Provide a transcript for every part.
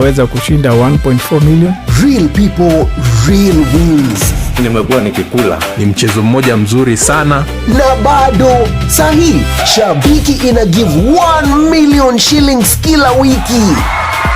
Weza kushinda 1.4 million. Real people, real wins. Nimekuwa nikikula. Ni mchezo mmoja mzuri sana. Na bado sahi Shabiki ina give 1 million shillings kila wiki.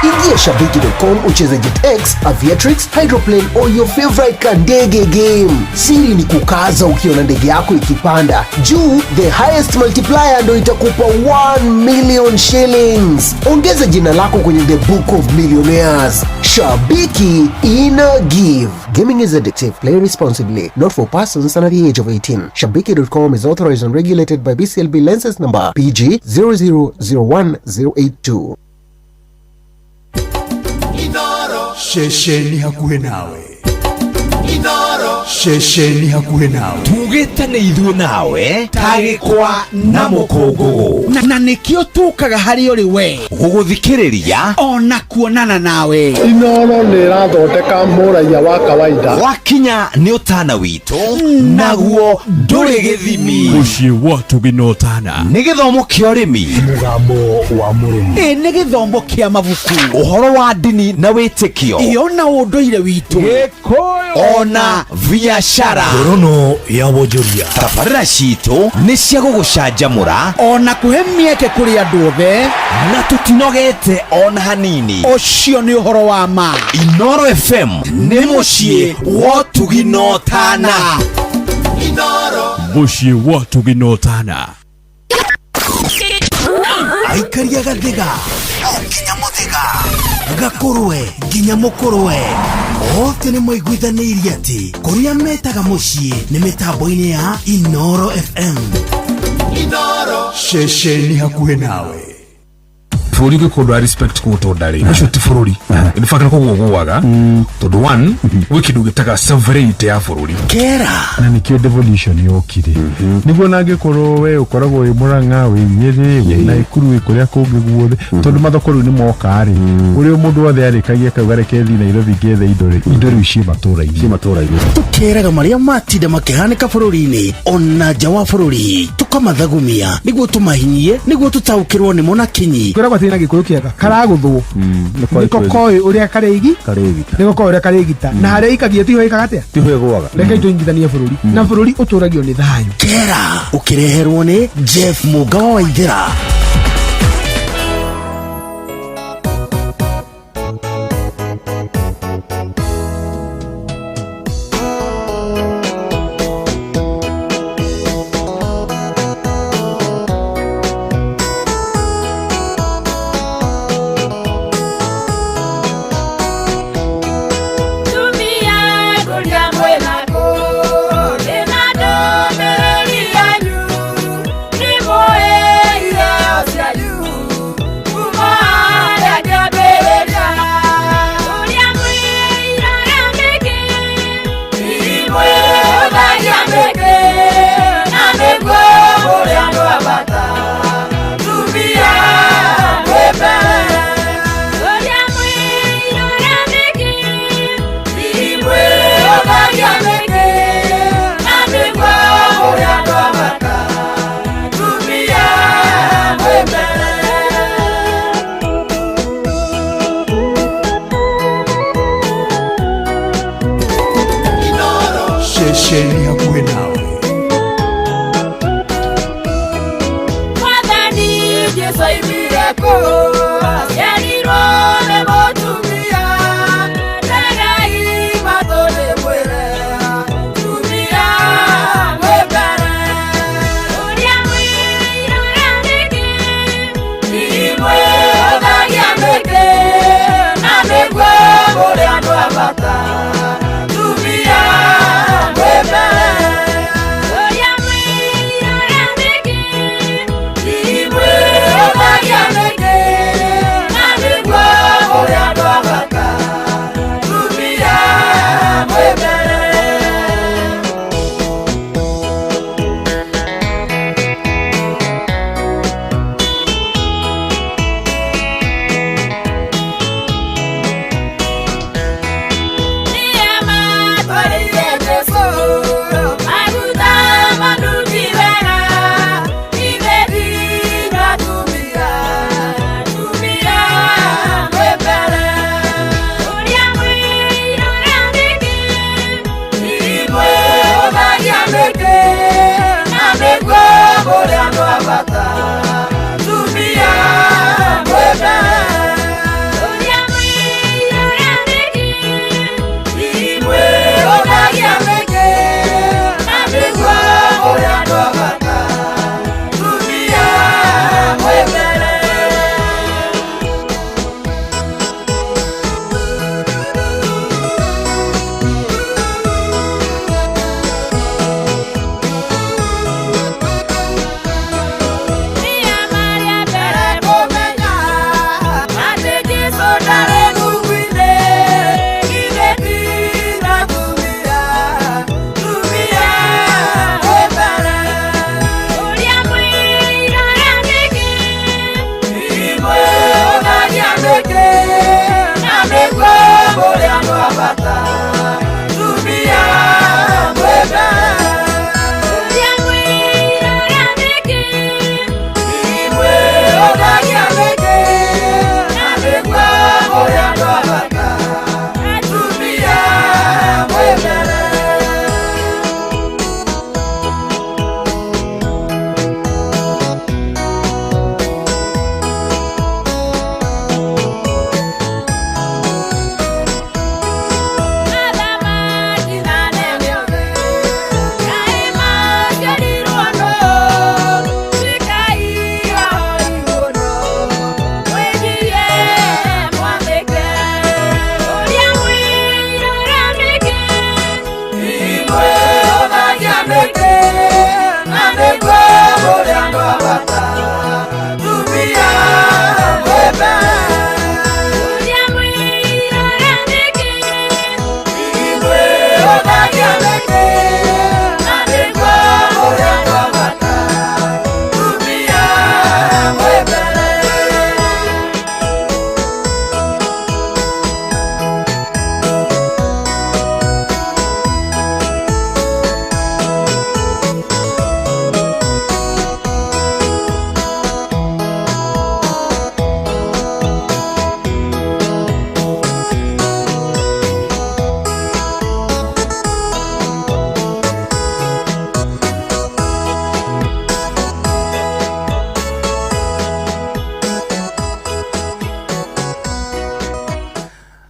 Ingia shabiki.com ucheze JetX, Aviatrix, Hydroplane or your favorite kandege game. Siri ni kukaza ukiona ndege yako ikipanda juu, the highest multiplier ndo itakupa 1 million shillings. Ongeza jina lako kwenye the book of millionaires. Shabiki ina give. Gaming is addictive. Play responsibly. Not for persons under the age of 18. Shabiki.com is authorized and regulated by BCLB license number PG 0001082. Ceceni hakuhĩ nawe, ceceni hakuhĩ nawe. Tugĩte nĩ ithuĩ nawe tagĩkwa na mũkũngũgũ. Na nĩkĩo tũkaga harĩ ũrĩ we. Gũgũthikĩrĩria. Ona kuonana nawe. Inoro nĩ ĩrathondeka mũraiya wa kawaida. Wakinya nĩ ũtana witũ, naguo ndũrĩ gĩthimi. Mũciĩ wa tũginotana. Nĩ gĩthomo kĩa ũrĩmi. Mũgambo wa mũrĩmi. Ĩ nĩ gĩthomo kĩa mabuku. Ũhoro wa ndini na wĩtĩkio. Iyo na ũndũire witũ. Ona biacara. Ngorono ya wonjoria. Tabarĩra citũ nĩ cia gũgũcanjamũra. Ona kũhe mĩeke kũrĩ andũ othe. Na tũtinogete ona hanini. Ũcio nĩ ũhoro wa ma. Inoro FM nĩ mũciĩ wa ũtuginotana. Mũciĩ wa tũginotana. Aikaria gathiga o nginya mũthiga, gakũrwe nginya mũkũrwe, othe nĩ maiguithanĩirie atĩ kũrĩa metaga mũciĩ nĩ mĩtambo-inĩ ya Inoro FM. Ceceni hakuhĩ nawe. Bũrũri ũngĩkorwo ndũra respect kũũtonda rĩ, ũcio ti bũrũri. In fact, nĩ kũgũgũaga, tondũ one, gwĩ kĩndũ gĩtaga sovereignty ya bũrũri. Kera. Na nĩkĩo devolution yokire, nĩguo nangĩkorwo we ũkoragwo wĩ Mũrang'a, wĩ Nyĩrĩ, wĩ Naikuru, wĩ kũrĩa kũngĩ guothe, tondũ mathoko rĩu nĩ moka rĩ, ũrĩa mũndũ wothe arĩkagia akauga reke thiĩ Nairobi ngethe indo rĩ, indo rĩu ciĩ matũũra-inĩ. Matũra-inĩ. Tũkeraga marĩa matinda makĩhanĩka bũrũri-inĩ ona nja wa bũrũri, tũkamathagumia nĩguo tũmahinyie, nĩguo tũtaũkĩrwo nĩmo na kinyi. Kwĩragwo atĩ na gĩkũyũ kĩega karagũthwo nĩko koĩ ũrĩa karĩigi. Karĩgita. Nĩko koĩ ũrĩa karĩgita, na harĩa ikagia tiho ĩkaga atĩa. Tiho ĩgũaga. Rekei tũnyitithanie bũrũri, na bũrũri ũtũragio nĩ thayũ. Kera ũkĩreherwo nĩ Jeff Mũgawa Waithera. Tumia kũrĩa mwĩnako, ndĩna ndũmĩrĩri yanyu, nĩmũĩ iheo cianyu kuma harĩa kĩambĩrĩria. Ũrĩa mwĩiraga mĩngĩ, imwĩhũthagia mĩngĩ, na nĩguo mũrĩ andũ a bata. Tumia mwĩ mbere. Ũrĩa mwĩiraga mĩngĩ, imwĩhũthagia mĩngĩ, na nĩguo mũrĩ andũ a bata. Tumia mwĩ mbere. Ceceni hakuhĩ nawe. Mwathani Jesũ oimire kũ? Aciarirwo nĩ mũtumia. Tegai matũ ndĩmwĩre, tumia mwĩ mbere. Ũrĩa mwĩiraga mĩngĩ, imwĩhũthagia mĩngĩ, na nĩguo mũrĩ andũ a bata. Tumia mwĩ mbere.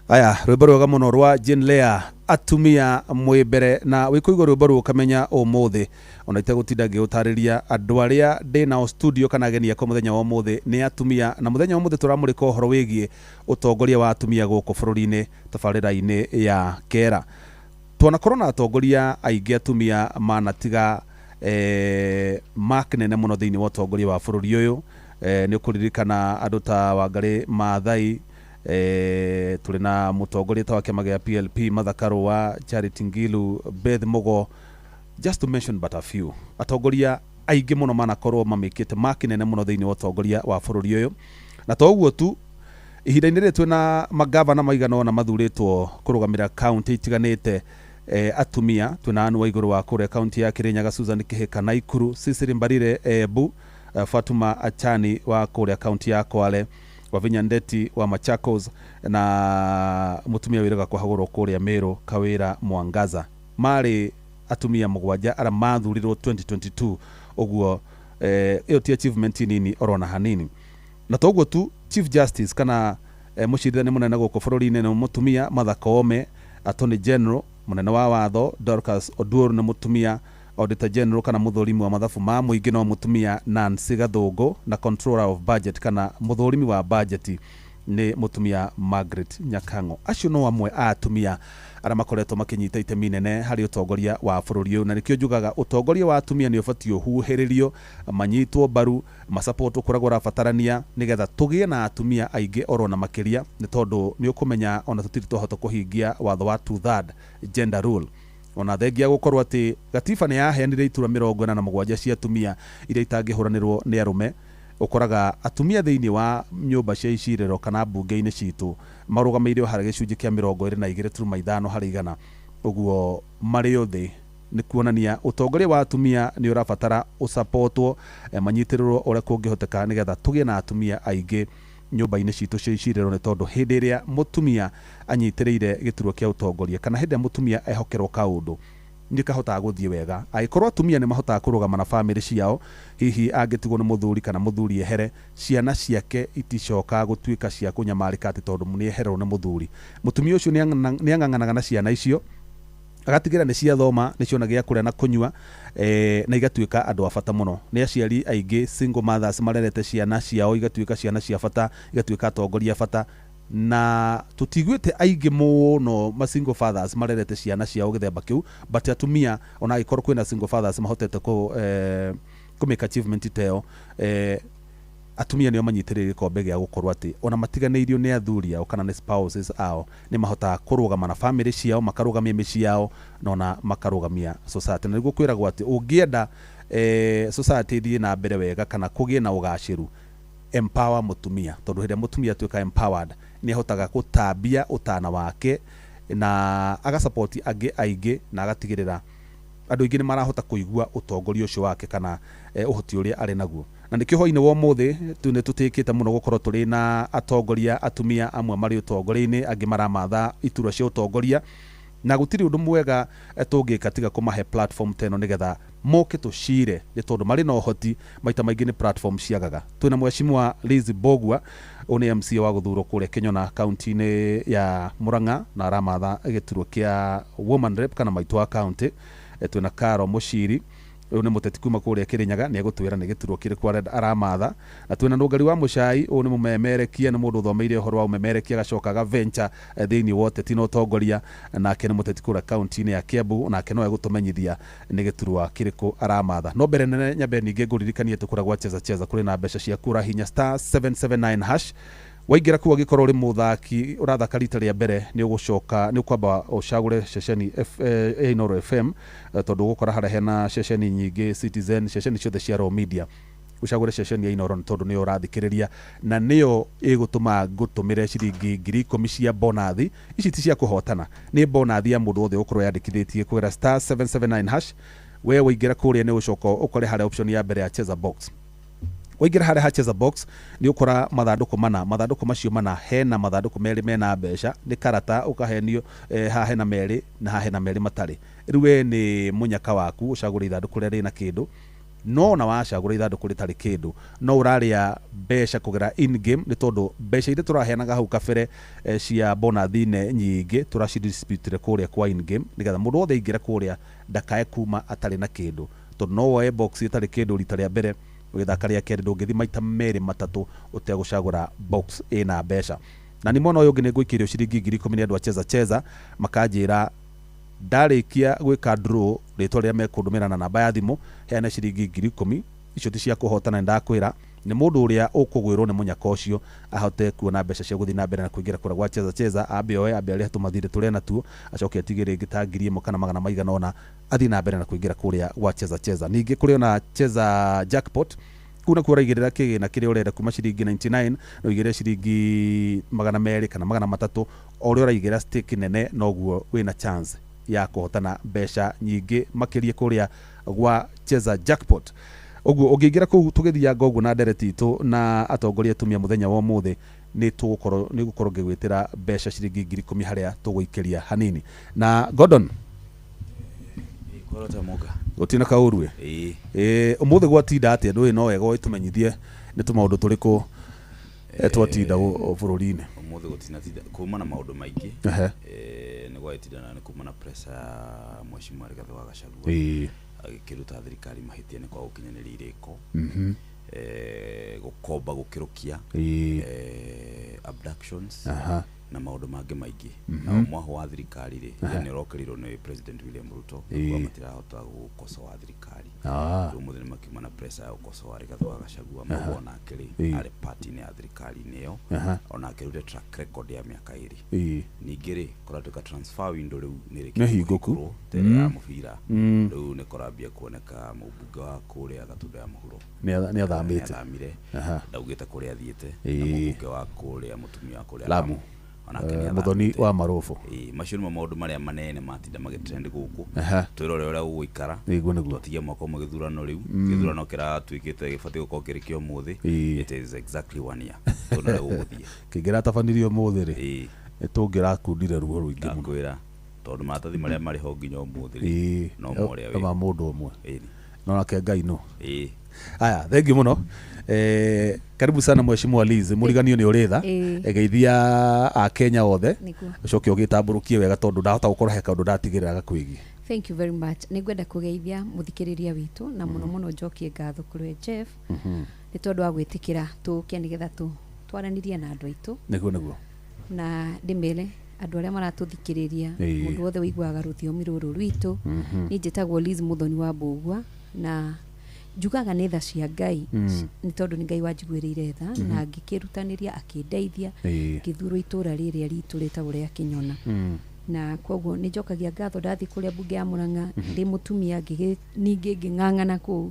Aya rwimbo rwega muno rwa Jane Lea atumia mwi mbere na wikuigua rwimbo rũu ũkamenya ũmũthĩ ona itegũtinda ngĩũtarĩria andũ arĩa ndĩ nao studio kana ageni akwa mũthenya wa ũmũthĩ nĩ atumia, na mũthenya wa ũmũthĩ tũramũrĩka ũhoro wĩgiĩ ũtongoria wa atumia gũkũ bũrũri-inĩ tabarĩra-inĩ ya Kera. Twanakorwo na atongoria aingĩ atumia manatiga mark nene mũno thĩinĩ wa ũtongoria wa bũrũri ũyũ. Nĩ ũkũririkana andũ ta Wangari Maathai, tũrĩ na mũtongoria ta wa kĩama gĩa PLP Martha Karua, Charity Ngilu, Beth Mugo, just to mention but a few. Atongoria aingĩ mũno manakorwo mamĩkĩte mark nene mũno thĩinĩ wa ũtongoria wa bũrũri ũyũ. Na to ũguo tu, ihinda-inĩ rĩrĩ twĩna magavana maigana ũna mathurĩtwo kũrũgamĩra kaunti itiganĩte, atumia twĩna Anne Waigũrũ wa kũrĩa kaunti ya Kirinyaga, Susan Kihika Naikuru, Cecily Mbarire Embu, Fatuma Achani wa kũrĩa kaunti ya Kwale, Wavinya Ndeti wa Machakos, na mutumia wĩraga kũhagũrwo kũrĩa Meru, Kawira Mwangaza. Marĩ atumia mũgwanja arĩa mathurirwo 2022. Ũguo ĩyo ti achievement nini orona hanini. Na to ũguo tu, Chief Justice kana mũcirithania mũnene gũkũ bũrũri-inĩ nĩ mũtumia Martha Koome, Attorney General mũnene wa watho Dorcas Oduor nĩ mũtumia, Auditor General kana mũthũrimi wa mathabu ma mũingĩ no mũtumia Nancy Gathũngũ, na Controller of Budget kana mũthũrimi wa budget nĩ mũtumia Margaret Nyakang'o. Acio no amwe a atumia arĩa makoretwo makĩnyita itemi nene harĩ ũtongoria wa bũrũri ũyũ, na nĩkĩo njugaga ũtongoria wa atumia nĩ ũbatiĩ ũhuhĩrĩrio, manyitwo mbaru, masapotwo kũrĩa kũrabatarania, nĩgetha tũgĩe na atumia aingĩ oro na makĩria, nĩ tondũ nĩ ũkũmenya ona tũtirĩ twahota kũhingia watho wa 2/3 gender rule. Ona thengia gũkorwo atĩ gatiba nĩ yaheanire iturwa 47 cia atumia iria itangĩhũranĩrwo nĩ arũme, ũkoraga atumia thĩinĩ wa nyũmba cia icirĩro kana mbunge-inĩ citũ marũgamĩire o harĩ gĩcunjĩ kĩa 22.5 harĩ igana. Ũguo marĩ othe nĩ kuonania ũtongoria wa atumia nĩ ũrabatara ũsapotwo, manyitĩrĩrwo ũrĩa kũngĩhoteka, nĩgetha tũgĩe na atumia aingĩ nyũmba-inĩ citũ cia icirĩro, nĩ tondũ hĩndĩ ĩrĩa mũtumia anyitĩrĩire gĩturwa kĩa ũtongoria kana hĩndĩ ĩrĩa mũtumia ehokerwo kaũndũ nĩ kahotaga gũthiĩ wega. Angĩkorwo atumia nĩ mahotaga kũrũgama na bamĩrĩ ciao, hihi angĩtigwo nĩ mũthuri kana mũthuri ehere, ciana ciake iticoka gũtuĩka cia kũnyamarĩka atĩ tondũ nĩ ehererwo nĩ mũthuri. Mũtumia ũcio nĩ ang'ang'anaga na ciana icio, agatigĩra nĩ ciathoma, nĩ ciona gĩa kũrĩa na kũnyua, na igatuĩka andũ a bata mũno. Nĩ aciari aingĩ single mothers marerete ciana ciao igatuĩka ciana cia bata, igatuĩka atongoria a bata, na tũtiguĩte aingĩ mũno ma single fathers marerete ciana ciao gĩthemba kĩu, but atumia ona angĩkorwo kwĩna single fathers mahotete kũ make achievement ta ĩyo, atumia nĩo manyitĩrĩire gĩkombe gĩa gũkorwo atĩ ona matiganĩirio nĩ athuri ao kana nĩ spouses ao, nĩ mahotaga kũrũgama na bamĩrĩ ciao, makarũgamia mĩciĩ yao, na ona makarũgamia society. Na nĩguo kwĩragwo atĩ ũngĩenda society ĩthiĩ na mbere wega kana kũgĩe na ũgacĩru, empower mũtumia, tondũ hĩndĩ ĩrĩa mũtumia atuĩka empowered nĩ ahotaga gũtambia ũtana wake na agasapoti angĩ aingĩ, na agatigĩrĩra andũ aingĩ nĩ marahota kũigua ũtongoria ũcio wake kana ũhoti ũrĩa arĩ naguo. Na nĩkĩo hwainĩ wa ũmũthĩ nĩ tũtĩkĩte mũno gũkorwo tũrĩ na atongoria atumia amwe marĩ ũtongoria-inĩ, angĩ maramatha iturwa cia ũtongoria, na gũtirĩ ũndũ mwega tũngĩka tiga kũmahe platform ta ĩno nĩgetha moke tũcire, nĩ tondũ marĩ na ũhoti. Maita maingĩ nĩ platform ciagaga. Twĩna mheshimiwa Liz Mbugua, ũyũ nĩ MCA wa gũthurwo kũrĩa Kĩnyona kaunti-inĩ ya Murang'a, na aramatha gĩturwa kĩa woman rep kana maitũ wa kaunti. Twĩna Caro Mũciri, ũyũ nĩ mũteti kuma kũrĩa Kĩrĩnyaga, nĩ egũtwĩra nĩ gĩturwa kĩrĩkũ aramatha. Na twĩna Nũngari wa Mũcai, ũyũ nĩ mũmemerekia, nĩ mũndũ ũthomeire ũhoro wa ũmemerekia agacoka agaventure thĩinĩ wa ũteti na ũtongoria, nake nĩ mũteti kũrĩa kaunti-inĩ ya Kiambu, nake no egũtũmenyithia nĩ gĩturwa kĩrĩkũ aramatha. No mbere nene nyambe ningĩ ngũririkanie atĩ kũrĩa gwa Cheza Cheza kũrĩ na mbeca ciaku, ũrahinya *779# waingĩra kũu, angĩkorwo ũrĩ mũthaki ũrathaka rita rĩa mbere, nĩ ũgũcoka nĩ ũkwamba ũcagũre ceceni Inooro FM, tondũ ũgũkora harĩa hena ceceni nyingĩ, Citizen, ceceni ciothe cia Royal Media, ũcagũre ceceni ya Inooro nĩ tondũ nĩyo ũrathikĩrĩria na nĩyo ĩgũtũma ngũtũmĩre ciringi 10,000 cia bonathi. Ici ti cia kũhotana, nĩ bonathi ya mũndũ wothe ũgũkorwo yandĩkithĩtie kũgera *779#. We waingĩra kũrĩa nĩ ũcoka ũkore harĩa option ya mbere ya Cheza Box. Waingĩra harĩa ha Cheza Box nĩ ũkora mathandũkũ mana, mathandũkũ macio mana hena mathandũkũ merĩ mena mbeca, nĩ karata ũkahenio, haha hena merĩ na haha hena merĩ matarĩ. Rĩu we nĩ mũnyaka waku ũcagũre ithandũkũ rĩrĩa rĩna kĩndũ. No na wacagũra ithandũkũ rĩtarĩ kĩndũ no ũrarĩa mbeca kũgera in game, nĩ tondũ mbeca iria tũraheanaga hau kabere cia bonathine nyingĩ tũracidistributire kũrĩa kwa in game, nĩgetha mũndũ wothe aingĩra kũrĩa ndakae kuma atarĩ na kĩndũ, tondũ no woe box ĩtarĩ kĩndũ rita rĩa mbere, ũgĩthaka rĩa kerĩ ndũngĩthiĩ maita merĩ matatũ ũtegũcagũra box ĩna mbeca. Na nĩ mwena ũyũ ũngĩ nĩ ngũikĩrio ciringi 10,000 nĩ andũ a Cheza Cheza, makanjĩra ndarĩkia gwĩka draw rĩtwa rĩrĩa mekũndũmĩra na namba ya thimũ heana ciringi 10,000. Icio ti cia kũhotana, nĩndakwĩra nĩ mũndũ ũrĩa ũkũgwĩrwo nĩ mũnyaka ũcio ahote kuona mbeca cia gũthiĩ na mbere na kũingĩra kũrĩa gwa Cheza Cheza, ambe oe ambe arĩhe tũmathirĩ tũrĩa natuo, acoke atige rĩngĩ ta 1,000 kana magana maigana ũna athiĩ na mbere na kũingĩra kũrĩa gwa Cheza Cheza. Ningĩ kũrĩ ona Cheza Jackpot, kuu nakuo ũraigĩrĩra kĩgĩna kĩrĩa ũrenda kuma ciringi 99 no ũigĩrĩre ciringi 200 kana 300. O ũrĩa ũraigĩrĩra stake nene noguo wĩna chance ya kũhotana mbeca nyingĩ makĩria kũrĩa gwa Cheza Jackpot. Ũguo ũngĩingĩra kũu tũgĩthianga ũguo na ndereti itũ na atongoria atumia mũthenya wa ũmũthĩ, nĩ tũgũkorwo nĩ gũkorwo ngĩgwĩtĩra mbeca ciringi 10,000 harĩa tũgũikĩria hanini. Na Gordon gũtina kaũru ĩ ũmũthĩ gwatinda atĩa? Ndũĩ no wega ũtũmenyithie nĩ tũmaũndũ tũrĩkũ twatinda bũrũri-inĩ. Ũmũthĩ gũtinatinda kuma na maũndũ maingĩ, nĩ gwagĩtinda na kuma na pressure ya Mheshimiwa Rigathĩ wa Gachagua agĩkĩruta thirikari mahĩtia nĩ kwaga gũkinyanĩria irĩko, gũkomba gũkĩrũkia, abductions na maũndũ mangĩ maingĩ. Na mwaho wa thirikari rĩ nĩ ũrokerirwo nĩ President William Ruto kuga matirahota gũkosoa thirikari. Rĩu ũmũthĩ nĩ makiuma na pressure ya gũkosoa Rigathĩ wa Gachagua, mauga onake rĩ arĩ party-inĩ ya thirikari-inĩ ĩyo, onake rute track record ya mĩaka 2. Ningĩ rĩ kũratuĩka transfer window rĩu nĩ Nĩ hingũku tere ya mũbira, rĩu nĩ kũrambia kuoneka mũmbunge wa kũrĩa Gatunda ya mũhuro nĩ athamĩte, ndaugĩte kũrĩa athiĩte, na mũmbunge wa kũrĩa mũtumia wa kũrĩa Lamu Muthoni wa Marubu. Macio nĩmo maũndũ marĩa manene matinda magĩtrend gũkũ twĩrore ũrĩa gũgũikara. Twatigia mwaka ũmwe gĩthurano rĩu, gĩthurano kĩratuĩkĩte gĩbatiĩ gũkorwo kĩrĩ kĩa ũmũthĩ. It is exactly 1 year tuone ũrĩa gũgũthiĩ. Kĩngĩratabanirio ũmũthĩ rĩ tũngĩrakundire ruo rũingĩ mũno, ndakwĩra, tondũ maratathi marĩa marĩ ho nginya ũmũthĩ rĩ no morĩa wĩ ma mũndũ ũmwe, no nake Ngai no. Aya, thank you muno. Karibu sana Mheshimiwa Liz, mũriganio nĩ ũrĩ tha, geithia a Kenya othe, ũcoke ũgĩtambũrũkie wega tondũ ndahota gũkorwo he kaũndũ ndatigĩrĩra gakwĩgiĩ. Thank you very much. Nĩngwenda kũgeithia mũthikĩrĩria witũ na mũno mũno njokie ngatho kũrĩ Jeff nĩ tondũ wa gwĩtĩkĩra tũke nĩgetha twaranĩrie na andũ aitũ. Nĩguo nĩguo. Na ndĩmere andũ arĩa maratũthikĩrĩria, mũndũ wothe ũiguaga rũthiomi rũrũ rwitũ. Niĩ njĩtagwo Liz Muthoni wa Mbũgua na njugaga nĩ tha cia Ngai nĩ tondũ nĩ Ngai wanjiguĩrĩire tha na ngĩkĩrutanĩria akĩndeithia ngĩthurwo itũra rĩrĩa ritũ rĩtagwo rĩa Kĩnyona. Na koguo nĩ njokagia ngatho ndathiĩ kũrĩa mbunge ya Murang'a ndĩ mũtumia, ningĩ ngĩng'ang'ana kũu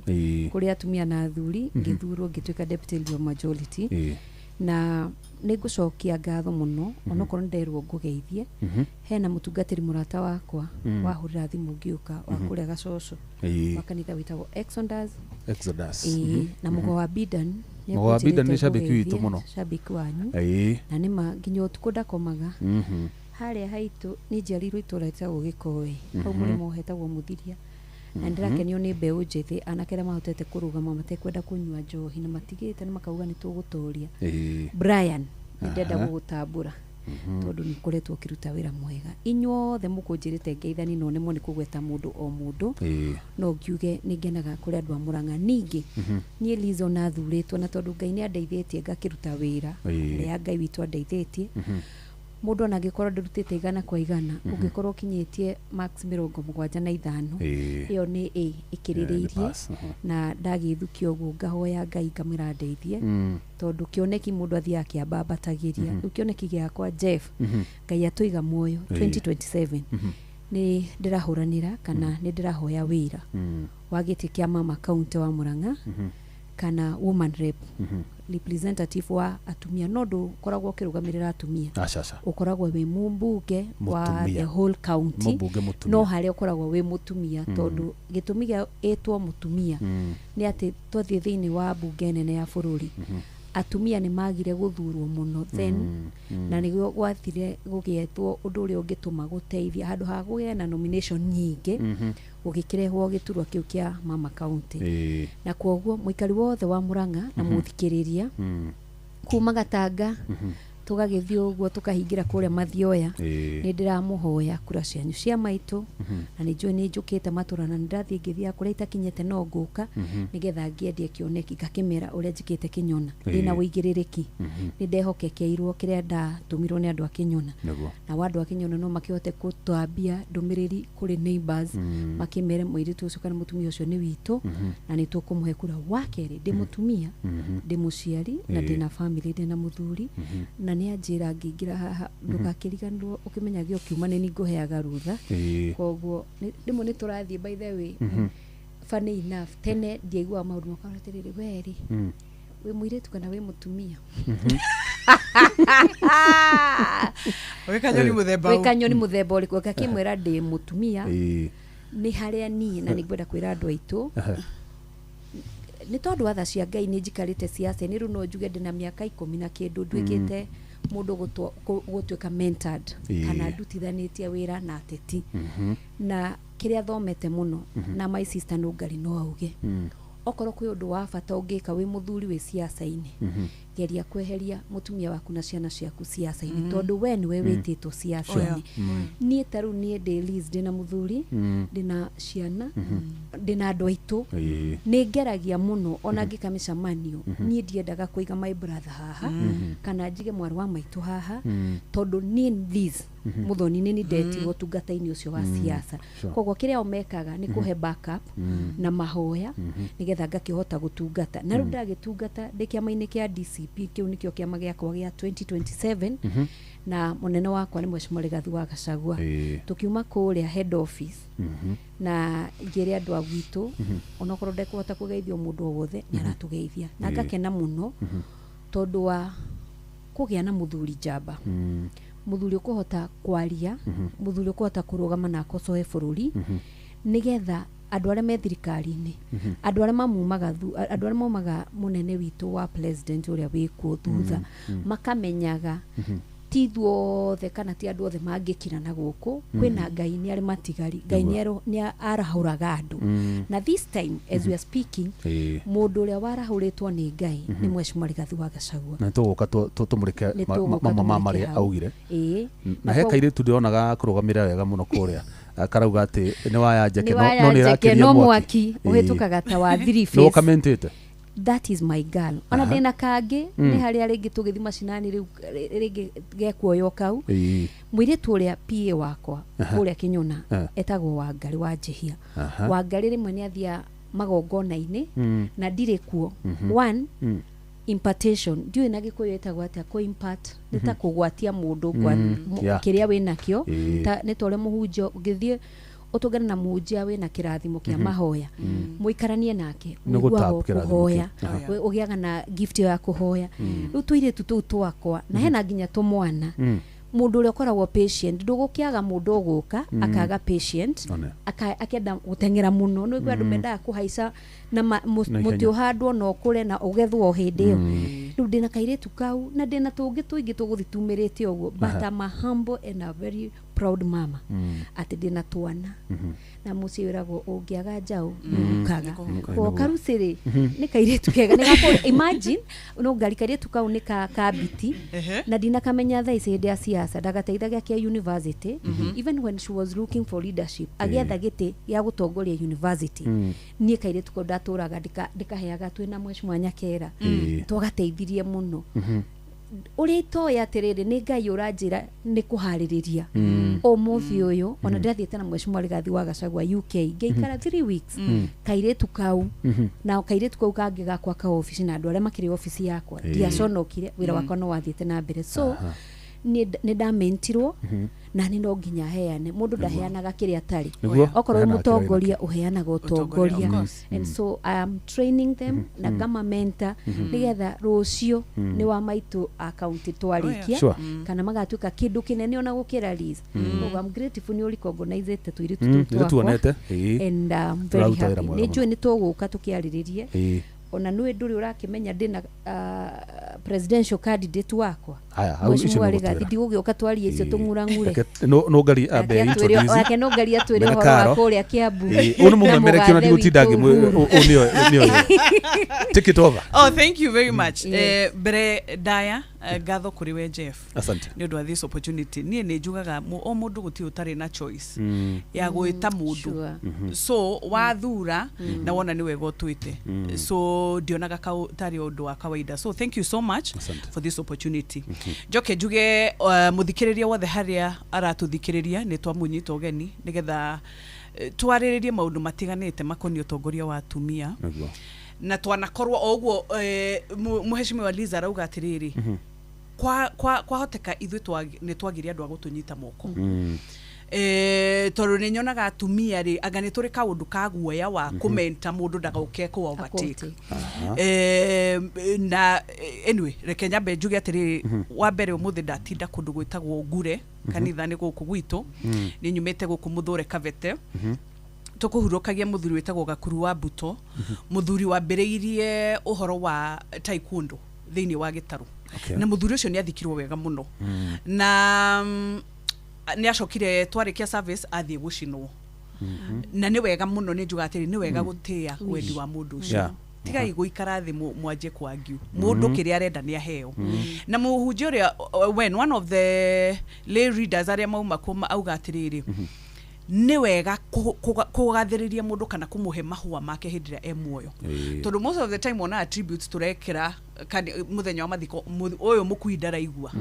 kũrĩa atumia na athuri, ngĩthurwo ngĩtuĩka deputy leader of majority. Na nĩ ngũcokia ngatho mũno onokorwo nderwo ngũgeithie. Hena mũtungatĩri mũrata wakwa wahũrĩra thimũ ngĩũka wa kũrĩa Gacoco wa kanitha wĩtagwo Exodus. Na mũgo wa Bidan, mũgo wa Bidan nĩ shabiki witũ mũno, shabiki wanyu, na nĩma nginya ũtukũ ndakomaga. Harĩa haitũ nĩ njiarirwo itũra rĩtagwo Gĩkoe, hau mũrĩmo hetagwo Mũthiria, na ndĩrakenio nĩ mbeũ njĩthĩ anake arĩa mahotete kũrũgama matekwenda kũnyua njohi na matigĩte na makauga nĩ tũgũtoria. Brian, nĩndenda gũgũtambũra tondũ nĩ ũkoretwo ũkĩruta wĩra mwega. Inyuothe mũkũnjĩrĩte ngeithani no nĩmo nĩ kũgweta mũndũ o mũndũ, no ngiuge nĩ ngenaga kũrĩ andũ a Murang'a. Ningĩ niĩ Liz ona thurĩtwo na tondũ Ngai nĩ andeithĩtie ngakĩruta wĩra ũrĩa Ngai witũ andeithĩtie, mũndũ ona angĩkorwo ndũrutĩte 100 kwa 100, ũngĩkorwo ũkinyĩtie max 75, ĩyo nĩ A ĩkĩrĩrĩirie. Na ndagĩthukia ũguo ngahoya Ngai ngamwĩra ndeithie, tondũ kĩoneki mũndũ athiaga akĩambambatagĩria. Rĩu kĩoneki gĩakwa Jeff, Ngai atũiga muoyo 2027 nĩ ndĩrahũranĩra kana nĩ ndĩrahoya wĩra wa gĩtĩ kĩa mama county wa Murang'a kana woman rep representative wa atumia, no ndũkoragwo ũkĩrũgamĩrĩra atumia, ũkoragwo wĩ mũmbunge wa the whole county, no harĩa ũkoragwo wĩ mũtumia, tondũ gĩtũmi gĩa ĩtwo mũtumia nĩ atĩ twathiĩ thĩinĩ wa mbunge nene ya bũrũri, Atumia nĩ magire gũthurwo mũno then na nĩguo gwathire gũgĩetwo ũndũ ũrĩa ũngĩtũma gũteithia handũ ha kũgĩa na nomination nyingĩ gũgĩkĩrehwo gĩturwa kĩu kĩa mama county. Na kwoguo mũikari wothe wa Murang'a na mũthikĩrĩria kuma Gatanga tũgagĩthiĩ ũguo tũkahingĩra kũrĩa Mathioya, nĩ ndĩramũhoya kura cianyu cia maitũ, na nĩ njũĩ nĩ njũkĩte matũra na nĩ ndathiĩ ngĩthiaga kũrĩa itakinyĩte no ngũka nĩgetha ngĩendie kĩoneki ngakĩmera ũrĩa njĩkĩte Kĩnyona. Ndĩna wũigĩrĩrĩki, nĩ ndehokekeirwo kĩrĩa ndatũmirwo nĩ andũ a Kĩnyona, na andũ a Kĩnyona no makĩhote gũtambia ndũmĩrĩri kũrĩ neighbors makĩmere mũirĩtu ũcio kana mũtumia ũcio nĩ witũ na nĩ tũkũmũhe kura. Wa kerĩ, ndĩ mũtumia, ndĩ mũciari na ndĩna family, ndĩna mũthuri, na nĩ anjĩra ngĩingĩra haha ndũgakĩriganĩrwo ũkĩmenyaga ũkiuma nĩ ngũheaga rutha. Koguo rĩmwe nĩ tũrathiĩ, by the way, funny enough, tene ndiaiguaga maũndũ makwa atĩrĩrĩ, werĩ wĩ mũirĩtu kana wĩ mũtumia? Wĩ kanyoni mũthemba wĩ kanyoni mũthemba ũrĩkũ? Ngakĩmwĩra ndĩ mũtumia. Nĩ harĩa niĩ na nĩ ngwenda kwĩra andũ aitũ nĩ tondũ wa tha cia Ngai nĩ njikarĩte ciaca-inĩ rĩu no njuge ndĩna mĩaka 10 na kĩndũ nduĩkĩte mũndũ gũtuĩka mentored kana ndutithanĩtie wĩra na ateti na kĩrĩa thomete mũno na my sister Nũngari no auge okorwo kwĩ ũndũ wa bata ũngĩka wĩ mũthuri wĩ ciaca-inĩ, geria kweheria mũtumia waku na ciana ciaku ciaca-inĩ, tondũ we nĩwe wĩtĩtwo ciaca-inĩ. Niĩ ta rĩu niĩ ndĩ Liz, ndĩna mũthuri, ndĩna ciana, ndĩna andũ aitũ. Nĩ ngeragia mũno ona ngĩka mĩcemanio, niĩ ndiendaga kũiga my brother haha kana njige mwarĩ wa maitũ haha, tondũ niĩ Liz Muthoni nĩ ndetirwo ũtungata-inĩ ũcio wa siasa. Koguo kĩrĩa o mekaga nĩ kũhe backup na mahoya nĩgetha ngakĩhota gũtungata. Na rĩu ndagĩtungata ndĩ kĩama-inĩ kĩa DCP, kĩu nĩkĩo kĩama gĩakwa gĩa 2027, na mũnene wakwa nĩ Mheshimiwa Rigathi wa Gachagua. Tũkiuma kũrĩa head office na ngĩre andũ a gwitũ, onokorwo ndekũhota kũgeithio mũndũ o wothe nĩ aratũgeithia na ngakena mũno tondũ wa kũgĩa na mũthuri njamba, mũthuri ũkũhota kwaria, mũthuri ũkũhota kũrũgama na akocoe bũrũri nĩgetha andũ arĩa me thirikari-inĩ, andũ arĩa mamumaga andũ arĩa maumaga mũnene witũ wa president ũrĩa wĩkuo thutha, makamenyaga ti ithuothe kana ti andũ othe mangĩkira na gũkũ kwĩna Ngai nĩ arĩ matigari, Ngai nĩ arahũraga andũ. Na this time as we are speaking, mũndũ ũrĩa warahũrĩtwo nĩ Ngai nĩ Mheshimiwa Rigathi wa Gachagua. Na tũgũka tũmũrĩke Nĩ tũgũka mamwe ma tũmũrĩke marĩa hau. augire. Na he kairĩtu ndĩronaga kũrũgamĩrĩra wega mũno kũrĩa, karauga atĩ nĩ waya njeke Nĩ no waya no nĩ njeke ĩrakĩria no mwaki. Mwaki ũhĩtũkaga ta wa three Nĩ phase. ũkamentĩte. That is my girl. Ona ndĩna kangĩ nĩ harĩa rĩngĩ tũgĩthiĩ macinani rĩu rĩngĩ gekuoywo kau. Mũirĩtu ũrĩa PA wakwa kũrĩa Kĩnyona etagwo Wangarĩ wa Njĩhia. Wangarĩ rĩmwe nĩ athiaga magongona-inĩ na ndirĩ kuo. One impartation, ndiũĩ na Gĩkũyũ ĩtagwo atĩa, kũ impart nĩ ta kũgwatia mũndũ kĩrĩa wĩnakĩo, ta nĩ ta ũrĩa mũhunjia ũngĩthiĩ ũtũngane na mũhunjia wĩna kĩrathimo kĩa mahoya, mũikaranie nake, Nĩ ũiguaga gũtap kĩrathimo ũkũhoya, kĩu. Ũgĩaga na gift ĩyo ya kũhoya. Rĩu tũirĩtu tũu twakwa na hena nginya tũmwana, mũndũ ũrĩa ũkoragwo patient, ndũgũkĩaga mũndũ ũgũka akaga patient. One. Akenda gũteng'era mũno, nĩ andũ mendaga kũhaica na Na ihenya. mũtĩ ũhandwo na ũkũre na ũgethwo o hĩndĩ ĩyo. Rĩu ndĩna kairĩtu kau na ndĩna tũngĩ tũingĩ tũgũthiĩ tumĩrĩte ũguo, but I'm a humble and a very proud mama atĩ ndĩna twana na mũciĩ wĩragwo ũngĩaga njaũ nĩũhukaga. Koguo karucĩ-rĩ nĩ kairĩtu kega nĩ gakũ imagine no ngari kairĩtu kau nĩ ka kabiti na ndinakamenya thaa ici hĩndĩ ya siasa ndagateithagia kĩa university. Even when she was looking for leadership, agĩetha gĩtĩ gĩa gũtongoria university, niĩ kairĩtu kau ndatũraga ndĩkaheaga twĩna Mheshimiwa Nyakera, twagateithirie mũno. Ũrĩa itoĩ atĩrĩrĩ, nĩ Ngai ũranjĩra nĩ kũharĩrĩria ũmũthĩ ũyũ. Ona ndĩrathiĩte na Mheshimiwa Rigathi wa Gachagua UK, ngĩikara 3 weeks, kairĩtu kau na kairĩtu kau kangĩ gakwa ka obici na andũ arĩa makĩrĩ obici yakwa, ndiaconokire, wĩra wakwa no wathiĩte na mbere. So nĩ ndamentirwo na nĩ no nginya heane. Mũndũ ndaheanaga kĩrĩa atarĩ. Nĩguo. Okorwo wĩ Ũheanaga kĩrĩa mũtongoria, ũheanaga ũtongoria. Of course. And so I am training them na ngama mentor nĩgetha rũciũ nĩ wa maitũ a county twarĩkia kana magatuĩka kĩndũ kĩnene ona gũkĩra Liz. Koguo I'm grateful nĩ ũrecognizĩte tũirĩtu tũu Nĩ twakwa tuonete. and I'm very Tũraruta wĩra happy. mwega Nĩ mũno. njũĩ nĩ tũgũka tũkĩarĩrĩrie. Ona nĩ ndũrĩ ũrakĩmenya ndĩna presidential candidate wakwa. Haya, hau icio Mheshimiwa nĩ Rigathi, gũtwĩra. ndigũgĩũka twarie icio tũng'urang'ure. Reke- no ngari ambe introduce. Wake no ngari atwĩre Mena ũhoro wa Karo. kũrĩa Kiambu. Ĩĩ, ũyũ nĩ mũmemerekia ona Mũgathe ndigũtinda witũ ngĩmwĩ- Uhuru. ũyũ nĩoĩ. Take it over. Oh, thank you very much. Yes. Mbere ndaya, ngatho kũrĩ we Jeff. Asante. Nĩ ũndũ wa this opportunity. Niĩ nĩ njugaga o mũndũ gũtirĩ ũtarĩ na choice ya gwĩta mũndũ. So wathura na wona nĩ wega ũtwĩte. So ndionaga tarĩ ũndũ wa kawaida. So thank you so much Asante. for this opportunity. Njoke njuge mũthikĩrĩria wothe harĩa aratũthikĩrĩria nĩ twamũnyita ũgeni nĩgetha twarĩrĩrie maũndũ matiganĩte makoniĩ ũtongoria wa atumia Nĩguo. Na twanakorwo o ũguo mũheshimiwa Liza arauga atĩrĩrĩ, kwahoteka ithuĩ nĩ twagire andũ a gũtũnyita moko. Tondũ nĩ nyonaga atumia rĩ, anga nĩ tũrĩ kaũndũ ka guoya wa kũmenta mũndũ ndagoke kũ overtake. Na anyway, reke nyambe njuge atĩrĩrĩ, wa mbere ũmũthĩ ndatinda kũndũ gwĩtagwo Ngure kanitha nĩ gũkũ gwitũ. Nĩ nyumĩte gũkũ Mũthũre Kabete, tũkũhurũkagia mũthuri wĩtagwo Gakuru wa Mbuto, mũthuri wambĩrĩirie ũhoro wa taekwondo thĩinĩ wa gĩtarũ. Na mũthuri ũcio nĩ athikirwo wega mũno na nĩ acokire twarĩkia service athiĩ gũcinwo, na nĩ wega mũno. Nĩ njuga atĩrĩ, nĩ wega gũtĩĩa wendi wa mũndũ ũcio. Tigai gũikara thĩ mwanjie kwangiu mũndũ kĩrĩa arenda nĩ aheo. Na mũhunjia ũrĩa when one of the lay readers arĩa mauma kũma auga atĩrĩrĩ, nĩ wega kũgathĩrĩria mũndũ kana kũmũhe mahũa make hĩndĩ ĩrĩa e muoyo, tondũ most of the time wonaga tributes tũrekĩra mũthenya wa mathiko, ũyũ mũkui ndaraigua.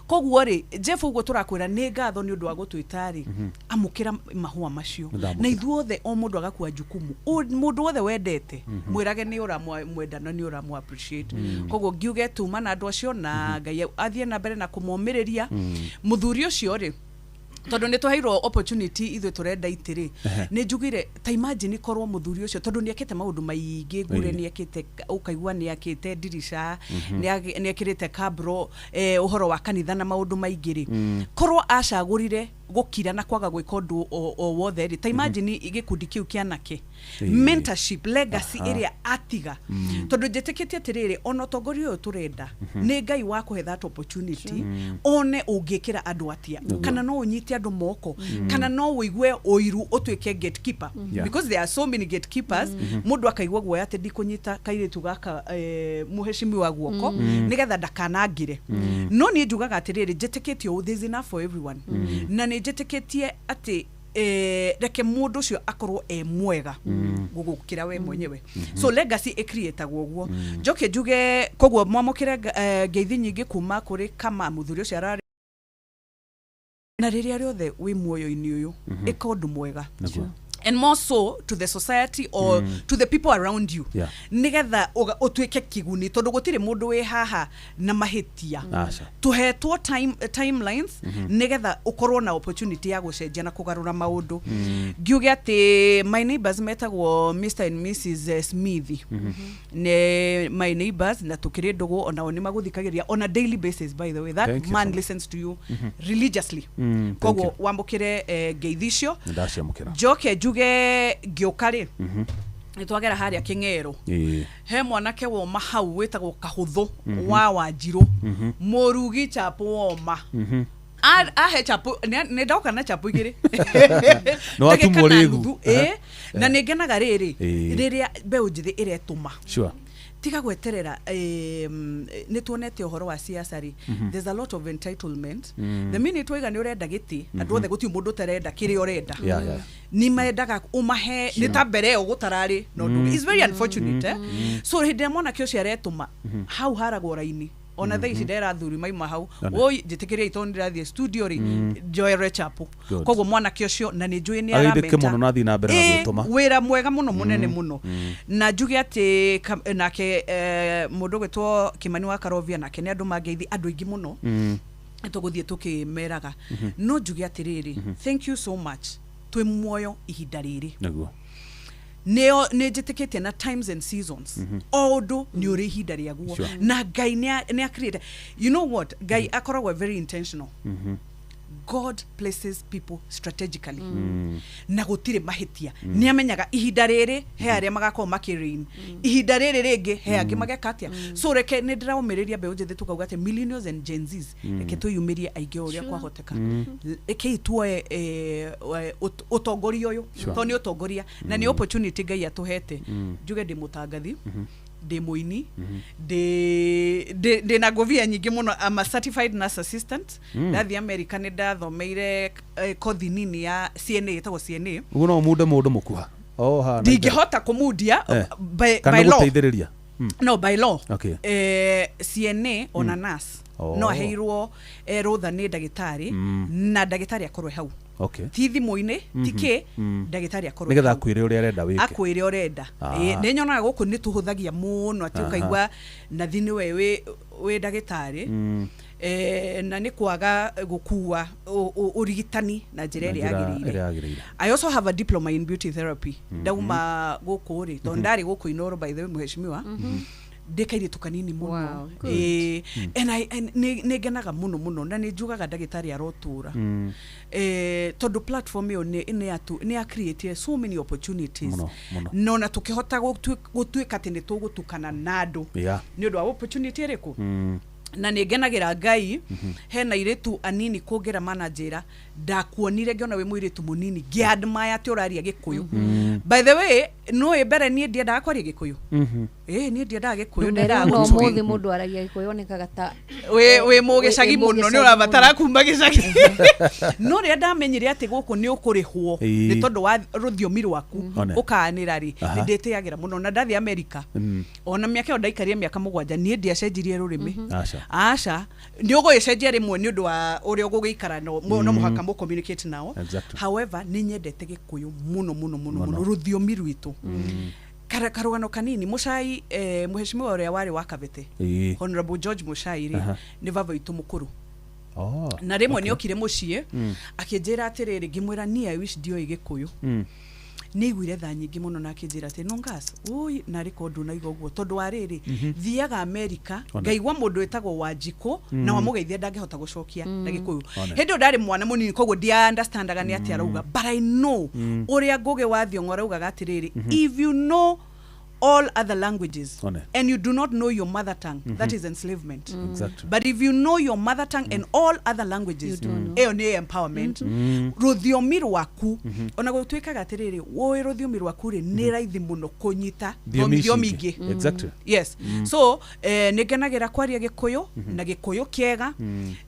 Koguo rĩ, Jeff, ũguo tũrakwĩra nĩ ngatho nĩ ũndũ wa gũtwĩta rĩ, amũkĩra mahũa macio. Nĩndamũkĩra. Na ithuothe o mũndũ agakua jukumu. Mũndũ wothe wendete mwĩrage nĩ ũramwenda na nĩ ũramũ appreciate. Koguo ngiuge tuma na andũ acio na Ngai athiĩ na mbere na kũmomĩrĩria mũthuri ũcio rĩ, tondũ nĩ twaheirwo opportunity ithuĩ tũrenda itĩ rĩ. Nĩ njugire ta imagine korwo mũthuri ũcio, tondũ nĩ ekĩte maũndũ maingĩ ngure, nĩ ekĩte, ũkaigua nĩ akĩte ndirica, nĩ ekĩrĩte kabro, ũhoro wa kanitha na maũndũ maingĩ rĩ, korwo acagũrire gũkira na kwaga gwĩka ũndũ o wothe rĩ, ta imagine gĩkundi kĩu kĩa anake, mentorship, legacy ĩrĩa atiga. Tondũ njĩtĩkĩtie atĩrĩrĩ, ona ũtongoria ũyũ tũrenda nĩ Ngai wa kũhe that opportunity, one ũngĩkĩra andũ atĩa, kana no ũnyite andũ moko, kana no ũigue ũiru ũtuĩke gatekeeper, because there are so many gatekeepers. Mũndũ akaigua guoya atĩ ndikũnyita kairĩtu gaka, mũheshimiwa guoko nĩgetha ndakanangĩre. No niĩ njugaga atĩrĩrĩ, njĩtĩkĩtie ũũ, there's enough for everyone, na nĩ njĩtĩkĩtie atĩ reke mũndũ ũcio akorwo e mwega gũgũkĩra we mwenyewe. So legacy ĩcreatagwo ũguo. Njoke njuge koguo mwamũkĩre ngeithi nyingĩ kuma kũrĩ kama mũthuri ũcio ararĩ. Na rĩrĩa rĩothe wĩ muoyo-inĩ ũyũ, ĩka ũndũ mwega, and more so to the society or to the people around you, nigetha ũtuĩke kĩguni, tondũ gũtirĩ mũndũ wĩ haha na mahĩtia. Aca. Tũhetwo timelines nigetha ũkorwo na opportunity ya gũcenjia na kũgarũra maũndũ. Ngiuge atĩ my neighbors metagwo Mr and Mrs Smith, nĩ my neighbors na tũkĩrĩ ndũgũ, onao nĩ magũthikagĩrĩria on a daily basis. By the way, that Thank you man so much. listens to you religiously. Thank Koguo you. wamũkĩre ngeithi icio. Nĩndaciamũkĩra. Njoke njuge ngĩũka rĩ, nĩ twagera harĩa Kĩng'ero, he mwanake woma hau wĩtagwo Kahũthũ wa Wanjirũ, mũrugi chapo woma. Ahe chapo, nĩ ndoka na chapo igĩrĩ. Nĩ watumwo Ndagĩka na rĩgu. nuthu, ĩĩ. Na nĩ ngenaga rĩrĩ rĩrĩa mbeũ njĩthĩ ĩretũma. Tiga gweterera. Nĩ tuonete ũhoro wa siasa rĩ, there's a lot of entitlement. The minute waiga nĩ ũrenda gĩtĩ, andũ othe gũtirĩ mũndũ ũtarenda kĩrĩa ũrenda. Nĩ mendaga ũmahe nĩ ta mbere ĩyo gũtararĩ na ũndũ. It's very unfortunate, eh? So hĩndĩ ĩrĩa mwanake ũcio aretũma hau haragwo raini, ona thaa ici ndera athuri maima hau. None. Oi, njĩtĩkĩria tondũ ndĩrathiĩ studio rĩ, njoere chapo. Good. Koguo mwanake ũcio na nĩ njũĩ nĩ Ageithĩke aramenta. mũno na athiĩ na mbere na Ĩĩ, gwĩtũma. Wĩra mwega mũno mũnene mũno. Na njuge atĩ nake mũndũ ũgwĩtwo Kĩmani wa Karovia, nake nĩ andũ mangeithi andũ aingĩ mũno tũgũthiĩ tũkĩmeraga. No njuge atĩrĩrĩ, thank you so much, twĩ muoyo ihinda rĩrĩ. Nĩo nĩ njĩtĩkĩtie na times and seasons, o ũndũ nĩ ũrĩ ihinda rĩaguo. Na Ngai nĩ a create, you know what, Ngai akoragwo very intentional. God places people strategically na gũtirĩ mahĩtia. Nĩ amenyaga ihinda rĩrĩ he arĩa magakorwo makĩreign, ihinda rĩrĩ rĩngĩ he angĩ mageka atĩa. So reke nĩ ndĩraũmĩrĩria mbeũ njĩthĩ, tũkauga atĩ millennials and Gen Zs, reke twĩyumĩrie aingĩ o ũrĩa kwahoteka. Rekei tuoe ũtongoria ũyũ, tondũ nĩ ũtongoria na nĩ opportunity Ngai atũhete. Njuge ndĩ mũtangathi, ndĩ mũini, ndĩ na ngũbia nyingĩ mũno. I'm a certified nurse assistant. Ndathiĩ America nĩ ndathomeire kothi nini ya CNA, ĩtagwo CNA. Ũguo no munde mũndũ mũkuha o haha na Ndingĩhota kũmundia kana by law. Gũteithĩrĩria. No, by law. CNA ona nurse no aheirwo rũtha nĩ ndagĩtarĩ, na ndagĩtarĩ akorwe hau, ti thimũ-inĩ, ti kĩ, ndagĩtarĩ akorwe Nĩgetha hau. akwĩre ũrĩa arenda wĩke. Akwĩre ũrenda. Nĩ nyonaga gũkũ nĩ tũhũthagia mũno atĩ ũkaigua nathi nĩwe wĩ ndagĩtarĩ. Na nĩ kwaga gũkua ũrigitani na njĩra ĩrĩa Na njĩra yagĩrĩire. Ĩrĩa yagĩrĩire. I also have a diploma in beauty therapy. Ndauma gũkũ rĩ, tondũ ndarĩ gũkũ Inoro, by the way, mũheshimiwa, ndĩ kairĩtu kanini mũno. Wow, good. And nĩ ngenaga mũno mũno na nĩ njugaga ndagĩtarĩ arotũra, tondũ platform ĩyo nĩ ya create so many opportunities. Mũno, mũno. No na tũkĩhota gũtuĩka atĩ nĩ tũgũtukana na andũ nĩ ũndũ wa opportunity ĩrĩkũ. Na nĩ ngenagĩra Ngai hena airĩtu anini kũngĩra mananjĩra ndakuonire ngĩona wĩ mũirĩtu mũnini, ngĩadmire atĩ ũraria Gĩkũyũ. By the way, nũĩ mbere niĩ ndiendaga kwaria Gĩkũyũ. Ĩ niĩ ndiendaga Gĩkũyũ, ndendaga no gũtũgĩ. Mũthĩ mũndũ aragia Gĩkũyũ onekaga ta Wĩ mũgĩcagi wĩ mũno, nĩ mũgĩcagi ũrabatara mũno. kuma gĩcagi. No rĩrĩa ndamenyire atĩ gũkũ nĩ ũkũrĩhwo nĩ tondũ wa rũthiomi rwaku ũkanĩra rĩ, nĩ ndĩtĩagĩra mũno. Na ndathiĩ Amerika, ona mĩaka ĩyo ndaikarire mĩaka 7, niĩ ndiacenjirie rũrĩmĩ. Aca. Aca, nĩ ũgũgĩcenjia rĩmwe nĩ ũndũ wa ũrĩa ũgũgĩikara, no mũhaka mũ communicate nao. However, nĩ nyendete Gĩkũyũ mũno mũno mũno mũno, rũthiomi rwitũ. Karũgano kanini, Mũcai, mũheshimiwa ũrĩa warĩ wa Kabete, Honorable George Mũcai rĩ, nĩ baba witũ mũkũrũ. Na rĩmwe nĩ okire mũciĩ akĩnjĩra atĩrĩrĩ, ngĩmwĩra niĩ I wish ndioĩ Gĩkũyũ. Nĩ aiguire tha nyingĩ mũno na akĩnjĩra atĩ nongas ũi narĩ ko ndũnaiga ũguo, tondũ wa rĩrĩ, thiaga Amerika ngaigua mũndũ wĩtagwo Wanjikũ na wamũgeithia ndangĩhota gũcokia na Gĩkũyũ. Hĩndĩ ĩyo ndarĩ mwana mũnini, koguo ndia understandaga nĩ atĩa arauga, but I know ũrĩa Ngũgĩ wa Thiong'o araugaga atĩrĩrĩ, if you know all other languages and you do not know your mother tongue, that is enslavement. But if you know your mother tongue and all other languages, ĩyo nĩ empowerment. Rũthiomi rwaku, ona gũtuĩkaga atĩrĩrĩ, ũĩ rũthiomi rwaku rĩ, nĩ raithi mũno kũnyita Thiomi ici thiomi ingĩ. ingĩ. Yes. So nĩ ngenagĩra kwaria Gĩkũyũ na Gĩkũyũ kĩega.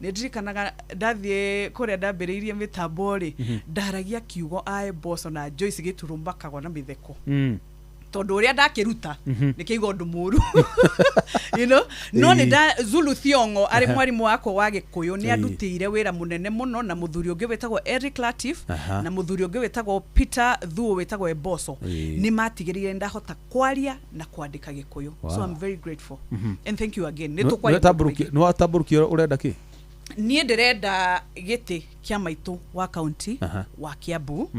Nĩ ndirikanaga ndathiĩ kũrĩa ndambĩrĩirie mĩtambo rĩ, ndaragia kiugo ae Mboco na Joyce Gĩturu makagwa na mĩtheko, tondũ ũrĩa ndakĩruta nĩ kĩiga ũndũ mũru, no nĩ nda Zulu Thiong'o arĩ mwarimũ wakwa wa Gĩkũyũ nĩ andutĩire wĩra mũnene mũno, na mũthuri ũngĩ wĩtagwo Eric Latif, na mũthuri ũngĩ wĩtagwo Peter Thuo, wĩtagwo Eboso, nĩ matigĩrĩire ndahota kwaria na kwandĩka Gĩkũyũ. So I'm very grateful and thank you again. Nĩ tũkwaria maũndũ maingĩ. Nĩ watambũrũkia ũrenda kĩ? Niĩ ndĩrenda gĩtĩ kĩa maitũ wa kaunti wa Kiambu,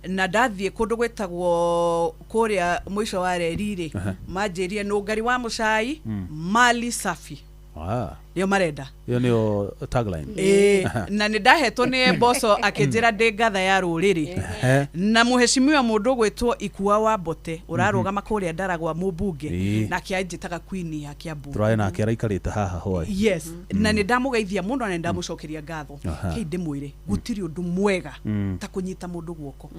na ndathiĩ kũndũ gwĩtagwo kũrĩa mũico wa reri rĩ, manjĩrie nũngari wa mũcai mali safi, nĩo marenda. Ĩyo nĩyo tagline. Ĩĩ, na nĩ ndahetwo nĩ Mboco akĩnjĩra ndĩ ngatha ya rũrĩrĩ, na mũheshimiwa mũndũ ũgwĩtwo Ikua wa Mbote ũrarũgama kũrĩa Ndaragwa mũmbunge, nake anjĩtaga queen ya Kiambu. Tũrarĩ nake araikarĩte haha hwaĩ. Yes, na nĩ ndamũgeithia mũno na nĩ ndamũcokeria ngatho. Kei ndĩmwĩre gũtirĩ ũndũ mwega ta kũnyita mũndũ guoko.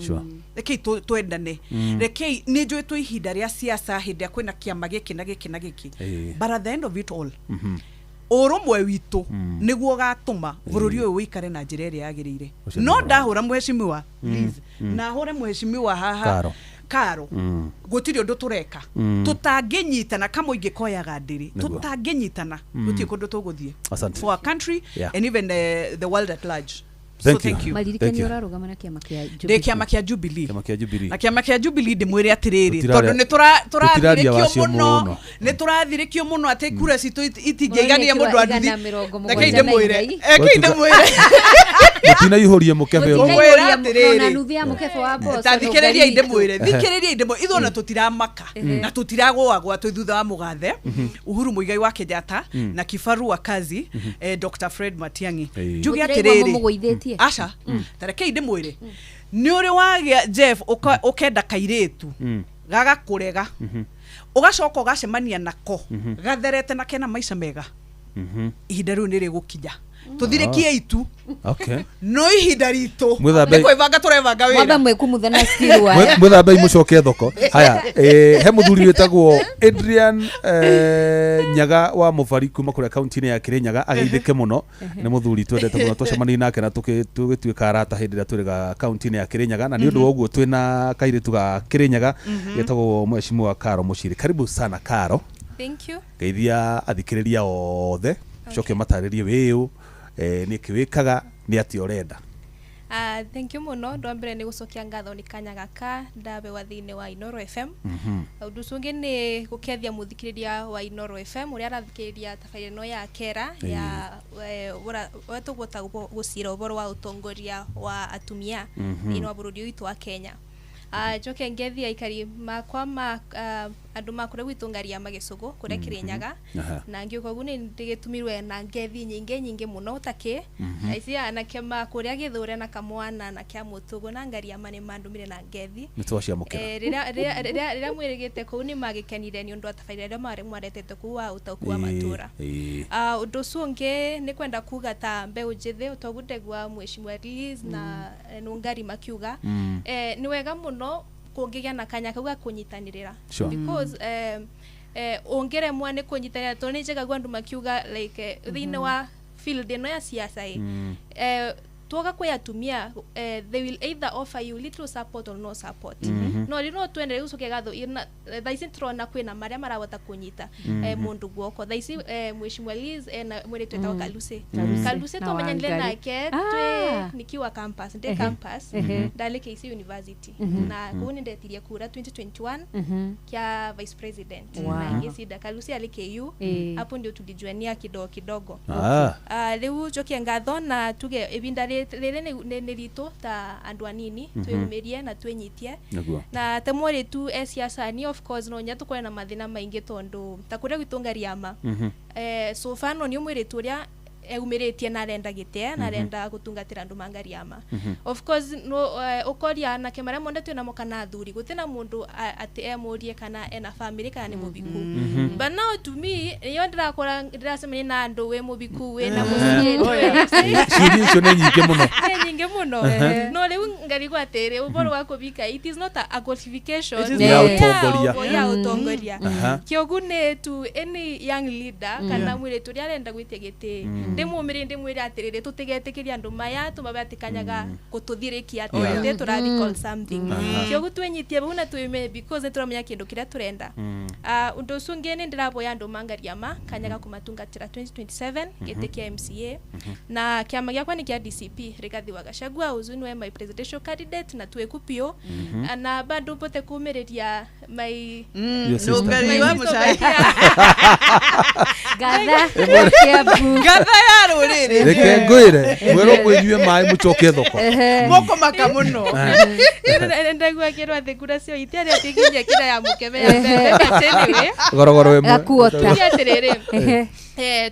Rekei twendane. Rekei, nĩ njũĩ twĩ ihinda rĩa siasa, hĩndĩ ĩrĩa kwĩna kĩama gĩkĩ na gĩkĩ na gĩkĩ, but at the end of it all, ũrũmwe witũ nĩguo ũgatũma bũrũri ũyũ ũikare na njĩra ĩrĩa yagĩrĩire. Ũcio nĩ No ũhoro. ndahũra mũheshimiwa please, na hũre mũheshimiwa haha Karo. Karo, gũtirĩ ũndũ tũreka tũtangĩnyitana, kamũingĩ koyaga ndĩrĩ. Tũtangĩnyitana, gũtirĩ kũndũ tũgũthiĩ Asante. for our country and even the world at large. Thank So you. thank you. Maririkani ũrarũgama na kĩama kĩa Ndĩ Jubilee. kĩama kĩa Jubilee. Kĩama kĩa Jubilee. Na kĩama kĩa Jubilee ndĩmwĩre atĩrĩrĩ, Tũtiraria- tondũ nĩ tũtiraria tũrathirĩkio wacio mũno, mũno. nĩ tũrathirĩkio mũno atĩ kura citũ itingĩigania Mũronekirwo mũndũ anduthi. igana mĩrongo Rekei mũgwanja na ndĩmwĩre. inya. Rekei ndĩmwĩre. Mũtinaihũrie mũkebe ũmwe. Ngũmwĩra Ona atĩrĩrĩ. nuthu ya mũkebe wa mboco Ta thikĩrĩriai nũngari ndĩmwĩre, itũ. thikĩrĩriai ndĩmwĩre, ithuĩ ona tũtiramaka na tũtiragũagũa twĩ thutha wa mũgathe Uhuru Muigai wa Kenyatta na kibaru wa kazi Dr. Fred Matiang'i. Njuge Mũtiraigua atĩrĩrĩ, mũmũgũithĩtie? aca, ta rekei ndĩmwĩre, nĩ ũrĩ wagĩa Jeff ũkenda kairĩtu gagakũrega, ũgacoka ũgacemania nako gatherete na kena maica mega, ihinda rĩu nĩ rĩgũkinya tũthirĩkie itu Okay. no ihinda ritũ Mwĩthambe- nĩ kwĩbanga tũrebanga Mwamba wĩra. mwĩkumutha na steel wire. Mwĩthambei mũcoke thoko. Haya, he mũthuri wĩtagwo Adrian Nyaga wa Mũbari kuma kũrĩa kaunti-inĩ ya Kĩrĩnyaga, ageithĩke mũno. Nĩ mũthuri twendete mũno, twacemanirie nake na tũgĩtuĩka arata hĩndĩ ĩrĩa twĩrĩga kaunti-inĩ ya Kĩrĩnyaga, na nĩ ũndũ wa ũguo twĩna kairĩtu ga Kĩrĩnyaga getagwo Mheshimiwa Karo Mũciri. Karibu sana Karo. Thank you. Geithia athikĩrĩria othe, ũcoke ũmatarĩrie wĩũ, nĩkĩ wĩkaga, nĩ atĩa ũrenda. Thank you muno. Ũndũ wa mbere nĩ gũcokia ngatho nĩ kanya gaka ndabewa thĩinĩ wa Inoro FM. Ũndũ ũcio ũngĩ nĩ gũkethia mũthikĩrĩria wa Inoro FM ũrĩa arathikĩrĩria tabarĩra ĩno ya kera ya ũrĩa tũgũta gũcira ũhoro wa ũtongoria wa atumia thĩinĩ wa bũrũri ũyũ witũ wa Kenya. Njoke ngethie aikari makwa ma andũ ma kũrĩa gwitũ Ngariama Gĩcũgũ kũrĩa Kĩrĩnyaga, na ngĩũka ũguo nĩ ndĩgĩtũmirwe na ngethi nyingĩ nyingĩ mũno takĩ aici anake ma kũrĩa Gĩthũre na Kamwana na kĩa Mũtũgũ na Ngariama nĩ mandũmire na ngethi. Nĩ twaciamũkĩra. Rĩrĩa mwĩrĩgĩte kũu nĩ magĩkenire nĩ ũndũ wa tabarĩra ĩrĩa mwaretete kũu wa ũtaũku wa matũra. Ũndũ ũcio ũngĩ nĩ kwenda kuga ta mbeũ njĩthĩ ũtoguo ndegua Mheshimiwa Liz na Nungari makiuga, nĩ wega mũno kũngĩgĩa na kanya kau ga kũnyitanĩrĩra. Because ũngĩremwo nĩ kũnyitanĩra, tondũ nĩ njegagua andũ makiuga like thĩinĩ wa field ĩno ya siasa ĩ, tuoga kwĩ atumia, they will either offer you little support or no support. No rĩu no twendere gũcokia ngatho thaa ici tũrona kwĩna marĩa marahota kũnyita mũndũ guoko thaa ici, Mheshimiwa Liz ena mwĩrĩtu etagwo Kaluse. Kaluse Na twamenyanire Wangari. nake twĩ nikiwa campus, ndĩ campus ndarĩ KC University, na kũu nĩ ndetirie kura 2021 kĩa vice president na ngĩcinda. Kaluse arĩ KU, hapo ndio tulijuania kidogo kidogo. Rĩu njokie ngatho na tuge ibinda rĩrĩ nĩ ritũ ta andũ anini twĩyumĩrie na twĩnyitie na ta mwĩrĩtu e ciaca-inĩ, of course no nya tũkorwe na mathĩna maingĩ tondũ ta kũrĩa gwitũ Ngariama, so far no nĩ mwĩrĩtu ũrĩa eumĩrĩtie na arenda gĩtĩ na arenda gũtungatĩra andũ ma Ngariama. Of course no ũkoria anake marĩa monde twĩnamo kana athuri gũtirĩ na mũndũ atĩ emũrie kana ena family kana nĩ mũbiku, but now to me nĩyo ndĩrakora ndĩracemania na andũ wĩ mũbiku wĩna mũciĩ. Ciũria icio nĩ nyingĩ mũno. Nĩ nyingĩ mũno, no rĩu ngarigwo atĩrĩ, ũhoro wa kũbika, it is not a qualification It is Ya ũtongoria. Ya ũtongoria. Kĩogu nĩ to any young leader kana mwĩrĩtu ũrĩa arenda gwĩtia gĩtĩ, ndĩmũmĩrĩrie ndĩmwĩre atĩrĩrĩ, tũtigetĩkĩrie andũ maya tũmabe atĩ kanyaga gũtũthirĩkia atĩ ithuĩ tũra recall something. Kĩogu twĩnyitie bau na twĩme because nĩ tũramenya kĩndũ kĩrĩa tũrenda. Ũndũ ũcio ũngĩ nĩ ndĩraboya andũ ma Ngariama kanyaga kũmatungatĩra 2027 gĩtĩ kĩa MCA, na kĩama gĩakwa nĩ kĩa DCP Rigathi wa Gachagua ũcio nĩwe my presidential candidate na twĩku biũ, na bado mbote kũmĩrĩria my Your sister. Nungari wa Mũcai. Ngatha Kiambu. Ngatha ya rũrĩrĩ. Reke ngwĩre mwĩrwo mwĩnyue maĩ mũcoke thoko. Mũkũmaka mũno. Ndagua kĩrwo atĩ kura cio itiarĩ atĩ nginya kĩra ya mũkebe ya mbembe, but anyway, Gorogoro ĩmwe. Gakuota. tuge atĩrĩrĩ,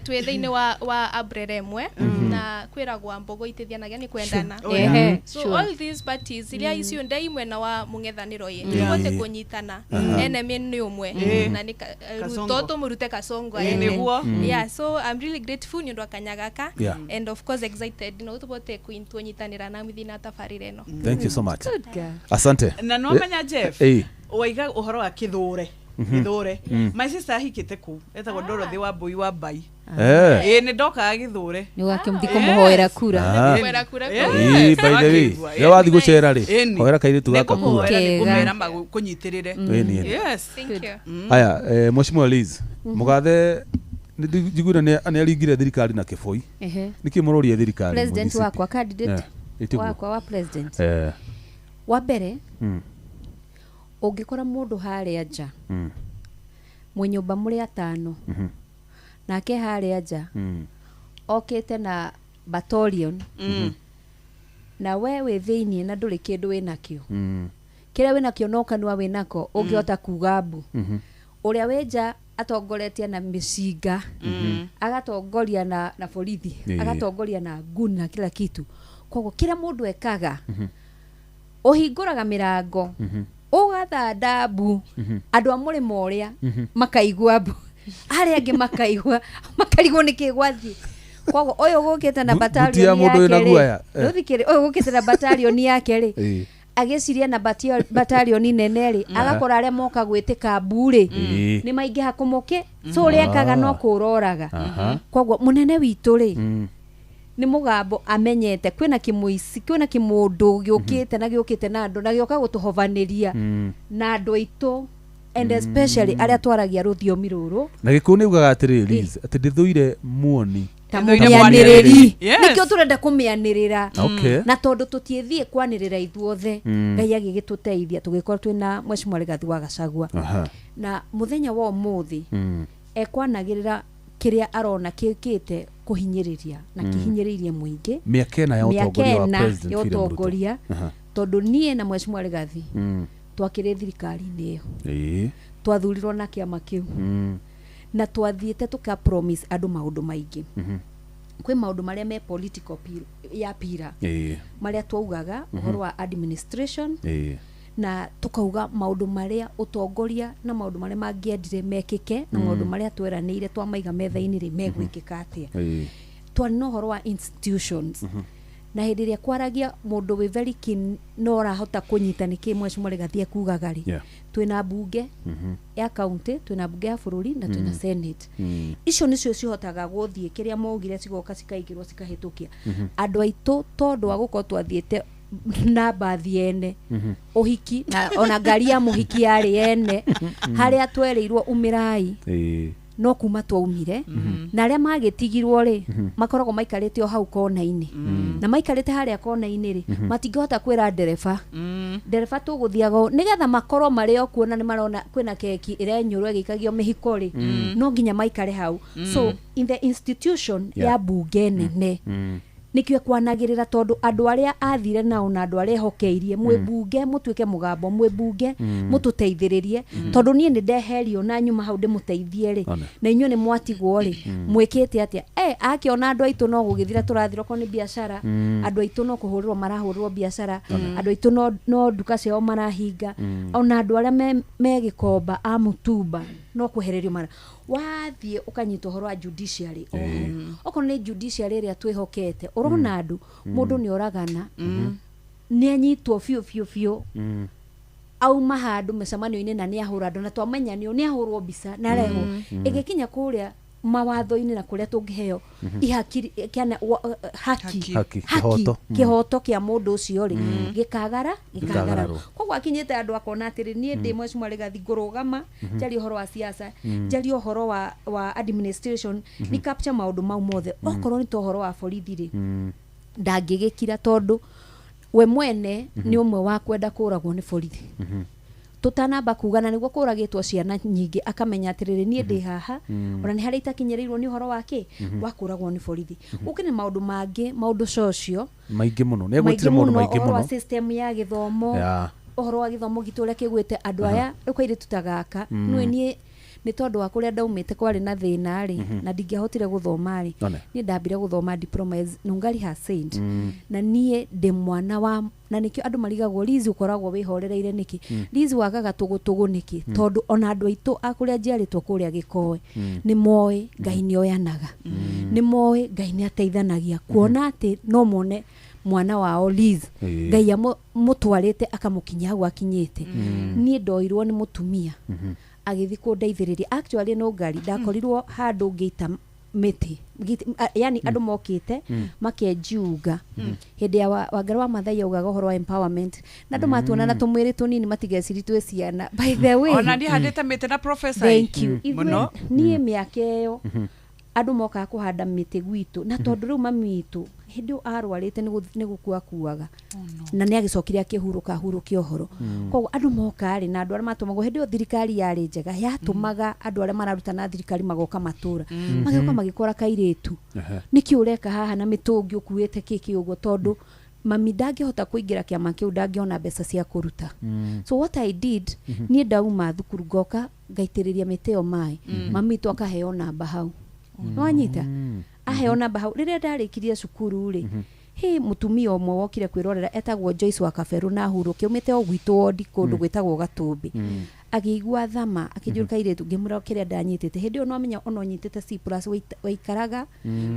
twĩ thĩinĩ wa umbrella ĩmwe na kwĩragwa mbogo itithianagia nĩ kwendana. So all these parties iria icio ndai mwena wa mũng'ethanĩro ĩ tũbote kũnyitana, enemy nĩ ũmwe na nĩ Kasongo. Ruto tũmũrute Kasongo aende. Nĩguo. Yeah, so I'm really grateful nĩ ũndũ wa kanya gaka and of course excited no tũbote kũnyitanĩra na thĩinĩ wa tabarĩra ĩno. Thank you so much. Good girl. Asante. Na nĩwamenya Jeff, waiga ũhoro wa kĩthũre, gĩthũre, my sister ahikĩte kũu etagwo Dorothy wa Mbui wa Mbai. Ĩĩ, nĩ ndokaga gĩthũre. Nĩ ũgakĩmũthiĩ kũmũhoera kura. Kũmwĩra kura kũu. Ĩĩ, by the way, Wakĩigua, rĩrĩa wathiĩ gũcera rĩ, Ĩni. hoera kairĩtu gaka kura. Nĩngũmũhoera, Kega. nĩngũmera kũnyitĩrĩre. Ĩni, ĩni. Yes. Thank you. Aya, Mheshimiwa Liz, mũgathe Njiguire nĩ aringire thirikari na kĩboi. Nĩkĩ mũroria thirikari? President wakwa, candidate wakwa wa president. Wa mbere, ũngĩkora mũndũ harĩa nja mwĩ nyũmba mũrĩ atano, nake harĩa nja okĩte na battalion, na we wĩ thĩiniĩ na ndũrĩ kĩndũ wĩnakĩo, kĩrĩa wĩnakĩo no kanua wĩnako ũngĩhota kuga mbu. Ũrĩa wĩ nja atongoretie na mĩcinga, agatongoria na borithi, agatongoria na nguni na kila kitu. Koguo kĩrĩa mũndũ ekaga, ũhingũraga mĩrango, ũgathanda mbu, andũ a mũrĩmo ũrĩa makaigua mbu, arĩa angĩ makaigua, makarigwo nĩkĩ gwathiĩ. Koguo ũyũ gũkĩte na battalion yake rĩ, ndũthikĩrĩ, ũyũ gũkĩte na battalion yake rĩ, agĩciria na battalion nene rĩ, agakora arĩa moka gwĩtĩka mbu rĩ, nĩ maingĩha kũmũkĩ, so ũrĩa ekaga no kũroraga. Koguo mũnene witũ rĩ, nĩ mũgambo amenyete kwĩna kĩmũici, kwĩna kĩmũndũ gĩũkĩte na gĩũkĩte na andũ na gĩoka gũtũhovanĩria na andũ aitũ, and especially arĩa twaragia rũthiomi rũrũ. Na Gĩkũyũ nĩ ugaga atĩrĩrĩ, Liz, atĩ ndĩthũire muoni ta mũmĩanĩrĩri. Nĩkĩo tũrenda kũmĩanĩrĩra. Na tondũ tũtiĩthiĩ kwanĩrĩra ithuothe, Ngai agĩgĩtũteithia tũgĩkorwo twĩna Mheshimiwa Rigathi wa Gachagua. Na mũthenya wa ũmũthĩ ekwanagĩrĩra kĩrĩa arona kĩkĩte kũhinyĩrĩria na kĩhinyĩrĩirie mũingĩ mĩaka ĩna ya ũtongoria wa President William Ruto. Tondũ niĩ na Mheshimiwa Rigathi twakĩrĩ thirikari-inĩ ĩyo, twathurirwo na kĩama kĩu, na twathiĩte tũka promise andũ maũndũ maingĩ. Kwĩ maũndũ marĩa me political ya pira marĩa twaugaga ũhoro wa administration, na tukauga maũndũ marĩa ũtongoria na maũndũ marĩa mangĩendire mekĩke na maũndũ marĩa tweranĩire twamaiga metha-inĩ rĩ megwĩkĩka atĩa. Twarĩ na ũhoro wa institutions, na hĩndĩ ĩrĩa kwaragia mũndũ wĩ very keen no ũrahota kũnyita nĩkĩ Mheshimiwa Rigathi ekugaga rĩ, twĩna mbunge ya county, twĩna mbunge ya bũrũri na twĩna senate. Icio nĩcio cihotaga gũthiĩ kĩrĩa maugire cigoka cikaingĩrwo cikahĩtũkia andũ aitũ, tondũ wa gũkorwo twathiĩte na mbathi ene ũhiki na ona ngari ya mũhiki yarĩ ene, harĩa twereirwo umĩrai no kuma twaumire, na arĩa magĩtigirwo rĩ makoragwo maikarĩte o hau kona-inĩ, na maikarĩte harĩa kona-inĩ rĩ matingĩhota kwĩra ndereba, ndereba tũgũthiaga nĩgetha makorwo marĩ o kuo na nĩ marona kwĩna keki ĩrenyũrwo ĩgĩikagio mĩhiko rĩ, no nginya maikare hau. So in the institution ya mbunge nene nĩkĩo kwanagĩrĩra, tondũ andũ arĩa athire nao na andũ arĩa ehokeirie mwĩ mbunge mũtuĩke mũgambo, mwĩ mbunge mũtũteithĩrĩrie, tondũ niĩ nĩ ndeherio na nyuma hau ndĩmũteithie rĩ, na inyuĩ nĩ mwatigwo rĩ, mwĩkĩte atĩa? Akĩona andũ aitũ no gũgĩthira tũrathira okorwo nĩ biacara, andũ aitũ no kũhũrĩrwo marahũrĩrwo biacara, andũ aitũ no nduka ciao marahinga, ona andũ arĩa me gĩkomba a mũtumba no kwehererio mara wathiĩ ũkanyita ũhoro wa judiciary. Okorwo nĩ judiciary ĩrĩa twĩhokete, ũrona andũ mũndũ nĩ oragana, nĩ anyitwo biũ biũ biũ, auma handũ mĩcemanio-inĩ na nĩ ahũra andũ na twamenya nĩ ahũrwo mbica na arehwo, ĩgĩkinya kũrĩa mawatho-inĩ na kũrĩa tũngĩheo ihaki kĩana haki kĩhoto kĩa mũndũ ũcio rĩ gĩkagara. Koguo akinyĩte andũ akona atĩrĩ, niĩ ndĩ Mheshimiwa Rigathi ngũrũgama njarie ũhoro wa siasa, njarie ũhoro wa administration, ni capture maũndũ mau mothe. Okorwo nĩ ta ũhoro wa borithi rĩ, ndangĩgĩkira tondũ we mwene nĩ ũmwe wa kwenda kũragwo nĩ borithi. Tũtanamba kuga na nĩguo kũragĩtwo ciana nyingĩ, akamenya atĩrĩrĩ niĩ ndĩ haha, ona nĩ harĩa itakinyĩrĩirwo nĩ ũhoro wa kĩ wa kũragwo nĩ borithi. Gũkĩ nĩ maũndũ mangĩ, maũndũ socio maingĩ mũno, nĩ egwĩtire maũndũ maingĩ mũno, ũhoro wa system ya gĩthomo, ũhoro wa gĩthomo gitũ ũrĩa kĩgwĩte andũ aya rĩu kairĩtu ta gaka, nĩ niĩ nĩ tondũ wa kũrĩa ndaumĩte kwarĩ na thĩna rĩ, na ndingĩahotire gũthoma rĩ, niĩ ndambire gũthoma diploma as Nungari has said, na niĩ ndĩ mwana wa, na nĩkĩo andũ marigagwo Liz ũkoragwo wĩhorereire nĩkĩ, Liz wagaga tũgũtũgũ nĩkĩ, tondũ ona andũ aitũ a kũrĩa njiarĩtwo kũrĩa Gĩkoe nĩ moĩ Ngai nĩ oyanaga, nĩ moĩ Ngai nĩ ateithanagia, kuona atĩ no mone mwana wao Liz Ngai amũtwarĩte akamũkinyia hau akinyĩte. Niĩ ndoirwo nĩ mũtumia agĩthiĩ kũndeithĩrĩria. Actually no ngari ndakorirwo handũ ngĩita mĩtĩ, yani andũ mokĩte makenjiunga hĩndĩ ya Wangari wa Maathai augaga ũhoro wa empowerment, na andũ matuona na tũmwĩrĩ tũnini matigeciri twĩ ciana. By the way, ona niĩ handĩte mĩtĩ na professor. Thank you. Niĩ mĩaka ĩyo Andũ mokaga kũhanda mĩtĩ gwitũ, na tondũ rĩu mami witũ hĩndĩ ĩyo arwarĩte nĩ gũkua akuaga, na nĩ agĩcokire akĩhurũka ahurũkia ũhoro. Koguo andũ moka rĩ, na andũ arĩa matũmagwo hĩndĩ ĩyo thirikari yarĩ njega, yatũmaga andũ arĩa mararuta na thirikari magoka matũra, magĩũka magĩkora kairĩtu, nĩkĩ ũreka haha na mĩtũngi ũkuĩte kĩkĩ ũguo, tondũ mami ndangĩhota kũingĩra kĩama kĩu, ndangĩona mbeca cia kũruta. So what I did, niĩ ndauma thukuru ngoka ngaitĩrĩria mĩtĩ ĩyo maĩ, mami witũ akaheo namba hau, nĩwanyita, aheo namba hau. Rĩrĩa ndarĩkirie cukuru rĩ, he mũtumia ũmwe wokire kwĩrorera etagwo Joyce wa Kaberũ na hurũke, aumĩte o gwitũ wondi kũndũ gwĩtagwo Gatũmbĩ, akĩigua thama akĩnjũrĩka kairĩtu, ngĩmwĩra kĩrĩa ndanyitĩte hĩndĩ ĩyo, no amenya ona ũnyitĩte C plus waikaraga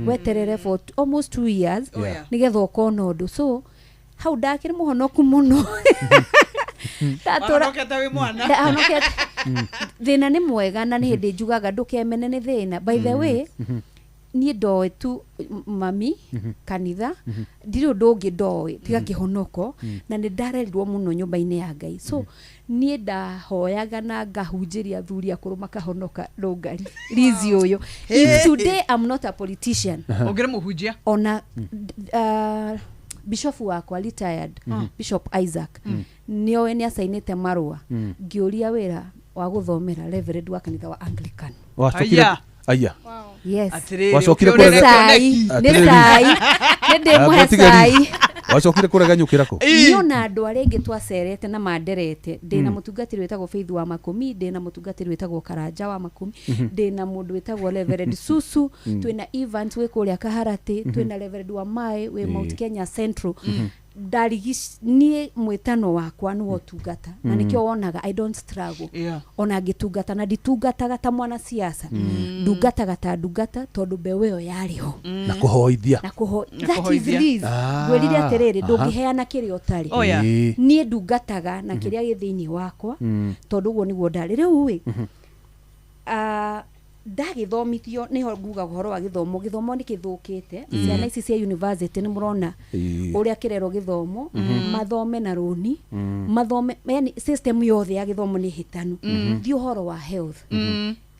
weterere for almost 2 years nĩgetha ũkona ũndũ. So hau ndakĩrĩ mũhonoku mũno. Wahonokete wĩ mwana. Ndahonokete. Thĩna nĩ mwega, na nĩ hĩndĩ njugaga ndũkemene nĩ thĩna. By the way, niĩ ndoĩ tu mami kanitha, ndirĩ ũndũ ũngĩ ndoĩ tiga kĩhonoko, na nĩ ndarerirwo mũno nyũmba-inĩ ya Ngai. So niĩ ndahoyaga na ngahunjĩria athuri akũrũ makahonoka. Rũngari Lizi ũyũ, if today I'm not a politician, Ũngĩrĩ mũhunjia. Ona bishop wakwa, retired Bishop Isaac, nĩoĩ, nĩ acainĩte marũa ngĩũria wĩra wa gũthomera reverend wa kanitha wa Anglican. Wacokire Aya. Aya. Yes. Atĩrĩrĩ, Wacokire ũkĩũrĩre kũrega- Cai nĩ Atĩrĩrĩ. cai nĩ ndĩmũhe cai. Wacokire kũreganyũkĩra kũ? Niĩ ona andũ arĩa aingĩ twacerete na manderete, ndĩna mũtungatĩri wĩtagwo Faith wa Makũmi, ndĩna mũtungatĩri wĩtagwo Karanja wa Makũmi, ndĩna mũndũ wĩtagwo Reverend Susu, twĩna Evans wĩ kũrĩa Kaharatĩ, twĩna Reverend wa Mai wĩ Mount Kenya Central. Ndarigi niĩ mwĩtano wakwa nĩ wa ũtungata, na nĩkĩo wonaga I don't struggle ona ngĩtungata, na nditungataga ta mwanasiasa, ndungataga ta ndungata, tondũ mbeũ ĩyo yarĩ ho. Na kũhoithia. Na kũho Na that is kũhoithia. Liz, ngwĩrire atĩrĩrĩ, ndũngĩheana kĩrĩa ũtarĩ. Oh, yeah. Niĩ ndungataga na kĩrĩa gĩ thĩinĩ wakwa, tondũ ũguo nĩguo ndarĩ. Rĩu ĩ, ndagĩthomithio, nĩho nguga ũhoro wa gĩthomo. Gĩthomo nĩ gĩthũkĩte. Ciana ici cia university nĩ mũrona ũrĩa kĩrerwo gĩthomo, mathome na rũni, mathome, yani system yothe ya gĩthomo nĩ hĩtanu. Thiĩ ũhoro wa health,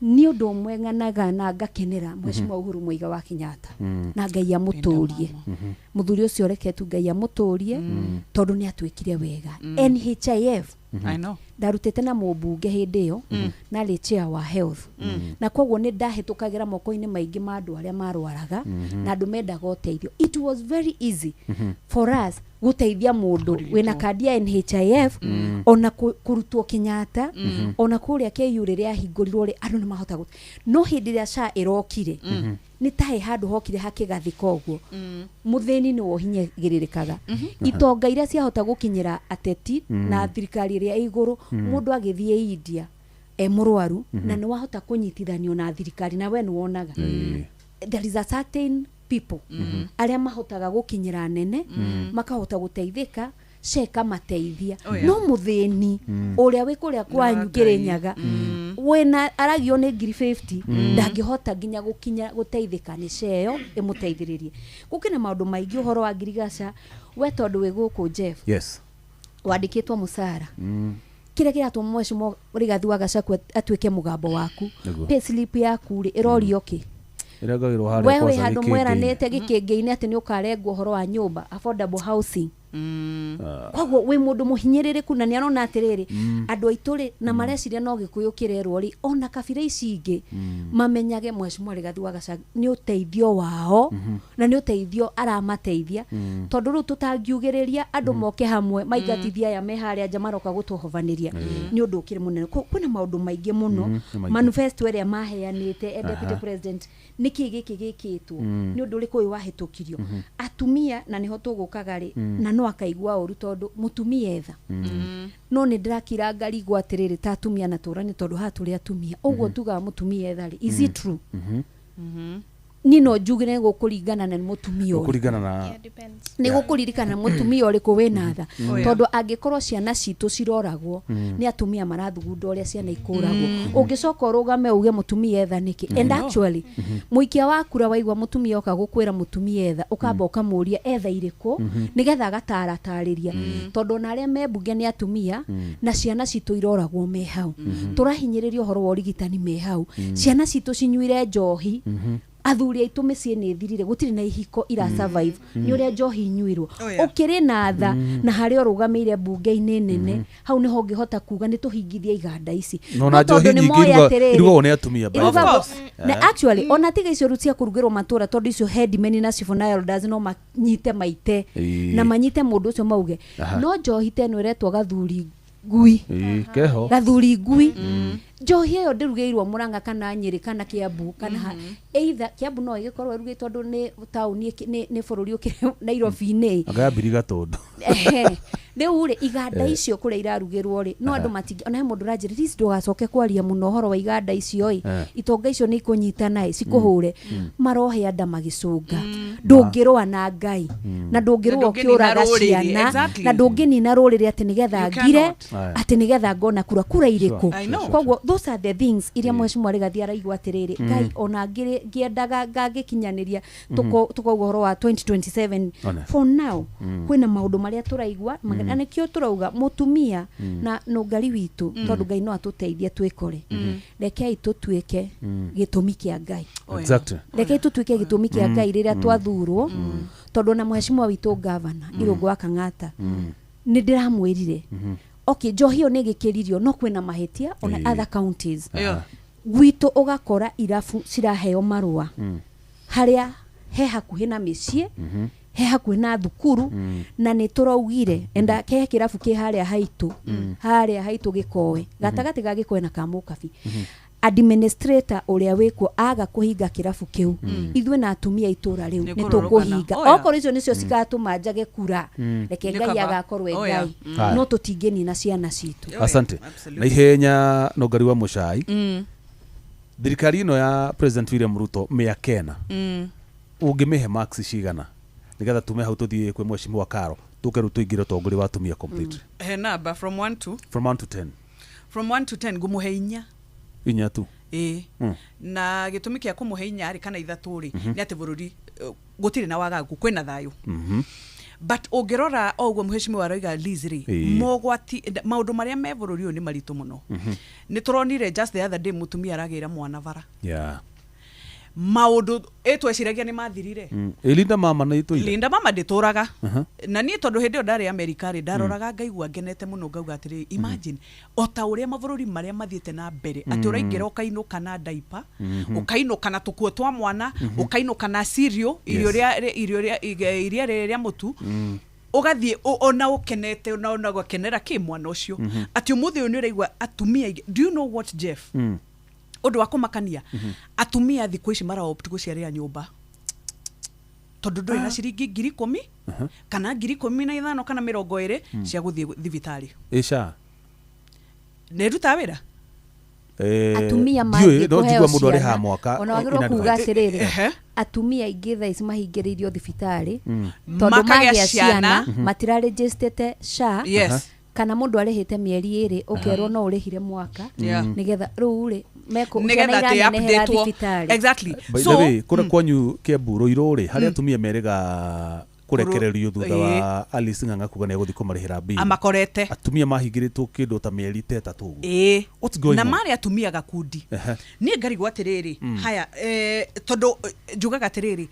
nĩ ũndũ ũmwe ng'anaga na ngakenera Mheshimiwa Uhuru Muigai wa Kenyatta, na Ngai amũtũrie mũthuri ũcio, reke tu Ngai amũtũrie, tondũ nĩ atwĩkire wega. NHIF, I know. Ndarutĩte na mũmbunge hĩndĩ ĩyo narĩ chair wa health, na koguo nĩ ndahĩtũkagĩra moko-inĩ maingĩ ma andũ arĩa marwaraga na andũ mendaga ũteithio. It was very easy for us gũteithia mũndũ wĩna kandi ya NHIF, ona kũrutwo Kenyatta, ona kũrĩa KU rĩrĩa ahingũrirwo rĩ, andũ nĩ mahota no hĩndĩ ĩrĩa SHA ĩrokire, nĩ ta he handũ hokire hakĩgathĩka ũguo, mũthĩni nĩwe ũhinyagĩrĩrĩkaga. Itonga iria ciahota gũkinyĩra ateti na thirikari ĩrĩa ĩ igũrũ, mũndũ agĩthiĩ India e mũrwaru na nĩ wahota kũnyitithanio na thirikari, na we nĩ wonaga there is a certain people arĩa mahotaga gũkinyĩra nene, makahota gũteithĩka ceka mateithia. Oh, yeah. No mũthĩni ũrĩa wĩ kũrĩa kwanyu Kĩrĩnyaga, wĩna aragio nĩ ngiri 50, ndangĩhota nginya gũkinya gũteithĩka nĩ ceo ĩmũteithĩrĩrie. Gũkĩna maũndũ maingĩ ũhoro wa ngirigaca, we tondũ wĩ gũkũ Jeff, wandĩkĩtwo mũcara, kĩrĩa kĩratũma Mheshimiwa Rigathi wa Gachagua atuĩke mũgambo waku, Nĩguo. pay slip yaku rĩ, ĩrorio kĩ? Ĩrengagĩrwo harĩa We wĩ kwanza handũ gĩkĩngĩ-inĩ. mweranĩte gĩkĩngĩ-inĩ atĩ nĩ ũkarengwo ũhoro wa nyũmba, affordable housing. Koguo wĩ mũndũ mũhinyĩrĩrĩku, na nĩ arona atĩrĩrĩ, andũ aitũ rĩ, na mareciria no gĩkũyũ kĩrerwo rĩ, ona kabira ici ingĩ mamenyage Mheshimiwa Rigathi wa Gachagua nĩ ũteithio wao, na nĩ ũteithio aramateithia, tondũ rĩu tũtangiugĩrĩria andũ moke hamwe maingatithia aya me harĩa nja maroka gũtũhovanĩria, nĩ ũndũ ũkĩrĩ mũnene. Kwĩna maũndũ maingĩ mũno. Nĩ maingĩ. Manifesto ĩrĩa maheanĩte e deputy president, nĩkĩ gĩkĩ gĩkĩtwo, nĩ ũndũ ũrĩkũ ũyũ wahĩtũkirio, atumia, na nĩho tũgũkaga rĩ, na no akaigua ũru tondũ mũtumia etha, no nĩ ndĩrakira ngarigwo atĩrĩrĩ, ta atumia na tũrani, tondũ haha tũrĩ atumia ũguo tugaga mũtumia etha rĩ, is it true? Niĩ no njugire gũkũringana na nĩ mũtumia ũrĩkũ. Kũringana na Yeah, depends. Nĩ gũkũririkana mũtumia ũrĩkũ wĩna tha, Oh, yeah. tondũ angĩkorwo ciana citũ ciroragwo nĩ atumia marathugunda ũrĩa ciana ikũragwo, ũngĩcoka ũrũgame uge mũtumia etha nĩkĩ? And actually mũikia wa kura waigua mũtumia oka gũkwĩra mũtumia etha, ũkamba ũkamũria etha irĩkũ, nĩgetha agataratarĩria, tondũ ona arĩa me mbunge nĩ atumia, na ciana citũ iroragwo me hau, tũrahinyĩrĩria ũhoro wa ũrigitani me hau, ciana citũ cinyuire njohi. Athuri aitũ mĩciĩ nĩ ĩthirire, gũtirĩ na ihiko ira survive nĩ ũrĩa njohi inyuirwo. Oh, yeah. Ũkĩrĩ na tha na harĩa ũrũgamĩire mbunge-inĩ nene, hau nĩho ũngĩhota kuga nĩ tũhingithie iganda ici. No na tondũ njohi nĩ nyingĩ moĩ atĩrĩrĩ, irugagwo nĩ atumia, by the way. Irugagwo- na actually ona tiga icio rĩu cia kũrugĩrwo matũra, tondũ icio headmen na cibũ na elders no manyite maite na manyite mũndũ ũcio mauge. No njohi ta ĩno ĩretwo gathuri ngui, Ĩĩ, keho. Gathuri ngui, njohi ĩyo ndĩrugĩirwo Mũrang'a kana Nyĩrĩ kana Kĩambu kana either Kĩambu no ĩgĩkorwo ĩrugĩtwo tondũ nĩ taũni nĩ bũrũri ũkĩrĩ Nairobi-inĩ. Anga ya mbiriga tondũ Ehe. Rĩu rĩ, iganda icio kũrĩa irarugĩrwo rĩ, no andũ matingĩ. Ona he mũndũ ũranjĩra, "Liz, ndũgacoke kwaria mũno ũhoro wa iganda icio ĩ, itonga icio nĩ ikũnyitana ĩ, cikũhũre." Marohe anda magĩcũnga. Ndũngĩrũa na Ngai na ndũngĩrũa Na ndũngĩnina ũkĩũraga rũrĩrĩ, ciana, na ndũngĩnina rũrĩrĩ atĩ nĩgetha You ngire, cannot. Atĩ nĩgetha ngona kura. Kura irĩkũ? I know. Koguo those are the things iria mheshimiwa Rigathi araigua atĩrĩrĩ, Ngai ona ngĩendaga ngangĩkinyanĩria tũkauga ũhoro wa 2027. One. For now kwĩna maũndũ marĩa tũraigua na nĩkĩo tũrauga mũtumia na nũngari witũ, tondũ Ngai no atũteithie twĩkore. Rekei tũtuĩke gĩtũmi kĩa Ngai. Rekei tũtuĩke gĩtũmi kĩa Ngai rĩrĩa twathurwo, tondũ ona mheshimiwa witũ gavana Irũngũ wa Kang'ata nĩ ndĩramwĩrire, okay, njohi ĩyo nĩ ĩgĩkĩririo, no kwĩna mahĩtia ona other counties. Gwitũ ũgakora irabu ciraheo marũa harĩa he hakuhĩ na mĩciĩ, he hakuhĩ na thukuru, na nĩ tũraugire enda he kĩrabu kĩ harĩa haitũ, harĩa haitũ Gĩkoe, gatagatĩ ga Gĩkoe na Kamũkabi. Administrator ũrĩa wĩkuo aga kũhinga kĩrabu kĩu, ithuĩ na atumia a itũra rĩu Nĩ nĩ kũrũrũngana. tũkũhinga. Oh, yeah. Okorwo icio nĩcio cigatũma njage kura, reke Nĩ Ngai kaba. agakorwo e Oh, yeah. Ngai, Haya. no tũtingĩnina ciana citũ. Asante. Na ihenya, nongari wa mũcai, thirikari ĩno ya President William Ruto mĩaka 4, ũngĩmĩhe marks cigana, nĩgetha tume hau tũthiĩ kwĩ mheshimiwa Karo, tũke rĩu tũingĩre ũtongoria wa atumia completely? He namba from 1 to From 1 to 10. From 1 to 10 ngũmũhe 4. 4 tu? Ĩĩ. Na gĩtũmi kĩa kũmũhe 4 rĩ, kana 3 rĩ, nĩ atĩ bũrũri gũtirĩ na wagagu, kwĩna thayũ, but ũngĩrora o ũguo mheshimiwa aroiga Liz rĩ, mogwati, maũndũ marĩa me bũrũri ũyũ nĩ maritũ mũno. Nĩ tũronire just the other day mũtumia aragĩra mwana bara. Maũndũ ĩ tweciragia nĩ mathirire. Ĩ Linda Mama nĩ itũire. Linda Mama ndĩtũraga na niĩ, tondũ hĩndĩ ĩyo ndarĩ Amerika rĩ, ndaroraga ngaigua ngenete mũno, ngauga atĩrĩ, imagine o ta ũrĩa mabũrũri marĩa mathiĩte na mbere, atĩ ũraingĩra ũkainũka na diaper, ũkainũka na tũkuo twa mwana, ũkainũka na cereal, irio rĩa irio rĩa iria rĩrĩ rĩa mũtu, ũgathiĩ ona ũkenete ona ũgakenera kĩ mwana ũcio, atĩ ũmũthĩ ũyũ nĩ ũraigua atumia aingĩ. Do you know what, Jeff, ũndũ wa kũmakania, atumia thikũ ici maraopt gũciarĩra nyũmba tondũ ndũrĩ na ciringi 10,000 kana 15,000 kana 20 cia gũthiĩ thibitarĩ. Ĩca. Nĩ ĩrutaga wĩra. Atumia ndiũĩ, mangĩ no kũheo njigua mũndũ arĩhaga ciana, mwaka ona in wagĩrĩirwo kuga advance. atĩrĩrĩ, atumia aingĩ thaa ici mahingĩrĩirio thibitarĩ tondũ Makagĩa magĩa ciana, ciana matirarĩnjĩstĩte SHA, kana mũndũ arĩhĩte mĩeri 2, ũkerwo no ũrĩhire mwaka, nĩgetha rĩu rĩ mekũ nĩgetha ciana atĩ iranenehera updatewo. thibitarĩ. By So the way, kũrĩa kwanyu Kiambu Rũirũ rĩ, harĩa atumia merĩga kũrekererio thutha wa Alice Ng'ang'a kuga nĩ egũthiĩ kũmarĩhĩra bill, amakorete. Atumia mahingĩrĩtwo kĩndũ ta mĩeri ta 3 ũguo. What's going Na on? marĩ atumia gakundi. Niĩ ngarigwo atĩrĩrĩ, haya, tondũ njugaga atĩrĩrĩ,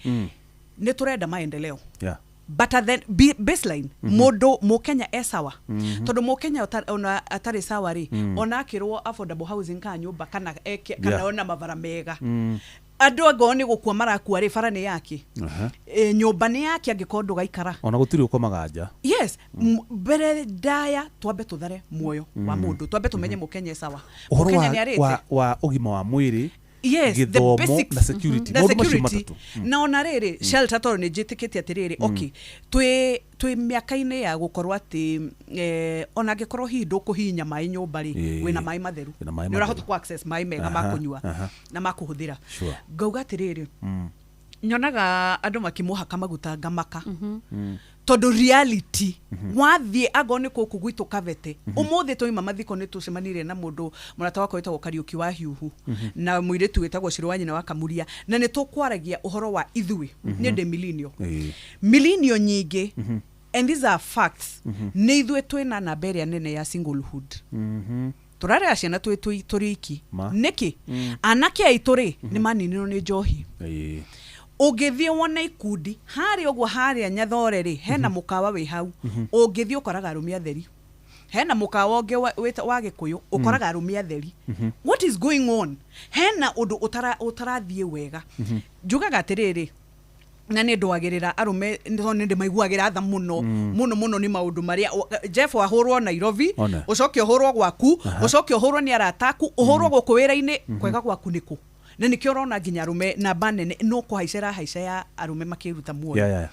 nĩ tũrenda maendeleo, but at the baseline mũndũ mũkenya e sawa, tondũ mũkenya ona atarĩ sawa rĩ, ona akĩrwo affordable housing kana nyũmba kana kana ona mabara mega, andũ angorwo nĩ gũkua marakua rĩ, bara nĩ yake, nyũmba nĩ yake, angĩkorwo ndũgaikara. Ona gũtirĩ ũkomaga nja. Yes, mbere ndaya twambe tũthare muoyo wa mũndũ, twambe tũmenye mũkenya e sawa, Ũhoro mũkenya wa, nĩ arĩte. wa ũgima wa mwĩrĩ, Yes, the gĩthomo basics. na security. Na Maũndũ macio security. matatũ. Na ona rĩrĩ shelter, tondũ nĩ njĩtĩkĩtie atĩrĩrĩ, okay, twĩ mĩaka-inĩ ya gũkorwo atĩ ona angĩkorwo hihi ndũkũhihinya maĩ nyũmba rĩ, wĩna maĩ matheru, Wĩna maĩ nĩ ũrahota matheru. ku access maĩ mega ma kũnyua na ma kũhũthĩra. Ngauga atĩrĩrĩ, nyonaga andũ makĩmũhaka maguta ngamaka, tondũ reality wathiĩ angorwo nĩ kũkũ gwitũ Kabete, ũmũthĩ twaima mathiko nĩ tũcemanirie na mũndũ mũrata wakwa wĩtagwo Kariũki wa Hiuhu na mũirĩtu wĩtagwo Ciro wa nyina wa Kamuria, na nĩ tũkwaragia ũhoro wa ithuĩ. Niĩ ndĩ millennial, millennial nyingĩ, and these are facts, nĩ ithuĩ twĩna namba ĩrĩa nene ya singlehood. Tũrarera ciana tũrĩ iki. Ma. Nĩkĩ anake aitũ rĩ nĩ maninirwo nĩ njohi? Ũngĩthiĩ wone ikundi harĩa ũguo, harĩa Nyathore rĩ, hena mũkawa wĩ hau, ũngĩthiĩ ũkoraga arũme atheri. Hena mũkawa ũngĩ wa Gĩkũyũ, ũkoraga arũme atheri. What is going on? Hena ũndũ ũtarathiĩ wega. Njugaga atĩrĩrĩ, na nĩ ndwagĩrĩra arũme tondũ nĩ ndĩmaiguagĩra tha mũno mũno mũno nĩ maũndũ marĩa Jeff ahũrwo Nairobi, One. ũcoke ũhũrwo gwaku, ũcoke ũhũrwo nĩ arata aku, ũhũrwo gũkũ wĩra-inĩ, kwega gwaku nĩkũ? Na nĩkĩo ũrona nginya arũme namba nene no kũhaica ĩrahaica ya arũme makĩruta muoyo.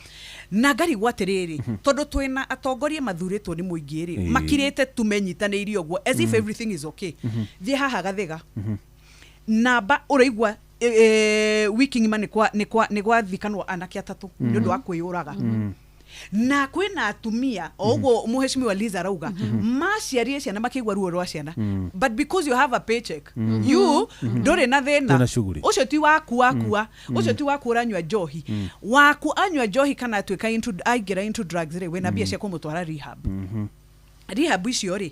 Na ngarigwo atĩrĩrĩ, tondũ twĩna atongoria mathurĩtwo nĩ mũingĩ rĩ, makirĩte tu menyitanĩirie ũguo as if everything is okay. Thiĩ haha Gathĩga, namba ũraigua wiki ng'ima nĩ gwathikanwo anake atatũ nĩ ũndũ wa kwĩyũraga. Na kwĩna atumia o ũguo mũheshimiwa Liza arauga, maciarire ciana makĩigua ruo rwa ciana, but because you have a paycheck, you ndũrĩ na thĩna. Ndũrĩ na shughuli. Ũcio ti waku wakua, ũcio ti waku ũranyua njohi, waku anyua njohi kana atuĩka aingĩra into drugs rĩ, wĩna mbia cia kũmũtwara rehab. Rehab icio rĩ,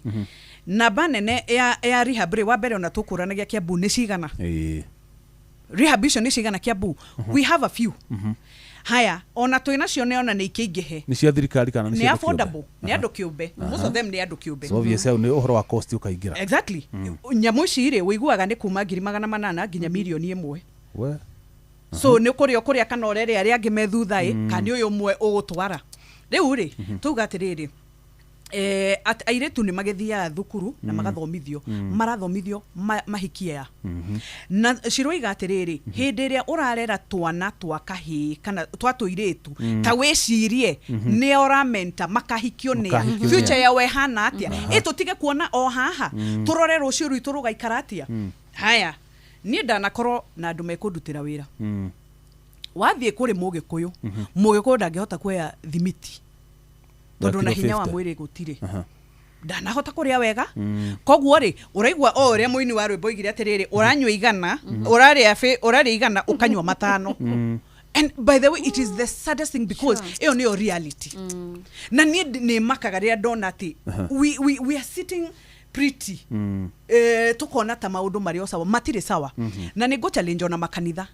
namba nene ya rehab rĩ, wa mbere ona tũkũranagia Kiambu nĩ cigana? Rehab icio nĩ cigana Kiambu? We have a few. Haya, ona twĩ nacio nĩ ona nĩ ikĩingĩhe. Nĩ cia thirikari kana nĩ nĩ cia andũ kĩũmbe? Affordable nĩ andũ kĩũmbe, most of them nĩ andũ kĩũmbe. So obvious hau nĩ ũhoro wa cost ũkaingĩra. Exactly. Nyamũ ici rĩ, ũiguaga nĩ kuma 800,000 nginya 1 mirioni. We. So nĩ kũrĩa ũkũrĩa kana ũrere arĩa angĩ me thutha ĩ, kana nĩ ũyũ ũmwe ũgũtwara rĩu rĩ, tuga atĩrĩrĩ, airĩtu nĩ magĩthiaga thukuru na magathomithio, marathomithio mahikie ya na ciroiga atĩrĩrĩ, hĩndĩ ĩrĩa ũrarera twana twa kahĩĩ kana twa tũirĩtu, ta wĩcirie nĩ ũramenta makahikio nĩa, Makahikio nĩa. Future yao ĩhana atĩa? Ĩ tũtige kuona o haha, tũrore rũciũ rwitũ rũgaikara atĩa. Haya, niĩ ndanakorwo na andũ mekũndutĩra wĩra. Wathiĩ kũrĩ mũgĩkũyũ, mũgĩkũyũ ndangĩhota kuoya thimiti tondũ na kilo hinya wa 50. mwĩrĩ gũtirĩ, ndanahota kũrĩa wega. Koguo rĩ, ũraigua o ũrĩa mũini wa rwĩmbo oigire atĩrĩrĩ, ũranyua 100, ũrarĩa ũrarĩa 100, ũkanyua 5. And by the way, it is the saddest thing because ĩyo nĩyo reality. Na niĩ nĩ makaga rĩrĩa ndona atĩ we are sitting pretty, tukona ta maũndũ marĩ o sawa, matirĩ sawa. Na nĩ ngũ challenge ona makanitha,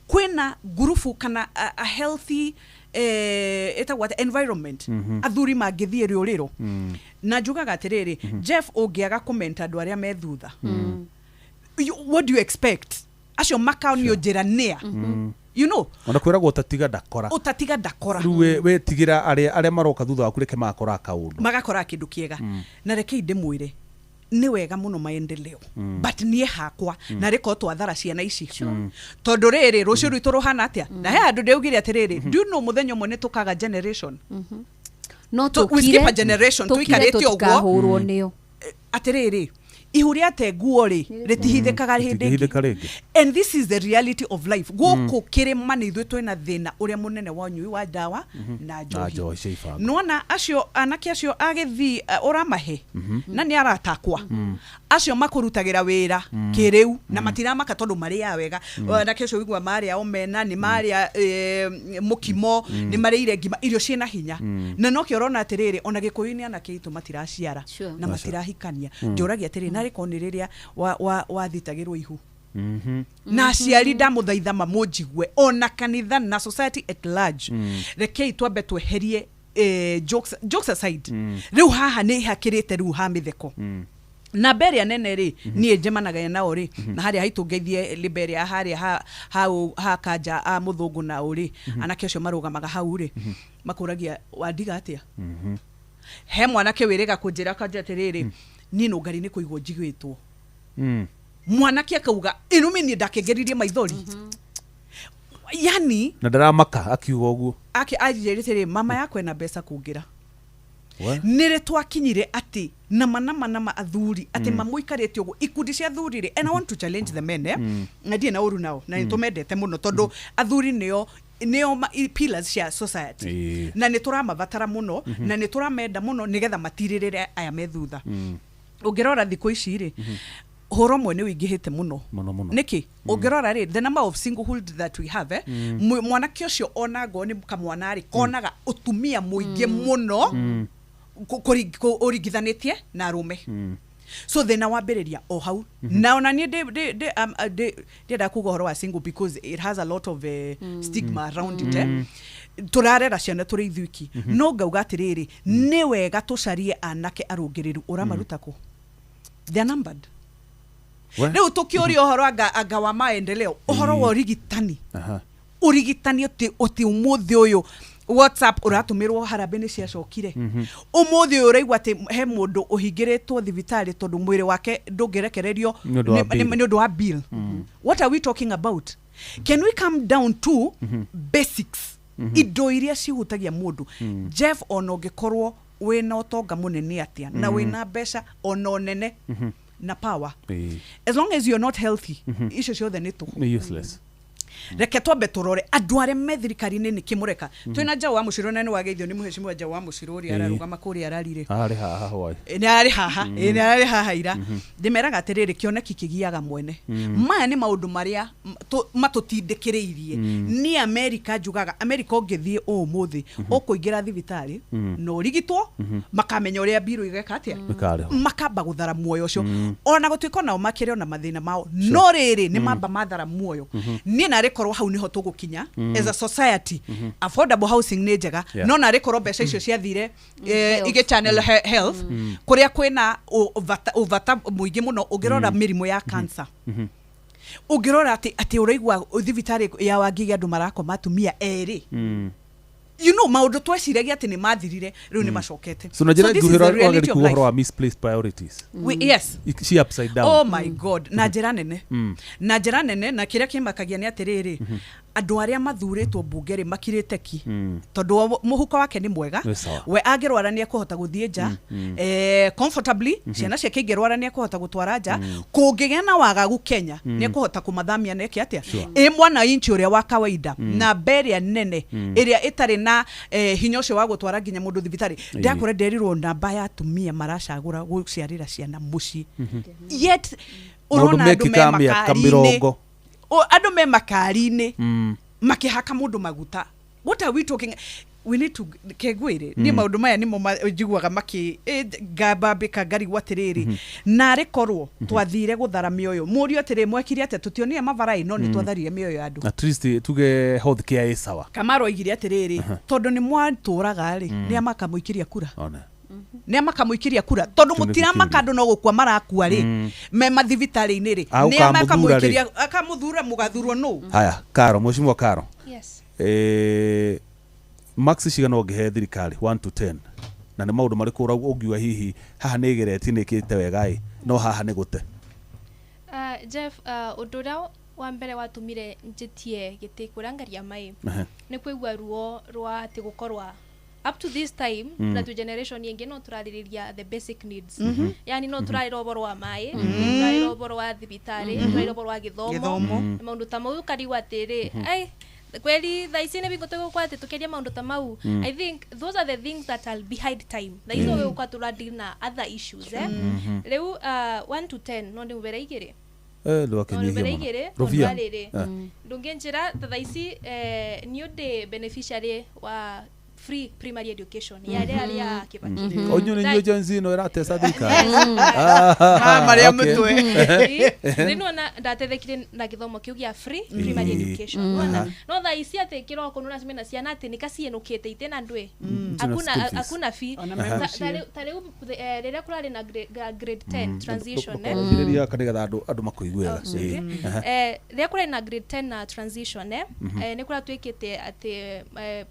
kwĩna ngurubu kana a healthy ĩtagwo atĩa, environment athuri mangĩthiĩ rĩũrĩro. Na njugaga atĩrĩrĩ, Jeff, ũngĩaga kũmenta andũ arĩa me thutha, what do you expect acio makaonio njĩra nĩa? Ona kwĩragwo ũtatiga ndakora. Ũtatiga ndakora. Rĩu wĩtigĩra arĩa maroka thutha waku, reke magakora kaũndũ. Magakora kĩndũ kĩega. Na rekei ndĩmwĩre, nĩ wega mũno maendeleo, but niĩ hakwa na rĩkorwo twathara ciana ici, tondũ rĩrĩ rũciũ rwitũ rũhana atĩa? Na he handũ ndĩaugire atĩrĩrĩ, do you know mũthenya ũmwe nĩ tũkaga generation no We skip a generation, tũkire tũikarĩte ũguo. Tũtikahũrwo nĩo. Atĩrĩrĩ, ihu rĩa nguo rĩ, rĩtihithĩkaga hĩndĩ ĩngĩ. Rĩtingĩhithĩka rĩngĩ. And this is the reality of life gũkũ kĩrĩma. Nĩ ithuĩ twĩna thĩna ũrĩa mũnene wa ũnyui wa ndawa na na njohi. Njohi cia ibango. Nona acio anake acio agĩthii ũramahe na nĩ aratakwa acio makũrutagĩra wĩra kĩrĩu na matiramaka tondũ marĩaga wega. Anake acio wigua marĩa omena, nĩ marĩa mũkimo, nĩ marĩire ngima, irio ciĩna hinya. Na nokĩo ũrona atĩrĩrĩ, ona Gĩkũyũ-inĩ anake aitũ matiraciara na matirahikania. Njũragia atĩrĩ, narĩ korwo nĩ rĩrĩa wathitagĩrwo ihu na aciari, ndamũthaitha mamũnjigue, ona kanitha na society at large, rekei twambe tweherie jokes aside. Rĩu haha nĩ hakĩrĩte rĩu ha mĩtheko. Namba ĩrĩa nene rĩ, niĩ njemanaga nao rĩ, na harĩa haitũ ngeithie Liberia, harĩa hau ha kanja a mũthũngũ nao rĩ, anake acio marũgamaga hau rĩ, makũragia wandiga atĩa. He mwanake wĩrĩga kũnjĩra kanja atĩrĩrĩ, niĩ nũngari nĩ kũigwo njiguĩtwo. Mwanake akauga ĩrũmi, niĩ ndakĩngeririe maithori yani. Na ndaramaka akiuga ũguo. Ake anjĩrĩte rĩ, mama yakwa ena mbeca kũngĩra. We. Nĩ rĩ twakinyire atĩ nama nama nama athuri atĩ mamũikarĩte ũguo ikundi cia athuri rĩ? And I want to challenge the men, eh? Na ndirĩ na ũru nao na nĩ tũmendete mũno tondũ athuri nĩo pillars cia society. Na nĩ tũramabatara mũno na nĩ tũramenda mũno nĩgetha matirĩrĩre aya me thutha. Ũngĩrora thikũ ici rĩ, ũhoro ũmwe nĩ ũingĩhĩte mũno. Mũno mũno. Nĩkĩ ũngĩrora rĩ, the number of singlehood that we have, eh? Mwanake ũcio ona ngoo nĩ kamwana rĩ, konaga ũtumia mũingĩ mũno ũringithanĩtie na arũme. So thĩna wambĩrĩria o hau. Na ona niĩ ndiendaga kuga ũhoro wa single because it has a lot of stigma around it, eh? Tũrarera ciana tũrĩ ithuiki, no ngauga atĩrĩrĩ, nĩ wega tũcarie anake arũngĩrĩru. Ũramaruta kũ? They are numbered. Rĩu tũkĩũria ũhoro anga wa maendeleo, ũhoro wa ũrigitani, ũrigitani ũti ũmũthĩ ũyũ WhatsApp ũratũmĩrwo harambĩ nĩ ciacokire. Ũmũthĩ ũyũ ũraigua atĩ he mũndũ ũhingĩrĩtwo thibitarĩ tondũ mwĩrĩ wake ndũngĩrekererio Nĩ ũndũ wa bill. Nĩ ũndũ wa bill. What are we talking about? Can we come down to basics, indo iria cihutagia mũndũ? Jeff, ona ũngĩkorwo wĩna ũtonga mũnene atĩa na wĩna mbeca ona nene na power, as long as you're not healthy, icio ciothe nĩ tũhũ. Nĩ useless. Reke twambe tũrore andũ arĩa me thirikari-inĩ nĩkĩ mũreka. Twĩna Njaũ wa Mũcirũ, na nĩ wageithio nĩ mũhecimiwa Njaũ wa Mũcirũ ũrĩa ararũgama kũrĩa ararire. Arĩ haha hwaĩ. Nĩ ararĩ haha. Ĩ, nĩ ararĩ haha ira. Ndĩmeraga atĩrĩrĩ, kĩoneki kĩgiaga mwene. Maya nĩ maũndũ marĩa matũtindĩkĩrĩirie. Niĩ Amerika, njugaga Amerika ũngĩthiĩ ũmũthĩ, ũkũingĩra thibitarĩ na ũrigitwo, makamenya ũrĩa mbirũ igeka atĩa. Ĩkarĩhwo. Makamba gũthara muoyo ũcio, ona gũtuĩka onao makĩrĩ ona mathĩna mao, no rĩrĩ nĩ mamba mathara muoyo. Niĩ narĩ korwo hau nĩho tũgũkinya as a society. Affordable housing nĩ njega, no narĩ korwo mbeca icio ciathire Health. Igĩ channel health kũrĩa kwĩna ũbata mũingĩ mũno. Ũngĩrora mĩrimũ ya cancer, ũngĩrora atĩ ũraigua thibitarĩ ya Wangige andũ marakoma atumia erĩ, maũndũ tweciragia atĩ nĩ mathirire, rĩu nĩ macokete. So na njĩra This is nguhĩ the reality wageri of kuga life. ũhoro wa misplaced priorities. Yes. Ci upside down. Oh my God, na njĩra nene, na njĩra nene. Na kĩrĩa kĩmakagia nĩ atĩrĩrĩ, andũ arĩa mathurĩtwo mbunge rĩ makirĩte ki, tondũ mũhuko wake nĩ mwega. Nĩ sawa. We angĩrwara nĩ ekũhota gũthiĩ nja comfortably. Ciana ciake ingĩrwara nĩ ekũhota gũtwara nja. Kũngĩgĩa na wagagu Kenya, nĩ ekũhota kũmathamia neke atĩa. Ĩ mwananchi ũrĩa wa kawaida na ĩrĩa nene ĩrĩa ĩtarĩ na hinya ũcio wa gũtwara nginya mũndũ thibitarĩ. Ndakũra nderirwo namba ya atumia maracagũra gũciarĩra ciana mũciĩ, yet Maũndũ ũrona andũ me mekĩkaga mĩaka makari-inĩ. 40. Andũ me makari-inĩ makĩhaka mũndũ maguta. What are we talking? We need to kengwĩre niĩ maũndũ maya nĩmo njiguaga makĩ ngambambĩka ngarigwo atĩrĩrĩ, narĩ korwo twathire gũthara mĩoyo. Mũrio atĩrĩ, mwekire atĩa? Tũtionire mabarai, no nĩ twatharire mĩoyo ya andũ. At least tuge health care ĩ sawa. Kamaro oigire atĩrĩrĩ, tondũ nĩ mwatũraga rĩ, nĩ makamũikĩria kura. Ona. Nĩ makamũikĩria kura tondũ Kĩu nĩkĩo mũtiramaka kĩũria. Andũ no gũkua marakua rĩ me mathibitarĩ-inĩ rĩ, Ah, nĩ ũkamũthura rĩ. makamũikĩria akamũthura, mũgathurwo nũ? Haya, Karo, mheshimiwa Karo. Yes. Max cigana ũngĩhe thirikari 1 to 10, na nĩ maũndũ marĩkũ ũngiuga hihi haha nĩ ĩgeretie, nĩ ĩkĩte wega ĩ, no haha nĩ gũte? Jeff, ũndũ ũrĩa wa mbere watũmire njĩtie gĩtĩ kũrĩa ngaria mai nĩ kũigua ruo rwa atĩ gũkorwa up to this time na tu generation ĩngĩ no tũrarĩrĩria the basic needs, yani no tũrarĩra ũhoro wa maĩ, tũrarĩra ũhoro wa thibitarĩ, tũrarĩra ũhoro wa gĩthomo. Gĩthomo. Maũndũ ta mau ũkarigwo atĩrĩ, ai kweli thaa ici nĩ bingo tũgũkwa atĩ tũkĩaria maũndũ ta mau. I think those are the things that are behind time. Thaa ici ũgũkwa tũra deal na other issues, eh. Rĩu 1 to 10 no ndĩmũbere 2. Eh, No ndũgakĩnyihie ndĩmũbere mũno. 2 tondũ Rũbia. arĩrĩ ndũngĩnjĩra ta thaa ici niĩ ndĩ beneficiary wa free primary education ya arĩa ya Kibaki. O inyuĩ nĩ inyuĩ Gen Z ĩno ĩrateca thirikari. Ah, marĩa mũtwe. Rĩ nĩwona ndateithĩkire na gĩthomo kĩu gĩa free primary education. Nĩwona no thaa ici atĩ kĩroko nĩũracemania na ciana atĩ nĩkaciĩnũkĩte itĩ na ndwĩ hakuna school fees. Hakuna fee. Ona me mũciĩ. Ta rĩu rĩrĩa kũrarĩ na grade 10 transition, eh. Thirĩria gaka nĩgetha andũ makũigue wega. Oh, okay. Rĩrĩa kũrarĩ na grade 10 na transition, nĩ kũratuĩkĩte atĩ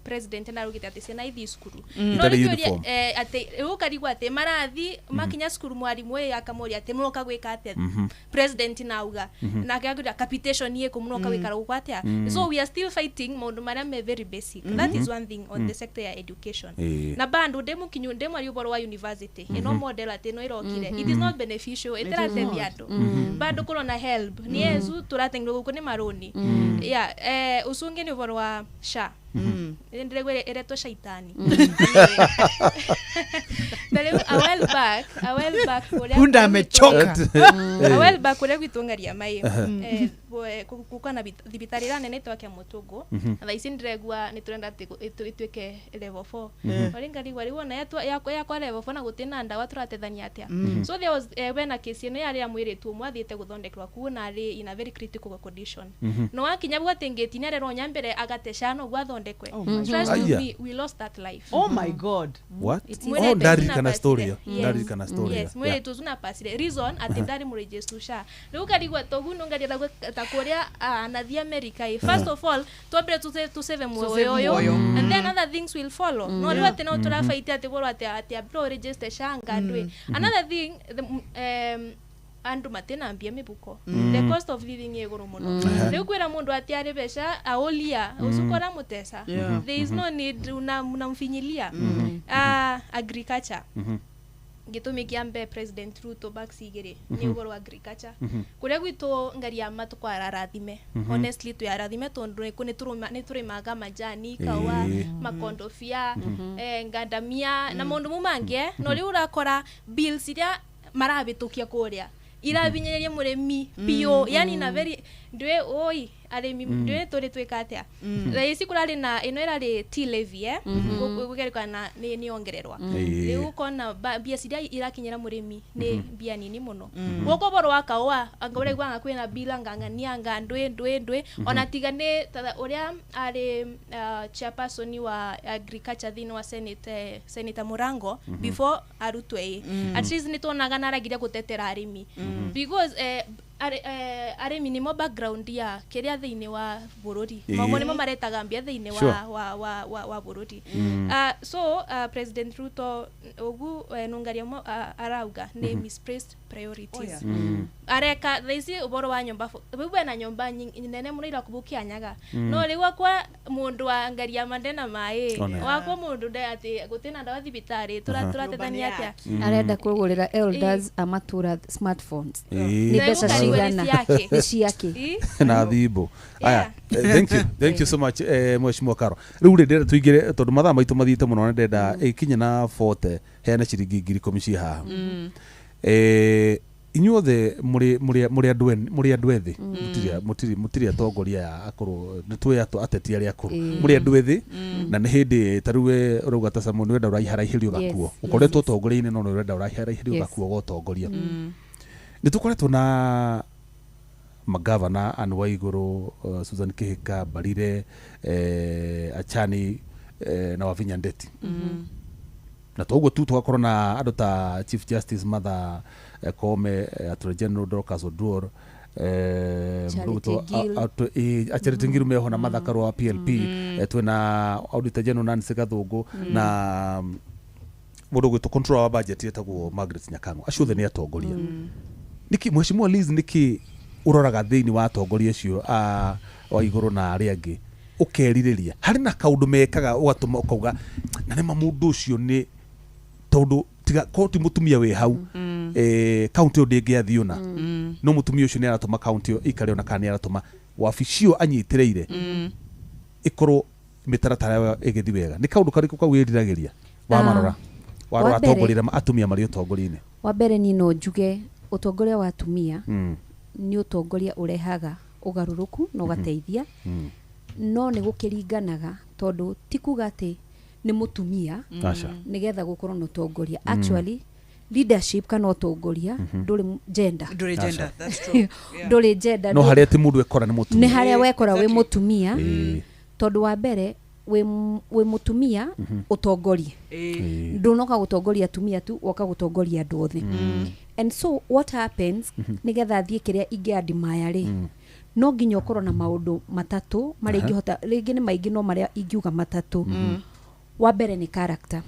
president nĩaraugĩte atĩ ciana ithiĩ cukuru. No Itarĩ rĩu kĩũria, uniform. Atĩ rĩu ũkarigwo atĩ marathi makinya cukuru mwarimũ ĩ akamũria atĩ mũroka gwĩka atĩa, president nauga nake akwĩra capitation ĩkũ, mũroka gwĩkara gũkũ atĩa? So we are still fighting maũndũ marĩa me very basic. That is one thing on the sector ya education. Na bando ndĩ mũkinyu ndĩ mwaria ũhoro wa university ĩno model atĩ ĩno ĩrokire, it is not beneficial, ĩtĩrateithia andũ. Bado kũrona help nĩ ezu tũrateng'erwo gũkũ nĩ marũni ya ũcio ũngĩ nĩ ũhoro wa SHA, ndĩraigua ĩretwo shaitani. Ta rĩu A while back, a while back kũrĩa Punda amechoka. A while back kũrĩa gwitũ Ngaria Mai, guka na thibitarĩ ĩrĩa nene ĩtagwo Kĩamũtũngũ. Na thaa ici ndĩregua nĩ tũrenda atĩ ĩtuĩke level 4. Ori ngarigua rĩu ona yakwa level 4 na gũtirĩ na ndawa tũratethania atĩa? So there was wena kesi ĩno yarĩ ya mũirĩtu ũmwe athiĩte gũthondekerwo kuo na arĩ in a very critical condition. No wakinya bwo atĩ ngĩti nĩ arerwo nyambere agatecana ũguo athondekwe. Trust Aya. me, we lost that life. Oh my God. What? It is- Oh, Mwĩrĩtu ndaririkana ũcio story ĩyo. Yes. Ndaririkana story ĩyo. Yes, mwĩrĩtu ũcio napasire reason atĩ ndarĩ mũregister SHA. Rĩu ngarigua togu no ngarira ta kũrĩa anathi America ĩ. First of all twambire tũsave muoyo ũyũ muoyo. and then other things will follow. No rĩu atĩ no tũrabaite atĩ boro atĩ ambire ũregister SHA ngandũ ĩ. Another thing the, andu matina mbia mibuko. The cost of living ĩ igũrũ mũno. Rĩu kwĩra mũndũ atĩ arĩ mbeca aũlia ũcukora mũteca. There is no need unamfinyilia. Agriculture gĩtũmi kĩa mbe President Ruto bax igĩrĩ nĩ ũhoro wa agriculture. Kũrĩa gwitũ Ngariama tũkwararathime, honestly twĩ arathime tondũ nĩ tũrĩmaga majani, kaũa, makondobia, ngandamia na maũndũ mau mangĩ. No rĩu ũrakora bills iria marabĩtũkia kũrĩa irabinyĩrĩria mũrĩmi biũ, yani na very ndwĩ oi arĩmi ndwĩ tũrĩ twĩka atĩa. Thaa ici kũrarĩ na ĩno ĩrarĩ tea levy, gũkerĩkana nĩ yongererwa. Rĩu ũkona mbia ciria irakinyĩra mũrĩmi nĩ mbia nini mũno. Gũkũ ũhoro wa kaũa anga ũraiguaga kwĩna bila ngang'ania nga ndwĩ ndwĩ ndwĩ ona tiga nĩ ũrĩa arĩ chairperson wa agriculture thĩinĩ wa Senate, Senator Murango before arutwe ĩ, at least nĩ tuonaga naragiria gũtetera arĩmi because arĩmi nĩmo background ya kĩrĩa thĩinĩ wa bũrũri. Mo nĩmo maretaga mbia thĩinĩ wa bũrũri. So President Ruto ũgu nungaria arauga nĩ misplaced priorities. Areka thaa ici ũhoro wa nyũmba rĩu bena nyũmba nene mũno irakubukianyaga no rĩu wakwa mũndũ wa Ngariama ndena maĩ wakwa mũndũ nde atĩ gũtirĩ na ndawa thibitarĩ tũratethania atĩa? Arenda kũgũrĩra elders a matũra smartphones. Nĩ Rĩu mbeca ngarigua nĩ cigana? ciake. Nĩ ciake. Na thimbo aya. Thank you, thank you so much, mheshimiwa Karo. Rĩu rĩ ndĩrenda tũingĩre tondũ mathaa maitũ mathiĩte mũno na ndĩrenda ĩkinye na 40 heane ciringi 10,000 ciĩ haha. Inyuothe mũrĩ andũ ethĩ, mũtirĩ atongoria aya akũrũ, nĩ twĩ ateti arĩa akũrũ, mũrĩ andũ ethĩ na nĩ hĩndĩ ta rĩu we ũrauga ta Samuel nĩ ũrenda ũraiharaihĩrio gakuo ũkoretwo ũtongoria-inĩ no nĩ ũrenda ũraiharaihĩrio gakuo ga ũtongoria. Nĩ tũkoretwo na magavana Anne Waigũrũ, Susan Kihika, Mbarire, Achani, na Wavinya Ndeti. Na toguo tu tũgakorwo na andũ ta Chief Justice Martha Koome, Attorney General Dorcas Oduor, Charity Gill. Charity Ngilu meho na Martha Karua wa PLP, twĩna Auditor General Nancy Gathũngũ na mũndũ ũgwĩtwo controller wa budget etagwo Margaret Nyakango. Acio othe nĩ atongoria. Nĩkĩ Mheshimiwa Liz, nĩkĩ ũroraga thĩinĩ wa atongoria acio a Waigũrũ na arĩa angĩ ũkerirĩria harĩ na kaũndũ mekaga ũgatũma ũkauga na nĩma mũndũ ũcio nĩ tondũ tiga korwo ti mũtumia wĩ hau kaunti ĩyo ndĩngĩathiĩ ona no mũtumia ũcio nĩ aratũma kaunti ĩyo ĩikare ona kana nĩ aratũma wabici ĩyo anyitĩrĩire ĩkorwo mĩtaratara yayo ĩgĩthiĩ wega. Nĩ kaũndũ karĩkũ kau wĩriragĩria wamarora warora Wa mbere- atongoria arĩa atumia marĩ ũtongoria-inĩ? Wa mbere niĩ no njuge ũtongoria wa atumia nĩ ũtongoria ũrehaga ũgarũrũku na ũgateithia, no nĩ gũkĩringanaga tondũ ti kuga atĩ nĩ mũtumia Aca. nĩgetha gũkorwo na ũtongoria. Actually leadership kana ũtongoria ndũrĩ gender. Ndũrĩ gender, that's true. Yeah. Ndũrĩ gender. No harĩa atĩ mũndũ ekora nĩ mũtumia. Nĩ harĩa wekora wĩ mũtumia Ĩĩ. tondũ wa mbere wĩ mũtumia ũtongorie, ndũnoka gũtongoria atumia tu, woka gũtongoria andũ othe. And so what happens nĩgetha thiĩ kĩrĩa ingĩadmire rĩ, no nginya ũkorwo na maũndũ matatũ marĩa ingĩhota, rĩngĩ nĩ maingĩ no marĩa ingiuga matatũ. Wa mbere nĩ character.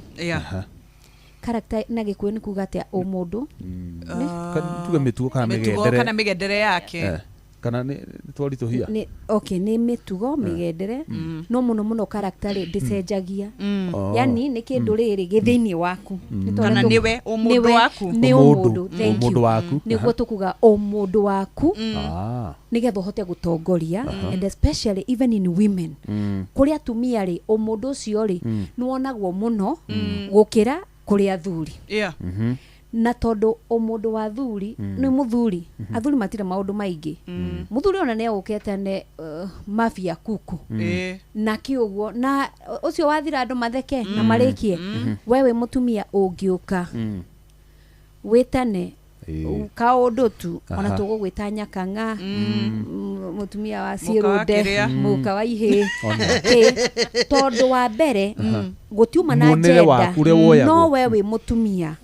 Character na Gĩkũyũ nĩ kuga atĩa? Ũmũndũ. Tuge mĩtugo kana Mĩtugo mĩgendere. kana mĩgendere yake. Kana nĩ twaritũhia. Nĩ okay, nĩ mĩtugo, mĩgendere, no mũno mũno character rĩ ndĩcenjagia. Yani nĩ kĩndũ rĩrĩ gĩ thĩinĩ waku. Nĩ ta ũrĩa Kana nĩwe ũmũndũ waku. Nĩ Ũmũndũ. ũmũndũ, thank Ũmũndũ you. waku. Nĩguo tũkuga ũmũndũ waku nĩgetha ũhote gũtongoria, and especially even in women, kũrĩ atumia rĩ, ũmũndũ ũcio rĩ nĩwonagwo mũno gũkĩra Kũrĩ athuri. Na tondũ ũmũndũ wa athuri nĩ mũthuri, athuri matirĩ maũndũ maingĩ. Mũthuri ona nĩ egũkĩte ne mafia kuku na kĩ ũguo, na ũcio wathira andũ matheke na marĩkie. We wĩ mũtumia ũngĩũka wĩtane kaũndũ tu, ona tũgũgwĩta nyakang'a, mũtumia wa Mũka wa ciĩrũnde, kĩrĩa. Mũka wa ihĩ. Tondũ wa mbere gũtiuma na Muonere njenda waku ũrĩa woyagwo. No we wĩ mũtumia,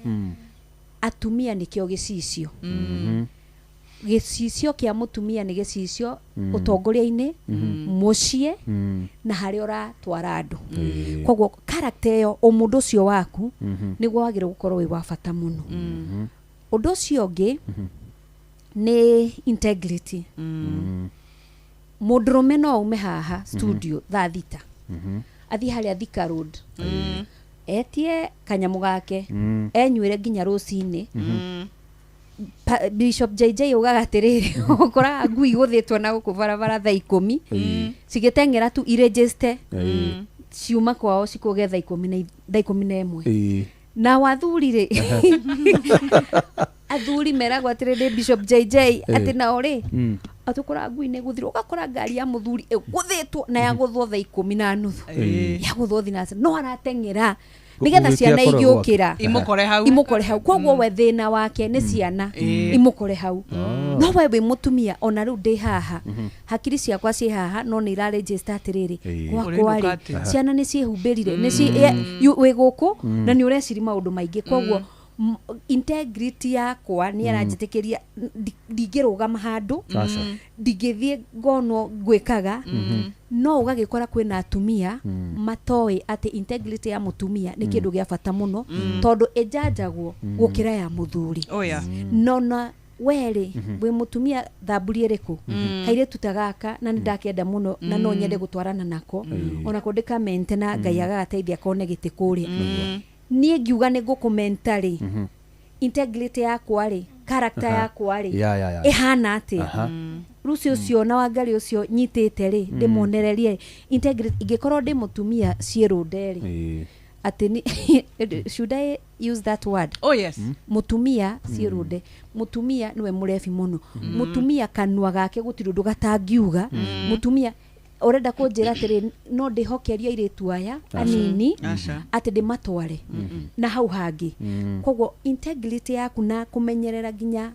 atumia nĩkĩo gĩcicio. Gĩcicio kĩa mũtumia nĩ gĩcicio ũtongoria-inĩ, mũciĩ na harĩa ũratwara andũ. Koguo character ĩyo, ũmũndũ ũcio waku nĩguo wagĩrĩirwo gũkorwo wĩ wa bata mũno. Ũndũ ũcio ũngĩ nĩ integrity. Mũndũrũme no aume haha studio thaa 6, athiĩ harĩa Thika Road, etie kanyamũ gake, enyuĩre nginya rũcinĩ. Bishop JJ ugaga atĩrĩrĩ, ũkoraga ngui igũthĩtwo na gũkũ barabara thaa 10 cigĩteng'era tu irejeste ciuma kwao cikũge thaa 10 na thaa 11. Na wathuri rĩ, athuri meragwo atĩrĩ nĩ Bishop JJ atĩ nao rĩ, atũkora ngui nĩ gũthirwo, ũgakora ngari ya mũthuri ĩgũthĩtwo na yagũthwo thaa 10:30, yagũthwo thinaca, no arateng'era nĩgetha Gũgĩkĩa ciana akorwo igĩũkĩra gwake. Imũkore hau. Imũkore hau. Koguo we thĩna wake nĩ ciana imũkore hau. No we wĩ mũtumia, ona rĩu ndĩ haha, hakiri ciakwa ciĩ haha, no nĩ iraregister atĩrĩrĩ, gwakwa Ũrĩinũka rĩ, atĩa? ciana nĩ ciĩhumbĩrire, nĩ wĩ gũkũ na nĩ ũreciri maũndũ maingĩ. Koguo integrity yakwa nĩ aranjĩtĩkĩria ndingĩrũgama handũ, ndingĩthiĩ ngonwo ngwĩkaga. No ũgagĩkora kwĩna atumia matoĩ atĩ integrity ya mũtumia nĩ kĩndũ gĩa bata mũno, tondũ ĩnjanjagwo gũkĩra ya mũthuri. Oh, yeah. No na werĩ wĩ mũtumia thamburi ĩrĩkũ, kairĩtu ta gaka, na nĩ ndakenda mũno na no nyende gũtwarana nako, onako ndĩkamente na Ngai agagateithia kone gĩtĩ kũrĩa. Niĩ ngiuga nĩ ngũkũmenta rĩ, integrity yakwa rĩ, character yakwa rĩ, Ya. ĩhana atĩa? Rũcio ũcio na Wangari ũcio nyitĩte rĩ, ndĩmonererie integrity. Ingĩkorwo ndĩ mũtumia ciĩrũnde rĩ, atĩ should I use that word? Oh, yes. Mũtumia ciĩrũnde, mũtumia nĩwe mũrebi mũno, mũtumia kanua gake gũtirĩ ũndũ gatangiuga. Mũtumia ũrenda kũnjĩra atĩrĩ, no ndĩhokerie airĩtu aya anini Aca. atĩ ndĩmatware na hau hangĩ? Koguo integrity yaku na kũmenyerera nginya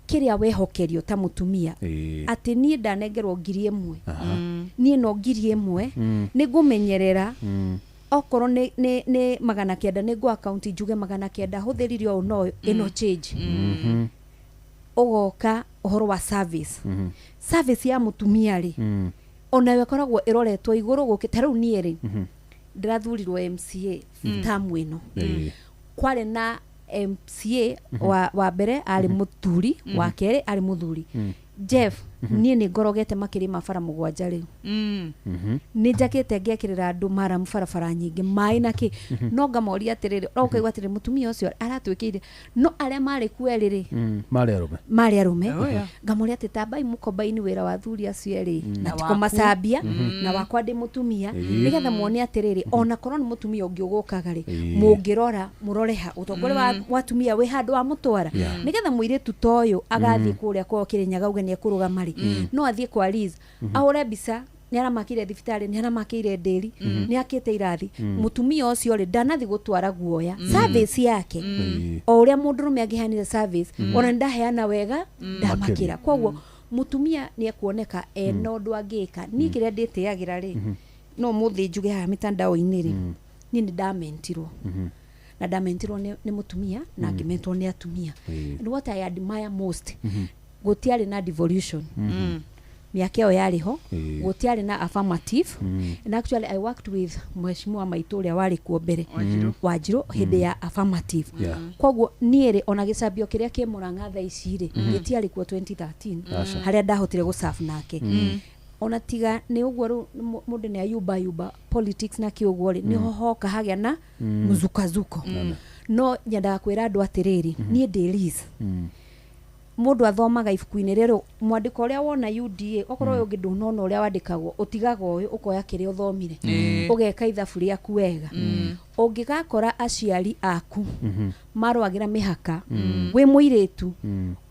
kĩrĩa wehokerio ta mũtumia, atĩ niĩ ndanengerwo 1000, niĩ no 1000 nĩ ngũmenyerera. Okorwo nĩ 900, nĩ ngũ akaunti njuge 900 hũthĩrire ũũ, no ĩno change. Ũgoka ũhoro wa service. Service ya mũtumia rĩ, onayo ĩkoragwo ĩroretwo igũrũ gũkĩ. Ta rĩu niĩ rĩ, ndĩrathurirwo MCA tamu ĩno. Kwarĩ na MCA wa mbere arĩ mũthuri, wa kerĩ arĩ mũthuri Jeff. Niĩ nĩ ngorogete makĩria ma bara 7 rĩu. Nĩ njakĩte ngekĩrĩra andũ maramu, barabara nyingĩ, maĩ na kĩ. No ngamoria atĩrĩrĩ, no ũkaigua atĩrĩ, mũtumia ũcio aratwĩkĩire. No arĩa marĩ kuo erĩ rĩ, Marĩ arũme. Marĩ arũme. Oh, yeah. Ngamoria atĩ tambai mũkombaini wĩra wa athuri acio erĩ na Na tiko waku. macambia na wakwa ndĩ mũtumia, nĩgetha muone atĩrĩrĩ, ona korwo nĩ mũtumia ũngĩ ũgũkaga rĩ, mũngĩrora mũrore ha ũtongoria wa atumia wĩ handũ wa mũtwara, nĩgetha mũirĩtu ta ũyũ agathiĩ kũrĩa kwao Kĩrĩnyaga auge nĩ ekũrũgama rĩ, no athiĩ kwa Liz ahũre mbica nĩ aramakĩire thibitarĩ, nĩ aramakĩire ndĩri, nĩ akĩte irathi. Mũtumia ũcio rĩ, ndanathiĩ gũtwara guoya service yake. O ũrĩa mũndũrũme angĩheanire service, ona nĩ ndaheana wega ndamakĩra. Koguo mũtumia nĩ ekuoneka ena ũndũ angĩka. Niĩ kĩrĩa ndĩtĩagĩra rĩ, no mũthĩ njuge haha mĩtandao-inĩ rĩ, niĩ nĩ ndamentirwo, na ndamentirwo nĩ mũtumia na ngĩmentwo nĩ atumia. And what I admire most, gũtiarĩ na devolution mĩaka ĩyo yarĩ ho, gũtiarĩ na affirmative. And actually I worked with mheshimiwa maitũ ũrĩa warĩ kuo mbere, Wanjiru. Wanjiru, hĩndĩ ya affirmative. Koguo niĩ rĩ, ona gĩcambio kĩrĩa kĩ Mũrang'a thaa ici rĩ, gĩtiarĩ kuo 2013 harĩa ndahotire gũserve nake. Ona tiga nĩ ũguo rĩu mũndũ nĩ ayumbayumba politics na kĩ ũguo rĩ, nĩho hoka hagĩa na mzukazuko. No nyendaga kwĩra andũ atĩrĩrĩ, niĩ ndĩ Liz. Mũndũ athomaga ibuku-inĩ rĩrĩ mwandĩko ũrĩa wona UDA, okorwo ũyũ ũngĩ ndũnona ũrĩa wandĩkagwo, ũtigaga ũyũ ũkoya kĩrĩa ũthomire, ũgeka ithabu rĩaku wega. Ũngĩgakora aciari aku marũagĩra mĩhaka wĩ mũirĩtu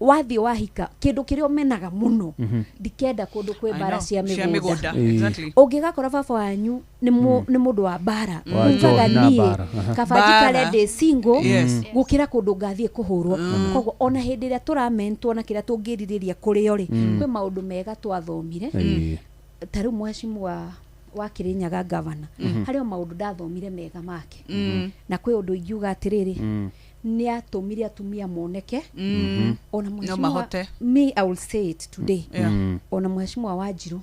wathiĩ wahika kĩndũ kĩrĩa ũmenaga mũno ndikenda kũndũ kwĩ mbara cia mĩgũnda. Ũngĩgakora baba wanyu nĩ mũndũ wa mbara ugaga niĩ kaba njikare ndĩ single gũkĩra kũndũ ngathiĩ kũhũrwo. Koguo ona hĩndĩ ĩrĩa tũramentwo na kĩrĩa tũngĩrirĩria kũrĩo rĩ kwĩ maũndũ mega twathomire ta rĩu mheshimiwa wa Kirinyaga governor harĩ o maũndũ ndathomire mega make na kwĩ ũndũ ingiuga atĩrĩrĩ nĩ atũmire atumia moneke ona mheshimiwa me I will say it today ona mheshimiwa Wanjiru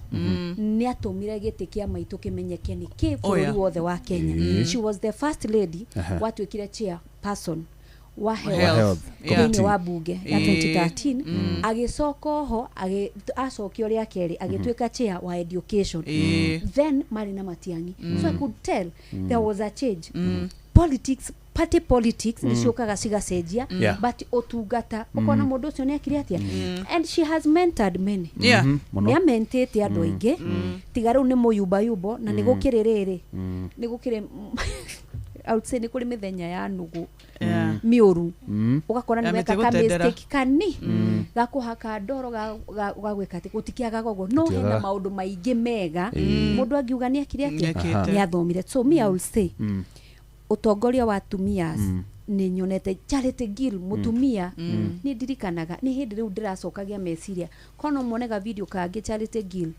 nĩ atũmire gĩtĩ kĩa maitũ kĩmenyeke nĩ kĩ bũrũri wothe wa Kenya. She was the first lady watuĩkire chairperson wa health thĩinĩ wa bunge ya 2013 agĩcoka oho acokio rĩa kerĩ agĩtuĩka chair wa education then marĩ na Matiang'i. So I could tell there was a change. Politics, party politics nĩ ciũkaga cigacenjia but ũtungata ũkona mũndũ ũcio nĩ ekire atĩa and she has mentored many. Nĩ amentĩte andũ aingĩ tiga rĩu nĩ mũyumbayumbo na nĩ gũkĩrĩ rĩrĩ nĩ gũkĩrĩ I would say nĩ kũrĩ mĩthenya ya nũgũ mĩũru ũgakora nĩ weka ka mistake kani gakũhaka ndoro ga gwĩka atĩ gũtikĩagaga ũguo no hena maũndũ maingĩ mega mũndũ angiuga nĩ ekire atĩa nĩ athomire. So me I will say ũtongoria wa atumia nĩ nyonete Charity Gill mũtumia nĩ ndirikanaga nĩ hĩndĩ rĩu ndĩracokagia meciria kono muonega video kangĩ Charity Gill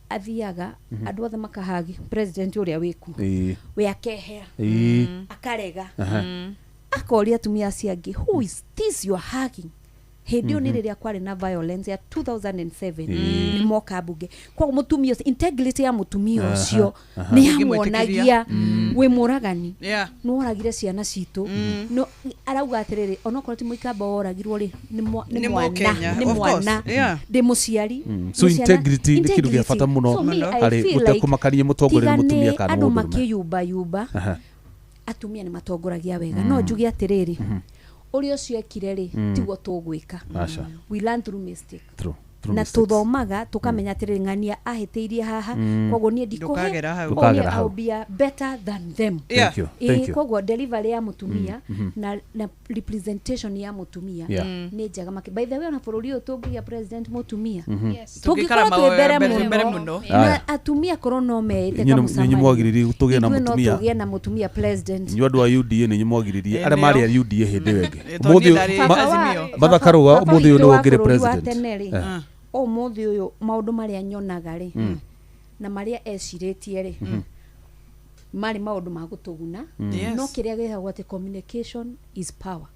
athiaga andũ othe makahagi president ũrĩa wĩku we akehera akarega akoria atumia acio angĩ who is this you are hugging hĩndĩ ĩyo nĩ rĩrĩa kwarĩ na violence ya 2007 nĩ moka bunge. Koguo mũtumia ũcio integrity ya mũtumia ũcio nĩ yamuonagia wĩ mũragani nĩ woragire ciana citũ no arauga atĩrĩrĩ onokorwo ti mũikamba woragirwo rĩ nĩ mwana ndĩ mũciari. So integrity nĩ kĩndũ gĩa bata mũno harĩ gũtekũmakania mũtongoria nĩ mũtumia kana mũndũrũme. Andũ makĩyumbayumba atumia nĩ matongoragia wega no njuge atĩrĩrĩ ũrĩa ũcio ekire rĩ tiguo tũgwĩka. We learn through mistake. Na tuthomaga tukamenya atĩrĩrĩ ng'ania ahĩtĩirie haha koguo niĩ ndikũhe I'll be a better than them. Koguo delivery ya mũtumia na representation ya mũtumia nĩ njega makĩ. By the way ona bũrũri ũyũ tũngĩgĩa president mũtumia tũngĩkorwo twĩ mbere mũno na atumia korwo no meĩte kamũcemanio mwagĩrĩire tũgĩe na mũtumia tũgĩe na mũtumia president. Inyuĩ andũ a UDA nĩ inyuĩ mwagĩrĩire arĩa marĩ a UDA hĩndĩ ĩyo ĩngĩ ũmũthĩ Martha Karua ũmũthĩ ũyũ nĩwe ũngĩrĩ president. Ũmũthĩ ũyũ maũndũ marĩa nyonaga rĩ na marĩa ecirĩtie rĩ marĩ maũndũ ma gũtũguna no kĩrĩa gĩtagwo atĩ communication is power.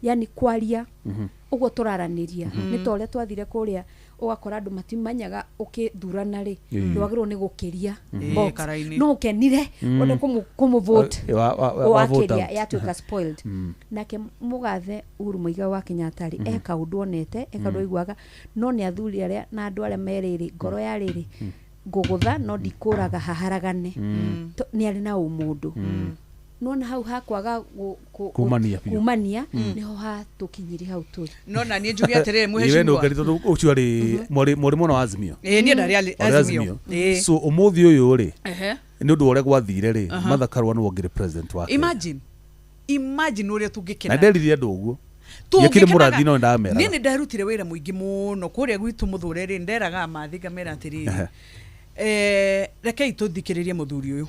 Yani kwaria ũguo tũraranĩria nĩ ta ũrĩa twathire kũrĩa ũgakora andũ matimanyaga ũkĩthurana rĩ ndwagĩrĩirwo nĩ gũkĩria box no ũkenire ũndũ kũmũvote wakĩria yatuĩka spoiled. Nake mũgathe Uhuru Muigai wa Kenyatta rĩ e kaũndũ onete e kaũndũ aiguaga no nĩ athuri arĩa na andũ arĩa merĩrĩ ngoro ya rĩrĩ ngũgũtha no ndikũraga haharagane nĩ arĩ na ũmũndũ nona hau hakwaga kumania niho hatũkinyirie hau tũrĩ. No na niĩ njuge atĩrĩrĩ mũhecimwa we tondũ ũcio arĩ mwarĩ mwena wa Azimio. Niĩ ndarĩ Azimio. So ũmũthĩ ũyũ rĩ nĩ ũndũ wa ũrĩa gwathire rĩ Martha Karua nĩwe ũngĩrĩ president wake. Imagine ũrĩa tũngĩkena. Na nderire andũ ũguo yekire mũrathi no ndamera. Niĩ nĩ ndarutire wĩra mũingĩ mũno kũrĩa gwitũ mũthũre rĩ nderaga mathi ngamera atĩrĩrĩ rekei tũthikĩrĩrie mũthuri ũyũ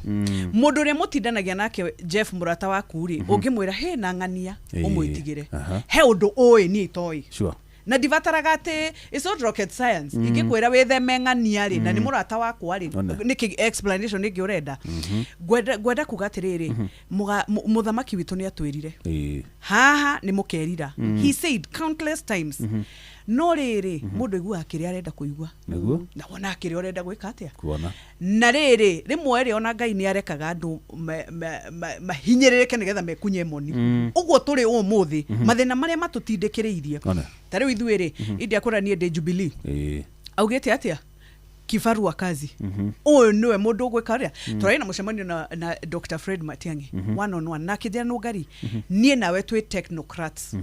mũndũ ũrĩa mũtindanagia nake Jeff mũrata waku rĩ ũngĩmwĩra he na ng'ania ũmwĩtigĩre he ũndũ ũĩ niĩ itoĩ na ndibataraga atĩ it's not rocket science ingĩkwĩra wĩtheme ng'ania rĩ na nĩ mũrata wakwa rĩ nĩkĩ explanation ĩngĩ ũrenda ngwenda kuga atĩrĩrĩ mũthamaki witũ nĩ atwĩrire haha nĩ mũkerira he said countless times no rĩrĩ mũndũ aiguaga kĩrĩa arenda kũigua na wona kĩrĩa ũrenda gwĩka atĩa na rĩrĩ rĩmwe rĩ ona Ngai nĩ arekaga andũ mahinyĩrĩrĩke nĩgetha mekunye moni ũguo tũrĩ ũmũthĩ mathĩna marĩa matũtindĩkĩrĩirie ta rĩu ithuĩ rĩ india kũra niĩ ndĩ Jubilee augĩte atĩa kibarua kazi ũyũ nĩwe mũndũ ũgwĩka ũrĩa tũrarĩ na mũcemanio na Dr. Fred Matiang'i one on one na akĩnjĩra Nũngari niĩ nawe twĩ technocrats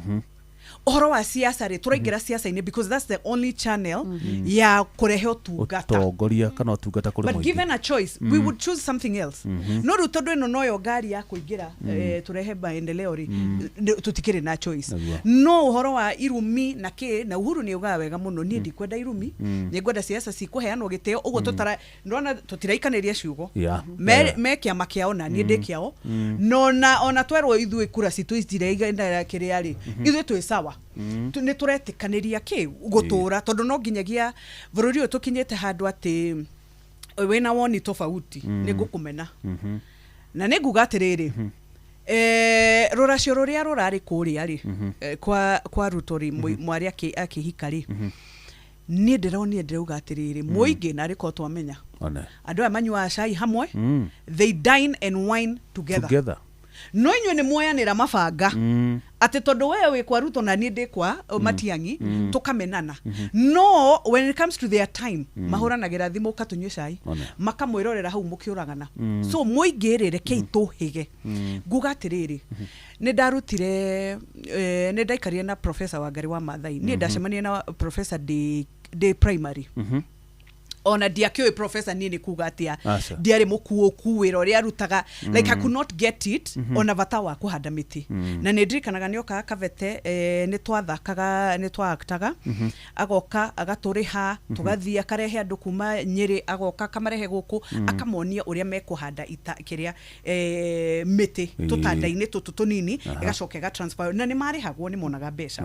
Ũhoro wa siasa rĩ, tũraingĩra siasa-inĩ because that's the only channel ya kũrehe ũtungata. Ũtongoria kana ũtungata kũrĩ But mũingĩ. given a choice, we would choose something else. No rĩu tondũ ĩno noyo ngari ya kũingĩra, tũrehe maendeleo rĩ, tũtikĩrĩ na choice. Nĩguo. No ũhoro wa irumi na kĩ na Uhuru nĩ augaga wega mũno, niĩ ndikwenda irumi, nĩ ngwenda siasa cikũheanwo gĩtĩo ũguo. Tũtara ndona tũtiraikanĩria ciugo. Me kĩama kĩao na niĩ ndĩ kĩao, no na ona twerwo ithuĩ kura citũ itiraigana kĩrĩa rĩ, ithuĩ twĩ sawa. Nĩ tũretĩkanĩria kĩ gũtũra, tondũ no nginyagia bũrũri ũyũ tũkinyĩte handũ atĩ wĩna woni tofauti nĩ ngũkũmena. Na nĩ nguga atĩrĩrĩ, rũracio rũrĩa rũrarĩ kũrĩa rĩ, kwa Ruto rĩ, mwarĩ akĩhika rĩ, niĩ ndĩronire ndĩrauga atĩrĩrĩ, mũingĩ narĩ korwo twamenya One. andũ aya manyuaga cai hamwe, they dine and wine together. Together. No inyuĩ nĩ muoyanĩra mabanga atĩ tondũ we wĩ kwa Ruto na niĩ ndĩ kwa Matiang'i, tũkamenana. No when it comes to their time, mahũranagĩra thimũ, ũkatũnyue cai. One. Makamwĩrorera hau mũkĩũragana. So mũingĩ rĩ, rekei tũhĩge. Nguga atĩrĩrĩ, nĩ ndarutire nĩ ndaikarire na Professor Wangari wa Maathai. Niĩ ndacemania na professor ndĩ primary, ona ndiakĩũĩ professor niĩ nĩ kuga atĩa. Aca. Ndiarĩ mũkuũku wĩra ũrĩa arutaga, like I could not get it, ona bata wa kũhanda mĩtĩ. Na nĩ ndirikanaga nĩ okaga Kabete, nĩ twathakaga, nĩ twaaktaga, agoka agatũrĩha, tũgathiĩ, akarehe andũ kuma Nyĩrĩ, agoka akamarehe gũkũ, akamonia ũrĩa mekũhanda ita kĩrĩa mĩtĩ tũtanda-inĩ tũtũ tũnini, ĩgacoka ĩgatransfer, na nĩ marĩhagwo, nĩ monaga mbeca.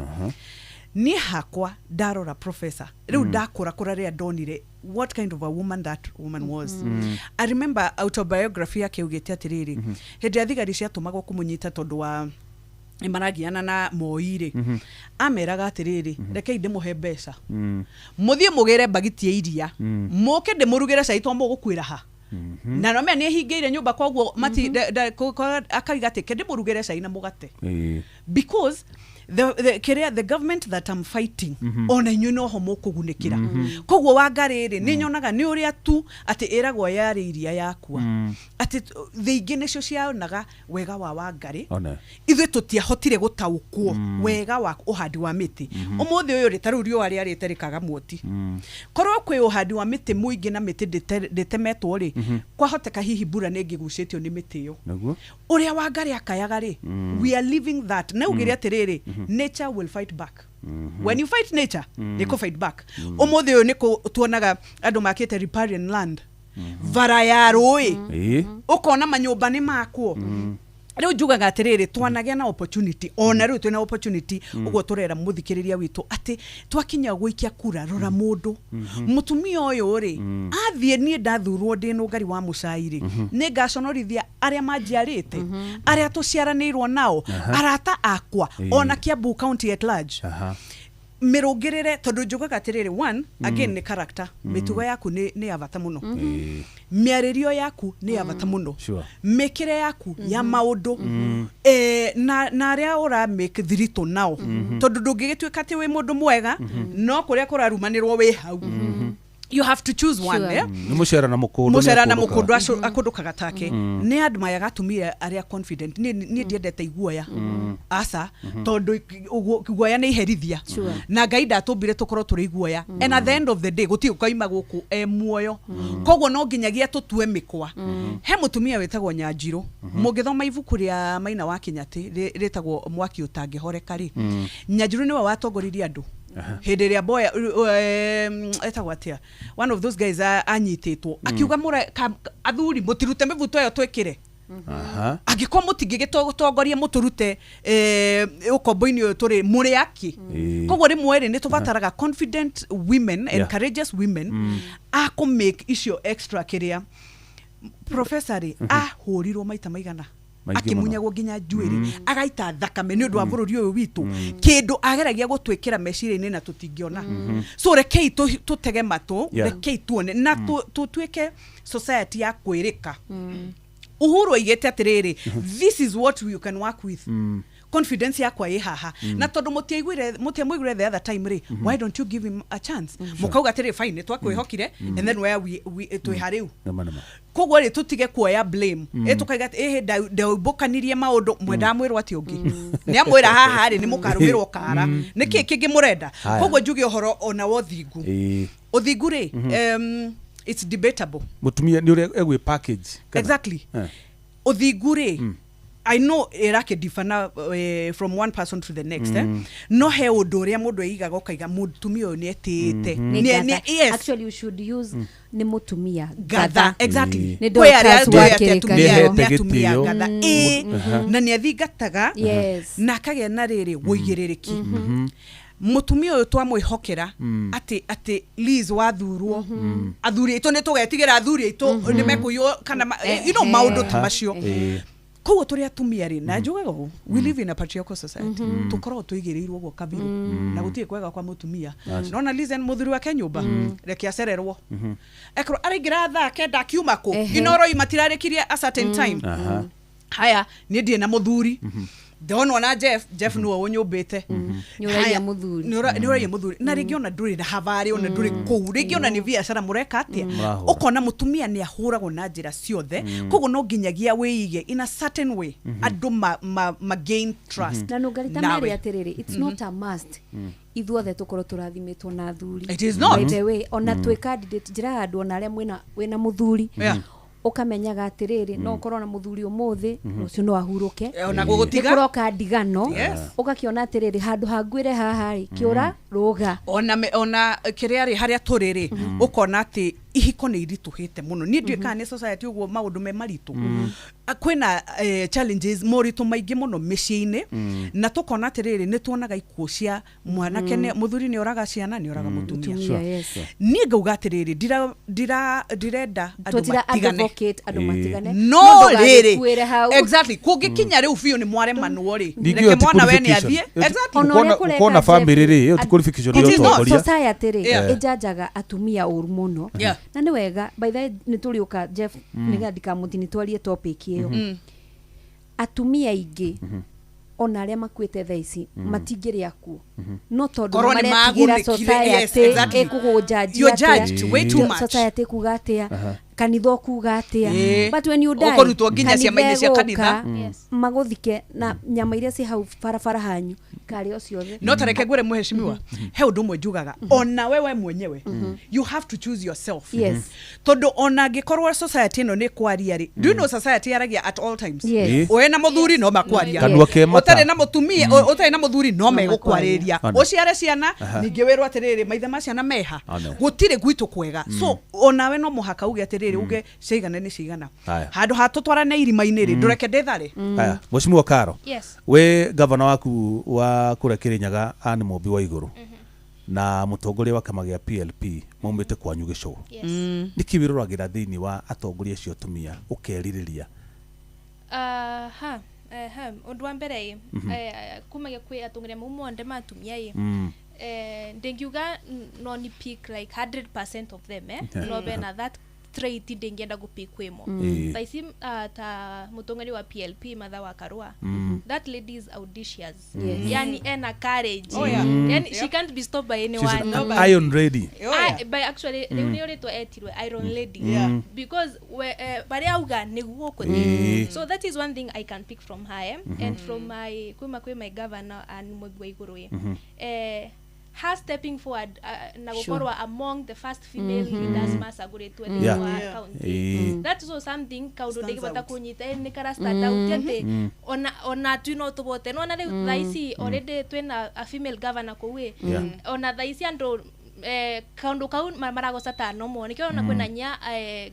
Niĩ hakwa ndarora professor rĩu, ndakũrakũra rĩrĩa ndonire what kind of a woman that woman was. I remember autobiography yake augĩte atĩrĩrĩ, hĩndĩ ĩrĩa thigari ciatũmagwo kũmũnyita tondũ wa nĩ maragiana na Moi rĩ, ameraga atĩrĩrĩ, rekei ndĩmũhe mbeca, mũthiĩ mũgĩre mbagiti ya iria, mũke ndĩmũrugĩre cai, to mũgũkuĩra ha. Na nomea nĩ hingĩire nyũmba, koguo mati akaiga atĩ ke ndĩmũrugĩre cai na mũgate, because the, kĩrĩa the government that I'm fighting, ona inyuĩ noho mũkũgunĩkĩra. Koguo Wangarĩ rĩ, nĩ nyonaga nĩ ũrĩa tu atĩ ĩragwo yarĩ iria yakua, atĩ thĩ ingĩ nĩcio ciaonaga wega wa Wangarĩ. One. Ithuĩ tũtiahotire gũtaũkwo wega wa ũhandi wa mĩtĩ. Ũmũthĩ ũyũ rĩ, ta rĩu riũa rĩarĩte rĩkaga muoti, korwo kwĩ ũhandi wa mĩtĩ mũingĩ na mĩtĩ ndĩtemetwo rĩ, kwahoteka hihi mbura nĩ ĩngĩgucĩtio nĩ mĩtĩ ĩyo. Nĩguo. Ũrĩa Wangarĩ akayaga rĩ, we are living that. Na ugire atĩrĩrĩ, nature will fight back. When you fight nature, nĩ kũ fight back. Ũmũthĩ ũyũ nĩ tuonaga andũ makĩte riparian land, bara ya rũĩ, ũkona manyũmba nĩ makwo. Rĩu njugaga atĩrĩrĩ, twanagĩa na opportunity, ona rĩu twĩna opportunity. Ũguo tũrera mũthikĩrĩria witũ atĩ twakinya gũikia kura, rora mũndũ mũtumia ũyũ rĩ, athiĩ niĩ ndathurwo ndĩ nũngari wa mũcai rĩ, nĩ ngaconorithia arĩa manjiarĩte, arĩa tũciaranĩirwo nao, arata akwa, ona Kiambu County at large. Mĩrũngĩrĩre, tondũ njugaga atĩrĩrĩ, one again nĩ character. Mĩtugo yaku nĩ ya bata mũno, mĩarĩrio yaku nĩ ya bata mũno, mĩkĩre yaku ya maũndũ, na arĩa ũra make thiritũ nao, tondũ ndũngĩgĩtuĩka atĩ wĩ mũndũ mwega no kũrĩa kũrarumanĩrwo wĩ hau. You have to choose one. Eh? Nĩ mũcera na mũkũndũ. Mũcera na nĩ mũkũndũ akũndũkaga take. Nĩ admire atumia arĩa confident. Niĩ ndiendete iguoya, aca, tondũ guoya nĩ iherithia, na Ngai ndatũmbire tũkorwo tũrĩ iguoya. And at the end of the day, gũtirĩ ũkaima gũkũ e muoyo. Koguo no nginyagia tũtue mĩkwa. He mũtumia wĩtagwo Nyanjirũ, mũngĩthoma ibuku rĩa Maina wa Kĩnyatĩ rĩtagwo Mwaki Ũtangĩhoreka rĩ, Nyanjirũ nĩwe watongoririe andũ hĩndĩ ĩrĩa boya etagwo atĩa, one of those guys anyitĩtwo, akiuga athuri mũtirute mĩbuto ĩyo twĩkĩre. Angĩkorwo mũtingĩgĩtongoria mũtũrute ũkombo-inĩ ũyũ tũrĩ, mũrĩ akĩ? Koguo rĩmwe rĩ, nĩ tũbataraga confident women and courageous women a kũ make icio extra kĩrĩa. Professor rĩ, ahũrirwo maita maigana, Maingĩ akĩmunyagwo nginya njuĩrĩ, agaita thakame nĩ ũndũ wa bũrũri ũyũ witũ, kĩndũ ageragia gũtwĩkĩra meciria-inĩ na tũtingĩona. So rekei tũtege matũ, rekei tuone na tũtuĩke society ya kwĩrĩka. Uhuru aigĩte atĩrĩrĩ, this is what you can work with. Confidence yakwa ĩ haha, na tondũ mũtiamũiguire the other time rĩ, why don't you give him a chance? Mũkauga atĩrĩ, fine, twakwĩhokire, and then where we twĩ harĩu. Nĩma, nĩma. Koguo rĩ, tũtige kuoya blame. Ĩ tũkaiga atĩ ĩhĩ ndaumbũkanirie maũndũ, mwenda mwĩrwo atĩ ũngĩ nĩ amwĩra haha rĩ, nĩ mũkarũmĩrwo kara, nĩkĩ kĩngĩ mũrenda? Haya. Koguo njuge ũhoro ona wa ũthingu, ũthingu rĩ, it's debatable. Mutumia nĩ ũrĩa egwĩ package kana? Exactly. Ũthingu rĩ, I know ĩrakĩdifana from one person to the next, eh? No he ũndũ ũrĩa mũndũ eigaga, ũkaiga mũtumia ũyũ nĩ etĩĩte. Nĩ ngatha. Yes. Actually, you should use nĩ mũtumia Ngatha, exactly. Nĩ Kwĩ arĩa Dorcas tũĩ wa atĩ atumia Kĩrĩkanĩro. nĩ atumia Gĩtĩo. ngatha, ĩĩ, na nĩ athingataga na akagĩa na rĩrĩ wũigĩrĩrĩki. Mũtumia ũyũ twamwĩhokera atĩ Liz wathurwo, athuri aitũ nĩ tũgetigĩra, athuri aitũ nĩ mekũiywo kana maũndũ ta macio. Koguo tũrĩ atumia rĩ, na njugaga ũũ, we live in a patriarchal society, tũkoragwo tũigĩrĩirwo ũguo kabiru, na gũtirĩ kwega kwa mũtumia. Nona Liz mũthuri wake nyũmba, reke acererwo, ekorwo araingĩra thaa 9 akiuma kũ, inoroi matirarĩkirie a certain time. Haya, niĩ ndirĩ na mũthuri, ndonwo na Jeff nĩwe ũnyũmbĩte. Nĩ ũraiya Haya, mũthuri. nĩ ũraiya mũthuri, na rĩngĩ ona ndũrĩ na habarĩ, ona ndũrĩ kũu, rĩngĩ ona nĩ biacara mũreka atĩa. Mũrahũra. Ũkona mũtumia nĩ ahũragwo na njĩra ciothe. Koguo no nginyagia wĩige in a certain way andũ ma gain trust Na nũngarita nawe. merĩ atĩrĩrĩ, it's not a must ithuothe tũkorwo tũrathimĩtwo na athuri. It is not. By the way, ona twĩ candidate, njĩraga andũ ona arĩa wĩna mũthuri, ũkamenyaga atĩrĩrĩ, no ũkorwo na mũthuri ũmũthĩ, rũciũ no ahurũke. Ona gũgũtiga. Nĩ kũroka ndigano. Ũgakĩona atĩrĩrĩ, handũ hangwĩre haha rĩ, kĩũra rũga. Ona kĩrĩa rĩ, harĩa tũrĩ rĩ, ũkona atĩ ihiko nĩ iritũhĩte mũno. Niĩ ndiũĩ kana nĩ society ũguo maũndũ me maritũ. Kwĩna challenges, moritũ maingĩ mũno mĩciĩ-inĩ, na tũkona atĩrĩrĩ, nĩ tuonaga ikuũ cia mwanake, mũthuri nĩ oraga ciana, nĩ oraga mũtumia. Mũtumia, yes. Niĩ ngauga atĩrĩrĩ, ndirenda andũ Tũtira matigane. advocate andũ matigane. No rĩrĩ, ndũgagĩkuĩre hau. Exactly, kũngĩkinya rĩu biũ nĩ mwaremanwo rĩ, Ningĩ reke ĩyo ti mwana we nĩ qualification. athiĩ. Ĩyo ti- Exactly. Ona ũrĩa Ũkona kũreka family Jeff, rĩ, ĩyo ti qualification It ya is not. ũtongoria. Society rĩ, ĩjanjaga atumia ũru mũno. Na nĩ wega, by the way, nĩ tũrĩũka Jeff, nĩgetha ndikamũtini twarie topic ĩyo. Atumia aingĩ ona arĩa makuĩte thaa ici matingĩrĩ akuo, no tondũ Korwo nĩ maretigĩra magunĩkire, yes, society exactly. ĩkũgũnjanjia You're judged way too much. Society ĩkuga atĩa, kanitha ũkuga atĩa. But when you die, Ũkũrutwo nginya ciama-inĩ cia kanitha kanitha. ĩgũka, magũthike na nyama iria ciĩ hau barabara hanyu ikarĩo ciothe. No tareke ngwĩre, mũheshimiwa, he ũndũ ũmwe njugaga, ona wewe mwenyewe you have to choose yourself. Tondũ ona angĩkorwo society ĩno nĩ kwaria rĩ, do you know society yaragia at all times? Yes. Ũĩ na mũthuri no makwaria. Kanua ke mata. Ũtarĩ na mũtumia, ũtarĩ na mũthuri no megũkwarĩria. Ano. Ũciare ciana, ningĩ wĩrwo atĩrĩrĩ, maithe ma ciana meha. Ano. Gũtirĩ gwitũ kwega, so onawe no mũhaka uge atĩrĩrĩ, uge ciaigana nĩ ciigana. Haya. Handũ ha tũtwarane irima-inĩ rĩ, ndũreke ndĩthare. Haya, Mheshimiwa Karo. Yes. We gavana waku wa kũrĩa Kĩrĩnyaga Anne Mũmbi wa Igũrũ na mũtongoria wa kĩama gĩa PLP maumĩte kwanyu gĩcũgũ. Yes. Nĩkĩ wĩroragĩra thĩinĩ wa atongoria acio atumia ũkerirĩria? Ha ha ũndũ wa mbere ĩ, kumagia kwĩ atongoria mau monde ma atumia ĩ, ndingiuga no ni pick like 100% of them, eh? No bena that trait ndingienda gũpick kwĩmo. Thaa ici ta mũtongoria wa PLP Martha wa Karua, that lady is audacious. Yani ena courage. Oh, yeah. Yani she can't be stopped by She's anyone. an iron lady. Oh, yeah. By actually rĩu nĩ rĩtwa etirwe Iron Lady. Because we, barĩa auga nĩguo ũkũthiĩ. So that is one thing I can pick from her, eh? And from my kuma kwĩ my governor and Mũmbi wa Igũrũ ĩ, her stepping forward na gũkorwo among the first female leaders macagũrĩtwo thĩinĩ wa county, that is also something kaũndũ Stands ndĩngĩbota out. kũnyita, nĩ kara stand out atĩ ona tu no tũbote nona rĩu thaa ici already twĩna a female governor kũu ĩ. Ona thaa ici andũ kaundu kau maragoca ta nomo nikio ona kwina nya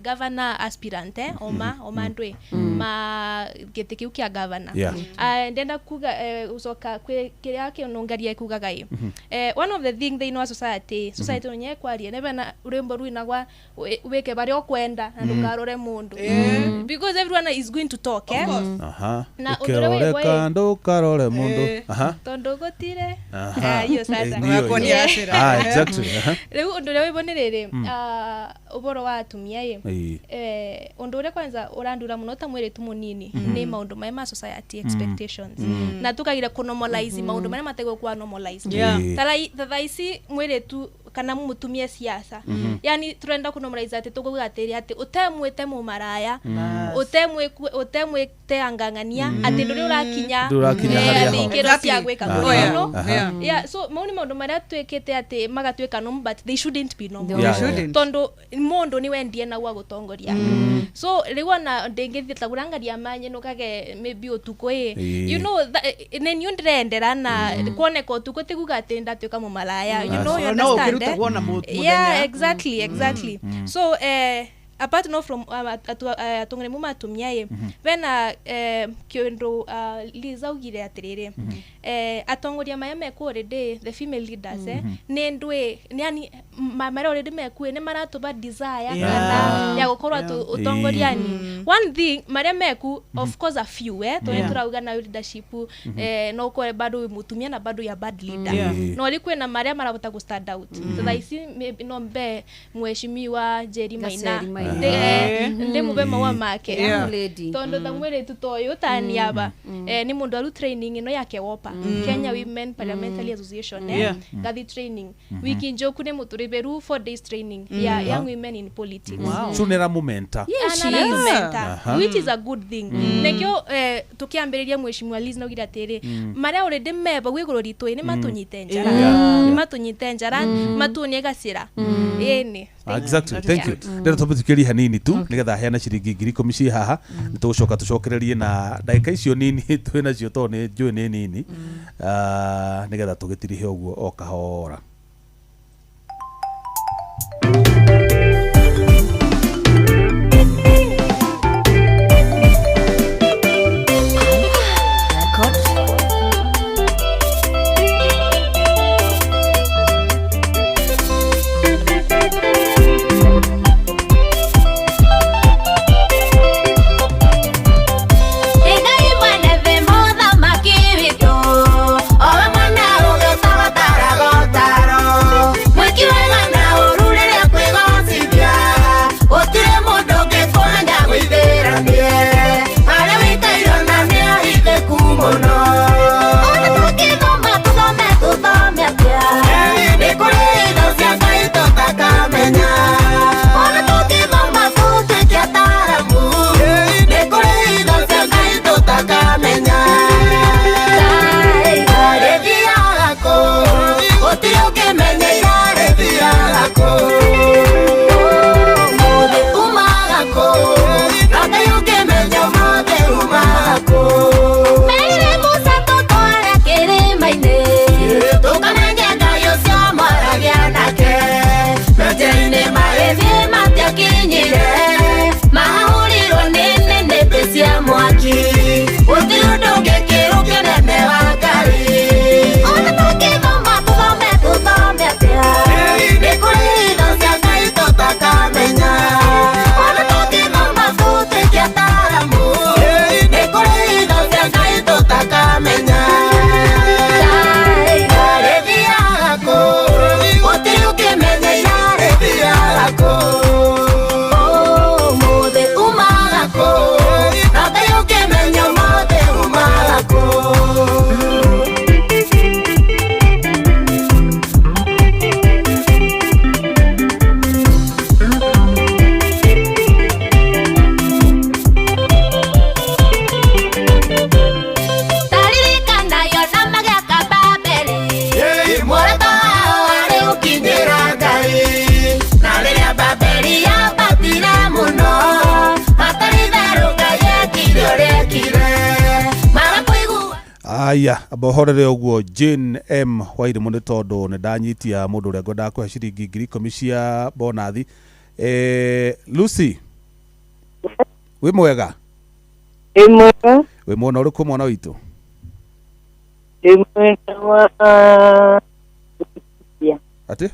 governor aspirant, oma andũ ĩ ma gĩtĩ kĩu kĩa governor. Ah, ndenda kuga ucoka kwĩ kĩrĩa kĩnũngaria kugaga ĩ, one of the thing thĩinĩ wa society nonye kwaria nebena rwĩmbo rwinagwa wĩke barĩa ũkwenda na ndũkarore mũndũ, because everyone is going to talk, eh? Na ũndũ ũrĩa Ũkĩrore wĩ kando ũkarore mũndũ. Tondũ gũtirĩ. Aha. Ah, hiyo sasa. Ndiyo Wako ni hiyo. Asira. Ah, exactly. Aha. Rĩu ũndũ ũrĩa wĩbo nĩ rĩrĩ, ũboro wa atumia ĩ, ũndũ ũrĩa kwanza ũrandura mũno ta mwĩrĩtu mũnini nĩ maũndũ maya ma society expectations, na tũkagira kũnormalize maũndũ marĩa mategwo kwa normalize. Ta thaa ici mwĩrĩtu kana mũtumia siasa, yani turenda kũnormalize atĩ tũkuga atĩrĩ atĩ ũtemwĩte mũmaraya, ũtemwĩte angang'ania, atĩ ndũrĩ ũrakinya Ndũrĩ ũrakinya harĩa atĩ ho. ikĩro cia gwĩka kũrĩa, you know? Yeah, so mau nĩ maũndũ marĩa twĩkĩte atĩ magatuĩka norm, but they shouldn't be normal. Yeah, yeah. Shouldn't. Tondu mundu ni wendie na gwa gutongoria, so riu ona ndingithie ta gurangaria manye nukage maybe utuku ĩ, you know, nĩ niĩ ndirendera na kuoneka utuku ti kuga atĩ ndatuĩka mũmalaya, you know, you No understand, eh? ũkĩrutagwo na mũthenya. Yeah, exactly. So apart no from atongore mu matumia ĩ, bena kĩndũ Liz augire atĩrĩrĩ, atongoria maya mekuo already, the female leaders, nĩ ndwĩ yani marĩa already mekuo nĩ maratũba desire kana ya gũkorwo ũtongoriani. One thing marĩa meku, of course a few, tondũ tũrauga na leadership, no ũkore bado wĩ mũtumia na bado ya bad leader, no rĩ kwĩna marĩa marahota gũ stand out. Thaa ici maybe no mbe mheshimiwa Njeri Maina. Gaceri Maina. Ndĩmũbe maua make, Young lady. tondu ta mwĩrĩtu ta ũyũ taniaba, nĩ mũndũ aru training ĩno ya KEWOPA, Kenya Women Parliamentary Association, gathi training wiki njoku nĩ mũtũrĩberu 4 days training ya young women in politics. So nĩ aramũmenta. Yes, she Ana is. aramũmenta, which is a good thing. Nekĩo tũkĩambĩrĩria mheshimiwa Liz naugire atĩrĩ, marĩa already meba gwĩ igũrũ ritũ ĩ, nĩ matũnyite njara, nĩ matũnyite njara, matuonie gacĩra ĩni. Exactly, thank you. Ndĩrenda tũmĩthikĩrie hanini tu nĩgetha heana ciringi 10,000 ciĩ haha, nĩ tũgũcoka tũcokererie na ndagĩka icio nini twĩ nacio tondũ nĩ njũĩ nĩ nini. Nĩgetha tũgĩtirihe ũguo o kahora. Ngai mwene thĩ mũthamaki witũ, owe mwene ũgĩtagatara gotaro, mwĩki wega na ũru rĩrĩa kwĩgocithia, gũtirĩ mũndũ ũngĩkũhanya gwĩthĩranie, harĩa wĩikairwo na nĩ ahithĩku mũno. Ona tũngĩthoma tũthome tũthome atĩa, nĩ kũrĩ indo cia Ngai tũtakamenya. Ona tũngĩthoma tũtuĩke ataaramu, nĩ kũrĩ indo cia Ngai tũtakamenya. Rĩthiaga kũ? Gũtirĩ ũngĩmenya ira rĩthiaga kũ. Ũmũthĩ umaga kũ? Na Ngai ũngĩmenya ũmũthĩ umaga kũ. Merire Musa tũtware kĩrĩma-inĩ, tũkamenye Ngai ũcio mwaragia nake. Menjeri-inĩ magĩthiĩ matiakinyire, mahahũrirwo nĩ nĩnĩmbĩ cia mwaki. Gũtirĩ ũndũ ũngĩkĩrwo kĩnene wa Ngai. Ona tũngĩthoma tũthome tũthome atĩa, nĩ kũrĩ indo cia Ngai tũtakamenya. Ona tũngĩthoma tũtuĩke ataaramu, nĩ kũrĩ indo cia Ngai tũtakamenya. Rĩthiaga kũ? Gũtirĩ ũngĩmenya ira rĩthiaga kũ. Ũmũthĩ umaga kũ? Na Ngai ũngĩmenya ũmũthĩ umaga kũ. Taririkana Yona magĩaka Babeli, muoroto wao warĩ gũkinyĩra Ngai. Na rĩrĩa Babeli yambatire mũno, hatarĩ itherũ Ngai ekire ũrĩa ekire. Maga kũigua Aya, amba ũhorere ũguo Jane M Wairimu nĩ tondũ nĩ ndanyitia mũndũ ũrĩa ngwendaga kũhe ciringi 10,000 cia bonathi. Lucy, wĩ mwega? Ndĩ mwega. Wĩ mwena ũrĩkũ mwana witũ? Ndĩ mwena wa Atĩ?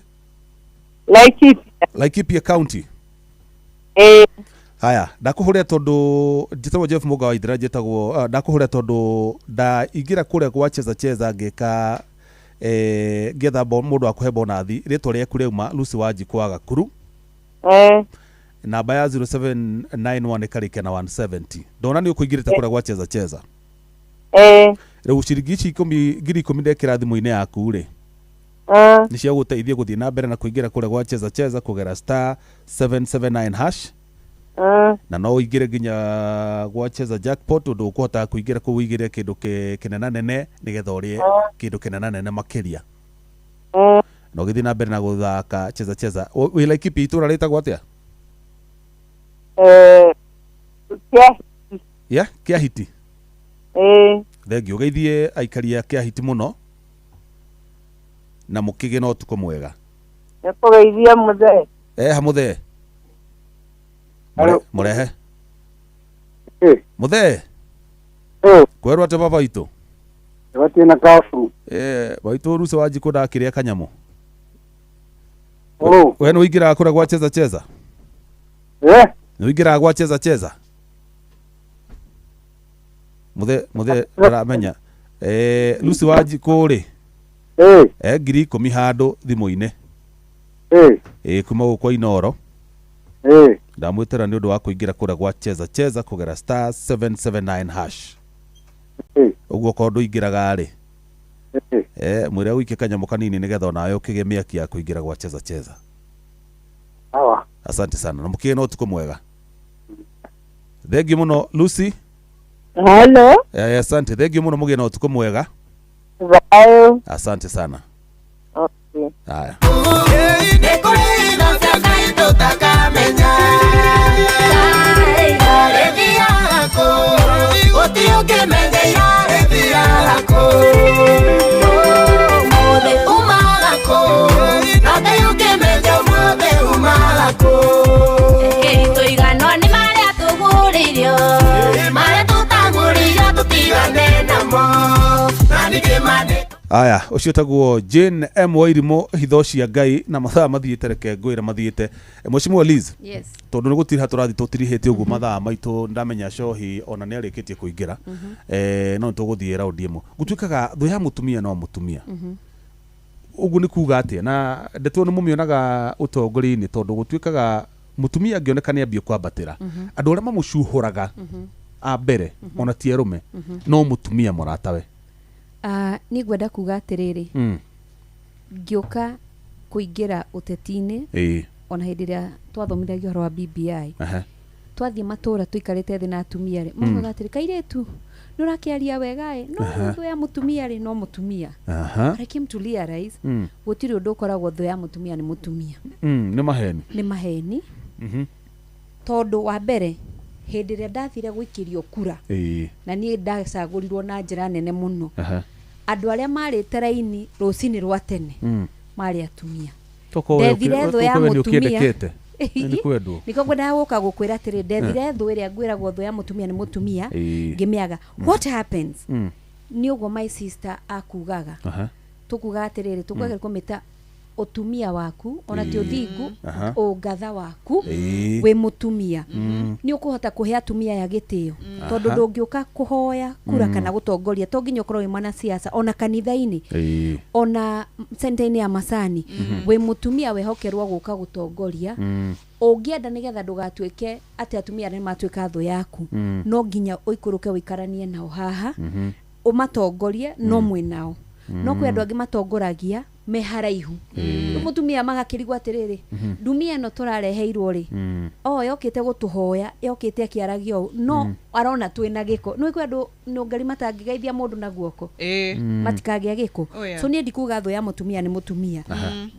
Laikipia. Laikipia County. Ĩĩ. Haya, ndakũhũrĩra tondũ njĩtagwo Jeff Mũga wa Ithira, njĩtagwo ndakũhũrĩra tondũ ndaingĩra kũrĩa gwa Cheza Cheza ngĩka Ngĩetha mũndũ wa kũhe bonathi, rĩtwa rĩaku rĩauma Lucy Wanjikũ wa Gakuru. Namba ya 0791 ĩkarĩkia na 170. Ndona nĩ ũkũingĩrĩte kũrĩa gwa Cheza Cheza. Rĩu ciringi ici 10,000 10,000 ndekĩra thimũ-inĩ yaku rĩ, nĩ cia gũteithia gũthiĩ na mbere na kũingĩra kũrĩa gwa Cheza Cheza kũgera star 779 hash. Na no ũingĩre nginya gwa Cheza Jackpot, ũndũ ũkũhota kũingĩra kũu ũigĩre kĩndũ kĩnenanene nĩgetha ũrĩe kĩndũ kĩnenanene makĩria. Na ũgĩthiĩ na mbere na gũthaka Cheza Cheza. Wĩ Laikipia, itũra rĩtagwo atĩa? Ya Kĩahiti. Thengiũ, ũgeithie aikari a Kĩahiti mũno na mũkĩgĩe na ũtukũ mwega. Nĩkũgeithia mũthee. Eha mũthee. Mũrehe. Mũthee. Kwerwo atĩ baba witũ? Gwatirĩ na kabu. Waitũ Lucy Wanjikũ ndakĩrĩa kanyamũ. We nĩ ũingĩraga kũrĩa gwa Cheza Cheza? Nĩ ũingĩraga gwa Cheza Cheza? Mũthee ndaramenya. Lucy Wanjikũ rĩ, 10,000 handũ thimũ-inĩ. Kuma gũkũ kwa Inooro. Ndamwĩtĩra nĩ ũndũ wa kũingĩra kũrĩa gwa Cheza Cheza kũgera star 779 hash. Ũguo korwo ndũingĩraga rĩ, mwĩre ũikie kanyamũ kanini nĩgetha onawe ũkĩgĩe mĩaki ya kũingĩra gwa Cheza Cheza. Sawa. Asante sana na mũkĩgĩe na ũtukũ mwega. Thengiũ mũno Lucy. Hello. Asante, thengiũ mũno, mũgĩe na ũtukũ mwega. Thayo. Asante sana. Okay. Haya. Aya, ũcio taguo Jane M Wairimu, hitho cia Ngai na mathaa mathiĩte, reke ngwĩre mathiĩte. Mheshimiwa Liz. Yes. Tondũ nĩ gũtiriha tũrathiĩ tũtirihĩte ũguo mathaa maitũ, ndamenya Cohi ona nĩ arĩkĩtie kũingĩra. No nĩtũgũthiĩ raundi ĩmwe. Gũtuĩkaga thũ ya mũtumia no mũtumia. Ũguo nĩ kuga atĩa? Na ndeto nĩ mũmĩonaga ũtongoria-inĩ, tondũ gũtuĩkaga mũtumia angĩoneka nĩ ambie kwambatĩra, andũ arĩa mamũcuhũraga a mbere ona ti arũme, no mũtumia mũratawe. Niĩ ngwenda kuga atĩrĩrĩ, ngĩũka kũingĩra ũteti-inĩ, ona hĩndĩ ĩrĩa twathomithagia ũhoro wa BBI, twathiĩ matũra tũikarĩte thĩ na atumia rĩ, maugaga atĩrĩ, kairĩtu nĩ ũrakĩaria wega ĩ, no thũ ya mũtumia rĩ no mũtumia. But I came to realize gũtirĩ ũndũ ũkoragwo thũ ya mũtumia nĩ mũtumia. Nĩ maheni. Nĩ maheni. Tondũ wa mbere hĩndĩ ĩrĩa ndathire gũikĩrio kura, na niĩ ndacagũrirwo na njĩra nene mũno, andũ arĩa marĩte raini rũcinĩ rwa tene marĩ atumia. Ndethire thũ ya mũtumia. Nĩkĩo ngwendaga gũka gũkwĩra atĩrĩ, ndethire thũ ĩrĩa ngwĩragwo thũ ya mũtumia nĩ mũtumia, ngĩmĩaga. What happens nĩ ũguo my sister akugaga, tũkugaga atĩrĩrĩ, tũkwagĩrĩirwo kũmĩta ũtumia waku, ona ti ũthingu, ũngatha waku wĩ mũtumia. Nĩ ũkũhota kũhe atumia aya gĩtĩo, tondũ ndũngĩũka kũhoya kura kana gũtongoria, to nginya ũkorwo wĩ mwanasiasa, ona kanitha-inĩ, ona center-inĩ ya macani, wĩ mũtumia wehokerwo gũka gũtongoria. Ũngĩenda nĩgetha ndũgatuĩke atĩ atumia nĩ matuĩka thũ yaku, no nginya ũikũrũke ũikaranie nao haha, ũmatongorie, no mwĩ nao. No kwĩ andũ angĩ matongoragia me haraihu. Rĩu mũtumia magakĩrigwo atĩrĩrĩ, ndumia ĩno tũrareheirwo rĩ, o yokĩte gũtũhoya, yokĩte akĩaragia ũũ, no arona twĩna gĩko. Nĩ kwĩ andũ nũngari matangĩgeithia mũndũ na guoko, matikagĩa gĩko. So niĩ ndikuga thũ ya mũtumia nĩ mũtumia.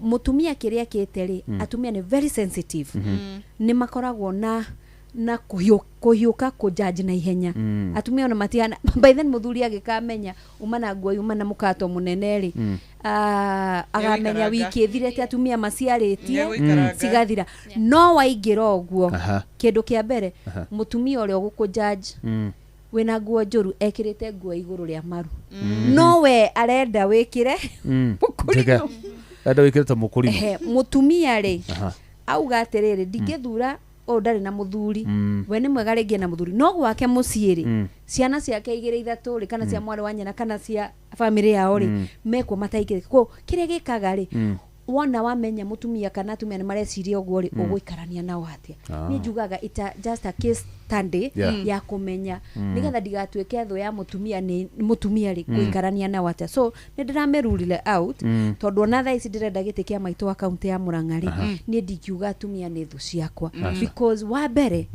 Mũtumia kĩrĩa ekĩte rĩ, atumia nĩ very sensitive. Nĩ makoragwo na kũhiũka kũjudge na ihenya. Atumia ona matihana. By then mũthuri agĩkamenya uma na nguo yuma na mũkato mũnene rĩ, agamenya wiki ĩthirĩte atumia maciarĩtie cigathira. No waingĩra ũguo, kĩndũ kĩa mbere, mũtumia ũrĩa ũgũkũjudge wĩna nguo njũru ekĩrĩte nguo igũrũ rĩa maru, no we arenda wĩkĩre mũkũrinũ. Mũtumia rĩ auga atĩrĩrĩ, ndingĩthura Ũyũ ndarĩ na mũthuri, we nĩ mwega rĩngĩ na mũthuri, no gwake mũciĩ rĩ, ciana ciake igĩrĩ ithatũ rĩ, kana cia mwarĩ wa nyina kana cia bamĩrĩ yao rĩ, mekuo mataingĩrĩte. Koguo kĩrĩa gĩkaga rĩ, wona wamenya mũtumia kana atumia nĩ mareciria ũguo rĩ, ũgũikarania nao atĩa? Niĩ njugaga ita just a case study ya kũmenya, nĩgetha ndigatuĩke thũ ya mũtumia, nĩ mũtumia rĩ, gũikarania nao atĩa. So nĩ ndĩramerulire out, tondũ ona thaa ici ndĩrenda gĩtĩ kĩa maitũ wa kaunti ya Murang'a rĩ, niĩ ndingiuga atumia nĩ thũ ciakwa, because wa mbere,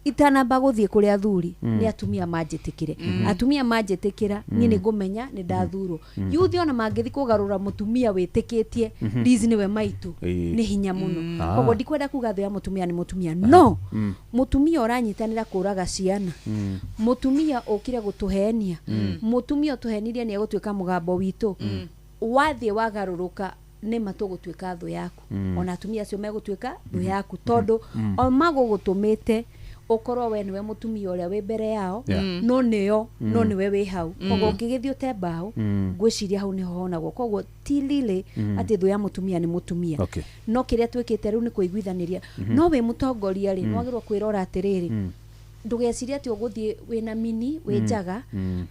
itanamba gũthiĩ kũrĩ athuri, nĩ atumia manjĩtĩkĩre. Atumia manjĩtĩkĩra, niĩ nĩ ngũmenya nĩ ndathurwo. Yuthi ona mangĩthiĩ kũgarũra mũtumia wĩtĩkĩtie Liz nĩwe maitũ, nĩ hinya mũno. Koguo ndikwenda kuga thũ ya mũtumia nĩ mũtumia, no mũtumia ũranyitanĩra kũraga ciana, mũtumia ũkire gũtũhenia, mũtumia ũtũhenirie nĩ egũtuĩka mũgambo witũ, wathiĩ wagarũrũka, nĩ matũgũtuĩka thũ yaku. Ona atumia acio megũtuĩka thũ yaku, tondũ o magũgũtũmĩte ũkorwo we nĩwe mũtumia ũrĩa wĩ mbere yao, no nĩo, no nĩwe wĩ hau. Koguo ũngĩgĩthiĩ ũte mbaũ, ngwĩciria hau nĩho honagwo. Koguo ti lili atĩ thũ ya mũtumia nĩ mũtumia. No kĩrĩa twĩkĩte rĩu nĩ kũiguithanĩria. No wĩ mũtongoria rĩ, nĩwagĩrĩirwo kwĩrora atĩrĩrĩ, ndũgecirie atĩ ũgũthiĩ wĩna mini wĩ njaga,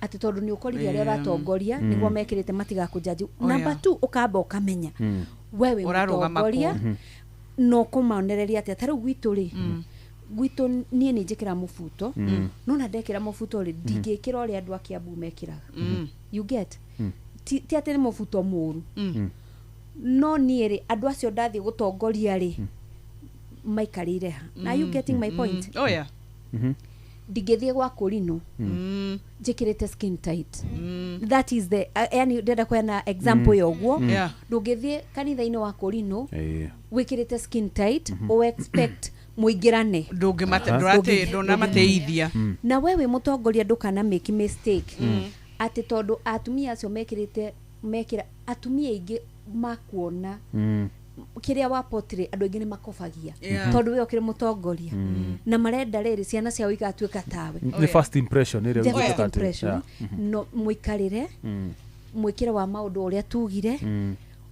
atĩ tondũ nĩ ũkorire arĩa ũratongoria nĩguo mekĩrĩte matigakũnjanji. Number 2, ũkamba ũkamenya we wĩ Ũrarũgama mũtongoria kũ? No kũmonereria atĩa. Ta rĩu gwitũ rĩ, gwitũ niĩ nĩ njĩkĩra mũbuto, no na ndekĩra mũbuto rĩ, ndingĩkĩra ũrĩa andũ a Kiambu mekĩraga. You get? Ti ti atĩ nĩ mũbuto mũru, no niĩ rĩ, andũ acio ndathiĩ gũtongoria rĩ, maikarĩire ha? Are you getting my point? Oh yeah. Ndingĩthiĩ gwa kũrino njĩkĩrĩte skin tight. That is the yani ndĩrenda kũheana example ya ũguo. Ndũngĩthiĩ kanitha-inĩ wa kũrino wĩkĩrĩte skin tight o expect mũingĩrane. Ndũnamateithia. Na we wĩ mũtongoria, ndũkana make mistake atĩ tondũ atumia acio mekĩrĩte mekĩra, atumia aingĩ makuona kĩrĩa wa portray, andũ aingĩ nĩ makobagia, tondũ we ũkĩrĩ mũtongoria na marenda rĩrĩ ciana ciao igatuĩka tawe. Nĩ first impression ĩrĩa The first ũgĩtuĩka atĩ- impression. No mũikarĩre, mwĩkĩre wa maũndũ ũrĩa tugire,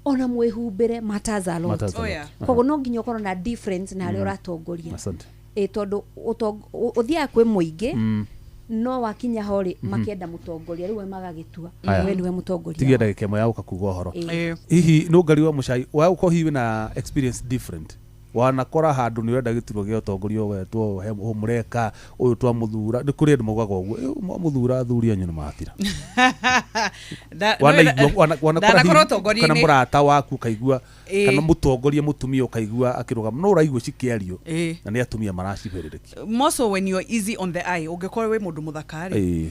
ona mwĩhumbĩre matters a lot. Matters a Oh, lot. yeah. Koguo no nginya ũkorwo na difference na arĩa ũratongoria. Asante. Ĩ tondũ ũthiaga kwĩ mũingĩ, no wakinya ho rĩ, makĩenda mũtongoria, rĩu we magagĩtua Aya. we nĩwe mũtongoria. Tigia ndagĩka ĩmwe ya gũka kuga ũhoro. Hihi nũ ngari wa mũcai wa gũkorwo hihi wĩna experience different, wanakora handũ nĩ ũrenda gĩturwa gĩa ũtongoria, ũgetwo he ũũ mũreka ũyũ twamũthura? Nĩ kũrĩ andũ maugaga ũguo, "Ĩ, mwamũthura athuri anyu nĩ mathira." Wanaigua wanakora Ndanakorwo hihi ũtongoria-inĩ. kana mũrata waku ũkaigua, kana mũtongoria mũtumia ũkaigua akĩrũgama, no ũraigua cikĩario, na nĩ atumia maracibĩrĩrĩkia. More so when you're easy on the eye, ũngĩkorwo wĩ mũndũ mũthaka rĩ,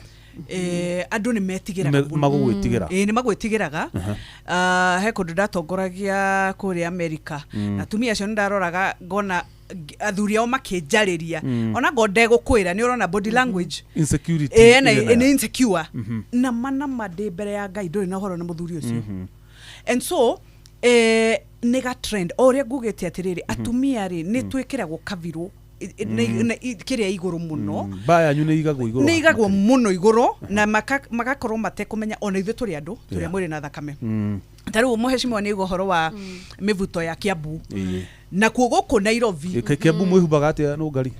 andũ nĩ metigĩraga mũno. Magũgwĩtigĩra. Ĩĩ, nĩ magwĩtigĩraga. Ah, he kũndũ ndatongoragia kũrĩa America, na atumia acio nĩ ndaroraga ngona athuri ao makĩnjarĩria, ona ngo ndegũkwĩra, nĩ ũrona body language. Insecurity. Ĩĩ, na ĩrĩ nayo. nĩ insecure na manama ndĩ mbere ya Ngai, ndũrĩ na ũhoro na mũthuri ũcio. And so nĩ ga trend o ũrĩa ngugĩte atĩrĩrĩ, atumia rĩ, nĩ twĩkĩragwo kabirũ kĩrĩa igũrũ mũno. Mbaa yanyu nĩ igagwo igũrũ. Nĩ igagwo mũno igũrũ na magakorwo matekũmenya ona ithuĩ tũrĩ andũ, tũrĩ a mwĩrĩ na thakame. Ta rĩu mũhecimiwa nĩ aigua ũhoro wa mĩbuto ya Kiambu, nakuo gũkũ Nairobi. Kiambu mwĩhumbaga atĩa nũ ngari?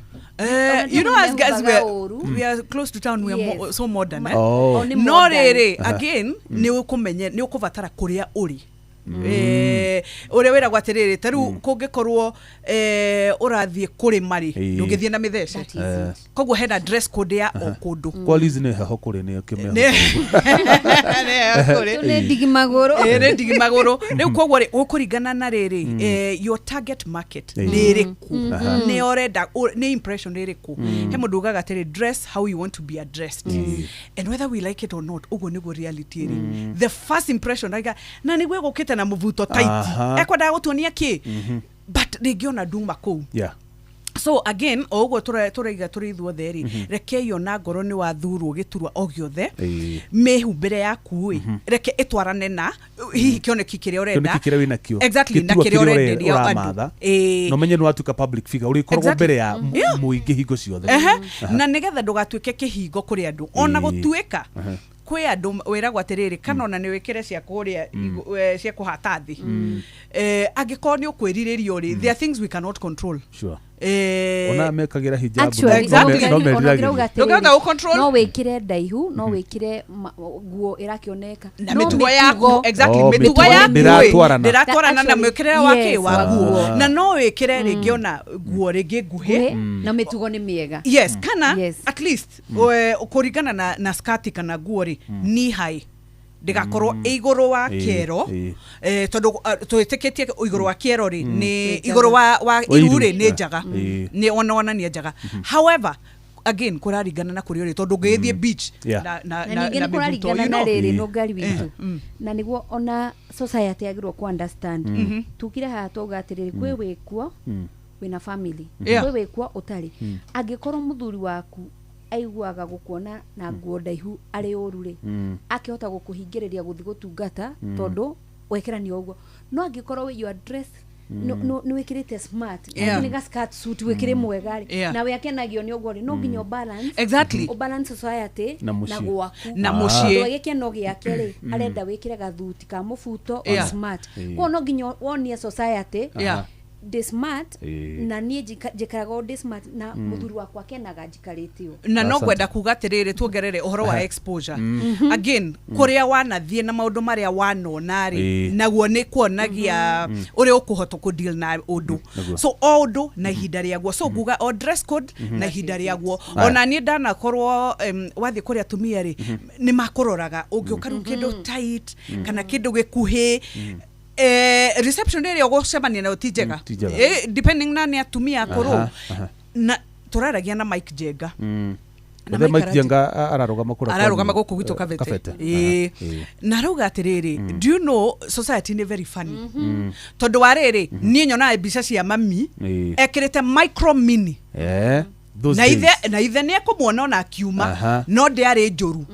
You know, as guys, we are, Ũru. we are close to town, we are so modern, eh? Oh. O nĩ No modern. rĩrĩ, again nĩ ũkũmenye nĩ ũkũbatara kũrĩa ũrĩ, ũrĩa wĩragwo atĩrĩrĩ, ta rĩu kũngĩkorwo ũrathiĩ kũrĩma rĩ, ndũngĩthiĩ na mĩthece. That is it. Koguo hena dress code ya o kũndũ. Kwa Liz nĩ heho kũrĩ nĩ kĩmeho. Nĩ kũrĩ. Nĩ ndigi magũrũ. Ĩĩ, nĩ ndigi magũrũ rĩu. Koguo rĩ, ũkũringana na rĩrĩ, your target market nĩ ĩrĩkũ, nĩ ũrenda nĩ impression ĩrĩkũ. He mũndũ ugaga atĩrĩ, "Dress how you want to be addressed," and whether we like it or not, ũguo nĩguo reality ĩrĩ. The first impression aiga na nĩguo ĩgũkĩte na mũbuto tight, ekwendaga gũtuonia kĩ, but rĩngĩ ona nduma kũu. So again, o ũguo tũraiga tũrĩ ithuothe rĩ, rekei ona ngorwo nĩ wathurwo gĩturwa o gĩothe, mĩhumbĩre yaku ĩ, reke ĩtwarane na hihi kĩoneki kĩrĩa ũrenda. Kĩoneki kĩrĩa wĩnakĩo. Exactly, na Gĩturwa kĩrĩa kĩrĩa ũrenderia andũ. ũramatha. Na ũmenye nĩ watuĩka public figure, ũrĩkoragwo mbere ya mũingĩ hingo ciothe. Na nĩgetha ndũgatuĩke kĩhingo kũrĩ andũ, ona gũtuĩka kwĩ andũ wĩragwo atĩrĩrĩ, kana ona nĩ wĩkĩre cia kũrĩa cia kũhata thĩ, angĩkorwo nĩ ũkwĩrirĩrio rĩ, there are things we cannot control. Ona mekagĩra hijabu Actually, no no no ũngĩrauga meriragĩria. atĩrĩrĩ, Ndũngĩhota gũ-control. no wĩkĩre ndaihu, no wĩkĩre nguo ĩrakĩoneka, na no mĩtugo yaku, exactly, Oh, mĩtugo mĩtugo yaku ndĩratwarana. ndĩratwarana na Actually, mwĩkĩrĩre wa kĩ yes, wa nguo, Ah. na no wĩkĩre rĩngĩ ona nguo rĩngĩ nguhĩ, Nguhĩ, na mĩtugo nĩ mĩega. Yes, kana Yes. at least kũringana na skati kana nguo rĩ, knee high, ndĩgakorwo ĩ igũrũ wa kĩero, tondũ twĩtĩkĩtie igũrũ wa kĩero rĩ nĩ Nĩ igũrũ wa Wa iru iru. rĩ nĩ njaga, nĩ ona wonania njaga. However, again, kũraringana na kũrĩa ũrĩ, tondũ ũngĩgĩthiĩ beach Yeah. na Na ningĩ na nĩ mĩbuto, kũraringana you na know. rĩrĩ nũngari witũ, na nĩguo ona society yagĩrĩirwo ku understand. Tukire haha twauga atĩrĩrĩ, kwĩ wĩkuo wĩna family, kwĩ wĩkuo ũtarĩ. Angĩkorwo mũthuri waku aiguaga gũkuona na nguo ndaihu arĩ ũru rĩ, akĩhota gũkũhingĩrĩria gũthiĩ gũtungata tondũ wekĩra ũguo. No angĩkorwo you are dressed, nĩ wĩkĩrĩte smart, nĩ ga skirt suit wĩkĩrĩ mwega rĩ, nawe akenagio nĩ ũguo rĩ, no nginya ũbalance, ũbalance society Na mũciĩ. gwaku Na mũciĩ. Tondũ gĩkeno gĩake rĩ, arenda wĩkĩre gathuti ka mũbuto o smart. Koguo no nginya wonie society ndĩ smart, na niĩ njikaraga o ndĩ smart, na mũthuri wakwa akenaga njikarĩte ũũ. Na no Asante. ngwenda kuga atiriri, tuongerere ũhoro wa exposure again, kũrĩa wanathiĩ na maũndũ marĩa wanona rĩ, naguo nĩ kuonagia ũrĩa ũkũhota kũ-deal na ũndũ. Naguo. So o ũndũ na ihinda rĩaguo, so nguga o dress code na ihinda rĩaguo. Aya. Ona niĩ ndanakorwo wathiĩ kũrĩa atumia rĩ, nĩ makũroraga ũngĩũka rĩu kĩndũ tight kana kĩndũ gĩkuhĩ, reception ĩrĩa ũgũcemania nayo ti njega. Ti njega. Depending na nĩ atumia akũrũ. Aha, aha. Na tũraragia na Mike Jenga. Na Mũthee Mike Mike Jenga ararũgama kũrĩa ararũgama kwanyu, gũkũ gwitũ Kabete. Kabete. Ĩĩ. Aha, ĩĩ. Na arauga atĩrĩrĩ, do you know society nĩ very funny, tondũ wa rĩrĩ, niĩ nyonaga mbica cia mami ekĩrĩte micro mini, Those na days. ithe na ithe nĩ ekũmuona ona akiuma, no ndĩarĩ njũru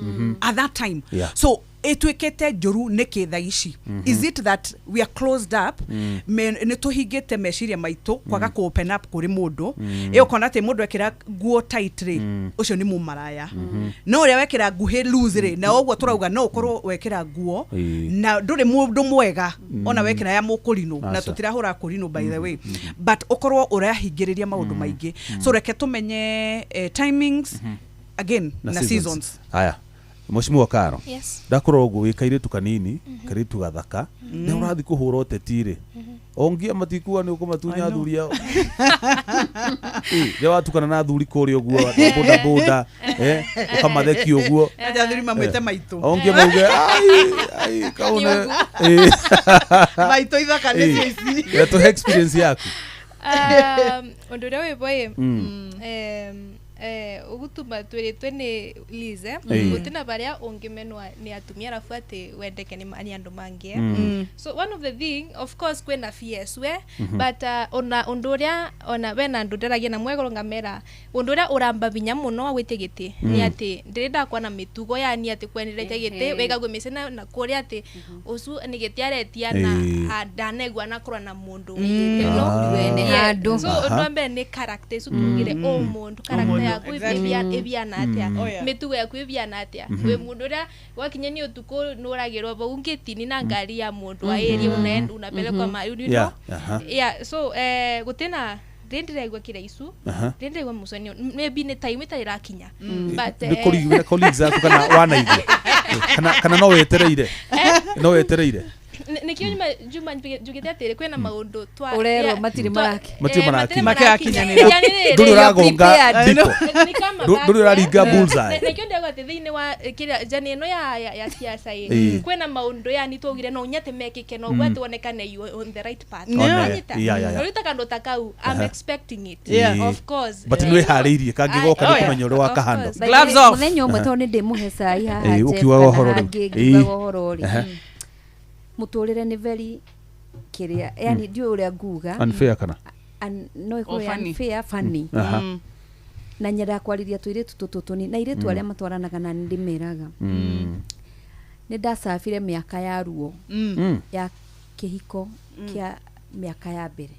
at that time. So ĩtuĩkĩte njũru nĩkĩ thaa ici? Is it that we are closed up? Nĩ tũhingĩte meciria maitũ kwaga kũ open up kũrĩ mũndũ. Ĩ ũkona atĩ mũndũ ekĩra nguo tight rĩ, ũcio nĩ mũmaraya, no ũrĩa wekĩra nguhĩ loose rĩ, na ũguo tũrauga no ũkorwo wekĩra nguo na ndũrĩ mũndũ mwega ona wekĩra ya mũkũrinũ, na Aca. tũtirahũra kũrinũ by the way, but ũkorwo ũrahingĩrĩria maũndũ maingĩ. So reke tũmenye timings again na seasons. Haya, Mheshimiwa Karo. Yes. Ndakorwo ũguo wĩ kairĩtu kanini, kairĩtu gathaka, nĩ ũrathiĩ kũhũra ũteti rĩ, ongia matikuga nĩ ũkũmatunya athuri ao. Ĩ, rĩrĩa watukana na athuri kũrĩa ũguo boda boda, ũkamathekia ũguo. Aja athuri mamwĩte maitũ. Ongia mauge ai ai kaune. Maitũ ithaka nĩcio ici. Tũhe experience yaku. Ũndũ ũrĩa wĩ boĩ, ũgũtuma twĩrĩtwe nĩ Lize, gũtina barĩa ũngĩmenwa nĩ atumia arabu atĩ wendeke nĩ nĩ andũ mangĩ, eh. So one of the thing, of course kwĩna fears we, but ona ũndũ ũrĩa ona wena andũ ndaragia na mwegoro ngamera, ũndũ ũrĩa ũramba binya mũno wa gwĩtia gĩtĩ nĩ atĩ ndĩrĩ ndakwa na mĩtugo yani atĩ kwenderetia gĩtĩ wĩkagwo mĩciĩ na kũrĩa atĩ ũcio nĩ gĩtĩ aretia na ndanegua na kũrora na mũndũ. You know? Wene Yeah. handũ. So ũndũ wa mbere nĩ character icu tugire, o mũndũ character yaku ĩbiana atĩa, Oh, yeah. mĩtugo yaku ĩbiana atĩa, wĩ mũndũ ũrĩa wakinya nĩ ũtukũ nĩũragĩrwo bau ngĩtini na ngari ya mũndũ wa area, unaenda unapelekwa mahali, you know? Yeah, aha. Yeah, so gũtina ndĩ ndĩraigua kĩra icu, ndĩ ndĩraigua mũcemanio, maybe nĩ time ĩtarĩ ĩrakinya, but Nĩ colleague, wĩna colleagues aku kana wanaigua kana no wetereire, no wetereire? Nĩkĩo Juma njugĩte atĩrĩ, kwĩna maũndũ twa Ũrerwo yeah, matirĩ Matirĩ matirĩ marakinya. marakinya. Yani rĩrĩ, Ndũrĩ ũragonga prepared. ndiko. Nĩ kama Ndũrĩ ũraringa back, bullseye. Nĩkĩo ndĩrauga atĩ thĩinĩ wa kĩrĩa jani ĩno ya siasa ĩ, kwĩna maũndũ yani twaugire no nyate mekĩke no ũguo atĩ wonekane you are on the right path. One, Wanyita? yeah. Rĩu ta kandũ ta kau, I'm expecting it. Of course. But nĩ wĩharĩirie kangĩgoka Oh, nĩ yeah. kũmenya ũrĩa Of wakahando. course. Gloves off. Mũthenya ũmwe tondũ nĩ ndĩmũhe cai haha Ĩĩ, Jeff, ũkiugaga kana ũhoro rĩu. hangĩ Ĩĩ. ngiugaga ũhoro rĩ, mũtũrĩre nĩ very kĩrĩa, yani ndiũĩ ũrĩa nguga. Unfair kana No ĩkorwo Oh, funny. unfair, funny. Na nyendaga kwarĩria tũirĩtu tũtũ tũnini na airĩtu arĩa matwaranaga na nĩ ndĩmeraga, nĩ ndacabire mĩaka ya ruo ya kĩhiko kĩa mĩaka ya mbere,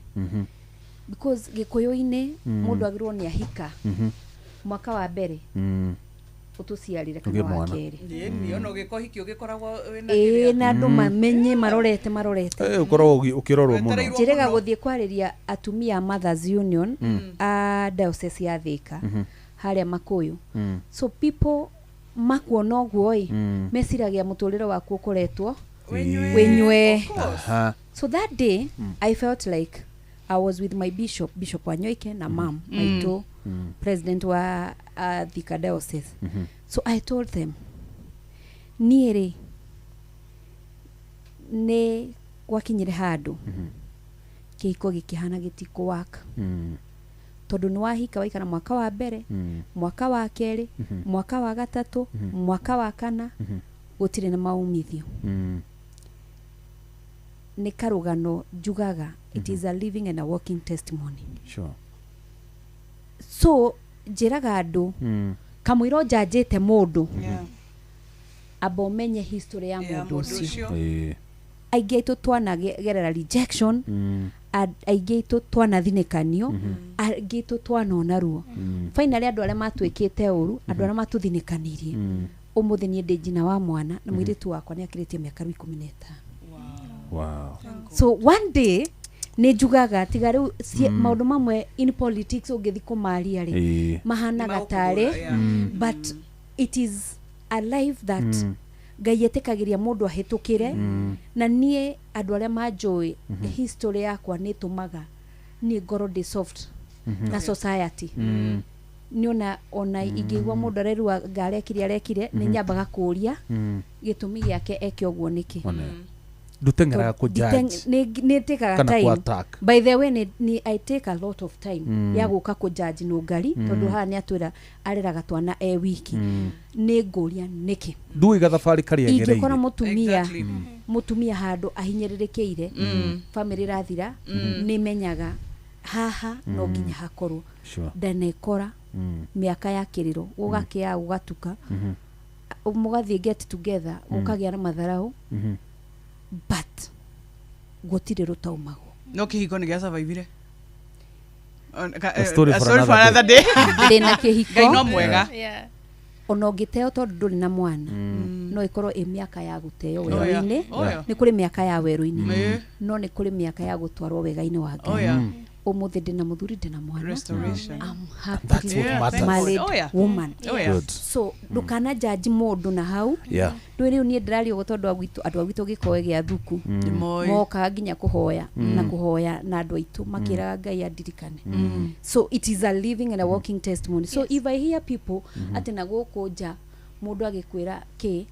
because gĩkũyũ-inĩ mũndũ agĩrĩirwo nĩ ahika mwaka wa mbere. Ũtũciarĩre kana Ũgĩe wa mwana. kerĩ. Ĩni ona ũgĩka ũhiki ũgĩkoragwo wĩna Ĩĩ, kĩrĩa. na andũ mamenye marorete. Ũkoragwo ũkĩrorwo mũno. Njĩrĩga gũthiĩ kwarĩria atumia a Mothers Union a diocese ya Thika harĩa Makuyu. So people makuona ũguo ĩ, meciragia mũtũrĩre waku ũkoretwo wĩnywe. So that day I felt like I was with my bishop, Bishop Wanyoike, na mam maitũ, president wa Thika diocese. So I told them, niĩ rĩ, nĩ gwakinyire handũ kĩhiko gĩkĩhana gĩtikũwaka, tondũ nĩ wahika, waikara mwaka wa mbere, mwaka wa kerĩ, mwaka wa gatatũ, mwaka wa kana, gũtirĩ na maumithio. Nĩ karũgano njugaga, it is a living and a walking testimony. So njĩraga andũ, kamũira ũnjanjĩte mũndũ, amba ũmenye history ya Ya mũndũ mũndũ ũcio. ũcio. Aingĩ aitũ twanagerera rejection, aingĩ aitũ twanathinĩkanio, aingĩ aitũ twanona ruo. Finally andũ arĩa matwĩkĩte ũru, andũ arĩa matũthinĩkanirie, ũmũthĩ niĩ ndĩ njina wa mwana na mũirĩtu wakwa nĩ akĩrĩtie mĩaka rĩu 15. So one day nĩ njugaga tiga rĩu maũndũ mamwe in politics ũngĩthi kũmaria rĩ, mahanaga tarĩ, yeah. But it is a life that Ngai etĩkagĩria mũndũ ahĩtũkĩre. Na niĩ andũ arĩa manjũĩ, history yakwa nĩ ĩtũmaga niĩ ngorwo ndĩ soft na society. Nĩ ona ingĩigua mũndũ arerua ngarekire arekire, nĩ nyambaga kũũria gĩtũmi gĩake eke ũguo nĩkĩ. One. Nduteng'eraga kũ-judge. Nĩ tĩkaga Kana time. ku-attack. By the way, nĩ I take a lot of time ya gũka kũjudge nũngari, tondũ haha nĩ atwĩra areraga twana e wiki. Nĩ ngũria nĩkĩ. Ndũĩ gathabarĩ karĩa Ingĩkora agereire. mũtumia mũtumia handũ ahinyĩrĩrĩkĩire, bamĩrĩ ĩrathira, nĩ menyaga haha no nginya hakorwo ndanekora mĩaka ya kĩrĩro gũgakĩa, gũgatuka, mũgathiĩ get together, gũkagĩa na matharau, but gũtirĩ rũtaumagwo. No kĩhiko nĩ gĩa survive-ire. A story for another day. Ndĩna kĩhiko. Ngai no mwega. Ona ũngĩteo tondũ ndũrĩ na mwana, no ĩkorwo ĩ mĩaka ya gũteo Oh, yeah. werũ-inĩ. Oh, yeah. Nĩ kũrĩ mĩaka ya werũ-inĩ, no nĩ kũrĩ mĩaka ya gũtwarwo wega-inĩ wa Oh, Ngai. yeah. Ũmũthĩ ndĩna mũthuri, ndĩna mwana. Restoration. I'm That's happily what Yeah, matters. thank married God. Oh, yeah. woman. Oh, yeah. Good. So ndũkana jaji mũndũ na hau. Rĩu rĩu niĩ ndĩraria ũguo tondũ andũ a gwitũ gĩkoe gĩa thuku Nĩmoĩ. mokaga nginya kũhoya na kũhoya na andũ aitũ makĩraga Ngai andirikane. So it is a living and a walking testimony. So if I hear people atĩ na gũkũ nja mũndũ agĩkwĩra kĩ,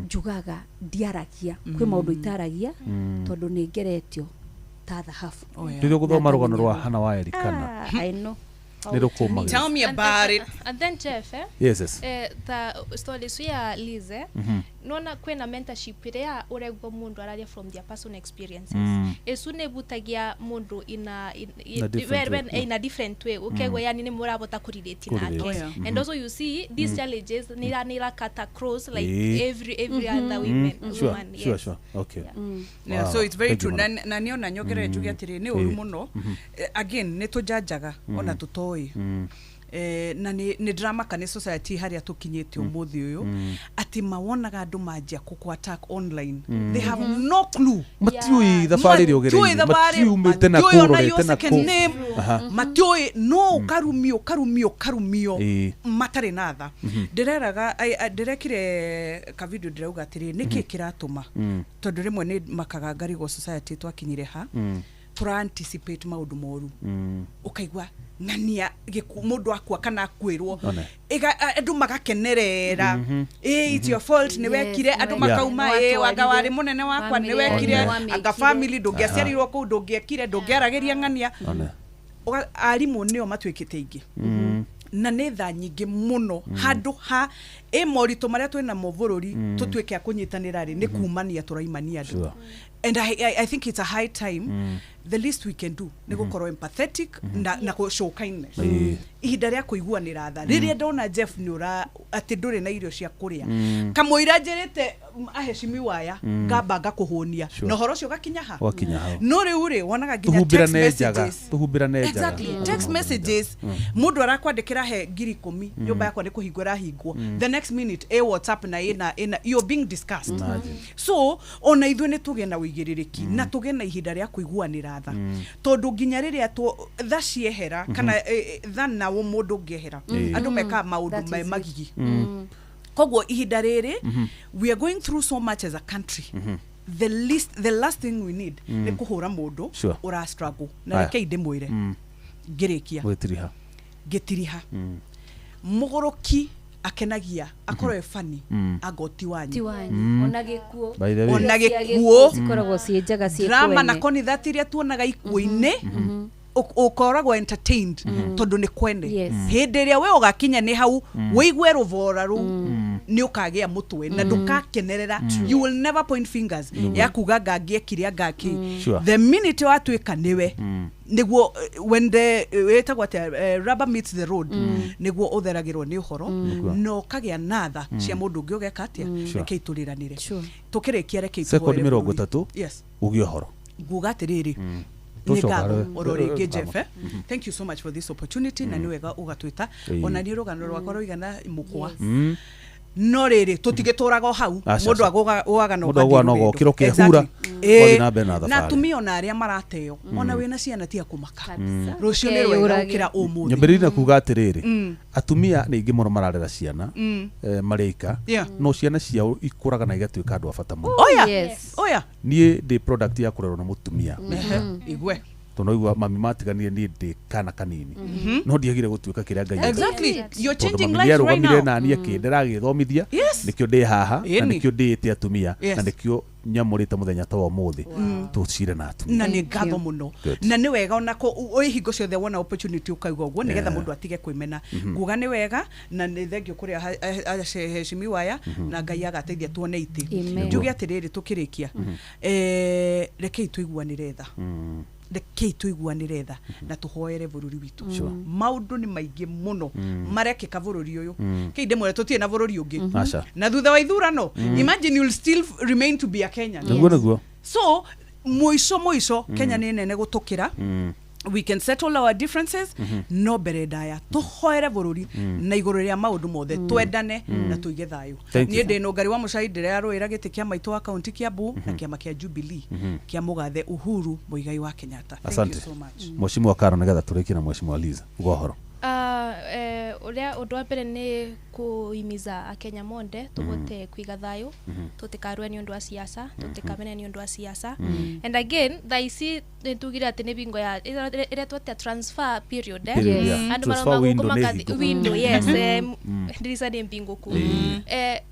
njugaga ndiaragia, kwĩ maũndũ itaragia tondũ nĩ ngeretio ta thahabu. Oh, yeah. Rĩrĩa ũgũthoma rũgano rwa Hana wa Elikana, Ah, I know. nĩ rũkũmagĩra. Tell me about it. And then Jeff, eh? Yes. Ta story icu ya Liz, eh? Nona kwina mentorship iria uregwo mundu araria from their personal experiences. Icu nĩ butagia mundu ina in, In a different way, yeah. in a different way, ukegwa yani nĩ mũrabota kũrelate Kũrelate. nake. Oh, yeah. And also you see these challenges nira cut across like every other women, woman, yes. Sure. Okay. Yeah, Wow. so it's very Thank you true. mũno. Na nĩ ona nyongerere njuge atĩrĩ, nĩ ũru mũno. Again nĩ tũjanjaga ona tũtoĩ. Na nĩ ndĩramaka nĩ society harĩa tũkinyĩte ũmũthĩ ũyũ, atĩ mawonaga andũ manjia kũkũ attack online, they have no clue. Matiũĩ thabarĩ ĩrĩa ũgereire, thabarĩ, matiũĩ umĩte na matiũĩ kũ, ona your ũrorete na second kũ. name, matiũĩ no ũkarumio ũkarumio ũkarumio matarĩ na tha. Ndĩreraga ndĩrekire ka video ndĩrauga atĩrĩ, nĩkĩ kĩratũma, tondũ rĩmwe nĩ makaga ngarigwo society twakinyire ha tũra anticipate maũndũ moru, ũkaigua ng'ania mũndũ akua kana akuĩrwo. One. Andũ magakenerera, ĩ it's your fault, nĩ wekire, andũ Nĩ makauma, ĩ wanga watwarire warĩ mũnene wakwa, nĩ family wekire, yaku, nĩ anga wamĩkire. family ndũngĩaciarirwo kũu, ndũngĩekire, ndũngĩaragĩria ng'ania. One. Arimũ nĩo matuĩkĩte aingĩ na nĩ tha nyingĩ mũno handũ ha ĩ moritũ marĩa twĩ namo bũrũri tũtuĩke a kũnyitanĩra rĩ, nĩ kumania tũraimania andũ. Sure. And I think it's a high time. The least we can do nĩ gũkorwo empathetic na show kindness. Ihinda rĩa kũiguanĩra tha. Rĩrĩa ndona Jeff nĩ ũra atĩ ndũrĩ na irio cia kũrĩa, kamũira njĩrĩte aheshimiwa aya, ngamba ngakũhũnia na ũhoro ũcio ũgakinya ha. Ũgakinya hau. No rĩu rĩ, wonaga nginya text Tũhumbĩrane njaga. messages. Tũhumbĩrane njaga. Exactly. Text messages, mũndũ arakwandĩkĩra he 10,000, nyũmba yakwa nĩ kũhingwo ĩrahingwo, the next minute ĩ WhatsApp na ĩna you're being discussed. Imagine. So ona ithuĩ nĩ tũgĩe na ũigĩrĩrĩki na tũgĩe na ihinda rĩa kũiguanĩra tha, tondũ nginya rĩrĩa tha ciehera kana tha nawo mũndũ ũngĩehera, andũ mekaga maũndũ That me is it. magigi. Koguo ihinda rĩrĩ we are going through so much as a country, the last thing we need nĩ kũhũra mũndũ ũra struggle. Na Aya. rekei ndĩmwĩre ngĩrĩkia, Gwĩtiriha. ngĩtiriha, mũgũrũki akenagia akorwo e fani ango ti wanyu. Ti wanyu. Ona gĩkuũ. By the way. Ona Irio cia gĩkuũ. Cikoragwo ciĩ njega ciĩ Drama na kwene. konithati iria tuonaga ikuũ-inĩ, ũkoragwo entertained tondũ nĩ kwene. Hĩndĩ ĩrĩa we ũgakinya nĩ hau wĩigue rũbora rũu, nĩ ũkagĩa mũtwe na ndũkakenerera. You will never point fingers ya kuga ngangĩekire angakĩ. The minute watuĩka nĩwe, nĩguo when the ĩtagwo atĩa, rubber meets the road, nĩguo ũtheragĩrwo nĩ ũhoro na ũkagĩa na tha cia mũndũ ũngĩ ũgeka atĩa. Rekei tũrĩranĩre. Tũkĩrĩkia, rekei Sekondi tũhoere mĩrongo bũrũri. ĩtatũ. Yes. Uge ũhoro. Nguga atĩrĩrĩ, nĩ Tũcoka ngatho rĩ- oro rĩngĩ, Jeff, eh? Mhm. Thank you so much for this opportunity, na nĩ wega ũgatwĩta. Ona niĩ rũgano rwakwa rũigana mũkwa, no rĩrĩ tũtigĩtũraga o hau. Aca, Mũndũ aca. agũaga na Mũndũ ũgathiĩ agũaga na rũgendo. ũgokĩra ũkehura, Exactly. ũgathiĩ na mbere na Na thabarĩ. atumia ona arĩa marateo, ona wĩna ciana, tiga kũmaka, rũciũ nĩ rwega Ũkeyũragia. gũkĩra ũmũthĩ. Nyambĩrĩrie na kuga atĩrĩrĩ, atumia nĩ aingĩ mũno mararera ciana marĩ aika, no ciana ciao ikũraga na igatuĩka andũ a bata mũno. Oya. Yes. Oya. Niĩ ndĩ product ya kũrerwo na mũtumia. Ehe, igue. Tondũ noigua mami matiganire niĩ ndĩ kana kanini, no ndiagire gũtuĩka kĩrĩa Ngai endete. Exactly. You're Tondũ changing mami lives right nĩarũgamire now. na niĩ akĩndera agĩthomithia. Nĩkĩo ndĩ haha na nĩkĩo ndĩĩte atumia na nĩkĩo nyamũrĩte mũthenya ta wa ũmũthĩ tũcire na atumia. Na nĩ ngatho mũno. Good. Na nĩ wega ona wĩ hingo ciothe wona opportunity ũkaigua ũguo nĩgetha mũndũ atige kwĩmena. Nguga nĩ wega na nĩ thengio kũrĩa heshimiwa aya, na Ngai agateithia tuone itĩ. Amen. Njuge atĩrĩrĩ tũkĩrĩkia, rekei tũiguanĩre tha, rekei tũiguanĩre tha na tũhoere bũrũri witũ. Maũndũ nĩ maingĩ mũno marekĩka bũrũri ũyũ. Kei ndĩmwĩre, tũtirĩ na bũrũri ũngĩ. Aca. Na thutha wa ithurano, imagine, you'll still remain to be a Kenyan. Nĩguo, nĩguo. So mũico mũico, Kenya nĩ nene gũtũkĩra. We can settle our differences, no mbere ndaya tũhoere bũrũri na igũrũ rĩa maũndũ mothe twendane na tũige thayũ. Thank you. Niĩ ndĩ nũngari wa mũcai, ndĩrarũĩra gĩtĩ kĩa maitũ wa kaunti Kiambu na kĩama kĩa Jubilee kĩa mũgathe Uhuru Muigai wa Kenyatta. Thank Asante. you so much. Mheshimiwa Karo, nĩgetha tũrĩkie na Mheshimiwa Liza uga ũhoro. Ũrĩa ũndũ wa mbere nĩ kũhimiza akenya monde tũhote kũiga thayũ, tũtikarũe nĩ ũndũ wa siasa, tũtikamene nĩ ũndũ wa siasa. And again, thaa ici nĩ tugire atĩ nĩ bingo ya ĩretwo atĩa, transfer period, eh? Period, yeah. Andũ Transfer marauma window gũkũ nĩ makathi hingũku. window, yes, ndirica nĩ mbingũku.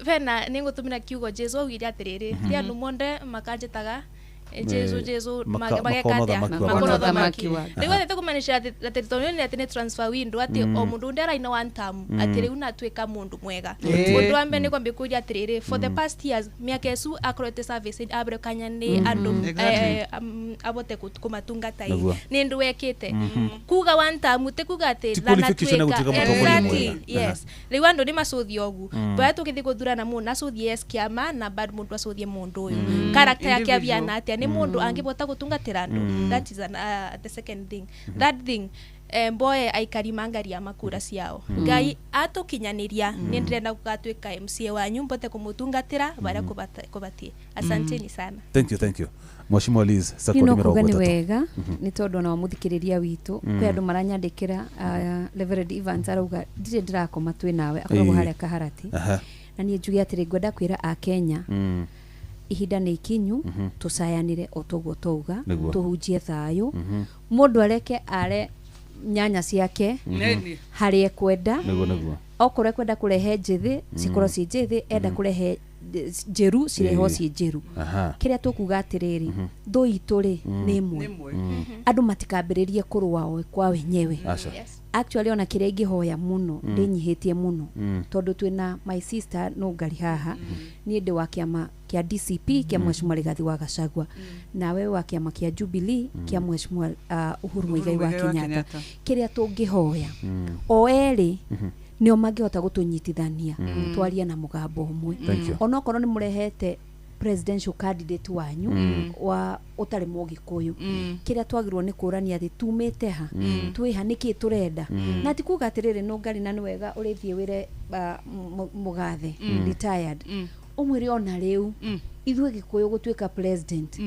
Bena nĩ ngũtũmĩra kiugo Jesu augire atĩrĩrĩ, ti andũ monde makanjĩtaga Jesu, Jesu, mageka makona atĩa? ũthamaki wa Makona Makona ũthamaki. ũthamaki wa Rĩu atĩ kũmaanisha atĩ tondũ nĩ atĩ nĩ transfer window, atĩ o mũndũ ũrĩa araina one term atĩ rĩu natuĩka mũndũ mwega. Ũndũ wa mbere nĩ kwambia kũria atĩrĩrĩ, for the past years, mĩaka ĩcu akorete service abere kanya nĩ andũ, abote kũmatungata ĩ Nĩguo. nĩ ndũ wekĩte kuga one term ti kuga atĩ Ti qualification ya gũtuĩka mũtongoria Exactly, mwega. yes. Rĩu andũ nĩ macũthie ũguo baya tũgĩthiĩ gũthurana, mũndũ acũthie yes kĩama na bado mũndũ acũthie mũndũ ũyũ character yake abiana atĩa, nĩ mũndũ angĩbota gũtungatĩra andũ. That is the second thing. Third thing, mboe aikari mangaria makura ciao, Ngai atũkinyanĩria nĩ ndĩrenda gũgatuĩka MCA wanyu, mbote kũmũtungatĩra barĩa kũbatie. Asanteni sana. Thank you, thank you, Mheshimiwa Liz. Niĩ Sekondi no kuga mĩrongo nĩ ĩtatũ. wega nĩ tondũ ona wamũthikĩrĩria witũ kwĩ andũ maranyandĩkĩra. Reverend Evans arauga ndirĩ ndĩrakoma twĩ nawe, akoragwo harĩa Kaharati. Na niĩ njuge atĩrĩ, ngwenda kwĩra a Kenya ihinda nĩ ikinyu tũcayanĩre o toguo twauga. Nĩguo. Tũhunjie thayũ, mũndũ areke are nyanya ciake Nĩni. harĩa ekwenda. Nĩguo, nĩguo. Okorwo ekwenda kũrehe njĩthĩ, cikorwo ciĩ njĩthĩ, enda kũrehe njeru cirehwo ciĩ njeru. Kĩrĩa tũkuga atĩrĩrĩ, thũ itũ rĩ nĩ ĩmwe, andũ matikambĩrĩrie kũrũa o kwa wenyewe. Actually ona kĩrĩa ingĩhoya mũno, ndĩnyihĩtie mũno, tondũ twĩna my sister Nũngari haha, niĩ ndĩ wa kĩama kĩa DCP kĩa Mheshimiwa Rigathi wa Gachagua, nawe wa kĩama kĩa Jubilee kĩa Mheshimiwa Uhuru Muigai wa Kenyatta. Kĩrĩa tũngĩhoya o erĩ nĩo mangĩhota gũtũnyitithania twarie na mũgambo ũmwe, onokorwo nĩ mũrehete presidential candidate wanyu wa ũtarĩ mũgĩkũyũ, kĩrĩa twagĩrĩirwo nĩ kũrania atĩ tumĩte ha, twĩ ha, nĩkĩ tũrenda, na ti kuga atĩrĩrĩ Nũngari na nĩ wega ũrĩthiĩ wĩre mũgathe retired ũmwĩre ona rĩu ithuĩ Gĩkũyũ gũtuĩka president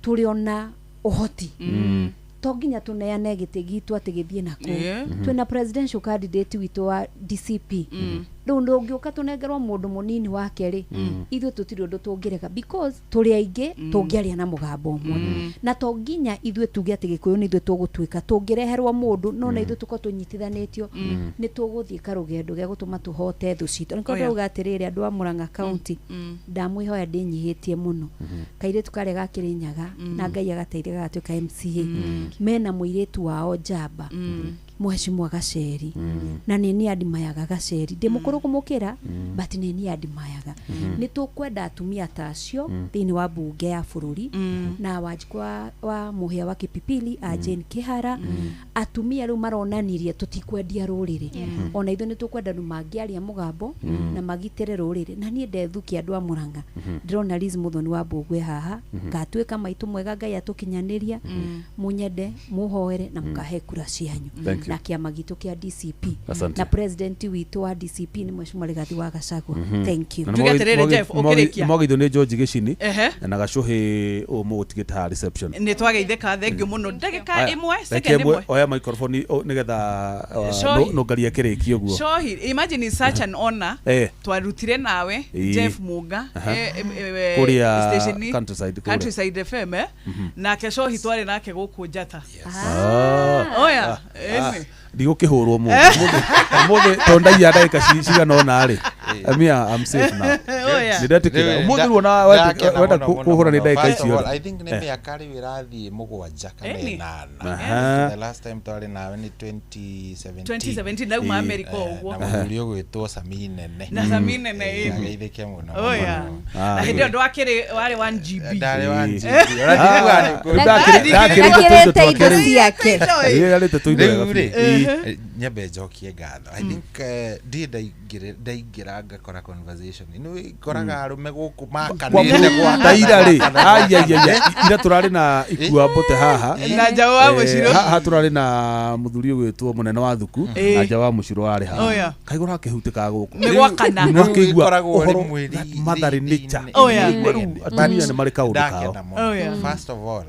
tũrĩ ona ũhoti, to nginya tũneane gĩtĩ gitũ atĩ gĩthiĩ nakũu. Twĩna presidential candidate witũ wa DCP, rĩu ndũngĩũka tũnengerwo mũndũ mũnini wake rĩ, ithuĩ tũtirĩ ũndũ tũngĩrega because tũrĩ aingĩ tũngĩaria na mũgambo ũmwe, na to nginya ithuĩ tuge atĩ Gĩkũyũ nĩ ithuĩ tũgũtuĩka, tũngĩreherwo mũndũ no na ithuĩ tũkorwo tũnyitithanĩtio nĩ tũgũthiĩ karũgendo gĩa gũtũma tũhote thũ citũ. Nĩkĩo ndauga atĩrĩrĩ andũ a Murang'a County, ndamwĩhoya ndĩnyihĩtie mũno, kairĩtu karĩa ga Kĩrĩnyaga na Ngai agateithia gagatuĩka MCA, mena mũirĩtu wao njamba Mheshimiwa Gacheri, na nĩ niĩ andimayaga Gacheri, ndĩ mũkũrũ kũmũkĩra but nĩ niĩ andimayaga. Nĩ tũkwenda atumia ta acio thĩinĩ wa bunge ya bũrũri, na Wanjikũ wa Mũhĩa wa Kipipili a Jane Kĩhara, atumia rĩu maronanirie tũtikwendia rũrĩrĩ, ona ithuĩ nĩ tũkwenda andũ mangĩaria mũgambo na magitĩre rũrĩrĩ. Na niĩ ndethukia andũ a Murang'a, ndĩrona Liz Muthoni wa Mbũgwe haha, ngatuĩka maitũ mwega, Ngai atũkinyanĩria, mũnyende mũhoere na mũkahe kura cianyu na kĩama gitũ kĩa DCP. Asante. Na president witũ wa DCP nĩ Mheshimiwa Rigathi wa Gachagua. Thank you. Tuge atĩrĩrĩ, Jeff, ũkĩrĩkia. Mwagithio nĩ George Gĩcini na Gacũhĩ ũmũgũtigĩte haha reception. Nĩ twageithĩka, thengiũ mũno. Ndagĩka ĩmwe, second ĩmwe, ĩmwe. Oya microphone nĩgetha Nũngari akĩrĩkie ũguo. Shohi, imagine it's such an honor. Twarutire nawe Jeff Munga kũrĩa station Countryside, kũrĩa. Countryside FM, nake Shohi twarĩ nake gũkũ Njata. Oya, ndigũkĩhũrwo mũthĩ tondũ ndaiya ndagĩka cigana ũna rĩ, Amia, I'm safe now. Nĩndetĩkĩra ũmũthĩ ruona wenda kũhũra nĩ ndagĩka icio. I think nĩ mĩaka rĩu ĩrathiĩ 7 kana 8. The last time twarĩ nawe nĩ 2017. 2017 ndauma America ũguo. Na mũthuri ũgwĩtwo Sami Nene. Na Sami Nene ĩ. Ageithĩke mũno. Oya. Na hĩndĩ ĩyo ndwakĩrĩ warĩ 1 GB. Ndarĩ 1 GB. Ndakĩrĩte indo ciake. Ĩrarĩte tũindo wega Rĩu biũ. rĩ, nyambe njokie ngatho. I think ndiĩ ndaingĩra ngakora conversation. Nĩ ngoraga arũme gũkũ makanĩte Kwa taira rĩ, ai ira tũrarĩ na ikua mbote haha Na Njaũ wa Mũcirũ. Haha tũrarĩ na mũthuri ũgwĩtwo mũnene wa thuku na Njaũ wa Mũcirũ warĩ haha. Oya. Kaigũ rakĩhutĩkaga gũkũ. Nĩ gwakana. Nĩwakĩigua Ĩkoragwo ũhoro rĩmwe mother nature. Oya. Rĩu atumia nĩ marĩ kaũndũ Ndakena kao. mũno. Oya. First of all,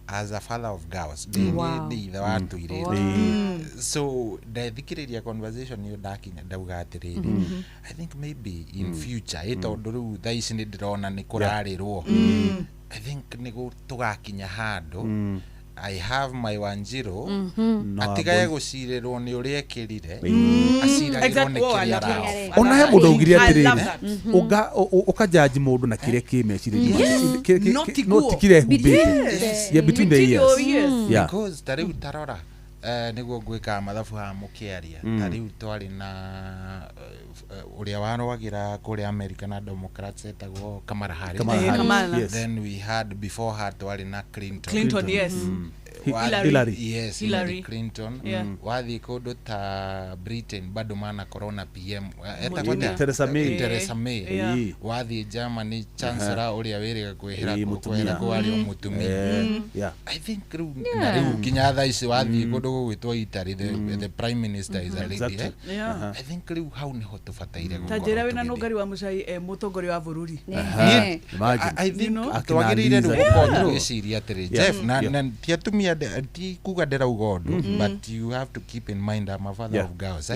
as a father of girls, ndĩ ithe wa tũirĩtu. So ndathikĩrĩria conversation ĩyo ndakinya ndauga atĩrĩrĩ, I think maybe in future, tondũ rĩu thaa ici nĩ ndĩrona nĩ kũrarĩrwo, I think nĩ tũgakinya handũ I have my Wanjiru atigae gũcirĩrwo nĩ ũrĩa ekĩrire, aciragĩrwo nĩ kĩrĩa araofa. Ona he mũndũ augire atĩrĩrĩ, ũkajaji mũndũ na kĩrĩa kĩ meciria-inĩ make, no ti kĩrĩa ehumbĩte. Yeah, between the ears. Yeah. Because ta rĩu tarora nĩguo ngwĩkaga mathabu haha mũkĩaria, ta rĩu twarĩ na ũrĩa warũagĩra kũrĩa America na Democrats etagwo Kamala Harris. Kamala Harris, yes. Then we had before her twarĩ na Clinton. Clinton, yes. Hillary. Yes, Hillary Clinton. Wathiĩ kũndũ ta Britain bado manakorwo na PM etagwo atĩa? Theresa May. Theresa May. Wathiĩ Germany Chancellor ũrĩa wĩrĩga kwĩhera kũu arĩ o mũtumia. I think rĩu na rĩu nginya thaa ici wathiĩ kũndũ gũgwĩtwo Italy the prime minister is a lady. I think rĩu hau nĩho tũbataire Ta njĩra wĩna Nũngari wa Mũcai mũtongoria wa bũrũri. I think twagĩrĩire rĩu gũkorwo tũgĩciria atĩrĩ, Jeff, na ti atumia ti kuga ndĩrauga ũndũ, but you have to keep in mind I'm a father of girls.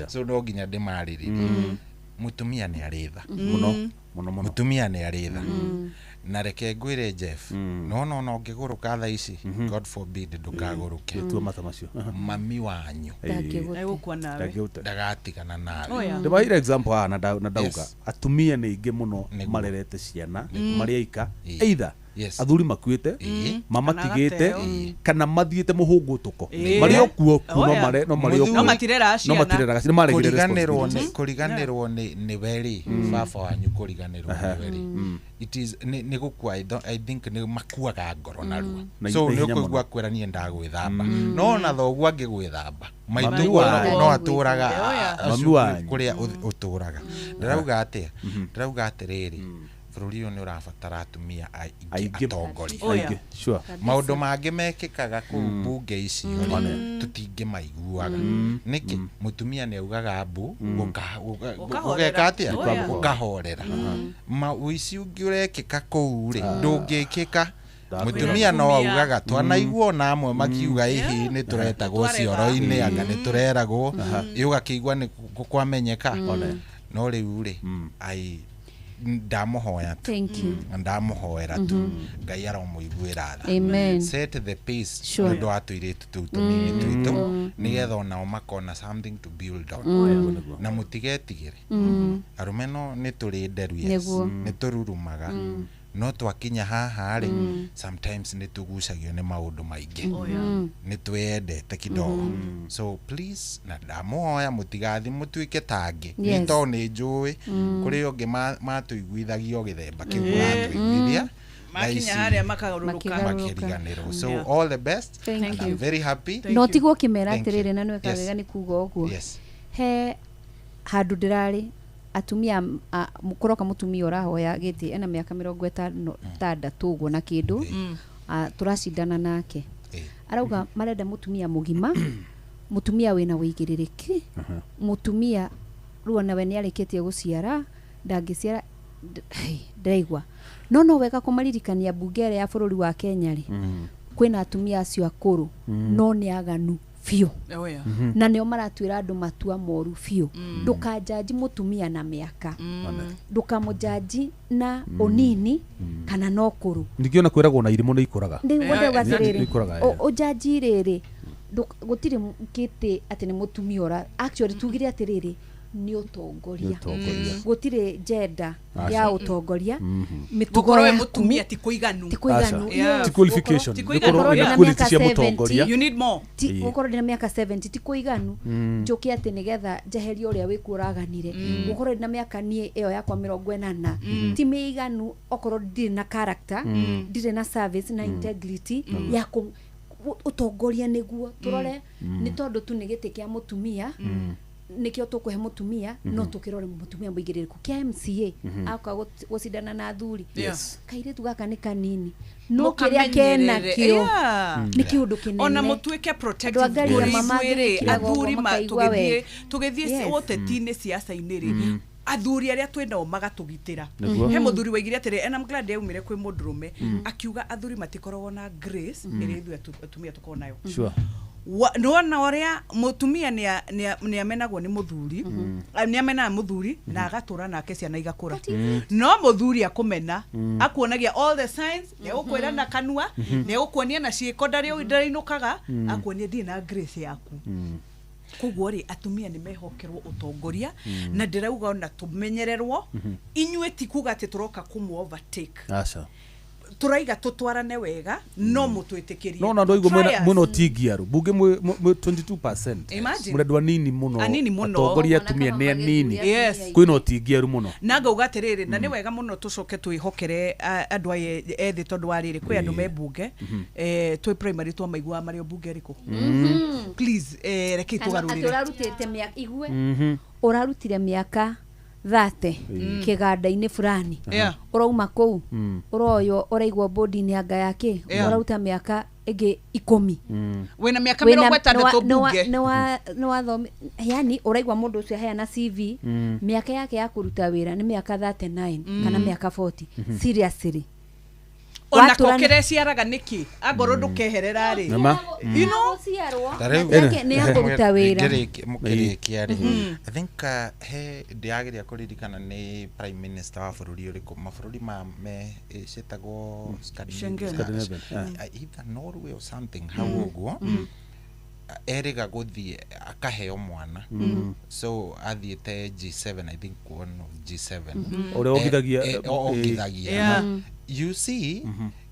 So no nginya ndĩmarĩrĩrie. Mũtumia nĩ arĩ tha mũno mũno mũno. Mũtumia nĩ arĩ tha. Na reke ngwĩre Jeff, no no no ũngĩgũrũka thaa ici, God forbid ndũkagũrũke. Tua mata macio. Mami wanyu Ndagũkua nawe. Ndagatigana nawe. Oh, yeah. Ndĩmaheire example haha na ndauga Yes. atumia nĩ aingĩ mũno marerete ciana marĩ aika, either athuri makuĩte, mamatigĩte, kana mathiĩte mũhũngũtũko, marĩ o kuo ku, no mare no marĩ o kuo. No matirera no ciana. matireraga ciana, maregire Kũriganĩrwo nĩ responsibility. kũriganĩrwo nĩ we rĩ, baba wanyu kũriganĩrwo nĩ we rĩ, it is nĩ gũkua. I think nĩ makuaga ngoro narua. Na So nĩ ihenya ũkũigua mũno. kwĩra niĩ ndagwĩthamba, no ona thoguo angĩgwĩthamba, Mami maitũguo wanyu. no atũraga Mami wanyu. kũrĩa ũtũraga. Ndĩrauga atĩa? Ndĩrauga atĩrĩrĩ, bũrũri ũyũ nĩ ũrabatara atumia aingĩ atongoria. Oh, yeah. Aingĩ, sure. Maũndũ mangĩ mekĩkaga kũu mbunge icio rĩ, tũtingĩmaiguaga. Nĩkĩ? Mũtumia nĩ augaga mbu, Ũkahorera. ũgeka atĩa? Oh, yeah. Ũkahorera. Ũici ũngĩ ũrekĩka kũu rĩ, ndũngĩkĩka. Mũtumia no augaga, twanaigua ona amwe makiuga ĩhĩ nĩ tũretagwo cioro-inĩ, anga nĩ tũreragwo, ĩ ũgakĩigua nĩ kwamenyeka. No rĩu rĩ, ai ndamũhoya tu. Thank you. Na ndamũhoera tu, Ngai aromũiguĩra tha. Amen. Set the pace Sure. nĩ ũndũ wa tũirĩtu tũu tũnini twitũ, nĩgetha onao makona something to build on. Na mũtigetigĩre. Arũme no nĩ tũrĩ nderu, yes, Nĩguo. nĩ tũrurumaga, no twakinya haha rĩ, sometimes nĩ tũgucagio nĩ maũndũ maingĩ. Oh, yeah. Nĩ twĩyendete kidogo. So please, na ndamũhoya mũtigathi mũtuĩke tangĩ. Yes. Nĩ tondũ nĩ njũĩ kũrĩ ũngĩ matũiguithagio gĩthemba kĩu mũratũiguithia. Thaa Makinya ici harĩa makarũrũka. makĩriganĩrwo. So Yeah. all the best. Thank And you. I'm very happy. No tiguo ũkĩmera Thank you. atĩrĩrĩ, na nĩweka Yes. wega nĩ kuga ũguo. Yes. He handũ ndĩrarĩ atumia kũroka mũtumia ũrahoya gĩtĩ ena mĩaka 56 ũguo na kĩndũ, tũracindana nake, arauga marenda mũtumia mũgima, mũtumia wĩna wĩigĩrĩrĩki, mũtumia rĩu onawe nĩ arĩkĩtie gũciara, ndangĩciara. Hei, ndĩraigua no wega kũmaririkania mbunge ĩrĩa ya bũrũri wa Kenya rĩ, kwĩna atumia acio akũrũ, no nĩ aganu biũ. Oh, yeah. Na nĩo maratuĩra andũ matua moru biũ. Ndũkanjanji mũtumia na mĩaka, ndũkamũjanji na ũnini kana na ũkũrũ. Ningĩ ona kwĩragwo na irimũ nĩ ikũraga. Nĩguo ndauga Nĩ atĩrĩrĩ, ikũraga, ũjanji rĩrĩ, gũtirĩ gĩtĩ atĩ nĩ mũtumia ũra, actually tugire atĩrĩrĩ, nĩ ũtongoria. Nĩ ũtongoria. Gũtirĩ gender Aca. ya ũtongoria. Mĩtugo Gũkorwo wĩ yaku mũtumia ti kũiganu. ti kũiganu. Aca. Yeah. Ti qualification. Ti Nĩ kũiganu. gũkorwo Gũkorwo wĩna ndĩna quality mĩaka cia mũtongoria. 70. You need more. Ti Ĩĩ. gũkorwo ndĩna mĩaka 70 ti kũiganu, njũke atĩ nĩgetha njeherie ũrĩa wĩkuo ũraganire. Gũkorwo ndĩna mĩaka niĩ ĩyo yakwa 80 ti mĩiganu, okorwo ndirĩ na character, ndirĩ na service na integrity ya ũtongoria. Nĩguo tũrore nĩ tondũ tu nĩ gĩtĩ kĩa mũtumia nĩkĩo tũkũhe mũtumia, no tũkĩrore mũtumia mũigĩrĩrĩku kĩa MCA akoa gũcindana na athuri. Yes. Kairĩtu gaka nĩ kanini, no kĩrĩa kena Mũkamenyerere. kĩo Yeah. nĩ kĩũndũ kĩnene. Ona mũtuĩke protective Andũ a Ngai kũrĩ ama ithuĩ rĩ, mangĩkĩraga ũguo athuri makaigua wega. tũgĩthiĩ Yes. ũteti-inĩ, ciaca-inĩ rĩ, athuri arĩa twĩ nao magatũgitĩra. Nĩguo. He mũthuri waigire atĩrĩ, and I'm glad yaumire kwĩ mũndũrũme, akiuga athuri matikoragwo na grace ĩrĩa ithuĩ atumia tũkoragwo nayo. Sure. Nĩwona ũrĩa mũtumia nĩ amenagwo nĩ mũthuri, nĩ amenaga mũthuri na agatũra nake, ciana igakũra, no mũthuri akũmena akuonagia all the signs, nĩ egũkwĩra na kanua, nĩ egũkuonia na ciĩko, ndarĩ ndarĩinũkaga, akuonia ndirĩ na grace yaku. Koguo rĩ, atumia nĩ mehokerwo ũtongoria, na ndĩrauga ona tũmenyererwo inyuĩ, ti kuga atĩ tũroka kũmũ overtake. Aca. Tũraiga tũtwarane wega, no mũtwĩtĩkĩrie. No na andũ aigua Try us. mwena ũtingiaru bunge mwĩ 22%. Imagine. Mũrendwo anini mũno. Anini mũno. Atongoria atumia nĩ anini. Yes. Kwĩna ũtingiaru mũno. Na ngauga atĩrĩrĩ, na nĩ wega mũno tũcoke twĩhokere andũ aya ethĩ, tondũ wa rĩrĩ, kwĩ andũ me mbunge, twĩ primary twamaiguaga marĩ o mbunge ĩrĩkũ. Please, rekei Atĩ tũgarũrĩre. ũrarutĩte mĩaka igue, ũrarutire mĩaka 30 kĩganda-inĩ fulani, Yeah. ũrauma kũu, ũroywo, ũraigwo bodi-inĩ anga ya kĩ, ũraruta mĩaka ĩngĩ 10. Wĩna mĩaka Wĩna- 60 nĩwa- mbunge. nĩwathomi, yani ũraigua mũndũ ũcio aheana CV, mĩaka yake ya kũruta wĩra nĩ mĩaka 39 kana mĩaka 40. Seriously? Ona ko kĩreciaraga nĩkĩ angorwo ndũkeherera rĩ. Nĩma. You know Ta rĩu Nĩ ya kũruta wĩra. Mũkĩrĩkia rĩ, I think he ndĩrageria kũririkana nĩ prime minister wa bũrũri ũrĩkũ, mabũrũri ma me ciĩtagwo Schengen. Scandinavian, either Norway or something hau ũguo, erĩga gũthiĩ akaheo mwana, so athiĩte G7, I think one of G7. Ũrĩa wongithagia- ongithagia. Yeah. You see,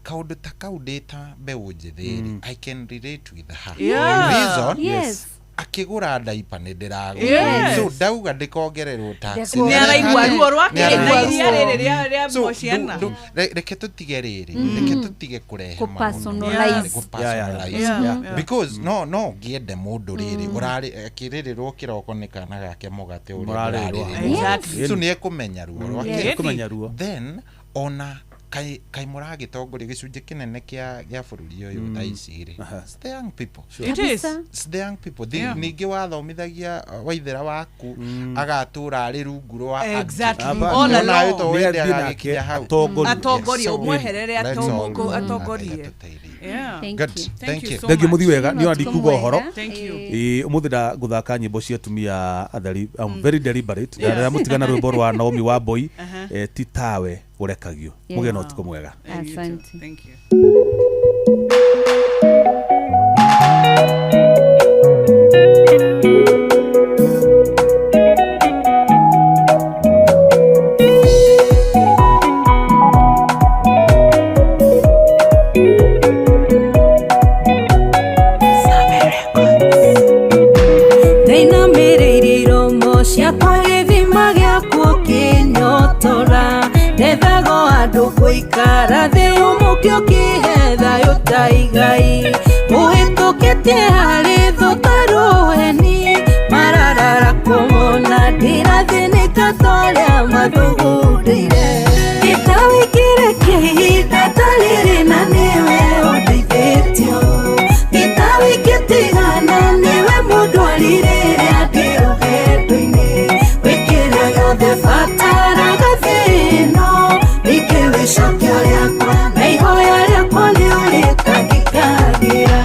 kaũndũ ta kau ndĩ ta mbeũ njĩthĩ rĩ, I can relate with her. Yeah. Reason, Yes. akĩgũra ndaipa nĩ ndĩragũra. Yes. So ndauga ndĩkongererwo tax. Nĩ araigua ruo rwake Nĩ na araigua iria ruo. rĩrĩ rĩa So, ciana. reke tũtige rĩrĩ, reke tũtige kũrehe maũndũ. Kũpersonalize. Kũpersonalize. Yeah, yeah. Because no ngĩende mũndũ rĩrĩ ũrarĩ akĩrĩrĩrwo kĩroko nĩ kana gake mũgate ũrĩa Mũrarĩrwo. ndĩrarĩrĩrwo. Exactly. So nĩ ekũmenya ruo rwake. Yes. Kũmenya ruo. Then ona kai kai mũragĩtongoria gĩcunjĩ kĩnene kĩa bũrũri ũyũ thaa ici rĩ, it's the young people. It is. It's the young people. Yeah. Ningĩ wathomithagia waithĩra waku agatũra arĩ rungu rwa angĩ. Exactly. Aba- All Ona along. we to Nĩ wende athiĩ agagĩkinya nake hau. atongorie. Atongorie, So, ũmweherere let's all atongorie. Yeah. Thank Good. you. Thank you. so Thank you much. mũthi wega nĩ ona ndikuga ũhoro. Thank you. Ĩĩ, ũmũthĩ ndagũthaka nyĩmbo cia atumia atheri. I'm very deliberate. Ndarĩa mũtigana rwĩmbo rwa Naomi Wambui, ti tawe ũrekagio. Yeah. Mũgĩe na ũtukũ mwega. Thank you too. Asante. Thank you. Ndainamĩrĩirie iromo ciakwa gĩthima gĩaku ũkĩnyotora, ndethago andũ gũikara thĩ ũmũke ũkĩhe thayũ ta igai, ũhĩtũkĩtie harĩ thũ ta rũheni, mararara kũmona ndĩrathĩnĩka ta ũrĩa mathugundĩire. Gĩtawĩkĩre kĩa ihinda ta rĩrĩ na nĩwe ũndeithĩtio, gĩtawĩkĩtigana nĩwe mũndũ arirĩrĩa ndĩ rũgendo-inĩ, wĩkĩre yothe bataraga thĩ-ĩno, ningĩ wĩcokio rĩakwa na ihoya rĩakwa nĩ ũrĩtangĩkagĩra.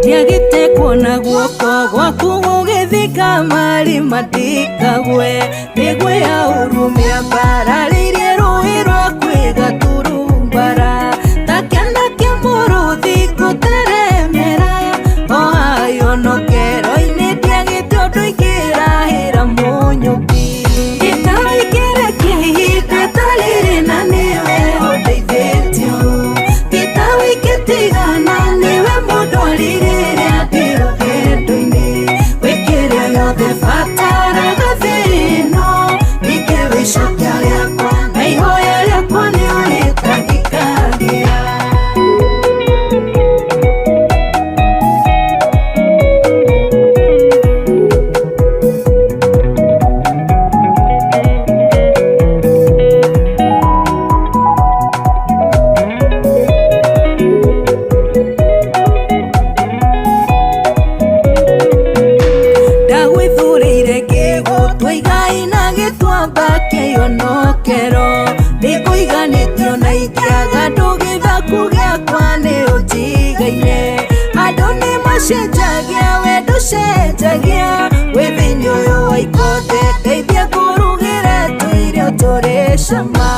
Ndiagĩte kuona guoko gwaku gũgĩthika marima ndikagwe, mĩguĩ ya ũru mĩambararĩirie rũĩ rwa kwĩgaturumbara, ta kĩanda kĩa mũrũthi ngũteremera, o hayo nokero-inĩ ndiagĩte ũndũ ingĩrahĩra mũnyũmbi. Gĩtawĩkĩre kĩa ihinda ta rĩrĩ na nĩwe ũndeithĩtio, gĩtawĩkĩtigana nĩwe mũndũ arirĩrĩa ndĩ rũgendo-inĩ, wĩkĩre yothe bataraga thĩ-ĩno, ningĩ wĩcokio rĩakwa na ihoya rĩakwa nĩ ũrĩtangĩkagĩra. Ndagwĩthurĩire ngĩgũtua igai na gĩtuamba kĩonokero, nĩngũiganĩtio na ingĩaga ndũgĩthaku gĩakwa nĩ ũnjigaine, andũ nĩ macenjagia we ndũcenjagia, wĩ thĩinĩ ũyũ wa ikonde ndeithia ngũrugĩre tũirio tũrĩ cama.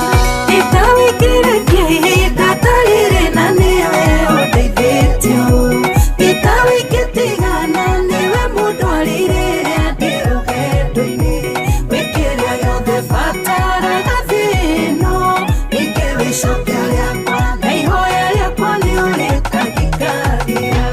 Gĩtawĩkĩre kĩa ihinda ta rĩrĩ na nĩwe ũndeithĩtio, gĩtawĩkĩtigana nĩwe mũndũ arirĩrĩa ndĩ rũgendo-inĩ, wĩkĩre yothe bataraga thĩ-ĩno, ningĩ wĩcokio rĩakwa na ihoya rĩakwa nĩ ũrĩtangĩkagĩra.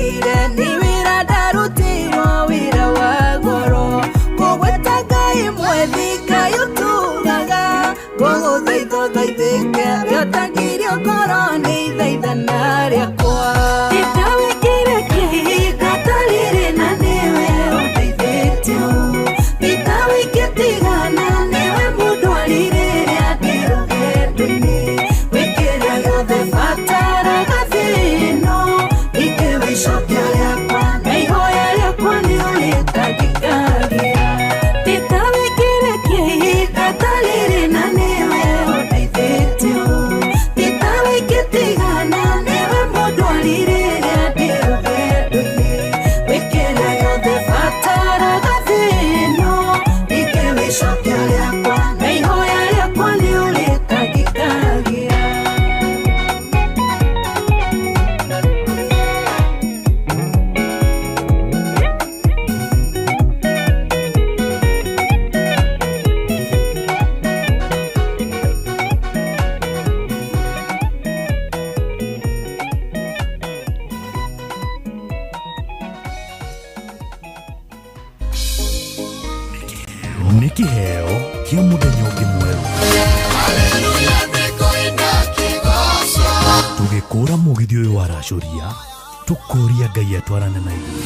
Ndĩrarutire nĩ wĩra ndarutirwo wĩra wa goro kũgweta Ngai mwethi Ngai ũtugaga ngũgũthaitha ũthaithĩke rĩotangirio ngoro nĩ ithaithana rĩakwa Ndĩtawĩkĩre kĩhinga ta rĩrĩ na nĩwe ũndeithĩtie Ndĩtawĩkĩtigana nĩwe mũndũ arirĩrĩa ndĩ rũgendo-inĩ wĩkĩra gĩothe bataraga thĩno ingĩwe icokia rĩakwa na ihoya rĩakwa nĩ ũrĩtangĩkagĩra Ndĩtawĩkĩre kĩhinga ta rĩrĩ na nĩwe ũndeithĩtie Ndĩtawĩkĩtigana nĩwe mũndũ arirĩrĩa ndĩ rũgendo-inĩ wĩkĩra gĩothe bataraga thĩno ingĩwe icokia rĩakwa na ihoya rĩakwa nĩ ũrĩtangĩkagĩra. Nĩ kĩheo kĩa mũthenya ũngĩ mwerũ tũgĩkũra mũgithi ũyũ waracũria tũkũria Ngai atwarane na ithuĩ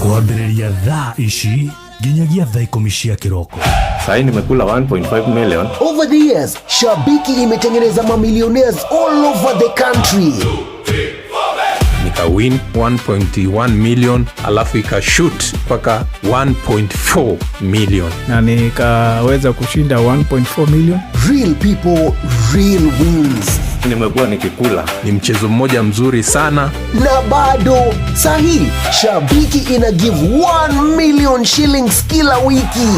kwambĩrĩria thaa ici nginyagia thaa 10 cia kĩroko. Sahii nimekula 1.5 million. Over the years, Shabiki imetengeneza mamillionaires all over the country. Nikawin 1.1 million alafu ikashoot mpaka 1.4 million. Na nikaweza kushinda 1.4 million. Real people, real wins. Nimekuwa nikikula. Ni mchezo mmoja mzuri sana. Na bado sahi, Shabiki ina give 1 million shillings kila wiki.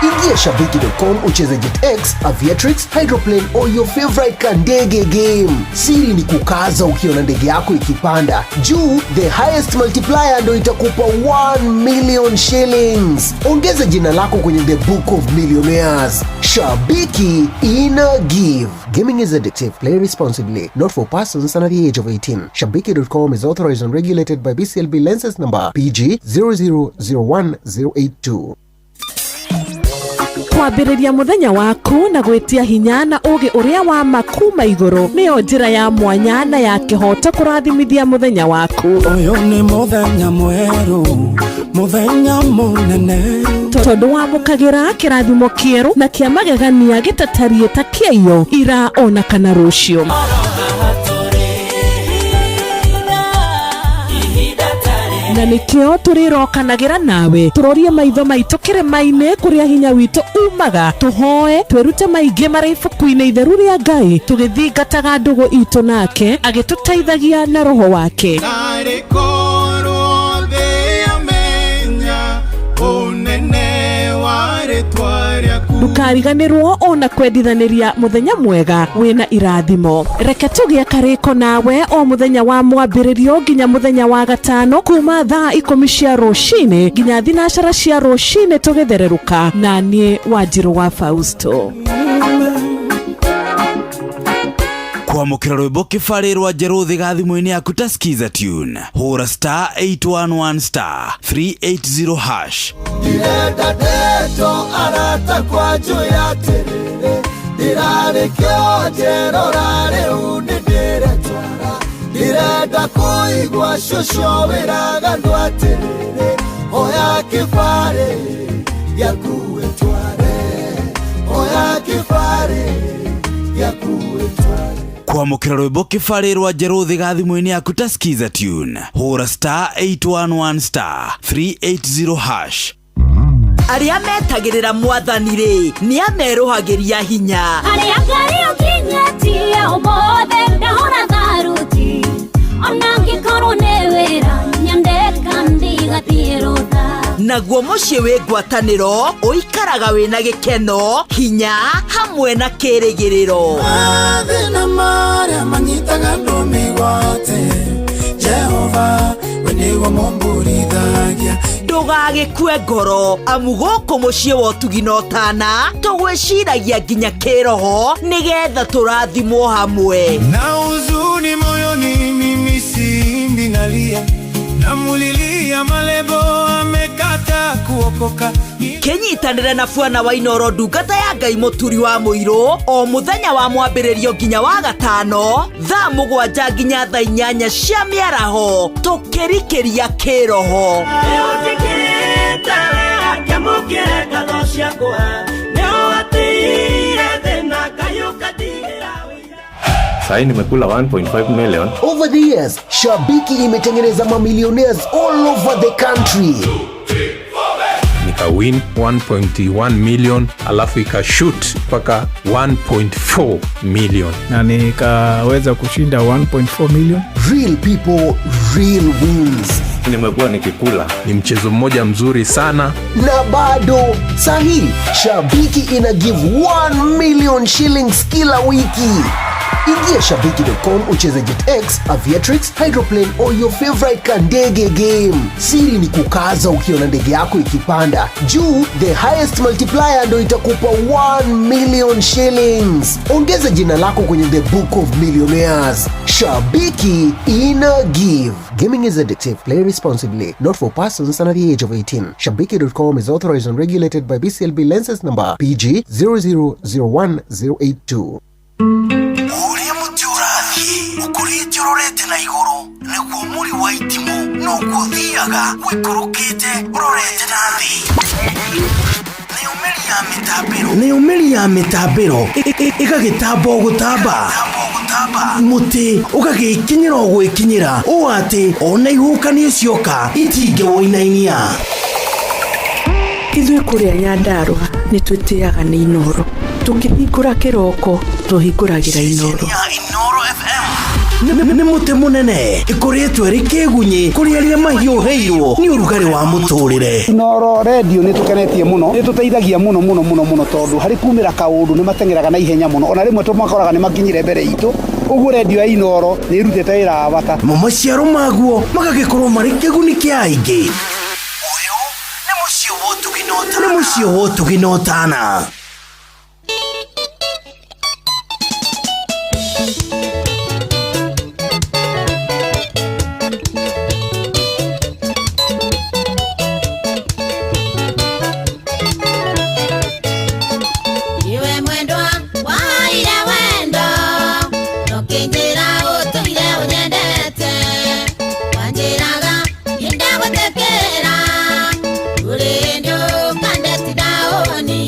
Ingia shabiki.com ucheze JetX, Aviatrix, Hydroplane or your favorite kandege game. Siri ni kukaza ukiona ndege yako ikipanda juu, the highest multiplier ndo itakupa 1 million shillings. Ongeza jina lako kwenye the book of millionaires. Shabiki ina give. Gaming is addictive. Play responsibly. Not for persons under the age of 18. Shabiki.com is authorized and regulated by BCLB license number PG 0001082. Kwambĩrĩria mũthenya waku na gwĩtia hinya na ũgĩ ũrĩa wa ma kuma igũrũ nĩyo njĩra ya mwanya na ya kĩhoto kũrathimithia mũthenya waku. Ũyũ nĩ mũthenya mwerũ, mũthenya mũnene. Tondũ wamũkagĩra kĩrathimo kĩerũ na kĩa magegania gĩtatariĩ ta kĩaiyo ira ona kana rũciũ. Na nĩkĩo tũrĩrokanagĩra nawe tũrorie maitho maitũ kĩrĩma-inĩ kũrĩa hinya witũ umaga tũhoe twĩrute maingĩ marĩ ibuku-inĩ itheru rĩa Ngai tũgĩthingataga ndũgũ itũ nake agĩtũteithagia na roho wake. Narĩ korwo thĩ yamenya ũnene wa rĩtwa rĩaku. Ndũkariganĩrwo ona kwendithanĩria mũthenya mwega wĩna irathimo. Reke tũgĩe karĩko nawe o mũthenya wa mwambĩrĩrio nginya mũthenya wa gatano kuma thaa 10 cia rũcinĩ nginya 12 cia rũcinĩ tũgĩthererũka na niĩ Wanjirũ wa Fausto. Kwamũkĩra rwĩmbo kĩbarĩ rwa njerũ thiga thimũ-inĩ yaku ta Skiza Tune hũra star 811 star 380 hash. Ndirenda ndeto arata kwa njũĩ atĩrĩrĩ ndirarĩ kĩonjerora rĩu nĩndĩretwara ndirenda kũigua cũcũ wĩraga andũ atĩrĩrĩ oya kĩbarĩ gĩaku wĩtware oya kĩbarĩ gĩaku wĩtware. Kwamũkĩra rwĩmbo kĩbarĩ rwa njerũ thiga thimũ-inĩ yaku ta Skiza Tune hũra star 811 star 380 hash. Arĩa metagĩrĩra mwathani rĩ nĩ amerũhagĩria hinya. Arĩa Ngai ũkinyĩtie ũmũthĩ ndahũra tharuti ona ngĩkorwo nĩ wĩra nyandĩka ndigathiĩ rũtha. Naguo mũciĩ wĩ ngwatanĩro ũikaraga wĩna gĩkeno hinya hamwe na kĩrĩgĩrĩro. Mathĩna marĩa manyitaga andũ mĩgwate Jehova we nĩwe mũmburithagia. Ndũgagĩkue ngoro amu gũkũ mũciĩ wa ũtugi na ũtana tũgwĩciragia nginya kĩroho nĩgetha tũrathimwo hamwe. Na huzuni moyoni William Malebo amekata kuokoka. Kĩnyitanĩre na Bwana wa Inoro ndungata ya Ngai mũturi wa mũirũ o mũthenya wa mwambĩrĩrio nginya wa gatano thaa 7 nginya thaa 8 cia mĩaraho tũkĩrikĩria kĩroho. Sahi nimekula 1.5 million. Over the years, Shabiki imetengeneza mamillionaires all over the country. Nika win 1.1 million, alafu ikashoot mpaka 1.4 million. Na nikaweza kushinda 1.4 million. Real people, real wins. Nimekuwa nikikula. Ni mchezo mmoja mzuri sana. Na bado sahi Shabiki ina give 1 million shillings kila wiki. Ingia shabiki.com ucheze JetX, Aviatrix, Hydroplane or your favorite kandege game. Siri ni kukaza ukiona ndege yako ikipanda juu, the highest multiplier ndo itakupa 1 million shillings. Ongeza jina lako kwenye the book of millionaires. Shabiki ina give. Gaming is addictive. Play responsibly. Not for persons under the age of 18. Shabiki.com is authorized and regulated by BCLB license number PG 0001082. Ũrĩa mũtĩ ũrathiĩ ũkũrĩte ũrorete na igũrũ nĩguo mũri wa itimũ noguo ũthiaga ũikũrũkĩte ũrorete na thĩ. Nayo mĩri ya mĩtambĩro ĩgagĩtamba o gũtamba, mũtĩ ũgagĩkinyĩra o gwĩkinyĩra ũũ atĩ ona ihuhũkanio cioka itingĩwũinainia. Ithuĩ kũrĩa Nyandarũa nĩ twĩtĩaga nĩ Inoro. Tũkĩhingũra kĩroko tũhingũragĩra Inoro. Nĩ mũtĩ mũnene ĩkũrĩtwo ĩrĩ kĩgunyĩ kũrĩ arĩa mahiũhĩirwo nĩ ũrugarĩ wa mũtũrĩre. Inoro redio nĩ tũkenetie mũno, nĩ tũteithagia mũno mũno mũno mũno tondũ harĩ kumĩra kaũndũ nĩ mateng'eraga na ihenya mũno, ona rĩmwe tũmakoraga nĩ makinyire mbere itũ. Ũguo redio ya Inoro nĩ ĩrutĩte wĩra wa bata. Mo maciaro maguo magagĩkorwo marĩ kĩguni kĩa aingĩ. Ũyũ nĩ mũciĩ wa ũtugi na ũtana. Iwe mwendwa waire wendo nũkĩnjĩra ũtũire ũnyendete wanjĩraga nĩndagũthekera ũrĩ ndũkandeti ndaũni.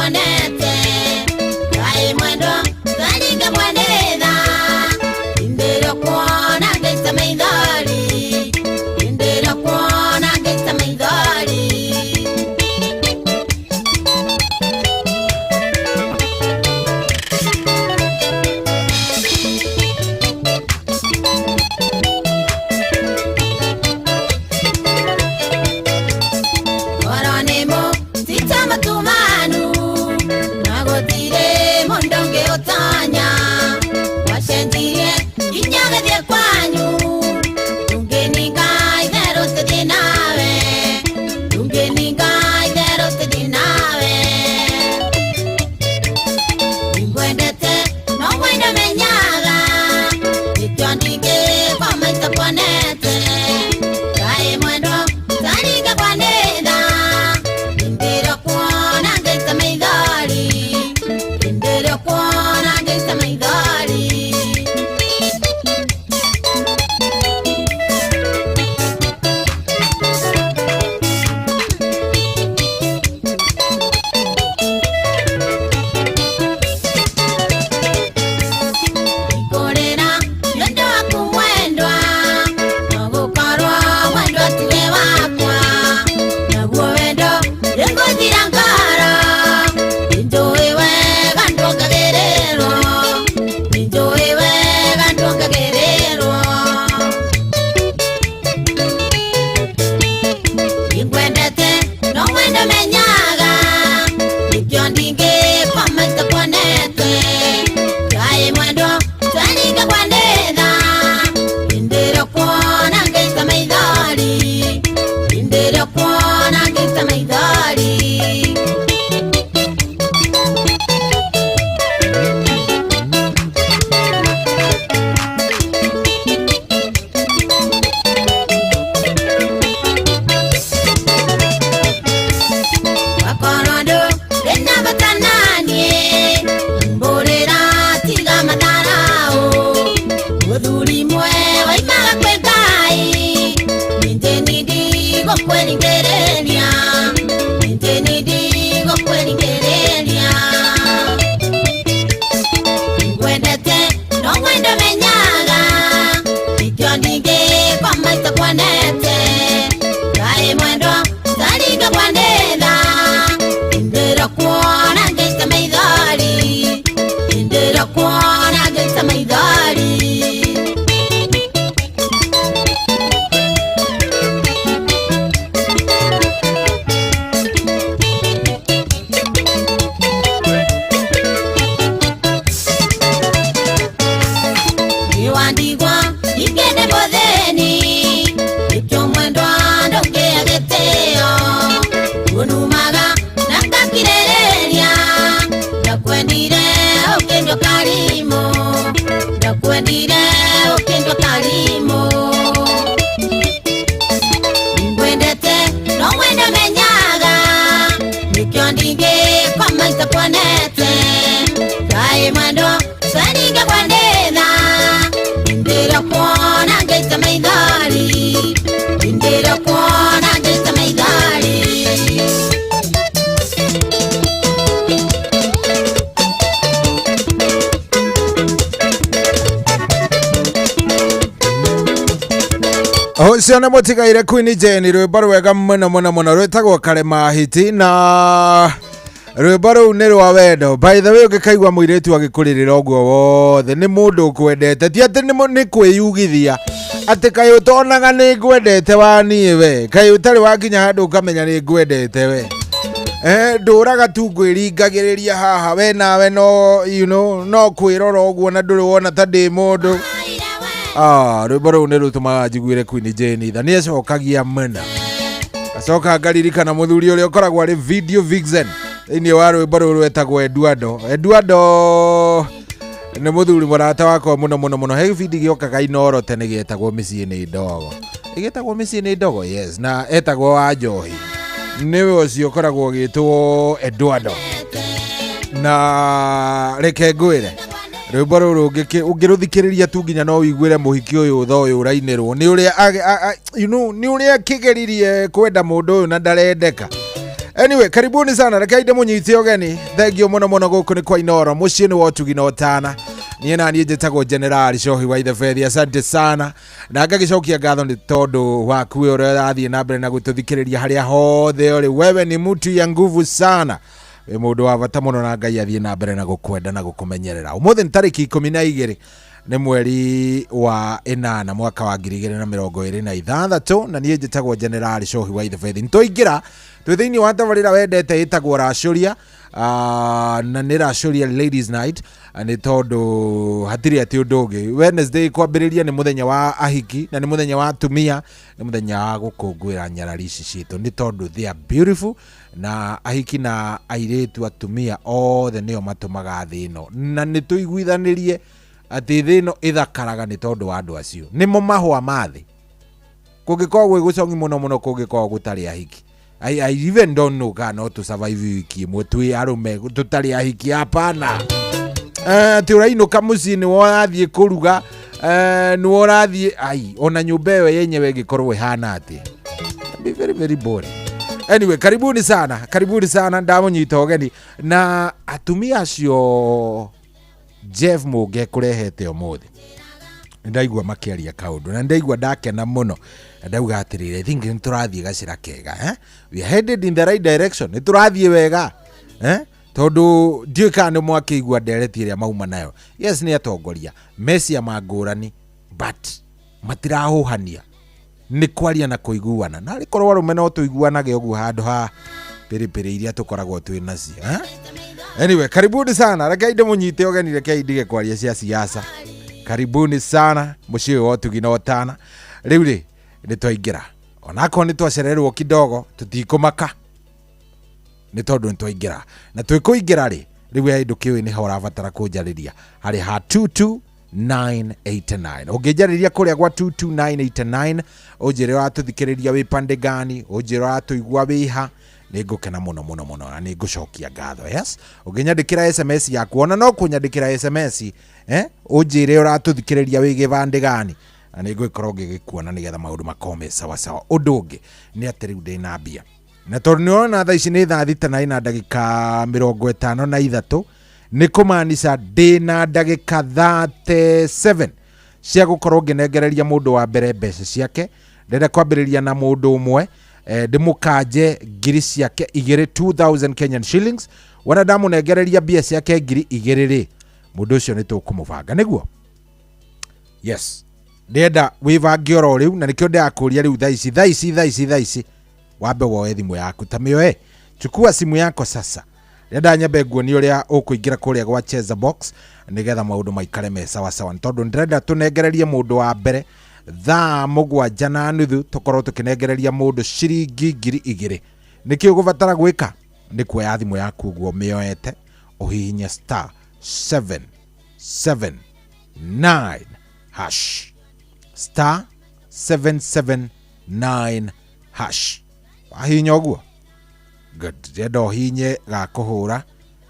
itakuonete Ngai mwendwa twaringa mwanetha Ndĩrĩa kuona ngĩita maithori Ndĩrĩa kuona ngĩita maithori. Koronemo titamatumanu nagotire mundu ũngĩũtonya wacenjirie nginya ũgĩthiĩ kwanyu ndũngĩninga itherũ tũthiĩ nawe ndũngĩninga itherũ tũthiĩ nawe nĩngwendete no mwenda menyaga nĩkĩo ndingĩkoma itakuonete Ngai mwendwa taringa kwanetha Ndĩrĩa kuona ngĩita maithori Ndĩrĩa kuona ngĩita maithori. Ngũrĩra nĩũndũ waku mwendwa no gũkorwo mwendwa tiwe wakwa naguo wendo nĩngũthira ngoro nĩnjũĩ wega ndwongagĩrĩrwo nĩnjũĩ wega ndwongagĩrĩrwo nĩngwendete no mwendo menyaga nĩkĩo ndingĩkoma itakuonete Ngai mwendwa twaringa kwanetha Ndĩrĩa kuona ngĩita maithori Ndĩrĩa kuona ngĩita maithori. Wakorwo ndũrĩ na bata naniĩ mbũrĩra tiga matharaũ mũthuri mwe waimaga kwĩ Ngai ningĩ nĩndigũkwĩringĩrĩria ningĩ nĩndigũkwĩringĩrĩria ngwendete no mwendo menyaga nĩkĩo ndingĩkoma itakuonete Ngai mwendwa taringa kwanetha Ndĩrĩa kuona ngĩita maithori Ndĩrĩa kuona ngĩita maithori. Nĩwandigwa ingĩndĩ mũthĩni nĩkĩo mwendwa ndũngĩa gĩtĩo ũnumaga na ngakirĩrĩria ndakwendire ũkĩndua karimũ ndakwendire ũkĩndua karimũ ngwendete no mwendo menyaga nĩkĩo ndingĩkoma itakuonete Ngai mwendwa twaringa kwanetha Ndĩrĩa kuona ngĩita maithori Ndĩrĩa kuona ngĩita maithori. Ũcio nĩ mũtigaire Queen Jane rwĩmbo rwega mũno mũno mũno rwĩtagwo Karema Hiti na rwĩmbo rũu nĩ rwa wendo. By the way ũngĩkaigua mũirĩtu agĩkũrĩrĩra ũguo wothe nĩ mũndũ ũkwendete ti atĩ nĩ kwĩyugithia atĩ kaĩ ũtonaga nĩ ngwendete wa niĩ we kaĩ ũtarĩ wakinya handũ ũkamenya nĩ ngwendete we ndũraga tu ngwĩringagĩrĩria haha we nawe no you know no kwĩrora ũguo na ndũrĩ wona ta ndĩ mũndũ. Rwĩmbo rũu nĩ rũtũmaga njiguĩre Queen Jane tha nĩ acokagia mũno acoka ngaririkana mũthuri ũrĩa ũkoragwo arĩ video vixen thĩinĩ wa rwĩmbo rũu rwetagwo Eduardo. Eduardo nĩ mũthuri mũrata wakwa mũno mũno mũno he gĩbindi gĩokaga Inoro tene gĩetagwo mĩciĩ nĩ ndogo ĩgĩtagwo mĩciĩ nĩ ndogo yes na etagwo wa njohi nĩwe ũcio ũkoragwo ũgĩtwo Eduardo na reke ngwĩre rwĩmbo rũrũ ũngĩrũthikĩrĩria tu nginya no ũiguĩre mũhiki ũyũ tha ũyũ ũrainĩrwo nĩ ũrĩa you know nĩ ũrĩa akĩgeririe kwenda mũndũ ũyũ na ndarendeka Anyway, karibuni sana, rekei ndĩmũnyite ũgeni. Thengio mũno mũno, gũkũ nĩ kwa Inoro, mũciĩ nĩ wa ũtugi na ũtana. Niĩ na niĩ njĩtagwo Generali Cohi wa Ithebethi. Asante sana na ngagĩcokia ngatho nĩ tondũ waku we ũrĩa ũrathiĩ na mbere na gũtũthikĩrĩria harĩa hothe ũrĩ. Wewe ni mtu ya nguvu sana, wĩ mũndũ wa bata mũno, na Ngai athiĩ na mbere na gũkwenda na gũkũmenyerera. Ũmũthĩ nĩ tarĩki 12 nĩ mweri wa 8 mwaka wa 2026, na niĩ njĩtagwo Generali Cohi wa Ithebethi. Nĩtwaingĩra twĩ thĩinĩ wa tabarĩra wendete ĩtagwo Racũria, na nĩ Racũria Ladies Night, nĩ tondũ hatirĩ atĩ ũndũ ũngĩ. Wednesday kwambĩrĩria nĩ mũthenya wa ahiki na nĩ mũthenya wa atumia, nĩ mũthenya wa gũkũngũĩra nyarari ici citũ, nĩ tondũ they are beautiful, na ahiki na airĩtu atumia othe nĩo matũmaga thĩ ĩno, na nĩ tũiguithanĩrie atĩ thĩ ĩno ĩthakaraga nĩ tondũ wa andũ acio, nĩmo mahũa ma thĩ. Kũngĩkorwo gwĩ gũcongi mũno mũno kũngĩkorwo gũtarĩ ahiki, I even don't know kana no tũ survive wiki ĩmwe twĩ arũme tũtarĩ ahiki. Hapana. Atĩ ũrainũka mũciĩ nĩwe ũrathiĩ kũruga, nĩwe ũrathiĩ ai ona nyũmba ĩyo yenyewe ĩngĩkorwo ĩhana atĩ be very very boring. Anyway, karibuni sana, karibuni sana, ndamũnyita ũgeni na atumia acio Jeff Mũnge kũrehete ũmũthĩ. Ndaigua makĩaria kaũndũ na ndaigua ndakena mũno, na ndauga atĩrĩrĩ, I think nĩ tũrathiĩ gacĩra kega, eh? We are headed in the right direction, nĩ tũrathiĩ wega, eh? Tondũ ndiũĩ kana nĩ mwakĩigua ndereti ĩrĩa mauma nayo. Yes, nĩ atongoria mecia ngũrani, but matirahũhania, nĩ kwaria na kũiguana, na arĩ korwo arũme no tũiguanage ũguo handũ ha pĩrĩpĩrĩ iria tũkoragwo twĩ nacio, eh? Anyway, karibuni sana, rekei ndĩmũnyite ũgeni, rekei ndige kwaria cia siasa. Karibuni sana mũciĩ ũyũ wa ũtugi na ũtana. Rĩu rĩ nĩ twaingĩra, onakorwo nĩ twacererwo kidogo, tũtikũmaka nĩ tondũ nĩ twaingĩra, na twĩkũingĩra rĩ, rĩu he ndũ kĩũĩ nĩho ũrabatara kũnjarĩria harĩ ha 22989. Ũngĩnjarĩria kũrĩa gwa 22989, ũnjĩre ũratũthikĩrĩria wĩ pande gani, ũnjĩre ũratũigua wĩha, nĩ ngũkena mũno mũno mũno na nĩ ngũcokia ngatho. Yes, ũngĩnyandĩkĩra SMS yaku, ona no kũnyandĩkĩra SMS, ũnjĩre ũratũthikĩrĩria wĩ gĩbandĩ gani, na nĩ ngũgĩkorwo ngĩgĩkuona nĩgetha maũndũ makorwo me sawa sawa. Ũndũ ũngĩ nĩ atĩ rĩu ndĩna mbia, na tondũ nĩ ũrona thaa ici nĩ thaa 6 na ina ndagĩka 53, nĩ kũmaanisha ndĩna ndagĩka 37 cia gũkorwo ngĩnengereria mũndũ wa mbere mbeca ciake. Ndĩrenda kwambĩrĩria na mũndũ ũmwe, ndĩmũkanje ngiri ciake 2, 2000 Kenyan shillings. Wona ndamũnengereria mbia ciake 2000 rĩ, mũndũ ũcio nĩ tũkũmũbanga nĩguo. Yes, ndĩrenda wĩbange oro rĩu, na nĩkĩo ndĩrakũria rĩu thaa ici, thaa ici, thaa ici, thaa ici, wambe woe thimũ yaku, ta mĩoe, chukua simu yako sasa. Ndĩrenda nyambe nguonie ũrĩa ũkũingĩra kũrĩa gwa Cheza Box nĩgetha maũndũ maikare me sawa sawa, nĩ tondũ ndĩrenda tũnengererie mũndũ wa mbere thaa 7:30, tũkorwo tũkĩnengereria mũndũ ciringi 2000. Nĩkĩ ũgũbatara gwĩka? Nĩ kuoya thimũ yaku ũguo mĩoete, ũhihinye star 779 hash, star 779 hash. Wahihinya ũguo, good. Ndĩrenda ũhihinye ga kũhũra,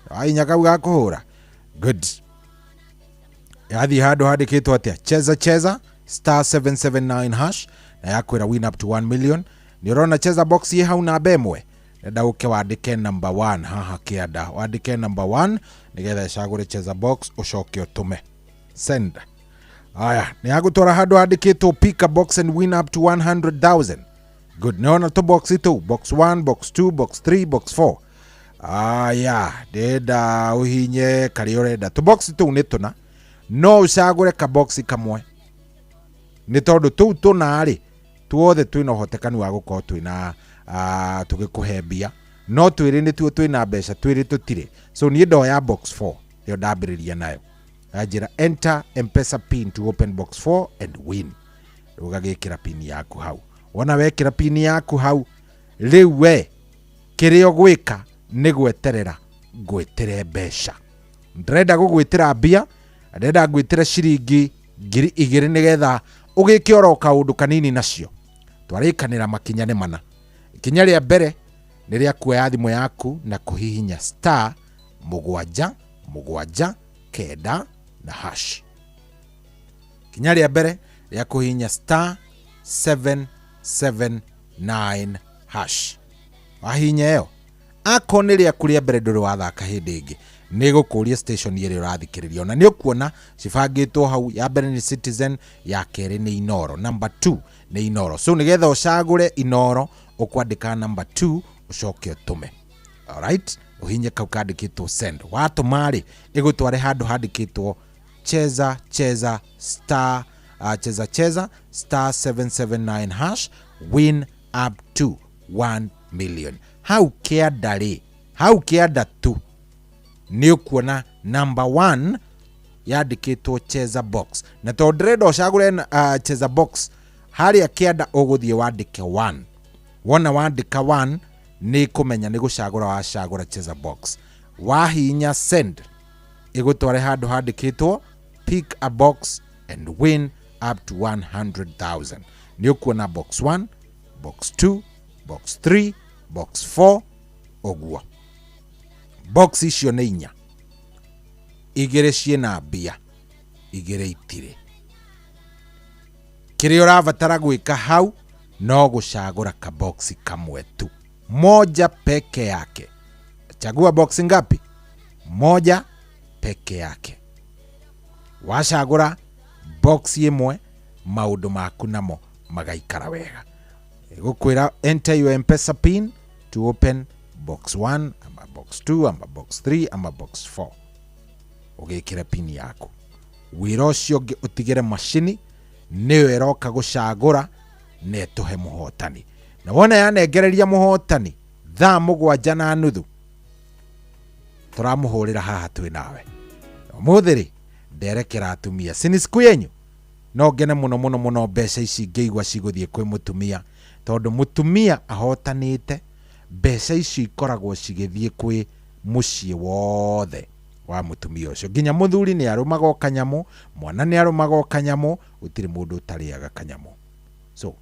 wahihinya kau ga kũhũra, good. Yathiĩ handũ handĩkĩtwo atĩa? Cheza cheza star 779 hash, na yakwĩra win up to 1 million. Nĩ ũrona Cheza Box ĩ hau namba 1, ndenda ũke wandĩke number 1 haha kĩanda, wandĩke number 1 nĩgetha ĩcagũre Cheza Box, ũcoke ũtũme send. Aya, nĩ yagũtwara handũ handĩkĩtwo pick a box and win up to 100,000. Good, nĩona tũ box tũu, box 1, box 2, box 3, box 4. Aya, ndĩrenda ũhinye karĩa ũrenda, tũ box tũu nĩ tũna, no ũcagũre ka box kamwe, nĩ tondũ tũu tũna rĩ tuothe twĩna ũhotekanu wa gũkorwo twĩna tũgĩkũhe mbia, no twĩrĩ nĩtuo twĩna mbeca, twĩrĩ tũtirĩ. So niĩ ndoya box 4, nĩyo ndambĩrĩria nayo. Yanjĩra enter Mpesa pin to open box 4 and win. Rĩu ũgagĩkĩra pin yaku hau. Wona wekĩra pin yaku hau, rĩu we kĩrĩa ũgwĩka nĩ gweterera ngwĩtĩre mbeca. Ndĩrenda gũgwĩtĩra mbia, ndĩrenda ngwĩtĩre ciringi 2000 nĩgetha ũgĩke oro kaũndũ kanini nacio. Twarĩkanĩra makinya nĩ mana. Ikinya rĩa mbere nĩ rĩa kuoya thimũ yaku na kũhihinya star 7 7 9 na hash. Ikinya rĩa mbere rĩa kũhihinya star 779 hash. Wahihinya ĩyo, Akorwo nĩ rĩaku rĩa mbere ndũrĩ wathaka hĩndĩ ĩngĩ, nĩ ĩgũkũria station ĩrĩa ũrathikĩrĩria, ona nĩ ũkuona cibangĩtwo hau. Ya mbere nĩ Citizen, ya kerĩ nĩ Inoro, number 2 nĩ Inoro. So nĩgetha ũcagũre Inoro ũkwandĩka number 2 ũcoke ũtũme. Alright, ũhinye kau kandĩkĩtwo send. Watũma rĩ, ĩgũtware handũ handĩkĩtwo cheza cheza star cheza cheza star 779 hash, win up to 1 million. Hau kĩanda rĩ, hau kĩanda tu nĩ ũkuona number 1 yandĩkĩtwo cheza box, na tondũ ndĩrenda ũcagũre cheza box, harĩa kĩanda ũgũthiĩ wandĩke 1. Wona wandĩka 1 nĩ kũmenya nĩ gũcagũra wacagũra cheza box. Wahihinya send, ĩgũtware handũ handĩkĩtwo pick a box and win up to 100,000. Nĩ ũkuona box 1, box 2, box 3, box 4, ũguo. Box icio nĩ inya, igĩrĩ ciĩna mbia, igĩrĩ itirĩ. Kĩrĩa ũrabatara gwĩka hau no gũcagũra kaboxi kamwe tu, moja peke yake. Chagua box ngapi? Moja peke yake. Wacagũra box ĩmwe, maũndũ maku namo magaikara wega. Ĩgũkwĩra enter your M-Pesa pin to open box 1 ama box 2 ama box 3 ama box 4. Ũgĩkĩre pin yaku. Wĩra ũcio ũngĩ ũtigĩre macini nĩyo ĩroka gũcagũra na ĩtũhe mũhotani. Na wona yanengereria mũhotani thaa 7:30 tũramũhũrĩra haha twĩ nawe. Ũmũthĩ rĩ, nderekera atumia, si ni siku yenyu? No ngene mũno mũno mũno mbeca ici ngĩigua cigũthiĩ kwĩ mũtumia, tondũ mũtumia ahotanĩte mbeca ici ikoragwo cigĩthiĩ kwĩ mũciĩ wothe wa mũtumia ũcio. Nginya mũthuri nĩ arũmaga o kanyamũ, mwana nĩ arũmaga o kanyamũ, gũtirĩ mũndũ ũtarĩaga kanyamũ. So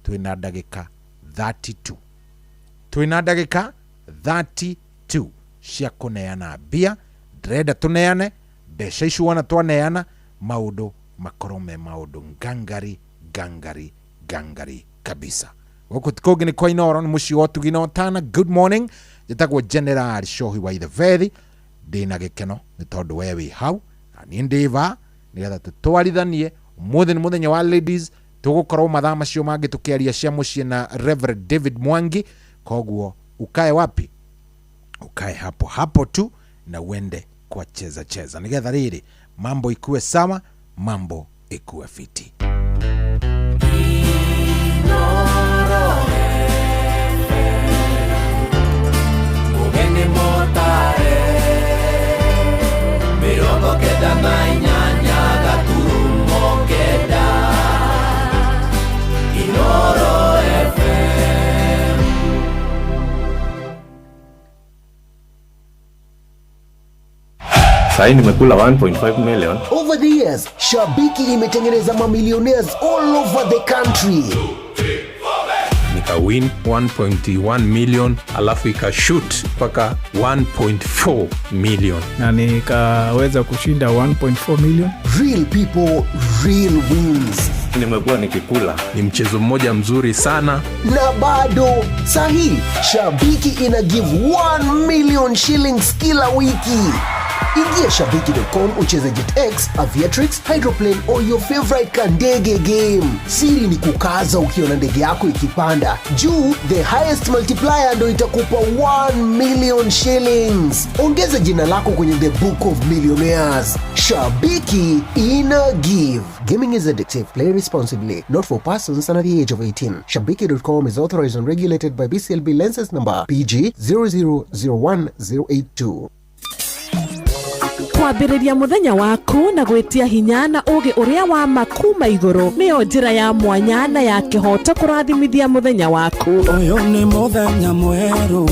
twĩna ndagĩka 32, twĩna ndagĩka 32 cia kũneana mbia. Ndĩrenda tũneane mbeca ici, wona twaneana maũndũ makorwo me maũndũ ngangari ngangari ngangari kabisa. Gũkũ ti kũngĩ nĩ kwa Inooro, nĩ mũciĩ wa ũtugi na ũtana. Good morning, njĩtagwo General Shohi wa Ithebethi. Ndĩna gĩkeno nĩ tondũ we wĩ hau na niĩ ndĩ va, nĩgetha tũtwarithanie. Ũmũthĩ nĩ mũthenya wa ladies, tũgũkorwo mathaa macio mangĩ tũkĩaria cia mũciĩ na Reverend David Mwangi. Koguo ukae wapi? Ukae hapo hapo tu na uende kwa cheza cheza, nĩgetha rĩrĩ mambo ikuwe sawa, mambo ikuwe fiti. Mugeni motare 98 gaturumo 9 Inooro FM. Sahi nimekula 1.5 million. Over the years, Shabiki imetengeneza mamillionaires all over the country. Nika win 1.1 million, alafu ikashoot mpaka 1.4 million. Na nikaweza kushinda 1.4 million. Real people, real wins. Nimekuwa nikikula. Ni mchezo mmoja mzuri sana. Na bado sahi Shabiki ina give 1 million shillings kila wiki. Ingia shabiki.com ucheze JetX, Aviatrix, Hydroplane or your favorite kandege game. Siri ni kukaza ukiona ndege yako ikipanda juu, the highest multiplier ndo itakupa 1 million shillings. Ongeza jina lako kwenye the book of millionaires. Shabiki ina give. Gaming is addictive. Play responsibly. Not for persons under the age of 18. Shabiki.com is authorized and regulated by BCLB license number PG 0001082. Kwambĩrĩria mũthenya waku na gwĩtia hinya na ũgĩ ũrĩa wa ma kuma igũrũ nĩyo njĩra ya mwanya na ya kĩhoto kũrathimithia mũthenya waku. Ũyũ nĩ mũthenya mwerũ,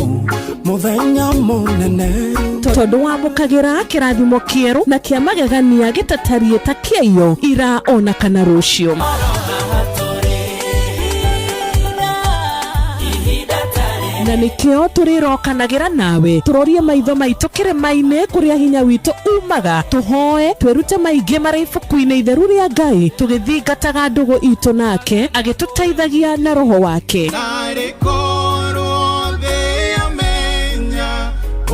mũthenya mũnene, tondũ wamũkagĩra kĩrathimo kĩerũ na kĩa magegania gĩtatariĩ ta kĩaiyo ira ona kana rũciũ. Na nĩkĩo tũrĩrokanagĩra nawe tũrorie maitho maitũ kĩrĩma-inĩ kũrĩa hinya witũ umaga, tũhoe twĩrute maingĩ marĩ ibuku-inĩ itheru rĩa Ngai, tũgĩthingataga ndũgũ itũ nake agĩtũteithagia na roho wake. Narĩ korwo thĩ yamenyaga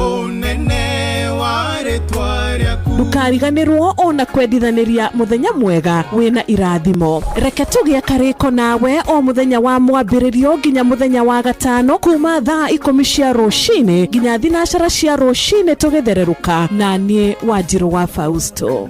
Ũnene wa rĩtwa rĩaku. Ndũkariganĩrwo ona kwendithanĩria mũthenya mwega wĩna irathimo. Reke tũgĩe karĩko nawe o mũthenya wa mwambĩrĩrio nginya mũthenya wa gatano kuma thaa 10 cia rũcinĩ nginya 12 cia rũcinĩ tũgĩthererũka na niĩ Wanjirũ wa Fausto.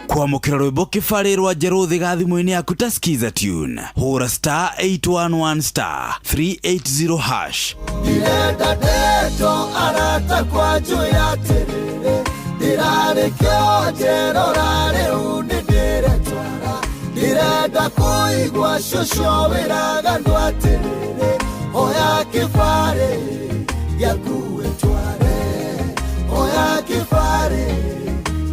Kwamũkĩra rwĩmbo kĩbarĩ rwa njerũ thiga thimũ-inĩ yaku ta Skiza Tune. Hũra star 811 star 380 hash. Ndirenda ndeto arata kwa njũĩ atĩrĩrĩ, ndirarĩ kĩonjerora rĩu nĩndĩretwara. Ndirenda kũigua cũcũ wĩraga andũ atĩrĩrĩ, oya kĩbarĩ gĩaku wĩtware, oya kĩbarĩ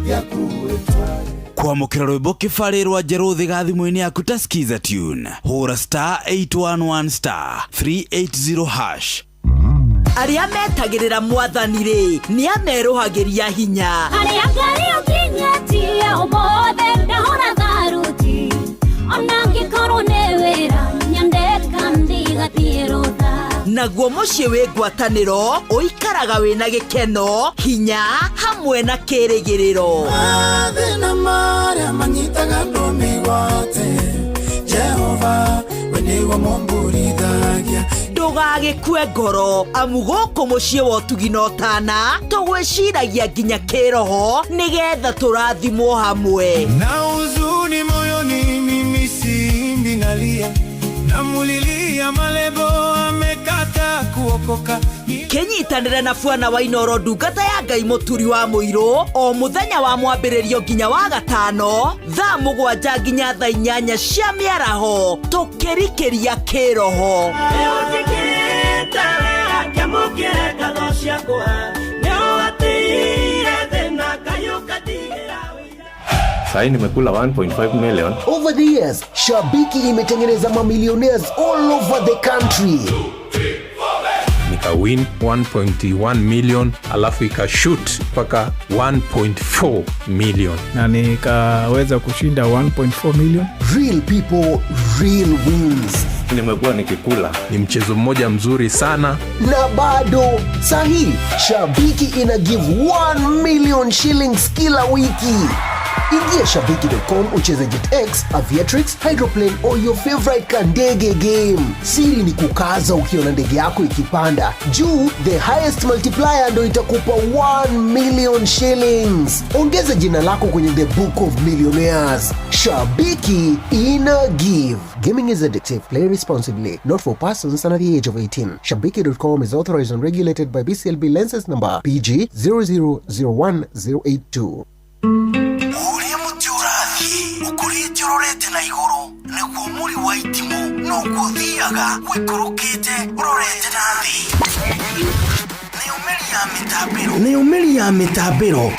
gĩaku wĩtware. Kwamũkĩra rwĩmbo kĩbarĩ rwa njerũ thiga thimũ-inĩ yaku ta Skiza Tune. Hũra star 811 star 380 hash. Arĩa metagĩrĩra mwathani rĩ, nĩ amerũhagĩria hinya. Arĩa Ngai ũkinyĩtie ũmũthĩ ndahũra tharuti, ona angĩkorwo nĩ wĩra nyandĩka ndigathiĩ rũtha. Naguo mũciĩ wĩ ngwatanĩro ũikaraga wĩna gĩkeno, hinya hamwe na kĩrĩgĩrĩro. Mathĩna marĩa manyitaga andũ mĩgwate, Jehova we nĩwe mũmburithagia. Ndũgagĩkue ngoro amu gũkũ mũciĩ wa ũtugi na ũtana tũgwĩciragia nginya kĩroho nĩgetha tũrathimwo hamwe. Na huzuni moyoni mimi simbi nalia, namulilia malebo amekata kuokoka. Kĩnyitanĩre na Bwana wa Inooro ndungata ya Ngai mũturi wa mũirũ o mũthenya wa mwambĩrĩrio nginya wa gatano thaa 7 nginya thaa 8 cia mĩaraho tũkĩrikĩria kĩroho. Sahi nimekula 1.5 million. Over the years, Shabiki imetengeneza mamillionaires all over the country. Nika win 1.1 million, alafu ikashoot mpaka 1.4 million. Na nikaweza kushinda 1.4 million. Real people, real wins. Nimekuwa nikikula. Ni mchezo mmoja mzuri sana. Na bado sahi Shabiki ina give 1 million shillings kila wiki. Ingia shabiki.com ucheze JetX, Aviatrix, Hydroplane or your favorite kandege game. Siri ni kukaza ukiona ndege yako ikipanda juu, the highest multiplier ndo itakupa 1 million shillings. Ongeza jina lako kwenye the book of millionaires. Shabiki ina give. Gaming is addictive. Play responsibly. Not for persons under the age of 18. Shabiki.com is authorized and regulated by BCLB license number PG 0001082. Ũrĩa mũtĩ ũrathiĩ ũkũrĩte ũrorete na igũrũ nĩguo mũri wa itimũ noguo ũthiaga ũikũrũkĩte ũrorete na thĩ. Nayo mĩri ya mĩtambĩro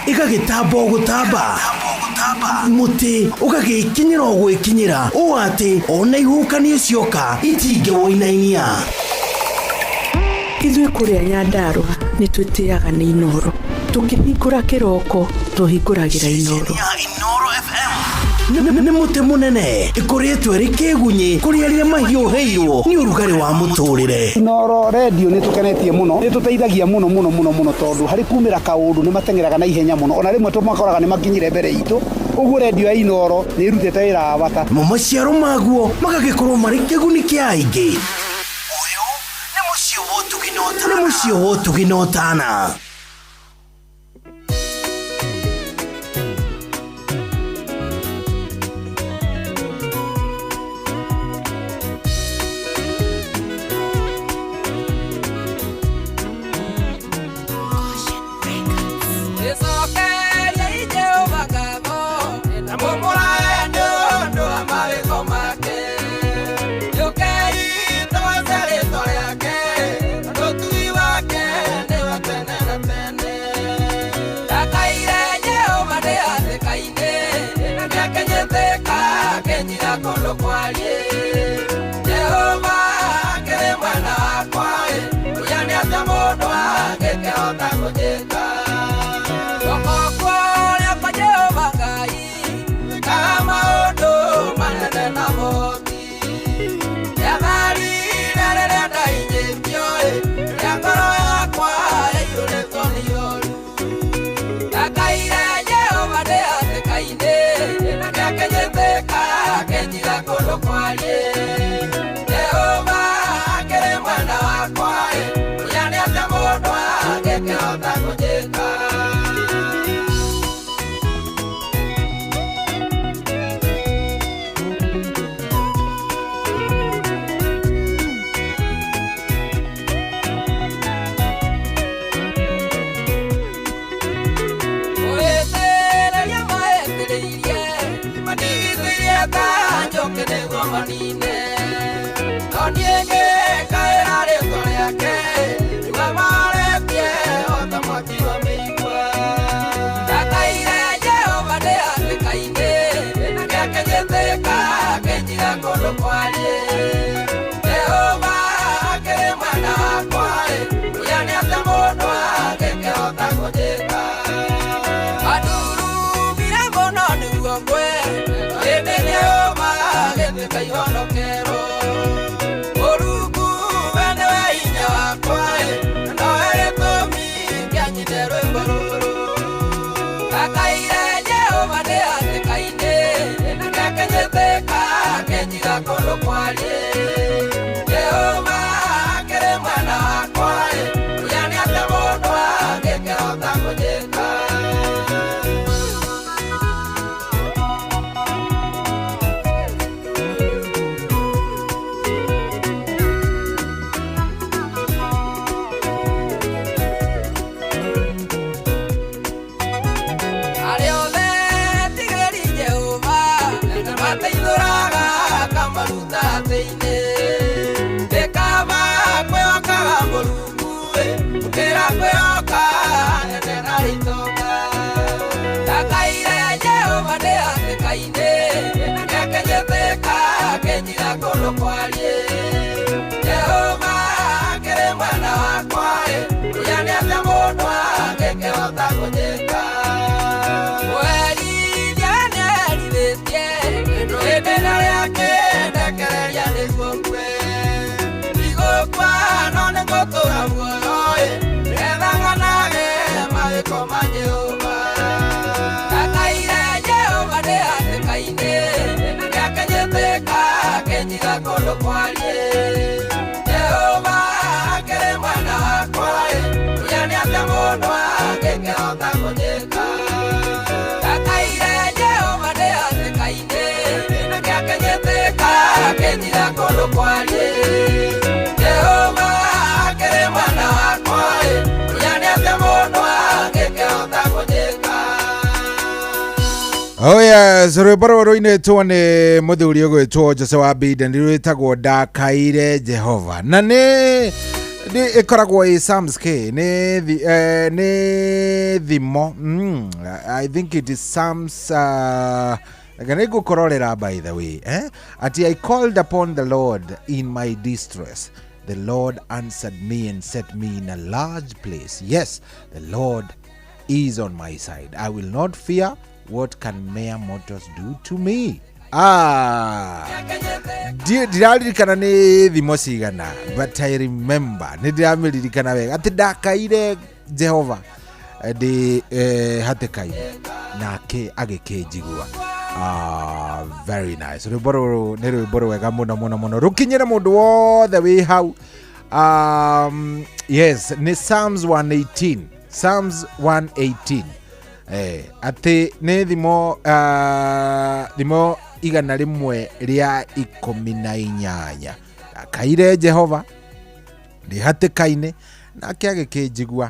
ĩgagĩtamba o gũtamba, mũtĩ ũgagĩkinyĩra o gwĩkinyĩra ũũ atĩ ona ihuhũkanio cioka itingĩwũinainia. Ithuĩ kũrĩa Nyandarũa nĩ twĩtĩaga nĩ Inooro. Tũkĩhingũra kĩroko tũhingũragĩra Inooro. Nĩ mũtĩ mũnene ĩkũrĩtwo ĩrĩ kĩgunyĩ kũrĩ arĩa mahiũhĩirwo nĩ ũrugarĩ wa mũtũrĩre. Inooro radio nĩ tũkenetie mũno, nĩ tũteithagia mũno mũno mũno mũno tondũ harĩ kumĩra kaũndũ nĩ mateng'eraga na ihenya mũno, ona rĩmwe tũmakoraga nĩ makinyire mbere itũ. Ũguo radio ya Inooro nĩ ĩrutĩte wĩra wa bata. Mo maciaro maguo magagĩkorwo marĩ kĩguni kĩa aingĩ. Ũyũ nĩ mũciĩ wa ũtugi na ũtana. Nĩ mũciĩ wa ũtugi na ũtana. Manene na moti. kwariĩ. Jehova akĩrĩ mwena wakwa ĩ, ũrĩa nĩ atĩa mũndũ angĩkĩhota kũnjĩka. Kũhĩtĩrĩria mahĩtĩrĩirie, mandigithĩirie ta njũkĩ nĩguo manine. No niĩ ngĩkaĩra rĩĩtwa rĩake, nĩguo maretie o ta mwaki wa mĩigua. Ndakaire Jehova ndĩ hatĩka-inĩ, na nĩakĩnjĩtĩka akĩnjiga kũndũ kwariĩ. Jehova akĩrĩ mwena wakwa ĩ, ũrĩa nĩ atĩa mũndũ angĩkĩhota kũnjĩka. Andurumire mũno nĩguo ngwe, ĩndĩ Jehova agĩtuĩka ihonokero. Mũrungu we nĩwe hinya wakwa ĩ, na nowe gĩtũmi kĩa nyine rwĩmbo rũrũ. Ndakaire Jehova ndĩ hatĩka-inĩ, na nĩakĩnjĩtĩka akĩnjiga kũndũ kwariĩ. Jehova akĩrĩ mwena wakwa ĩ, ũrĩa nĩ atĩa mũndũ angĩkĩhota kũnjĩka. Arĩa othe etigĩri Jehova nĩmateithũraga akamaruta hatĩ-inĩ. Nĩ kaba kwĩhokaga Mũrungu ĩ, gũkĩra kwĩhoka anene na itonga. Ndakaire Jehova ndĩ hatĩka-inĩ, na nĩakĩnjĩtĩka akĩnjiga kũndũ kwariĩ. Jehova akĩrĩ mwena wakwa ĩ, ũrĩa nĩ atĩa mũndũ angĩkĩhota kũnjĩka. Kũherithia nĩaherithĩtie, ĩndĩ ndarĩ akĩndekereria nĩguo ngue. Ndigũkua no nĩngũtũũra muoyo ĩ, nĩgetha ng'anage mawĩko ma Jehova. Ndakaire Jehova ndĩ hatĩka-inĩ, na nĩakĩnjĩtĩka akĩnjiga kũndũ kwariĩ. Jehova akĩrĩ mwena wakwa ĩ, ũrĩa nĩ atĩa mũndũ angĩkĩhota kũnjĩka. Ndakaire Jehova ndĩ hatĩka-inĩ, na nĩakĩnjĩtĩka akĩnjiga kũndũ kwariĩ. Jehova akĩrĩ mwena wakwa ĩ, ũrĩa nĩ atĩa mũndũ angĩkĩhota kũnjĩka. Oh yes, rwĩmbo rũrũ rũinĩtwo nĩ mũthuri ũgwĩtwo Jose wa Biden rwĩtagwo Ndakaire Jehova na nĩ nĩ ĩkoragwo ĩ Psalms K nĩ thi, eh, nĩ thimo I think it is Psalms reke nĩ ngũkũrorera by the way eh? Ati I called upon the Lord in my distress. The Lord answered me and set me in a large place. Yes, the Lord is on my side. I will not fear. What can mere mortals do to me? Ah, ndiraririkana nĩ thimo cigana but I remember nĩ ndĩramĩririkana wega atĩ ndakaire Jehova ndĩ hatĩka-inĩ nake agĩkĩnjigua. Ah, very nice. Rwĩmbo rũrũ nĩ rwĩmbo rwega mũno mũno mũno rũkinyĩre mũndũ wothe wĩ hau. Yes, nĩ Psalms 118. Psalms 118. Atĩ nĩ thimo thimo 118. Ndakaire Jehova ndĩ hatĩka-inĩ nake agĩkĩnjigua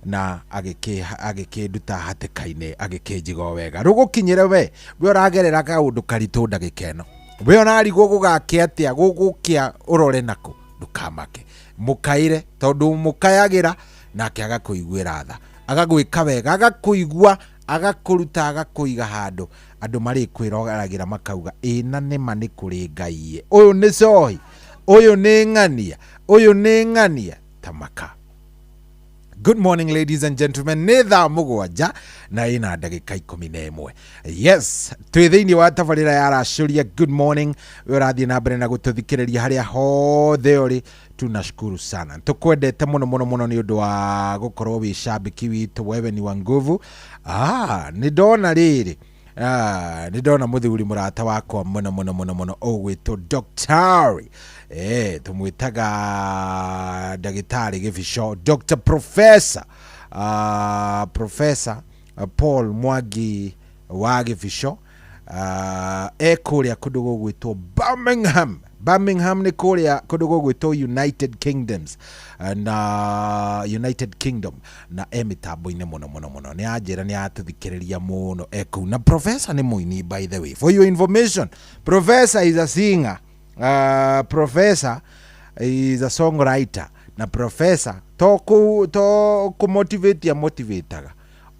na agĩkĩnduta hatĩka-inĩ agĩkĩnjiga o wega. Rũgũkinyĩre we we ũragerera kaũndũ karitũ ndagĩka ĩno, we ũrarigwo gũgakĩa atĩa, gũgũkĩa ũrore nakũ, ndũkamake, mũkaĩre tondũ mũkayagĩra nake agakũiguĩra tha, agagwĩka wega, agakũigua, agakũruta, agakũiga handũ andũ marĩkwĩroragĩra makauga ĩ na nĩma nĩ kũrĩ Ngai ĩ, ũyũ nĩ cohi, ũyũ nĩ ng'ania, ũyũ nĩ ng'ania tamaka. Good morning ladies and gentlemen, nĩ thaa 7 na ĩna ndagĩka 11. Yes, twĩ thĩinĩ wa tabarĩra ya Racũria. Good morning, we ũrathiĩ na mbere na gũtũthikĩrĩria harĩa hothe ũrĩ, tunashukuru sana, tũkwendete mũno mũno mũno nĩ ũndũ wa gũkorwo wĩ shabiki witũ, wewe ni wa nguvu. Nĩ ndona rĩrĩ Nĩ ndona mũthuri mũrata wakwa mũno mũno mũno mũno ũgwĩtwo Daktari, tũmwĩtaga ndagĩtarĩ Gĩbico, Dr. Professor, Professor Paul Mwangi wa Gĩbico, e kũrĩa kũndũ gũgwĩtwo Birmingham. Birmingham nĩ kũrĩa kũndũ gũgwĩtwo United Kingdoms, na United Kingdom, na e mĩtambo-inĩ mũno mũno mũno. Nĩ anjĩra nĩ atũthikĩrĩria mũno e kũu. Na professor nĩ mũini, by the way, for your information, professor is a singer, professor is a songwriter, na professor to kũ to kũmotivate amotivataga,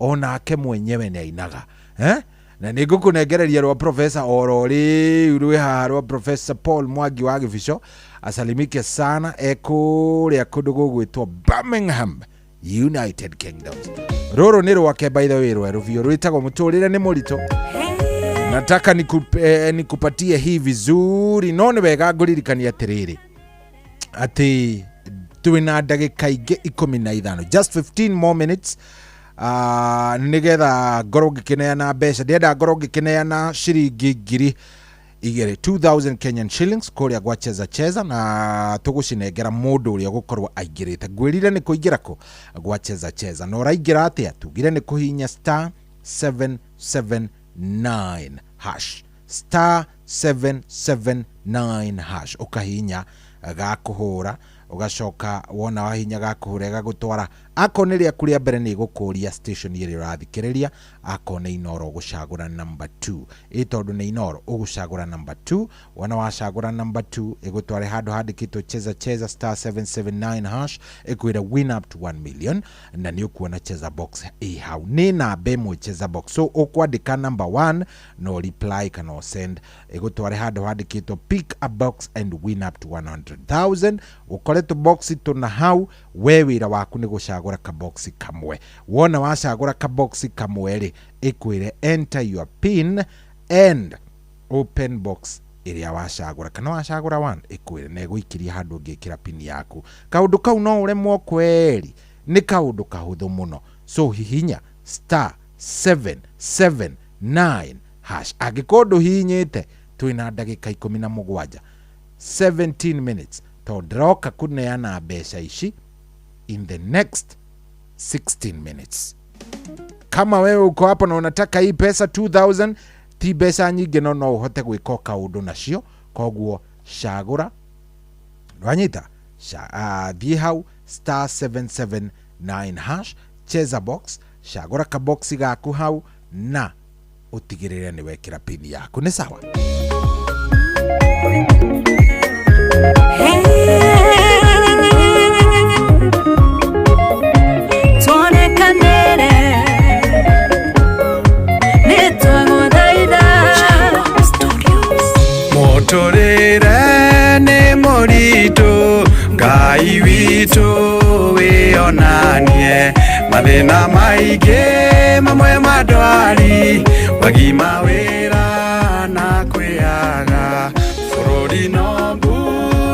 onake mwenyewe nĩ ainaga, eh? Na nĩ ngũkũnengereria rwa professor oro rĩu rwĩ haha rwa Professor Paul Mwangi wa Gĩbico. Asalimike sana e kũrĩa kũndũ gũgwĩtwo Birmingham, United Kingdoms. Rũrũ nĩ rwake, by the way, rwerũ biũ, rwĩtagwo Mũtũrĩre nĩ Mũritũ. Nataka nikupatie hii vizuri, no nĩ wega ngũririkania atĩrĩrĩ atĩ twĩna ndagĩka ingĩ 15, just 15 more minutes, nĩgetha ngorwo ngĩkĩneana mbeca. Ndĩrenda ngorwo ngĩkĩneana ciringi 2000, 2000 Kenyan shillings, kũrĩa gwa Cheza Cheza, na tũgũcinengera mũndũ ũrĩa ũgũkorwo aingĩrĩte. Ngwĩrire nĩ kũingĩra kũ gwa Cheza Cheza, na ũraingĩra atĩa? Tugire nĩ kũhihinya star 779 hash, star 779 hash, ũkahihinya gakũhũra, ũgacoka wona wahinya gakũhũra ĩgagũtwara. Akorwo nĩ rĩaku rĩa mbere, nĩ ĩgũkũria station ĩrĩa ũrathikĩrĩria. Akorwo nĩ Inoro, ũgũcagũra number 2. Ĩ tondũ nĩ Inoro, ũgũcagũra number 2. Wona wacagũra number 2, ĩgũtware handũ handĩkĩtwo Cheza Cheza star 779 hash, ĩkwĩra win up to 1 million, na nĩ ũkuona cheza box ĩ hau, nĩ namba ĩmwe cheza box. So ũkwandĩka number 1 no reply kana o send, ĩgũtware handũ handĩkĩtwo pick a box and win up to 100,000. Ũkore tũboxi tũna hau, we wĩra waku nĩ gũcagũra kaboxi kamwe. Wona wacagũra kaboxi kamwe rĩ, ĩkwĩre enter your pin and open box ĩrĩa wacagũra. Kana wacagũra one, ĩkwĩre na ĩgũikĩria handũ ũngĩkĩra pin yaku. Kaũndũ kau no ũremwo kweri? Nĩ kaũndũ kahũthũ mũno. So hihinya star 779 hash angĩkorwo ndũhihinyĩte. Twĩna ndagĩka 17, 17 minutes, tondũ ndĩroka kũneana mbeca ici in the next 16 minutes. Kama wewe uko hapo na unataka hii pesa 2000, ti mbeca nyingĩ, no no ũhote gwĩka o kaũndũ nacio. Koguo cagũra, wanyita, thiĩ hau star 779 hash, cheza box, cagũra kaboxi gaku hau na ũtigĩrĩre nĩ wekĩra pin yaku. Nĩ sawa. Tuonekanĩre nĩtwagũthaitha. Mũtũrĩre nĩ mũritũ, Ngai witũ wĩonanie, mathĩna maingĩ, mamwe mandwari, wagima wĩra na kwĩaga, bũrũri no mbu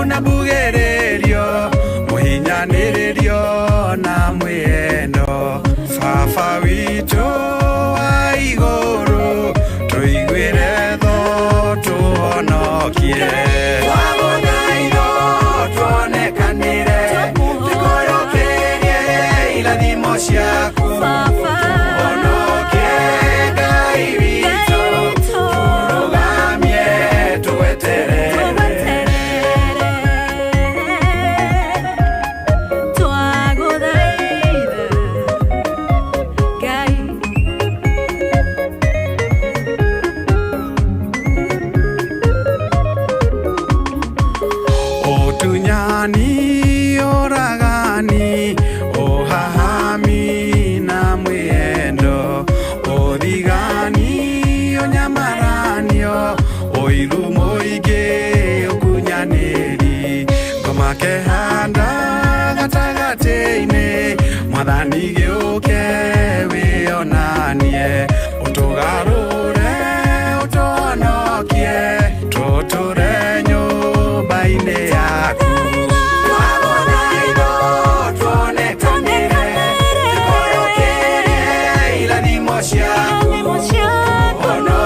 na mbugĩrĩrio, mũhinyanĩrĩrio na mwĩendo. Baba witũ wa igũrũ, tũiguĩre tho tũhonokie. Twagũthaitho tuonekanĩre, tũkũyũkĩrie irathimo ciaku, tũhonokie Ngai witũ, tũrũgamie tũgweterere. Twagũthaitha Ngai. Ũtunyani, ũragani, ũhahami na mwĩendo, ũthigani, ũnyamaranio, ũiru mũingĩ, ũkunyanĩri, ngoma kehanda gatagatĩ-inĩ, mwathani gĩũke wĩonanie, ũtũgarũre, ũtũhonokie, tũtũre nyũmba-inĩ yaku. Twagũthaitho tuonekanĩre, tũkũyũkĩrie irathimo ciaku, tũhonokie.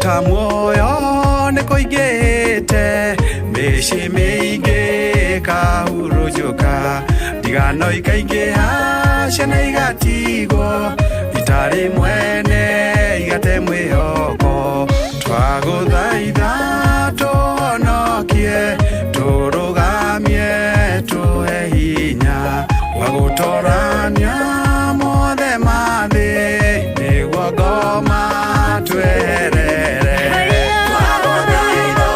Gwĩruta muoyo nĩ kũingĩhĩte, mĩciĩ mĩingĩ ĩkahurunjũka, ndigano ikaingĩha, ciana igatigwo itarĩ mwene, igate mwĩhoko. Twagũthaitha tũhonokie, tũrũgamie, tũhe hinya wa gũtorania mothe ma thĩ, nĩguo ngoma tweherere. Twagũthaitha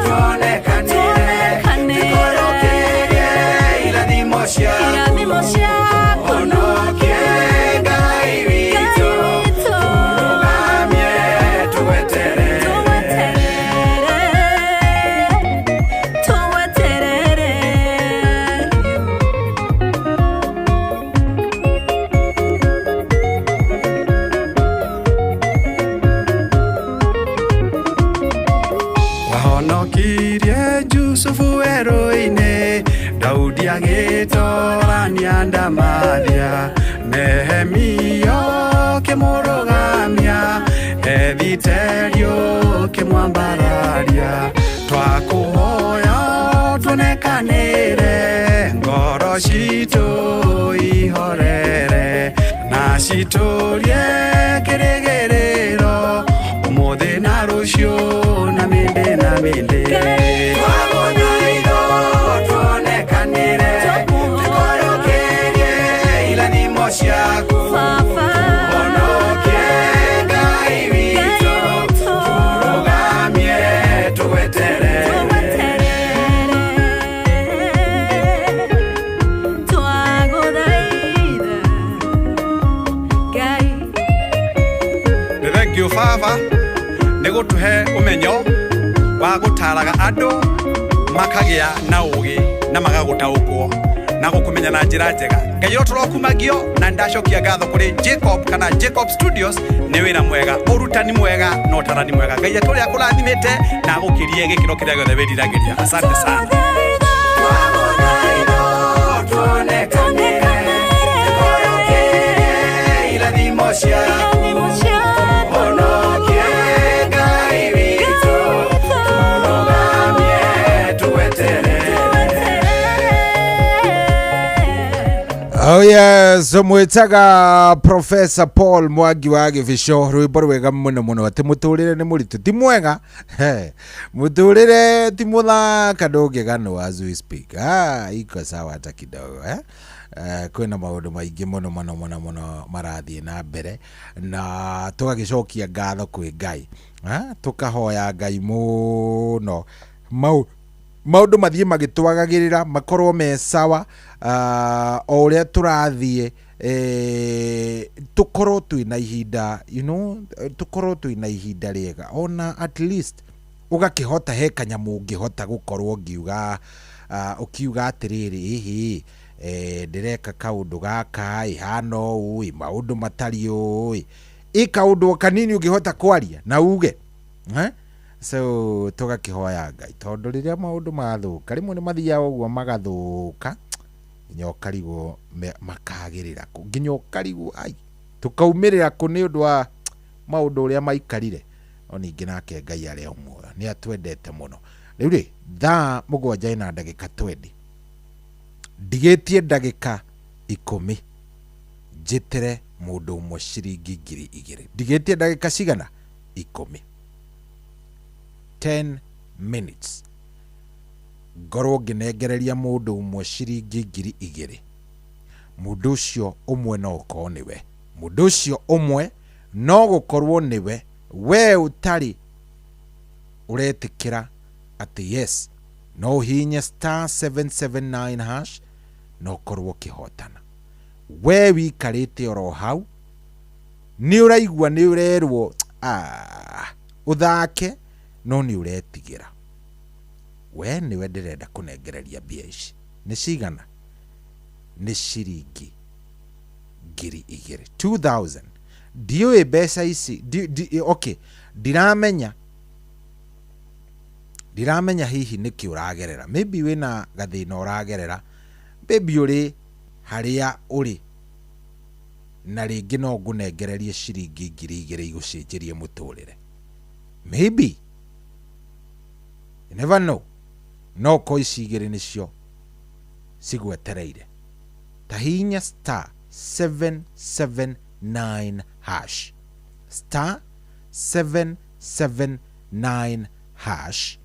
tuonekanĩre, tũikũrũkĩrie irathimo ciaku, honokie Ngai witũ, tũrũgamie tũgweterere. Wahonokirie Jusufu werũ-inĩ, Daudi agĩtorania ndamathia, Nehemia ũkĩmũrũgamia, Ethiteri ũkĩmwambararia. Twakũhoya tuonekanĩre, ngoro citũ ihorere, na citũrie kĩrĩgĩrĩro, ũmũthĩ na rũciũ na mĩndĩ na mĩndĩ. Twagũthaitha tuonekanĩre, tũikũrũkĩrie irathimo ciaku, tũhonokie Ngai witũ, tũrũgamie tũgweterere. Nĩ thengiũ baba nĩ gũtũhe ũmenyo wa gũtaraga andũ makagĩa na ũgĩ na magagũtaũkwo na gũkũmenya na njĩra njega. Ngai ũrotũrokumagio na nĩndacokia ngatho kũrĩ Jacob kana Jacob Studios nĩ wĩra mwega, ũrutani mwega na ũtarani mwega. Ngai atũrĩa akũrathimĩte na agũkĩrie gĩkĩro kĩrĩa gĩothe wĩriragĩria. Asante sana. Twagũthaitha tuonekanĩre, tũikũrũkĩrie irathimo ciaku, honokie Ngai witũ, tũrũgamie tũgweterere. Oh yes, mwĩtaga Professor Paul Mwangi wa Gĩbico, rwĩmbo rwega mũno mũno, atĩ mũtũrĩre nĩ mũritũ, ti mwega, mũtũrĩre ti mũthaka, ndũngĩganwo as we speak. Ah, iko sawa hata kidogo eh? Kwĩna maũndũ maingĩ mũno mũno mũno mũno marathiĩ na mbere, na tũgagĩcokia ngatho kwĩ Ngai, tũkahoya Ngai mũno maũndũ mathiĩ magĩtwagagĩrĩra, makorwo me sawa, o ũrĩa tũrathiĩ, tũkorwo twĩna ihinda, you know, tũkorwo twĩna ihinda rĩega, ona at least ũgakĩhota he kanyamũ ũngĩhota gũkorwo ngiuga, ũkiuga atĩrĩrĩ, ĩhĩ, ndĩreka kaũndũ gaka, ĩhana ũũ, ĩ maũndũ matariĩ ũũ, ĩ kaũndũ o kanini ũngĩhota kwaria na uge, So tũgakĩhoya Ngai, tondũ rĩrĩa maũndũ mathũka, rĩmwe nĩ mathiaga ũguo magathũka, nginya ũkarigwo makagĩrĩra kũ, nginya ũkarigwo ai tũkaumĩrĩra kũ nĩ ũndũ wa maũndũ ũrĩa maikarire. No ningĩ nake Ngai arĩ o muoyo, nĩ atwendete mũno. Rĩu rĩ, thaa 7 na ndagĩka 20, ndigĩtie ndagĩka 10 njĩtĩre mũndũ ũmwe ciringi 2000. Ndigĩtie ndagĩka cigana? 10. 10 minutes ngorwo ngĩnengereria mũndũ ũmwe ciringi 2000. Mũndũ ũcio ũmwe no ũkorwo nĩwe, mũndũ ũcio ũmwe no gũkorwo nĩwe we ũtarĩ ũretĩkĩra atĩ yes, no ũhihinye *779 hash na ũkorwo ũkĩhotana. We wikarĩte oro hau nĩ ũraigua nĩ ũrerwo ũthake, no nĩ ũretigĩra. We nĩwe ndĩrenda kũnengereria mbia ici. Nĩ cigana? Nĩ ciringi 2000, 2000. Ndiũĩ mbeca ici, okay, ndiramenya hihi nĩkĩ ũragerera. Maybe wĩna gathĩna ũragerera, maybe ũrĩ harĩa ũrĩ, na rĩngĩ no ngũnengererie ciringi 2000 igũcenjerie mũtũrĩre. Maybe you never know, no ko ici igĩrĩ nĩcio cigwetereire. Ta hihinya star 779 hash, star 779 hash,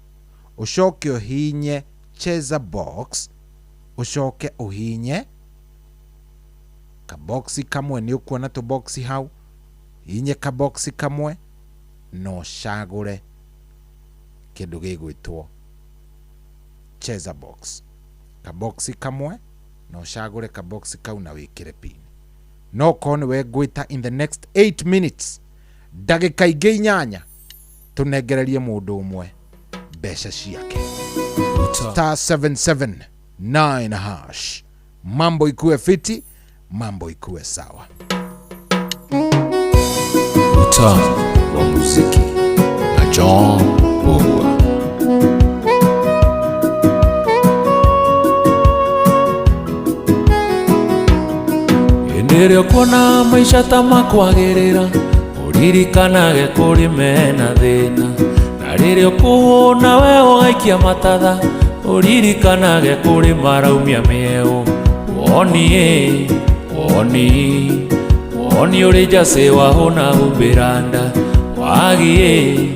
ũcoke ũhihinye cheza box, ũcoke ũhihinye kaboxi kamwe. Nĩ ũkuona tũboxi hau, hihinye kaboxi kamwe na ũcagũre kĩndũ gĩgwĩtwo cheza box. Kaboxi kamwe na ũcagũre kaboxi kau na wĩkĩre pin. No korwo nĩwe ngwĩta in the next 8 minutes, ndagĩka ingĩ 8, tũnengererie mũndũ ũmwe mbeca ciake. Star 779 hash, mambo ikuwe fiti, mambo ikuwe sawa. Utamu wa muziki na John Mbugua. Hĩndĩ ĩrĩa ũkuona maica ta makwagĩrĩra, ũririkanage kũrĩ mena thĩna, na rĩrĩa ũkũhũna we ũgaikia matatha, ũririkanage kũrĩ maraumia mĩeũ. Woni ĩ woni, woni ũrĩ njacĩ wahũna humbĩra nda, wagi ĩ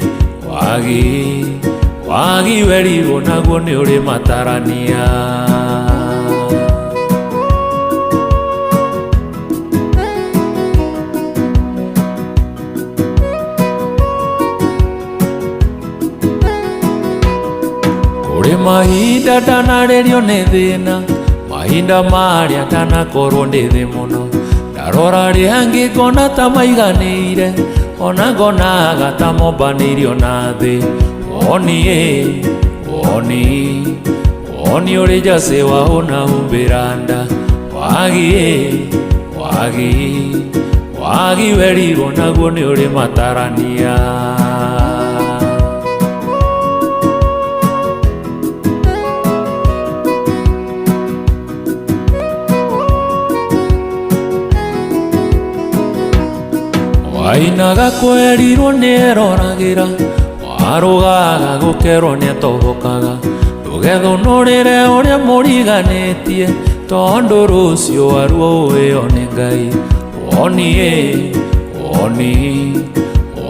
wagi, wagi werirwo naguo nĩ ũrĩ matarania. Kũrĩ mahinda ndanarĩrio nĩ thĩna, mahinda marĩa ndanakorwo ndĩ thĩ mũno, ndarora rĩangĩ ngona ta maiganĩire, ona ngonaga ta mombanĩirio na thĩ. Woni ĩ woni, woni ũrĩ njacĩ wahũna humbĩra nda, wagi ĩ wagi, wagi werirwo naguo nĩ ũrĩ matarania. Wainaga kwerirwo nĩ eroragĩra, warũgaga gũkerwo nĩ atobokaga, ndũgethũnũrĩre ũrĩa mũriganĩtie, tondũ rũciũ waruo ũĩo nĩ Ngai. Woni ĩ woni,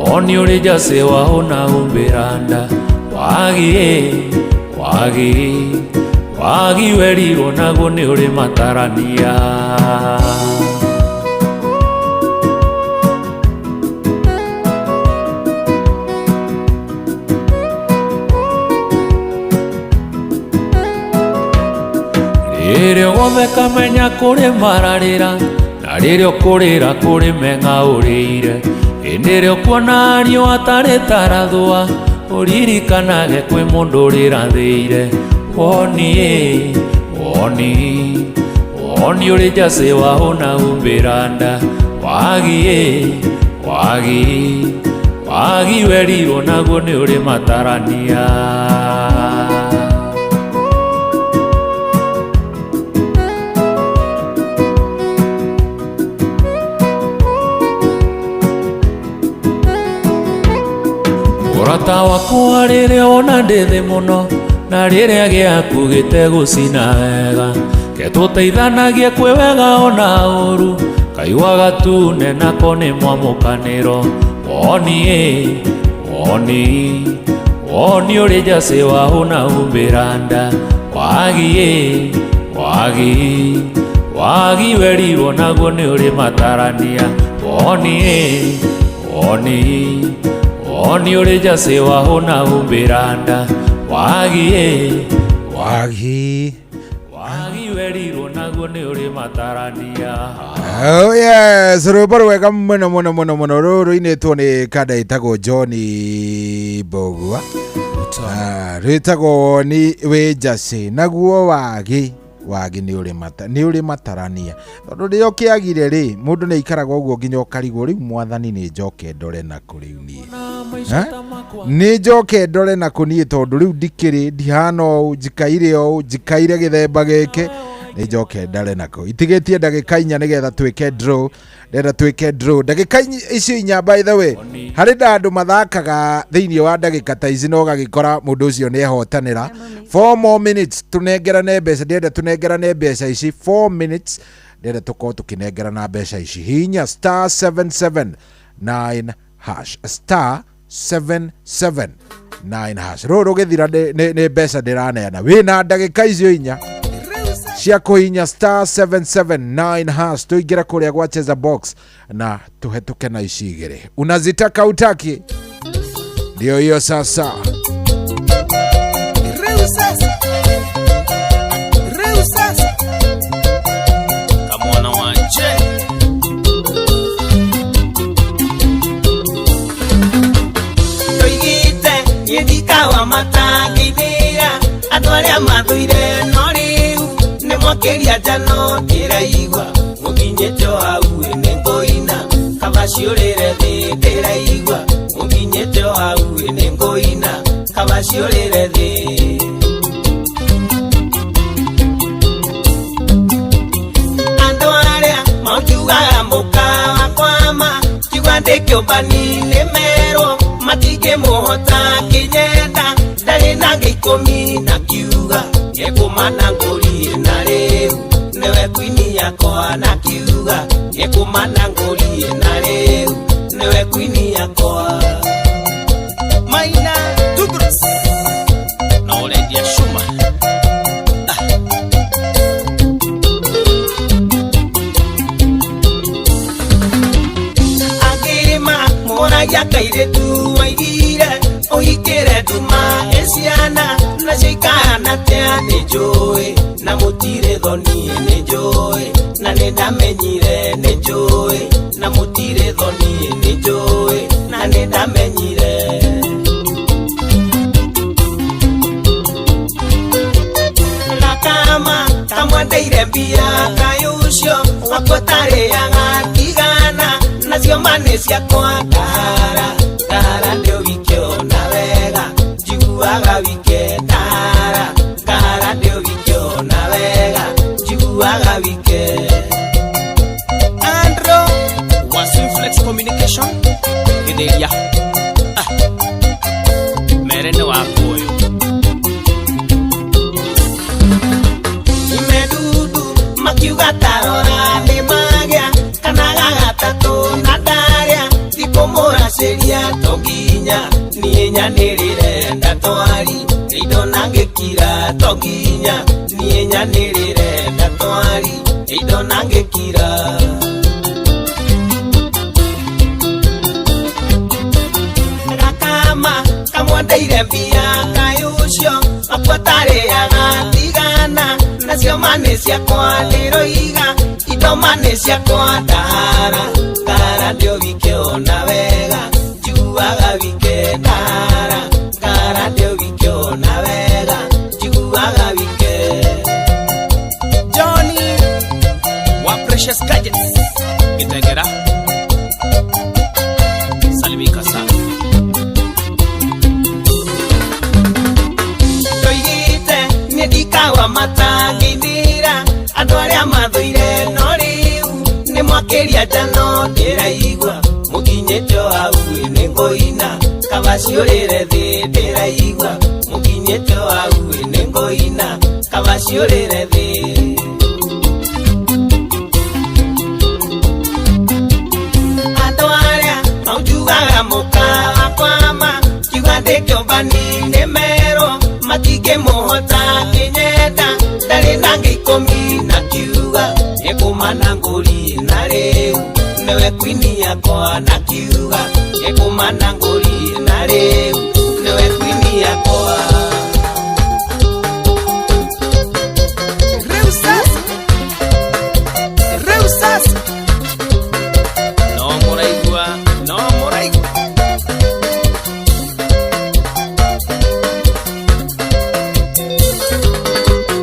woni ũrĩ njacĩ wahũna humbĩra nda, wagi ĩ wagi, wagi werirwo naguo nĩ ũrĩ matarania. Rĩrĩa ũgũtheka menya kũrĩ mararĩra, na rĩrĩa ũkũrĩra kũrĩ meng'aũrĩire, hĩndĩ ĩrĩa ũkuona riũa tarĩ tarathũa, ũririkanage kwĩ mũndũ ũrĩrathĩire. Woni ĩ woni, woni ũrĩ njacĩ wahũna humbĩra nda, wagi ĩ wagi, wagi werirwo naguo nĩ ũrĩ matarania. Mũrata wakwa rĩrĩa wona ndĩ thĩ mũno, na rĩrĩa gĩaku gĩtegũcina wega, ketũteithanagie kwĩ wega ona ũru, kaigua gatune nako nĩ mwamũkanĩro. Woni ĩ woni, woni ũrĩ njacĩ wahũna humbĩra nda, wagi ĩ wagi, wagi werirwo naguo nĩ ũrĩ matarania. Woni ĩ woni, woni ũrĩ njacĩ wahũna humbĩra nda, wagi ĩ wagi, wagi werirwo naguo nĩ ũrĩ matarania. Oh yes, rwĩmbo rwega mũno mũno mũno mũno rũrũ rũinĩtwo nĩ kanda ĩtagwo John Mbugua. Rwĩtagwo woni wĩ njacĩ, naguo wagi, wagi nĩ ũrĩ mata, nĩ ũrĩ matarania, tondũ rĩrĩa ũkĩagire rĩ, mũndũ nĩ aikaraga ũguo nginya ũkarigwo rĩu mwathani nĩ njoke ndore nakũ rĩu niĩ, nĩ njoke ndore nakũ niĩ, tondũ rĩu ndikĩrĩ, ndihana ũũ, njikaire ũũ, njikaire gĩthemba gĩkĩ. Nĩ njoke ndare nako. Itigĩtie ndagĩka 4 nĩgetha twĩke draw. Ndĩrenda twĩke draw. Ndagĩka icio 4 by the way, harĩ na andũ mathakaga thĩinĩ wa ndagĩka ta ici na ũgagĩkora mũndũ ũcio nĩ ehotanĩra. 4 more minutes tũnengerane mbeca, ndĩrenda tũnengerane mbeca ici 4 minutes, ndĩrenda tũkorwo tũkĩnengerana mbeca ici. Hihinya star 779 hash, star 779 hash. Rũrũ rũgĩthira nĩ mbeca ndĩraneana. Wĩna ndagĩka icio 4 cia kũhihinya star 779 hash, tũingĩre kũrĩa gwa Cheza Box na tũhetũke na ici 2. Unazitaka utaki? Ndio hiyo sasa. Rĩu sasa. Rĩu sasa. Kamwana wanje. Toigite niĩ ndikawa matangĩithĩra andũ arĩa mathũire no rĩu nĩ mwakĩria njano ndĩraigua mũkinyĩte o hau nĩ ngũina kaba ciũrĩre thĩ ndĩraigua mũkinyĩte o hau nĩ ngũina kaba ciũrĩre thĩ. Andũ arĩa makiugaga mũka wakwama kiuga ndĩ kĩũmbani nĩ merwo matingĩmũhota kĩnyenda ndarĩ na gĩikũmi na kiuga nĩekũmana ngũrie na rĩu nĩwe kwini yakwa na kiuga nĩekũmana ngũrie na rĩu nĩwe kwini yakwa. Maina Douglas na ũrendia cuma. Angĩrĩma moragia kairĩtu waigire ũhikĩre nduma ĩ ciana nacio ikahana atĩa nĩ njũĩ na mũtirĩ thoni nĩ njũĩ na nĩ ndamenyire nĩ njũĩ na mũtirĩ thoni nĩ njũĩ na nĩ ndamenyire. Gakama kamwendeire mbia kaĩ ũcio wakwa ũtarĩaga tigana nacio ma nĩ ciakwa ngahara ngahara ndĩ wike ona wega njiguaga wike ngahara ngahara ndĩ wike ona wega njiguaga wike. Andrew wa Swiflex Communication Gĩthĩria. Mere nĩ waku ũyũ. Imedudu makiuga tarora nĩ magĩa kana gagatatũ na ndarĩa thikũmũracĩria to nginya niĩ nyanĩrĩre ndatwari ndona ngĩkira to nginya niĩ nyanĩrĩre ndatwari ndona ngĩkira. Gakama kamwendeire mbia kaĩ ũcio wakwa ũtarĩaga tigana nacio ma nĩ ciakwa ndĩroiga indo ma nĩ ciakwa ndahara ngahara ndĩ wike ona wega njiguaga wike ndahara ngahara ndĩ wike ona wega njiguaga wike. Johnny wa Precious Gadgets Gĩtengera salimika sana. Toigĩte niĩ ndikawa matangĩithĩra andũ arĩa mathũire no rĩu nĩ mwakĩria njano ndĩraigua mũkinyĩte o hau nĩ ngũina kaba ciũrĩre thĩ ndĩraigua mũkinyĩte o hau nĩ ngũina kaba ciũrĩre thĩ. Andũ arĩa maunjugaga mũka wakwama kiuga ndĩ kĩũmbani nĩ merwo matingĩmũhota kĩnyenda ndarĩ na gĩikũmi na kiuga nĩkũmana ngũrie na rĩu nĩwe kwini yakwa na kiuga nĩkũmana ngũrie na rĩu nĩwe kwini yakwa. Rĩu sasa. Rĩu sasa. No mũraigua, no mũraigua.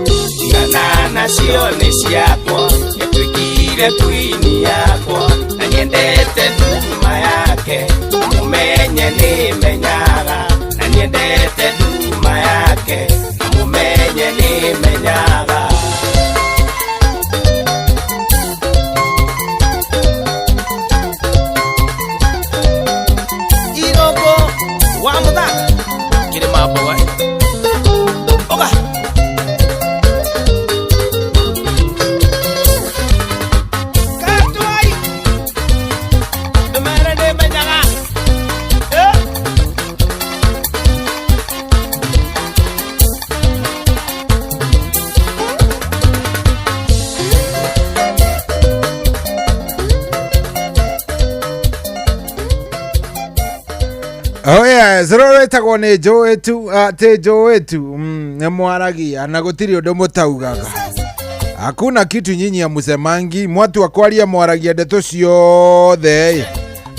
Tigana nacio nĩ ciakwa nĩtuĩkire kwini yakwa na nyendete nduma yake mũmenye nĩ menyaga na nyendete nduma yake mũmenye nĩ menyaga. Hapo we. Oga. Katwai. Mere de menyaga. Eh. Oh yes, rũrũ rwĩtagwo nĩ njũĩ tu atĩ njũĩ tu nĩ mwaragia na gũtirĩ ũndũ mũtaugaga. Hakuna kitu nyinyi ya musemangi, mwatua kwaria mwaragia ndeto ciothe ĩ.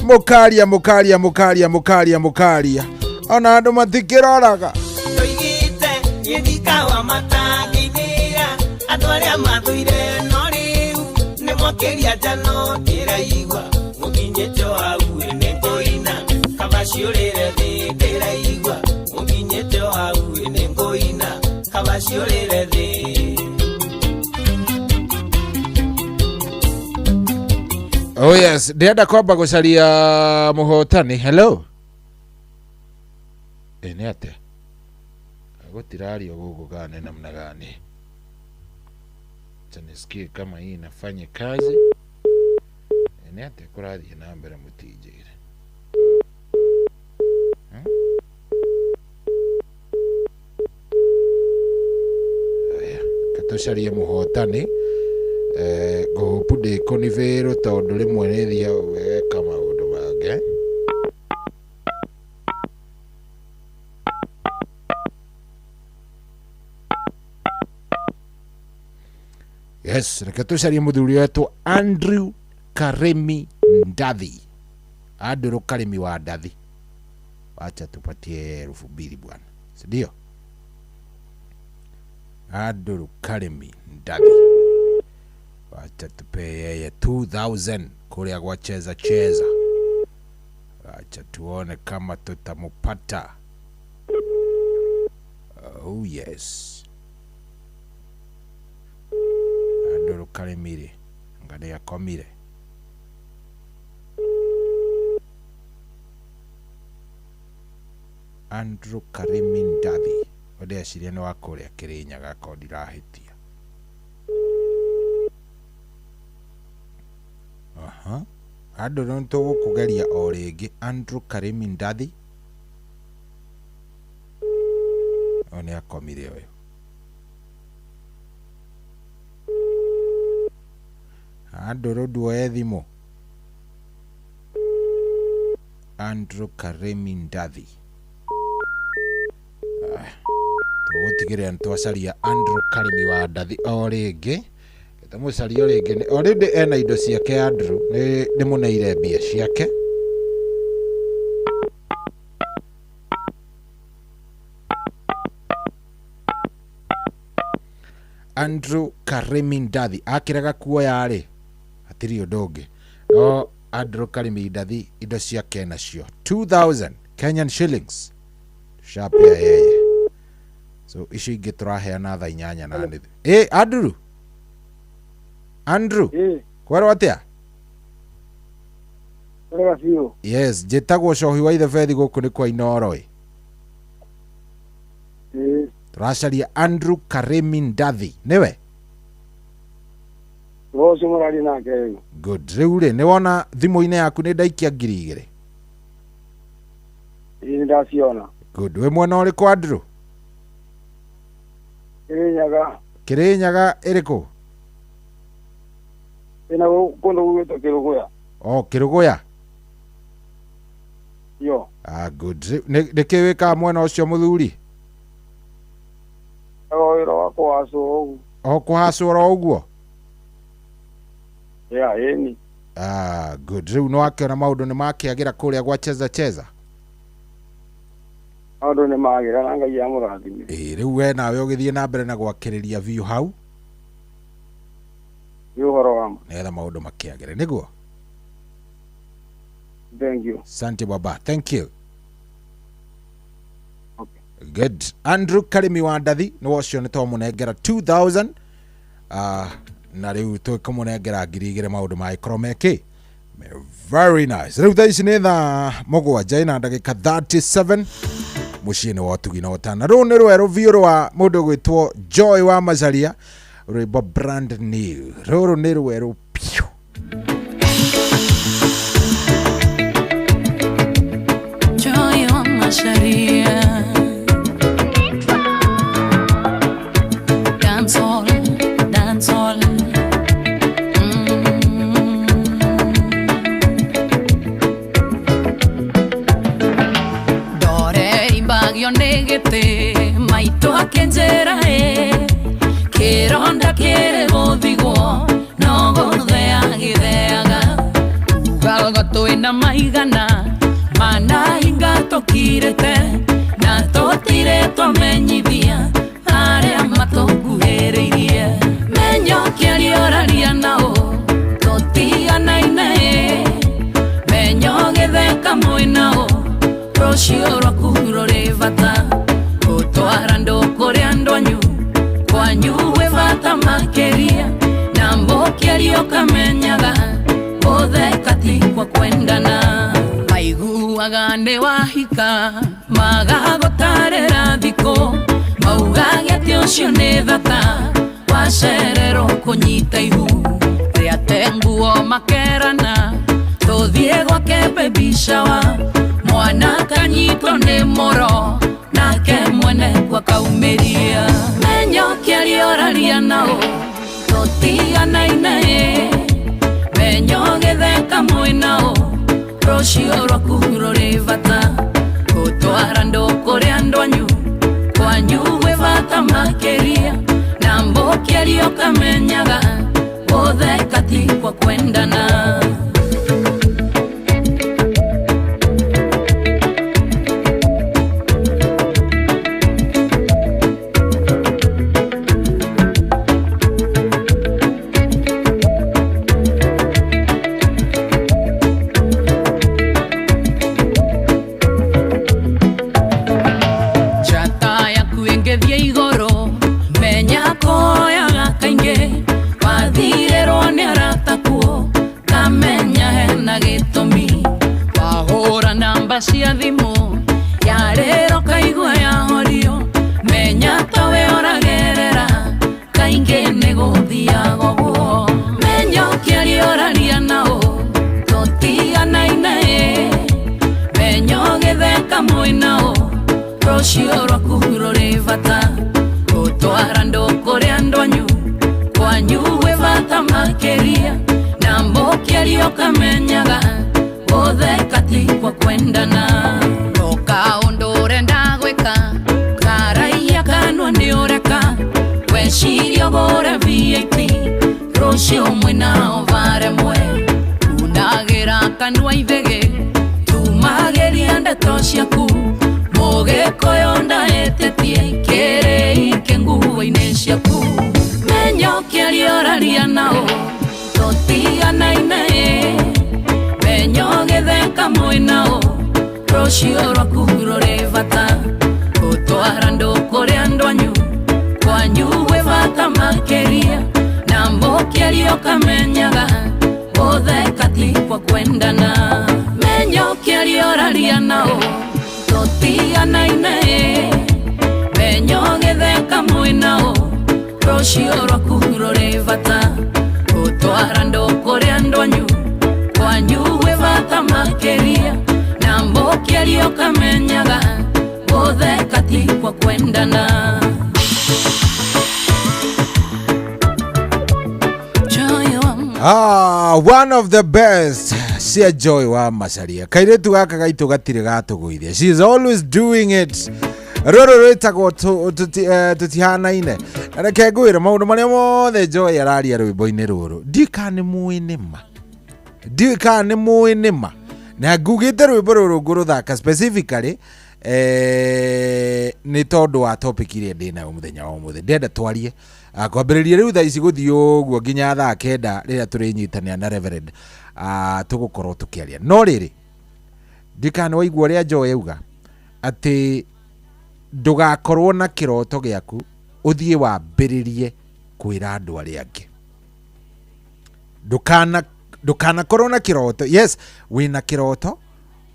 Mũkaria mũkaria mũkaria mũkaria mũkaria ona andũ matikĩroraga. Ndoigĩte niĩ ndikawa matangĩinĩra andũ arĩa mathũire no rĩu nĩ mwakĩria njano ndĩraigua mũkinyĩte o hau ĩ nĩ ngũina kaba ciũrĩre thĩ ndĩraigua mũkinyĩte o hau ĩ nĩ ngũina kaba ciũrĩre thĩ. Oh yes, ndĩrenda kwamba gũcaria mũhotani. Hello. Ĩ nĩ atĩa? Gũtirario gũkũ kana nĩ namna gani? Acha nisikie kama hii inafanya kazi. Ĩ nĩ atĩa kũrathiĩ na mbere mũtinjĩre? Aya, reke tũcarie mũhotani. Ngũhũpu ndĩkũnibĩrwo tondũ rĩmwe nĩ thiaga ũgeka maũndũ mangĩ. Yes, reke tũcarie mũthuri wetwo Andrew Karemi Ndathi. Andrew Karemi wa Ndathi. Wacha tupatie 2000 bwana, si ndio? Andrew Karemi Ndathi. Wacha tupe yeye 2000 kule kwa cheza cheza. Wacha tuone kama tutamupata. Oh yes. Andrew Karemi ngane yakomire. Andrew Karemi Ndathi. Ndeciria nĩ wa kũrĩa Kĩrĩnyaga ko ndirahĩtia. Aha. Andũ nĩ tũgũkũgeria o rĩngĩ. Andrew Karemi Ndathi. O nĩ akomire ũyũ. Andrew nduoye thimũ. Andrew Karemi Ndathi. Tũgũtigĩrĩra nĩ twacaria Andrew Karemi wa Ndathi o rĩngĩ. Tũmũcarie o rĩngĩ. Already ena indo ciake Andrew, nĩ ndĩmũneire mbia ciake. Andrew Karemi Ndathi akĩrega kuoya rĩ, hatirĩ ũndũ ũngĩ. No Andrew Karemi Ndathi indo ciake nacio 2000 Kenyan shillings. Tushapea yeye. So icio ingĩ tũraheana thaa inyanya na nuthu. Ĩ Andrew. Andrew. Kwerwo atĩa? Wega biũ. Yes, njĩtagwo Cohi wa Ithebethi gũkũ nĩ kwa Inooro ĩ. Tũracaria Andrew Karemi Ndathi, nĩwe? Ũcio mũraria nake rĩu. Good. Rĩu rĩ, nĩ wona thimũ-inĩ yaku nĩ ndaikia 2000? Ĩĩ nĩ ndaciona. Good. Wĩ mwena ũrĩkũ Andrew? Kĩrĩnyaga. Kĩrĩnyaga ĩrĩkũ? Ĩna kũndũ gũgwĩtwo Kĩrũgũya. Oh, Kĩrũgũya? Yo. Ah, good. Nĩ kĩ wĩkaga mwena ũcio mũthuri? O wĩra wa kũhacwo ũguo. O kũhacwo oro ũguo? Yeah, ĩni. Ah, good. Rĩu nĩ wakĩona maũndũ nĩ makĩagĩra kũrĩa gwa cheza cheza? Maũndũ nĩ magĩra na Ngai amũrathime. Ĩĩ, rĩu we nawe ũgĩthiĩ na mbere na gwakĩrĩria biũ hau. Nĩ ũhoro wa ma. Nĩgetha maũndũ makĩagĩre, nĩguo? Thank you. Asante baba. Thank you. Okay. Good. Andrew Karemi wa Ndathi nĩ ũcio nĩ twamũnengera 2000 na rĩu tũkũmũnengera 2000 maũndũ magĩkorwo mekĩ. Very nice. Rĩu thaa ici nĩ thaa 7 na ndagĩka 37. Muciĩ-inĩ wa ũtugi na ũtana. Rũu nĩ rwerũ biũ rwa mũndũ gwĩtwo Joy wa Macharia, rwĩmbo brand new. Rũrũ nĩ rwerũ piũ. Joy wa Macharia. Dance hall, dance hall. Ndore imbagio nĩ gĩtĩ maitũ akĩnjĩra ĩ kĩronda kĩrĩ gũthigwo no gũthea gĩtheaga ugaga twĩna maigana mana hinga tũkirĩte na tũtirĩ twamenyithia arĩa matũkuhĩrĩirie menyo kĩariũraria nao tũtiganaine menyo gĩtheka mwĩnao rũciũ rwaku rũrĩ bata gũtwara andũ kũrĩ andũ anyu kwanyu gwĩ bata makĩria na mbũkĩario kamenyaga gũtheka ti kwa kwendana maiguaga nĩ wahika magagũtarĩra thikũ maugage atĩ ũcio nĩ thata wacererwo kũnyita ihu rĩate nguo makerana tũthiĩ gwake baby shower mwana kanyitwo nĩ mũro nake mwene kwa kaumĩria menyo kĩariũraria nao tũtiganaine menyo gĩtheka mwĩnao rũciũ rwaku rũrĩ bata gũtwara andũ kũrĩ andũ anyu kwanyu gwĩ bata makĩria na mbũkĩario kamenyaga gũtheka ti kwa kwendana. Njata yaku ĩngĩthiĩ igũrũ menya koyaga kaingĩ wathirĩrwo nĩ arata kuo kamenya hena gĩtũmi wahũra namba cia thimũ yarĩro kaigua yahorio menya tawe ũragerera kaingĩ nĩ gũthiaga ũguo menya ũkĩariũraria nao tũtiganaine menya ũgĩtheka mwĩnao rũciũ rwaku rũrĩ bata gũtwara andũ kũrĩ andũ anyu kwanyu gwĩ bata makĩria na mbũkĩario kamenyaga gũtheka ti kwa kwendana toka ũndũ ũrenda gwĩka karaia kanua nĩ ũreka weciria ũgũre VAT rũciũ mwĩnao varemwe unagĩra kanua ithĩgĩ tumagĩria ndeto ciaku mũgĩkũyũ ndaĩtĩtie kĩrĩike nguo-inĩ ciaku menyo kĩariũraria nao tũtiganaine menyo gĩtheka mwĩnao rũciũ rwaku rũrĩ bata gũtwara andũ kũrĩ andũ anyu kwanyu gwĩ bata makĩria na mbũkĩario kamenyaga gũtheka ti kwa kwendana menyo kĩariũraria nao tũtiganaine menyo gĩtheka mwĩnao rũciũ rwaku rũrĩ bata gũtwara andũ kũrĩ andũ anyu kwanyu gwĩ bata makĩria na mbũkĩario kamenyaga gũtheka ti kwa kwendana. One of the best cia Joy wa Macharia kairĩtu gaka gaitũ gatirĩ gatũgũithia, she is always doing it. Rũrũ rwĩtagwo tũtihanaine. Na reke ngwĩre maũndũ marĩa mothe Joy araria rwĩmbo-inĩ rũrũ ndiũĩ kana nĩ mũĩ nĩma, ndiũĩ kana nĩ mũĩ nĩma, na ngugĩte rwĩmbo rũrũ ngũrũthaka specifically nĩ tondũ wa topic ĩrĩa ndĩnayo mũthenya wa ũmũthĩ. Ndĩrenda twarie kwambĩrĩria rĩu thaa ici gũthiĩ ũguo nginya thaa 9 rĩrĩa tũrĩnyitanĩra na Reverend tũgũkorwo tũkĩaria. No rĩrĩ ndikana waigua ũrĩa Joy auga atĩ ndũgakorwo na kĩroto gĩaku ũthiĩ wambĩrĩrie kwĩra andũ arĩa angĩ. Ndũkanakorwo na kĩroto, yes wĩna kĩroto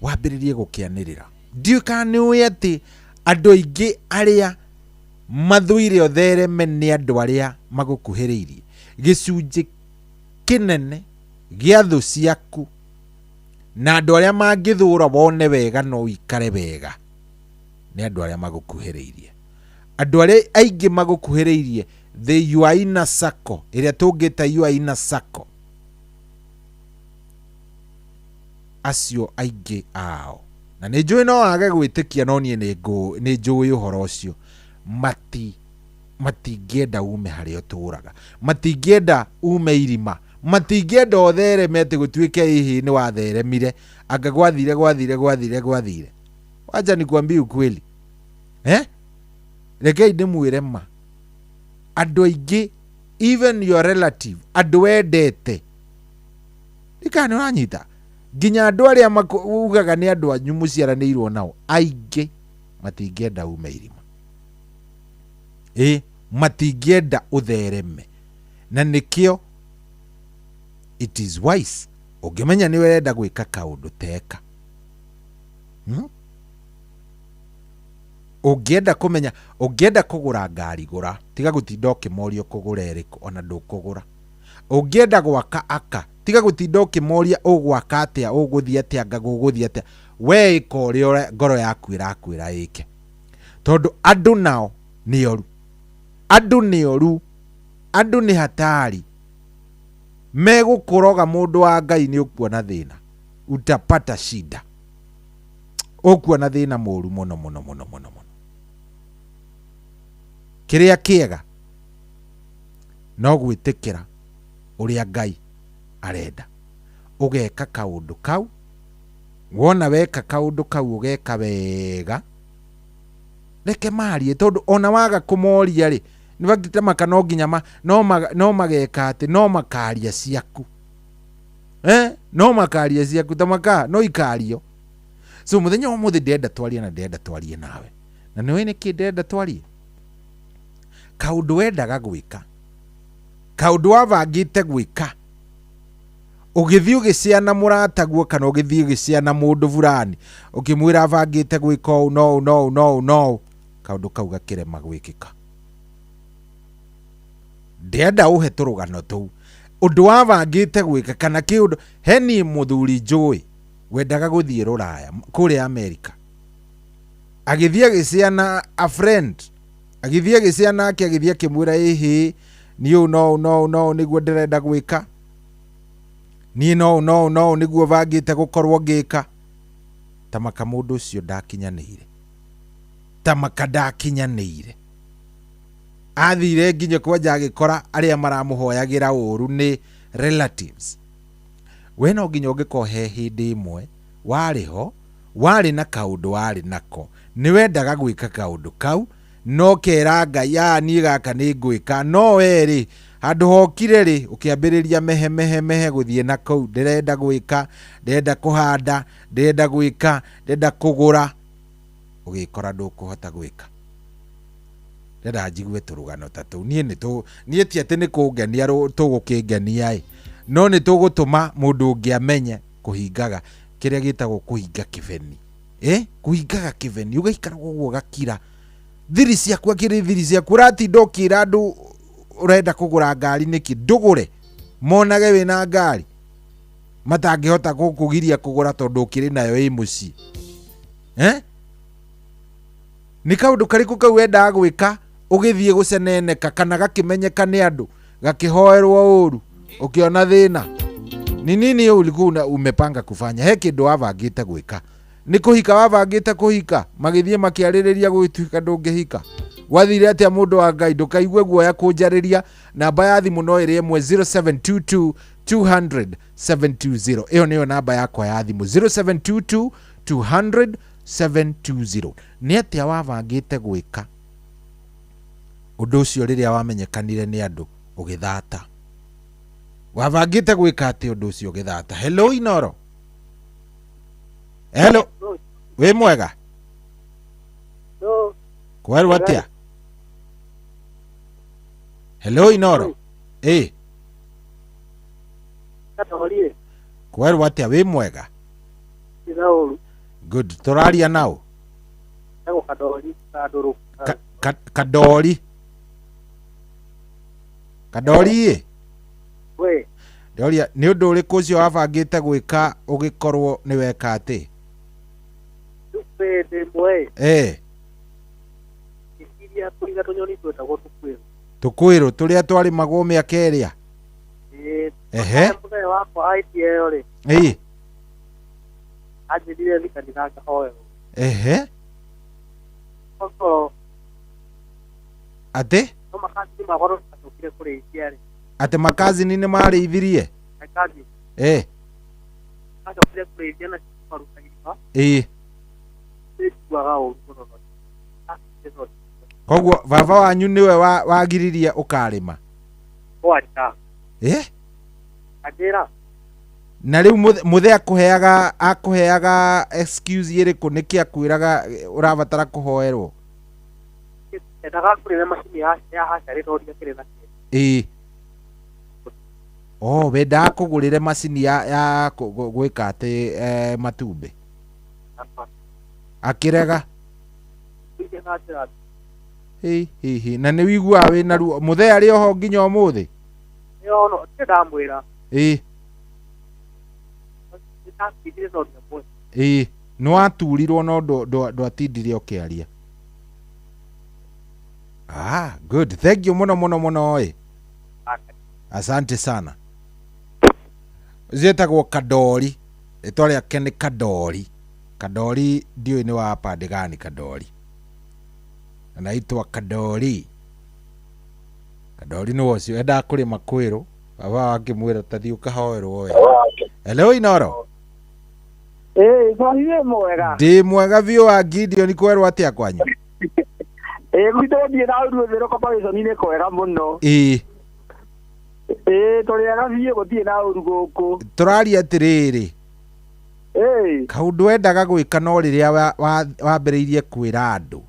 wambĩrĩrie gũkĩanĩrĩra. Ndiũĩ kana nĩ ũĩ atĩ Andũ aingĩ arĩa mathũire ũthereme nĩ andũ arĩa magũkuhĩrĩirie. Gĩcunjĩ kĩnene gĩa thũ ciaku na andũ arĩa mangĩthũra wone wega no ũikare wega nĩ andũ arĩa magũkuhĩrĩirie. Andũ arĩa aingĩ magũkuhĩrĩirie, the your inner circle, ĩrĩa tũngĩta your inner circle, acio aingĩ ao, na nĩ njũĩ no wage gwĩtĩkia, no niĩ nĩ njũĩ ũhoro ũcio, matingĩenda ume harĩa ũtũraga, matingĩenda ume irima, matingĩenda ũthereme atĩ gũtuĩke ĩhĩ nĩ watheremire, anga gwathire gwathire gwathire gwathire. Wacha nikwambie ukweli, rekei ndĩmwĩre ma, andũ aingĩ, even your relative, andũ wendete, ndikana nĩ ũranyita, nginya andũ arĩa ugaga nĩ andũ anyu mũciaranĩirwo nao, aingĩ matingĩenda ume irima, matingĩenda ũthereme. Na nĩkĩo it is wise ũngĩmenya nĩ ũrenda gwĩka kaũndũ teka. Ũngĩenda kũmenya, ũngĩenda kũgũra ngari gũra, tiga gũtinda ũkĩmoria ũkũgũra ĩrĩkũ, ona ndũkũgũra. Ũngĩenda gwaka aka, tiga gũtinda ũkĩmoria ũgwaka atĩa, ũgũthiĩ atĩa, anga gũgũthiĩ atĩa. We ĩka ũrĩa ngoro yaku ĩrakwĩra ĩke, tondũ andũ nao nĩ oru, andũ nĩ oru, andũ nĩ hatari. Megũkũroga mũndũ wa Ngai nĩ ũkuona thĩna, utapata shida, ũkuona thĩna mũru mũno mũno mũno mũno mũno. Kĩrĩa kĩega no gwĩtĩkĩra ũrĩa Ngai arenda, ũgeka kaũndũ kau, wona weka kaũndũ kau ũgeka wega, reke marie, tondũ ona waga kũmoria rĩ, nĩ bagite maka no nginya no mageka atĩ no makaria ciaku, no makaria ciaku, ta maka no ikario. So mũthenya wa ũmũthĩ ndĩrenda twarie, na ndĩrenda twarie nawe, na nĩũĩ nĩkĩ ndĩrenda twarie? Kaũndũ wendaga gwĩka, kaũndũ wabangĩte gwĩka, ũgĩthiĩ ũgĩciana mũrataguo, kana ũgĩthiĩ ũgĩciana mũndũ fulani, ũkĩmwĩra abangĩte gwĩka ũũ no no no no, kaũndũ kau gakĩrema gwĩkĩka. Ndĩrenda ũhe tũrũgano tũu, ũndũ wabangĩte gwĩka kana kĩũndũ. He niĩ mũthuri njũĩ wendaga gũthiĩ rũraya kũrĩa Amerika, agĩthiĩ agĩciana a friend, agĩthiĩ agĩciana ake, agĩthiĩ akĩmwĩra ĩhĩ niĩ ũũ no no no nĩguo ndĩrenda gwĩka, niĩ no no no nĩguo bangĩte gũkorwo ngĩka. Tamaka mũndũ ũcio ndakinyanĩire, tamaka ndakinyanĩire, athire nginya kwanja agĩkora arĩa maramũhoyagĩra ũru nĩ relatives. We no nginya ũngĩkorwo he hĩndĩ ĩmwe warĩ ho, warĩ na kaũndũ warĩ nako, nĩ wendaga gwĩka kaũndũ kau, no kera Ngai niĩ gaka nĩ ngwĩka, no we rĩ handũ hokire rĩ ũkĩambĩrĩria mehe mehe mehe gũthiĩ na kũu, ndĩrenda gwĩka, ndĩrenda kũhanda, ndĩrenda gwĩka, ndĩrenda kũgũra, ũgĩkora ndũkũhota gwĩka. Ndĩrenda njigue tũrũgano ta tũu. Niĩ nĩ tũ, niĩ ti atĩ nĩ kũngenia tũgũkĩngenia ĩ, no nĩ tũgũtũma mũndũ ũngĩ amenye kũhingaga kĩrĩa gĩtagwo kũhinga kĩbeni. Kũhingaga kĩbeni, ũgaikara ũguo ũgakira thiri ciaku, akĩrĩ thiri ciaku, ũratinda ũkĩra andũ ũrenda kũgũra ngari nĩkĩ, ndũgũre, monage wĩna ngari, matangĩhota gũkũgiria kũgũra tondũ ũkĩrĩ nayo ĩ mũciĩ. Nĩ kaũndũ karĩkũ kau wendaga gwĩka ũgĩthiĩ gũceneneka kana gakĩmenyeka nĩ andũ, gakĩhoerwo ũru, ũkĩona thĩna? Ni nini ulikuwa umepanga kufanya? He kĩndũ wabangĩte gwĩka, nĩ kũhika wabangĩte kũhika, magĩthiĩ makĩarĩrĩria gũgĩtuĩka ndũngĩhika. Gwathire atĩa mũndũ wa Ngai? Ndũkaigue guoya kũnjarĩria. Namba ya thimũ no ĩrĩ ĩmwe, 0722 200 720. Ĩyo nĩyo namba yakwa ya thimũ, 0722 200 720. Nĩ atĩa wabangĩte gwĩka ũndũ ũcio rĩrĩa wamenyekanire nĩ andũ ũgĩthata? Wabangĩte gwĩka atĩa ũndũ ũcio ũgĩthata? Hello Inoro. Hello. Wĩ mwega? Kwerwo atĩa? Hello Inoro. Kwerwo atĩa? Wĩ mwega? Good. Tũraria nao? Kadori Kaduru. Kadori. Kadori. We. Ndoria ni undu uriku ucio wabangite gwika ugikorwo ni weka ati? Tupe eh. Iria tuiga tunyoni twetagwo tukwiru. Tukwiru turia twarimagwo miaka iria. Ehe. Mũthenya wakwa aitie ĩyo rĩ. Ĩĩ. Anjĩrire thiĩ kanitha ngahoe. Ehe. Okorwo Atĩ? No makazini makwa tũtacokire kũrĩithia rĩ. Atĩ makazini nĩ marĩithirie? Makazini. Eh. Macokire kũrĩithia na maruta irima. Ĩĩ. Nĩnjiguaga ũru mũno. Koguo baba wanyu nĩwe wagiririe ũkarĩma? Kwanja. Eh? Anjĩra. Na rĩu mũthee akũheaga excuse ĩrĩkũ nĩkĩ akwĩraga ũrabatara kũhoerwo? Endaga ngũrĩre macini ya hacarĩ no ndiakĩrĩ na kĩndũ. Ĩĩ. Oh, wendaga kũgũrĩre macini ya gwĩka atĩ matumbĩ? Akĩrega? Hĩ hĩ hĩ, na nĩ wĩiguaga wĩna ruo mũthee arĩ oho nginya ũmũthĩ? Ĩĩ no ndirĩ ndamwĩra. Ĩĩ. Ĩĩ nĩ waturirwo no ndwatindire ũkĩaria. Ah, good. Thank you muno muno muno ĩ. Asante sana. Ũcio Kadori. Rĩtwa rĩake nĩ Kadori. Kadori ndiũĩ nĩ wa pande gani Kadori. Anaitwa Kadori. Kadori nĩ ũcio endaga kũrĩma kwĩrũ. Baba akĩmwĩra ta thiĩ ũkahoerwo we. Hello Inoro. Eh, wĩ mwega. Ndĩ mwega biũ wa Gideon kwerwo atĩa kwanyu? Ĩĩ gwitũ gũtirĩ na ũru thĩ rũkombagĩconi-inĩ kwega mũno. Ĩĩ. Ĩĩ tũrĩ ega biũ gũtirĩ na ũru gũkũ. Tũraria atĩrĩrĩ. Ĩĩ. Kaũndũ wendaga gwĩka no rĩrĩa wambĩrĩirie kwĩra andũ.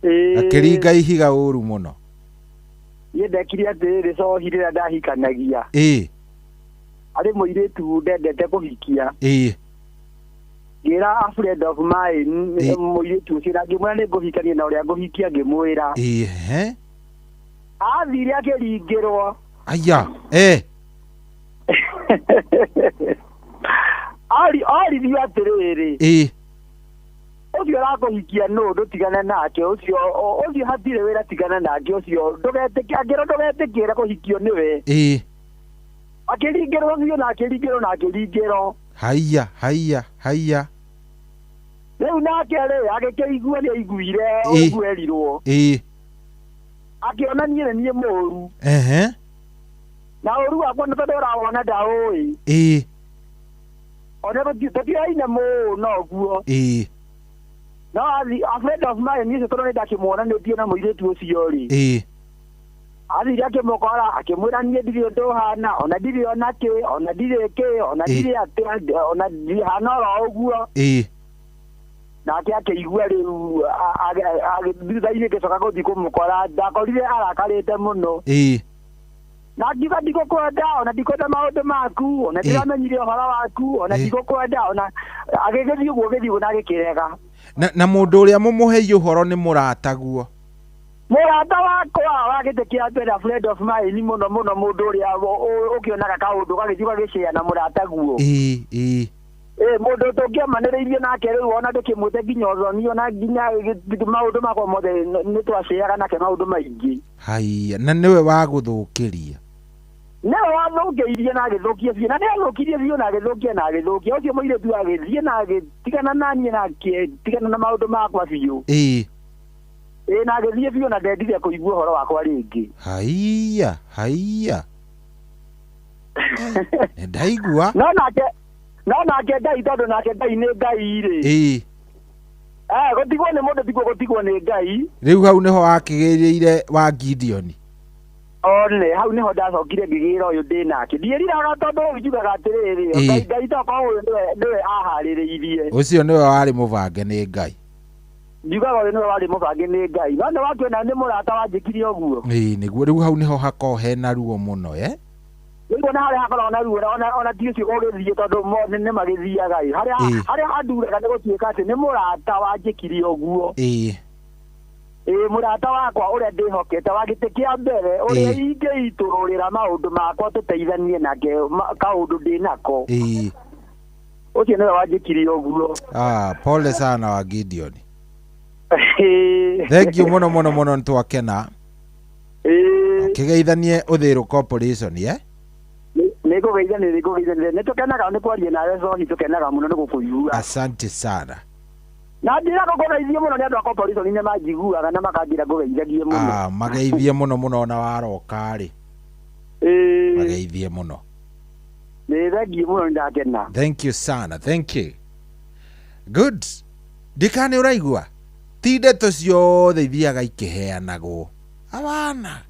Ĩĩ. Akĩringa ihiga ũru mũno. Niĩ ndekire atĩrĩrĩ cohi rĩrĩa ndahikanagia. Ĩĩ. Arĩ mũirĩtu ndendete kũhikia. Ĩĩ. Ngĩra a friend of mine mũirĩtu ũcio na ngĩmwĩra nĩ ngũhikania na ũrĩa ngũhikia ngĩmwĩra. Ĩĩ. Athire akĩringĩrwo. Aya, eh. Arithio atĩrĩrĩ. Ĩĩ. Ũcio ũrakũhikia nũ ndũtigane nake ũcio hatirĩ wĩra tigana nake ũcio ndũgetĩkĩre angĩrwo ndũgetĩkĩre kũhikio nĩwe. Ĩĩ. Akĩringĩrwo biũ na akĩringĩrwo na akĩringĩrwo. Haiya haiya haiya. Rĩu nake rĩ agĩkĩigua nĩ aiguire ũguo erirwo. Ĩĩ. Akĩona niĩ nĩ niĩ mũũru. Ehe. Na ũru wakwa nĩ tondũ ũrawona ndaũĩ. Ĩĩ. Ona tũtiraine mũno ũguo. Ĩĩ. No a friend of mine niĩ tondũ nĩ ndakĩmuonanĩtie na mũirĩtu ũcio rĩ. Ĩĩ. Athire akĩmũkora akĩmwĩra niĩ ndirĩ ũndũ ũhana ona ndirĩ ona kĩ ona ndirĩ kĩ ona ndirĩ atĩa ona ndihana oro ũguo. Ĩĩ. Nake akĩigua rĩu thutha-inĩ ngĩcoka gũthiĩ kũmũkora ndakorire arakarĩte mũno. Ĩĩ. Na ngiuga ndigũkwenda ona ndikwenda maũndũ maku ona ndiramenyire ũhoro waku ona ndigũkwenda ona agĩgĩthiĩ ũguo gĩthiĩ ũguo na agĩkĩrega. Na mũndũ ũrĩa mũmũhei ũhoro nĩ mũrataguo. Mũrata wakwa wa gĩtĩ kĩa mbere a friend of mine mũno mũno mũndũ ũrĩa ũkĩonaga kaũndũ gagĩthiĩ ũgagĩcĩa na mũrataguo. Ĩĩ ĩĩ. Ĩĩ mũndũ tũngĩamanĩrĩirie nake rĩu ona ndũkĩmwĩte nginya ũthoni ona nginya maũndũ makwa mothe nĩ twacĩaga nake maũndũ maingĩ. Haiya, na nĩwe wagũthũkĩria. Nĩwe wathũkĩirie na agĩthũkia biũ na nĩ athũkirie biũ na agĩthũkia na agĩthũkia ũcio mũirĩtu agĩthiĩ na agĩtigana na niĩ na akĩtigana na maũndũ makwa biũ. Ĩĩ. Ĩĩ na agĩthiĩ biũ na ndendire kũigua ũhoro wakwa rĩngĩ. Haiya haiya. Nĩ ndaigua. No nake Ngai tondũ nake Ngai nĩ Ngai rĩ. Ĩĩ. Gũtigwo nĩ mũndũ tiguo gũtigwo nĩ Ngai. Rĩu hau nĩho wakĩgĩrĩire wa Gideon. One hau nĩho ndacokire ngĩgĩra ũyũ ndĩ nake. Ndiĩriraga tondũ njugaga atĩrĩrĩ Ngai tokorwo ũyũ nĩwe aharĩrĩirie. Ũcio nĩwe warĩ mũbange nĩ Ngai. Njugaga ũyũ nĩwe warĩ mũbange nĩ Ngai. No nĩ wakĩona nĩ mũrata wanjĩkire ũguo. Ĩĩ nĩguo rĩu hau nĩho hakoragwo hena ruo mũno eh. Nĩguo na harĩa hakoragwo na ruo ona ti ũcio ũgĩthiĩ tondũ nĩ magĩthiaga ĩ. Harĩa handuraga nĩ gũtuĩka atĩ nĩ mũrata wanjĩkire ũguo. Ĩĩ mũrata wakwa ũrĩa ndĩhokete wa gĩtĩ kĩa mbere ũrĩa ingĩitũrũrĩra maũndũ makwa tũteithanie nake kaũndũ ndĩnako. Ũcio nĩwe wanjĩkire ũguo. Pole sana wa Gideon. Thank you muno muno muno nĩtwakena. Ũkĩgeithanie Uthiru Corporation ye? Nĩngũgeithania nĩtũkenaga nĩ kwaria nawe Sohi, tũkenaga mũno nĩ gũkũigua. Asante sana. Na njĩra ngũgeithie mũno nĩ andũ a corporation nĩ manjiguaga na makanjĩra ngũgeithagie mũno. Mageithie mũno mũno ona waroka rĩ. Mageithie mũno. Nĩ thengiũ mũno nĩndakena. Thank you sana, thank you. Good. Ndikane ũraigua? Ti ndeto ciothe ithiaga ikĩheanagwo. Abana.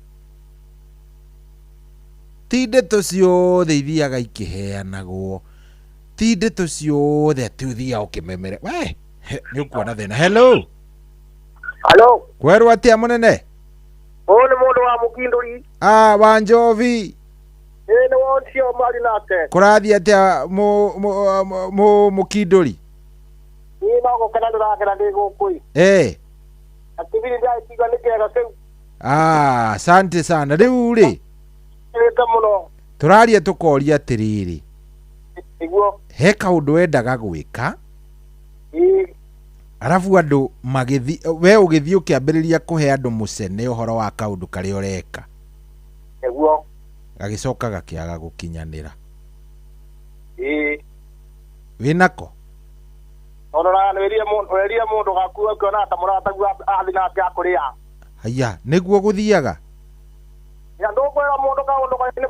Ti ndeto ciothe ithiaga ikĩheanagwo. Ti ndeto ciothe atĩ ũthiaga ũkĩmemere. We, nĩ ũkuona thĩna. Hello. Hello. Kwerwo atĩa mũnene? Ũyũ nĩ mũndũ wa Mũkindũri. Wa Njovi. Ĩĩ nĩ wocio mari nake. Kũrathiĩ atĩa Mũkindũri? Niĩ no gũkena ndĩrakena ndĩ gũkũ. Akibiri ndagĩkiuga nĩ kĩega kĩu. Asante sana. Rĩu rĩ. Ĩte mũno. Tũraria tũkoria atĩrĩrĩ. Nĩguo. He kaũndũ wendaga gwĩka. Arabu andũ magĩthiĩ we ũgĩthiĩ ũkĩambĩrĩria kũhe andũ mũcene ũhoro wa kaũndũ karĩa ũreka. Nĩguo. Gagĩcoka gakĩaga gũkinyanĩra. Wĩnako? Tondũ werire mũndũ gaku ũkĩona ta mũrataguo athiĩ nake akũrĩa. Haiya, nĩguo gũthiaga? Ya ndũkwĩra mũndũ kaũndũ karĩa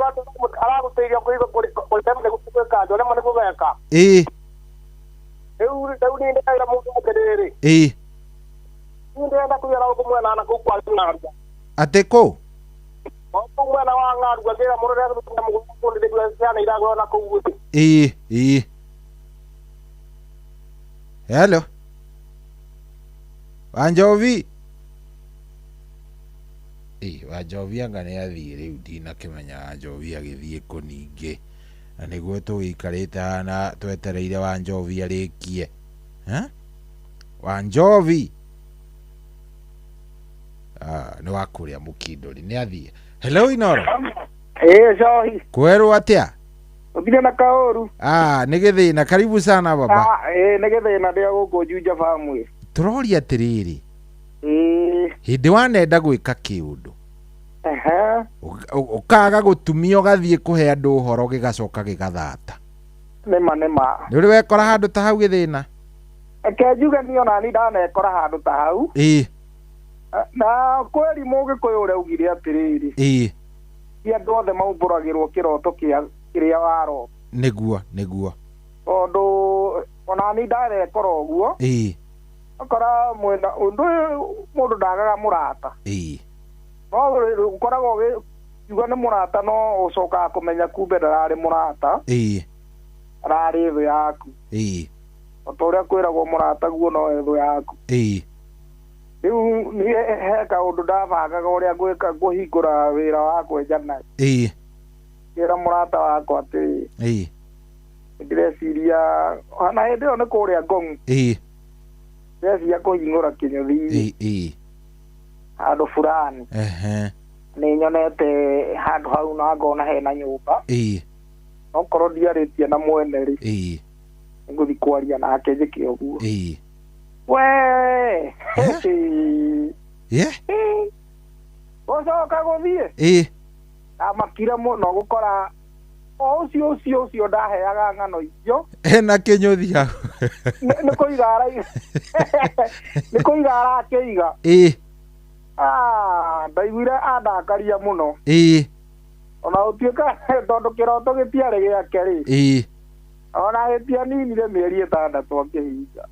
aragũteithia kũrĩa nĩguo nĩma nĩguo geka. Rĩu niĩ ndĩraira mũndũ atĩrĩrĩ. Niĩ ndĩrenda kũgĩra gũkũ mwena na kũu kwa Ng'arua. Atĩ kũ? Kũu mwena wa Ng'arua ngĩra mũndũ ũrĩa mũgũnda kũndĩ ciana iragũra na kũu. Hello. Wanjovi. Wanjovi anga nĩ athiĩ rĩu ndinakĩmenya Wanjovi agĩthiĩ kũ ningĩ. Na nĩguo tũgĩikarĩte haha na twetereire Wanjovi arĩkie. Wanjovi. Nĩ wa kũrĩa Mũkindũri nĩ athiĩ. Hello Inoro. Sohi. Kwerwo atĩa? Ũthire na kaũru. Nĩ gĩthĩna. Karibu sana baba. Nĩ gĩthĩna ndĩ gũkũ Juja family. Tũroria atĩrĩrĩ. Hĩndĩ wanenda gwĩka kĩũndũ. Ũkaga gũtumia ũgathiĩ kũhe andũ ũhoro gĩgacoka gĩgathata. Nĩma nĩma. Nĩ ũrĩ wekora handũ ta hau gĩthĩna? Reke njuge niĩ ona niĩ ndanekora handũ ta hau. Na kweri Mũgĩkũyũ ũrĩa augire atĩrĩrĩ. Ti andũ othe maumbũragĩrwo kĩroto kĩrĩa warota. Nĩguo nĩguo. Tondũ ona niĩ ndanekora ũguo. Ũkora mwena ũndũ ũyũ mũndũ ndagaga mũrata. No ũkoragwo ũkiuga nĩ mũrata no ũcokaga kũmenya kumbe ndararĩ mũrata. Ararĩ thũ yaku. O ta ũrĩa kwĩragwo mũrata guo no thũ yaku. Rĩu niĩ he kaũndũ ndabangaga ũrĩa ngwĩka ngũhingũra wĩra wa kwenjana. Ngĩra mũrata wakwa atĩrĩ. Ndĩreciria na hĩndĩ ĩyo nĩ kũrĩa Ngong. Ndĩreciria kũhingũra kĩnyũthi. Handũ fulani. Nĩ nyonete handũ hau na ngona hena nyũmba. Okorwo ndiarĩtie na mwene rĩ. Nĩngũthiĩ kwaria nake njĩke ũguo. We. Ũcoka gũthiĩ. Ndamakire mũno gũkora o ũcio ndaheaga ng'ano icio. Ena kĩnyũthi hau. Nĩ kũiga araiga. Nĩ kũiga arakĩiga. Ndaiguire andakaria mũno. Ona gũtuĩka tondũ kĩroto gĩtiarĩ gĩake rĩ. Ona gĩtianinire mĩeri 6 akĩhinga.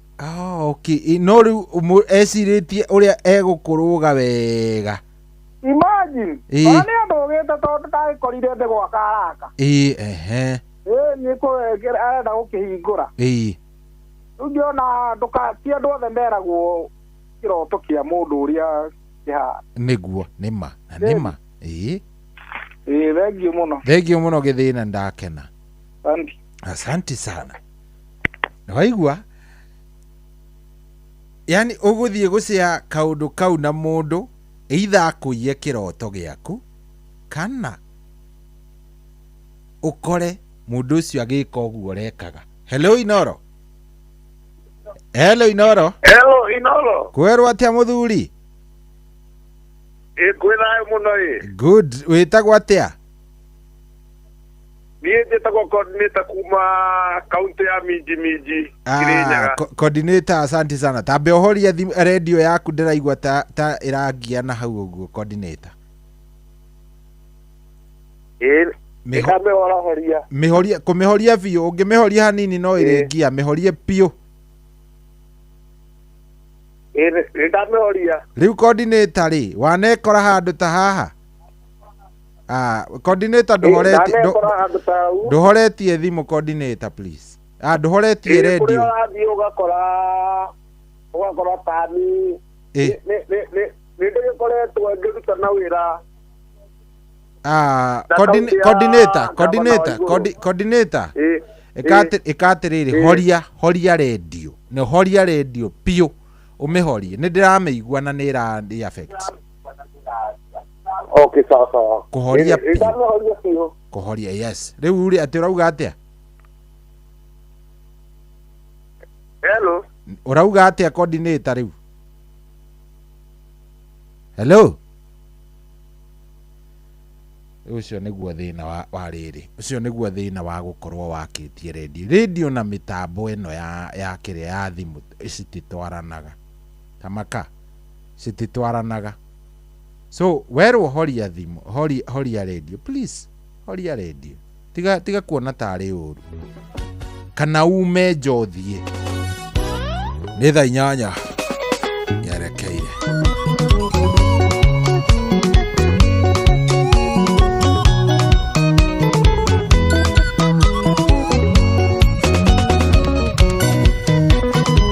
Okay. No rĩu ecirĩtie ũrĩa egũkũrũga wega. Imagine. Ona nĩ andũgĩte tondũ ndagĩkorire ndĩ gwaka araka. Nĩ arenda gũkĩhingũra. Rĩu ngĩona ti andũ othe meragwo kĩroto kĩa mũndũ ũrĩa kĩhana. Nĩguo nĩma na nĩma. Ĩĩ, thengiũ mũno. Thengio mũno gĩthĩna, ndakena. Asante. Asanti sana. Waigua, yani ũgũthiĩ gũcea kaũndũ kau na mũndũ, either akũiye kĩroto gĩaku kana ũkore mũndũ ũcio agĩka ũguo ũrekaga. Hello Inoro. Hello Inoro. Hello Inoro. Kwerwo atĩa mũthuri? Ĩ, kwĩ thayũ mũno ĩ. Good. Wĩtagwo atĩa? Niĩ njĩtagwo coordinator kuma kaunti ya Minji Minji, Kirinyaga. Coordinator, asante sana. Tambe ũhorie radio yaku, ndĩraigua ta ĩrangia na hau ũguo, coordinator. Ĩ, nĩndamĩhorahoria. Mĩhorie, kũmĩhoria biũ. Ũngĩmĩhoria hanini no ĩrĩngia, mĩhorie biũ. Ĩ, nĩndamĩhoria. Rĩu coordinator rĩ, wanekora handũ ta haha? Ah, coordinator, ndũhoretie Ndanekora handũ ta hau. Ndũhoretie thimũ, coordinator, please. Ah, ndũhoretie Ĩ, kũrĩa radio. ũrathiĩ ũgakora tani nĩ ndĩgĩkoretwo ngĩruta na wĩra Ah, na kaunti ya coordinator, gavana wa coordinator, Igũrũ. Coordinator. Ĩ, Ĩka atĩrĩrĩ, horia radio. Nĩ horia radio biũ. Ũmĩhorie. Nĩ ndĩramĩigua na nĩ ĩra affect. Okay, sawa sawa. Kũhoria Ĩ, nĩ ndamĩhoria biũ. Kũhoria, yes. Rĩu rĩ, atĩ ũrauga atĩa? Hello. Ũrauga atĩa, coordinator, rĩu? Hello. Ũcio nĩguo thĩna wa rĩrĩ, ũcio nĩguo thĩna wa gũkorwo wakĩtie radio na mĩtambo ĩno ya kĩrĩa ya thimũ cititwaranaga, tamaka cititwaranaga. So werwo horia thimũ, horia radio, please, horia radio. Tiga kuona tarĩ ũru kana ume nja ũthiĩ. Nĩ thaa 8 yerekeire.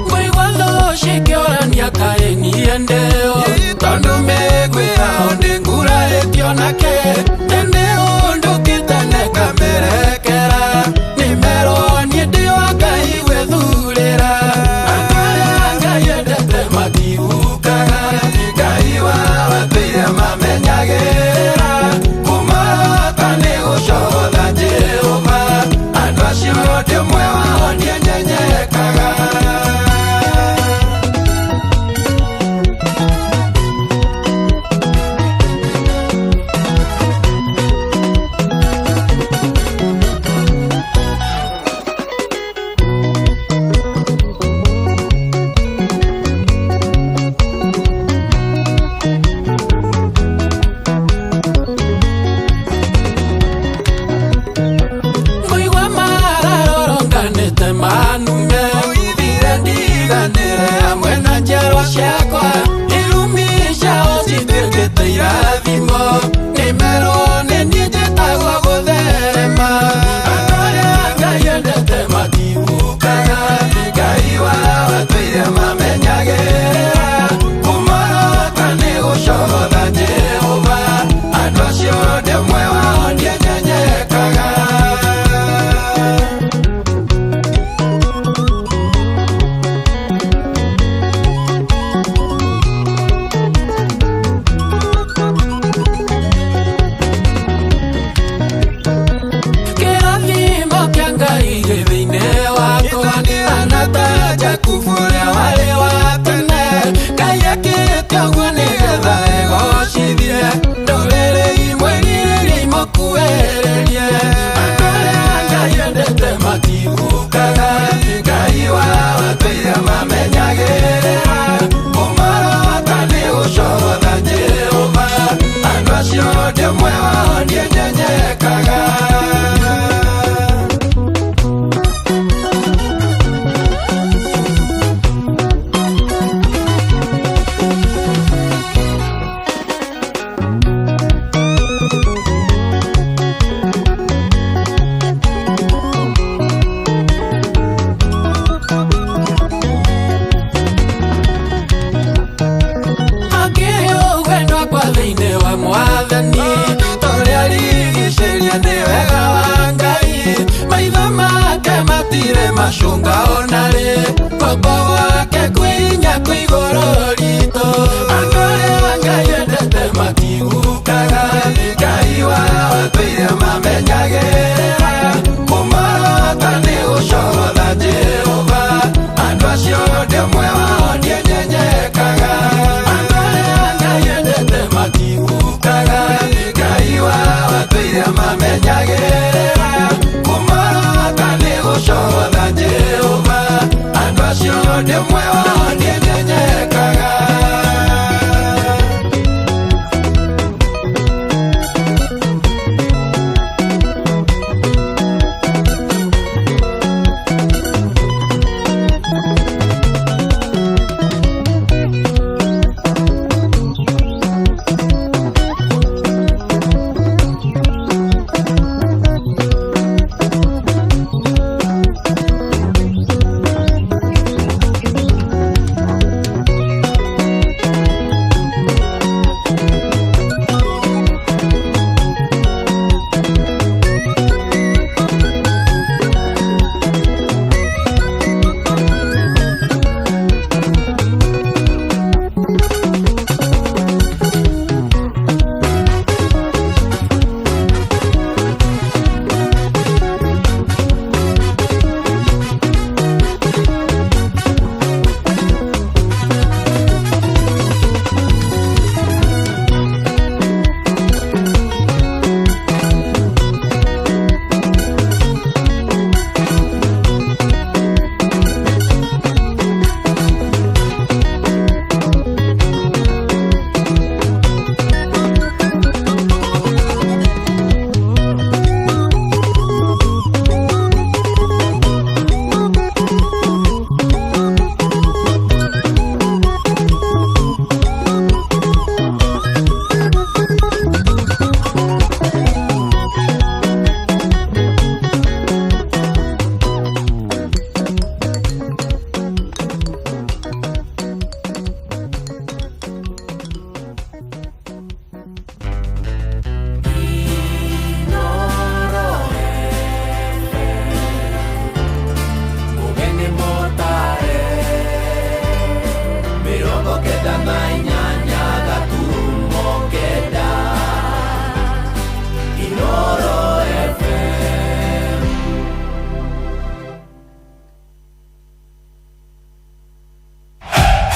Ngũigua thũ cikĩũrania kaĩ niĩ ndĩũ, tondũ mĩguĩ yao nĩ ngurarĩtio nake, nĩ ũndũkĩte nĩkamĩrekera, nĩmerwo niĩ ndĩ wa Ngai gwĩthurĩra. Andũ arĩa Ngai endete matihukaga.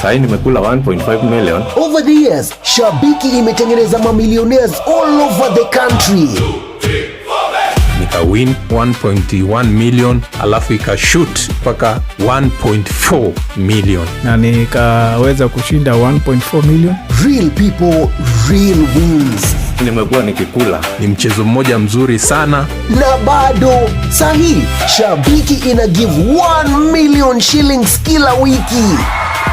Sahii nimekula 1.5 million. Over the years, Shabiki imetengeneza mamillionaires all over the country. Nikawin 1.1 million, alafu ikashoot mpaka 1.4 million. Na nikaweza kushinda 1.4 million. Real people, real wins. Nimekuwa nikikula. Ni mchezo mmoja mzuri sana. Na bado sahi, Shabiki ina give 1 million shillings kila wiki.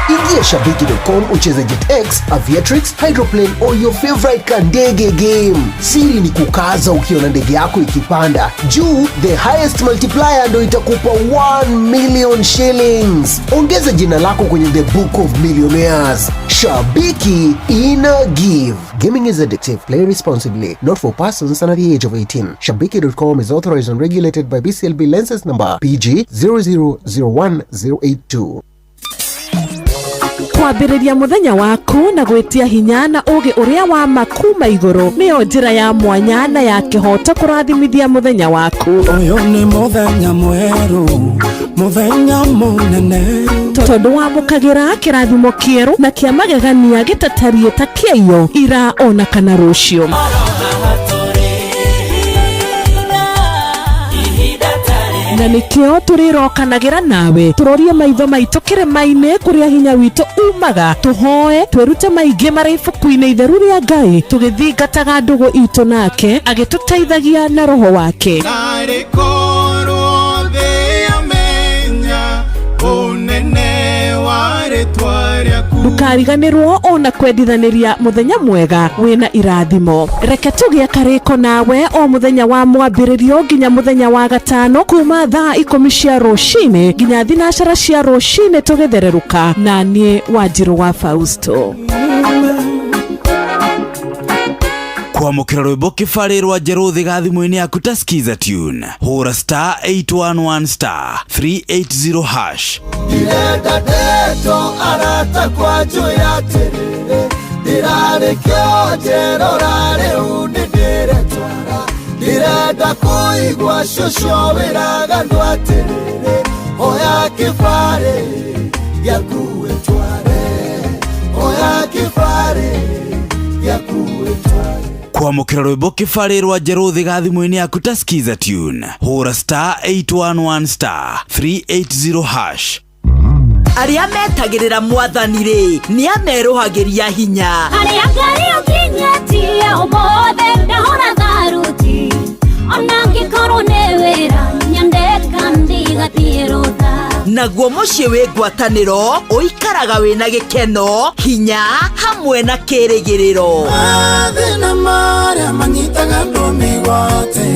Ingia shabiki.com ucheze JetX, Aviatrix, Hydroplane or your favorite kandege game. Siri ni kukaza ukiona ndege yako ikipanda juu, the highest multiplier ndo itakupa 1 million shillings. Ongeza jina lako kwenye the book of millionaires. Shabiki ina give. Gaming is addictive. Play responsibly. Not for persons under the age of 18. Shabiki.com is authorized and regulated by BCLB license number PG 0001082. Kwambĩrĩria mũthenya waku na gwĩtia hinya na ũũgĩ ũrĩa wa ma kuma igũrũ nĩyo njĩra ya mwanya na ya kĩhooto kũrathimithia mũthenya waku. Ũyũ nĩ mũthenya mwerũ, mũthenya mũnene. Tondũ wamũkagĩra kĩrathimo kĩerũ na kĩa magegania gĩtatariĩ ta kĩaiyo ira ona kana rũciũ. Na nĩkĩo tũrĩrokanagĩra nawe tũrorie maitho maitũ kĩrĩma-inĩ kũrĩa hinya witũ umaga, tũhoe twĩrute maingĩ marĩ ibuku-inĩ itheru rĩa Ngai, tũgĩthingataga ndũgũ itũ nake agĩtũteithagia na roho wake. Narĩ korwo thĩ yamenya ũnene wa rĩtwa rĩaku. Ndũkariganĩrwo ona kwendithanĩria mũthenya mwega wĩna irathimo. Reke tũgĩe karĩko nawe o mũthenya wa mwambĩrĩrio nginya mũthenya wa gatano kuma thaa 10 cia rũcinĩ nginya 9 cia rũcinĩ tũgĩthererũka, na niĩ Wanjirũ wa Fausto. Kwamũkĩra rwĩmbo kĩbarĩ rwa njerũ thiga thimũ-inĩ yaku ta Skiza Tune. Hũra star 811 star 380 hash. Ndirenda ndeto arata kwa njũĩ atĩrĩrĩ, ndirarĩ kĩonje rora rĩu nĩndĩretwara. Ndirenda kũigua cũcũ wĩraga andũ atĩrĩrĩ, oya kĩbarĩ gĩaku wĩtware, oya kĩbarĩ gĩaku wĩtware. Kwamũkĩra rwĩmbo kĩbarĩ rwa njerũ thiga thimũ-inĩ yaku ta Skiza Tune. Hũra star 811 star 380 hash. Arĩa metagĩrĩra mwathani rĩ, nĩ amerũhagĩria hinya. Harĩa Ngai ũkinyĩtie ũmũthĩ ndahũra tharuti, ona angĩkorwo nĩ wĩra nyandĩka ndigathiĩ rũtha. Naguo mũciĩ wĩ ngwatanĩro ũikaraga wĩna gĩkeno, hinya hamwe na kĩrĩgĩrĩro. Mathĩna marĩa manyitaga andũ mĩgwate,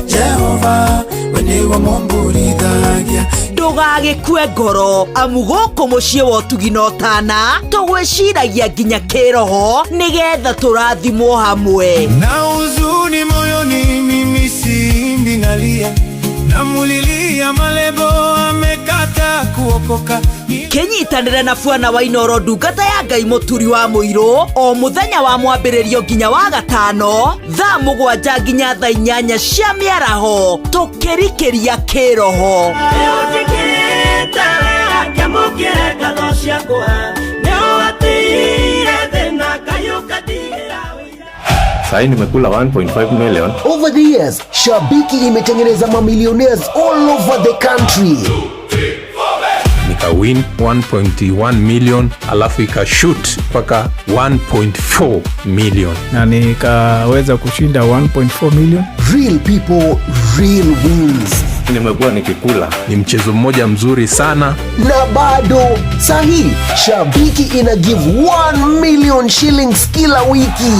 Jehova we nĩwe mũmburithagia. Ndũgagĩkue ngoro amu gũkũ mũciĩ wa ũtugi na ũtana tũgwĩciragia nginya kĩroho nĩgetha tũrathimwo hamwe. Na huzuni moyoni mimi simbi nalia, namulilia malebo amekata kuokoka. Kĩnyitanĩre na Bwana wa Inooro ndungata ya Ngai mũturi wa mũirũ o mũthenya wa mwambĩrĩrio nginya wa gatano thaa 7 nginya thaa 8 cia mĩaraho tũkĩrikĩria kĩroho. Sahii nimekula 1.5 million. Over the years, Shabiki imetengeneza mamillionaires all over the country. Nikawin 1.1 million, alafu ikashoot mpaka 1.4 million. Na nikaweza kushinda 1.4 million. Real people, real wins. Nimekuwa nikikula. Ni mchezo mmoja mzuri sana. Na bado sahi, Shabiki ina give 1 million shillings kila wiki.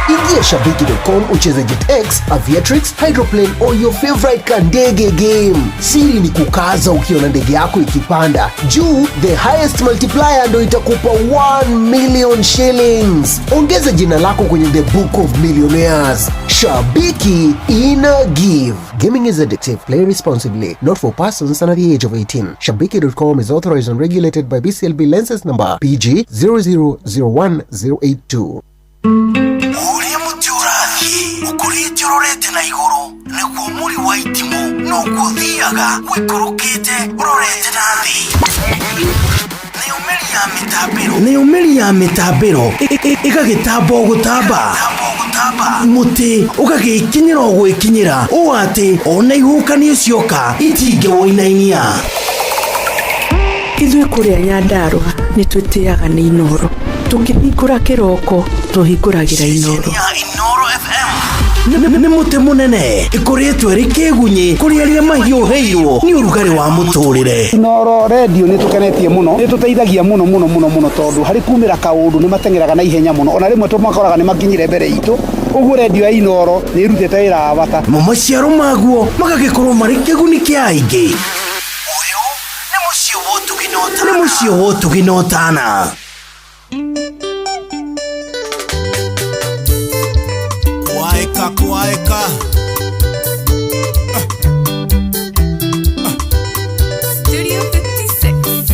Ingia shabiki.com ucheze JetX, Aviatrix, Hydroplane or your favorite kandege game. Siri ni kukaza ukiona ndege yako ikipanda juu, the highest multiplier ndo itakupa 1 million shillings. Ongeza jina lako kwenye the book of millionaires. Shabiki ina give. Gaming is addictive. Play responsibly. Not for persons under the age of 18. Shabiki.com is authorized and regulated by BCLB license number PG 0001082. Ũrĩa mũtĩ ũrathiĩ ũkũrĩte ũrorete na igũrũ nĩguo mũri wa itimũ noguo ũthiaga wĩikũrũkĩte ũrorete na thĩ. Nĩ Nayo mĩri ya mĩtambĩro ĩgagĩtamba o gũtamba, mũtĩ ũgagĩkinyĩra o gwĩkinyĩra, ũũ atĩ ona ihuhũkanio cioka itingĩwũinainia. Ithuĩ kũrĩa Nyandarũa nĩ twĩtĩaga nĩ Inooro. Tũkĩhingũra kĩroko tũhingũragĩra Inooro. Nĩ mũtĩ mũnene ĩkũrĩtwo ĩrĩ kĩgunyĩ kũrĩ arĩa mahiũhĩirwo nĩ ũrugarĩ wa mũtũrĩre. Inooro redio nĩ tũkenetie mũno, nĩ tũteithagia mũno mũno mũno mũno, tondũ harĩ kumĩra kaũndũ nĩ mateng'eraga na ihenya mũno, ona rĩmwe tũmakoraga nĩ makinyire mbere itũ. Ũguo redio ya Inooro nĩ ĩrutĩte wĩra wa bata. Mo maciaro maguo magagĩkorwo marĩ kĩguni kĩa aingĩ. Nĩ mũciĩ wa ũtugi na ũtana. Kwaeka kwaeka. Studio 56.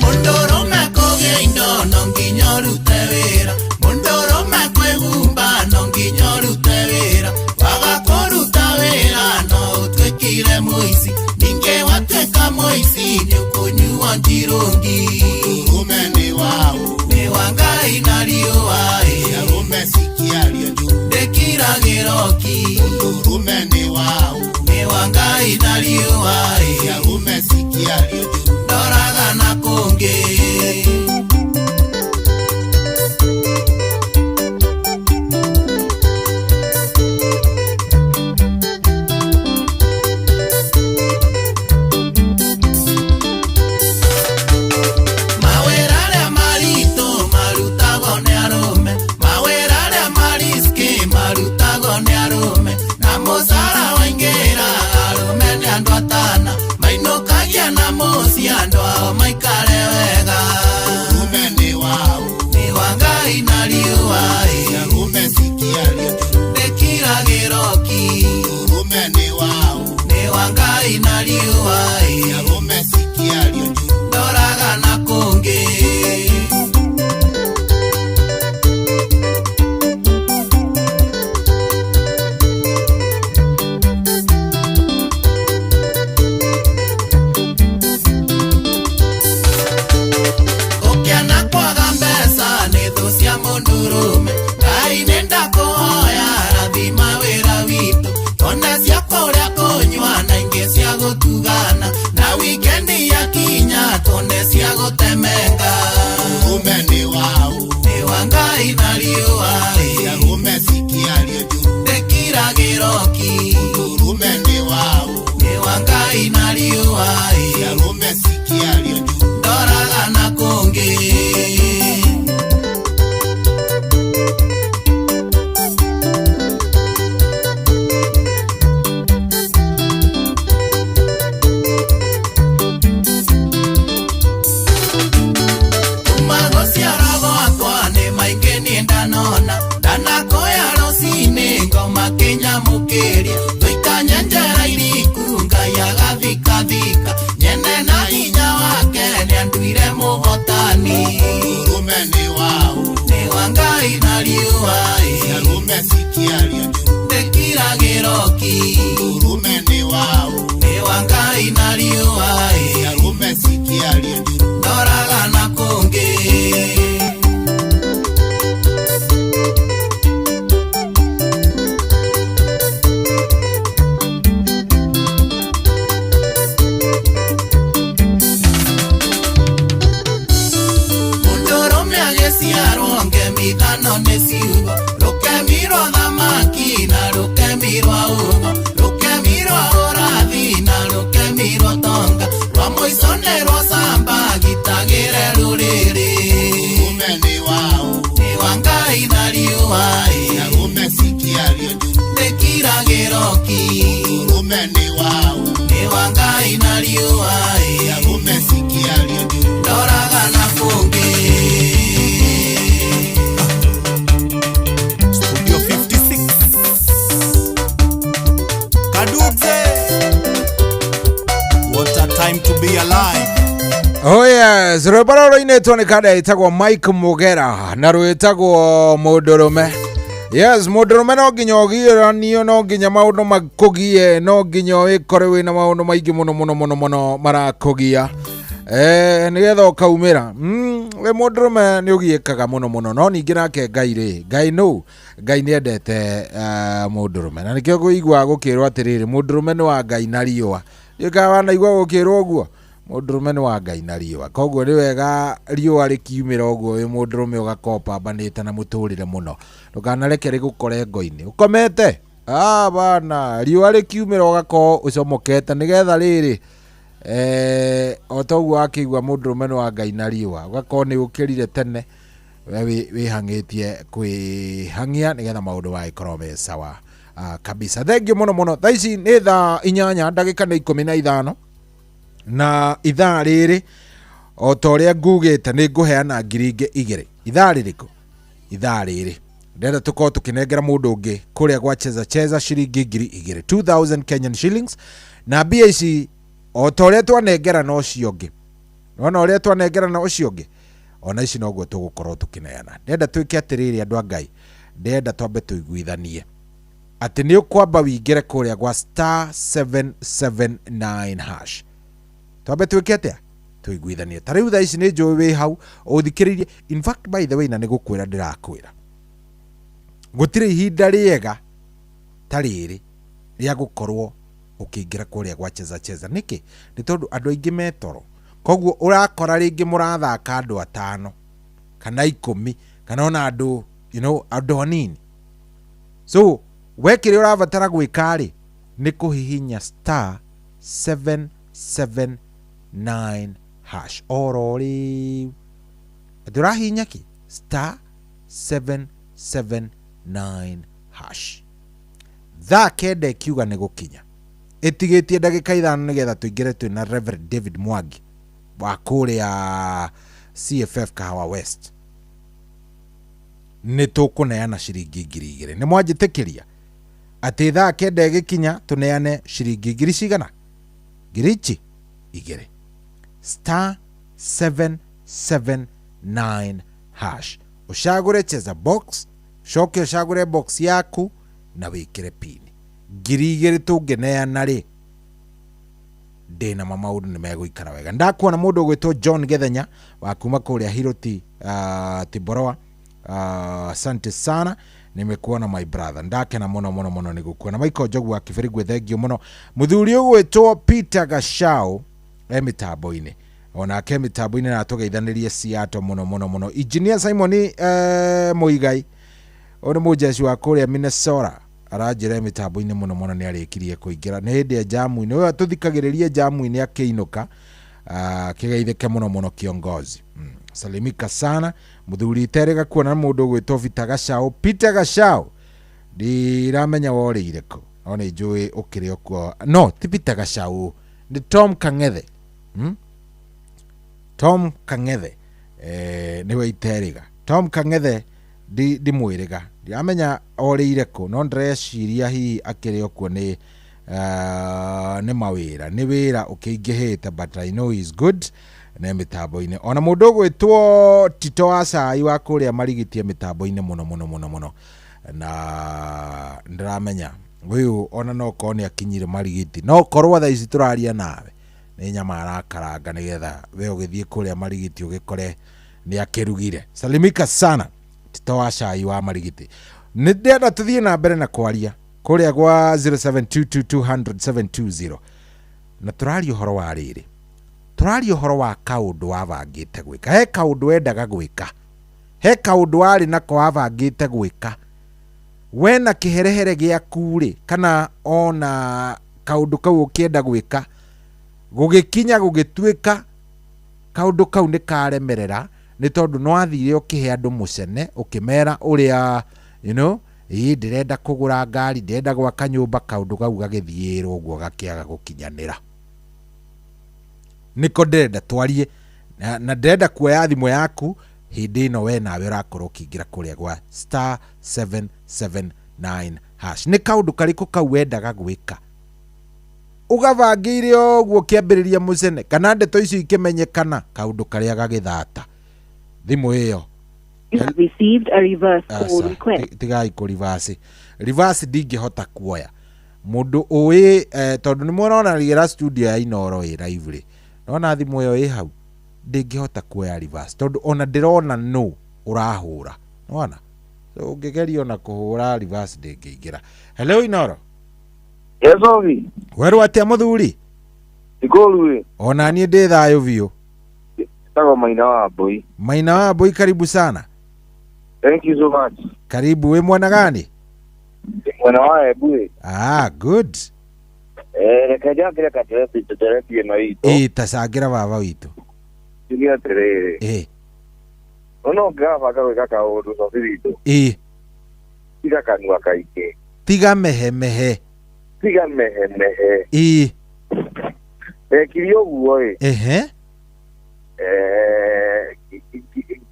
Mũndũrũme kũgĩa indo no nginya ũrute wĩra, mũndũrũme kwĩhumba no nginya ũrute wĩra, waga kũruta wĩra no ũtuĩkire mũici, ningĩ watuĩka mũici nĩ ũkũnyuo njirũngi. Mũndũrũme nĩ waũ? Nĩ wa Ngai na riũa ĩ, arũme cikiario njũru ndĩkiragĩro ki. Mũndũrũme nĩ waũ? Nĩ wa Ngai na riũa ĩ, arũme cikiario njũru ndoraga na kũngĩ. Mawĩra arĩa maritũ marutagwo nĩ arũme, mawĩra arĩa mariski marutagwo nĩ arũme, na mũcara waingĩra arũme nĩ andũ atana mainũkagia na mũciĩ andũ ao maikare wega. Ũrũme nĩ waũ? Nĩ wa Ngai na riũa ĩ, arũme cikiario njũru ndĩkiragĩro ki. Ũrũme nĩ waũ? Nĩ wa Ngai na riũa ĩ, arũme cikiario njũru ndoraga na kũngĩ. Ũkĩana kwaga mbeca nĩ thũ cia mũndũrũme, Ngai nĩ ndakũhoya rathima wĩra witũ, one cia kũrĩa kũnyua na ingĩ cia gũtugana, na wikendi yakinya tuone cia gũtemenga. Ũrũme nĩ waũ? Nĩ wa Ngai na riũa ĩ, arũme cikiario njũru ndĩkiragĩro ki. Ũrũme nĩ waũ? Nĩ wa Ngai na riũa ĩ, arũme cikiario njũru ndoraga na kũngĩ. Kuma gũciarwo gwakwa nĩ maingĩ niĩ ndanona, ndanakoya rũcinĩ ngoma kĩnyamũkĩria, tũikanye njera iriku Ngai agathikathika, nyene na hinya wake nĩanduire mũhotani. Ũrũme nĩ waũ? Nĩ wa Ngai na riũa ĩ, arũme cikiario njũru ndĩkiragĩro ki. Ũrũme nĩ waũ? Nĩ wa Ngai na riũa ĩ, arũme cikiario njũru ndoraga na kũngĩ. Mũndũrũme agĩciarwo ngemithano nĩ ciugo, rũkemirwo thamaki na rũkemirwo ugo, rũkemirwo ũrathi na rũkemirwo tonga, rwa mũico nĩ rwa camba gitagĩre rũrĩrĩ. Ũrũme nĩ waũ? Nĩ wa Ngai na riũa ĩ, arũme cikiario njũru ndĩkiragĩro ki. Ũrũme nĩ waũ? Nĩ wa Ngai na riũa ĩ, arũme cikiario njũru ndoraga na kũngĩ. Studio 56 Kadudze. What a time to be alive. Oh yes, rwĩmbo rũrũ rũinĩtwo nĩ kanda ĩtagwo Mike Mugera na rwĩtagwo Mũndũrũme. Yes, mũndũrũme no nginya ũgiĩranio, no nginya maũndũ makũgie, no nginya wĩkore wĩna maũndũ maingĩ mũno mũno mũno mũno marakũgia, nĩgetha ũkaumĩra. Wĩ mũndũrũme nĩ ũgiĩkaga mũno mũno, no ningĩ nake Ngai rĩ, Ngai nũ, Ngai nĩ endete mũndũrũme, na nĩkĩo kũigua gũkĩrwo atĩrĩrĩ, mũndũrũme nĩ wa Ngai na riũa. Ndiũĩ wanaigua gũkĩrwo ũguo, mũndũrũme nĩ wa Ngai na riũa. Koguo nĩ wega riũa rĩkiumĩra ũguo wĩ mũndũrũme ũgakorwo ũpambanĩte na mũtũrĩre mũno, ndũkanareke rĩgũkore ngo-inĩ ũkomete. Ah, bana, riũa rĩkiumĩra ũgakorwo ũcomokete, nĩgetha rĩrĩ, o ta ũguo wakĩigua mũndũrũme nĩ wa Ngai na riũa, ũgakorwo nĩ ũkĩrire tene, we wĩhang'ĩtie kwĩhang'ia nĩgetha maũndũ magĩkorwo me sawa kabisa. Thengiũ mũno mũno. Thaa ici nĩ thaa 8 ndagĩka nĩ 15, na ithaa rĩrĩ o ta ũrĩa ngugĩte nĩ ngũheana ngiri ingĩ igĩrĩ. Ithaa rĩrĩkũ? Ithaa rĩrĩ ndĩrenda tũkorwo tũkĩnengera mũndũ ũngĩ kũrĩa gwa Cheza Cheza ciringi ngiri igĩrĩ, 2000 Kenyan shillings, na mbia ici o ta ũrĩa twanengerana ũcio ũngĩ, nona ũrĩa twanengerana ũcio ũngĩ, ona ici noguo tũgũkorwo tũkĩneana. Ndĩrenda twĩke atĩrĩrĩ, andũ a Ngai, ndĩrenda twambe tũiguithanie atĩ nĩ ũkwamba wĩingĩre kũrĩa gwa star 779 hash. Twambe twĩke atĩa? Tũiguithanie. Ta rĩu thaa ici nĩ njũĩ wĩ hau ũthikĩrĩirie. In fact, by the way, na nĩ gũkwĩra ndĩrakwĩra, gũtirĩ ihinda rĩega ta rĩrĩ rĩa gũkorwo ũkĩingĩra kũrĩa gwa Cheza Cheza. Nĩkĩ? Nĩ tondũ andũ aingĩ me toro, koguo ũrakora rĩngĩ mũrathaka andũ 5 kana 10 kana ona andũ, andũ anini. So we kĩrĩa ũrabatara gwĩka rĩ, nĩ kũhihinya star 779 hash oro rĩu. Atĩ ũrahihinya kĩ? Star 779 hash. Thaa 9 ĩkiuga nĩ gũkinya, ĩtigĩtie ndagĩka 5 nĩgetha tũingĩre twĩ na Reverend David Mwangi wa kũrĩa CFF Kahawa West. Nĩ tũkũneana ciringi ngiri igĩrĩ. Nĩ mwanjĩtĩkĩria atĩ thaa 9 ĩgĩkinya tũneane ciringi ngiri cigana? Ngiri ici igĩrĩ. Star 779 hash. Ũcagũre Cheza Box, ũcoke ũcagũre box yaku na wĩkĩre pin. Ngiri igĩrĩ tũngĩneana rĩ, ndĩna ma maũndũ nĩ megũikara wega. Ndakuona mũndũ ũgwĩtwo John Gethenya wa kuma kũrĩa Hiroti, Tiboroa. Asante sana, nimekuona my brother, ndakena mũno mũno mũno nĩ gũkuona. Michael Njogu wa Kĩbĩrĩngwe, thengiũ mũno. Mũthuri ũgwĩtwo Peter Gachau e mĩtambo-inĩ, onake mĩtambo-inĩ na atũgeithanĩrie Seattle mũno mũno mũno. Engineer Simon Muigai, ũyũ nĩ mũjeshi wa kũrĩa Minnesota, aranjĩra mĩtambo-inĩ mũno mũno nĩ arĩkirie kũingĩra, nĩ hĩndĩ e jamu-inĩ. Ũyũ atũthikagĩrĩrie jamu-inĩ akĩinũka, kĩgeithĩke mũno mũno kiongozi. Salimika sana mũthuri iterĩga kuona mũndũ ũgwĩtwo Peter Gachau. Peter Gachau, ndiramenya worĩire kũ, no nĩ njũĩ ũkĩrĩ o kuo. No ti Peter Gachau, nĩ Tom Kang'ethe. Tom Kang'ethe, nĩwe iterĩga. Tom Kang'ethe ndimwĩrĩga, ndiramenya orĩire kũ, no ndĩreciria hihi akĩrĩ o kuo nĩ mawĩra, nĩ wĩra ũkĩingĩhĩte, but I know he is good ne mĩtambo-inĩ. Ona mũndũ ũgwĩtwo Tito wa Cai wa kũrĩa Marigitie mĩtambo-inĩ mũno mũno mũno mũno, na ndĩramenya ũyũ ona no korwo nĩ akinyire Marigiti, no korwo thaa ici tũraria nawe nĩ nyama arakaranga nĩgetha we ũgĩthiĩ kũrĩa Marigiti ũgĩkore nĩ akĩrugire. Salimika sana Tito wa Cai wa Marigiti. Nĩ ndĩrenda tũthiĩ na mbere na kwaria kũrĩa gwa 0722200720, na tũraria ũhoro wa rĩrĩ, tũraria ũhoro wa kaũndũ wabangĩte gwĩka. He kaũndũ wendaga gwĩka, he kaũndũ warĩ nako wabangĩte gwĩka, we na kĩherehere gĩaku rĩ, kana ona kaũndũ kau ũkĩenda gwĩka, gũgĩkinya gũgĩtuĩka kaũndũ kau nĩ karemerera, nĩ tondũ no athire ũkĩhe andũ mũcene, ũkĩmera ũrĩa, ĩĩ ndĩrenda kũgũra ngari, ndĩrenda gwaka nyũmba, kaũndũ kau gagĩthiĩrwo ũguo gakĩaga gũkinyanĩra. Nĩko ndĩrenda twarie, na ndĩrenda kuoya thimũ yaku hĩndĩ ĩno we nawe ũrakorwo ũkĩingĩra kũrĩa gwa star 779 hash. Nĩ kaũndũ karĩkũ kau wendaga gwĩka, ũgabangĩire ũguo ũkĩambĩrĩria mũcene, kana ndeto icio ikĩmenyekana, kaũndũ karĩa gagĩthata. Thimũ ĩyo You have received a reverse call Aca, request. tigai kå reverse reverse ndingĩhota kuoya mũndũ ũĩ tondũ nĩ mũrona rĩera studio ya Inoro ĩ live rĩ, nona thimũ ĩyo ĩ hau ndingĩhota kuoya reverse tondũ ona ndĩrona no ũrahũra, nona so ũngĩgeria ona kũhũra reverse ndĩngĩingĩra. Hello Inoro. Yes, Ovi. Werwo atĩa mũthuri? Ikũru. Ona niĩ ndĩ thayũ biũ. Tagwo Maina wa Mbui. Maina wa Mbui, karibu sana. Thank you so much. Karibu. Wĩ mwena gani? Mwena wa Embu. Ah, good. Reke njakĩre katereti ĩno itũ. Ĩ tacangĩra baba witũ. Njuge atĩrĩrĩ. Ĩ. No ũngĩgabanga gwĩka kaũndũ Sophie witũ. Ĩ. Tiga kanua kaingĩ. Tiga mehemehe. Tiga mehemehe. Ĩ. Ekire ũguo ĩ. Ehe.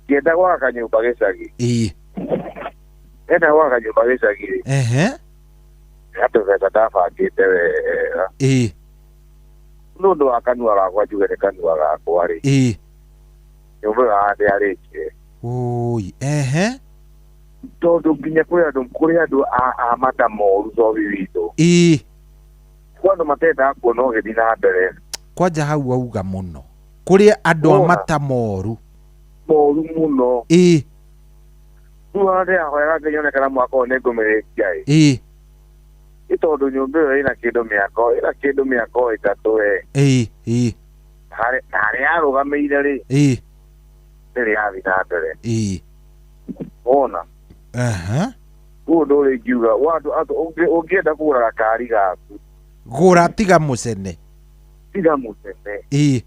Ngĩenda gwaka kanyũmba gĩcagi. Ĩ. Enda gwaka kanyũmba gĩcagi rĩ. Ehe. Tũbeca ndabangĩte wega. Ĩ. Nĩ ũndũ wa kanua gakwa njuge nĩ kanua gakwa rĩ. Ĩ. Nyũmba ĩyo ndĩarĩkire. Oi, ehe. Tondũ nginya kũrĩ andũ a mata moru Sophie witũ. Ĩ. Kwĩ andũ matendaga kuona ũgĩthiĩ na mbere. Kwanja hau auga mũno. Kũrĩ andũ a mata moru. Moru mũno. Ĩ. Rĩu ona ndĩrahoyaga Ngai one kana mwaka ũyũ nĩngũmĩrĩkia ĩ. Ĩ. Ĩ tondũ nyũmba ĩyo ĩna kĩndũ mĩaka ĩtatũ ĩ. Ĩ. Ĩ. Harĩa yarũgamĩire rĩ. Ĩ. Ndĩrĩ yathiĩ na mbere. Ĩ. Wona. Aha. Rĩu ũndũ ũrĩa ingiuga, ũngĩenda kũgũra gakari gaku. Gũra tiga mũcene. Tiga mũcene. Ĩ.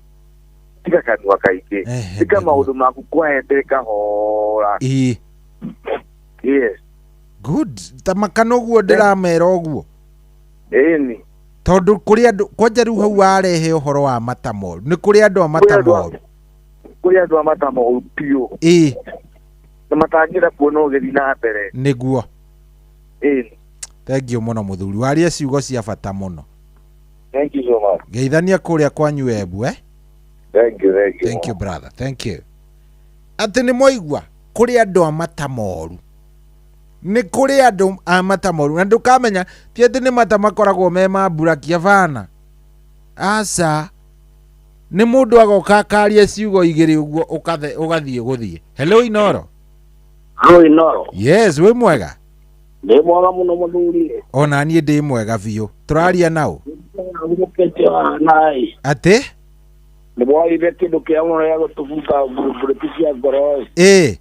Tiga kanua kaingĩ. Tiga maũndũ maku quiet kahora. Ĩ. Yes. Good. Ta makana ũguo ndĩramera ũguo. Ĩni. Tondũ kũrĩ andũ kwanja rĩu hau warehe ũhoro wa mata moru. Nĩ kũrĩ andũ a mata moru. Kũrĩ andũ a mata moru biũ. Ĩ. Na matangĩenda kuona ũgĩthiĩ na mbere. Nĩguo. Ĩni. Thank you mũno mũthuri. Waria ciugo cia bata mũno. Thank you so much. Geithania kũrĩa kwanyu Embu, eh? Thank you, thank you. Thank you brother. Thank you. Atĩ nĩ mwaigua kũrĩ andũ a mata moru. Nĩ kũrĩ andũ a mata moru na ndũkamenya ti atĩ nĩ mata makoragwo me ma mbura bana. Aca. Nĩ mũndũ agoka akaria ciugo igĩrĩ ũguo ũgathiĩ gũthiĩ. Hello Inoro. Hello Inoro. Yes, wĩ mwega. Ndĩ mwega mũno mũthuri. Ona niĩ ndĩ mwega biũ. Tũraria nao. Atĩ? Nĩ mwaire kĩndũ kĩa mũno gĩa gũtũbunga mburubũrĩti cia ngoro ĩ. Ĩ.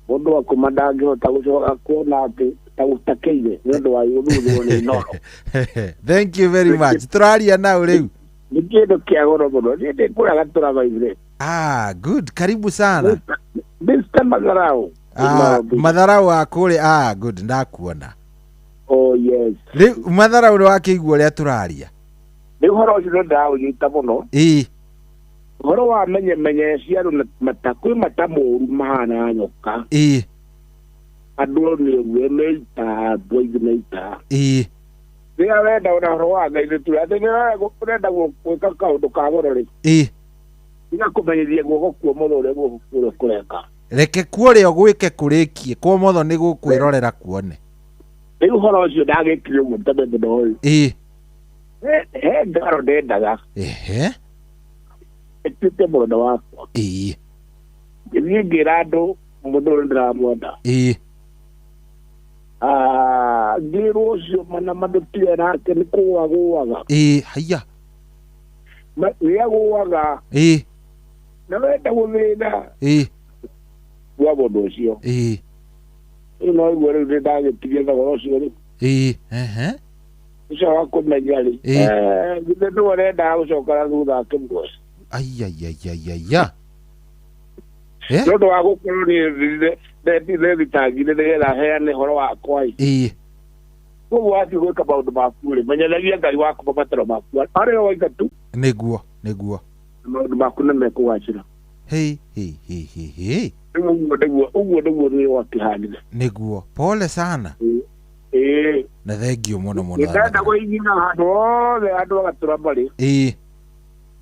Mũndũ akoma ndangĩhota gũcoka kuona atĩ ta gũtakĩire nĩ ũndũ wa gũthurwo nĩ Inoro. Thank you very much. Tũraria nao rĩu. Nĩ kĩndũ kĩa goro mũno. Niĩ ndĩ kũrĩa Gatũra Maithe. Ah, good. Karibu sana. Mr. Matharau. Ah, Matharau wa kũrĩa. Ah, good. Ndakuona. Oh, yes. Rĩu Matharau nĩ wakĩigua ũrĩa tũraria. Rĩu ũhoro ũcio nĩ ndaũnyita mũno. Ĩ. Ũhoro wa menyemenye cia andũ mata kwĩ mata moru mahana nyoka. Ĩ. Andũ nĩ ũguo meita, andũ aingĩ meita. Ĩ. Rĩrĩa wenda ona ũhoro wa Ngai nĩ tuge atĩ nĩ ũrenda gwĩka kaũndũ ka goro rĩ. Ĩ. Tiga kũmenyithia guoko kuo mũno ũrĩa guoko kũrĩa kũreka. Reke kuo ũrĩa ũgwĩke kũrĩkie kuo motho nĩ gũkwĩrorera kuone. Rĩu ũhoro ũcio ndagĩkire ũguo tene mũno ĩ. Ĩ. He ngaro ndendaga. Ehe. Ĩtuĩke mũrona wakwa. Ĩ. Ngĩthiĩ ngĩra andũ mũndũ ũrĩa ndĩramwenda. Ĩ. Ngĩrwo ũcio mana mandũtire nake nĩ kũgũagũaga. Ĩ, haiya. Rĩrĩa agũaga. Ĩ. Na wenda gũthĩna. Ĩ. Wa mũndũ ũcio. Ĩ. Rĩu no igua rĩu nĩ ndagĩtigia thogora ũcio rĩ. Ĩ. Ehe. Ũcio wa kũmenya rĩ. Githĩ nĩwe ũrendaga gũcoka na thutha akĩmuoya. Ai ai ai ai ai ya. Nĩ ũndũ wa gũkorwo niĩ ndethitangire nĩgetha heane ũhoro wakwa ĩ. Ĩ. Koguo wathiĩ gwĩka maũndũ maku rĩ, menyithagia Ngai waku mabataro maku arĩ o waika tu. Nĩguo, nĩguo. Maũndũ maku nĩ mekũgacĩra. Hei, hei, hei, hei, hei. Rĩu ũguo nĩguo, ũguo nĩguo niĩ gwakĩhanire. Nĩguo. Pole sana. Ĩ. Na thengiũ mũno mũno. Ndĩrenda kũingĩra handũ hothe andũ agatũra marĩ. Ĩ.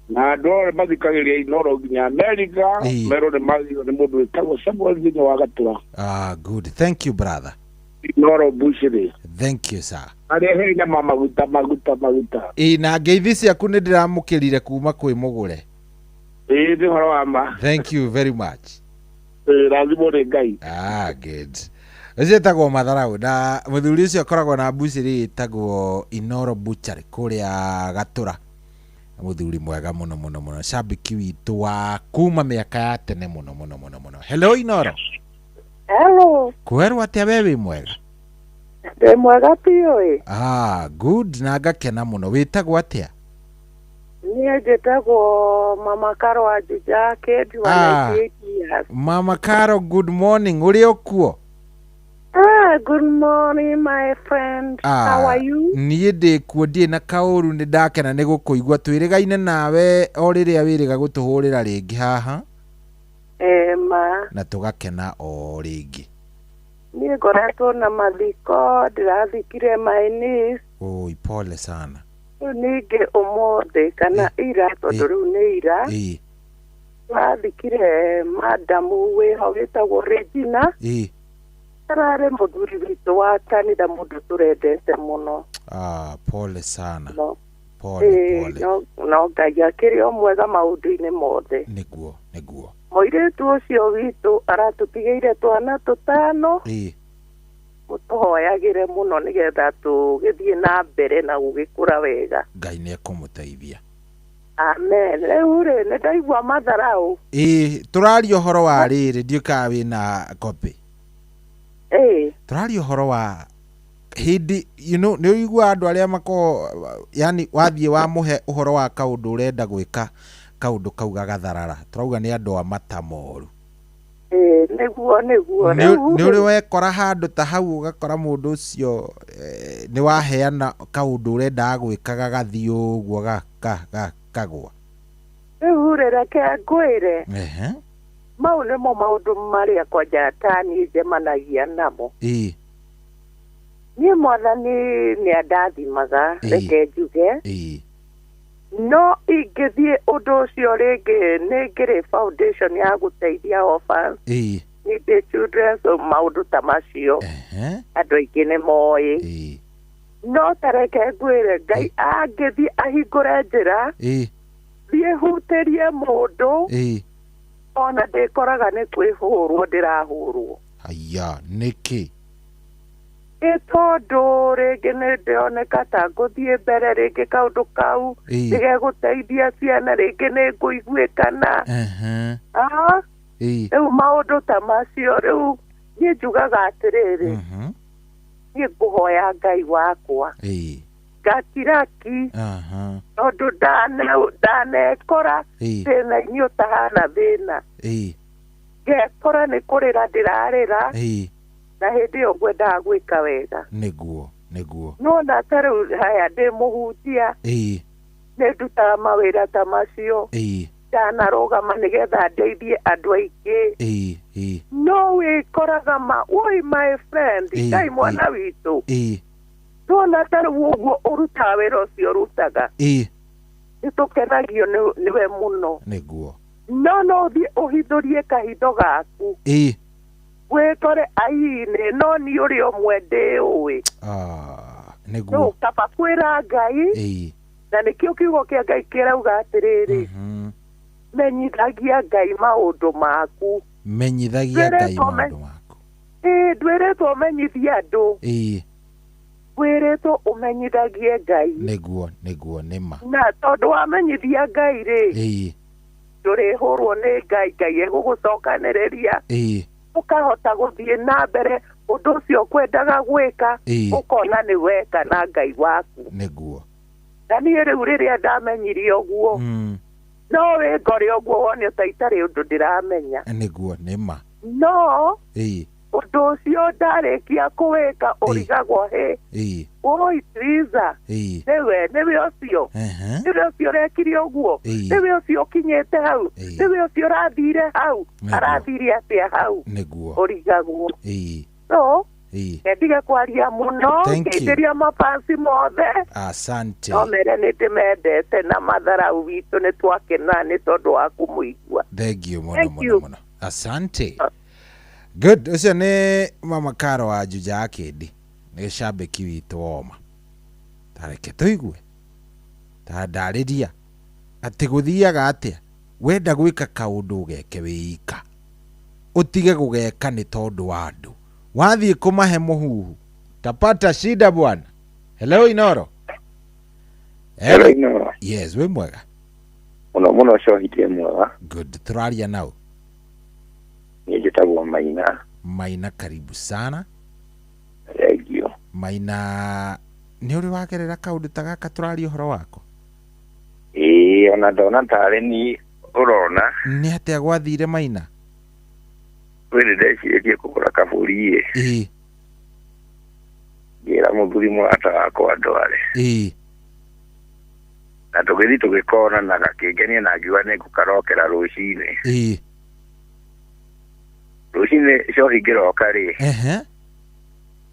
Na andũ othe mathikagĩrĩria Inoro nginya Amerika merwo nĩ magĩrĩirwo nĩ mũndũ wĩtagwo Samuel thĩinĩ wa Gatũra. Ah, good. Thank you, brother. Inoro Bushiri. Thank you, sir. Arĩa he nyama maguta maguta maguta. Ĩ na ngeithi ciaku nĩ ndĩramũkĩrire kuma kwĩ mũgũre. Ĩ nĩ ũhoro wa ma. Thank you very much. Ĩ rathimwo nĩ Ngai. Ah, good. Ũcio ĩtagwo Matharau na mũthuri ũcio akoragwo na mbucĩrĩ ĩtagwo Inoro Butchery kũrĩa Gatũra. Mũthuri mwega mũno mũno mũno, shabiki witũ wa kuma mĩaka ya tene mũno mũno mũno mũno. Hello Inoro. Hello. Kwerwo atĩa we wĩ mwega? Ndĩ mwega biũ ĩ. Ah, good na ngakena mũno. Wĩtagwo atĩa? Niĩ njĩtagwo Mama Karo wa Juja Kid wa 98 years. Mama Karo, good morning. Ũrĩ o kuo? Ah, good morning my friend. How are you? Niĩ ndĩ kuo ndirĩ na kaũru nĩ ndakena nĩ gũkũigua twĩrĩgaine nawe o rĩrĩa wĩrĩga gũtũhũrĩra rĩngĩ haha. Ma. Na tũgakena o rĩngĩ. Niĩ ngoretwo na mathiko ndĩrathikire my niece. Oi, pole sana. Rĩu ningĩ ũmũthĩ kana ira tondũ rĩu nĩ ira. Twathikire madamu wĩho wĩtagwo Regina. Ararĩ mũthuri witũ wa kanitha mũndũ tũrendete mũno. Ah, pole sana. No. Pole, pole. No Ngai akĩrĩ o mwega maũndũ-inĩ mothe. Nĩguo, nĩguo. Mũirĩtu ũcio witũ aratũtigĩire twana tũtano. Mũtũhoyagĩre mũno nĩgetha tũgĩthiĩ na mbere na gũgĩkũra wega. Ngai nĩekũmũteithia. Amen. Rĩu rĩ nĩ ndaigua matharau. Tũraria ũhoro wa rĩrĩ ndiũĩ kana wĩna copy. Tũraria ũhoro wa hĩndĩ you know nĩ ũiguaga andũ arĩa makoragwo yani wathiĩ wamũhe ũhoro wa kaũndũ ũrenda gwĩka kaũndũ kau gagatharara. Tũrauga nĩ andũ a mata moru. Nĩguo nĩguo. Nĩ ũrĩ wekora handũ ta hau ũgakora mũndũ ũcio nĩ waheana kaũndũ ũrendaga gwĩka gagathiĩ ũguo gakagwa. Rĩu rĩ reke ngwĩre. Mau nĩmo maũndũ marĩa kwanja ta niĩ njemanagia namo. Niĩ mwathani nĩ andathimaga reke njuge. No ingĩthiĩ ũndũ ũcio rĩngĩ nĩ ngĩrĩ foundation ya gũteithia orphans. Nĩ children so maũndũ ta macio. Andũ aingĩ nĩ moĩ. No ta reke ngwĩre Ngai angĩthiĩ ahingũre njĩra. Thiĩ hutĩrie mũndũ. Ona ndĩkoraga nĩ kwĩhũrwo ndĩrahũrwo. Aya, nĩkĩ? Ĩ tondũ rĩngĩ nĩ ndĩoneka ta ngũthiĩ mbere rĩngĩ kaũndũ kau nĩgegũteithia ciana rĩngĩ nĩ ngũiguĩkana. Rĩu maũndũ ta macio rĩu niĩ njugaga atĩrĩrĩ niĩ ngũhoya Ngai wakwa ngakiraki tondũ ndanekora thĩna-inĩ ũtahana thĩna. Ngekora nĩ kũrĩra ndĩrarĩra. Na hĩndĩ ĩyo ngwendaga gwĩka wega. Nĩguo, nĩguo. Nĩwona ta rĩu haya ndĩ mũhunjia. Nĩ ndutaga mawĩra ta macio. Ndanarũgama nĩgetha ndeithie andũ aingĩ. No wĩkoraga ma oi my friend Ngai mwana witũ. Nĩwona ta rĩu ũguo ũrutaga wĩra ũcio ũrutaga. Nĩ tũkenagio nĩwe mũno. Nĩguo. No no ũthiĩ ũhithũrie kahitho gaku. Wĩkore ai-inĩ no niĩ ũrĩ ũmwe ndĩũĩ. Nĩguo. No kaba kwĩra Ngai. Na nĩkĩo kiugo kĩa Ngai kĩrauga atĩrĩrĩ. Menyithagia Ngai maũndũ maku. Menyithagia Ngai maũndũ maku. Ndwĩrĩtwo ũmenyithie andũ. Wĩrĩtwo ũmenyithagie Ngai. Nĩguo, nĩguo nĩma. Na tondũ wamenyithia Ngai rĩ. Ndũrĩhũrwo nĩ Ngai, Ngai egũgũcokanĩrĩria. Ũkahota gũthiĩ na mbere ũndũ ũcio ũkwendaga gwĩka ũkona nĩ weka na Ngai waku. Nĩguo. Na niĩ rĩu rĩrĩa ndamenyire ũguo no wĩngore ũguo wone ta itarĩ ũndũ ndĩramenya. Nĩguo nĩma. No ũndũ ũcio ndarĩkia kũwĩka ũrigagwo hĩ. Oi Triza. Nĩwe nĩwe ũcio. Nĩwe ũcio ũrekire ũguo. Nĩwe ũcio ũkinyĩte hau. Nĩwe ũcio ũrathire hau. Arathire atĩa hau. Nĩguo. Ũrigagwo. No Ndige kwaria mũno Thank you. ngeithĩria mabansi mothe. Asante. No mere nĩ ndĩmendete na matharau witũ nĩ twakena nĩ tondũ wa kũmũigua. Thank you mũno Thank mũno you. mũno. Asante. Good. Ũcio nĩ mama Karo wa Juja Akĩndi. Nĩ cambĩki witũ woma. Tareke tũigue. Ta ndarĩria atĩ gũthiaga atĩa wenda gwĩka kaũndũ ũgeke wĩika, ũtige gũgeka nĩ tondũ wa andũ. Wathiĩ kũmahe mũhuhu tapata shida bwana. Hello Inoro. Hello, Inoro. Yes, wĩ mwega. Mũno mũno cohi ndĩ mwega. Good. Tũraria nao. Niĩ njĩtagwo Maina. Maina, karibu sana. Thank you. Maina, nĩ ũrĩ wagerera kaũndũ ta gaka tũraria ũhoro wako? Ĩĩ, ona ndona tarĩ ni ũrona. Nĩ atĩa gwathire Maina? Wĩ nĩ ndecirĩtie kũgũra kabũri ĩ. Ĩĩ. Ngĩra mũthuri mũrata wakwa ndware. Ĩĩ. Na tũgĩthiĩ tũgĩkona na gakĩngenia na ngiuga nĩ ngũkarokera rũcinĩ. Ĩĩ. Rũcinĩ cohi ngĩroka rĩ. Ehe.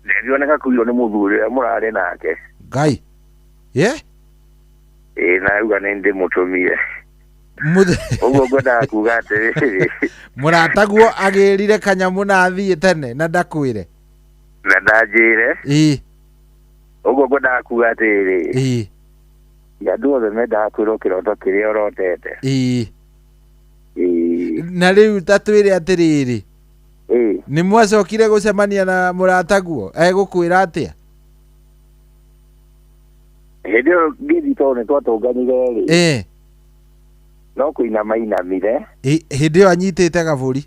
Nderirwo nĩ gakuirwo nĩ mũthuri ũrĩa mũrarĩ nake. Ngai. Ye? Ĩĩ, na auga nĩ ndĩmũtũmire. Ũguo ngwendaga kuga atĩrĩrĩ. Mũrataguo agĩrire kanyamũ na athiĩ tene na ndakwĩre. Na ndanjĩre. Ĩĩ. Ũguo ngwendaga kuga atĩrĩrĩ. Ĩĩ. Andũ othe mendaga kwĩrwo kĩroto kĩrĩa ũrotete. Ĩĩ. Ĩĩ. Na rĩu ta twĩre atĩrĩrĩ. Ĩĩ. Nĩ mwacokire gũcemania na mũrataguo egũkwĩra atĩa? Hĩndĩ ĩyo ngĩthiĩ tondũ nĩ twatũnganire rĩ. Ĩĩ. No kũinama inamire. Hĩndĩ ĩyo anyitĩte gabũri.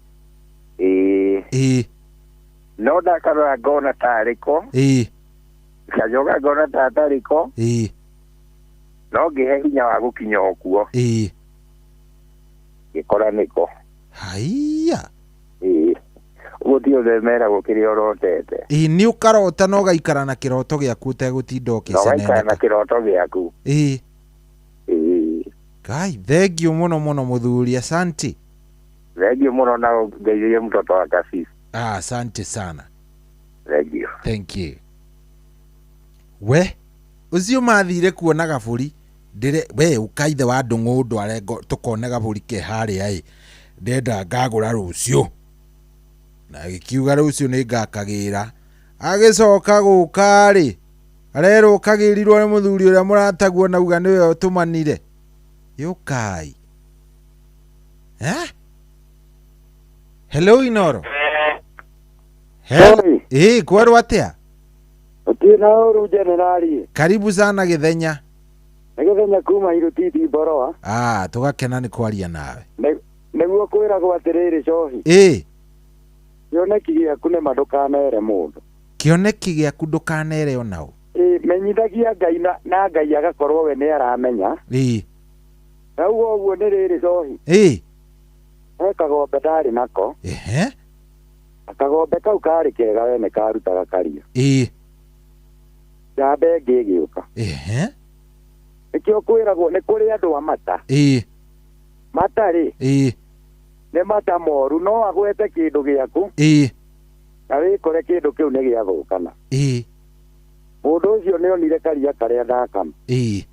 Ĩĩ. Ĩĩ. No ndakarora ngona tarĩ ko. Ĩĩ. Ngacoka ngona ta atarĩ ko. Ĩĩ. No ngĩhe hinya wa gũkinya o kuo. Ĩĩ. Ngĩkora nĩko. Haiya. Ĩĩ. Ũguo ti othe meragwo kĩrĩa ũrotete. Ĩĩ, nĩ ũkarota na ũgaikara na kĩroto gĩaku ũtegũtinda Na ũgaikara na ũkĩceneneka. kĩroto gĩaku. Ĩĩ. Ĩĩ. Ngai, thank you mũno mũno mũthuri, asante. Thank you mũno na ngeithĩrie mtoto wa kasisi. Ah, asante sana. Thank you. Thank you. We ũcio mathire kuona gabũri ndĩre we ũkaithe wa ndũng'ũ ndware tũkone gabũri ke harĩa ĩ ndenda ngagũra rũciũ na gĩkiuga rũciũ nĩ ngakagĩra. Agĩcoka gũka rĩ arerwo kagĩrirwo nĩ mũthuri ũrĩa mũrataguo na uga nĩwe ũtũmanire. Yũkai. Eh? Hello Inoro. Hello. Ĩĩ, kwerwo atĩa? Ũtirĩ na ũru generali. Karibu sana Gĩthenya. Nĩ Gĩthenya kuma Irutiti Mboroa. Ah, tũgakena nĩ kwaria nawe. Nĩguo kwĩragwo atĩrĩrĩ cohi. Ĩĩ. Kĩoneki gĩaku nĩma ndũkanere mũndũ. Kĩoneki gĩaku ndũkanere onao. Ĩĩ, menyithagia Ngai na Ngai agakorwo we nĩ aramenya. Ĩĩ. Rauga ũguo nĩ rĩrĩ cohi. Ĩĩ. He kagombe ndarĩ nako. Ehe. Kagombe kau karĩ kega we nĩ karutaga karia. Ĩĩ. Njamba ĩngĩ ĩgĩũka. Ehe. Nĩkĩo kwĩragwo nĩ kũrĩ andũ a mata. Ĩĩ. Mata rĩ. Ĩĩ. Nĩ mata moru no agwete kĩndũ gĩaku. Ĩĩ. Na wĩkore kĩndũ kĩu nĩ gĩathũkana. Ĩĩ. Mũndũ ũcio nĩ onire karia karĩa ndakama. Ĩĩ.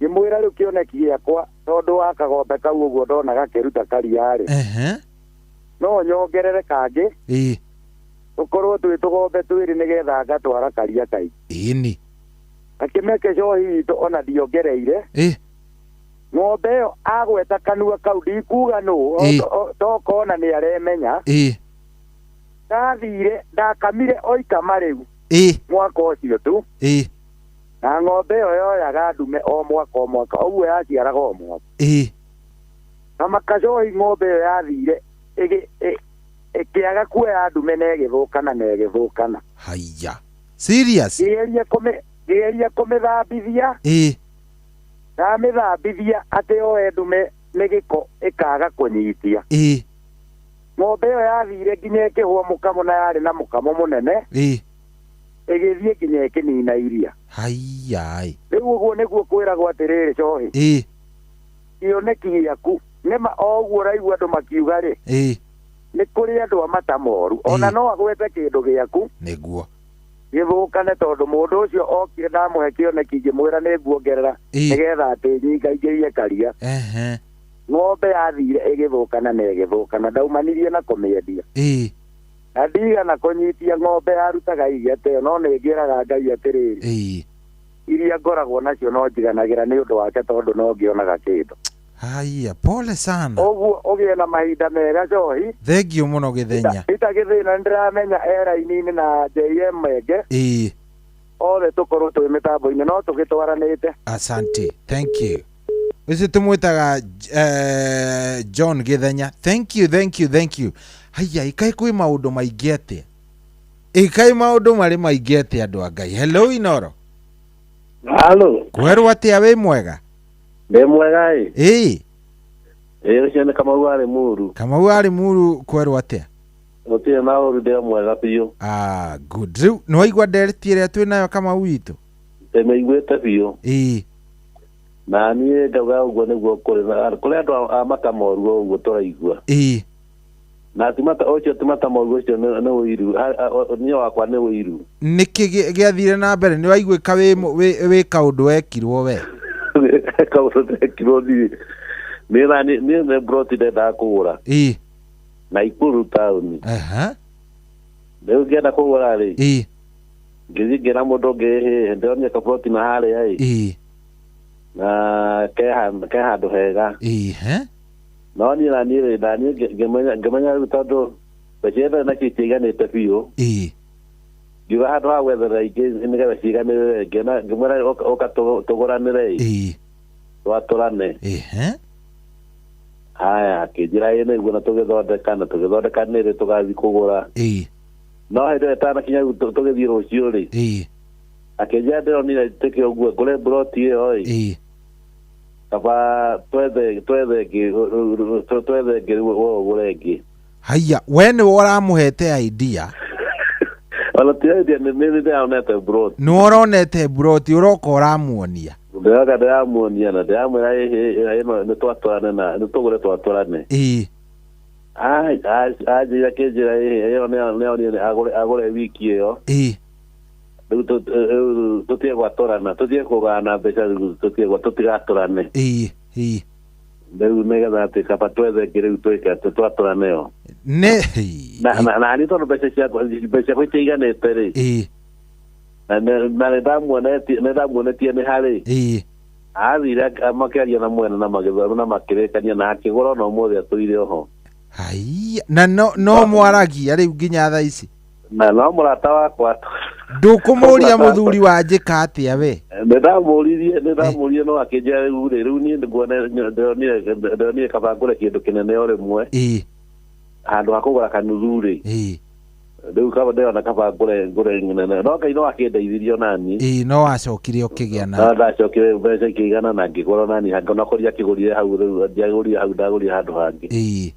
Ngĩmwĩra rĩu kĩoneki gĩakwa tondũ wa kagombe kau ũguo ndona gakĩruta karia rĩ. Ehe. No nyongerere kangĩ. Ĩĩ. Tũkorwo twĩ tũgombe twĩrĩ nĩgetha ngatwara karia kaingĩ. Ĩni. Akĩmeke cohi witũ ona ndiongereire. Ĩĩ. Ng'ombe ĩyo agweta kanua kau ndikuga nũ tokona nĩ aremenya. Ĩĩ. Ndathire ndakamire oikama rĩu. Ĩĩ. Mwaka ũcio tu. Ĩĩ. Na ng'ombe ĩyo yoyaga ndume o mwaka o mwaka ũguo yaciaraga o mwaka. Ĩĩ. Na makacohi ng'ombe ĩyo yathire ĩkĩaga kuoya ndume na ĩgĩthũkana na ĩgĩthũkana. Haiya. Serious? Ngĩgeria kũmĩthambithia. Ĩĩ. Ndamĩthambithia atĩ yoe ndume nĩ gĩko ĩkaga kũnyitia. Ĩĩ. Ng'ombe ĩyo yathire nginya ĩkĩhũa mũkamo na yarĩ na mũkamo mũnene. Ĩĩ. Ĩgĩthiĩ nginya ĩkĩnina iria. Haiya. Rĩu ũguo nĩguo kwĩragwo atĩrĩrĩ cohi. Ĩĩ. Kĩoneki gĩaku nĩma o ũguo ũraigua andũ makiuga rĩ. Ĩĩ. Nĩ kũrĩ andũ a mata moru ona no agwete kĩndũ gĩaku nĩguo gĩthũkane tondũ mũndũ ũcio okire ndamũhe kĩoneki ngĩmwĩra nĩ nguongerera nĩgetha atĩ nyingaingĩrie karia. Ng'ombe yathire ĩgĩthũkana na ĩgĩthũkana ndaumanirie na kũmĩendia. Na ndigana kũnyitia ng'ombe yarutaga iria ta ĩyo no nĩ ngĩraga Ngai atĩrĩrĩ, iria ngoragwo nacio no njiganagĩra nĩ ũndũ wake tondũ no ngĩonaga kĩndũ. Haya, pole sana. Ũguo ũgĩe na mahinda mega Njohi. Thengiũ mũno Gĩthenya. Ita Gĩthĩna nĩndĩramenya e raini-inĩ na JM Menge. Othe tũkorwo twĩ mĩtambo-inĩ no tũgĩtwaranĩte. Asante, thank you. Ũcio tũmwĩtaga John Gĩthenya. Thank you, thank you, thank you. Haya, ĩkaĩ kwĩ maũndũ maingĩ atĩa? Ĩkaĩ maũndũ marĩ maingĩ atĩa andũ a Ngai. Hello Inoro. Halo. Kwerwo atĩa wĩ mwega? Ndĩ mwega ĩ. Ĩ. Ĩ ũcio nĩ Kamau arĩ Muru. Kamau arĩ Muru kwerwo atĩa? Gũtirĩ na ũru ndĩ mwega biũ. Ah, good. Rĩu nĩ waigua ndereti ĩrĩa twĩ nayo Kamau witũ? Ndĩmĩiguĩte biũ. Ĩ. Na niĩ ngauga ũguo nĩguo kũrĩ kũrĩ andũ a mata moru ũguo tũraigua. Ĩ. Na ti mata ũcio ti mata moru ũcio nĩ ũiru. Niĩ wakwa nĩ ũiru. Nĩkĩ gĩathire na mbere? Nĩ waiguĩka wĩ kaũndũ wekirwo we? Kaũndũ ndekirwo niĩ. Niĩ nĩ broti ndendaga kũgũra. Ĩ. Naikuru taũni. Rĩu ngĩenda kũgũra rĩ. Ĩ. Ngĩthiĩ ngĩra mũndũ ũngĩ hĩ ndĩronire kabroti na harĩa ĩ. Ĩ. Na ke handũ hega. Ĩ. No niĩ na niĩ rĩ na niĩ ngĩmenya rĩu tondũ mbeca iria ndarĩ nacio itiaiganĩte biũ. Ĩ. Ngiuga handũ ha gwetherera ingĩ nĩgetha ciiganĩrĩre ngĩmwĩra ũka tũgũranĩre ĩ. Ĩ. Twatũrane. Haya akĩnjĩra ĩ nĩguo na tũgĩthondeka na tũgĩthondeka nĩrĩ tũgathiĩ kũgũra. Ĩ. No hĩndĩ ĩyo ĩtanakinya rĩu tũgĩthiĩ rũciũ rĩ. Ĩ. Akĩnjĩra ndĩronire njĩke ũguo ngũre mburoti ĩyo ĩ. Ĩ. Kaba twethe ĩngĩ rĩu we ũgũre ĩngĩ. Haya, we nĩwe ũramũhete idea. Ona ti idea nĩ ndĩronete mburoti. Nĩwe ũronete mburoti ũroka ũramuonia. Ndĩroka ndĩramuonia na ndĩramwĩra ĩno nĩ twatwarane na nĩ tũgũre twatwarane. Ĩ. Anjĩra kĩnjĩra ĩyo nĩonire agũre wiki ĩyo. Ĩ. Rĩu tũtige gwatũrana tũtige kũgana mbeca rĩu tũtigatũrane. Ĩ. Ĩ. Rĩu nĩgetha atĩ kaba twethe ĩngĩ rĩu twĩke atĩ twatũrane yo. Nĩ. Na niĩ tondũ mbeca ciakwa itiaiganĩte rĩ. Ĩ. Na nĩndamuonetie nĩ harĩ. Ĩ. Athire makĩaria na mwene na magĩthoma na makĩrĩkania na akĩgũra ona ũmũthĩ atũire oho. Haiya, na no mwaragia rĩu nginya thaa ici. Na no mũrata wakwa. Ndũkũmũria mũthuri wa njĩka atĩa we? Nĩndamũririe no akĩnjĩra rĩu rĩ rĩu niĩ ndĩronire kaba ngũre kĩndũ kĩnene o rĩmwe. Ĩ. Handũ ha kũgũra kanuthu rĩ. Ĩ. Rĩu kaba ndĩrona kaba ngũre nene. No Ngai no akĩndeithirie onaniĩ. Ĩ, no wacokire ũkĩgĩa na. No ndacokire mbeca ikĩigana na ngĩgũra onaniĩ hangĩ ona akĩgũrire hau rĩu ndiagũrire hau ndagũrire handũ hangĩ. Ĩ.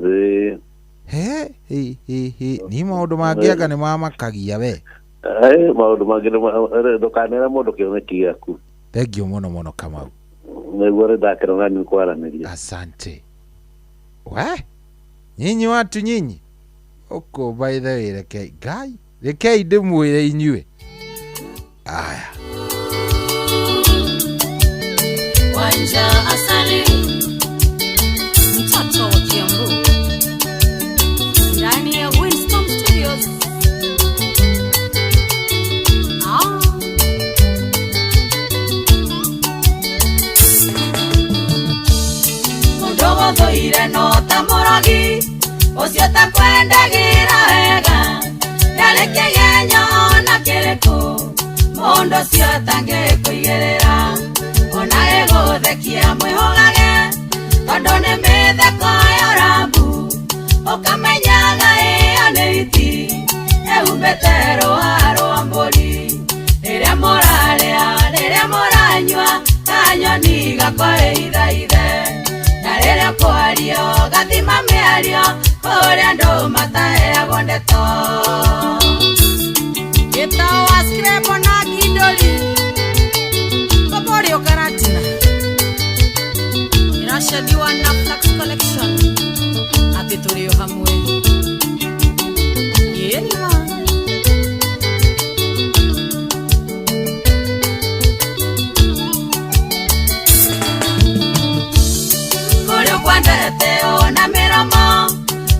Ĩ. He, he, he, he. Ni maũndũ mangĩ anga nĩ mamakagia we. Maũndũ mangĩ ndũkanere mũndũ kĩoneki gĩaku. Thengiũ mũno mũno Kamau. Nĩguo rĩ ndakena na nĩ kwaranĩria. Asante. We? Nyinyi watu nyinyi. Ũkũ by the way rekei Ngai rekei ndĩmwĩre inyuĩ. Aya. Wanja asali mtoto wa Kiambu ndani ya Winston Studios. Mũndũ gũthũire no ta mũrogi ũcio takwendagĩra wega ndarĩ kĩgenyo ona kĩrĩkũ mũndũ ũcio atangĩkũigĩrĩra ona gĩgũthekia mwĩhũgage tondũ nĩ mĩtheko ya ũrambu ũkamenyaga ĩyo nĩ iti ĩhumbĩte rũa rwa mbũri rĩrĩa mũrarĩa rĩrĩa mũranyua kanyoni gakwa ĩithaithe na rĩrĩa kwario gathima mĩario kũrĩa andũ mataheagwo ndeto. Gĩtao wa Scrabble na Kindoli Koborio Karatina. Shadi wa Naflax Collection atĩ tũrĩ o hamwe ĩnima. Kũrĩ ũkwendete ona mĩromo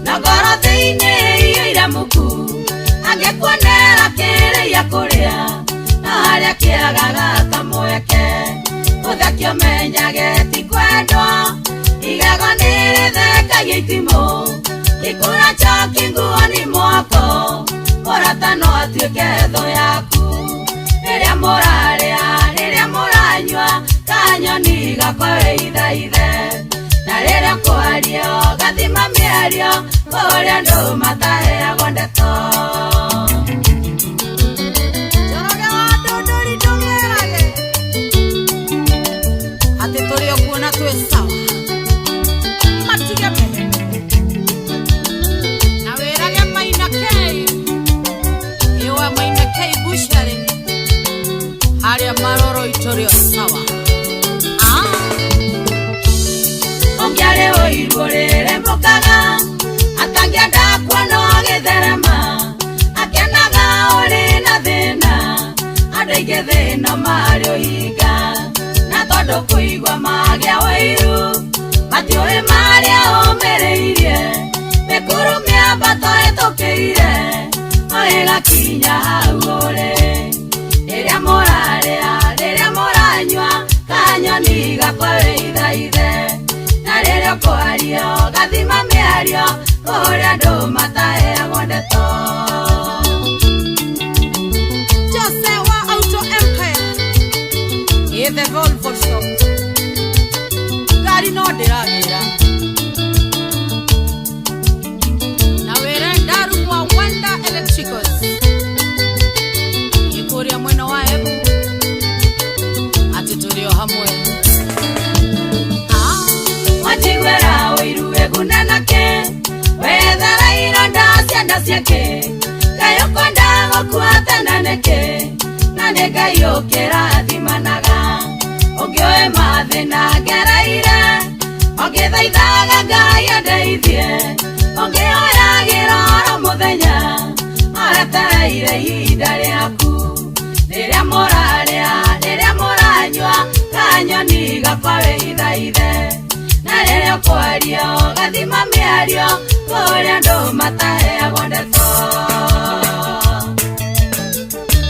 na ngoro thĩinĩ iyũire muku, angĩkuonera kĩrĩa kũrĩa na harĩa kĩagaga kamweke, ũthekio menyage ti kwendwo, igego nĩ rĩthekagia itimũ, gĩkũra choki nguo-inĩ mwako, mũrata no atuĩke thũ yaku. Rĩrĩa mũrarĩa, rĩrĩa mũranyua, kanyoni gakwa wĩithaithe, na rĩrĩa kwario gathima mĩario, kũrĩa andũ mataheagwo ndeto. Njoroge wa Ndũndũri ndũmĩrage atĩ tũrĩ o kuo na twĩ sawa, matige meheme na wĩrage Maina K, ĩwa Maina K bushari harĩa maroro itũrĩ o sawa. Ũngĩarĩ ũiru ũrĩrĩmbũkaga, atangĩenda kuona ũgĩtherema, akenaga ũrĩ na thĩna, andũ aingĩ thĩna marĩ ũhinga, na tondũ kũigua magĩa ũiru, matiũĩ marĩa ũmĩrĩirie, mĩkuru mĩambato ĩtũkĩire, o ĩgakinya hau ũrĩ. Rĩrĩa mũrarĩa, rĩrĩa mũranyua, kanyoni gakwa wĩithaithe, na rĩrĩa ũkwaria gathima mĩario, kũrĩa andũ mataheagwo ndeto. Jose wa Auto Empire ĩ the Volvo shop, ngari no ndĩragĩra, na wĩre Ndaru wa Wanda Electricals ĩkũrĩa mwena wa Embu atĩ tũrĩ o hamwe. Wajiguĩra ũiru wĩgune nake, wethera ironda ciana ciake, Ngai ũkwenda gũkua tene nĩkĩ, na nĩ Ngai ũkĩrathimanaga. Ũngĩũĩ mathĩna ngereire, ũngĩthaithaga Ngai andeithie, ũngĩhoyagĩra oro mũthenya, oretereire ihinda rĩaku. Rĩrĩa mũrarĩa, rĩrĩa mũranyua, kanyoni gakwa wĩithaithe, na rĩrĩa ũkwaria gathima mĩario, kũrĩa andũ mataheagwo ndeto.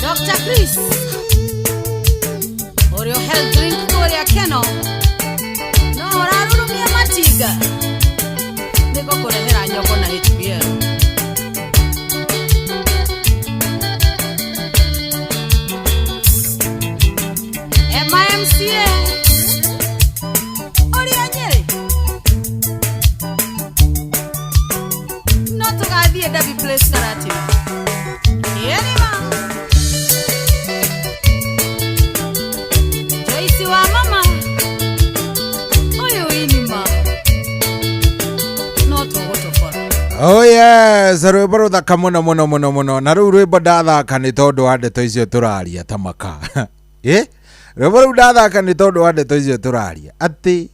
Dr. Chris ũrĩa health drink kũrĩa Keno, no ũrarurumia matinga nĩgũkũrehera nyongo na HBL. MIMCA ũrĩa Nyĩrĩ no tũgathiĩ Derby Place Karatina. Ĩrima Joyce wa mama ũyũ inima no tũgũtũbora. Oh yes, rwĩmbo rũthaka mũno mũno mũno mũno, na rĩu rwĩmbo ndathaka nĩ tondũ wa ndeto icio tũraria ta maka. Rwĩmbo rũu ndathaka nĩ tondũ wa ndeto icio tũraria atĩ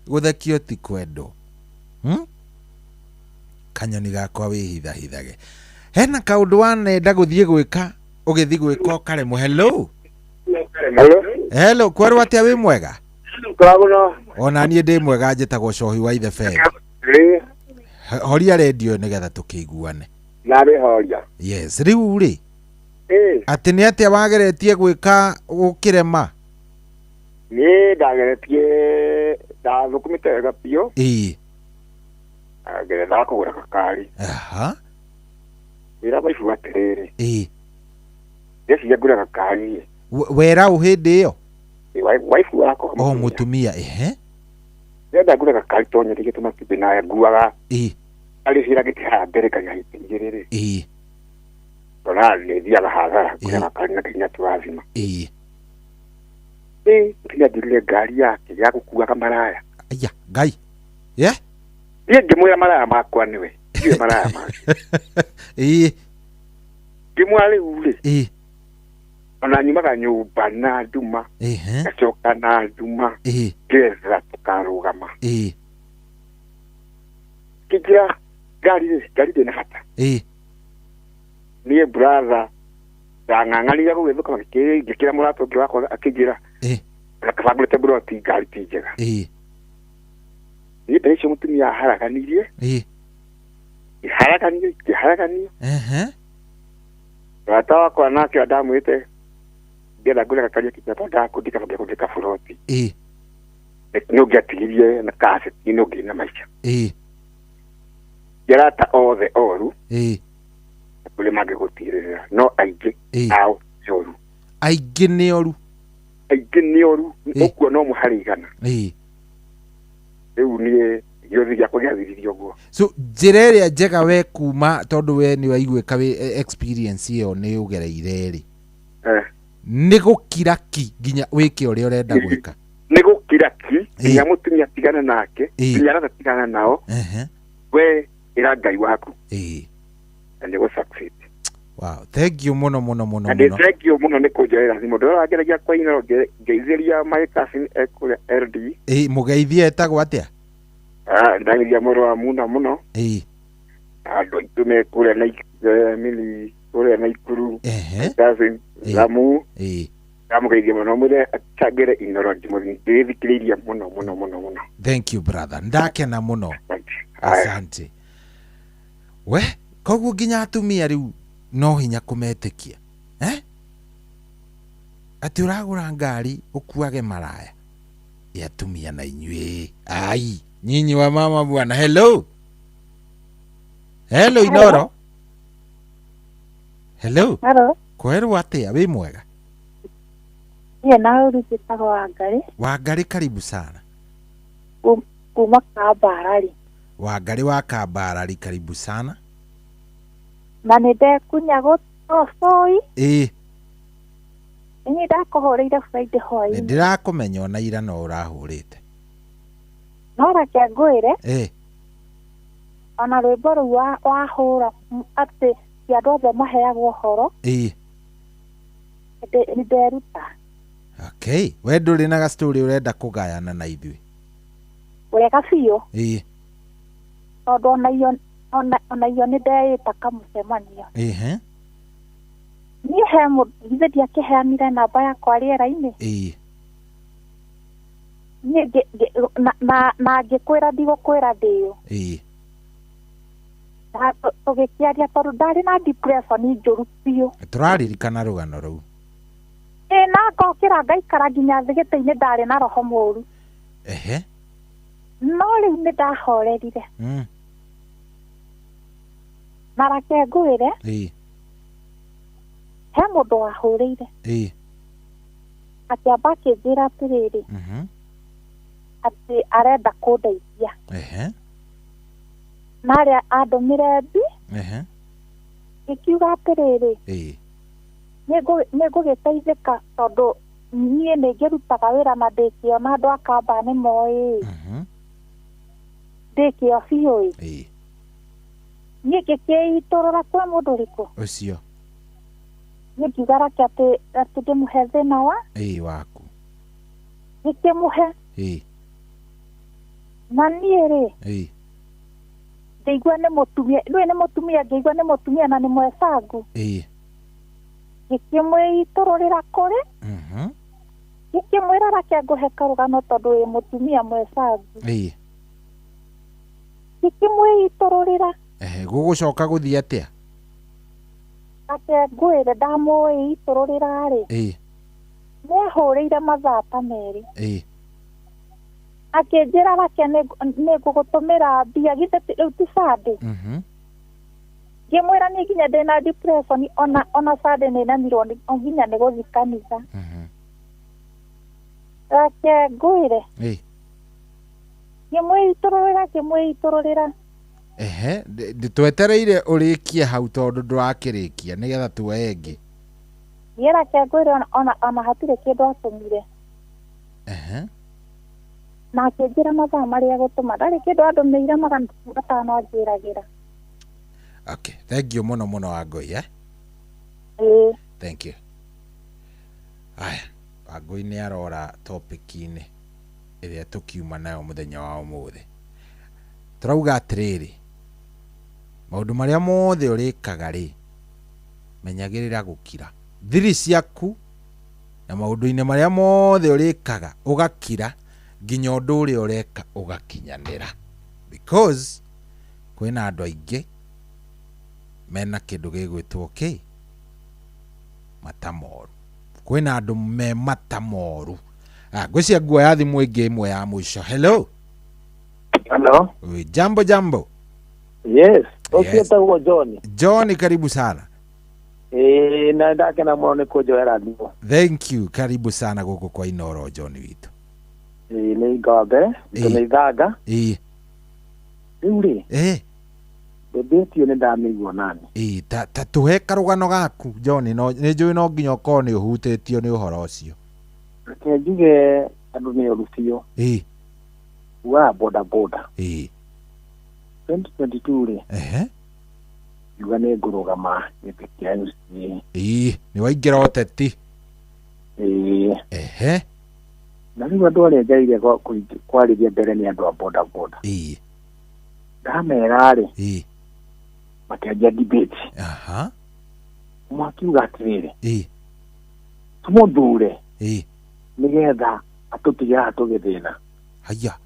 gũthekio ti kwendwo. Kanyoni gakwa wĩhithahithage. Hena kaũndũ wanenda gũthiĩ gwĩka, ũgĩthiĩ gwĩka ũkaremwo. Hello. Hello. Hello, kwerwo atĩa wĩ mwega? Kũragũno. Ona niĩ ndĩ mwega, njĩtagwo Cohi wa Ithe Bebe. Horia redio nĩgetha tũkĩiguane. Narĩ horia. Yes, rĩu rĩ. Atĩ nĩ atĩa wageretie gwĩka ũkĩrema? Niĩ ndageretie ndathũkũmĩte wega biũ. Ĩĩ. Ngerethaga kũgũra gakari. Aha. Wĩra waibu atĩrĩrĩ. Ĩĩ. Ndeciria ngũre gakari. Wera ũ hĩndĩ ĩyo? Waibu wakwa. O mũtumia, ehe. Ndĩrenda ngũre gakari tondũ nyendete tũmatumbĩ na nguaga. Ĩĩ. Arĩhĩra gĩtĩ haha mbere nginya gĩtĩ igĩrĩ rĩ. Ĩĩ. Ndona nĩ thiaga hathara ngũre gakari na nginya tũrathima. Ĩĩ. Ĩĩ, nginya ngĩrire ngari yake ya gũkuaga maraya. Aya, Ngai. Ye? Niĩ ngĩmwĩra maraya makwa nĩwe. Ndiũĩ maraya make. Ĩĩ. Ngĩmwĩra rĩu rĩ. Ĩĩ. Ona nyumaga nyũmba na nduma. Ngacoka na nduma. Ngetha tũkarũgama. Kĩnjĩra ngari ndĩ na bata. Niĩ brother ndang'ang'anire gũgĩthũka ngĩkĩra mũrata ũngĩ wakwa akĩnjĩra kaba ngũrĩte buroti ngari ti njega. Niĩ mbere icio mũtumia aharaganirie. Ngĩharaganio. Mũrata wakwa nake ndamwĩte ngĩenda ngũre gakaria kĩnja tondũ ndakũndĩka kũndĩka buroti. Nĩ ũngĩatigirie na kaseti nĩ ũngĩ na maica. Arata othe oru. Kũrĩ mangĩgũtirĩrĩra no aingĩ ao nĩ oru. Aingĩ nĩ oru. Aingĩ nĩ oru ũguo no mũharĩ igana. Rĩu niĩ gĩothi gĩakwa gĩathiririe ũguo. So njĩra ĩrĩa njega we kuma tondũ we nĩ waiguĩka wĩ experience ĩyo nĩ ũgereire rĩ. Nĩ gũkira ki nginya wĩke ũrĩa ũrenda gwĩka. Nĩ gũkira ki nginya mũtumia tigana nake nginya arata tigana nao. We ĩra Ngai waku. Na nĩ gũ succeed. Wow, thank you muno muno muno muno. Na thank you muno nĩ kũnjoera thimũ. Ndĩrageragia kwaina ngeithĩria my cousin ekũrĩa LD. Mũgeithie etagwo atĩa? Ndageria mũrũ wa Muna mũno. Andũ aitũ me kũrĩa na mini kũrĩa Naikuru. Cousin Lamu. Ndamũgeithia mũno mwĩre acangĩre Inoro ndĩthikĩrĩirie muno muno muno muno. Thank you brother. Ndakena mũno. Asante. We koguo nginya atumia rĩu no hinya kũmetĩkia. Atĩ ũragũra ngari ũkuage maraya. Ya atumia na inyuĩ. Ai, nyinyi wa mama bwana. Hello. Hello Inoro. Hello. Hello. Kwerwo atĩa wĩ mwega? Niĩ na ũrutĩtagwo Wangari. Wangari karibu sana. Kuma Kambarari. Wangari wa Kambarari karibu sana. Na nĩ ndekunya gũtoboi. Nĩ ndakũhũrĩire Friday hwaĩ-inĩ. Nĩ ndĩrakũmenya ona ira no ũrahũrĩte. No reke ngwĩre. Ona rwĩmbo rũu wahũra atĩ ti andũ othe maheagwo ũhoro. Nĩ nderuta. Okay, we ndũrĩ na ga-story ũrenda kũgayana na ithuĩ? Wega biũ. Tondũ ona iyo nĩ ndeĩta kamũcemanio. Niĩ he mũndũ githĩ ndiakĩheanire namba yakwa rĩera-inĩ. Niĩ na ngĩkwĩra ndigũkwĩra ndĩũ. Na tũgĩkĩaria tondũ ndarĩ na depression njũru biũ. Tũraririkana rũgano rũu. Na ngokĩra ngaikara nginya thĩ gĩtĩ-inĩ ndarĩ na roho mũũru. No rĩu nĩ ndahorerire. Na reke ngwĩre. He mũndũ wahũrĩire. Akĩamba akĩnjĩra atĩrĩrĩ. Atĩ arenda kũndeithia. Na arĩa andũmĩre mbi. Ngĩkiuga atĩrĩrĩ. Nĩ ngũgĩteithĩka tondũ niĩ nĩ ngĩrutaga wĩra na ndĩkĩo na andũ a Kamba nĩ moĩ. Ndĩkĩo biũ ĩ. Niĩ ngĩkĩitũrũra kwĩ mũndũ ũrĩkũ? Ũcio. Niĩ ngiuga reke atĩ ndĩmũhe thĩna wa? Waku. Ngĩkĩmũhe. Na niĩ rĩ. Ngĩigua nĩ mũtumia, ndũĩ nĩ mũtumia, ngĩigua nĩ mũtumia na nĩ mwecangu. Ngĩkĩmwĩitũrũrĩra kũrĩ. Ngĩkĩmwĩra reke ngũhe karũgano tondũ wĩ mũtumia mwecangu. Ngĩkĩmwĩitũrũrĩra. Gũgũcoka gũthiĩ atĩa? Reke ngwĩre ndamwĩitũrũrĩra rĩ. Nĩahũrĩire mathaa ta merĩ. Akĩnjĩra reke nĩ ngũgũtũmĩra mbia githĩ rĩu ti Sunday. Ngĩmwĩra niĩ nginya ndĩna depression ona Sunday nĩ nemirwo nginya nĩ gũthiĩ kanitha. Reke ngwĩre. Ngĩmwĩitũrũrĩra. Twetereire ũrĩkie hau tondũ ndũrakĩrĩkia nĩgetha tuoe ĩngĩ. Niĩ reke ngwĩre ona hatirĩ kĩndũ atũmire. Na akĩnjĩra mathaa marĩa egũtũma ndarĩ kĩndũ andũmĩire 500 anjĩragĩra. Okay, thank you muno muno Wangũi. Thank you. Aya, Wangũi nĩ arora topic-inĩ ĩrĩa tũkiuma nayo mũthenya wa ũmũthĩ. Tũrauga atĩrĩrĩ, maũndũ marĩa mothe ũrĩkaga rĩ, menyagĩrĩra gũkira. Thiri ciaku na maũndũ-inĩ marĩa mothe ũrĩkaga ũgakira nginya ũndũ ũrĩa ũreka ũgakinyanĩra. Because kwĩna andũ aingĩ mena kĩndũ gĩgwĩtwo kĩ? Mata moru. Kwĩna andũ me mata moru. Ngwĩciria nguoya thimũ ĩngĩ ĩmwe ya mũico. Hello. Hello. Jambo jambo. Yes. Ũcio etagwo John. John, karibu sana. Na ndakena mũno nĩ kũnjoera thimũ. Thank you. Karibu sana gũkũ kwa Inoro John witũ. Nĩ inga wa mbere, nĩ ithanga. Rĩu rĩ. Debate ĩyo nĩ ndamĩigua nani. Ta tũhe karũgano gaku John, no nĩ njũĩ no nginya ũkorwo nĩ ũhutĩtio nĩ ũhoro ũcio. Reke njuge andũ nĩ oru biũ. Wa boda boda. 2022 rĩ. Ngiuga nĩ ngũrũgama gĩtĩ kĩa MCA. Nĩ waingĩra ũteti. Na rĩu andũ arĩa njaire kwarĩria mbere nĩ andũ a boda boda. Ndamera rĩ. Makĩanjia debate. Ũmwe akiuga atĩrĩrĩ. Tũmũthure. Nĩgetha atũtige haha tũgĩthĩna. Haya.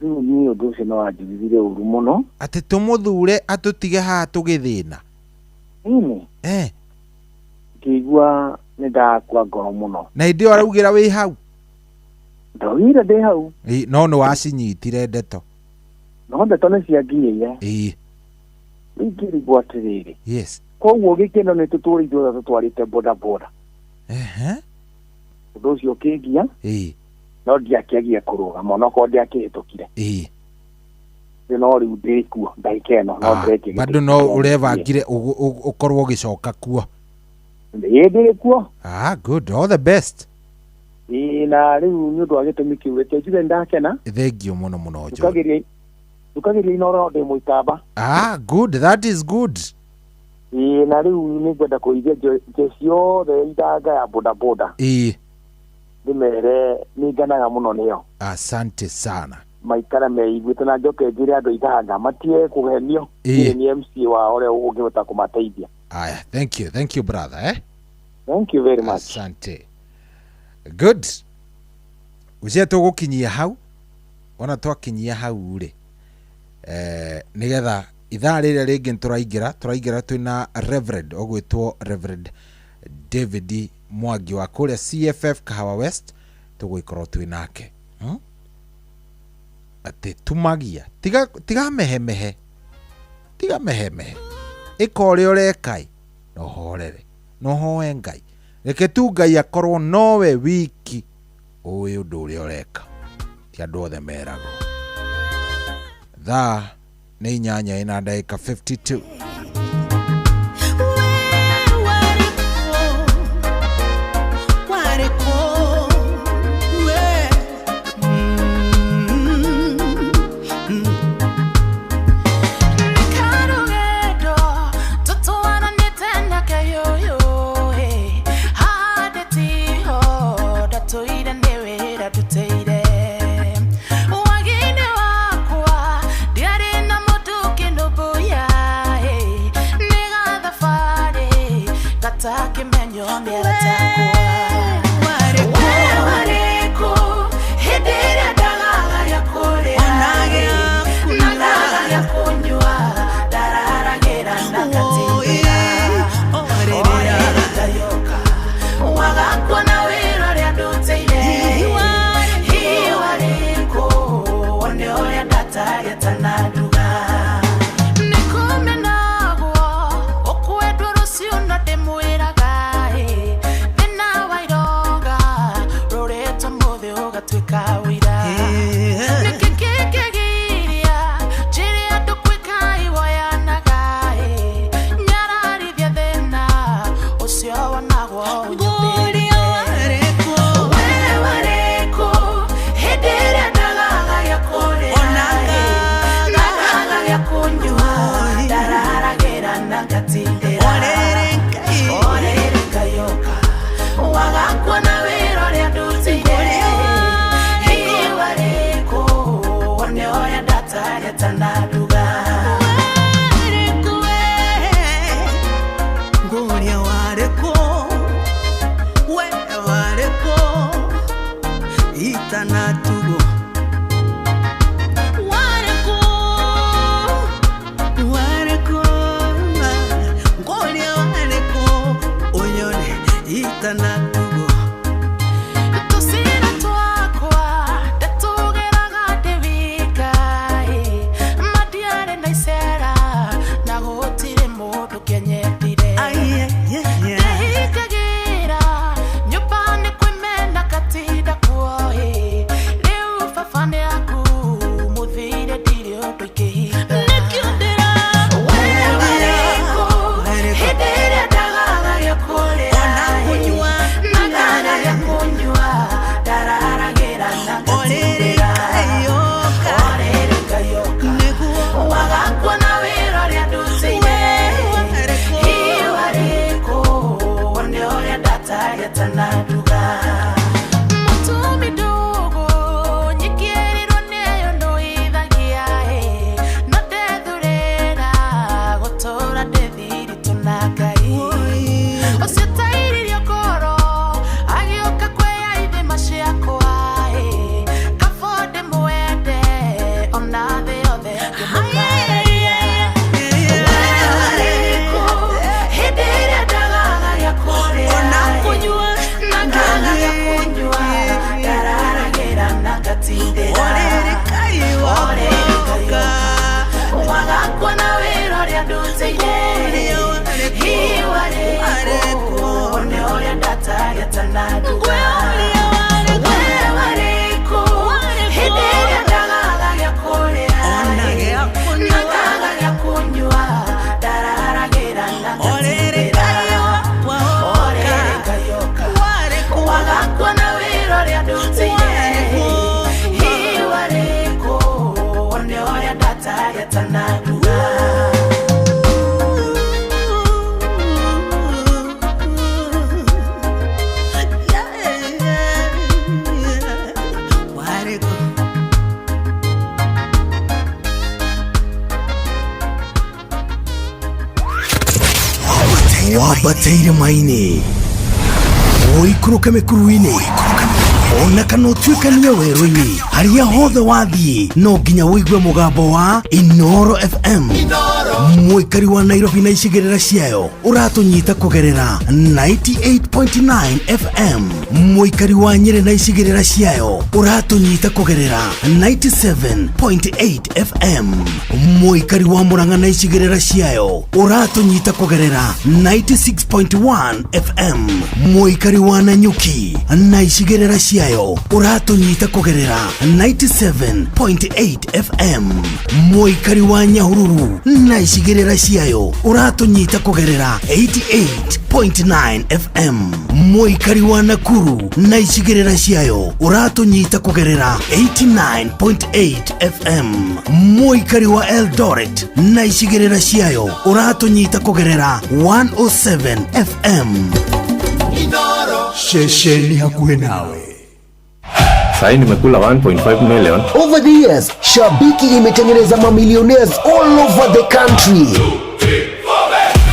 Rĩu niĩ ũndũ ũcio no wanjiguithire ũru mũno. Atĩ tũmũthure atũtige haha tũgĩthĩna. Ĩni. Ngĩigua nĩ ndakua ngoro mũno. Na hĩndĩ ĩyo araugĩra wĩ hau? Ndaugire ndĩ hau. No nĩ wacinyitire ndeto. No ndeto nĩ cianginyĩire. Rĩu ngĩrigwo atĩrĩrĩ. Yes. Koguo gĩkeno nĩ tũtũrĩ ithuothe tũtwarĩte boda boda. Ũndũ ũcio ũkĩngia. No ndiakĩagia kũrũgama onokorwo ndiakĩhĩtũkire. No rĩu ndĩ kuo ndagĩka ĩno no ndĩrekia. Bado no ũrebangire ũkorwo ũgĩcoka kuo. Ndĩ kuo. Good, all the best. Na rĩu nĩ ũndũ wa gĩtũmi kĩu reke njuge nĩndakena. Thank you mũno mũno John. Ndukagĩria Inoro ndĩ mũikamba. Good, that is good. Na rĩu nĩngwenda kũigua njeci yothe ithanga ya boda boda. Ndĩmere nĩnganaga mũno nĩyo. Asante sana. Maikara meiguĩte na njoke njĩre andũ ithanga matige kũhenio. Niĩ MC wao ũrĩa ũngĩhota kũmateithia. Aya, thank you, thank you brother, Thank you very much. Asante. Good. Ucio tũgũkinyia hau. Ona twakinyia hau rĩ. Nĩgetha ithaa rĩrĩa rĩngĩ tũraingĩra twĩna Reverend ũgwĩtwo Reverend David Mwangi wa kũrĩa CFF Kahawa West tũgũikorwo twĩ nake. Atĩ tumagia tiga mehemehe. Tiga mehemehe. Ĩka ũrĩa ũreka no horere. No hoe Ngai. Reke tu Ngai akorwo nowe wiki ũĩ ũndũ ũrĩa ũreka. Ti andũ othe meragwo. Thaa nĩ 8:52. Nikumenagwo, okwendwo rũciũ no ndĩmwĩraga, ĩ, thĩna Wambate irĩma-inĩ, ũikũrũke mĩkuru-inĩ, ona kana ũtuĩkanie werũ-inĩ, harĩa hothe wathiĩ no nginya ũigue mũgambo wa Inoro FM. Mũikari wa Nairobi na icigĩrĩra ciayo ũratũnyita kũgerera 98.9 FM. Mũikari wa Nyĩrĩ na icigĩrĩra ciayo ũratũnyita kũgerera 97.8 FM. Mũikari wa Murang'a na icigĩrĩra ciayo ũratũnyita kũgerera 96.1 FM. Mũikari wa Nanyuki na icigĩrĩra ciayo ũratũnyita kũgerera 97.8 FM. Mũikari wa Nyahururu na icigĩrĩra ciayo ũratũnyita kũgerera 88.9 FM. Mũikari wa Nakuru na icigĩrĩra ciayo ũratũnyita kũgerera 89.8 FM. Mũikari wa Eldoret na icigĩrĩra ciayo ũratũnyita kũgerera 107 FM. Ceceni hakuhĩ nawe. Sahi nimekula 1.5 million. Over the years, Shabiki imetengeneza mamillionaires all over the country.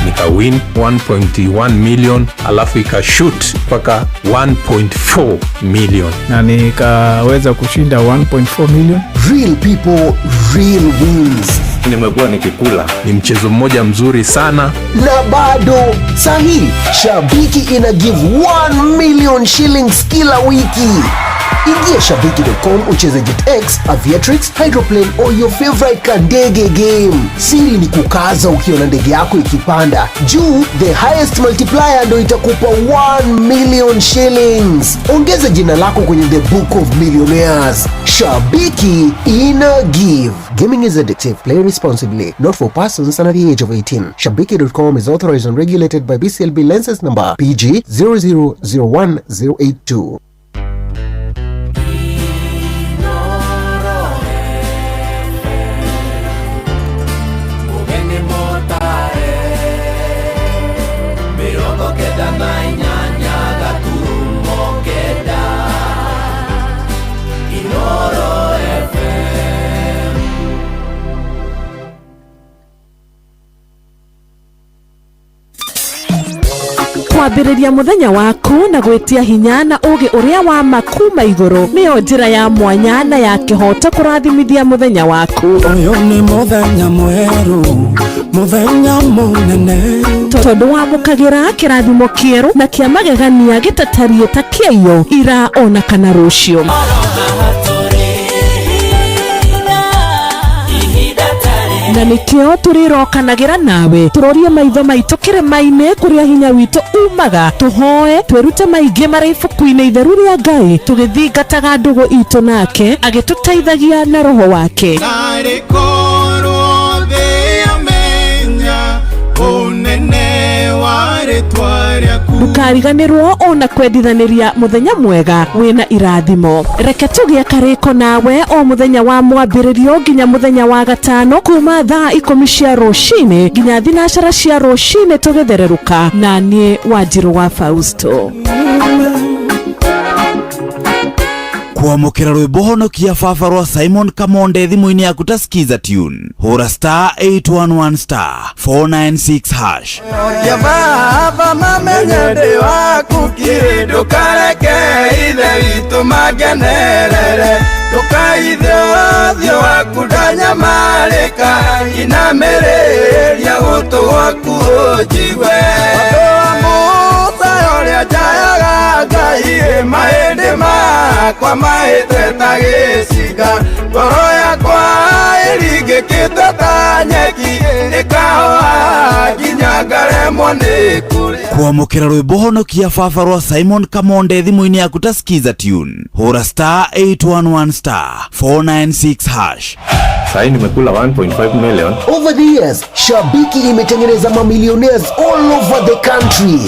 Nika win 1.1 million, alafu ikashoot mpaka 1.4 million. Na nikaweza kushinda 1.4 million. Real people, real wins. Nimekuwa nikikula. Ni mchezo mmoja mzuri sana. Na bado sahi Shabiki ina give 1 million shillings kila wiki. Ingia shabiki.com ucheze JetX, Aviatrix, Hydroplane or your favorite kandege game. Siri ni kukaza ukiona ndege yako ikipanda juu, the highest multiplier ndo itakupa 1 million shillings. Ongeza jina lako kwenye the book of millionaires. Shabiki ina give. Gaming is addictive. Play responsibly. Not for persons under the age of 18. Shabiki.com is authorized and regulated by BCLB license number PG 0001082. Kwambĩrĩria mũthenya waku na gwĩtia hinya na ũgĩ ũrĩa wa makuma igũrũ nĩyo njĩra ya mwanya na ya kĩhoto kũrathimithia mũthenya waku. Ũyũ nĩ mũthenya mwerũ, mũthenya mũnene, tondũ wamũkagĩra kĩrathimo kĩerũ na kĩa magegania gĩtatariĩ ta kĩaiyo ira ona kana rũciũ. Na nikio tũrĩrokanagĩra nawe tũrorie maitho maitũ kĩrĩma-inĩ kũrĩa hinya witũ umaga, tũhoe twĩrute maingĩ marĩ ibuku-inĩ itheru rĩa Ngai, tũgĩthingataga ndũgũ itũ nake agĩtũteithagia na roho wake. Narĩ korwo thĩ yamenya ũnene wa rĩtwa rĩaku. Ndũkariganĩrwo ona kwendithanĩria mũthenya mwega wĩna irathimo. Reke tũgĩe karĩko nawe o mũthenya wa mwambĩrĩrio nginya mũthenya wa gatano kuma thaa 10 cia rũcinĩ nginya 9 cia rũcinĩ tũgĩthererũka, na niĩ Wanjirũ wa Fausto. Kwamũkĩra rwĩmbo honokia baba rwa Simon Kamonde thimũ-inĩ yaku ta Skiza tune. Hũra star 811 star 496 hash. Ya baba mamenye ndĩ waku kiri, ndũkareke ithe witũ mangenerere, ndũkaithe ũthiũ waku ndanyamarĩka, inamĩrĩria gũtũ gwaku ũnjigue. Ũndũ wa Musa ũrĩa njayaga Ngai, mahĩndĩ makwa mahĩte ta gĩcinga, ngoro yakwa ĩringĩkĩte ta nyeki, ĩkahoha nginya ngaremwo nĩ kũrĩa. Kwamũkĩra rwĩmbo honokia baba rwa Simon Kamonde thimũ-inĩ yaku ta Skiza tune. Hũra star 811 star 496 hash. Sahi nimekula 1.5 million. Over the years, Shabiki imetengeneza mamillionaires all over the country.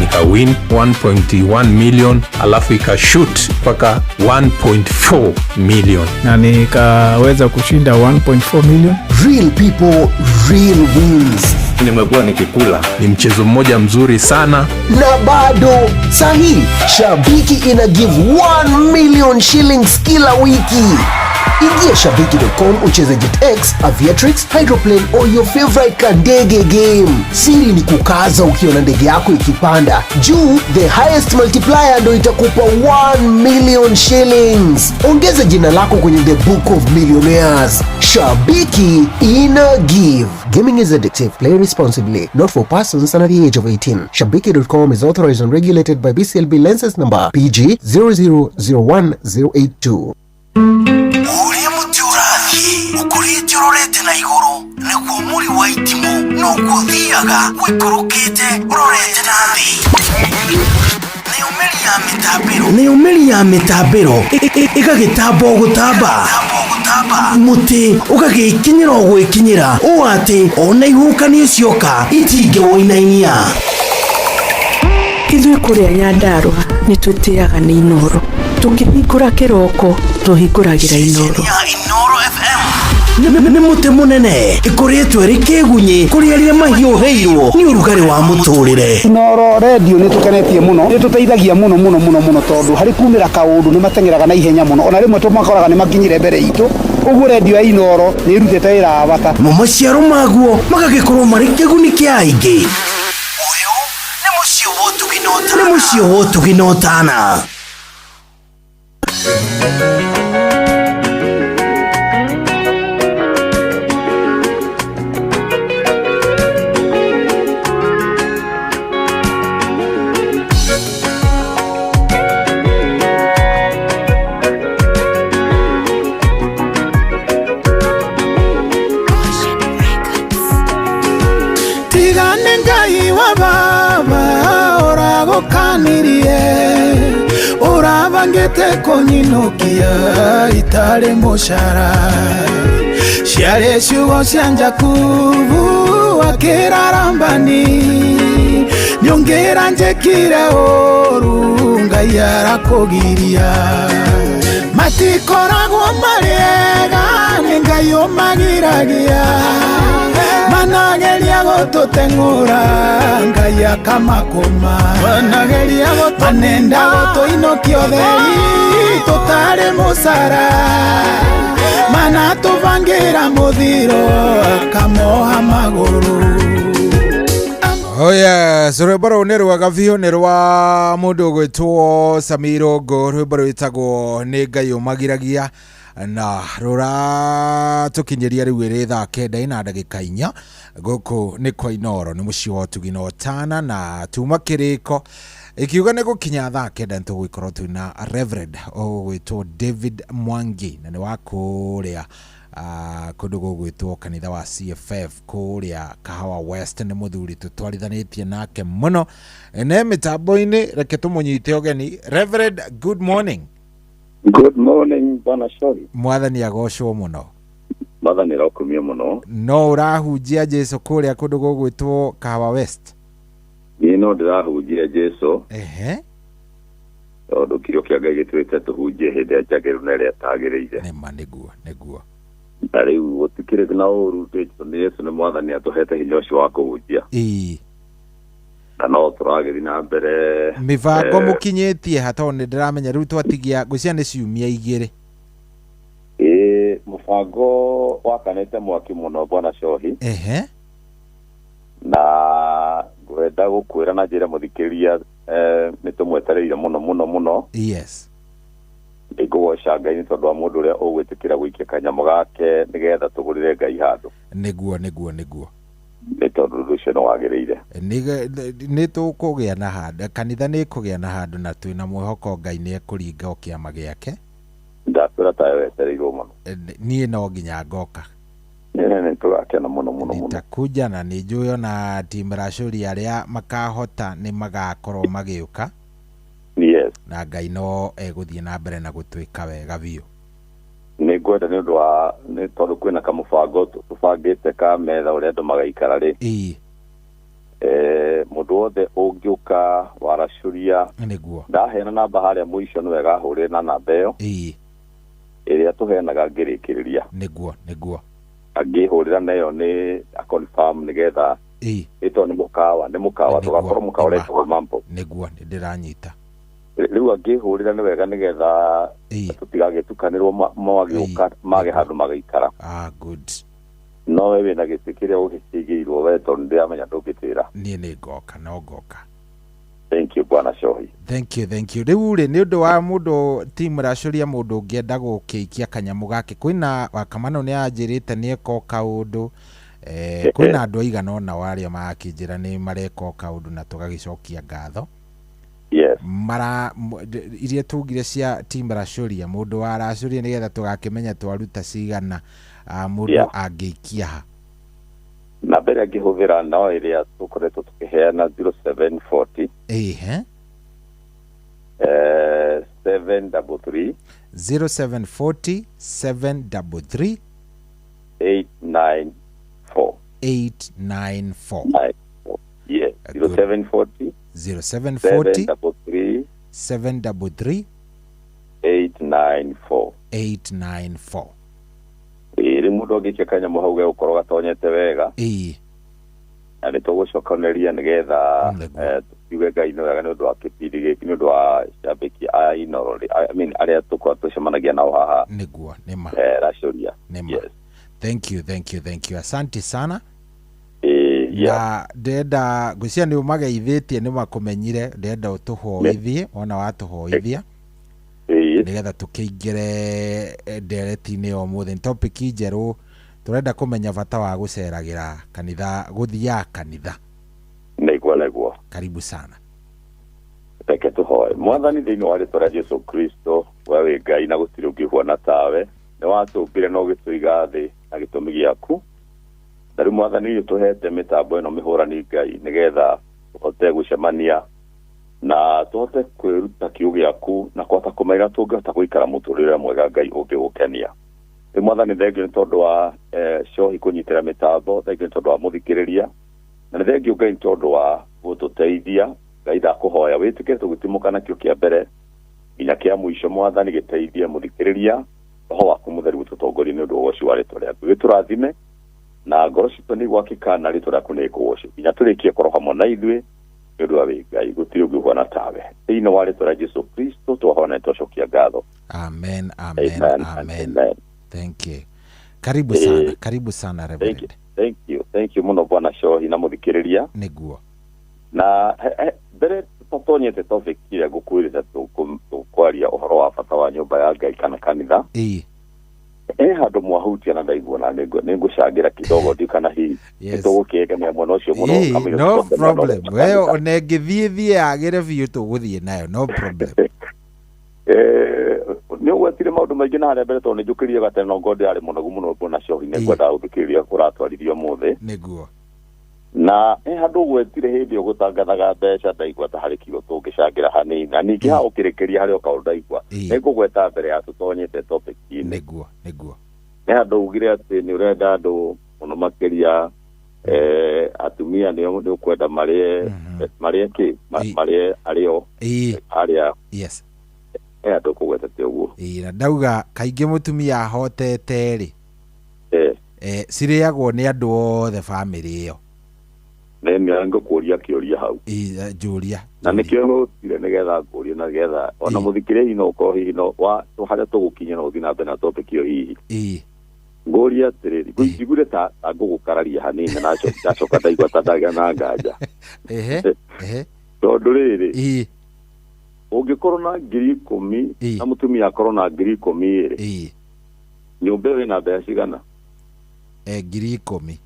Nika win 1.1 million, alafu ikashoot mpaka 1.4 million. Na nikaweza kushinda 1.4 million. Real people, real wins. Nimekuwa nikikula. Ni mchezo mmoja mzuri sana. Na bado sahi Shabiki ina give 1 million shillings kila wiki. Ingia shabiki.com ucheze JetX, Aviatrix, Hydroplane or your favorite kandege game. Siri ni kukaza ukiona ndege yako ikipanda juu, the highest multiplier ndo itakupa 1 million shillings. Ongeza jina lako kwenye the book of millionaires. Shabiki ina give. Gaming is addictive. Play responsibly. Not for persons under the age of 18. Shabiki.com is authorized and regulated by BCLB license number PG 0001082. Ũrĩa mũtĩ ũrathiĩ ũkũrĩte ũrorete na igũrũ nĩguo mũri wa itimũ noguo ũthiaga ũikũrũkĩte ũrorete na thĩ. Nayo mĩri ya mĩtambĩro ĩgagĩtamba o gũtamba, mũtĩ ũgagĩkinyĩra o gwĩkinyĩra ũũ atĩ ona ihuhũkanio cioka itingĩwũinainia. Ithuĩ kũrĩa Nyandarũa nĩ twĩtĩaga nĩ Inooro. Tũkĩhingũra kĩroko tũhingũragĩra Inooro. Nĩ mũtĩ mũnene ĩkũrĩtwo ĩrĩ kĩgunyĩ kũrĩ arĩa mahiũhĩirwo nĩ ũrugarĩ wa mũtũrĩre. Inooro redio nĩ tũkenetie mũno, nĩ tũteithagia mũno mũno mũno mũno tondũ harĩ kumĩra kaũndũ nĩ mateng'eraga na ihenya mũno, ona rĩmwe tũmakoraga nĩ makinyire mbere itũ. Ũguo redio ya Inooro nĩ ĩrutĩte wĩra wa bata. Mo maciaro maguo magagĩkorwo marĩ kĩguni kĩa aingĩ. Ũyũ nĩ mũciĩ wa ũtugi na ũtana. Tigane Ngai wa baba ũragũkanirie, ũrabangĩte kũnyinũkia itarĩ mũcara. Ciarĩ ciugo cia Jakubu akĩrarambani, nĩũngĩra njĩkire ũru Ngai arakũgiria. Matikoragwo marĩ ega nĩ Ngai ũmagiragia, manageria gũtũteng'ũra Ngai akamakũma, manenda gũtũinũkia ũtheri tũtarĩ mũcara, manatũbangĩra mũthiro akamoha magũrũ. Oh yes, rwĩmbo rũu nĩ rwega biũ, nĩ rwa mũndũ ũgwĩtwo Samiro Ngo, rwĩmbo rwĩtagwo nĩ Ngai ũmagiragia, na rũratũkinyĩria rĩu ĩrĩ thaa 9 na ndagĩka 4. Gũkũ nĩ kwa Inooro, nĩ mũciĩ wa ũtugi na ũtana, na tuma kĩrĩko ikiuga nĩ gũkinya thaa 9 tũgũgĩkorwo twĩna Reverend ũgwĩtwo David Mwangi, na nĩ wa kũrĩa kũndũ gũgwĩtwo kanitha wa CFF kũrĩa Kahawa West. Nĩ mũthuri tũtwarithanĩtie nake mũno ne mĩtambo-inĩ, reke tũmũnyite ũgeni. Reverend, good morning. Good morning, Bwana Shori. Mwathani agocwo mũno. Mwathani arokumio mũno. No ũrahunjia Jesu kũrĩa kũndũ gũgwĩtwo Kahawa West? Niĩ no ndĩrahunjia Jesu. Ehe. Tondũ kiugo kĩa Ngai gĩtwĩte tũhunjie hĩndĩ ĩrĩa njagĩrĩru na ĩrĩa ĩtagĩrĩire. Nĩma, nĩguo, nĩguo. Na rĩu gũtikĩrĩ na ũru tondũ nĩ Yesu nĩ mwathani atũhete hinya ũcio wa kũhunjia. Ĩĩ. Na no tũragĩthiĩ na mbere. Mĩbango mũkinyĩtie ha, tondũ nĩ ndĩramenya rĩu twatigia ngwĩciria nĩ ciumia 2. Ĩĩ, mũbango wakanĩte mwaki mũno Bwana Shohi. Ehe. Na ngwenda gũkwĩra na njĩra mũthikĩria, nĩ tũmwetereire mũno mũno mũno. Yes. Nĩngũgoca Ngai nĩ tondũ wa mũndũ ũrĩa ũgwĩtĩkĩra gũikia kanyamũ gake nĩgetha tũgũrĩre Ngai handũ. Nĩguo, nĩguo, nĩguo. Nĩ tondũ ũndũ ũcio nĩ wagĩrĩire. Nĩ tũkũgĩa na handũ, kanitha nĩ ĩkũgĩa na handũ, na twĩna mwĩhoko Ngai nĩ ekũringa o kĩama gĩake. Ndakwĩra tawe wetereirwo mũno. Niĩ no nginya ngoka. Nĩ tũgakena mũno mũno mũno. Nitakuja na nĩ njũĩ ona team Rashuri arĩa makahota nĩ magakorwo magĩũka. Yes. Na Ngai no egũthiĩ na mbere na gũtwĩka wega biũ. Nĩ ngwenda nĩ ũndũ wa nĩ tondũ kwĩna kamũbango tũbangĩte ka metha ũrĩa andũ magaikara rĩ. Ĩĩ. Mũndũ wothe ũngĩũka waracuria Nĩguo. Ndaheana namba harĩa mũico nĩ wega ahũrĩre na namba ĩyo. Ĩĩ. Ĩrĩa tũheanaga ngĩrĩkĩrĩria. Nĩguo, nĩguo. Angĩhũrĩra nayo nĩ a-confirm nĩgetha Ĩĩ. ĩtondũ nĩ mũkawa, nĩ mũkawa, tũgakorwo mũkawa ũretwo Mambo. Nĩguo, nĩ ndĩranyita. Rĩu angĩhũrĩra nĩ wega nĩgetha Tũtigagĩtukanĩrwo magĩũka mage handũ magaikara. Ah, good. No we wĩna gĩtĩ kĩrĩa ũgĩkĩigĩirwo we, tondũ ndĩramenya ndũngĩtĩra. Niĩ nĩ ngoka, no ngoka. Thank you, Bwana Shohi. Thank you, thank you. Rĩu rĩ, nĩ ũndũ wa mũndũ team racũria, mũndũ ũngĩenda gũkĩikia kanyamũ gake, kwĩna wakamano nĩ anjĩrĩte nĩ eka o kaũndũ, kwĩna andũ aigana ũna arĩa marakĩnjĩra nĩ mareka o kaũndũ na tũgagĩcokia ngatho. Mara iria tugire cia team racũria, mũndũ wa racũria, nĩgetha tũgakĩmenya twaruta cigana, mũndũ angĩikia ha? Namba ĩrĩa angĩhũthĩra no ĩrĩa tũkoretwo tũkĩheana, 0740 733 0740 733 894. 894. Yes. Good. 0740 0740 733 733 894. 894. Ĩĩ, rĩu mũndũ angĩikia kanyamũ hau gegũkorwo gatonyete wega. Na nĩ tũgũcokanĩria nĩgetha tukiuge Ngai nĩ wega nĩ ũndũ wa kĩbindi gĩkĩ, nĩ ũndũ wa cambĩki a Inooro, I mean, arĩa tũkorwo tũcemanagia nao haha. Nĩguo, nĩma. Racũria. Nĩma. Yes. Thank you, thank you, thank you, asante sana. Yeah. Na ndĩrenda ngwĩciria nĩ ũmageithĩtie, nĩ makũmenyire, ndĩrenda ũtũhoithie wona watũhoithia nĩgetha tũkĩingĩre ndereti-inĩ ya ũmũthĩ. Nĩ topic njerũ, tũrenda kũmenya bata wa gũceragĩra kanitha, gũthiaga kanitha. Nĩguo. Karibu sana. Reke tũhoe. Mwathani, thĩinĩ wa rĩtwa rĩa Jesu Kristo, we wĩ Ngai na gũtirĩ ũngĩhuana tawe. Nĩ watũmbire na ũgĩtũiga thĩ na gĩtũmi gĩaku, na rĩu Mwathani ũtũhete mĩtambo ĩno mĩhũrani Ngai nĩgetha tũhote gũcemania na tũhote kwĩruta kiugo gĩaku na kũhota kũmenya tũngĩhota gũikara mũtũrĩre mwega Ngai ũngĩgũkenia. Rĩu Mwathani, thengio nĩ tondũ wa Cohi kũnyitĩra mĩtambo, thengio nĩ tondũ wa mũthikĩrĩria, na nĩ thengio Ngai nĩ tondũ wa gũtũteithia. Ngai, ndakũhoya wĩtĩkĩre tũgĩtimũka nakĩo kĩa mbere nginya kĩa mũico. Mwathani, gĩteithie mũthikĩrĩria, roho waku mũtheru gũtũtongoria nĩ ũndũ wa ũgoci wa rĩtwa rĩaku. Gĩtũrathime na ngoro citũ nĩ igwakĩka na rĩtwa rĩaku nĩ rĩkũgocwo nginya tũrĩkie korwo hamwe na ithuĩ, nĩ ũndũ wa wĩ Ngai, gũtirĩ ũngĩ ũhuana tawe. Thĩinĩ wa rĩtwa rĩa Jesu Kristo twahoya na nĩtwacokia ngatho. Amen, amen. Amen. Amen. Amen. Thank you, karibu sana, karibu sana, Thank you. Reverend. Thank you, thank you mũno, Bwana Shohi na mũthikĩrĩria. Na mbere tũtatonyete topic ĩrĩa ngũkwĩrĩte tũkwaria ũhoro wa bata wa nyũmba ya Ngai kana kanitha, he handũ mwahutia na ndaigua na nĩ ngũcangĩra kidogo, ndiũ kana hihi nĩtũgũkĩegemea mwena ũcio mũno kamũira No tũcoke mwena ũrĩa problem. wa We kanitha. ona ĩngĩthiĩ thiĩ yagĩre biũ, tũgũthiĩ nayo, no problem. Nĩ ũgwetire maũndũ maingĩ na harĩa mbere, tondũ nĩ njũkĩrire gatene no ngorwo ndĩrarĩ mũnogu mũno, Bwana Shohi, nĩ ngwendaga gũthikĩrĩria ũratwarithia ũmũthĩ. Na he handũ ũgwetire hĩndĩ ĩyo gũtangathaga mbeca, ndaigua ta harĩ kiugo tũngĩcangĩra hanini, na ningĩ ha ũkĩrĩkĩria harĩ o kaũndũ ndaigua nĩ ngũgweta mbere ya tũtonyete topic-inĩ. Nĩguo nĩguo. Nĩ handũ ugire atĩ nĩ ũrenda andũ mũno makĩria, atumia nĩo nĩ ũkwenda marĩe marĩe kĩ marĩe arĩo arĩa he handũ ũkũgwetete ũguo. Ĩĩ, na ndauga kaingĩ mũtumia ahotete rĩ, cirĩagwo nĩ andũ othe bamĩrĩ ĩyo. Nĩ ngũkũria kĩũria hau. Ĩĩ, njũria. Na nĩkĩo ngũtire nĩgetha ngũrie, na nĩgetha ona mũthikĩrĩria hihi no ũkorwo hihi no wa harĩa tũgũkinya no ũthiĩ na mbere na topic ĩyo hihi. Ngũria atĩrĩrĩ, njiguire ta ngũgũkararia hanini na ndacoka ndaigua ta ndagĩa na nganja. Ehe ehe. Tondũ rĩrĩ, ũngĩkorwo na 10,000 na mũtumia akorwo na 10,000 rĩ, nyũmba ĩyo ĩna mbeca cigana? 10,000.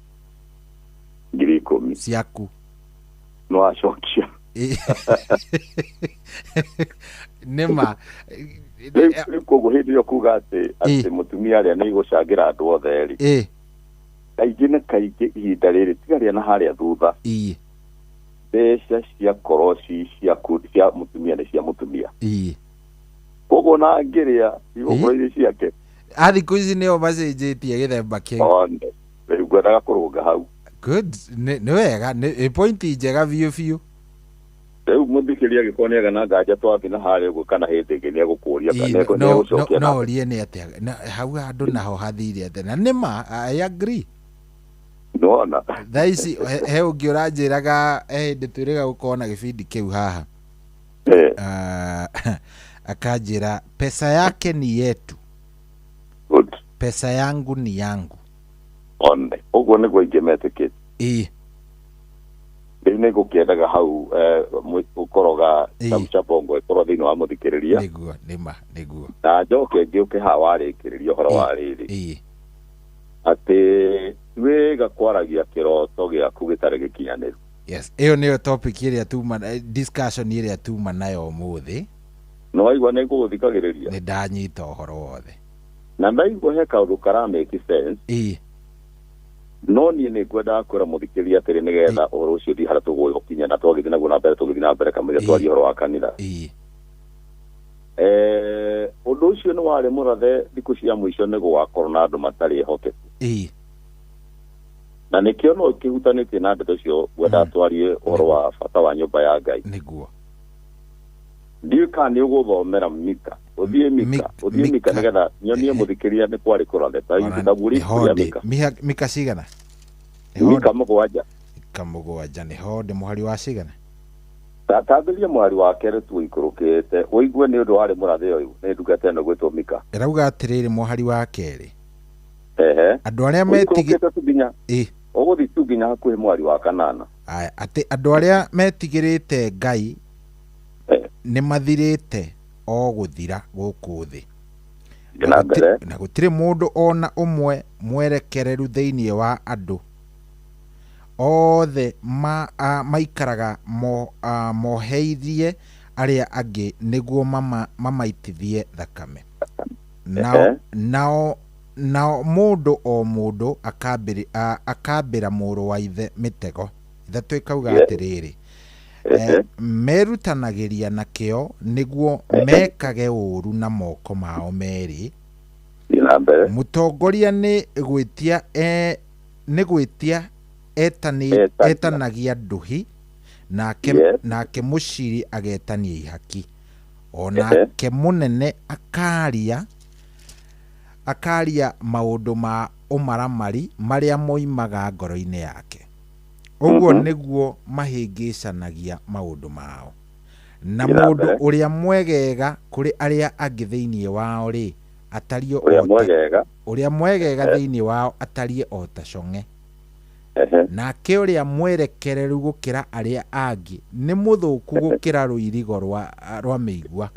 10,000 ciaku. No wacokia. Nĩma. Rĩu koguo hĩndĩ ĩyo kuga atĩ mũtumia arĩa nĩ igũcangĩra andũ othe rĩ, kaingĩ na kaingĩ ihinda rĩrĩ tiga rĩa na harĩa thutha, mbeca ciakorwo ci ciaku cia mũtumia nĩ cia mũtumia. Koguo na angĩrĩa igũkorwo irĩ ciake. A thikũ ici nĩo macenjetie gĩthemba kĩu. One rĩu ngwendaga kũrũnga hau. Good, nĩ wega, nĩ point njega biũ biũ. Rĩu mũthikĩrĩria angĩkorwo nĩaga na nganja twathiĩ na harĩa ũguo kana hĩndĩ ĩngĩ nĩegũkũria kana nĩegũcokia No ũrie nĩ atĩa na hau handũ naho hathire atĩa, na nĩma, I agree. Nĩwona. Thaa ici he ũngĩ ũranjĩraga, he hĩndĩ twĩrĩga gũkorwo na gĩbindi kĩu haha. Akanjĩra pesa yake ni yetu. Good. Pesa yangu ni yangu. One ũguo nĩguo ingĩ metĩkĩtie. Ĩĩ. Rĩu nĩ ngũkĩendaga hau ũkoroga Chamcha Bongo ĩkorwo thĩinĩ wa mũthikĩrĩria. Nĩguo nĩma nĩguo. Na njoke ngĩũke haha warĩkĩrĩria ũhoro wa rĩrĩ. Ĩĩ. Atĩ wĩga kwaragia kĩroto gĩaku gĩtarĩ gĩkinyanĩru. Yes, ĩyo nĩyo topic ĩrĩa tuma discussion ĩrĩa tuma nayo ũmũthĩ. Nĩ waigua nĩ ngũgũthikagĩrĩria. Nĩ ndanyita ũhoro wothe. Na ndaigua he kaũndũ kara make sense. Ĩĩ. No niĩ nĩ ngwendaga kwĩra mũthikĩrĩria atĩrĩ nĩgetha ũhoro ũcio ũthiĩ harĩa tũgũgĩkinya na twagĩthiĩ naguo na mbere tũgĩthiĩ na mbere kamũira twarie ũhoro wa kanitha. Ĩĩ. Ũndũ ũcio nĩ warĩ mũrathe thikũ cia mũico nĩ gũgakorwo na andũ matarĩ ehokeku. Ĩĩ. Na nĩkĩo no kĩhutanĩtie na ndeto icio ngwendaga twarie ũhoro wa bata wa nyũmba ya Ngai. Nĩguo. Ndiũĩ kana nĩ ũgũthomera Mika. Ũthiĩ Mika, ũthiĩ Mika nĩgetha nyonie mũthikĩrĩria nĩ kwarĩ kũrathe. Ta guũria ibuku rĩa Mika. Mika cigana? Mika 7. Mika 7 nĩho ndĩ mũhari wa cigana? Tambĩrĩria mũhari wa kerĩ tu ũikũrũkĩte ũigue nĩ ũndũ warĩ mũrathe ũyũ nĩ ndungata ĩno gwĩtwo Mika. Ĩrauga atĩrĩrĩ mũhari wa kerĩ. Ehe. Andũ arĩa metigĩ tu nginya. Ĩĩ. Ũgũthiĩ tu nginya hakuhĩ mũhari wa 8. Aya, atĩ andũ arĩa metigĩrĩte Ngai nĩ mathirĩte o gũthira gũkũ thĩ. Na gũtirĩ mũndũ ona ũmwe mwerekereru thĩinĩ wa andũ othe maikaraga moheirie arĩa angĩ nĩguo mamaitithie thakame. Nao mũndũ o mũndũ akambĩra mũrũ wa ithe mĩtego. 3 ĩkauga atĩrĩrĩ, merutanagĩria na kĩo nĩguo mekage ũũru na moko mao merĩ. Mũtongoria nĩ gwĩtia etanagia nduhi, nake mũciri agetania ihaki. O nake mũnene akaria maũndũ ma ũmaramari marĩa moimaga ngoro-inĩ yake. Ũguo nĩguo mahĩngĩcanagia maũndũ mao. Na mũndũ ũrĩa mwegega kũrĩ arĩa angĩ thĩinĩ wao rĩ, atariĩ ũrĩa mwegega thĩinĩ wao atariĩ o ta cong'e. Nake ũrĩa mwerekereru gũkĩra arĩa angĩ nĩ mũthũku gũkĩra rũirigo rwa mĩigua.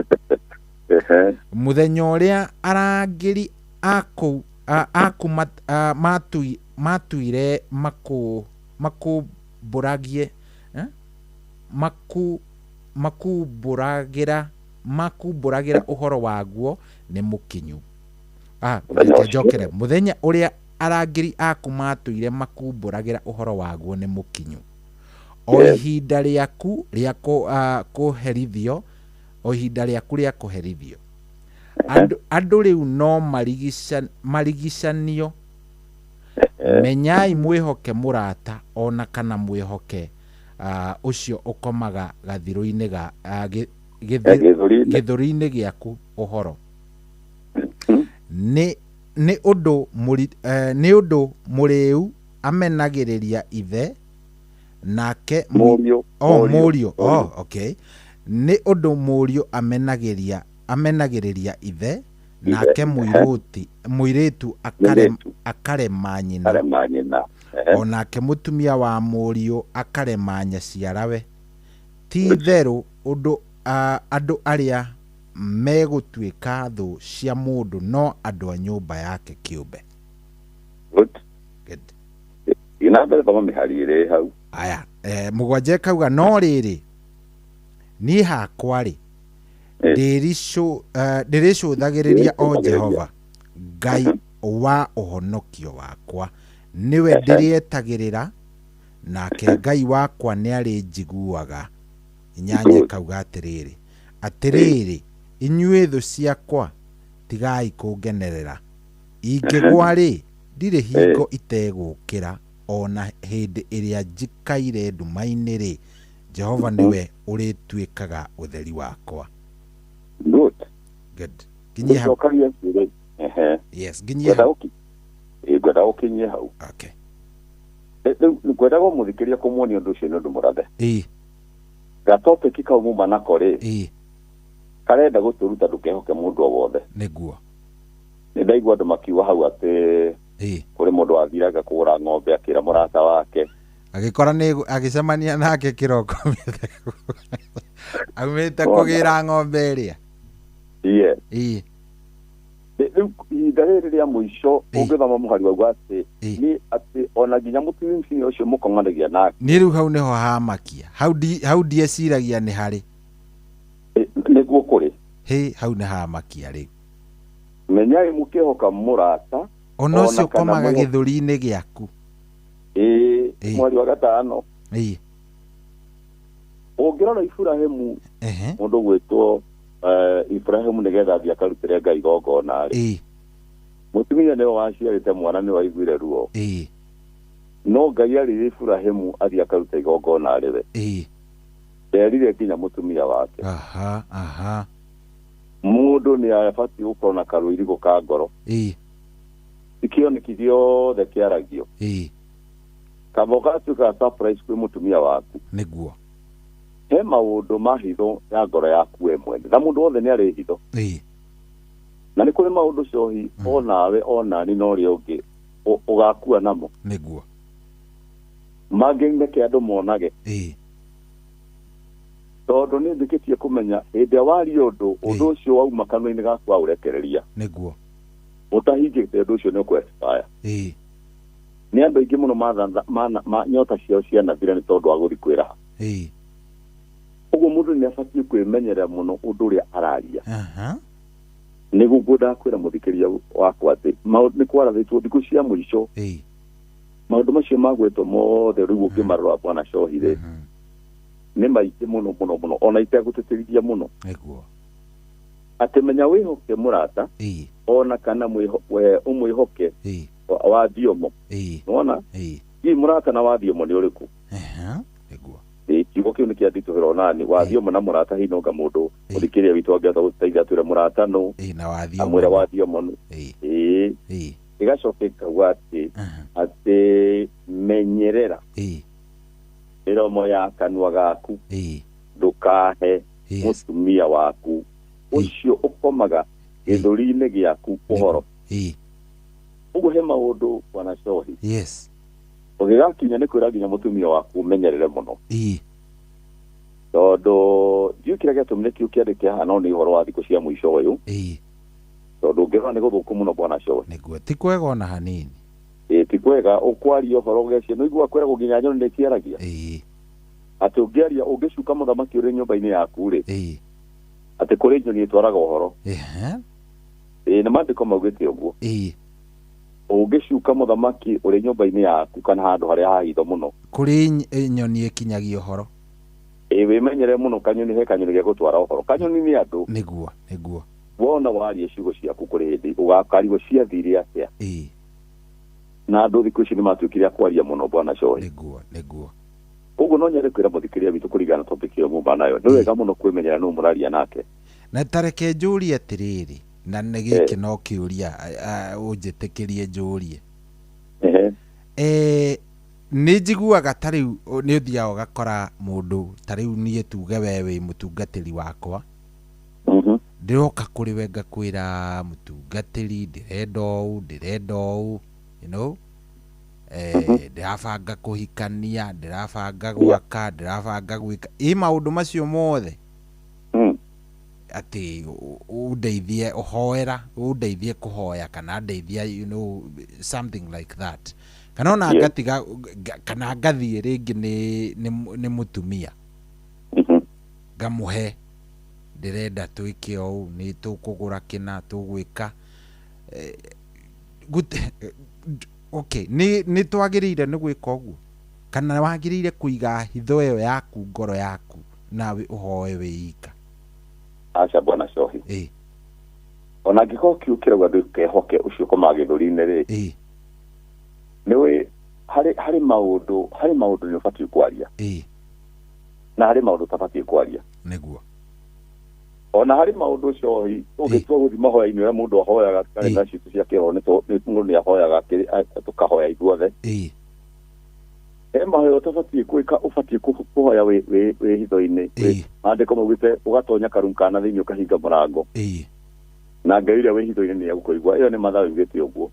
Mũthenya ũrĩa arangĩri aku matuire makumbũragie makumbũragĩra ũhoro waguo nĩ mũkinyu. Njokere mũthenya ũrĩa arangĩri aku matũire makumbũragĩra ũhoro waguo nĩ mũkinyu. O ihinda rĩaku rĩa kũherithio, o ihinda rĩaku rĩa kũherithio. Andũ rĩu no marigicanio. Menyai mwĩhoke mũrata ona kana mwĩhoke ũcio ũkomaga gathirũ-inĩ ga gĩthũri-inĩ gĩaku ũhoro. Nĩ ũndũ mũrĩu amenagĩrĩria ithe nake mũriũ. Okay. Nĩ ũndũ mũriũ amenagĩrĩria ithe nake mũirĩtu akarema nyina. O nake mũtumia wa mũriũ akarema nyaciarawe. Ti itherũ andũ arĩa megũtuĩka thũ cia mũndũ no andũ a nyũmba yake kĩũmbe. Good. Good. Ina mbere thoma mĩhari ĩrĩ hau. Aya, 7 kauga no rĩrĩ niĩ hakwa rĩ ndĩrĩcũthagĩrĩria o Jehova Ngai wa ũhonokio wakwa, nĩwe ndĩrĩetagĩrĩra, nake Ngai wakwa nĩarĩnjiguaga. 8 kauga atĩrĩrĩ, atĩrĩrĩ inyuĩ thũ ciakwa tigai kũngenerera, ingĩgwa rĩ ndirĩ hingo itegũkĩra, ona hĩndĩ ĩrĩa njikaire nduma-inĩ rĩ, Jehova nĩwe ũrĩtuĩkaga ũtheri wakwa. Good. Good. Nginyie hau. Yes, nginyie hau. Ngwenda ũkinyie hau. Okay. Rĩu ngwendaga mũthikĩria kũmuonia ũndũ ũcio nĩ ũndũ mũrathe. Ĩĩ. Gatopiki kau muma nako rĩ. Ĩĩ. Karenda gũtũruta ndũkehoke mũndũ o wothe. Nĩguo. Nĩ ndaigua andũ makiuga hau atĩ kũrĩ mũndũ wathiraga kũgũra ng'ombe akĩra mũrata wake. Agĩkora nĩ agĩcemania nake kĩroko aumĩte kũgĩra ng'ombe ĩrĩa. Yes. Ĩĩ. Rĩu ihinda rĩrĩ rĩa mũico ũngĩthoma mũhari wauga atĩ nĩ atĩ ona nginya mũtumia ũcio mũkong'anagia nake. Niĩ rĩu hau nĩho hamakia. Hau ndieciragia nĩ harĩ. Nĩguo kũrĩ. Hĩ, hau nĩ hamakia rĩu. Menyai mũkĩhoka mũrata. Ona ũcio ũkomaga gĩthũri-inĩ gĩaku. Ĩĩ, mweri wa gatano. Ĩĩ. Ũngĩrora Iburahĩmu, mũndũ gwĩtwo Iburahĩmu nĩgetha athiĩ akarutĩre Ngai igongona rĩ. Mũtumia nĩwe waciarĩte mwana nĩwe waiguire ruo. Ĩĩ. No Ngai arĩire Iburahĩmu athiĩ akaruta igongona rĩwe. Ĩĩ. Nderire nginya mũtumia wake. Aha, aha. Mũndũ nĩ abatiĩ gũkorwo na karũirigo ka ngoro. Ĩĩ. Ti kĩoneki gĩothe kĩaragio. Ĩĩ. Kaba ũgatuĩka surprise kwĩ mũtumia waku. Nĩguo. He maũndũ ma hitho ya ngoro yaku we mwene. Na mũndũ wothe nĩ arĩ hitho. Ĩĩ. Na nĩ kũrĩ maũndũ cohi onawe onani na ũrĩa ũngĩ ũgakua namo. Nĩguo. Mangĩ reke andũ monage. Ĩĩ. Tondũ nĩ njĩkĩtie kũmenya hĩndĩ ĩrĩa waria ũndũ, ũndũ ũcio wauma kanua-inĩ gaku waũrekereria. Nĩguo. Ũtahingĩte ũndũ ũcio nĩ ũkũ expire. Ĩĩ. Nĩ andũ aingĩ mũno nyota ciao cianathira nĩ tondũ wa gũthiĩ kwĩraha. Ĩĩ. Ũguo mũndũ nĩ abatiĩ kwĩmenyerera mũno ũndũ ũrĩa araria. Aha. Nĩguo ngwendaga kwĩra mũthikĩria wakwa atĩ nĩ kwarathĩtwo thikũ cia mũico. Ĩĩ. Maũndũ macio magwetwo mothe rĩu ũngĩmarora bwana Cohi rĩ, nĩ maingĩ mũno mũno mũno ona itegũtĩtĩrithia mũno. Nĩguo. Atĩ menya wĩhoke mũrata. Ĩĩ. Ona kana ũmwĩhoke wa thiomo. Ĩĩ. Nĩwona? Ĩĩ. Hihi mũrata na wa thiomo nĩ ũrĩkũ? Ehe. Nĩguo. Ĩĩ, kiugo kĩu nĩ kĩanditũhĩra onani wa thiomo na mũrata hihi nonga mũndũ mũthikĩrĩria witũ angĩhota gũteithia atwĩre mũrata nũ. Ĩĩ, na wa thiomo. Amwĩre wa thiomo nũ. Ĩĩ. Ĩĩ. Ĩĩ. Ĩgacoka ĩkauga atĩ atĩ menyerera. Ĩĩ. Mĩromo ya kanua gaku. Ĩĩ. Ndũkahe mũtumia waku ũcio ũkomaga gĩthũri-inĩ gĩaku ũhoro. Ĩĩ. Ũguo he maũndũ bwana Cohi. Yes. Ũgĩgakinya nĩ kwĩra nginya mũtumia waku ũmenyerere mũno. Ĩĩ. Tondũ ndiũĩ kĩrĩa gĩatũmire kĩu kĩandĩke haha no nĩ ũhoro wa thikũ cia mũico ũyũ. Ĩĩ. Tondũ ũngĩrora nĩ gũthũku mũno bwana Cohi. Nĩguo. Ti kwega ona hanini. Ĩĩ, ti kwega ũkwaria ũhoro ũgeciria nĩ ũiguaga kwĩragwo nginya nyoni nĩ ciaragia. Ĩĩ. Atĩ ũngĩaria ũngĩcuka mũthamaki ũrĩ nyũmba-inĩ yaku rĩ. Ĩĩ. Atĩ kũrĩ nyoni ĩtwaraga ũhoro. Ehe. Ĩĩ, nĩ maandĩko maugĩte ũguo. Ĩĩ. Ũngĩcuka mũthamaki ũrĩ nyũmba-inĩ yaku kana handũ harĩa hahitho mũno. Kũrĩ nyoni ĩkinyagia ũhoro. Ĩĩ, wĩmenyerere mũno kanyoni he kanyoni gegũtwara ũhoro. Kanyoni nĩ andũ. Nĩguo, nĩguo. Wona waria ciugo ciaku kũrĩ hĩndĩ ũgakarigwo ciathire atĩa. Ĩĩ. Na andũ thikũ ici nĩ matuĩkire a kwaria mũno bwana Cohi. Nĩguo, nĩguo. Ũguo no nyende kwĩra mũthikĩrĩria witũ kũringana na topic ĩyo muma nayo. Nĩ wega mũno kwĩmenyerera nũ mũraria nake. Na tareke njũrie atĩrĩrĩ, na nĩ gĩkĩ no kĩũria ũnjĩtĩkĩrie njũrie. Nĩ njiguaga ta rĩu nĩ ũthiaga ũgakora mũndũ ta rĩu niĩ tuge we wĩ mũtungatĩri wakwa. Ndĩroka kũrĩ we ngakwĩra mũtungatĩri ndĩrenda ũũ, ndĩrenda ũũ, you know? Ndĩrabanga kũhikania, ndĩrabanga gwaka, ndĩrabanga gwĩka ĩ maũndũ macio mothe. Atĩ ũndeithie ũhoera, ũndeithie kũhoya kana ndeithia, you know, something like that. Kana ona ngatiga kana ngathiĩ rĩngĩ nĩ mũtumia. Ngamũhe ndĩrenda twĩke ũũ, nĩ tũkũgũra kĩna, tũgwĩka. Okay, nĩ twagĩrĩire nĩ gwĩka ũguo? Kana wagĩrĩire kũiga hitho ĩyo yaku ngoro yaku nawe ũhoe wĩ ika? Aca bwana Cohi. Ĩĩ. Ona angĩkorwo kiu kĩrauga ndũkehoke ũcio ũkomaga gĩthũri-inĩ rĩ. Ĩĩ. Nĩũĩ harĩ maũndũ, harĩ maũndũ nĩ ũbatiĩ kwaria. Ĩĩ. Na harĩ maũndũ ũtabatiĩ kwaria. Nĩguo. Ona harĩ maũndũ Cohi, ũngĩtua gũthiĩ mahoya-inĩ ũrĩa mũndũ ahoyaga, kanitha citũ cia kĩroho nĩ mũndũ nĩ ahoyaga, tũkahoya ithuothe. Ĩĩ. He mahoya ũtabatiĩ gwĩka, ũbatiĩ kũhoya wĩ hitho-inĩ. Maandĩko maugĩte ũgatonya karumu kana thĩinĩ ũkahinga mũrango. Na Ngai ũrĩa wĩ hitho-inĩ nĩ egũkũigua. Ĩyo nĩ Mathayo yugĩte ũguo.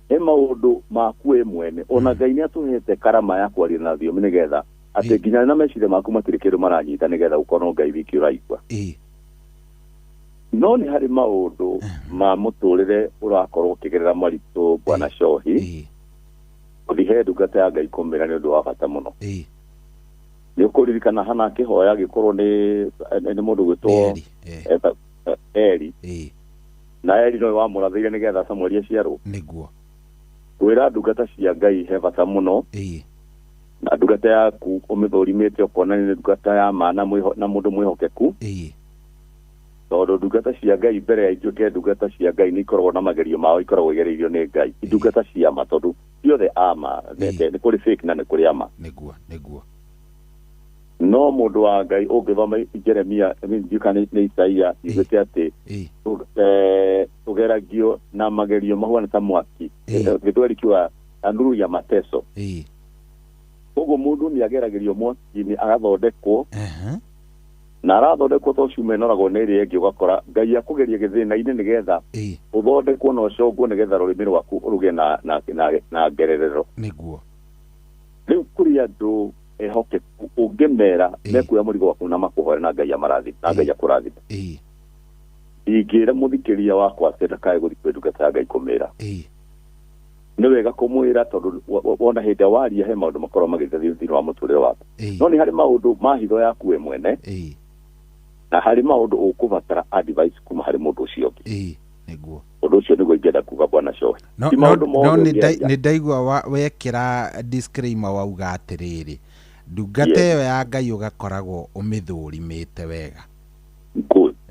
He maũndũ maku we mwene, ona Ngai nĩ atũhete karama ya kwaria na thiomi nĩgetha atĩ nginya na meciria maku matirĩ kĩndũ maranyita nĩgetha ũkorwo Ngai wiki ũraigua. No nĩ harĩ maũndũ ma mũtũrĩre ũrakorwo ũkĩgerera maritũ, Bwana Cohi. Gũthiĩ he ndungata ya Ngai kũmĩra nĩ ũndũ wa bata mũno. Nĩ ũkũririkana Hana akĩhoya agĩkorwo nĩ mũndũ gwĩtwo Eli. Na Eli nowe wamũrathĩire nĩgetha Samueli aciarwo. Nĩguo. Kwĩra ndungata cia Ngai he bata mũno. Na ndungata yaku ũmĩthũrimĩte ũkona nĩ ndungata ya ma na mũndũ mwĩhokeku. Tondũ ndungata cia Ngai mbere ya ituĩke ndungata cia Ngai nĩ ikoragwo na magerio mao, ikoragwo igereirio nĩ Ngai. Ndungata cia ma tondũ ciothe ama, nĩ kũrĩ fake na nĩ kũrĩ ama. Nĩguo, nĩguo. No mũndũ wa Ngai ũngĩthoma Jeremia, nĩ Isaia, yugĩte atĩ tũgeragio na magerio mahuana ta mwaki. Gĩthweri kiuga tanuru ya mateso. Koguo mũndũ nĩ ageragĩrio mwaki-inĩ agathondekwo. Na arathondekwo to cuma ĩnoragwo nĩ ĩrĩa ĩngĩ, ũgakora Ngai akũgeria gĩthĩna-inĩ nĩgetha ũthondekwo na ũcongwo nĩgetha rũrĩmĩ rwaku rũgĩe na ngererero. Nĩguo. Rĩu kũrĩ andũ ehokeku ũngĩmera mekuoya mũrigo waku na makũhoere na Ngai amarathime, na Ngai akũrathime. Ingĩra mũthikĩria wakwa atĩ ndakae gũthiĩ kwĩ ndungata ya Ngai kũmĩra. Nĩ wega kũmwĩra tondũ wona hĩndĩ ĩrĩa waria he maũndũ makoragwo magĩthiĩ thĩinĩ wa mũtũrĩre waku. No nĩ harĩ maũndũ ma hitho yaku we mwene. Na harĩ maũndũ ũkũbatara advice kuma harĩ mũndũ ũcio ũngĩ. Nĩguo. Ũndũ ũcio nĩguo ingĩenda kuga Bwana Cohi. Ti maũndũ mothe ũngĩaria. Nĩ ndaigua wekĩra disclaimer wauga atĩrĩrĩ, ndungata ĩyo ya Ngai ũgakoragwo ũmĩthũrimĩte wega.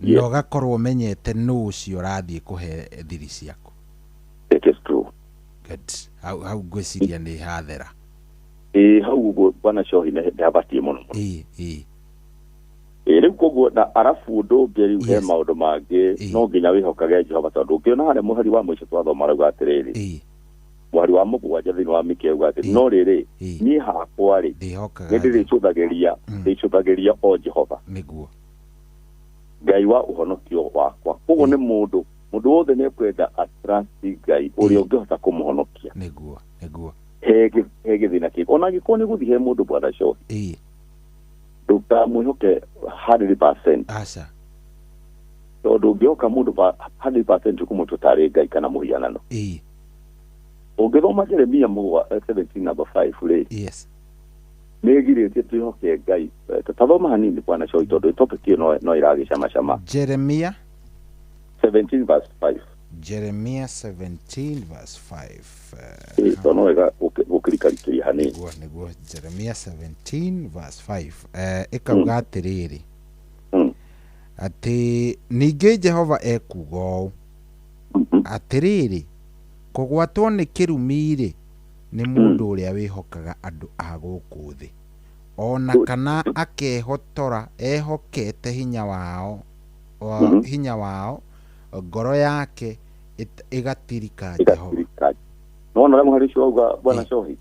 Na ũgakorwo ũmenyete nũ ũcio ũrathiĩ kũhe thiri ciaku. It is true. Good. Hau ngwĩciria nĩ hathera. Hau ũguo Bwana Cohi nĩ habatiĩ mũno mũno. Rĩu koguo na arabu ũndũ ũngĩ rĩu he maũndũ mangĩ no nginya wĩhokage Jehova tondũ ũngĩona harĩa mũhari wa mũico twathoma arauga atĩrĩrĩ, mũhari wa 7 thĩinĩ wa Mika auga atĩ no rĩrĩ niĩ hakwa rĩ nĩ ndĩrĩcũthagĩria o Jehova. Nĩguo. Ngai wa ũhonokio wakwa. Koguo nĩ mũndũ wothe nĩ ekwenda atrust Ngai ũrĩa ũngĩhota kũmũhonokia. Nĩguo, nĩguo. He gĩthĩna kĩngĩ. Ona angĩkorwo nĩ gũthiĩ he mũndũ Bwana Cohi. Ndũkamwĩhoke 100%. Aca. Tondũ ũngĩhoka mũndũ 100% ũkũmũtua tarĩ Ngai kana mũhianano. Ũngĩthoma Jeremia 17 number 5 rĩ. Nĩ ĩgirĩtie twĩhoke Ngai. Tathoma hanini Bwana Cohi tondũ topic ĩyo no ĩragĩcamacama. Jeremia 17 verse 5. Jeremia 17 verse 5. Tondũ no wega gũkĩrikarikĩria hanini. Nĩguo Jeremia 17 verse 5. Ĩkauga atĩrĩrĩ, atĩ ningĩ Jehova ekuuga ũũ, atĩrĩrĩ, kũgwatwo nĩ kĩrumi-rĩ nĩ mũndũ ũrĩa wĩhokaga andũ a gũkũ thĩ, ona kana akehotora ehokete hinya wao, ngoro yake ĩgatirika Jehova. Nĩwona ũrĩa mũhari ũcio wauga Bwana Cohi?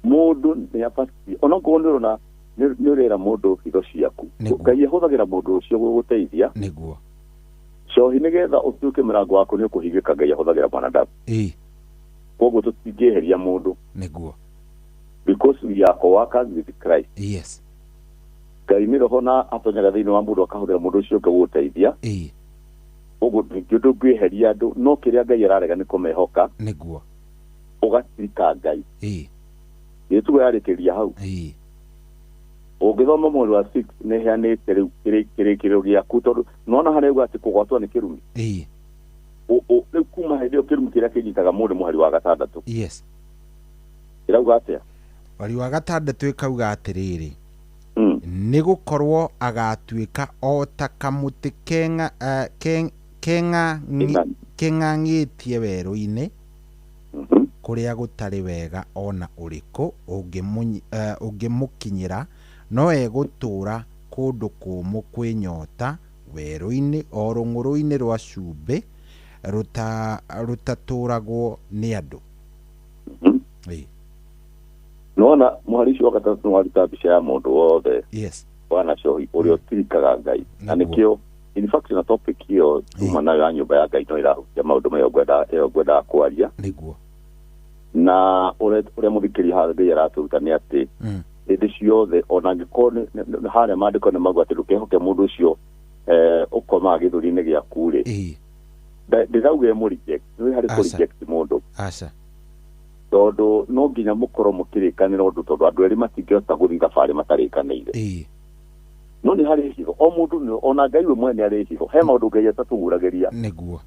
Mũndũ nĩ abatiĩ onokorwo nĩ ũrona nĩ ũrera mũndũ hitho ciaku, Ngai ahũthagĩra mũndũ ũcio gũgũteithia. Nĩguo. Cohi nĩgetha ũtuĩke mũrango waku nĩ ũkũhingĩka, Ngai ahũthagĩra mwanadamu. Koguo tũtingĩeheria mũndũ. Nĩguo. Because we are co-workers with Christ. Yes. Ngai nĩ roho na atonyaga thĩinĩ wa mũndũ akahũthĩra mũndũ ũcio ũngĩ gũgũteithia. Koguo ndũngĩeheria andũ, no kĩrĩa Ngai ararega nĩ kũmehoka. Nĩguo. Ũgatirika Ngai. Gĩtugo yarĩkĩria hau. Ũngĩthoma mweri wa 6 nĩ ĩheanĩte rĩu kĩrĩkĩrĩro gĩaku tondũ nĩwona harĩa auga atĩ kũgwatwo nĩ kĩrumi. Rĩu kuma hĩndĩ ĩyo kĩrumi kĩrĩa kĩnyitaga mũndũ mũhari wa 6. Ĩrauga atĩa? Mũhari wa 6 ĩkauga atĩrĩrĩ, nĩ gũkorwo agatuĩka o ta kamũtĩ keng'ang'ĩtie werũ-inĩ, kũrĩa gũtarĩ wega ona ũrĩkũ ũngĩmũkinyĩra, no egũtũũra kũndũ kũũmũ kwĩ nyota werũ-inĩ, o rũng'ũrũ-inĩ rwa cumbĩ rũtatũũragwo nĩ andũ. Nona mũhari ũcio wa gatatũ nĩ waruta mbica ya mũndũ wothe. Yes. Bwana Cohi ũrĩa ũtirikaga Ngai. Na nĩkĩo in fact na topic ĩyo tuma nayo ya nyũmba ya Ngai no ĩrahutia maũndũ mayo ngwenda ĩyo ngwendaga kwaria. Nĩguo. Na ũrĩa ũrĩa mũthikĩrĩria haha Ngai aratũruta nĩ atĩ hĩndĩ ciothe ona angĩkorwo harĩa maandĩko nĩ mauga atĩ ndũkehoke mũndũ ũcio ũkomaga gĩthũri-inĩ gĩaku rĩ, ndĩrauga ĩmũ reject, nĩ harĩ kũ reject mũndũ. Aca. Tondũ no nginya mũkorwo mũkĩrĩkanĩra ũndũ, tondũ andũ erĩ matingĩhota gũthiĩ thabarĩ matarĩkanĩire. No nĩ harĩ hitho, o mũndũ nĩ, ona Ngai we mwene arĩ hitho, he maũndũ Ngai atatũguragĩria. Nĩguo.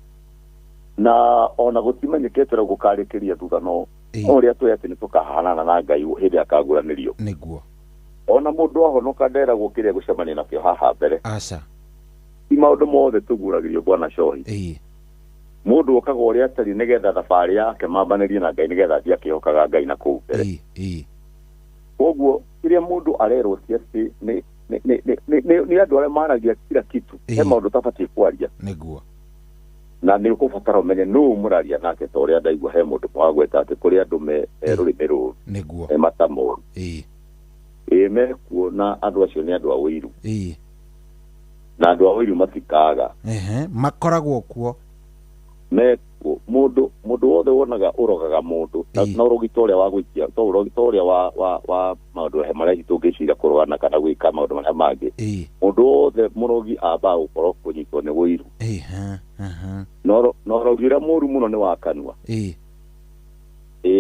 Na ona gũtimenyekete ũrĩa gũkarĩkĩria thutha, no no ũrĩa tũĩ atĩ nĩ tũkahanana na Ngai hĩndĩ akaguranĩrio. Nĩguo. Ona mũndũ ahonoka nderagwo kĩrĩa gũcemania nakĩo haha mbere. Aca. Ti maũndũ mothe tũguragĩrio Bwana Cohi. Mũndũ okaga ũrĩa atariĩ nĩgetha thabarĩ yake mambanĩrie na Ngai, nĩgetha athiĩ akĩhokaga Ngai na kũu mbere. Koguo kĩrĩa mũndũ arerwo ti atĩ nĩ andũ arĩa maragia kila kitu, he maũndũ ũtabatiĩ kwaria. Nĩguo. Na nĩ ũkũbatara ũmenye nũ mũraria nake, ta ũrĩa ndaigua he mũndũ mwagweta atĩ kũrĩ andũ me rũrĩmĩ rũru, Nĩguo. me mata moru. Ĩĩ, mekuo, na andũ acio nĩ andũ a ũiru. Na andũ a ũiru matikaga. Makoragwo kuo. Mekuo. Mũndũ mũndũ wothe wonaga ũrogaga mũndũ na ũrogi ta ũrĩa wa gũikia, to ũrogi ta ũrĩa wa maũndũ marĩa hihi tũngĩciria kũrogana kana gwĩka maũndũ marĩa mangĩ. Mũndũ wothe mũrogi ambaga gũkorwo kũnyitwo nĩ ũiru. Na ũrogi ũrĩa mũru mũno nĩ wa kanua. Ĩĩ,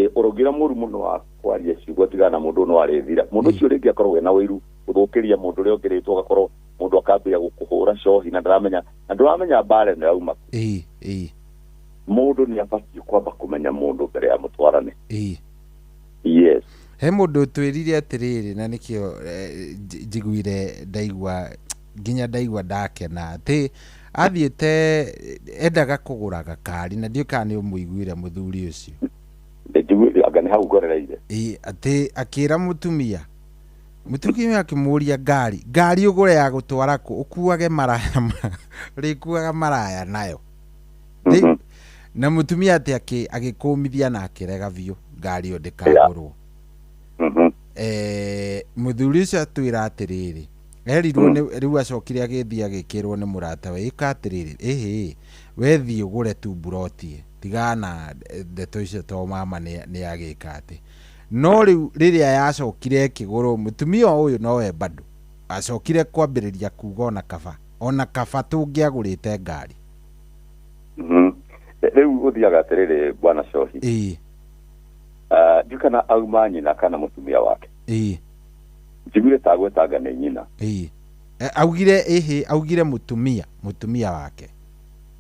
ũrogi ũrĩa mũru mũno wa kwaria ciugo tigana na mũndũ no arĩthira. Mũndũ ũcio rĩngĩ akoragwo ena ũiru gũthũkĩria mũndũ ũrĩa ũngĩ rĩtwa, ũgakorwo mũndũ akambĩrĩria gũkũhũra cohi na ndaramenya, na ndũramenya mbara ĩno yauma kũ. Mũndũ nĩ abatiĩ kwamba kũmenya mũndũ mbere ya mũtwarane. Yes. He mũndũ ũtwĩrire atĩrĩrĩ, na nĩkĩo njiguire ndaigua nginya ndaigua ndakena, atĩ athiĩte endaga kũgũra gakari, na ndiũĩ kana nĩ ũmũiguire mũthuri ũcio. Njiguire anga nĩ hau ngorereire. Ĩĩ, atĩ akĩra mũtumia, mũtumia akĩmũria ngari, ngari ũgũre ya gũtwara kũ, ũkuage maraya ũrĩkuaga maraya nayo. Na mũtumia atĩ agĩkũmithia na akĩrega biũ ngari ĩyo ndĩkagũrwo. Mũthuri ũcio atwĩra atĩrĩrĩ, erirwo nĩ rĩu acokire agĩthiĩ agĩkĩrwo nĩ mũrata we, ĩka atĩrĩrĩ, ĩhĩ, we thiĩ ũgũre tu mburoti, tigana ndeto icio to mama nĩ agĩka atĩ. No rĩu rĩrĩa yacokire ĩkĩgũrwo, mũtumia ũyũ nowe bado acokire kwambĩrĩria kuga ona kaba tũngĩagũrĩte ngari. Rĩu gũthiaga atĩrĩrĩ Bwana Cohi. Ndiũĩ kana auma nyina kana mũtumia wake. Njiguire ta agwetanga nĩ nyina. Augire ĩhĩ, augire mũtumia wake.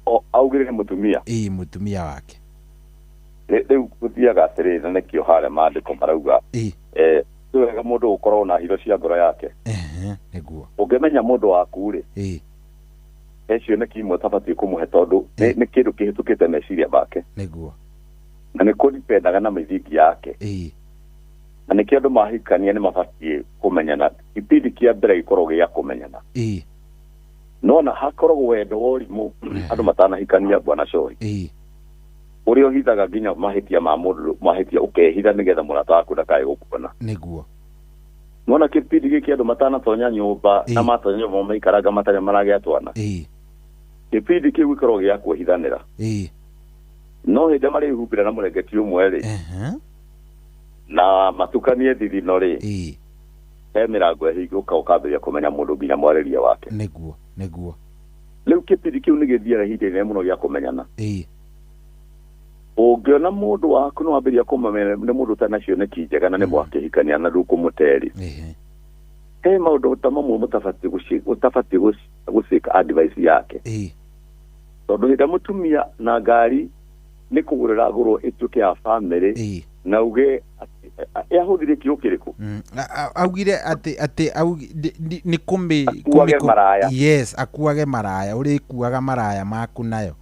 O, augire nĩ mũtumia? Ĩĩ, mũtumia wake. Rĩu gũthiaga atĩrĩrĩ, na nĩkĩo harĩa maandĩko marauga, ti wega mũndũ gũkorwo na hitho cia ngoro yake. Nĩguo. Ũngĩmenya mũndũ waku rĩ, he cioneki imwe ũtabatiĩ kũmũhe tondũ nĩ kĩndũ kĩhĩtũkĩte meciria make. Nĩguo. Na nĩ kũdipendaga na mĩthingi yake. Na nĩkĩo andũ mahikania nĩ mabatiĩ kũmenyana. Kĩbindi kĩa mbere gĩkoragwo gĩa kũmenyana. No na hakoragwo wendo wa ũrimũ andũ matanahikania Bwana Cohi. Ũrĩa ũhithaga nginya mahĩtia ma mũndũ, mahĩtia ũkehitha nĩgetha mũrata waku ndakae gũkuona. Nĩguo. Nona kĩbindi gĩkĩ andũ matanatonya nyũmba na matonya nyũmba maikaranga matarĩ maragĩa twana. Kĩbindi kĩu gĩkoragwo gĩa kwĩhithanĩra. No hĩndĩ marĩhumbĩra na mũrengeti ũmwe rĩ, na matukanie thithino rĩ, he mĩrango ĩhingũka ũkambĩrĩria kũmenya mũndũ nginya mwarĩrie wake. Nĩguo, nĩguo. Rĩu kĩbindi kĩu nĩ gĩthiaga ihinda inene mũno gĩa kũmenyana. Ũngĩona mũndũ waku nĩ wambĩrĩria kũmũmenya nĩ mũndũ ũtarĩ na cioneki njega na nĩ mwakĩhikania na ndũkũmũte-rĩ, he maũndũ ta mamwe ũtabatiĩ gũcika advice yake. Tondũ hĩndĩ ĩrĩa mũtumia na ngari nĩ kũgũrĩra ngũrũ ĩtuĩke ya family, na uge yahũthire kiugo kĩrĩkũ? Augire atĩ nĩ Akuage maraya. Yes, akuage maraya, ũrĩkuaga maraya maku nayo.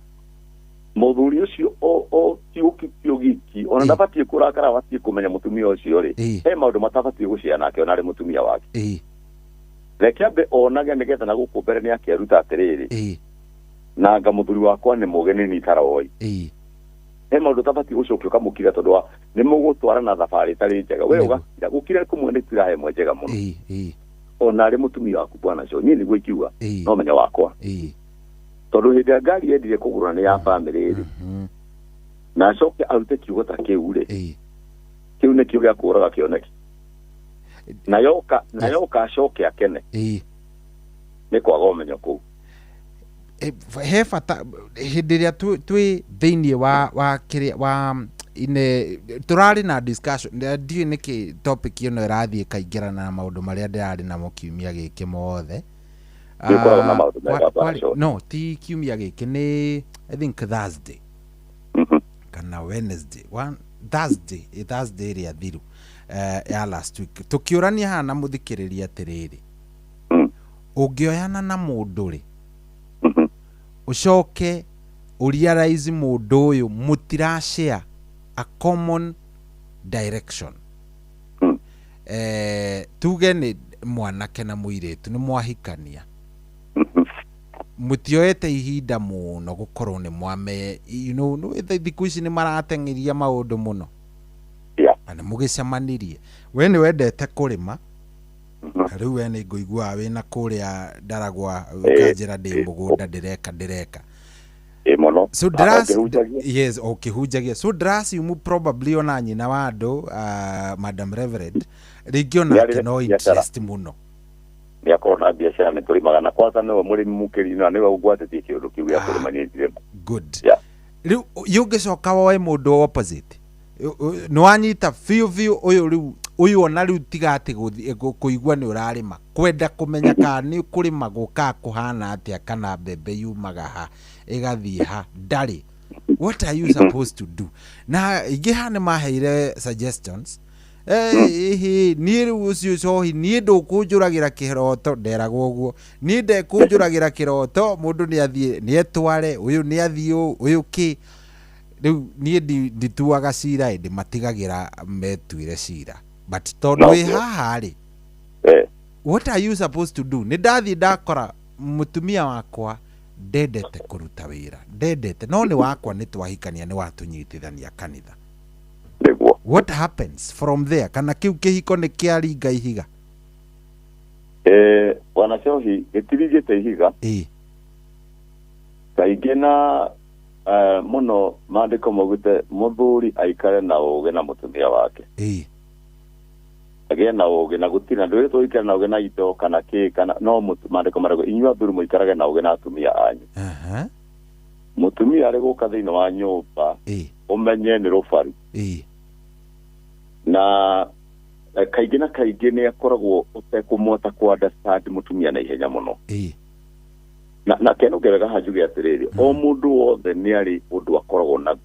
Mũthuri ũcio o kiugo kĩu giki, ona ndabatiĩ kũrakara, abatiĩ kũmenya mũtumia ũcio rĩ, he maũndũ matabatiĩ gũcea nake ona arĩ mũtumia wake. Reke ambe onage nĩgetha na gũkũ mbere nĩ akeruta atĩrĩrĩ, na anga mũthuri wakwa nĩ mũgĩ nĩ niĩ itaroĩ. He maũndũ ũtabatiĩ gũcokia ũkamũkira tondũ wa nĩ mũgũtwarana thabarĩ ĩtarĩ njega. We ũgakira, gũkira kũmwe nĩ tiraha ĩmwe njega mũno. Ona arĩ mũtumia waku bwana Joe, niĩ nĩguo ingiuga, no menya wakwa. Tondũ hĩndĩ ĩrĩa ngari yendire kũgũrwo nĩ ya bamĩrĩ rĩ, na acoke arute kiugo ta kĩu rĩ, kĩu nĩkĩo gĩa kũraga kĩoneki. Na yoka, na yoka acoke akene. Nĩ kwaga ũmenyo kũu. He bata hĩndĩ ĩrĩa twĩ thĩinĩ wa kĩrĩa wa ine tũrarĩ na discussion, ndiũĩ nĩkĩ topic ĩno ĩrathiĩ ĩkaingĩrana na maũndũ marĩa ndĩrarĩ namo kiumia gĩkĩ mothe. Nĩ ũkoragwo na maũndũ mega bwana Joe. No, ti kiumia gĩkĩ, nĩ I think Thursday kana Wednesday, one Thursday, Thursday ĩrĩa thiru ya last week, tũkĩũrania haha na mũthikĩrĩria atĩrĩrĩ, ũngĩoyana na mũndũ rĩ, ũcoke ũrealize mũndũ ũyũ mũtirashare a common direction. Tuge nĩ mwanake na mũirĩtu nĩ mwahikania, mũtioete ihinda mũno gũkorwo nĩ mwame, you know, nĩ thikũ ici nĩ marateng'eria maũndũ mũno. Na nĩ mũgĩcemanirie, we nĩ wendete kũrĩma, na rĩu we nĩ ngũiguaga wĩna kũrĩa Ndaragwa, ũkanjĩra ndĩ mũgũnda ndĩreka. Ĩ mũno. So Na ũkĩhunjagia? Yes, ũkĩhunjagia. So ndĩraciumu probably ona nyina wa andũ, Madam Reverend, rĩngĩ ona Nĩ ake arĩ no biacara. interest mũno. Nĩ akorwo na biacara, nĩ tũrĩmaga, na kwanza nĩwe mũrĩmi mũkĩri na nĩwe ũgwatĩtie kĩũndũ kĩu gĩa kũrĩma, niĩ ndirĩma. Good. Rĩu ũngĩcoka woe mũndũ opposite, nĩ wanyita biũ biũ ũyũ rĩu, ũyũ ona rĩu tiga atĩ kũigua nĩ ũrarĩma, kwenda kũmenya kana nĩ kũrĩma gũkaga kũhana atĩa, kana mbembe yumaga ha ĩgathiĩ ha, ndarĩ. What are you supposed to do? Na ingĩ haha nĩ maheire suggestions. Niĩ rĩu ũcio cohi, niĩ ndũkũnjũragĩra kĩroto, nderagwo ũguo, niĩ ndekũnjũragĩra kĩroto, mũndũ nĩ athiĩ nĩ etware, ũyũ nĩ athiĩ ũũ, ũyũ kĩ. Rĩu niĩ ndituaga cira, ĩndĩ matigagĩra metuire cira. But tondũ wĩ haha rĩ, what are you supposed to do? Nĩ ndathiĩ ndakora mũtumia wakwa ndendete kũruta wĩra, ndendete, no nĩ wakwa, nĩ twahikania, nĩ watũnyitithania kanitha. What happens from there? Kana kĩu kĩhiko nĩ kĩaringa ihiga? Bwana Cohi, gĩtiringĩte ihiga. Kaingĩ na mũno maandĩko maugĩte mũthuri aikare na ũũgĩ na mũtumia wake. Agĩe na ũũgĩ na gũtirĩ na ndwĩrĩtwo ũikare na ũũgĩ na indo kana kĩ, kana no maandĩko marauga inyuĩ athuri mũikarage na ũũgĩ na atumia anyu. Mũtumia arĩ gũka thĩinĩ wa nyũmba, ũmenye nĩ rũbaru. Na kaingĩ na kaingĩ nĩ akoragwo ũtekũmũhota kũ understand mũtumia na ihenya mũno. Na keno ngerega haha njuge atĩrĩrĩ, o mũndũ wothe nĩ arĩ ũndũ akoragwo naguo.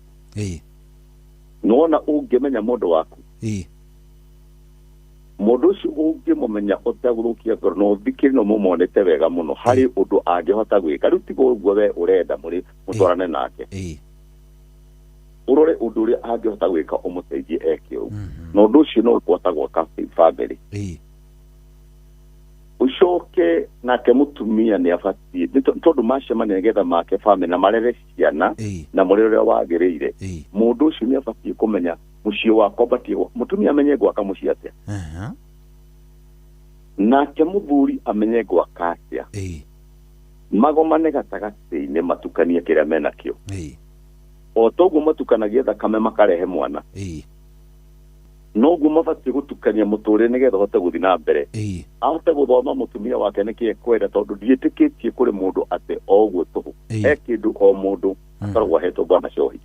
Nĩwona ũngĩmenya mũndũ waku, mũndũ ũcio ũngĩmũmenya ũtegũthũkia ngoro, na ũthikĩrĩrie na ũmũmonete wega mũno harĩ ũndũ angĩhota gwĩka. Rĩu tiga ũguo we ũrenda mũrĩ mũtwarane nake, ũrore ũndũ ũrĩa angĩhota gwĩka ũmũteithie eke ũguo. Na ũndũ ũcio no ũkũhota gwaka family. Ũcoke nake mũtumia nĩ abatiĩ, nĩ tondũ macemania nĩgetha make family na marere ciana na mũrere ũrĩa wagĩrĩire. Mũndũ ũcio nĩ abatiĩ kũmenya mũciĩ wakwa batiĩ mũtumia amenye gwaka mũciĩ atĩa. Nake mũthuri amenye gwaka atĩa. Magomane gatagatĩ-inĩ matukanie kĩrĩa menakĩo. O toguo matukanagia thakame makarehe mwana. Noguo mabatiĩ gũtukania mũtũrĩre nĩgetha ahote gũthiĩ na mbere. Ahote gũthoma mũtumia wake nĩkĩ ekwenda, tondũ ndiĩtĩkĩtie kũrĩ mũndũ atĩ o ũguo tũhũ. He kĩndũ o mũndũ akoragwo ahetwo bwana Cohi.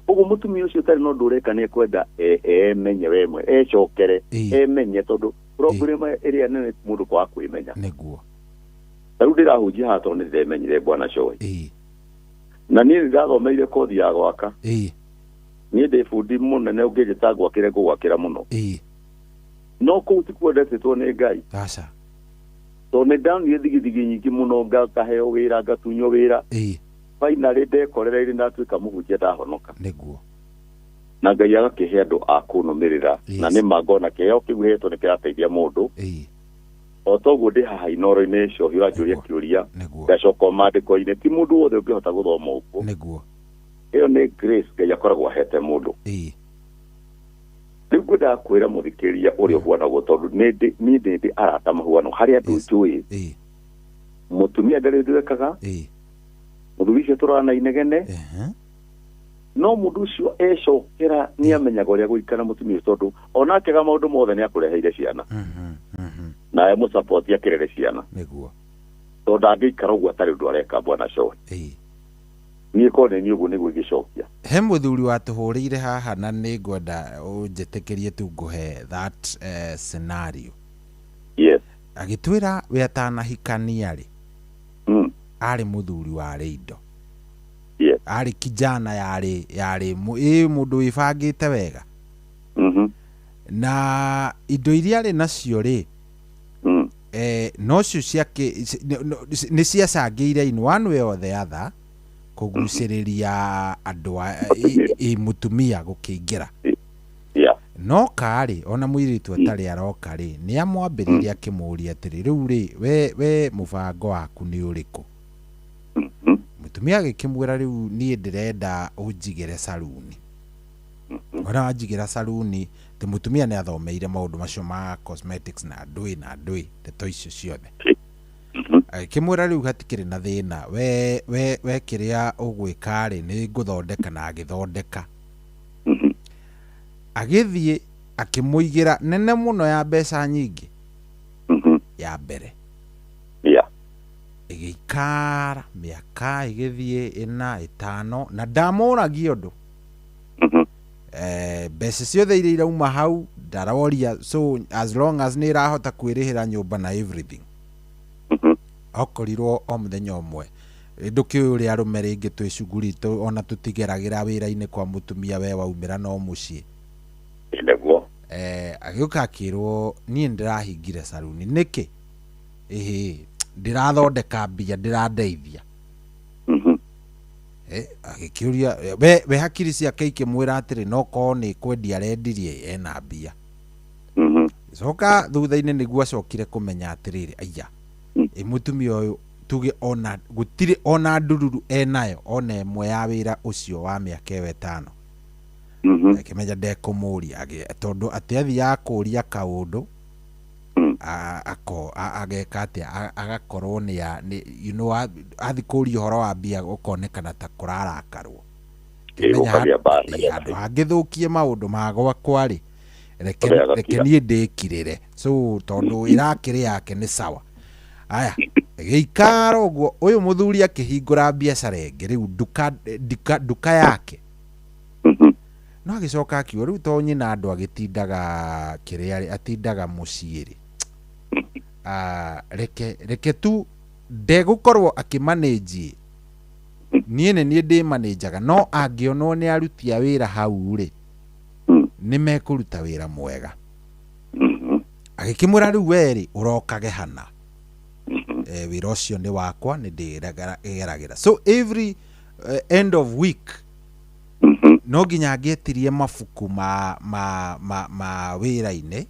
Ũguo mũtumia ũcio ũtarĩ na ũndũ ũreka nĩ ekwenda emenye we mwe, ecokere, emenye, tondũ problem ĩrĩa nene mũndũ kwaga kwĩmenya. Ta rĩu ndĩrahunjia haha tondũ nĩ ndĩremenyire bwana Cohi. Na niĩ nĩ ndathomeire kothi ya gwaka. Niĩ ndĩ bundi mũnene ũngĩnjĩta ngwakĩre ngũgwakĩra mũno. No kũu tikuo ndetĩtwo nĩ Ngai. Tondũ nĩ ndonire thigithigi nyingĩ mũno, ngaheo wĩra, ngatunywo wĩra. Finally ndekorereire ndatuĩka mũhunjia ndahonoka. Na Ngai agakĩhe andũ a kũnũmĩrĩra. Na nĩ ma ngona kĩheo kĩu hetwo nĩ kĩrateithia mũndũ. O toguo ndĩ haha inoro-inĩ Cohi ũranjũria kĩũria, ngacoka o maandĩko-inĩ, ti mũndũ wothe ũngĩhota gũthoma ũguo. Ĩyo nĩ grace Ngai akoragwo ahete mũndũ. Rĩu ngwendaga kwĩra mũthikĩrĩria ũrĩa ũhuanagwo, tondũ niĩ nĩ ndĩ arata mahuano harĩ andũ njũĩ. Mũtumia ndarĩ ũndũ ekaga, mũthuri ũcio tũrora na inegene, no mũndũ ũcio ecokera nĩ amenyaga ũrĩa gũikara mũtumia ũcio, tondũ ona akĩaga maũndũ mothe nĩ akũreheire ciana, nawe mũsapoti akĩrere ciana. Tondũ ndangĩikara ũguo atarĩ ũndũ areka, bwana Coe. Niĩ korwo nĩ niĩ ũguo nĩguo ingĩcokia. He mũthuri watũhũrĩire haha na nĩ ngwenda ũnjĩtĩkĩrie tu ngũhe that scenario. Agĩtwĩra we atanahikania rĩ, arĩ mũthuri warĩ indo, arĩ kijana yarĩ ĩ mũndũ wĩbangĩte wega, na indo iria arĩ nacio rĩ, nocio ciake nĩ ciacangĩire in one way or the other kũgucĩrĩria andũ ĩ mũtumia gũkĩingĩra. No karĩ ona mũirĩtu atarĩ aroka rĩ, nĩ amwambĩrĩirie akĩmũũria atĩrĩ, rĩu rĩ, we mũbango waku nĩ ũrĩkũ? Mũtumia agĩkĩmwĩra, rĩu niĩ ndĩrenda ũnjigĩre saruni, ona wanjigĩra saruni, atĩ mũtumia nĩ athomeire maũndũ macio ma cosmetics na ndũĩ na ndũĩ ndeto icio ciothe. Agĩkĩmwĩra rĩu hatikĩrĩ na thĩna, we kĩrĩa ũgwĩka rĩ, nĩ ngũthondeka, na agĩthondeka, agĩthiĩ akĩmũigĩra nene mũno ya mbeca nyingĩ ya mbere. Ĩgĩikara mĩaka ĩgĩthiĩ 4, 5 na ndamũragia ũndũ. Mbeca ciothe iria irauma hau ndaroria, so as long as nĩ ĩrahota kwĩrĩhĩra nyũmba na everything. Okorirwo o mũthenya ũmwe, ndũkĩũĩ ũrĩa arũme rĩngĩ twĩ cuguri ona tũtigeragĩra wĩra-inĩ kwa mũtumia, we waumĩra no mũciĩ. Nĩguo. Agĩũka akĩrwo, niĩ ndĩrahingire saruni nĩkĩ? Ĩhĩ, ndĩrathondeka mbia, ndĩrandeithia. Agĩkĩũria we hakiri ciake ikĩmwĩra atĩrĩ, no korwo nĩ kwendia arendirie ena mbia. Coka thutha-inĩ nĩguo acokire kũmenya atĩrĩrĩ, aya ĩ mũtumia ũyũ tuge ona gũtirĩ ona ndururu enayo ona ĩmwe ya wĩra ũcio wa mĩaka ĩyo 5. Akĩmenya ndekũmũria, tondũ atĩ athiaga kũria kaũndũ, ageka atĩa, agakorwo nĩ athi kũria ũhoro wa mbia gũkonekana ta kũrarakarwo. Kĩmenya handũ hangĩthũkie maũndũ ma gwakwa rĩ, reke niĩ ndĩkirĩre, so tondũ ĩrakĩrĩ yake nĩ sawa. Aya gĩikara ũguo, ũyũ mũthuri akĩhingũra biacara ĩngĩ rĩu nduka yake. No agĩcoka akiuga rĩu to nyina andũ agĩtindaga kĩrĩa atindaga mũciĩ rĩ, reke tu ndegũkorwo akĩmanĩnji niĩ nĩ niĩ ndĩmanĩnjaga, no angĩonwo nĩ aruti a wĩra hau rĩ, nĩ mekũruta wĩra mwega. Agĩkĩmwĩra rĩu we rĩ, ũrokage hana, wĩra ũcio nĩ wakwa, nĩ ndĩgeragĩra. So every end of week no nginya angĩetirie mabuku ma ma ma ma wĩra-inĩ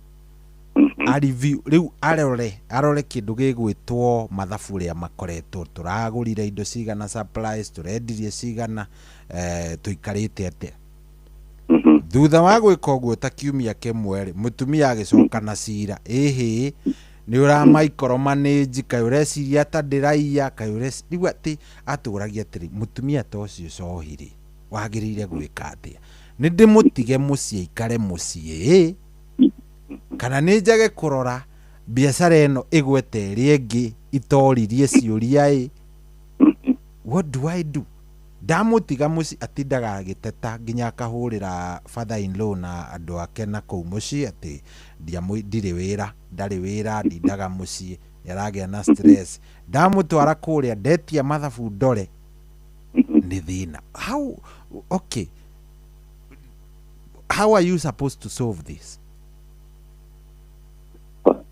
a review, rĩu arore kĩndũ gĩgwĩtwo mathabu ũrĩa makoretwo, tũragũrire indo cigana, supplies tũrendirie cigana, tũikarĩte atĩa. Thutha wa gwĩka ũguo ta kiumia kĩmwe rĩ, mũtumia agĩcoka na cira, ĩhĩ nĩ ũramaikoromanĩnji, kaĩ ũreciria ta ndĩraiya, kaĩ rĩu atĩ atũragia atĩrĩ, mũtumia ta ũcio cohi rĩ, wagĩrĩire gwĩka atĩa? Nĩ ndĩmũtige mũciĩ aikare mũciĩ, kana nĩ njage kũrora biacara ĩno ĩgwete ĩrĩa ĩngĩ itoririe ciũria ĩ? What do I do? Ndamũtiga mũciĩ atindaga agĩteta nginya akahũrĩra father in law na andũ ake na kũu mũciĩ atĩ ndirĩ wĩra, ndarĩ wĩra, ndindaga mũciĩ, nĩaragĩa na stress. Ndamũtwara kũrĩa ndetia mathabu ndore nĩ thĩna. How, okay, how are you supposed to solve this?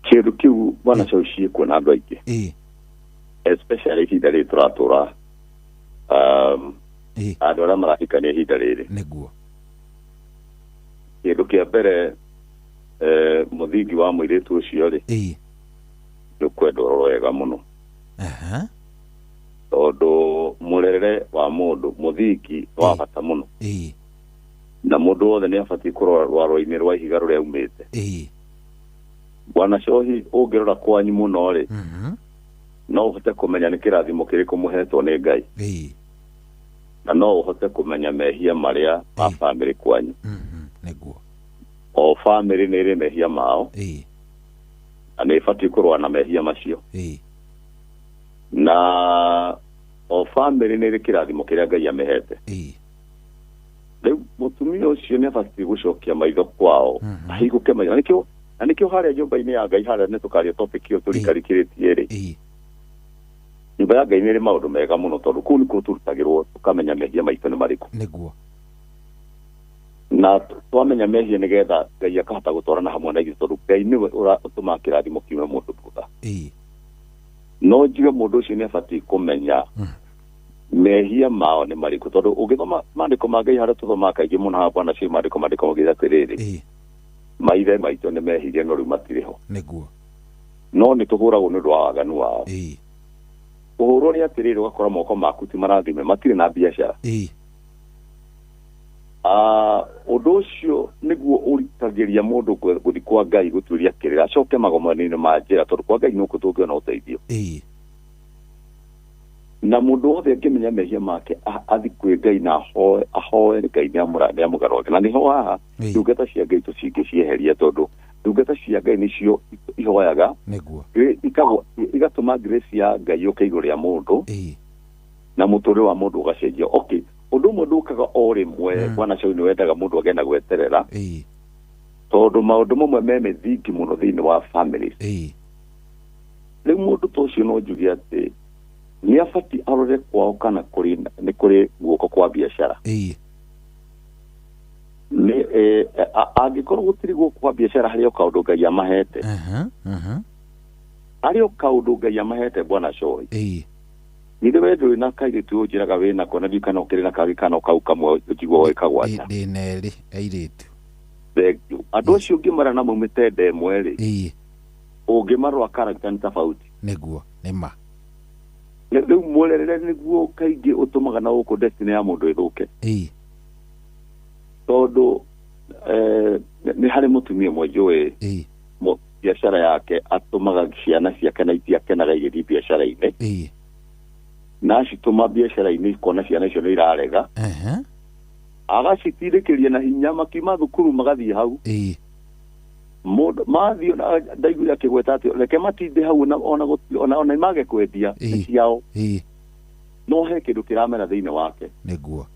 Kĩndũ kĩu bwana Chow ciĩkuo na andũ aingĩ, especially ihinda rĩrĩ tũratũra, andũ arĩa marahikania ihinda rĩrĩ. Nĩguo. Kĩndũ kĩa mbere, mũthingi wa mũirĩtu ũcio rĩ, nĩ ũkwenda ũrore wega mũno. Tondũ mũrerere wa mũndũ mũthingi nĩ wa bata mũno. Na mũndũ wothe nĩ abatiĩ kũrora rwaro-inĩ rwa ihiga rũrĩa aumĩte. Bwana Cohi, ũngĩrora kwanyu mũno rĩ, no ũhote kũmenya nĩ kĩrathimo kĩrĩkũ mũhetwo nĩ Ngai. Na no ũhote kũmenya mehia marĩa ma bamĩrĩ kwanyu. Nĩguo. O bamĩrĩ nĩ ĩrĩ mehia mao. Na nĩ ĩbatiĩ kũrũa na mehia macio. Na o bamĩrĩ nĩ ĩrĩ kĩrathimo kĩrĩa Ngai amĩhete. Rĩu mũtumia ũcio nĩ abatiĩ gũcokia maitho kwao, ahingũke maitho. Na nĩkĩo na nĩkĩo harĩa nyũmba-inĩ ya Ngai harĩa nĩ tũkaria topic ĩyo tũrikarikĩrĩtie rĩ. Nyũmba ya Ngai nĩ ĩrĩ maũndũ mega mũno tondũ kũu nĩkuo tũrutagĩrwo tũkamenya mehia maitũ nĩ marĩkũ. Nĩguo. Na twamenya mehia nĩgetha Ngai akahota gũtwarana hamwe na ithuĩ tondũ Ngai nĩwe ũtũmaga kĩrathimo kiume mũndũ thutha. No njigue mũndũ ũcio nĩ abatiĩ kũmenya mehia mao nĩ marĩkũ tondũ ũngĩthoma maandĩko ma Ngai harĩa tũthomaga kaingĩ mũno haha Bwana Cio maandĩko maandĩko maugĩte atĩrĩrĩ, maithe maitũ nĩ mehirie no rĩu matirĩ ho. Nĩguo. No nĩ tũhũragwo nĩ ũndũ wa waganu wao. Kũhũrwo nĩ atĩrĩrĩ ũgakora moko maku ti marathime matirĩ na biacara. Ũndũ ũcio nĩguo ũritagĩria mũndũ gũthiĩ kwa Ngai gũtuĩria kĩrĩra acoke magomano-inĩ ma njĩra tondũ kwa Ngai nĩkuo tũngĩona ũteithio. Na mũndũ wothe angĩmenya mehia make athiĩ kwĩ Ngai na ahoe Ngai nĩamũgarũrĩre. Na nĩho haha ndungata cia Ngai tũcingĩcieheria tondũ ndungata cia Ngai nĩcio ihoyaga. Nĩguo. Igatũma grace ya Ngai yũke igũrũ rĩa mũndũ. Na mũtũrĩre wa mũndũ ũgacenjia. Okay, ũndũ ũmwe ndũkaga o rĩmwe, Bwana Shauri nĩ wendaga mũndũ agĩe na gweterera. Tondũ maũndũ mamwe me mĩthingi mũno thĩinĩ wa families. Rĩu mũndũ ta ũcio no njuge atĩ nĩ abatiĩ arore kwao kana kũrĩ nĩ kũrĩ guoko kwa biacara. Nĩ angĩkorwo gũtirĩ guoko kwa biacara harĩ o kaũndũ Ngai amahete. Harĩ o kaũndũ Ngai amahete Bwana Shohi. Githĩ we ndũrĩ na kairĩtu ũnjĩraga wĩnako na ndiũĩ kana ũkĩrĩ na kangĩ kana o kau kamwe ũnjiguaga ũgĩkagwata. Ndĩna erĩ airĩtu. Thank you. Andũ acio ũngĩmara na maumĩte nda ĩmwe rĩ, ũngĩmarora character nĩ tofauti. Nĩguo, nĩ ma. Rĩu mũrerere nĩguo kaingĩ ũtũmaga na gũkũ destiny ya mũndũ ĩthũke. Tondũ nĩ harĩ mũtumia ũmwe njũĩ biacara yake atũmaga ciana ciake na itiakenaga igĩthiĩ biacara-inĩ. Na acitũma biacara-inĩ kuona ciana icio nĩ irarega. Agacitindĩkĩria na hinya makiuma thukuru magathiĩ hau. Mũndũ mathiĩ na ndaiguire akĩgweta atĩ reke matinde hau ona ona mage kwendia nĩ ciao. No he kĩndũ kĩramera thĩinĩ wake. Nĩguo.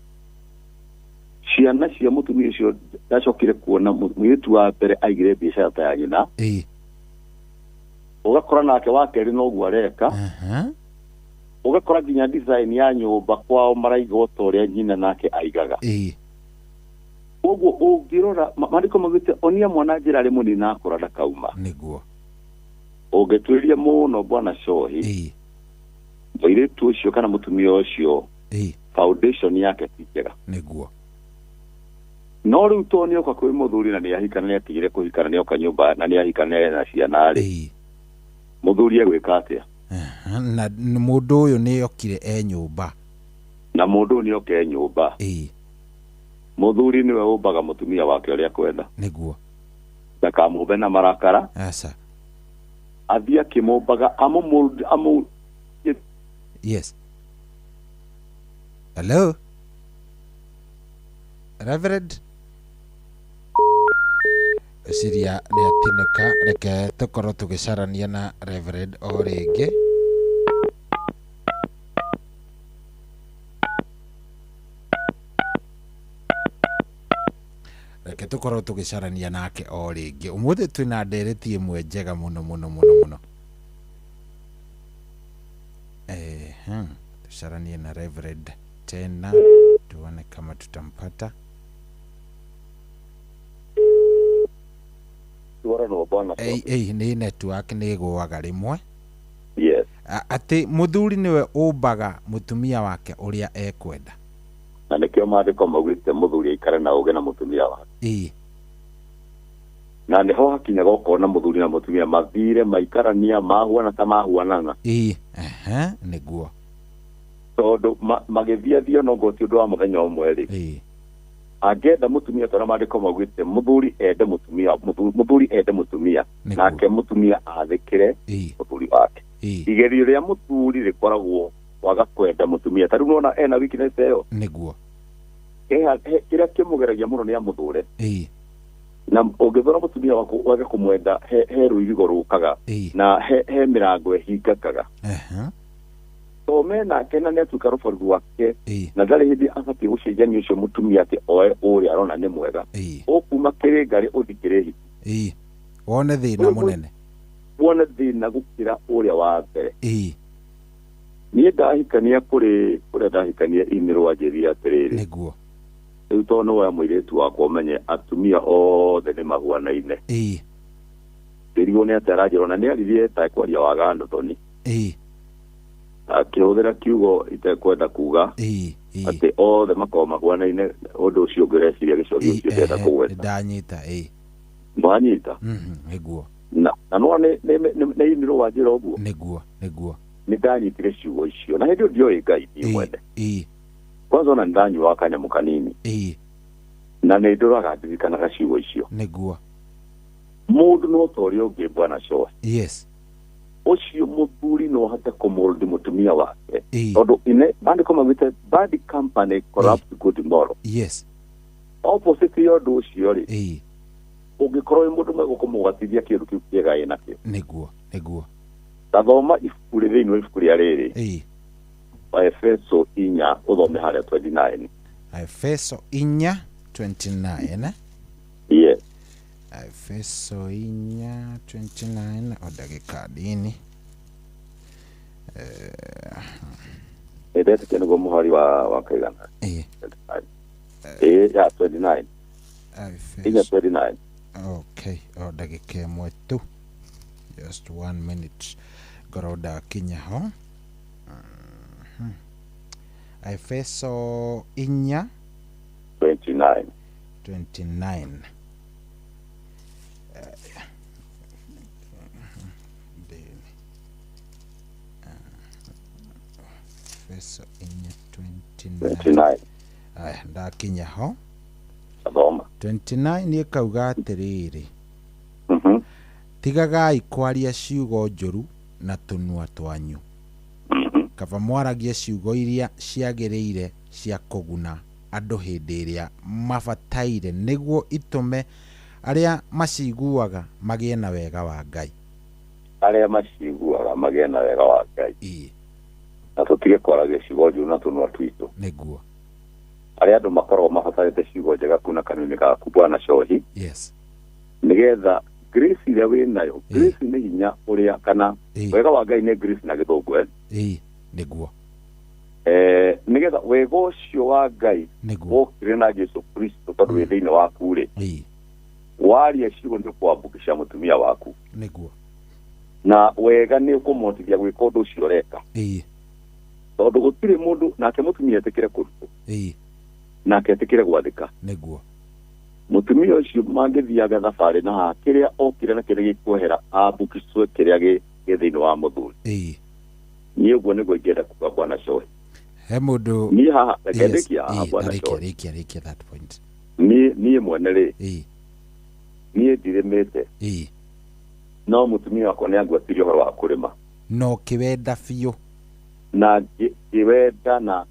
Ciana cia mũtumia ũcio ndacokire kuona mũirĩtu wa mbere aigire biacara ta ya nyina. Ũgakora nake wa kerĩ noguo areka. Ũgakora nginya design ya nyũmba kwao maraiga o ta ũrĩa nyina nake aigaga. Koguo ũngĩrora maandĩko maugĩte onia mwana njĩra arĩ mũnini na akũra ndakauma. Nĩguo. Ũngĩtuĩria mũno Bwana Shohi, mũirĩtu ũcio kana mũtumia ũcio foundation yake ti njega. Nĩguo. No rĩu to nĩoka kwĩ mũthuri na nĩahika na nĩatigire kũhika na nĩoka nyũmba na nĩahika na ena ciana rĩ, mũthuri egwĩka atĩa? Na mũndũ ũyũ nĩokire e nyũmba. Na mũndũ ũyũ nĩoke e nyũmba. Mũthuri nĩwe ũmbaga mũtumia wake ũrĩa akwenda. Nĩguo. Ndakamũmbe na marakara. Aca. Athiĩ akĩmũmbaga amũ Yes. Hello? Reverend? Ciria nĩ atinĩka, reke tũkorwo tũgĩcarania na Reverend o rĩngĩ. Reke tũkorwo tũgĩcarania nake o rĩngĩ. Ũmũthĩ twĩna ndereti ĩmwe njega mũno mũno mũno mũno. Tucaranie na Reverend tena tuone kama tutampata. Nĩ network nĩ ĩgũaga rĩmwe. Yes. Atĩ mũthuri nĩwe ũmbaga mũtumia wake ũrĩa ekwenda. Na nĩkĩo maandĩko maugĩte mũthuri aikare na ũũgĩ na mũtumia wake. Na nĩho hakinyaga ũkona mũthuri na mũtumia mathire maikarania mahuana ta mahuanana. Nĩguo. Tondũ magĩthiathio no ngoti ũndũ wa mũthenya ũmwe rĩ. Angĩenda mũtumia tondũ maandĩko maugĩte mũthuri ende mũtumia, mũthuri ende mũtumia, nake mũtumia athĩkĩre mũthuri wake. Igerio rĩa mũthuri rĩkoragwo kwaga kwenda mũtumia. Ta rĩu nĩwona ena weakness ĩyo. Nĩguo. Kĩrĩa kĩmũgeragia mũno nĩ amũthũre. Na ũngĩthũra mũtumia waku wage kũmwenda he rũirigo rũkaga na he mĩrango ĩhingĩkaga. To menake na nĩatuĩka rũbaru rwake na ndarĩ hĩndĩ abatiĩ gũcenjania ũcio mũtumia atĩ oe ũrĩa arona nĩ mwega. Ũkuma kĩrĩ ngarĩ ũthi kĩrĩ hiti. Wone thĩna mũnene. Wone thĩna gũkĩra ũrĩa wa mbere. Niĩ ndahikania kũrĩ kũrĩa ndahikania inĩrwo anjĩrire atĩrĩrĩ. Nĩguo. Rĩu tondũ nĩ woya mũirĩtu wakwa ũmenye atumia othe nĩ mahuanaine. Ndĩrigwo nĩ atĩ aranjĩra ona nĩ aririe ta ekwaria waganu thoni. Akĩhũthĩra kiugo itekwenda kuga atĩ othe makoragwo mahuanaine ũndũ ũcio ũngĩreciria gĩcoki ũcio ndĩrenda kũgweta. Ndanyita. Mwanyita? Nĩguo. Na no nĩ inĩrwo wanjĩra ũguo. Nĩguo, nĩguo. Nĩ ndanyitire ciugo icio na hĩndĩ ĩyo ndioĩ Ngai niĩ mwene. Kwanza ona nĩndanyuaga kanyamũ kanini. Na nĩ ndũraga ndirikanaga ciugo icio. Nĩguo. Mũndũ no ta ũrĩa ũngĩ bwana Coe. Yes. Ũcio mũthuri no ahote kũmũrũndi mũtumia wake. Tondũ maandĩko maugĩte bad company corrupt good moral. Yes. Opposite ya ũndũ ũcio rĩ. Ũngĩkorwo wĩ mũndũ mwega ũkũmũgatithia kĩndũ kĩu kĩega ĩnakĩo. Nĩguo, nĩguo. Tathoma ibuku rĩ thĩinĩ wa ibuku rĩa rĩrĩ. Efeso 4 ũthome harĩa 29. Efeso 4:29. Yes. Efeso 4:29 o ndagĩka nini. Ndetĩkia nĩguo mũhari wa kaigana. Ya 29. 4:29. Okay, o ndagĩka ĩmwe tu. Just 1 minute. Ngorwo ndakinya ho. Efeso 4:29. 29. Efeso 4:29. Aya, ndakinya ho. Thoma. 29 ĩkauga atĩrĩrĩ. Tigagai kwaria ciugo njũru na tũnua twanyu. Kaba mwaragie ciugo iria ciagĩrĩire cia kũguna andũ hĩndĩ ĩrĩa mabataire nĩguo itũme arĩa maciguaga magĩe na wega wa Ngai. Arĩa maciguaga magĩe na wega wa Ngai. Na tũtige kwaragia ciugo njũru na tũnua twitũ. Nĩguo. Arĩa andũ makoragwo mabatarĩte ciugo njega kuna kanua-inĩ gaku bwana Cohi. Yes. Nĩgetha grace ĩrĩa wĩ nayo, grace nĩ hinya ũrĩa kana wega wa Ngai nĩ grace na gĩthũngũ. Nĩguo. Nĩgetha wega ũcio wa Ngai wokire na Jesu Kristo tondũ wĩ thĩinĩ waku rĩ. Waria ciugo nĩ ũkwambũkĩca mũtumia waku. Nĩguo. Na wega nĩ ũkũmũhotithia gwĩka ũndũ ũcio ũreka. Tondũ gũtirĩ mũndũ nake mũtumia etĩkĩre kũrutwo. Nake etĩkĩre gwathĩka. Nĩguo. Mũtumia ũcio mangĩthiaga thabarĩ na haha kĩrĩa okire na kĩrĩa gĩkwehera ambũkicwe kĩrĩa gĩ thĩinĩ wa mũthuri. Niĩ ũguo nĩguo ingĩenda kuga bwana Coe. He mũndũ niĩ haha reke ndĩkie haha bwana Coe. Rĩkia that point. Niĩ mwene rĩ. Niĩ ndirĩmĩte. No mũtumia wakwa nĩ angwatirie ũhoro wa kũrĩma. No kĩwenda biũ. Na ngĩwenda na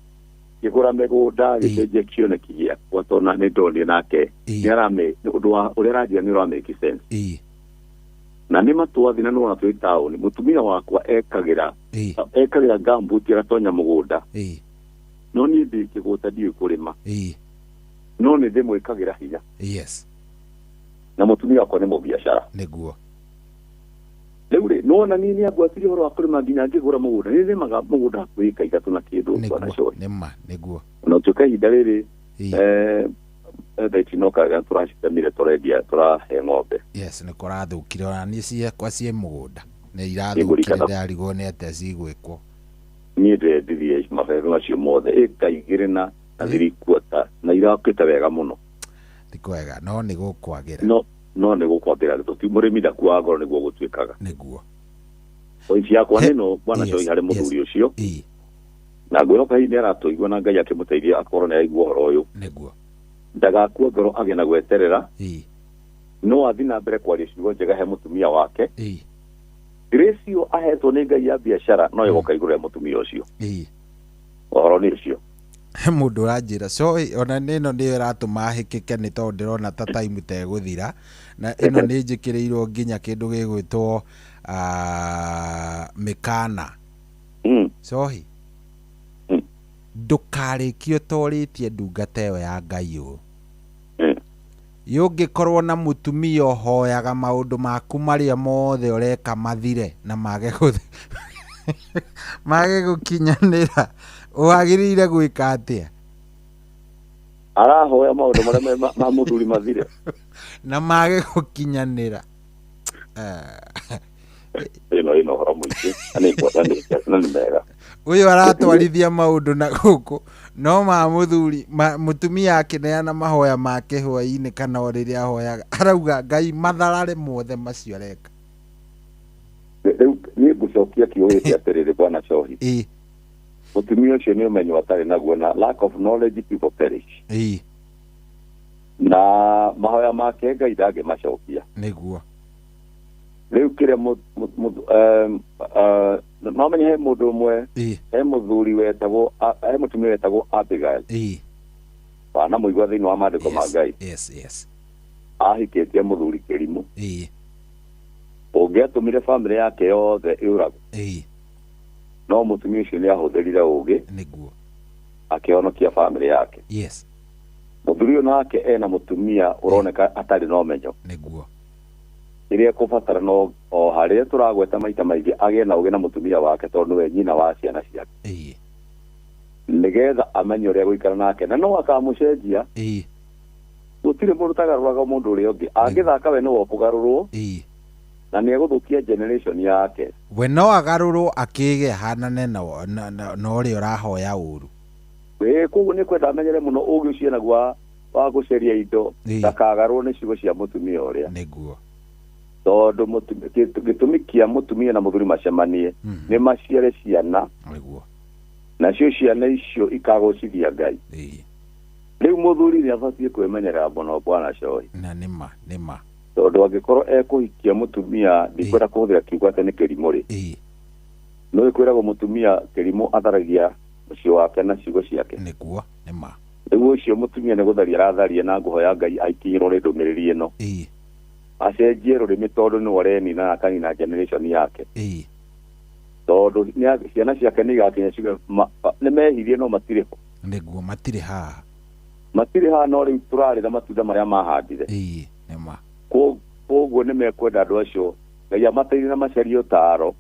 ngĩgũra mĩgũnda gĩcenjia kĩoneki gĩakwa tondũ na nĩ ndonire nake nĩ ũndũ wa ũrĩa aranjĩra nĩ ũramake sense. Na nĩ matwathi na nĩwona twĩ taũni mũtumia wakwa ekagĩra gumboot agatonya mũgũnda. No niĩ ndĩ kĩgũta ndiũĩ kũrĩma. No nĩ ndĩmwĩkagĩra hinya. Yes. Na mũtumia wakwa nĩ mũbiacara. Nĩguo. Rĩu rĩ nĩwona niĩ nĩ angwatirie ũhoro wa kũrĩma nginya ngĩgũra mũgũnda. Nĩ nĩmaga mũgũnda hakuhĩ ĩka ithatũ na kĩndũ bwana Coe. Nĩma, nĩguo. Na ũtuĩka ihinda rĩrĩ thaa ici no kaga tũracitemire tũrendia tũrahe ng'ombe. Yes, nĩ kũrathũkire ona niĩ ciakwa ciĩ mũgũnda. Nĩ irathũkire ndarigwo nĩ atĩa cigwĩkwo. Niĩ ndĩrendirie mabebe macio mothe ĩka 2 na 3/4 na irakĩte wega mũno. Ti kwega no nĩ gũkwagĩra. No nĩ gũkwagĩra mũrĩmi ndakuaga ngoro nĩguo gũtuĩkaga. Nĩguo. Pointi yakwa nĩ no bwana Coe harĩ mũthuri ũcio. Na ngwĩhoka hihi nĩ aratũigua na Ngai akĩmũteithia akorwo nĩ araigua ũhoro ũyũ. Nĩguo. Ndagakue ngoro agĩe na gweterera. No athiĩ na mbere kwaria ciugo njega he mũtumia wake. Grace ĩyo ahetwo nĩ Ngai ya biacara no ĩgoka igũrũ rĩa mũtumia ũcio. Ũhoro nĩ ũcio. He mũndũ ũranjĩra so ona ĩno nĩyo ĩratũma hĩkĩke nĩ tondũ ndĩrona ta time tegũthira na ĩno nĩ njĩkĩrĩirwo nginya kĩndũ gĩgwĩtwo mĩkana. Cohi ndũkarĩkie ũtorĩtie ndungata ĩyo ya Ngai ũũ. Yũngĩkorwo na mũtumia ũhoyaga maũndũ maku marĩa mothe ũreka mathire na mage mage gũkinyanĩra wagĩrĩire gwĩka atĩa? Arahoya maũndũ marĩa ma mũthuri mathire na mage gũkinyanĩra. Ĩno ĩno ũhoro mũingĩ na nĩ mega. Ũyũ aratwarithia maũndũ na gũkũ no ma mũthuri mũtumia akĩneana mahoya make hwaĩ-inĩ kana o rĩrĩa ahoyaga arauga Ngai matharare mothe macio areka. Rĩu niĩ ngũcokia kiugo gĩkĩ atĩrĩrĩ bwana Cohi. Mũtumia ũcio nĩ ũmenyo atarĩ naguo na lack of knowledge people perish. Na mahoya make Ngai ndangĩmacokia. Nĩguo. Rĩu kĩrĩa no menye he mũndũ ũmwe he mũthuri wetagwo he mũtumia wetagwo Abigail. Wanamũigua thĩinĩ wa maandĩko ma Ngai. Yes, yes. Ahikĩtie mũthuri kĩrimũ. Ũngĩatũmire bamĩrĩ yake yothe ĩũragwo. No mũtumia ũcio nĩ ahũthĩrire ũũgĩ. Nĩguo. Akĩhonokia bamĩrĩ yake. Yes. Mũthuri ũyũ nake ena mũtumia ũroneka atarĩ na ũmenyo. Nĩguo. Kĩrĩa kũbatara no o harĩa tũragweta maita maingĩ agĩe na ũũgĩ na mũtumia wake tondũ nĩwe nyina wa ciana ciake. Nĩgetha amenye ũrĩa gũikara nake na no akamũcenjia. Gũtirĩ mũndũ ũtagarũraga mũndũ ũrĩa ũngĩ. Angĩthaka we nĩwe ũkũgarũrwo. Na nĩ egũthũkia generation yake. We no agarũrwo akĩge hanane na ũrĩa ũrahoya ũru. Koguo nĩ kwenda amenyere mũno ũũgĩ ũcio enaguo wa gũceria indo ndakagarũrwo nĩ ciugo cia mũtumia ũrĩa. Nĩguo. Tondũ gĩtũmi kĩa mũtumia na mũthuri macemanie nĩ maciare ciana. Nĩguo. Nacio ciana icio ikagocithia Ngai. Rĩu mũthuri nĩ abatiĩ kwĩmenyerera mũno bwana Cohi. Na nĩma nĩma. Tondũ angĩkorwo ekũhikia mũtumia ndikwenda kũhũthĩra kiugo atĩ nĩ kĩrimũ rĩ. No ĩkwĩragwo mũtumia kĩrimũ atharagia mũciĩ wake na ciugo ciake. Nĩguo nĩma. Rĩu ũcio mũtumia nĩ gũtharia aratharia na ngũhoya Ngai aikinyĩrwo nĩ ndũmĩrĩri ĩno. Acenjie rũrĩmĩ tondũ nĩwe ũrenina na akanina generation yake. Tondũ ciana ciake nĩ igakinya ciuge nĩ mehirie no matirĩ ho. Nĩguo matirĩ haha. Matirĩ haha no rĩu tũrarĩra matunda marĩa mahandire. Nĩma. Koguo nĩ mekwenda andũ acio Ngai amateithie na macarie ũtaaro.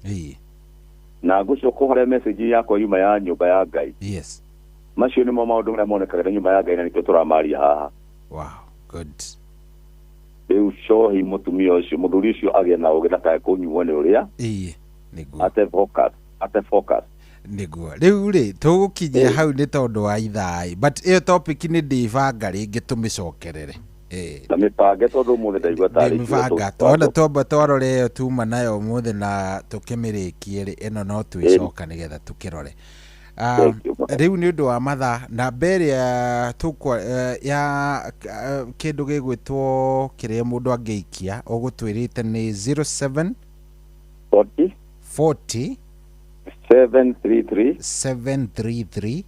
Na ngũcoka ũhore message yakwa yuma ya nyũmba ya Ngai. Yes. Macio nĩmo maũndũ marĩa monekaga nyũmba ya Ngai na nĩkĩo tũramaria haha. Wow, good. Rĩu Cohi mũtumia ũcio mũthuri ũcio agĩe na ũũgĩ ndakae kũnyuo nĩ ũrĩa. Nĩguo. Ate focus, ate focus. Nĩguo. Rĩu rĩ tũgũkinyia hau nĩ tondũ wa ithaa but ĩyo topic nĩ ndĩbanga rĩngĩ tũmĩcokerere. Na mĩbange tondũ ũmũthĩ ndaigua tarĩ mĩbanga twana twamba twarore ĩyo tuma nayo ũmũthĩ na tũkĩmĩrĩkie rĩ ĩno no twĩcoka nĩgetha tũkĩrore. Rĩu nĩ ũndũ wa mathaa namba ĩrĩa tũkwa ya kĩndũ gĩgwĩtwo kĩrĩa mũndũ angĩikia ũgũtwĩrĩte nĩ 07 40 40 733 733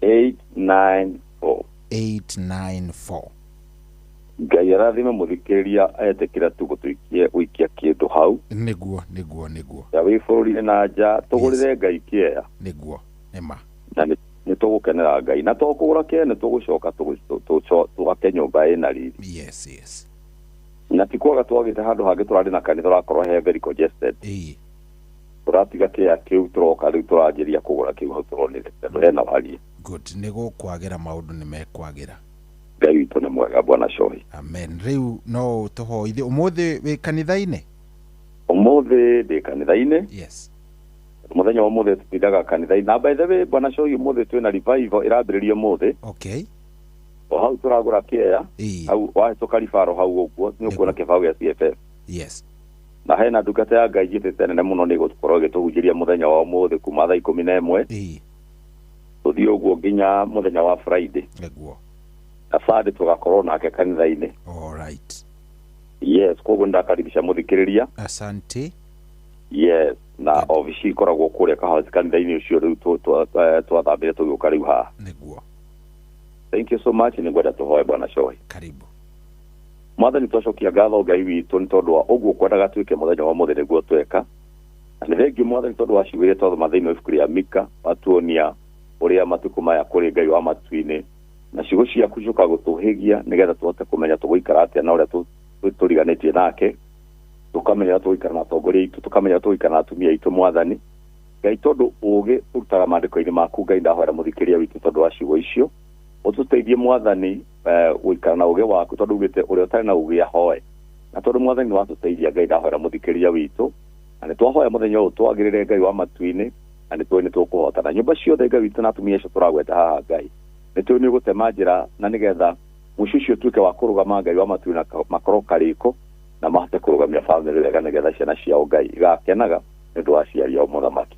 894 894. Ngai arathime mũthikĩrĩria etĩkĩra tu gũtũikie gũikia kĩndũ hau. Nĩguo nĩguo nĩguo. Ya wĩ bũrũri-inĩ na nja tũgũrĩre Ngai kĩeya. Nĩguo nĩma. Na nĩ tũgũkenera Ngai na to kũgũra kĩeya nĩ tũgũcoka tũgake nyũmba ĩna riri. Yes, yes. Na ti kwaga twagĩte handũ hangĩ tũrarĩ na kanitha ũrakorwo he very congested. Tũratiga kĩeya kĩu tũroka rĩu tũranjĩria kũgũra kĩu hau tũronire tondũ hena warie. Good, nĩ gũkwagĩra maũndũ nĩ mekwagĩra. Ngai witũ nĩ mwega bwana Cohi. Amen. Rĩu no tũhoithie ũmũthĩ wĩ kanitha-inĩ? Ũmũthĩ ndĩ kanitha-inĩ. Yes. Mũthenya wa ũmũthĩ tũtindaga kanitha-inĩ. Na by the way bwana Cohi ũmũthĩ twĩna revival ĩrambĩrĩria ũmũthĩ. Okay. O hau tũragũra kĩeya. Hau wahĩtũka ribaro hau ũguo nĩ ũkuona kĩbaũ gĩa CFF. Yes. Na hena ndungata ya Ngai njĩtĩte nene mũno nĩ gũkorwo ĩgĩtũhunjĩria mũthenya wa ũmũthĩ kuma thaa 11. Tũthiĩ ũguo nginya mũthenya wa Friday. Nĩguo. Na Sunday tũgakorwo nake kanitha-inĩ. All right. Yes, koguo ndakaribisha mũthikĩrĩria. Asante. Yes, na obici ikoragwo kũrĩa Kahozi kanitha-inĩ ũcio rĩu twathambire tũgĩũka rĩu haha. Nĩguo. Thank you so much, nĩngwenda tũhoe Bwana Shohi. Karibu. Mwathani twacokia ngatho Ngai witũ nĩ tondũ wa ũguo kwendaga tuĩke mũthenya wa ũmũthĩ nĩguo tweka. Na nĩ thengiũ Mwathani tondũ wa ciugo iria twathoma thĩinĩ wa ibuku rĩa Mika, watuonia ũrĩa matukũ maya kũrĩ Ngai wa matu-inĩ, na ciugo ciaku ciũkaga gũtũhĩgia nĩgetha tũhote kũmenya tũgũikara atĩa na ũrĩa tũriganĩtie nake, tũkamenya ũrĩa tũgũikara na atongoria aitũ, tũkamenya ũrĩa tũgũikara na atumia aitũ Mwathani. Ngai tondũ ũũgĩ ũrutaga maandĩko-inĩ maku, Ngai ndahoera mũthikĩrĩria witũ tondũ wa ciugo icio, ũtũteithie Mwathani gũikara na ũũgĩ waku tondũ ugĩte ũrĩa ũtarĩ na ũũgĩ ahoe. Na tondũ Mwathani nĩwatũteithia, Ngai ndahoera mũthikĩrĩria witũ, na nĩtwahoya mũthenya ũyũ twagĩrĩre Ngai wa matu-inĩ, na nĩtũĩ nĩtũkũhotana. Nyũmba ciothe Ngai witũ na atumia acio tũragweta haha Ngai, nĩtũĩ nĩũgũtema njĩra na nĩgetha mũciĩ ũcio ũtuĩke wa kũrũgama Ngai wa matu-inĩ na makorwo karĩko na mahote kũrũgamia bamĩrĩ wega nĩgetha ciana ciao Ngai igakenaga nĩ ũndũ wa aciari ao mũthamaki.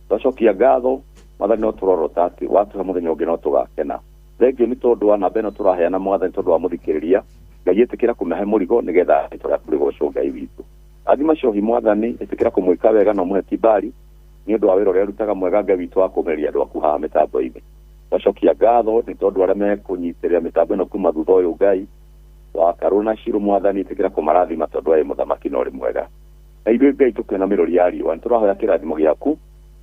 Twacokia ngatho Mwathani, no tũrorota atĩ watũhe mũthenya ũngĩ no tũgakena. Thengiũ nĩ tondũ wa namba ĩno tũraheana Mwathani tondũ wa mũthikĩrĩria, Ngai ĩtĩkĩra kũmĩhe mũrigo nĩgetha rĩĩtwa rĩaku rĩgocwo Ngai witũ. Rathima Shohi Mwathani, ĩtĩkĩra kũmwĩka wega na ũmũhe kibali nĩ ũndũ wa wĩra ũrĩa arutaga mwega Ngai witũ wa kũmĩrĩria andũ aku haha mĩtambo-inĩ. Twacokia ngatho nĩ tondũ arĩa mekũnyitĩrĩra mĩtambo ĩno kuma thutha ũyũ Ngai wa Karũ na Shiro Mwathani, ĩtĩkĩra kũmarathima tondũ we mũthamaki na ũrĩ mwega. Na ithuĩ Ngai tũkĩona mĩrori ya riũa, nĩtũrahoya kĩrathimo gĩaku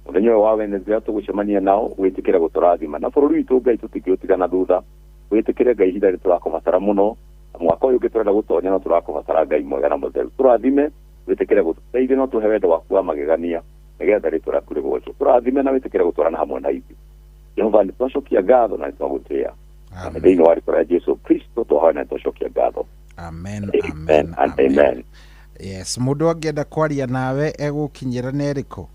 mũthenya ũyũ wa Wednesday tũgũcemania nao, wĩtĩkĩre gũtũrathima. Na bũrũri witũ Ngai tũtingĩũtigana thutha, wĩtĩkĩre Ngai ihinda rĩrĩ tũrakũbatara mũno, na mwaka ũyũ ũngĩ tũrenda gũtonya no tũrakũbatara Ngai mwega na mũtheru. Tũrathime, wĩtĩkĩre gũtũteithia na ũtũhe wendo waku wa magegania nĩgetha rĩĩtwa rĩaku rĩgocwo. Tũrathime na wĩtĩkĩre gũtwarana hamwe na ithuĩ. Jehova nĩtwacokia ngatho na nĩtwagũtĩĩa. Na thĩinĩ wa rĩĩtwa rĩa Jesu Kristo twahoya na nĩtwacokia ngatho. Amen, amen, and amen. Yes, mũndũ angĩenda kwaria nawe egũkinyĩra na ĩrĩkũ?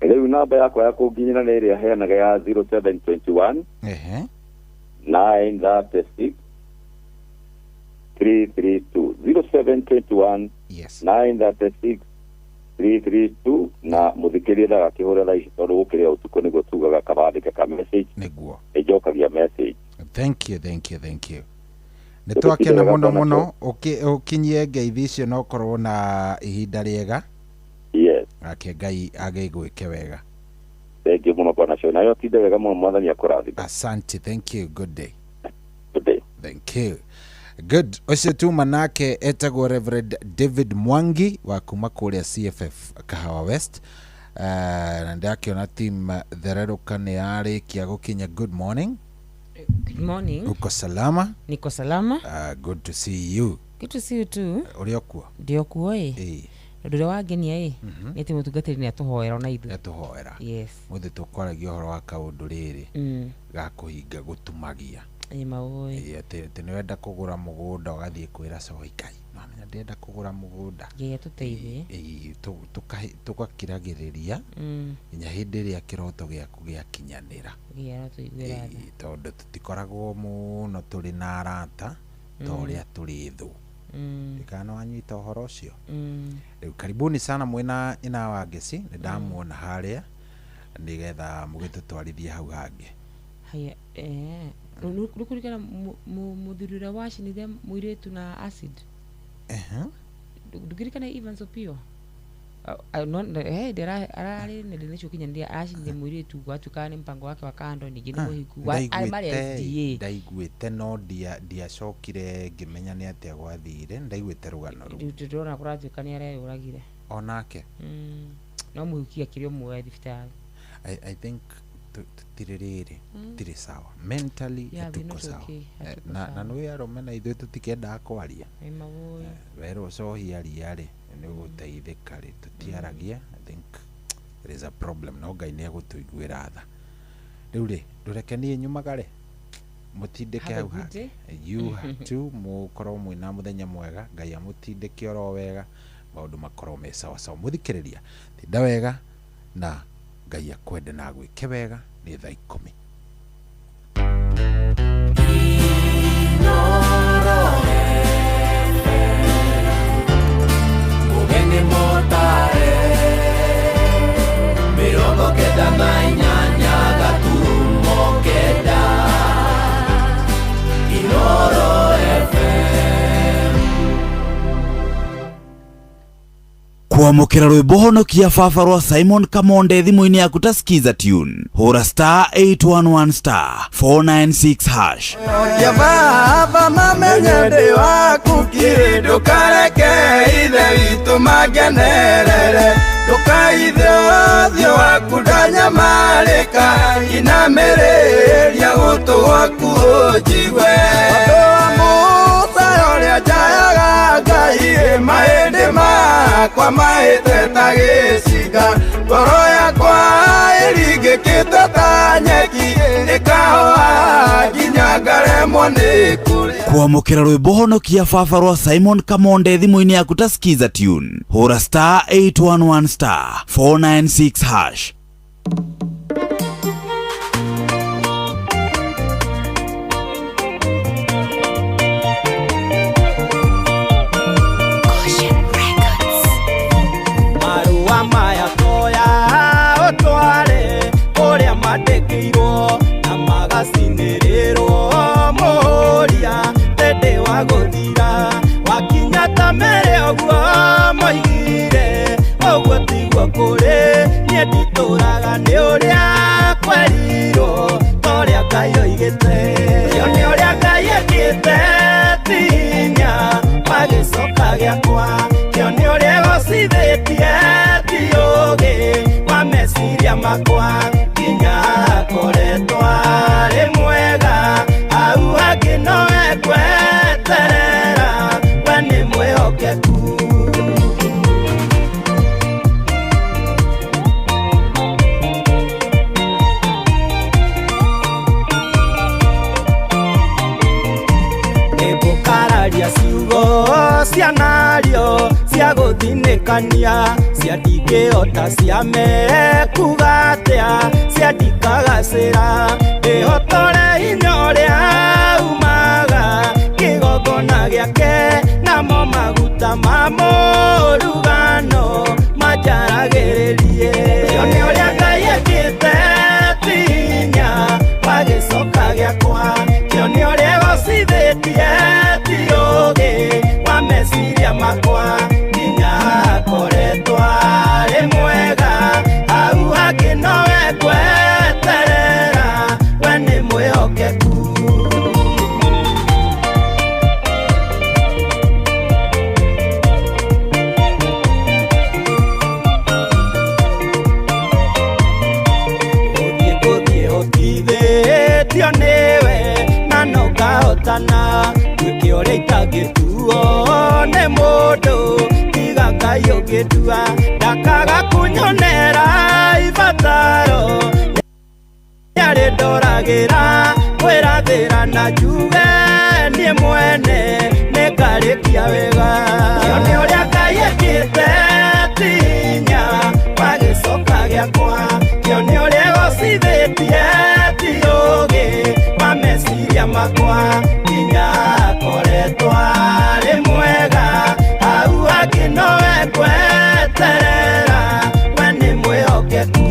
Rĩu namba yakwa ya kũnginyĩra nĩ ĩrĩa heanaga ya 0721 936 332. 0721 Yes. 936 332. Na mũthikĩrĩria ndagakĩhũre thaa ici tondũ gũkĩrĩa ũtukũ nĩguo tugaga kabandĩke ka message. Nĩguo. Nĩnjokagia message. Thank you, thank you, thank you. Nĩ twakena mũno mũno, ũkinyie ngeithi icio na ũkorwo na ihinda rĩega. Yes. Nake Ngai agĩgwĩke wega. Thank you mũno Bwana Show. Nayo tinde wega mũno Mwathani akũrathime. Asante, thank you. Good day. Good day. Thank you. Good. Ũcio tuma nake etagwo Reverend David Mwangi wa kuma kũrĩa CFF Kahawa West. Na ndakĩona team Thererũka nĩ yarĩkia gũkinya. Good morning. Good morning. Uko salama? Niko salama. Good to see you. Good to see you too. Ũrĩ o kuo? Ndĩ o kuo ĩ. Ũndũ ũrĩa wangenia ĩ, nĩ atĩ mũtungatĩri nĩ atũhoera ona ithuĩ. Atũhoera. Yes. Mũthĩ tũkwaragia ũhoro wa kaũndũ rĩrĩ ga kũhinga gũtumagia. Ĩ maũĩ. Ĩ, atĩ nĩ wenda kũgũra mũgũnda ũgathiĩ kwĩra Cohi Ngai, mamenya ndĩrenda kũgũra mũgũnda. Ngai atũteithie. Ĩ, tũgakiragĩrĩria nginya hĩndĩ ĩrĩa kĩroto gĩaku gĩakinyanĩra. Ngai arotũiguĩra tha. Ĩ, tondũ tũtikoragwo mũno tũrĩ na arata ta ũrĩa tũrĩ thũ. Ndikana nĩ wanyita ũhoro ũcio. Rĩu karibuni sana mwĩna ina wa Ngeci, nĩ ndamuona harĩa nĩgetha mũgĩtũtwarithie hau hangĩ. Haya, rũkũririkana mũthuri ũrĩa wacinire mũirĩtu na acid? Ndũngĩririkana Evans Opio? Ararĩ nenda-inĩ cia ũkinyanĩria aracinire mũirĩtu gwatuĩkaga nĩ mpango wake wa kando ningĩ nĩ mũhiku. Marĩ SDA. Ndaiguĩte no ndiacokire ngĩmenya nĩ atĩa gwathire, ndaiguĩte rũgano rũu. Rĩu ndĩrona kũratuĩka nĩ areyũragire. Onake? No mũhiku akĩrĩ o muoyo thibitarĩ. I think tũtirĩ rĩrĩ, tũtirĩ sawa. Mentally hatuko sawa. Na nĩ arũme na ithuĩ tũtikĩendaga kwaria. Werwo cohi aria rĩ, nĩ ũgũteithĩka rĩ, tũtiaragia. I think there is a problem no Ngai nĩ egũtũiguĩra tha. Rĩu rĩ, ndũreke niĩ nyumagare. Mũtindĩke hau hangĩ. You too mũkorwo mwĩna mũthenya mwega, Ngai amũtindĩke oro wega, maũndũ makorwo me sawa sawa. Mũthikĩrĩria, tinda wega na Ngai akwende na agwĩke wega. Nĩ thaa 10. Inooro. Mugeni mo kenda na inyanya gaturumo kenda. Inoro FM. Kwamũkĩra rwĩmbo honokia baba rwa Simon Kamonde thimũ-inĩ yaku ta Skiza tune. Hũra star 811 star 496 hash. Ya baba mamenye ndĩ waku kiri, ndũkareke ithe witũ mangenerere, ndũkaithe ũthiũ waku ndanyamarĩka, inamĩrĩria gũtũ gwaku ũnjigue. Ũndũ wa Musa ũrĩa njayaga Ngai, mahĩndĩ makwa mahĩte ta gĩcinga, ngoro yakwa ĩringĩkĩte ta nyeki, ĩkahoha nginya ngaremwo nĩ kũrĩa. Kwamũkĩra rwĩmbo honokia baba rwa Simon Kamonde thimũ-inĩ yaku ta Skiza tune. Hũra star 811 star 496 hash. Marũa maya toya ũtware kũrĩa mandĩkĩirwo na magacinĩrĩrwo mũhũria tĩndĩ wa gũthira, wakinya ta mere ũguo moigire, ũguo tiguo kũrĩ, niĩ nditũraga nĩ ũrĩa kwerirwo ta ũrĩa Ngai oigĩte. Ũcio nĩ ũrĩa Ngai ekĩte ti hinya wa gĩcoka gĩakwa, kĩo nĩ ũrĩa gocithĩtie ti ũũgĩ wa meciria makwa, nginya akoretwo arĩ mwega hau hangĩ no ekweterera, we nĩ mwĩhokeku. Nĩngũkararia ciugo cianario cia gũthinĩkania, cia ndingĩhota ciamekuga atĩa, cia ndikagacĩra, ndĩhotore hinya ũrĩa umaga kĩgongona gĩake, namo maguta ma mũrugano manjaragĩrĩrie. Ũcio nĩ ũrĩa Ngai ekĩte ti hinya wa gĩcoka gĩakwa, kĩo nĩ ũrĩa gocithĩtie ti ũũgĩ wa meciria makwa, nginya akoretwo arĩ mwega hau hangĩ no ekweterera, we nĩ mwĩhokeku. Gũthiĩ gũthiĩ hotithĩtio nĩwe na no ngahotana, gwĩke ũrĩa itangĩtuo nĩ mũndũ, tiga Ngai ũngĩtua, ndakaga kunyonera ibataro, nĩarĩ ndoragĩra kwĩrathĩra na njuge niĩ mwene nĩngarĩkia wega. Ũcio nĩ ũrĩa Ngai ekĩte ti hinya wa gĩcoka gĩakwa, kĩo nĩ ũrĩa gocithĩtie ti ũũgĩ wa meciria makwa, nginya akoretwo arĩ mwega hau hangĩ no ekweterera, we nĩ mwĩhokeku.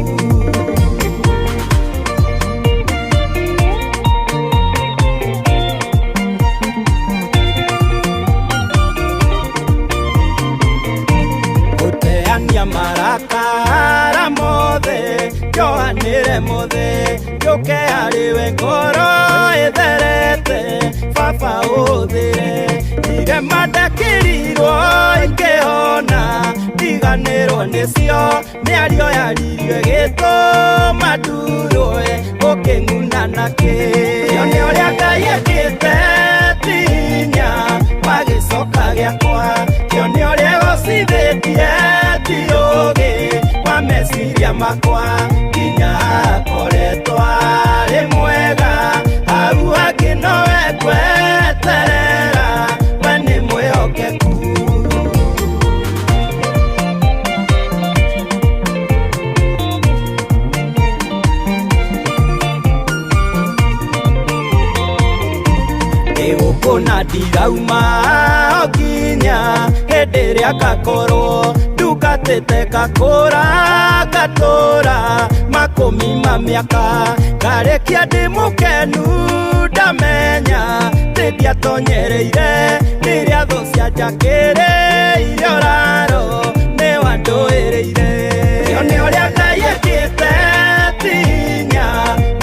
Gũteania marakara mothe njohanĩre mothe, njũke harĩwe ngoro ĩtherete, baba ũhũthĩre irema ndekĩrirwo ikĩhona, ndiganĩrwo nĩcio mĩario yaririo ĩgĩtũma ndurwe ũkĩng'una nakĩ. Ũcio nĩ ũrĩa Ngai ekĩte ti hinya wa gĩcoka gĩakwa, kĩo nĩ ũrĩa gocithĩtie ti ũũgĩ wa meciria makwa, nginya akoretwo arĩ mwega hau hangĩ no ekweterera, we nĩ mwĩhokeku. Ndĩgũkũna ndirauma o nginya hĩndĩ ĩrĩa ngakorwo ndungatĩte ngakũra ngatũra. makũmi ma mĩaka ngarĩkia ndĩ mũkenu ndamenya atĩ ndiatonyereire rĩrĩa thũ cianjakĩrĩire ũraro nĩ wandũĩrĩire kĩone ũrĩa Ngai ekĩte tinya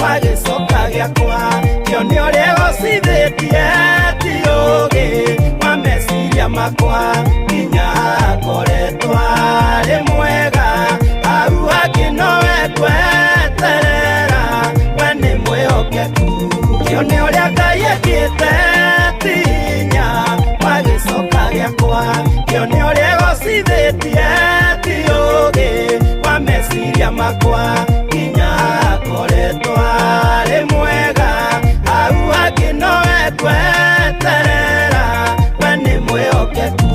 wa gĩcoka gĩakwa kĩone ũrĩa gocithĩtie ti ũũgĩ wa meciria makwa nginya akoretwo arĩ mwega hau hangĩ nowe ngweterera we nĩ mwĩhokeku kĩone ũrĩa Ngai ekĩte tinya wa gĩcoka gĩakwa kĩone ũrĩa gocithĩtie ti ũũgĩ wa meciria makwa nginya akoretwo arĩ mwega hau hangĩ nowe ngweterera we nĩ mwĩhokeku.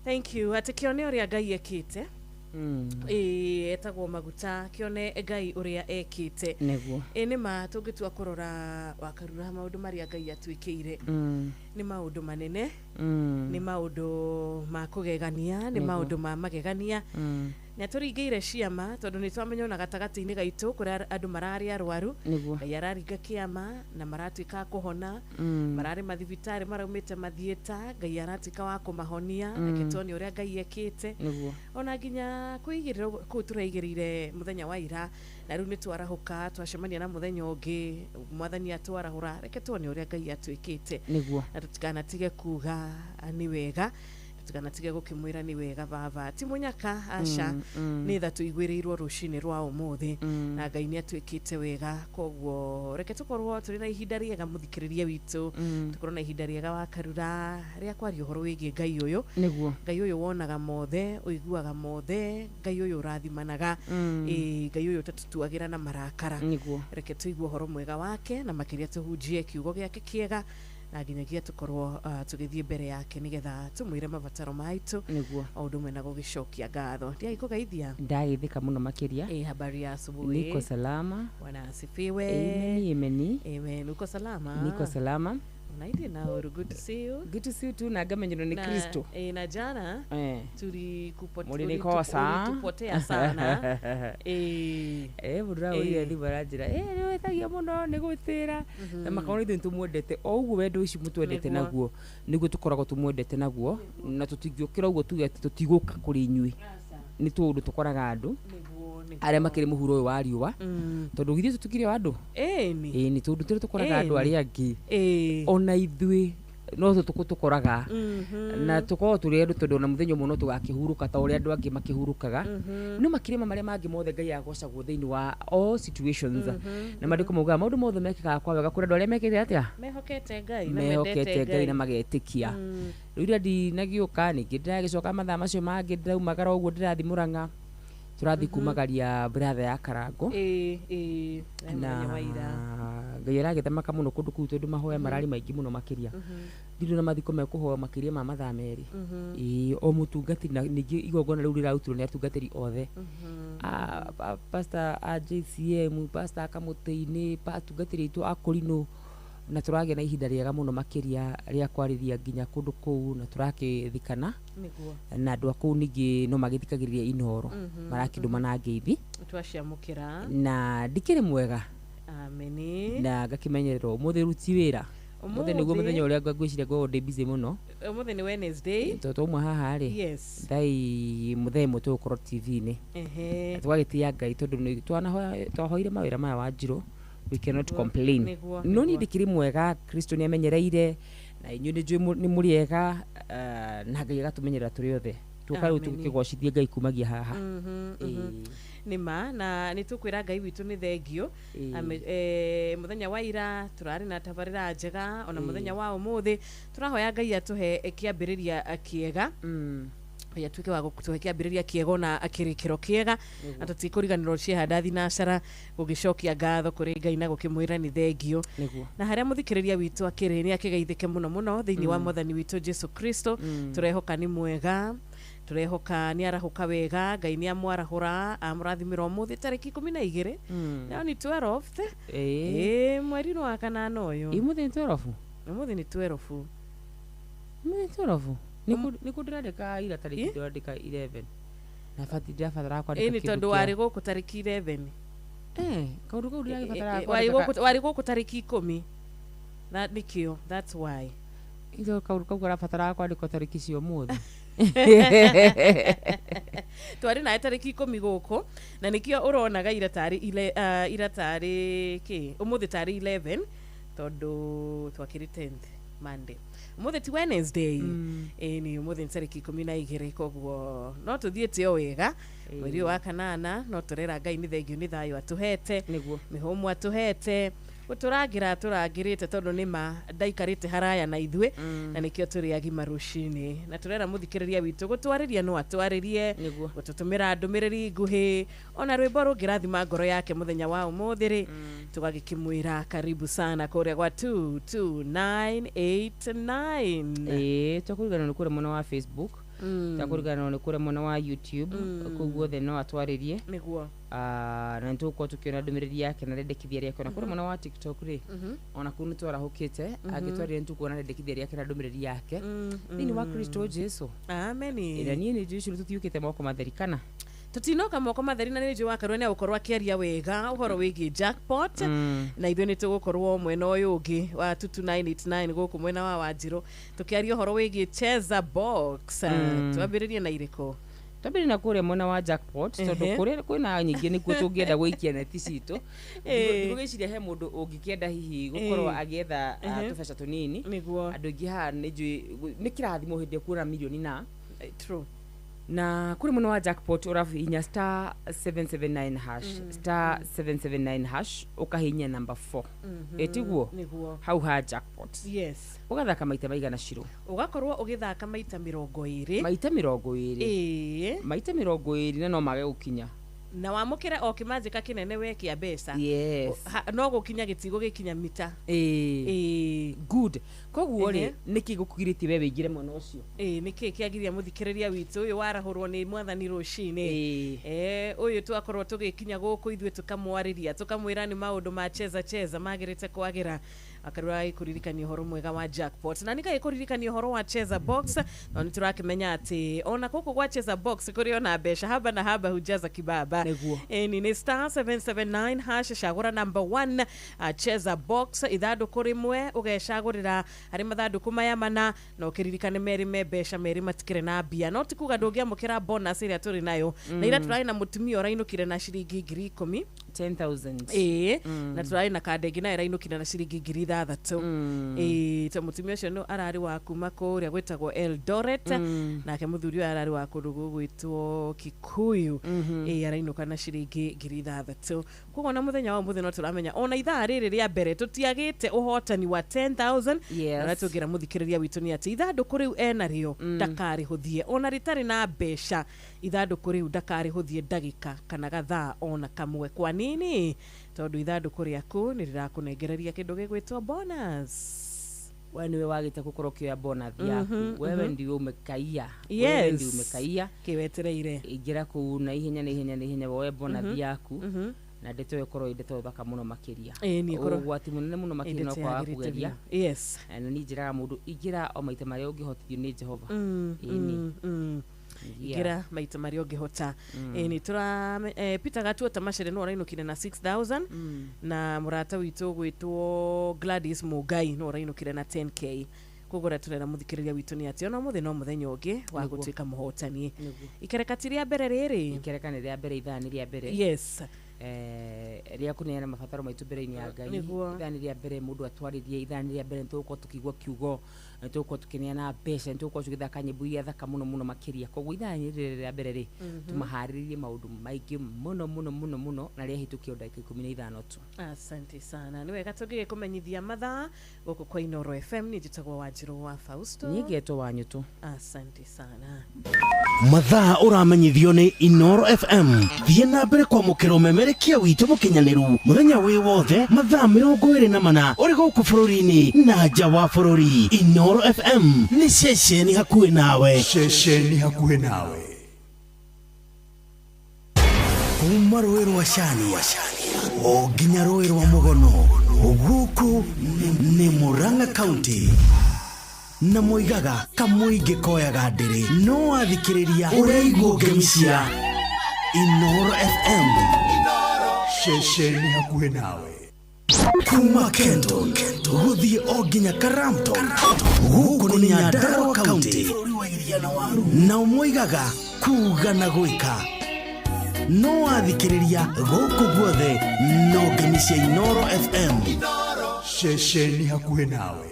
Thank you. Ati kĩone ũrĩa Ngai ekĩte. Etagwo maguta kĩone Ngai ũrĩa ekĩte. Nĩguo. Nĩ ma tũngĩtua kũrora wakarura maũndũ marĩa Ngai atwĩkĩire. Nĩ maũndũ manene. Nĩ maũndũ ma kũgegania, nĩ maũndũ ma magegania. Nĩ atũringĩire ciama tondũ nĩ twamenya ona gatagatĩ-inĩ gaitũ kũrĩa andũ mararĩ arwaru. Ngai araringa kĩama na maratuĩka a kũhona. Mararĩ mathibitarĩ maraumĩte mathiĩta Ngai aratuĩka wa kũmahonia. Reke tuone ũrĩa Ngai ekĩte. Ona nginya kwĩigĩrĩra kũu tũraigĩrĩire mũthenya wa ira na rĩu nĩ twarahũka twacemania na mũthenya ũngĩ mwathani atwarahũra reke tuone ũrĩa Ngai atwĩkĩte. Na tũtikanatige kuga nĩ wega tũtikanatige gũkĩmwĩra nĩ wega baba ti mũnyaka aca nĩ tha tũiguĩrĩirwo rũcinĩ rwa ũmũthĩ na Ngai nĩ atwĩkĩte wega koguo reke tũkorwo tũrĩ na ihinda rĩega mũthikĩrĩria witũ tũkorwo na ihinda rĩega wa karura rĩa kwaria ũhoro wĩgiĩ Ngai ũyũ. Ngai ũyũ wonaga mothe ũiguaga mothe Ngai ũyũ ũrathimanaga Ngai ũyũ ũtatũtuagĩra na marakara. Reke tũigue ũhoro mwega wake na makĩria tũhunjie kiugo gĩake kĩega na nginyagia tukorwo tũgĩthiĩ mbere yake nĩgetha tũmwĩre mabataro maitũ o ũndũ ũmwe na gũgĩcokia ngatho. Ndiagĩkũgeithia ndagĩthĩka mũno makĩria. Habari ya asubuhi. Niko salama. Bwana asifiwe. Amen, amen. Amen. Uko salama? Niko salama. Unaidi na good to see you. Good to see you too na ngamenyerwo ni Kristo. Na jana tulikupotea sana. Mũndũ ũrĩa thimũ aranjĩra nĩ wethagia mũno nĩ gwĩtĩra na makaona ithuĩ nĩtũmwendete o ũguo wendo ũcio mũtwendete naguo nĩguo tũkoragwo tũmwendete naguo na tũtingĩũkĩra ũguo tuge atĩ tũtigũka kũrĩ inyuĩ nĩ tũũndũ tũkoraga andũ arĩa makĩrĩ mũhuro ũyũ wa riũa tondũ githĩ tũtikĩrĩ o andũ nĩ tũndũ tũrĩa tũkoraga andũ arĩa angĩ ona ithuĩ no tũkoraga na tũkoragwo tũrĩ andũ tondũ ona mũthenya ũmwe no tũgakĩhurũka ta ũrĩa andũ angĩ makĩhurũkaga no makĩria ma marĩa mangĩ mothe Ngai agocagwo thĩinĩ wa all situations na maandĩko maugaga maũndũ mothe mekĩkaga kwa wega kũrĩ andũ arĩa mekĩte atĩa mehokete Ngai na magetĩkia. Rĩu rĩrĩa ndinagĩũka ningĩ ndĩragĩcoka mathaa macio mangĩ ndĩraumagara ũguo ndĩrathiĩ Mũrang'a tũrathiĩ kumagaria brother ya Karango na Ngai aragĩthamaka mũno kũndũ kũu tondũ mahoya mararĩ maingĩ mũno makĩria ndirĩ na mathiko mekũhoya makĩria ma mathaa merĩ o mũtungatĩri na ningĩ igongona rĩu rĩrarutirwo nĩ atungatĩri othe pastor a JCM pastor a Kamũtĩ-inĩ atungatĩri aitũ a Kũrinũ na tũragĩa na ihinda rĩega mũno makĩria rĩa kwarĩria nginya kũndũ kũu na tũrakĩthikana na andũ a kũu ningĩ no magĩthikagĩrĩria Inooro marakĩndũma na ngeithi twaciamũkĩra na ndikĩrĩ mwega. Ameni. Na ngakĩmenyererwo ũmũthĩ rĩu ti wĩra ũmũthĩ nĩguo mũthenya ũrĩa ngwĩciria ngorwo ndĩ busy mũno. Ũmũthĩ nĩ Wednesday tondũ twauma haha rĩ thai mũthenya ĩmwe tũgũkorwo TV-inĩ tũgagĩtĩa Ngai tondũ twahoire mawĩra maya wa Njirũ we cannot complain. No niĩ ndikĩrĩ mwega Kristo nĩ amenyereire na inyuĩ nĩ njũĩ nĩ mũrĩ ega na Ngai agatũmenyerera tũrĩ othe tũka rĩu tũkĩgocithie Ngai kumagia haha. Nĩ ma na nĩ tũkwĩra Ngai witũ nĩ thengio. Mũthenya wa ira tũrarĩ na tabarĩra njega ona mũthenya wa ũmũthĩ tũrahoya Ngai atũhe kĩambĩrĩria kĩega. Ngai atuĩke wa gũtũhe kĩambĩrĩria kĩega ona kĩrĩkĩro kĩega, na tũtikũriganĩrwo ciehanda thinacara gũgĩcokia ngatho kũrĩ Ngai na gũkĩmwĩra nĩ thengio. Na harĩa mũthikĩrĩria witũ akĩrĩ nĩ akĩgeithĩke mũno mũno thĩinĩ wa Mwathani witũ Jesu Kristo. Tũrehoka nĩ mwega, tũrehoka nĩ arahũka wega, Ngai nĩ amwarahũra amũrathimĩra ũmũthĩ tarĩki 12. Nayo nĩ 12 ĩĩ mweri-inĩ wa kanana ũyũ. Ũmũthĩ nĩ 12. Ũmũthĩ nĩ 12. Ũmũthĩ nĩ 12. Nĩkũ ndĩrandĩka ira tarĩki ndĩrandĩka 11. Na bati ndĩrabatara kwandĩka Ĩĩ nĩ tondũ warĩ gũkũ tarĩki 11. Kaũndũ kau ndĩragĩbatara kwandĩka. Warĩ gũkũ tarĩki 10. Na nĩkĩo, that's why. Itho kaũndũ kau karabatara kwandĩkwo tarĩki cia ũmũthĩ. Twarĩ nawe tarĩki 10 gũkũ na nĩkĩo ũronaga ira tarĩ ira tarĩ kĩ ũmũthĩ tarĩ 11 tondũ twakĩrĩ 10th Monday. Ũmũthĩ ti Wednesday. Ĩĩ nĩ ũmũthĩ nĩ tarĩki 12 koguo no tũthiĩte o wega mweri ũyũ wa kanana, no tũrera Ngai nĩ thengio nĩ thayũ atũhete, mĩhũmũ atũhete, gũtũrangĩra atũrangĩrĩte tondũ nĩ ma ndaikarĩte haraya na ithuĩ, na nĩkĩo tũrĩ agima rũcinĩ. Na tũrera mũthikĩrĩria witũ gũtwarĩria no atwarĩrie, gũtũtũmĩra ndũmĩrĩri nguhĩ, ona rwĩmbo rũngĩrathima ngoro yake mũthenya wa ũmũthĩ rĩ, tũgagĩkĩmwĩra karibu sana kũrĩa gwa 22989. Ĩĩ tũkũririkana nĩ kũrĩa mwena wa Facebook, tũkũririkana nĩ kũrĩa mwena wa YouTube, kũu guothe no atwarĩrie. Nĩguo. Na nĩ tũgũkorwo tũkĩona ndũmĩrĩri yake na rĩendekithia rĩake. Na kũrĩa mwena wa TikTok rĩ, ona kũu nĩ twarahũkĩte, angĩtwarĩria nĩ tũkuona rĩendekithia rĩake na ndũmĩrĩri yake thĩinĩ wa Kristo Jesu. Amen. Ĩrĩa niĩ nĩ njũĩ tũtiũkĩte moko matheri kana tutinoka moko matheri, na nĩ njũĩ wakarwo nĩ agũkorwo akĩaria wega ũhoro wĩgiĩ jackpot, na ithuĩ nĩ tũgũkorwo mwena ũyũ ũngĩ wa 22989 gũkũ mwena wa Wanjirũ tũkĩaria ũhoro wĩgiĩ Cheza Box. Twambĩrĩrie na irĩkũ? Twambĩrĩrie na kũrĩa mwena wa jackpot tondũ kũrĩa kwĩna nyingĩ nĩkuo tũngĩenda gũikia neti citũ. Ndigũgĩciria he mũndũ ũngĩkĩenda hihi gũkorwo agĩetha tũbeca tũnini. Andũ aingĩ haha nĩ njũĩ nĩ kĩrathimo hĩndĩ ĩrĩa kuona mirioni na true. Na kũrĩ mwena wa jackpot ũrahihinya star 779 hash, star 779 hash, ũkahihinya number 4. Ĩtiguo hau ha jackpot. Yes. Ũgathaka maita maigana Shiro? Ũgakorwo ũgĩthaka maita 20. Maita 20. Ĩĩ. Maita 20 na no mage gũkinya. Na wamũkĩre o kĩmanjĩka kĩnene we kĩa mbeca. Yes. No gũkinya gĩtigo gĩkinya mita. Ĩĩ. Good. Koguo rĩ, nĩkĩ gũkugirĩtie we wĩingĩre mwena ũcio? Ĩĩ, nĩkĩ kĩagiria mũthikĩrĩria witũ ũyũ warahũrwo nĩ Mwathani rũcinĩ? Ũyũ twakorwo tũgĩkinya gũkũ ithuĩ tũkamwarĩria, tũkamwĩra nĩ maũndũ ma cheza cheza magĩrĩte kwagĩra. Akarura gĩkũririkania ũhoro mwega wa jackpot. Na nĩka gĩkũririkania ũhoro wa Cheza Box, no nĩ tũrakĩmenya atĩ ona gũkũ gwa Cheza Box kũrĩ ona mbeca haba na haba hujaza kibaba. Ĩni nĩ star 779 hash, cagũra number 1 Cheza Box ithandũkũ rĩmwe ũgecagũrĩra harĩ mathandũkũ maya mana, na ũkĩririkane merĩ me mbeca merĩ matikĩrĩ na mbia. No ti kuga ndũngĩamũkĩra bonus ĩrĩa tũrĩ nayo. Na ira tũrarĩ na mũtumia ũrainũkire na ciringi 10,000. 10,000. Ĩĩ, na tũrarĩ na kanda ĩngĩ nayo ĩrainũkire na ciringi 6,000. Ĩĩ, ta mũtumia ũcio no ararĩ wa kuma kũrĩa gwĩtagwo Eldoret, nake mũthuri ũyũ ararĩ wa kũndũ gũgwĩtwo Kikuyu. Ĩĩ, arainũka na ciringi 6,000. Koguo na mũthenya wa ũmũthĩ no tũramenya ona ithaa rĩrĩ rĩa mbere tũtiagĩte ũhotani wa 10,000. Yes. Na tũngĩra mũthikĩrĩria witũ nĩ atĩ ithandũkũ rĩu enarĩo ndakarĩhũthie ona rĩtarĩ na mbeca, ithandũkũ rĩu ndakarĩhũthie ndagĩka kana gathaa ona kamwe. Kwa nini? Tondũ ithandũkũ rĩaku nĩ rĩrakũnengereria kĩndũ gĩgwĩtwo bonus. Wewe niwe wagĩte gũkorwo ũkĩoya bonus yaku. Wewe ndiwe umekaia. Wewe ndiwe umekaia. Kĩwetereire. Ingĩra kũu na ihenya na ihenya na ihenya woe bonus yaku. Na ndeto ĩyo ĩkorwo ĩ ndeto thaka mũno makĩria. Ũgwati mũnene mũno makĩria no kwaga kũgeria. Yes. Na niĩ njĩraga mũndũ ingĩra o maita marĩa ũngĩhotithio nĩ Jehova. Ĩni. Ingĩra maita marĩa ũngĩhota. Ĩni tũra Peter Gatuo Tamacere no arainũkire na 6,000, na mũrata witũ ũgwĩtwo Gladys Mugai no arainũkire na 10K. Koguo ũrĩa tũrera mũthikĩrĩria witũ nĩ atĩ ona ũmũthĩ no mũthenya ũngĩ wa gũtuĩka mũhotani. Ikereka ti rĩa mbere rĩrĩ? Ikereka nĩ rĩa mbere, ithaa nĩ rĩa mbere. Yes. Rĩa kũneana mabataro maitũ mbere-inĩ ya Ngai. Ithaa nĩ rĩa mbere mũndũ atwarĩrie, ithaa nĩ rĩa mbere nĩtũgũkorwo tũkĩigua kiugo, nĩtũgũkorwo tũkĩneana mbeca, nĩtũgũkorwo tũgĩthaka nyĩmbo iria thaka mũno mũno makĩria. Koguo ithaa rĩrĩ rĩa mbere rĩ, tũmaharĩrĩrie maũndũ maingĩ mũno mũno mũno mũno, na rĩahĩtũkio ndagĩka 15 tu. Asante sana. Nĩ wega tũngĩgĩkũmenyithia mathaa gũkũ kwa Inooro FM. Niĩ njĩtagwo Wanjirũ wa Fausto. Niĩ ngetwo Wanyũtũ. Asante sana. Mathaa ũramenyithio nĩ Inoro FM. Thiĩ na mbere kwamũkĩra ũmemerekia witũ mũkinyanĩru mũthenya wĩ wothe mathaa 24 ũrĩ gũkũ bũrũri-inĩ na nja wa bũrũri. Inoro FM nĩ ceceni hakuhĩ nawe. Ceceni hakuhĩ nawe. Kuma rũĩ rwa Cania o nginya rũĩ rwa Mũgono, gũkũ nĩ Murang'a County. Na moigaga kamũingĩ koyaga ndĩrĩ, no wathikĩrĩria ũraigua ngemi cia Inoro FM. Ceceni hakuhĩ nawe. Kuma Kenton gũthiĩ o nginya Karamton, gũkũ nĩ Nyandarua County. Nao moigaga kuga na gwĩka, no wathikĩrĩria gũkũ guothe no ngemi cia Inoro FM. Ceceni hakuhĩ nawe.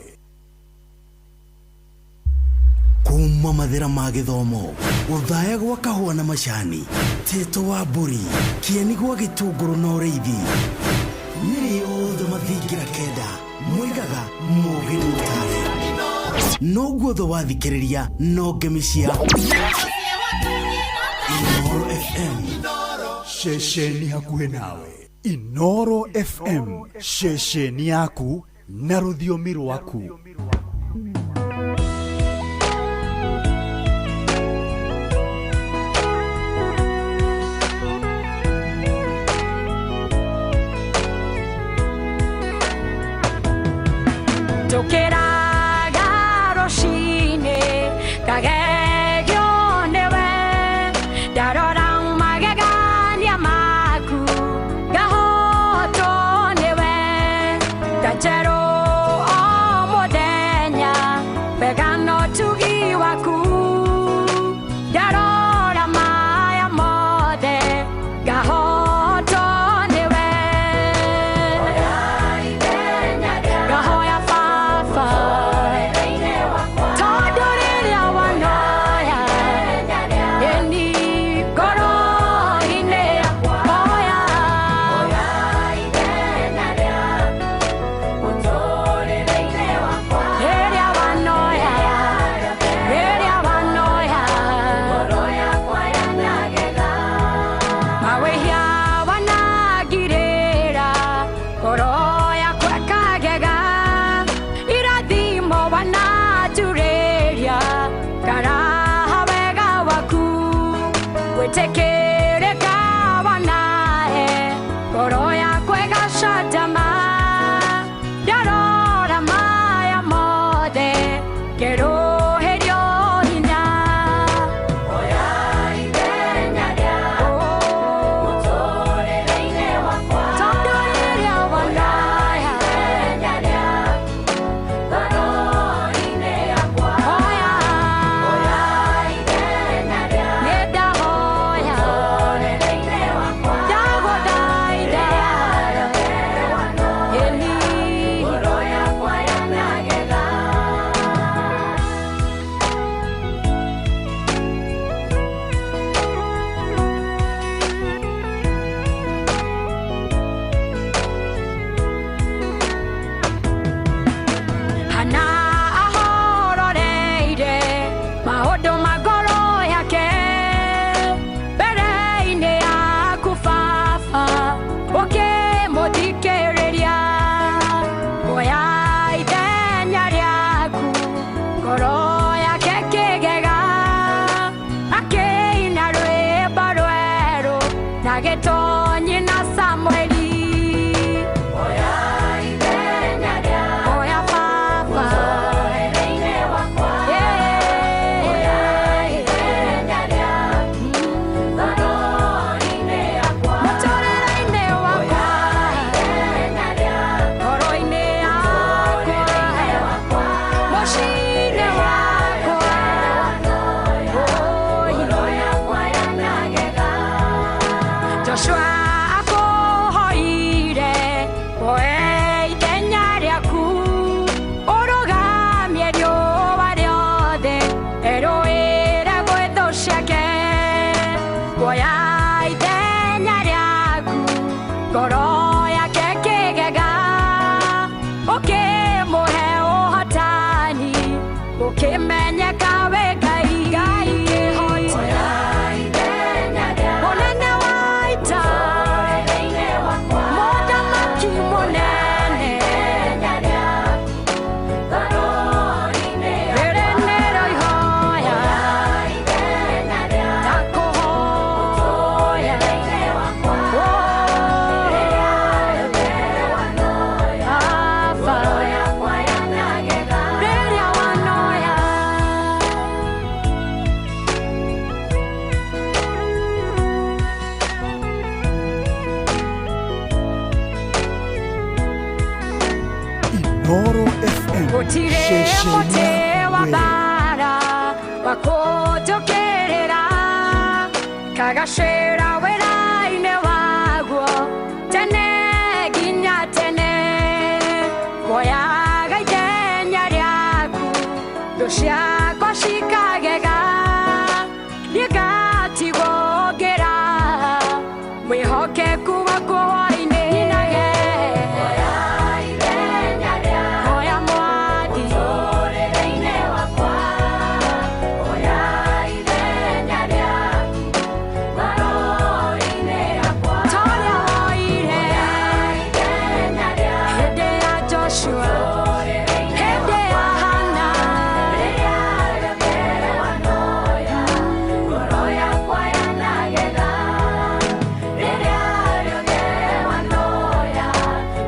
Kuma mathĩra ma gĩthomo, ũthaya gwa kahũa na macani, tĩtũ wa mbũri, kĩeni gwa gĩtũngũrũ na ũrĩithi, nĩrĩ othe mathingira kenda moigaga mũgĩ mũtare. No guothe wathikĩrĩria no ngemi cia Inoro FM. Ceceni hakuhĩ nawe. Inoro FM, ceceni yaku na rũthiomi rwaku. Njũkĩraga rũcinĩ ngagegio nĩwe, ndarora magegania maku ngahotwo nĩwe, ta njerũ o mũthenya wega na ũtugi waku, ndarora maya mothe ngahotwo nĩwe. Ngahoya Baba. Inoro FM. Gũtirĩ mũtĩ wa mbara wa kũnjũkĩrĩra, kagacĩra wĩra-inĩ waguo tene nginya tene. Woyaga ithenya rĩaku, thũ ciakwa cikagega, niĩ ngatigwo ngĩra mwĩhokeku waku hwaĩ-inĩ. Nyinage Oya mwathi mũtũrĩre-inĩ wakwa, oya ithenya rĩaku ngoro-inĩ yakwa, ta ũrĩa woire hĩndĩ ya Joshua, hĩndĩ ya Hana, rĩrĩa rĩothe wanoya, ngoro yakwa yanagega, rĩrĩa rĩothe wanoya,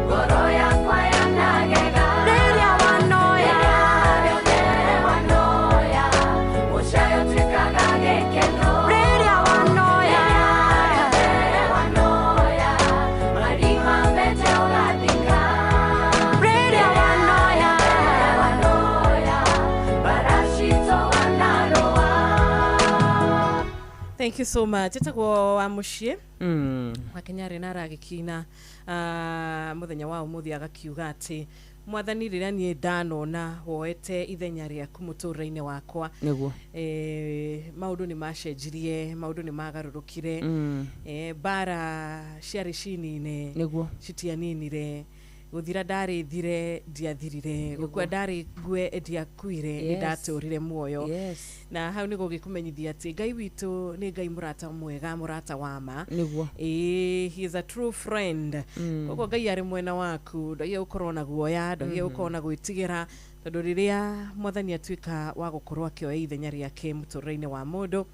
ngoro yakwa yanagega, rĩrĩa wanoya, rĩothe wanoya, mũcayo ũtuĩkaga gĩkeno, rĩrĩa wanoya, rĩothe wanoya, marima mete ũgathika, rĩrĩa wanoya, wanoya, baracito wanarũa. Thank you so much. Etagwo wa muciĩ wa Kenya na aragĩkina mũthenya wa ũmũthĩ agakiuga atĩ mwathani rĩrĩa niĩ ndanona woete ithenya rĩaku mũtũrĩre-inĩ wakwa, Nĩguo. Maũndũ nĩ macenjirie, maũndũ nĩ magarũrũkire, mbara ciarĩ cinine Nĩguo. citianinire, gũthira ndarĩ thire ndiathirire, gũkua ndarĩ ngue ndiakuire, nĩ ndatũrire muoyo. Na hau nĩ gũgĩkũmenyithia atĩ Ngai witũ nĩ Ngai mũrata mwega, mũrata wa ma. Nĩguo. Ĩĩ, he is a true friend. Koguo Ngai arĩ mwena waku, ndwagĩrĩire gũkorwo na guoya, ndwagĩrĩire gũkorwo na gwĩtigĩra, tondũ rĩrĩa mwathani atuĩka wa gũkorwo akĩoya ithenya rĩake mũtũrĩre-inĩ wa mũndũ,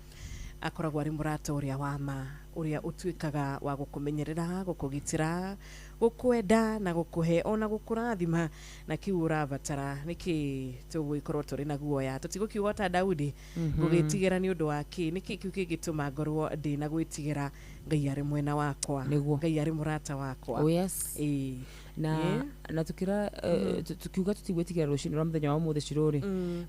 akoragwo arĩ mũrata ũrĩa wa ma, ũrĩa ũtuĩkaga wa gũkũmenyerera, gũkũgitĩra, gũkwenda na gũkũhe ona gũkũrathima na kiu ũrabatara. Nĩkĩ tũgũgĩkorwo tũrĩ na guoya? Tũtigũkiuga ta Daudi, ngũgĩtigĩra nĩ ũndũ wa kĩ? Nĩkĩ kĩu kĩngĩtũma ngorwo ndĩna gwĩtigĩra? Ngai arĩ mwena wakwa. Nĩguo. Ngai arĩ mũrata wakwa. Oh yes. Ĩĩ. Na na tukira tukiuga tutigwĩtigĩra rũcinĩ rwa mũthenya wa ũmũthĩ cirũrĩ,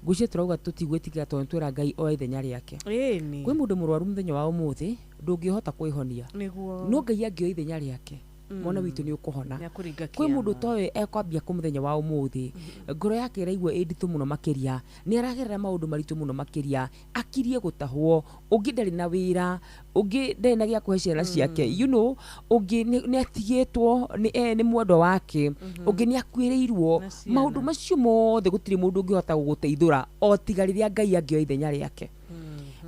ngwĩciria tũrauga tũtigwĩtigĩra tondũ twĩra Ngai oe ithenya rĩake. Ĩni. Kwĩ mũndũ mũrwaru mũthenya wa ũmũthĩ ndũngĩhota kwĩhonia, Nĩguo. no Ngai angĩoya ithenya rĩake, mwana witũ nĩ ũkũhona. Nĩakũringa Kwĩ mũndũ kĩama. ũtoĩ ekwambia kũ mũthenya wa ũmũthĩ, ngoro yake ĩraigua ĩ nditũ mũno makĩria, nĩ aragerera maũndũ maritũ mũno makĩria, akirie gũtahwo, ũngĩ ndarĩ na wĩra, ũngĩ ndarĩ na gĩa kũhe ciana ciake, ũngĩ nĩ atigĩtwo nĩ mwendwa wake, ũngĩ nĩ akuĩrĩirwo. Na ciana. Maũndũ macio mothe gũtirĩ mũndũ ũngĩhota gũgũteithũra o tiga rĩrĩa Ngai angĩoya ithenya rĩake.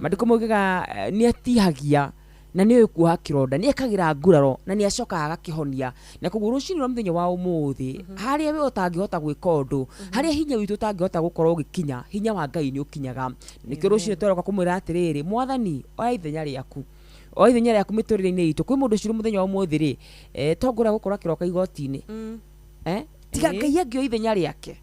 Maandĩko maugaga nĩ atihagia na nĩ oĩ kuoha kĩronda, nĩ ekagĩra nguraro na nĩ acokaga agakĩhonia. Na koguo rũcinĩ rwa mũthenya wa ũmũthĩ, harĩa we ũtangĩhota gwĩka ũndũ, harĩa hinya witũ ũtangĩhota gũkorwo ũgĩkinya, hinya wa Ngai nĩ ũkinyaga. Nĩkĩo rũcinĩ twaroka kũmwĩra atĩrĩrĩ, mwathani oya ithenya rĩaku, oya ithenya rĩaku mĩtũrĩre-inĩ itũ. Kwĩ mũndũ ũcio mũthenya wa ũmũthĩ rĩ, tongora gũkorwo akĩroka igoti-inĩ, tiga Ngai angĩoya ithenya rĩake,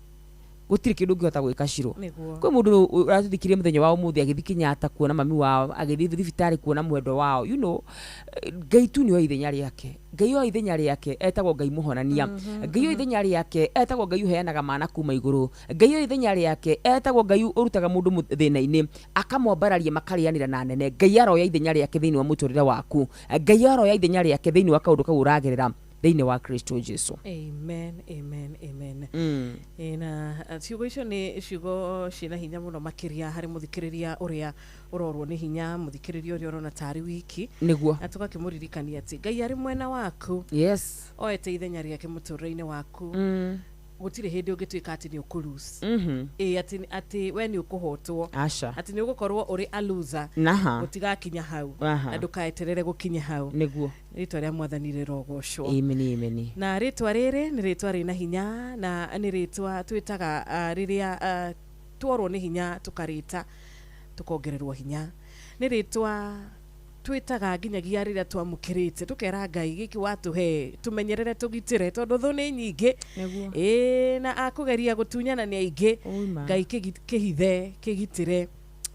gũtirĩ kĩndũ ũngĩhota gwĩka Ciro. Nĩguo. Kwĩ mũndũ ũratũthikirie mũthenya wa ũmũthĩ agĩthiĩ Kenyatta kuona mami wao, agĩthiĩ thibitarĩ kuona mwendwa wao, Ngai tu nĩ oya ithenya rĩake. Ngai oya ithenya rĩake etagwo Ngai mũhonania. Ngai oya ithenya rĩake etagwo Ngai ũheanaga mana kuma igũrũ. Ngai oya ithenya rĩake etagwo Ngai ũrutaga mũndũ thĩna-inĩ akamwambararia makarĩanĩra na nene. Ngai aroya ithenya rĩake thĩinĩ wa mũtũrĩre waku. Ngai aroya ithenya rĩake thĩinĩ wa kaũndũ kau ũragerera thĩinĩ wa Kristo Jesu. Amen, amen, amen. Na ciugo icio nĩ ciugo ciĩna hinya mũno makĩria harĩ mũthikĩrĩria ũrĩa ũrorwo nĩ hinya, mũthikĩrĩria ũrĩa ũrona tarĩ wiki. Nĩguo. Na tũgakĩmũririkania atĩ Ngai arĩ mwena waku. Oete ithenya rĩake mũtũrĩre-inĩ waku. Gũtirĩ hĩndĩ ũngĩtuĩka atĩ nĩ ũkũ-lose. Ĩĩ, atĩ we nĩ ũkũhotwo. Aca. Atĩ nĩ ũgũkorwo ũrĩ a loser. Naha. Gũtigakinya hau. Aha. Na ndũkaeterere gũkinya hau. Nĩguo. Rĩtwa rĩa mwathani rĩrogocwo. Amen, amen. Na rĩtwa rĩrĩ nĩ rĩtwa rĩna hinya, na nĩ rĩtwa twĩtaga rĩrĩa tworwo nĩ hinya tũkarĩta tũkongererwo hinya. Nĩ rĩtwa twĩtaga nginyagia rĩrĩa twamũkĩrĩte, tũkera Ngai gĩkĩ watũhe tũmenyerere tũgitĩre, tondũ thũ nĩ nyingĩ. Nĩguo. Ĩĩ, na akũgeria gũtunyana nĩ aingĩ. Oima. Ngai kĩhithe, kĩgitĩre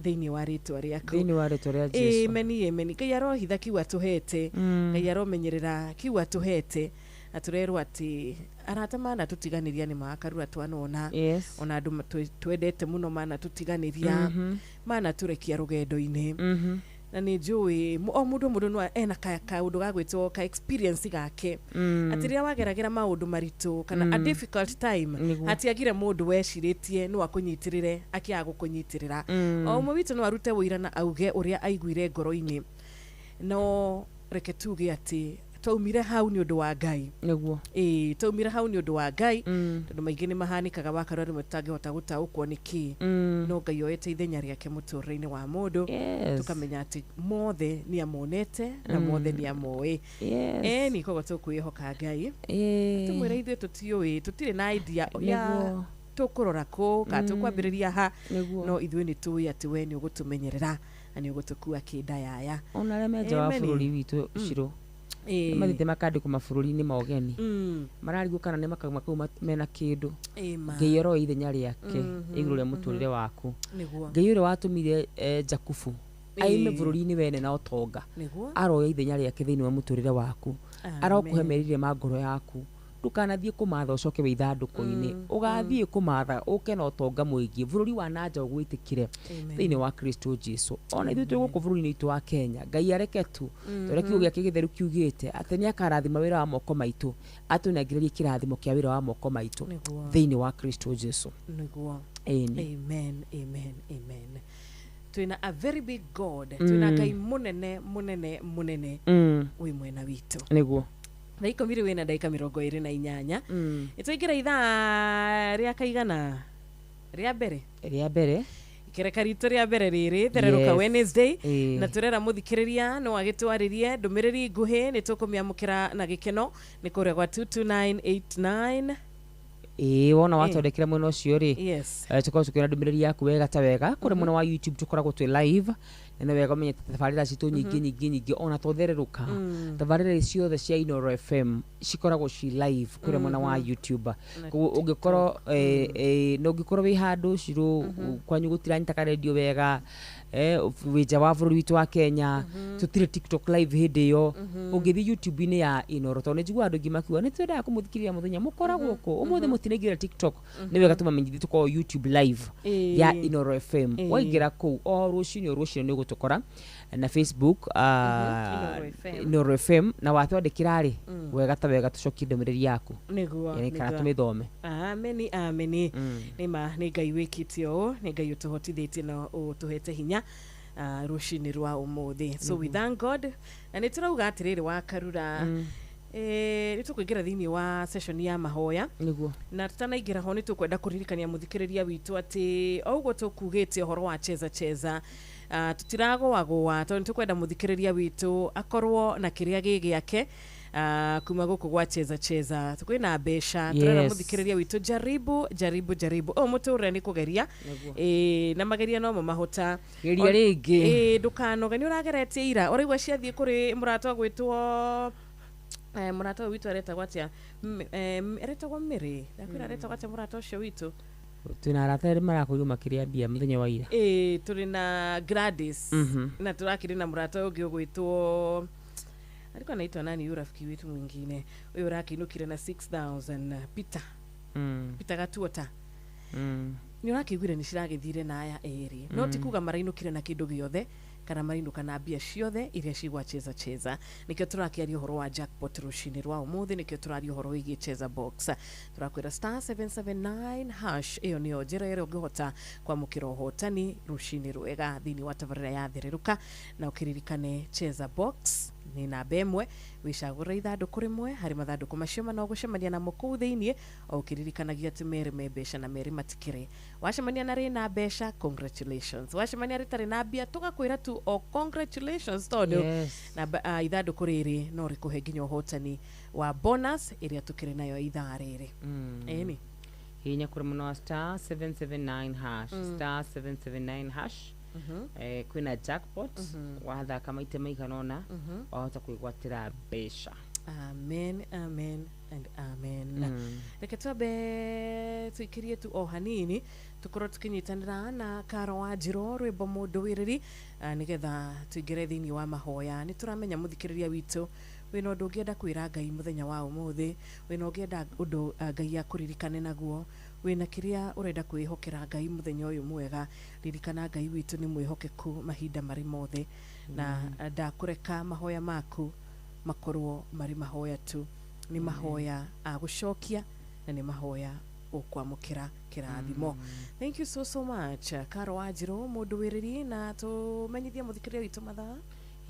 thĩinĩ wa rĩtwa rĩaku. Thĩinĩ wa rĩtwa rĩa Jesu. Amen, amen. Ngai arohitha kiu atũhete. Ngai aromenyerera kiu atũhete. Na tũrerwo atĩ arata mana tũtiganĩria nĩ makarura twanona. Yes. Ona andũ twendete mũno mana tũtiganĩria. Mana tũrekia rũgendo-inĩ. Na nĩ njũĩ o mũndũ no ena kaũndũ ga gwĩtwo ka experience gake. Atĩ rĩrĩa wageragĩra maũndũ maritũ kana a difficult time, hatiagire mũndũ wecirĩtie no akũnyitĩrĩre akĩaga gũkũnyitĩrĩra. O ũmwe witũ no arute ũira na auge ũrĩa aiguire ngoro-inĩ. No reke tuge atĩ twaumire hau nĩ ũndũ wa Ngai. Nĩguo. Ĩĩ, twaumire hau nĩ ũndũ wa Ngai. Tondũ maingĩ nĩ mahanĩkaga wakarora rĩmwe tũtangĩhota gũtaũkwo nĩ kĩ. No Ngai oete ithenya rĩake mũtũrĩre-inĩ wa mũndũ. Yes. Tũkamenya atĩ mothe nĩ amonete na mothe nĩ amoĩ. Yes. Ĩni koguo tũkwĩhoka Ngai. Tũmwĩre ithuĩ tũtiũĩ, tũtirĩ na idea ya tũkũrora kũ kana tũkwambĩrĩria ha. Nĩguo. No ithuĩ nĩ tũĩ atĩ we nĩ ũgũtũmenyerera na nĩ ũgũtũkua kĩndayaya. Ona arĩa me nja wa Amen. bũrũri witũ Shiro, mathiĩte makandĩkwo mabũrũri-inĩ ma ũgeni, mararigwo kana nĩ makauma kũu mena kĩndũ. Ĩma. Ngai aroya ithenya rĩake igũrũ rĩa mũtũrĩre waku. Nĩguo. Ngai ũrĩa watũmire Jakubu aime bũrũri-inĩ wene na ũtonga, Nĩguo. aroya ithenya rĩake thĩinĩ wa mũtũrĩre waku. Amen. Arokũhe merirĩria ma ngoro yaku. Ndũkanathiĩ kũmatha ũcoke wĩ ithandũkũ-inĩ. Ũgathiĩ kũmatha ũke na ũtonga mũingĩ, bũrũri wa nanja ũgwĩtĩkĩre Amen. thĩinĩ wa Kristo Jesu. Ona ithuĩ twĩ gũkũ bũrũri-inĩ witũ wa Kenya, Ngai areke tu tũrĩa kiugo gĩake gĩtheru kiugĩte atĩ nĩ akarathima wĩra wa moko maitũ, atũnengererie kĩrathimo kĩa wĩra wa moko maitũ Nĩguo. thĩinĩ wa Kristo Jesu. Nĩguo. Ĩni. Amen, amen, amen. Twĩna a very big God. Twĩna Ngai mũnene mũnene mũnene wĩ mwena witũ. Nĩguo. Thaa 10 rĩu ĩna ndagĩka 28. Nĩtwaingĩra ithaa rĩa kaigana rĩa mbere. Rĩa mbere. Ikereka ritũ rĩa mbere rĩrĩ thererũka Yes. Wednesday. Ĩĩ. Na tũrera mũthikĩrĩria no agĩtwarĩrie ndũmĩrĩri nguhĩ, nĩ tũkũmĩamũkĩra na gĩkeno nĩ kũrĩa gwa 22989. Ĩĩ, wona watwandĩkĩra mwena ũcio rĩ, Yes. tũkorwo tũkĩona ndũmĩrĩri yaku wega ta wega kũrĩa mwena wa YouTube tũkoragwo twĩ live. Na nĩ wega ũmenye tabarĩra citũ nyingĩ nyingĩ nyingĩ ona tũthererũka, tabarĩra ciothe cia Inooro FM cikoragwo ci live kũrĩa mwena wa YouTube. Na Koguo ũngĩkorwo na ũngĩkorwo wĩ handũ Shiro kwanyu gũtiranyita radio wega, wĩ nja wa bũrũri witũ wa Kenya, tũtirĩ TikTok live hĩndĩ ĩyo, ũngĩthiĩ YouTube-inĩ ya Inooro, tondũ nĩ njiguaga andũ aingĩ makiuga nĩ twendaga kũmũthikĩrĩria mũthenya mũkoragwo kũ ũmũthĩ mũtinaingĩra TikTok. Nĩ wega tũmamenyithie tũkoragwo YouTube live ya Inooro FM. Waingĩra kũu o rũcinĩ o rũcinĩ nĩ ũgũtũkora na Facebook, Inooro FM. Inooro FM, na watwandĩkĩra rĩ, wega ta wega tũcokie ndũmĩrĩri yaku. Nĩguo. Yaani kana Nĩguo. tũmĩthome. Ameni, ameni. Nĩma nĩ Ngai wĩkĩte ũũ, nĩ Ngai ũtũhotithĩtie na ũtũhete hinya rũcinĩ rwa ũmũthĩ, so we thank God. Na nĩ tũrauga atĩrĩrĩ wa Karura, nĩ tũkũingĩra thĩinĩ wa session ya mahoya. Nĩguo. Na tutanaingĩra ho, nĩ tũkwenda kũririkania mũthikĩrĩria witũ atĩ o ũguo tũkugĩte ũhoro wa cheza cheza, tũtiragũagũa tondũ nĩ tũkwenda mũthikĩrĩria witũ akorwo na kĩrĩa gĩ gĩake kuma gũkũ gwa cheza cheza. Kwĩna mbeca. Tũrera mũthikĩrĩria witũ, jaribu, jaribu, jaribu, ũyũ mũtũrĩre nĩ kũgeria. Nĩguo. Ĩĩ, na mageria nomo mahota. Geria rĩngĩ. Ĩĩ, ndũkanoge, nĩ ũrageretie ira ũraigua ciathiĩ kũrĩ mũrata ũgwĩtwo mũrata ũyũ witũ aretagwo atĩa? Aretagwo Mĩrĩ, ndakwĩra aretagwo atĩa mũrata ũcio witũ? Twĩna arata erĩ marakorirwo makĩrĩa mbia mũthenya wa ira. Ĩĩ, tũrĩ na Gladys na tũrakĩrĩ na mũrata ũyũ ũngĩ ũgwĩtwo, alikuwa anaitwa nani huyu rafiki wetu mwingine huyu ũrakĩinũkire na 6000? Peter. Peter Gatuota. Nĩ ũrakĩiguire nĩ ciragĩthire na aya erĩ, no ti kuga marainũkire na kĩndũ gĩothe kana marainũka na mbia ciothe iria cigwa cheza cheza. Nĩkĩo tũrakĩaria ũhoro wa jackpot rũcinĩ rwa ũmũthĩ, nĩkĩo tũraria ũhoro wĩgiĩ cheza box. Tũrakwĩra *779#, ĩyo nĩyo njĩra ĩrĩa ũngĩhota kwamũkĩra ũhotani rũcinĩ rwega thĩinĩ wa tabarĩra ya thererũka. Na ũkĩririkane cheza box nĩ namba 1, wĩcagũre ithandũkũ rĩmwe harĩ mathandũkũ macio mana ũgũcemania namo kũu thĩiniĩ, o ũkĩririkanagia atĩ merĩ me mbeca na merĩ matikĩrĩ. Wacemania na rĩna mbeca, congratulations. Wacemania rĩtarĩ na mbia, tũgakwĩra tu o congratulations, tondũ namba ithandũkũ rĩrĩ no rĩkũhe nginya ũhotani wa bonus ĩrĩa tũkĩrĩ nayo ithaa rĩrĩ. Ĩni. Hihinya kũrĩ mwena wa *779#, *779#. Kwĩna jackpot. Wathaka maita maigana ũna, wahota kwĩgwatĩra mbeca. Amen, amen and amen. Reke twambe tuikirie tu o hanini, tukorwo tukinyitanĩra na Karo wa Njiro rwĩmbo mũndũ wĩrĩri, nĩgetha tũingĩre thĩinĩ wa mahoya. Nĩ tũramenya mũthikĩrĩria witũ Wĩna ũndũ ũngĩenda kwĩra Ngai mũthenya wa ũmũthĩ, wĩna ũngĩenda ũndũ Ngai akũririkane naguo, wĩna kĩrĩa ũrenda kwĩhokera Ngai mũthenya ũyũ mwega, ririkana Ngai witũ nĩ mwĩhokeku mahinda marĩ mothe, na ndakũreka mahoya maku makorwo marĩ mahoya tu, nĩ mahoya agũcokia na nĩ mahoya ũkwamũkĩra kĩrathimo. Thank you so so much Karo Wanjirũ mũndũ wĩrĩri, na tũmenyithie mũthikĩrĩria witũ mathaa.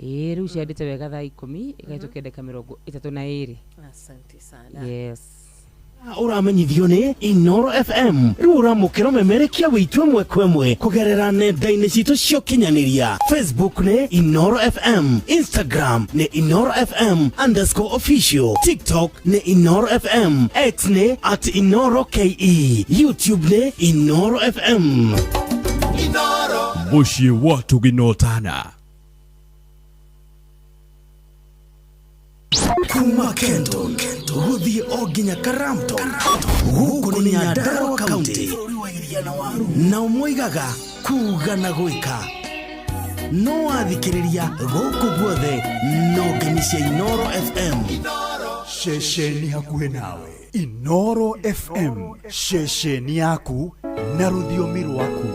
Ĩĩ rĩu ciandĩte wega thaa 10 ĩgahĩtũkia ndagĩka 32. Asante sana. Yes. Ũramenyithio nĩ Inoro FM rĩu ũramũkĩra ũmemerekia witũ ĩmwe kwa ĩmwe kũgerera nenda-inĩ citũ cia ũkinyanĩria. Facebook nĩ Inoro FM, Instagram nĩ Inoro FM _official, TikTok nĩ Inoro FM, X nĩ @InoroKE, YouTube nĩ Inoro FM. Inoro mũciĩ wa tũginotana. Kuma Kenton gũthiĩ o nginya Karamton, gũkũ nĩ Nyandarua County, nao moigaga kuga na gwĩka, no wathikĩrĩria gũkũ guothe no ngemi cia Inoro FM. Ceceni hakuhĩ nawe, Inoro FM, ceceni yaku na rũthiomi rwaku.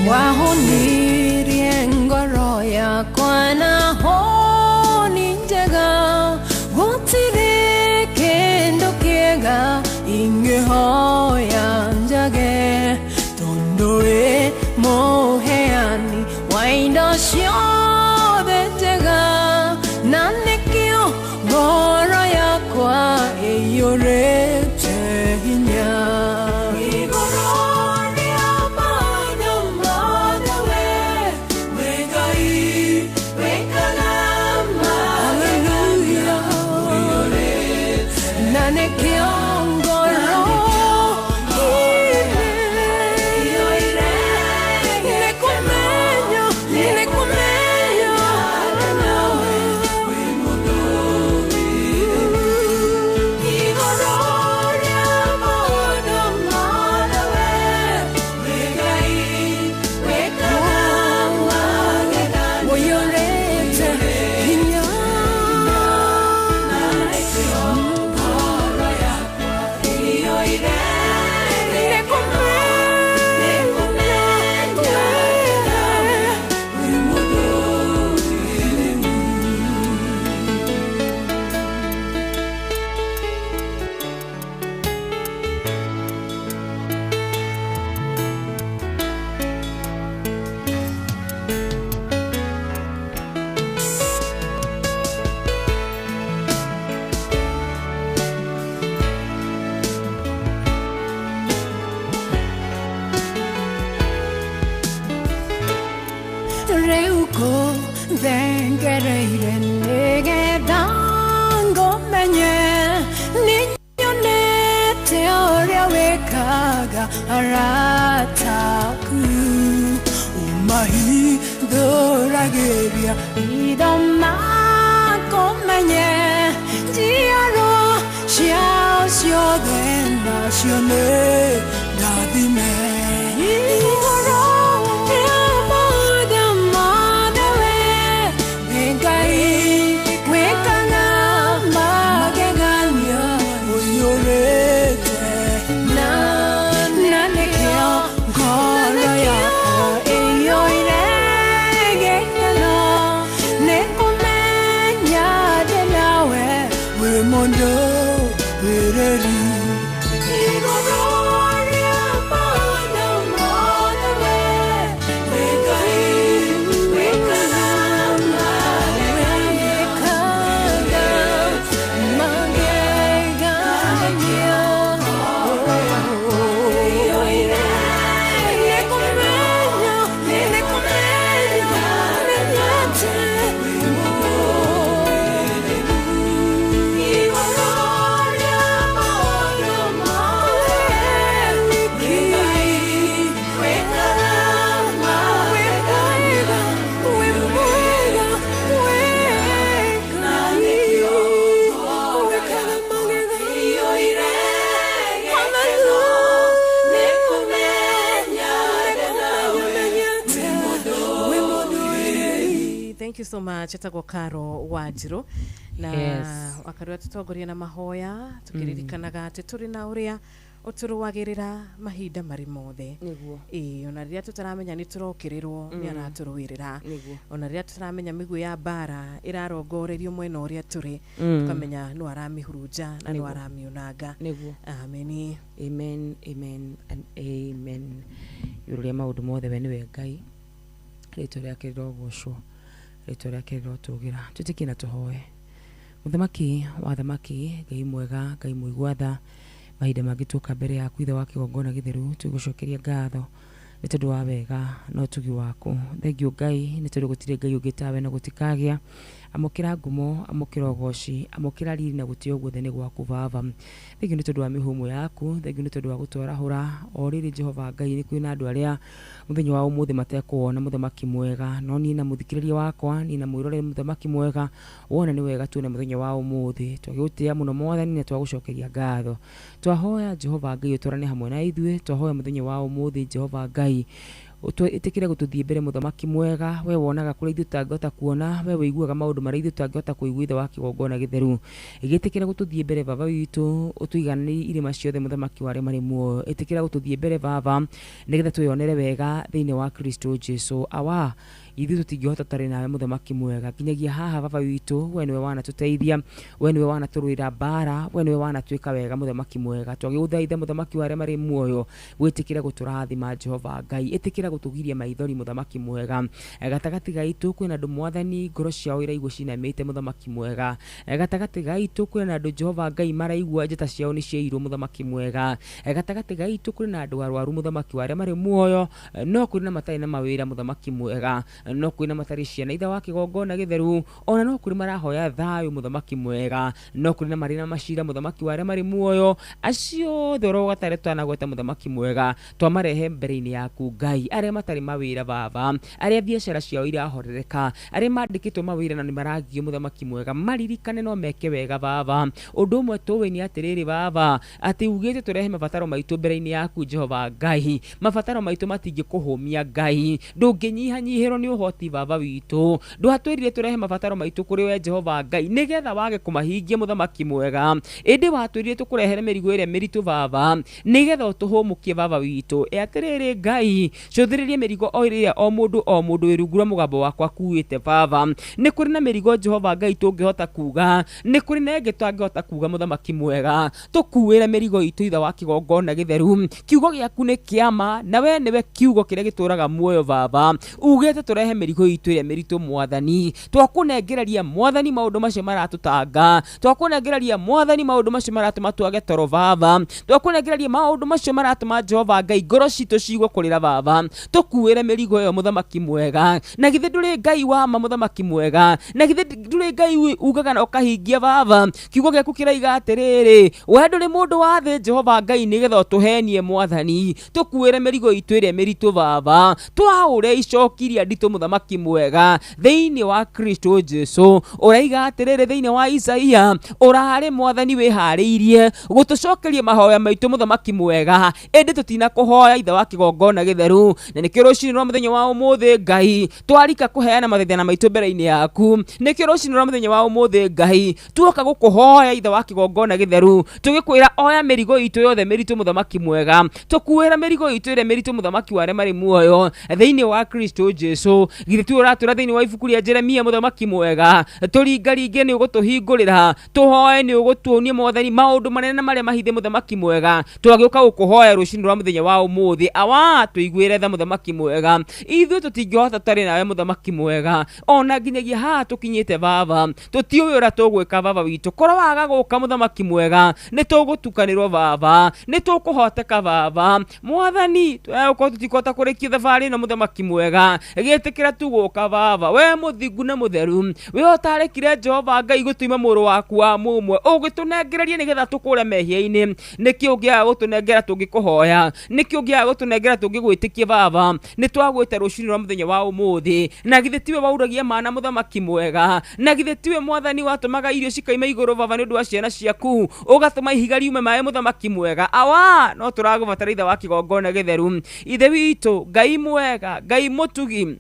Wahonirie ngoro yakwa na honi njega, gũtirĩ kĩndũ kĩega ingĩhoya njage, tondũ wĩ mũheani wa indo ciothe njega, na nĩkĩo ngoro yakwa ĩiyũrĩte hinya. Igoro Rĩu kũthengereire nĩgetha ngũmenye. Nĩnyonete ũrĩa wĩkaga arata aku. Ũmahithũragĩria itho makũmenye. Njiarwa ciao ciothe nacio nĩ ndathime. Igũrũ rĩa maũndũ mothe we nĩ Ngai wĩkaga magegania ũiyũrĩte na nĩkĩo ngoro yakwa ĩiyũire gĩkeno. Nĩngũmenya ndĩ nawe wĩ mũndũ wĩrĩri. Igũrũ rĩa maũndũ mothe we nĩ Ngai wĩkaga magegania. Thank you so much etagwo Karo Wanjiru na Yes. wakarua tutongoria na mahoya tukiririkanaga atĩ tũrĩ na ũrĩa ũtũrũagĩrĩra mahinda marĩ mothe. Nĩguo. Ĩĩ, ona rĩrĩa tũtaramenya nĩ tũrokĩrĩrwo nĩ aratũrũĩrĩra. Nĩguo. Ona rĩrĩa tũtaramenya mĩguĩ ya mbara ĩrarongorerio mwena ũrĩa tũrĩ, tũkamenya no aramĩhurunja na no aramiunanga. Nĩguo. Ameni. Amen, amen and amen. Igũrũ rĩa maũndũ mothe we nĩwe Ngai. Rĩtwa rĩake rĩrogocwo, rĩtwa rĩake rĩrotũgĩra. Twĩtĩkie na tũhoe. Mũthamaki wa thamaki, Ngai mwega, Ngai mũigua tha, mahinda mangĩ tuoka mbere yaku ithe wa kĩgongona gĩtheru, tũgũcokeria ngatho nĩ tondũ wa wega na ũtugi waku. Thengiũ Ngai nĩ tondũ gũtirĩ Ngai ũngĩ tawe na gũtikagĩa. Amũkĩra ngumo, amũkĩra ũgoci, amũkĩra riri na gũtĩo guothe nĩ gwaku Baba. Thengiũ nĩ tondũ wa mĩhũmũ yaku, thengiũ nĩ tondũ wa gũtwarahũra. O rĩrĩ Jehova Ngai, nĩ kwĩna andũ arĩa mũthenya wa ũmũthĩ matekuona mũthamaki mwega, no niĩ na mũthikĩrĩria wakwa, niĩ na mwĩroreri mũthamaki mwega, wona nĩ wega tuone mũthenya wa ũmũthĩ. Twagĩgũtĩĩa mũno Mwathani na twagũcokeria ngatho. Twahoya Jehova Ngai ũtwarane hamwe na ithuĩ, twahoya mũthenya wa ũmũthĩ Jehova Ngai ĩtĩkĩre gũtũthiĩ mbere mũthamaki mwega. We wonaga kũrĩa ithuĩ tũtangĩhota kuona, we wĩiguaga maũndũ marĩa ithuĩ tũtangĩhota kũigua ithe wa kĩgongona gĩtheru. Gĩtĩkĩre gũtũthiĩ mbere Baba witũ, ũtũiganĩrie irĩma ciothe mũthamaki wa arĩa marĩ muoyo. Ĩtĩkĩra gũtũthiĩ mbere Baba, nĩgetha twĩyonere wega thĩinĩ wa Kristo Jesu. Awa, ithuĩ tũtingĩhota tũtarĩ nawe mũthamaki mwega. Nginyagia haha Baba witũ, we nĩwe wanatũteithia, we nĩwe wanatũrũĩra mbara, we nĩwe wanatwĩka wega mũthamaki mwega. Twagĩgũthaitha mũthamaki wa arĩa marĩ muoyo, wĩtĩkĩre gũtũrathima Jehova Ngai, ĩtĩkĩra gũtũgiria maithori mũthamaki mwega. Gatagatĩ gaitũ kwĩna andũ Mwathani ngoro ciao iraigua cinamĩte mũthamaki mwega. Gatagatĩ gaitũ kwĩna andũ Jehova Ngai maraigua njata ciao nĩ ciairwo mũthamaki mwega. Gatagatĩ gaitũ kwĩna andũ arwaru mũthamaki wa arĩa marĩ muoyo, no kwĩna matarĩ na mawĩra mũthamaki mwega, no kwĩna matarĩ ciana ithe wa kĩgongona gĩtheru, ona no kũrĩ marahoya thayũ mũthamaki mwega, no kũrĩ na marĩ na macira mũthamaki wa arĩa marĩ muoyo. Acio othe oro gatarĩ twanagweta mũthamaki mwega, twamarehe mbere-inĩ yaku Ngai, arĩa matarĩ mawĩra Baba, arĩa biacara ciao irahorereka, arĩa mandĩkĩtwo mawĩra na nĩ maragio mũthamaki mwega, maririkane no meke wega Baba. Ũndũ ũmwe tũĩ nĩ atĩrĩrĩ Baba, atĩ ugĩte tũrehe mabataro maitũ mbere-inĩ yaku Jehova Ngai. Mabataro maitũ matingĩkũhũmia Ngai, ndũngĩnyihanyihĩrwo nĩ ũhoti Baba witũ. Ndwatwĩrire tũrehe mabataro maitũ kũrĩ we Jehova Ngai nĩgetha wage kũmahingia mũthamaki mwega, ĩndĩ watwĩrire tũkũrehere mĩrigo ĩrĩa mĩritũ Baba nĩgetha ũtũhũmũkie Baba witũ. Ĩ atĩrĩrĩ Ngai, cũthĩrĩrie mĩrigo o ĩrĩa o mũndũ o mũndũ wĩ rungu rwa mũgambo wakwa akuĩte Baba. Nĩ kũrĩ na mĩrigo Jehova Ngai tũngĩhota kuga, nĩ kũrĩ na ĩngĩ tũtangĩhota kuga mũthamaki mwega. Tũkuĩre mĩrigo itũ ithe wa kĩgongona gĩtheru. Kiugo gĩaku nĩ kĩama na we nĩwe kiugo kĩrĩa gĩtũraga muoyo Baba. Ugĩte tũrehe mĩrigo itũ ĩrĩa mĩritũ Mwathani. Twakũnengereria Mwathani maũndũ macio maratũtanga, twakũnengereria Mwathani maũndũ macio maratũma twage toro Baba, twakũnengereria maũndũ macio maratũma Jehova Ngai ngoro citũ ciigwe kũrĩra Baba. Tũkuĩre mĩrigo ĩyo mũthamaki mwega. Na githĩ ndũrĩ Ngai wa ma mũthamaki mwega? Na githĩ ndũrĩ Ngai ugaga na ũkahingia baba? Kiugo gĩaku kĩraiga atĩrĩrĩ, we ndũrĩ mũndũ wa thĩ Jehova Ngai nĩgetha ũtũhenie mwathani. Tũkuĩre mĩrigo itũ ĩrĩa mĩritũ baba. Twaũre icoki iria nditũ mũthamaki mwega thĩinĩ wa Kristo Jesu. Ũraiga atĩrĩrĩ thĩinĩ wa Isaia, ũrarĩ mwathani wĩharĩirie gũtũcokeria mahoya maitũ mũthamaki mwega, ĩndĩ tũtinakũhoya ithe wa kĩgongona gĩtheru. Na nĩkĩo rũcinĩ rwa mũthenya wa ũmũthĩ Ngai twarika kũheana mathaithana maitũ mbere-inĩ yaku. Nĩkĩo rũcinĩ rwa mũthenya wa ũmũthĩ Ngai tuoka gũkũhoya ithe wa kĩgongona gĩtheru, tũgĩkwĩra oya mĩrigo itũ yothe mĩritũ mũthamaki mwega, tũkuĩra mĩrigo itũ ĩrĩa mĩritũ mũthamaki wa arĩa marĩ muoyo thĩinĩ wa Kristo Jesu. Githĩ tiwe ũratwĩra thĩinĩ wa ibuku rĩa Jeremia mũthamaki mwega, tũringaringe nĩ ũgũtũhingũrĩra, tũhoe nĩ ũgũtuonia mwathani maũndũ manene na marĩa mahithe mũthamaki mwega. Twagĩũka gũkũhoya rũcinĩ rwa mũthenya wa ũmũthĩ, awa tũiguĩre tha mũthamaki mwega. Ithuĩ tũtingĩhota tũtarĩ nawe mũthamaki mwega, ona nginyagia haha tũkinyĩte baba, tũtiũĩ ũrĩa tũgwĩka baba witũ. Korwo waga gũka mũthamaki mwega, nĩ tũgũtukanĩrwo baba, nĩ tũkũhoteka baba. Mwathani, twegũkorwo tũtikũhota kũrĩkia thabarĩ ĩno mũthamaki mwega, gĩtĩkĩra tu gũka baba. We mũthingu na mũtheru, we ũtarekire Jehova Ngai gũtũima mũrũ waku wa mũmwe, ũgĩtũnengereria nĩgetha tũkũre mehia-inĩ. Nĩkĩ ũngĩaga gũtũnengera tũngĩkũhoya? Nĩkĩ ũngĩaga gũtũnengera tũngĩgwĩtĩkia baba? Nĩ twagwĩta rũcinĩ rwa mũthenya wa ũmũthĩ. Na githĩ tiwe wauragia mana mũthamaki mwega? Na githĩ tiwe mwathani watũmaga irio cikaima igũrũ baba nĩ ũndũ wa ciana ciaku, ũgatũma ihiga riume maĩ mũthamaki mwega? Awa, no tũragũbatara ithe wa kĩgongona gĩtheru. Ithe witũ, Ngai mwega, Ngai mũtugi,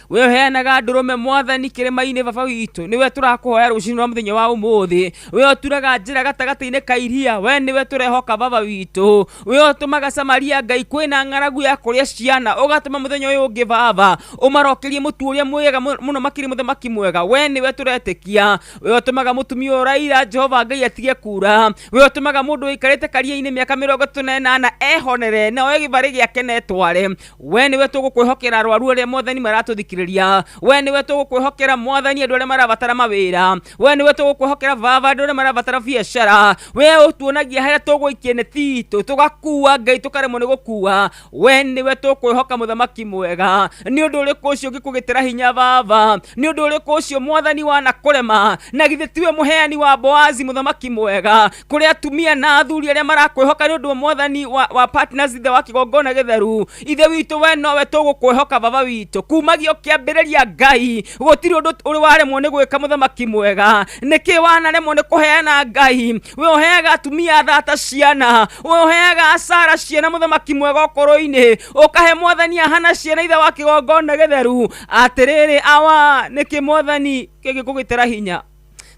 we ũheanaga ndũrũme mwathani kĩrĩma-inĩ baba witũ, nĩwe tũrakũhoya rũcinĩ rwa mũthenya wa ũmũthĩ. We ũturaga njĩra gatagatĩ-inĩ ka iria, we nĩwe tũrehoka baba witũ. We ũtũmaga Samaria Ngai kwĩna ng'aragu ya kũrĩa ciana, ũgatũma mũthenya ũyũ ũngĩ baba ũmarokerie mũtu ũrĩa mwega mũno makĩria mũthamaki mwega. We nĩwe tũretĩkia. We ũtũmaga mũtumia ũraira Jehova Ngai atige kura. We ũtũmaga mũndũ ũikarĩte karia-inĩ mĩaka 38 ehonere na oe gĩbarĩ gĩake na etware. We nĩwe tũgũkwĩhokera arwaru arĩa mwathani maratũthikĩrĩria. We nĩwe tũgũkwĩhokera mwathani andũ arĩa marabatara mawĩra. We nĩwe tũgũkwĩhokera baba andũ arĩa marabatara biacara. We ũtuonagia harĩa tũgũikia neti itũ tũgakua Ngai tũkaremwo nĩ gũkua. We nĩwe tũkwĩhoka mũthamaki mwega. Nĩ ũndũ ũrĩkũ ũcio ũngĩkũgĩtĩra hinya baba? Nĩ ũndũ ũrĩkũ ũcio mwathani wanakũrema? Na githĩ tiwe mũheani wa Boazi mũthamaki mwega? Kũrĩ atumia na athuri arĩa marakwĩhoka nĩ ũndũ wa mwathani wa partners ithe wa kĩgongona gĩtheru. Ithe witũ, we nowe tũgũkwĩhoka baba witũ kumagia ũkĩambĩrĩria Ngai. Gũtirĩ ũndũ ũrĩ waremwo nĩ gwĩka mũthamaki mwega. Nĩkĩ wanaremwo nĩ kũheana Ngai? We ũheaga atumia thata ciana, we ũheaga Sara ciana mũthamaki mwega ũkũrũ-inĩ, ũkahe mwathani Ahana ciana ithe wa kĩgongona gĩtheru. Atĩrĩrĩ awa, nĩkĩ mwathani kĩngĩkũgitĩra hinya?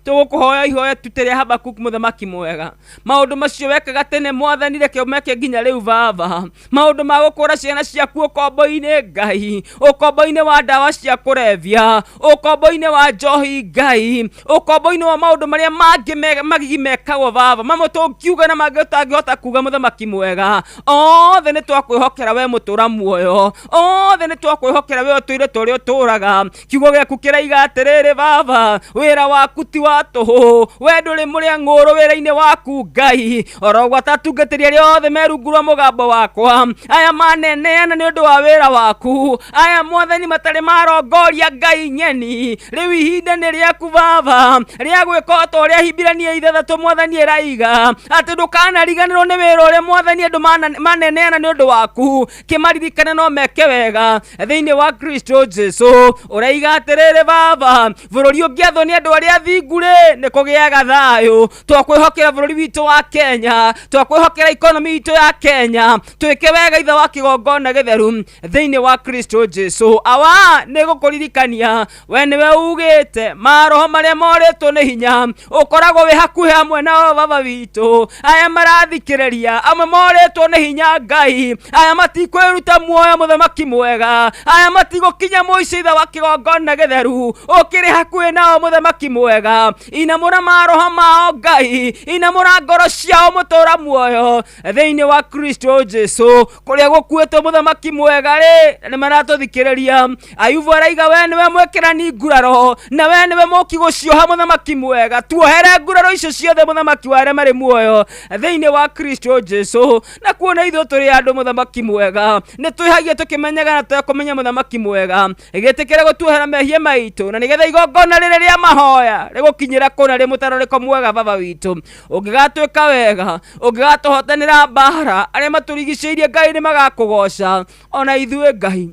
Tũgũkũhoya ihoya tute rĩa Habakuk mũthamaki mwega. Maũndũ macio wekaga tene mwathani, reke ũmeke nginya rĩu baba. Maũndũ ma gũkũra ciana ciaku ũkombo-inĩ Ngai, ũkombo-inĩ wa ndawa cia kũrebia, ũkombo-inĩ wa njohi Ngai, ũkombo-inĩ wa maũndũ marĩa mangĩ magigi mekagwo baba, mamwe tũngiuga na mangĩ tũtangĩhota kuga mũthamaki mwega. Othe nĩ twakwĩhokera we mũtũra muoyo, othe nĩ twakwĩhokera we ũtũire ta ũrĩa ũtũraga. Kiugo gĩaku kĩraiga atĩrĩrĩ baba, wĩra waku ti wa tũhũ, we ndũrĩ mũrĩa ng'ũrũ wĩra-inĩ waku Ngai. Oro gwata atungatĩri arĩa othe me rungu rwa mũgambo wakwa, aya maneneana nĩ ũndũ wa wĩra waku, aya mwathani matarĩ marongoria Ngai nyeni, rĩu ihinda nĩ rĩaku baba rĩa gwĩka o ta ũrĩa Hibirania 6 mwathani ĩraiga atĩ ndũkanariganĩrwo nĩ wĩra ũrĩa mwathani andũ maneneana nĩ ũndũ waku, kĩmaririkane no meke wega thĩinĩ wa Kristo Jesu. Ũraiga atĩrĩrĩ baba, bũrũri ũngĩathwo nĩ andũ arĩa athingu rĩ, nĩ kũgĩaga thayũ. Twakwĩhokera bũrũri witũ wa Kenya, twakwĩhokera ikonomi itũ ya Kenya, twĩke wega ithe wa kĩgongona gĩtheru thĩinĩ wa Kristo Jesu. Awa, nĩ gũkũririkania we nĩwe ugĩte maroho marĩa morĩtwo nĩ hinya ũkoragwo wĩ hakuhĩ hamwe nao baba witũ. Aya marathikĩrĩria amwe morĩtwo nĩ hinya Ngai, aya matikwĩruta muoyo mũthamaki mwega, aya matigũkinya mũico ithe wa kĩgongona gĩtheru, ũkĩrĩ hakuhĩ nao mũthamaki mwega. mwega. Inamũra maroho mao Ngai, inamũra ngoro ciao mũtũra muoyo thĩinĩ wa Kristo Jesu. Kũrĩa gũkuĩtwo mũthamaki mwega rĩ, nĩ maratũthikĩrĩria. Ayubu araiga we nĩwe mwĩkĩrani nguraro na we nĩwe mũki gũcioha mũthamaki mwega. Tuohere nguraro icio ciothe mũthamaki wa arĩa marĩ muoyo thĩinĩ wa Kristo Jesu. Na kuona ithuĩ tũrĩ andũ mũthamaki mwega, nĩ twĩhagia tũkĩmenyaga na tũtekũmenya mũthamaki mwega. Gĩtĩkĩre gũtuohera mehia maitũ, na nĩgetha igongona rĩrĩ rĩa mahoya rĩgũkinyĩra kũna rĩ mũtararĩko mwega. Baba witũ, ũngĩgatwĩka wega, ũngĩgatũhotanĩra mbara, arĩa matũrigicĩirie Ngai nĩ magakũgoca. Ona ithuĩ Ngai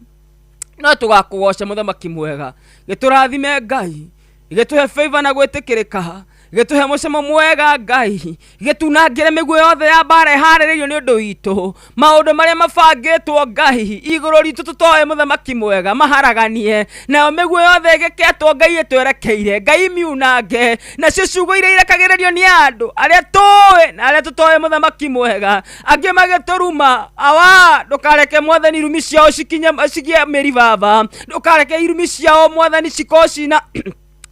no tũgakũgoca mũthamaki mwega. Gĩtũrathime Ngai, gĩtũhe favor na gwĩtĩkĩrĩka, gĩtũhe mũcamo mwega Ngai, gĩtunangĩre mĩguĩ yothe ya mbara ĩharĩrĩirio nĩ ũndũ witũ. Maũndũ marĩa mabangĩtwo Ngai igũrũ ritũ tũtoĩ mũthamaki mwega maharaganie, nayo mĩguĩ yothe ĩgĩketwo Ngai ĩtwerekeire Ngai miunange, nacio ciugo iria irekagĩrĩrio nĩ andũ arĩa tũĩ na arĩa tũtoĩ mũthamaki mwega, angĩ magĩtũruma. Awa, ndũkareke mwathani irumi ciao cikinye cigie mĩri baba, ndũkareke irumi ciao mwathani cikorwo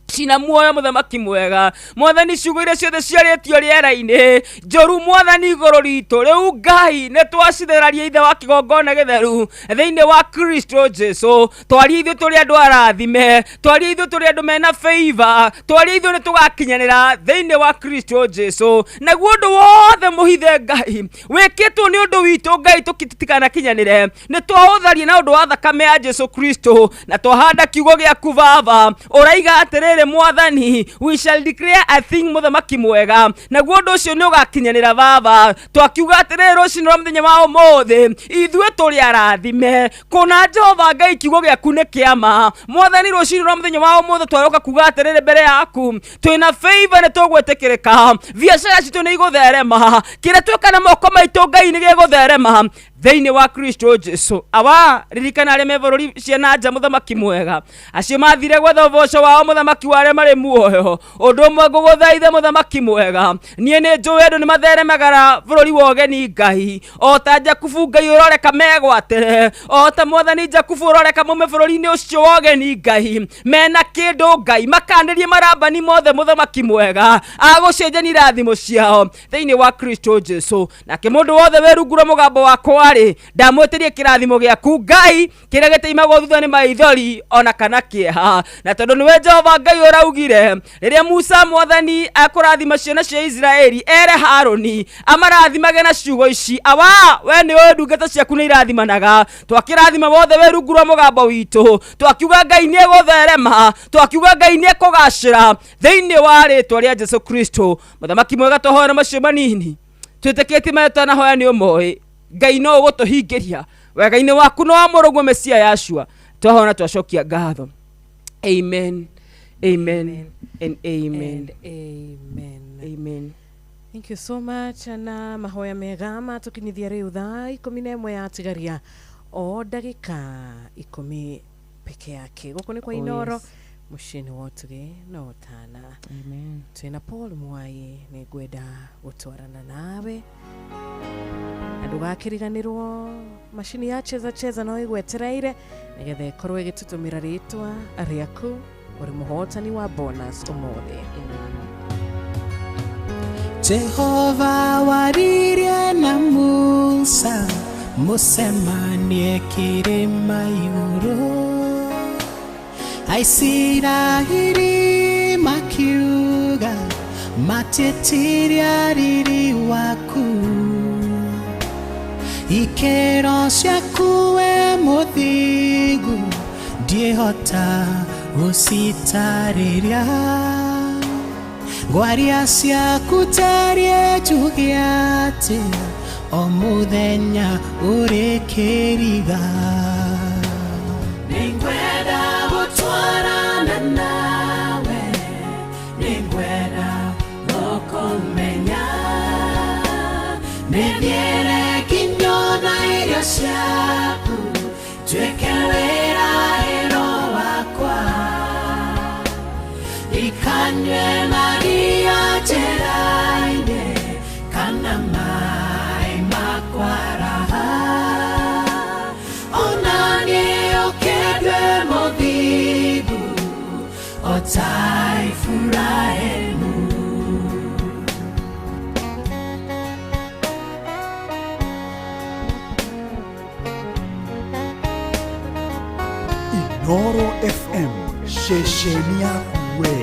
cina muoyo mũthamaki mwega. Mwathani ciugo iria ciothe ciarĩtio rĩera-inĩ njũru mwathani igũrũ ritũ, rĩu Ngai nĩ twacitheraria ithe wa kĩgongona gĩtheru thĩinĩ wa Kristo Jesu. Twarie ithuĩ tũrĩ andũ arathime, twarie ithuĩ tũrĩ andũ mena favor, twarie ithuĩ nĩ tũgakinyanĩra thĩinĩ wa Kristo Jesu. Naguo ũndũ wothe mũhithe Ngai wĩkĩtwo nĩ ũndũ witũ Ngai tũtikanakinyanĩre, nĩ twaũtharia na ũndũ wa thakame ya Jesu Kristo, na twahanda kiugo gĩaku baba. Ũraiga atĩrĩrĩ mwathani, we shall declare a thing mũthamaki mwega, naguo ũndũ ũcio nĩ ũgakinyanĩra baba. Twakiuga atĩrĩrĩ rũcinĩ rwa mũthenya wa ũmũthĩ, ithuĩ tũrĩ arathime kũna Jehova Ngai, kiugo gĩaku nĩ kĩama. Mwathani rũcinĩ rwa mũthenya wa ũmũthĩ twaroka kuga atĩrĩrĩ mbere yaku, twĩna favor, nĩ tũgwĩtĩkĩrĩka, biacara citũ nĩ igũtherema, kĩrĩa twĩka na moko maitũ Ngai nĩ gĩgũtherema thĩinĩ wa Kristo Jesu. Awa, ririkana arĩa me bũrũri cia na nja mũthamaki mwega, acio mathire gwetha ũboco wao mũthamaki wa arĩa marĩ muoyo. Ũndũ ũmwe ngũgũthaitha mũthamaki mwega, niĩ nĩ njũĩ andũ nĩ matheremagara bũrũri wa ũgeni Ngai, o ta Jakubu Ngai ũroreka megwatĩre, o ta mwathani Jakubu ũroreka mume bũrũri-inĩ ũcio wa ũgeni Ngai, mena kĩndũ Ngai makanĩrie marambani mothe mũthamaki mwega, agũcenjania irathimo ciao thĩinĩ wa Kristo Jesu. Nake mũndũ wothe wĩ rungu rwa mũgambo wakwa rĩ, ndamwĩtĩrie kĩrathimo gĩaku Ngai, kĩrĩa gĩteimagwo thutha nĩ maithori ona kana kĩeha. Na tondũ nĩwe Jehova Ngai ũraugire rĩrĩa Musa mwathani akũrathima ciana cia Isiraeli, ere Harũni amarathimage na ciugo ici, awa we nĩ ũĩ ndungata ciaku nĩ irathimanaga. Twakĩrathima wothe wĩ rungu rwa mũgambo witũ, twakiuga Ngai nĩ egũtherema, twakiuga Ngai nĩ ekũgacĩra thĩinĩ wa rĩtwa rĩa Jesu Kristo. Mũthamaki mwega, twahoya na macio manini, twĩtĩkĩtie marĩa twanahoya nĩ ũmoĩ. Ngai no ũgũtũhingĩria wega-inĩ waku no wa mũrũguo Mesia Yashua. Twahoya na twacokia ngatho. Amen, amen and amen. And amen. Amen. Thank you so much. Na mahoya mega matũkinyithia rĩu thaa 11 yatigaria o ndagĩka 10 peke yake. Gũkũ nĩ kwa Oh, Inoro, yes. mũciĩ-inĩ wa ũtugi na ũtana. Amen. Twĩna Paul Mwai, nĩ ngwenda gũtwarana nawe na ndũgakĩriganĩrwo macini ya cheza cheza no ĩgwetereire nĩgetha ĩkorwo ĩgĩtũtũmĩra rĩtwa rĩaku ũrĩ mũhotani wa bonus ũmũthĩ. Jehova waririe na Musa mucemanie kĩrĩma igũrũ, Aisiraeli makiuga matiĩtiria riri waku, ikĩro ciaku we mũthingu ndiĩhota gũcitarĩria, ngwaria ciaku tarie njuge atĩ o mũthenya ũrĩ kĩriga. Nĩngwenda gũtwarana nawe, nĩngwenda gũkũmenya, nĩthiĩre nginya irio ciaku, nduĩke wĩraĩro wakwa, ikanyue maria njĩra-inĩ kana maĩ makwaraha, ona niĩ ũkĩndue mũthingu o ta Iburahĩmu. Inoro FM, ceceni yaku we.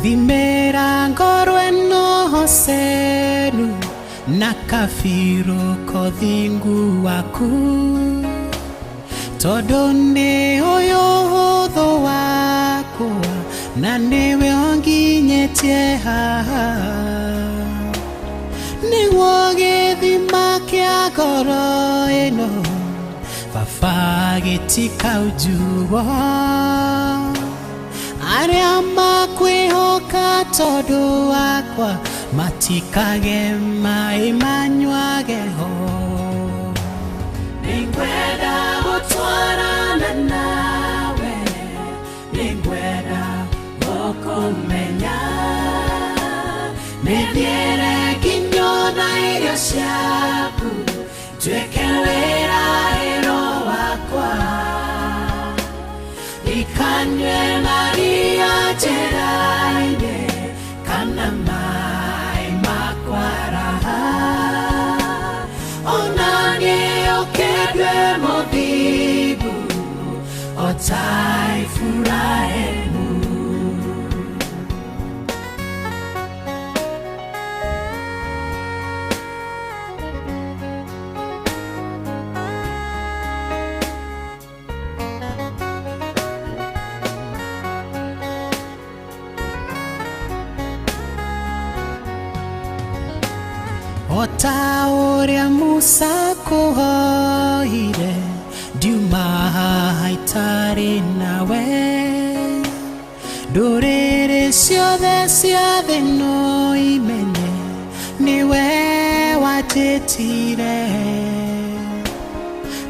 Thimĩra ngoro ĩno hocenu na kabiru kothingu waku, tondũ nĩ ũyũ ũthũ wakwa na nĩwe ũnginyĩtie haha. Nĩguo gĩthima kĩa ngoro ĩno baba gĩtikaunjugwo, arĩa makwĩhoka tondũ wakwa matikage maĩ manywage ho. Nĩngwenda gũtwarana nawe, nĩngwenda gũkũmenya, nĩthiĩre nginya irio ciaku, nduĩke wĩrahĩro wakwa. Ikanywe maria njĩra-inĩ kana maĩ makwaraha, ona niĩ ũkĩndue mũthingu o ta Iburahĩmu. O ta ũrĩa Musa kũhoire, ndiuma haha itarĩ nawe. Ndũrĩrĩ ciothe cia thĩ no imenye nĩwe wanjĩtire.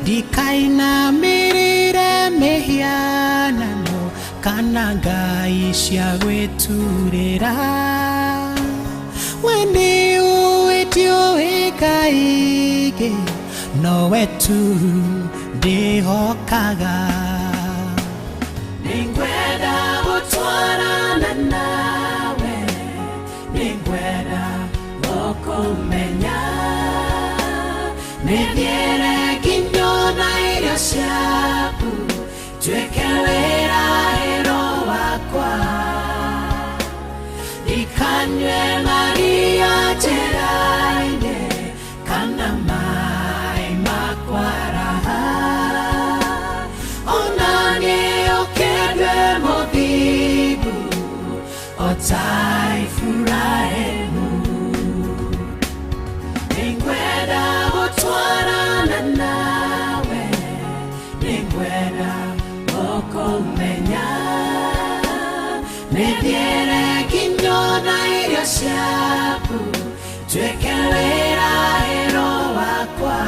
Ndikainamĩrĩre mĩhianano kana ngai cia gwĩturĩra. We nĩũĩ ndiũĩ ngai ingĩ, nowe tu ndĩhokaga. Nĩngwenda gũtwarana nawe, nĩngwenda gũkũmenya, nĩthiĩre nginya irio ciaku, nduĩke wĩrahĩro wakwa. Ikanywe maria njĩra-inĩ kana maĩ makwaraha, ona niĩ ũkĩndue mũthingu o ta Iburahĩmu. Nĩngwenda gũtwarana nawe, nĩngwenda gũkũmenya, nĩthiĩre nginya irio ciaku, nduĩke wĩrahĩro wakwa.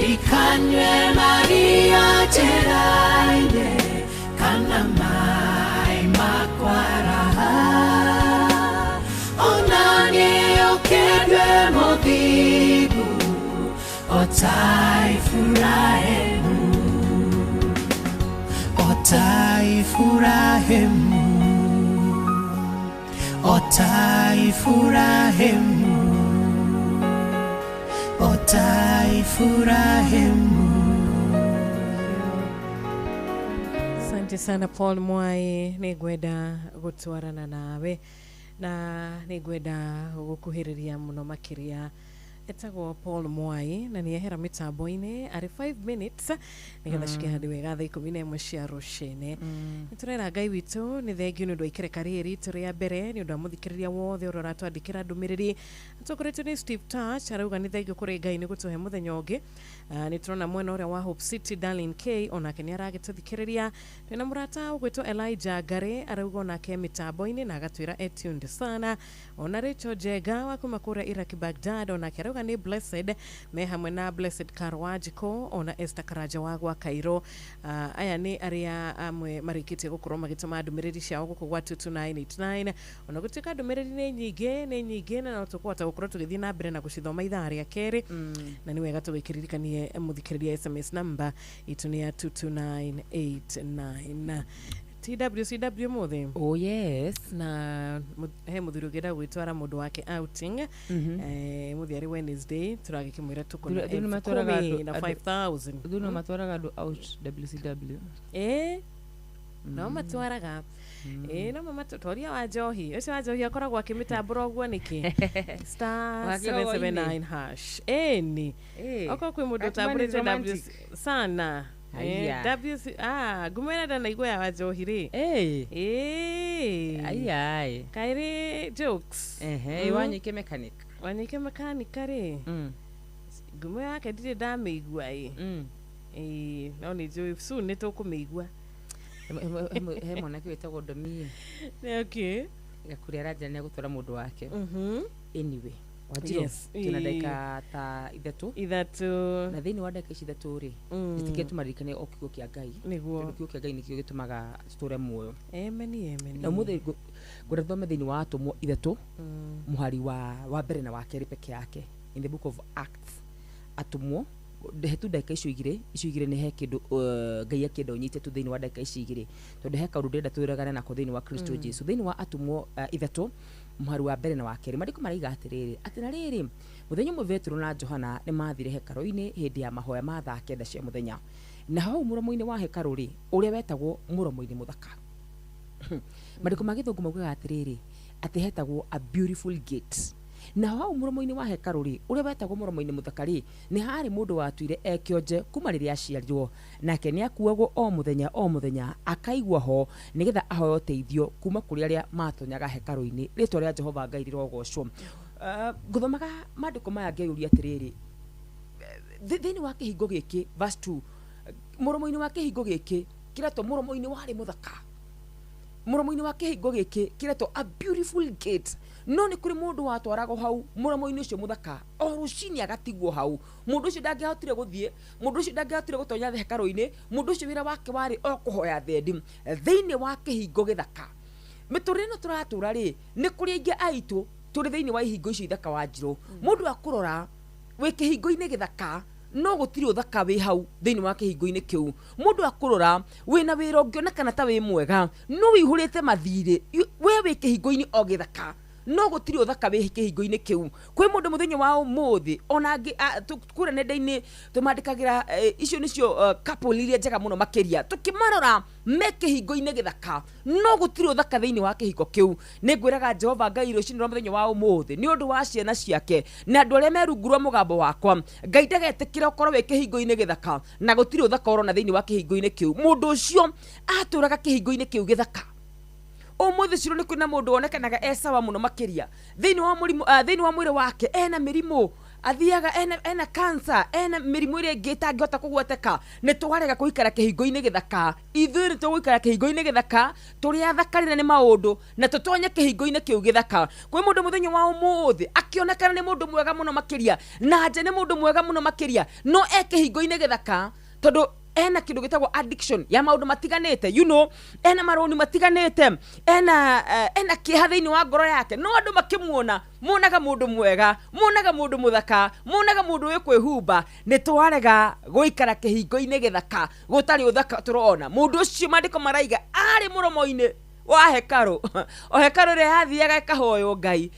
Ikanywe maria njĩra-inĩ kana maĩ makwaraha, ona niĩ ũkĩndue mũthingu o ta Iburahĩmu, o ta Iburahĩmu, o ta Iburahĩmu, o ta Iburahĩmu. Asante sana Paul Mwai, nĩngwenda gũtwarana nawe na nĩngwenda gũkuhĩrĩria mũno makĩria. Etagwo Paul Mwai na nĩehera mĩtambo-inĩ arĩ 5 minutes nĩgetha cike handũ wega thaa 11 cia rũcinĩ. Nĩtũrera Ngai witũ nĩ thengiũ nĩ ũndũ wa ikereka rĩrĩ ritũ rĩa mbere, nĩ ũndũ wa mũthikĩrĩria wothe ũrĩa ũratwandĩkĩra ndũmĩrĩri. Atongoretio nĩ Steve Touch arauga nĩ thengiũ kũrĩ Ngai nĩ gũtũhe mũthenya ũngĩ. Nĩ tũrona mwena ũrĩa wa Hope City Darlene K onake nĩ aragĩtũthikĩrĩria. Twĩna mũrata ũgwĩtwo Elijah Ngare arauga onake mĩtambo-inĩ na agatwĩra e tuned sana. Ona Rachel Njega wa kuma kũrĩa Iraq Baghdad onake arauga nĩ blessed me hamwe na Blessed Karwajiko ona Esther Karanja wa gwa Cairo. Aya nĩ arĩa amwe marĩkĩtie gũkorwo magĩtũma ndũmĩrĩri ciao gũkũ gwa 22989. Ona gũtuĩka ndũmĩrĩri nĩ nyingĩ na no tũkũhota gũkorwo tũgĩthiĩ na mbere na gũcithoma ithaa rĩa kerĩ, na nĩ wega tũgĩkĩririkanie mũthikĩrĩria SMS namba itũ nĩ ya 22989. Ti WCW mũthĩ? Oh yes. Na he mũthuri ũngĩenda gwĩtwara mũndũ wake outing. Mũthĩ arĩ Wednesday, tũragĩkĩmwĩra tũkona Thuri nĩ matwaraga 10,000 andũ- na andũ- 5000. Thuri no matwaraga andũ out WCW. Ĩ, no matwaraga. Ĩ, no mama toria wa njohi ũcio, wa njohi akoragwo akĩmĩtambũra ũguo nĩkĩ? Star Wa kĩrogo-inĩ. 779 hash, ĩni. Okorwo kwĩ mũndũ That man is ũtambũrĩte romantic. WC sana. Aya. WC, ah, ngumo ĩrĩa ndanaigua ya wanjohi rĩ. Ĩ. Ai. Kaĩrĩ jokes. Ehe, Wanyike mechanic. Wanyike mechanic rĩ, ngumo yake ndirĩ ndamĩigua ĩ. Ĩ, no nĩ njũĩ soon nĩ tũkũmĩigua. He mwanake wĩtagwo Domie. Gakũrĩa aranjĩra nĩ egũtwara mũndũ wake. Anyway, Wanjirũ, twĩna ndagĩka ta 3. 3. Na thĩinĩ wa ndagĩka ici 3 rĩ, njĩtĩkĩre tũmaririkane o kiugo kĩa Ngai. Tondũ kiugo kĩa Ngai nĩkĩo gĩtũmaga tũtũre muoyo. Emeni, emeni. Na ũmũthĩ ngwenda thome thĩinĩ wa Atũmwo 3, mũhari wa mbere na wa kerĩ peke yake, in the book of Acts, Atũmwo. He tu ndagĩka icio igĩrĩ, icio igĩrĩ nĩ he kĩndũ Ngai akĩenda ũnyite tu thĩinĩ wa ndagĩka ici igĩrĩ, tondũ he kaũndũ ndĩrenda twĩragane nako thĩinĩ wa Kristo Jesu. Thĩinĩ wa Atũmwo 3, mũhari wa mbere na wa kerĩ, maandĩko maraiga atĩrĩrĩ, atĩ na rĩrĩ, mũthenya ũmwe Petero na Johana nĩ mathire hekarũ-inĩ hĩndĩ ya mahoya ma thaa 9 cia mũthenya, na hau mũromo-inĩ wa hekarũ rĩ, ũrĩa wetagwo Mũromo-inĩ Mũthaka, maandĩko ma Gĩthũngũ maugaga atĩrĩrĩ, atĩ hetagwo a Beautiful Gate, na hau mũromo-inĩ wa hekarũ rĩ, ũrĩa wetagwo Mũromo-inĩ Mũthaka rĩ, nĩ harĩ mũndũ watuire e kĩonje kuma rĩrĩa aciarirwo, nake nĩ akuagwo o mũthenya o mũthenya akaigwo ho nĩgetha ahoe ũteithio kuma kũrĩ arĩa matonyaga hekarũ-inĩ. Rĩtwa rĩa Jehova Ngai rĩrogocwo. Ngũthomaga maandĩko maya ngeyũria atĩrĩrĩ, thĩinĩ wa kĩhingo gĩkĩ, verse 2, mũromo-inĩ wa kĩhingo gĩkĩ kĩretwo Mũromo-inĩ warĩ Mũthaka, mũromo-inĩ wa kĩhingo gĩkĩ kĩretwo a Beautiful Gate, no nĩ kũrĩ mũndũ watwaragwo hau mũromo-inĩ ũcio mũthaka o rũcinĩ agatigwo hau. Mũndũ ũcio ndangĩahotire gũthiĩ, mũndũ ũcio ndangĩahotire gũtonya hekarũ-inĩ, mũndũ ũcio wĩra wake warĩ o kũhoya thendi thĩinĩ wa kĩhingo gĩthaka. Mĩtũrĩre ĩno tũratũra rĩ, nĩ kũrĩ aingĩ aitũ tũrĩ thĩinĩ wa ihingo icio ithaka, wa Njirũ. Mũndũ akũrora wĩ kĩhingo-inĩ gĩthaka, no gũtirĩ ũthaka wĩ hau thĩinĩ wa kĩhingo-inĩ kĩu. Mũndũ akũrora wĩna wĩra ũngĩonekana ta wĩ mwega, no wĩihũrĩte mathirĩ. We wĩ kĩhingo-inĩ o gĩthaka, no gũtirĩ ũthaka wĩ kĩhingo-inĩ kĩu. Kwĩ mũndũ mũthenya wa ũmũthĩ ona angĩ kũrĩa nenda-inĩ tũmandĩkagĩra, icio nĩcio couple iria njega mũno makĩria, tũkĩmarora me kĩhingo-inĩ gĩthaka, no gũtirĩ ũthaka thĩinĩ wa kĩhingo kĩu. Nĩ ngwĩraga Jehova Ngai rũcinĩ rwa mũthenya wa ũmũthĩ nĩ ũndũ wa ciana ciake na andũ arĩa me rungu rwa mũgambo wakwa, Ngai ndagetĩkĩra ũkorwo wĩ kĩhingo-inĩ gĩthaka na gũtirĩ ũthaka ũrona thĩinĩ wa kĩhingo-inĩ kĩu. Mũndũ ũcio atũraga kĩhingo-inĩ kĩu gĩthaka. Ũmũthĩ ciro nĩ kwĩna mũndũ wonekanaga e sawa mũno makĩria, thĩinĩ wa mũrimũ, thĩinĩ wa mwĩrĩ wake ena mĩrimũ, athiaga ena cancer, ena mĩrimũ ĩrĩa ĩngĩ ĩtangĩhota kũgweteka. Nĩ twarega kũikara kĩhingo-inĩ gĩthaka. Ithuĩ nĩ tũgũikara kĩhingo-inĩ gĩthaka tũrĩ athakarĩre nĩ maũndũ na tũtonye kĩhingo-inĩ kĩu gĩthaka. Kwĩ mũndũ mũthenya wa ũmũthĩ akĩonekana nĩ mũndũ mwega mũno makĩria, na nja nĩ mũndũ mwega mũno makĩria, no e kĩhingo-inĩ gĩthaka tondũ ena kĩndũ gĩtagwo addiction ya maũndũ matiganĩte, ena marũni matiganĩte, ena kĩeha thĩinĩ wa ngoro yake, no andũ makĩmuona monaga mũndũ mwega, monaga mũndũ mũthaka, monaga mũndũ wĩ kwĩhumba. Nĩ twarega gũikara kĩhingo-inĩ gĩthaka gũtarĩ ũthaka tũrona. Mũndũ ũcio, maandĩko maraiga, arĩ mũromo-inĩ wa hekarũ, o hekarũ ĩrĩa yathiaga ĩkahoywo Ngai.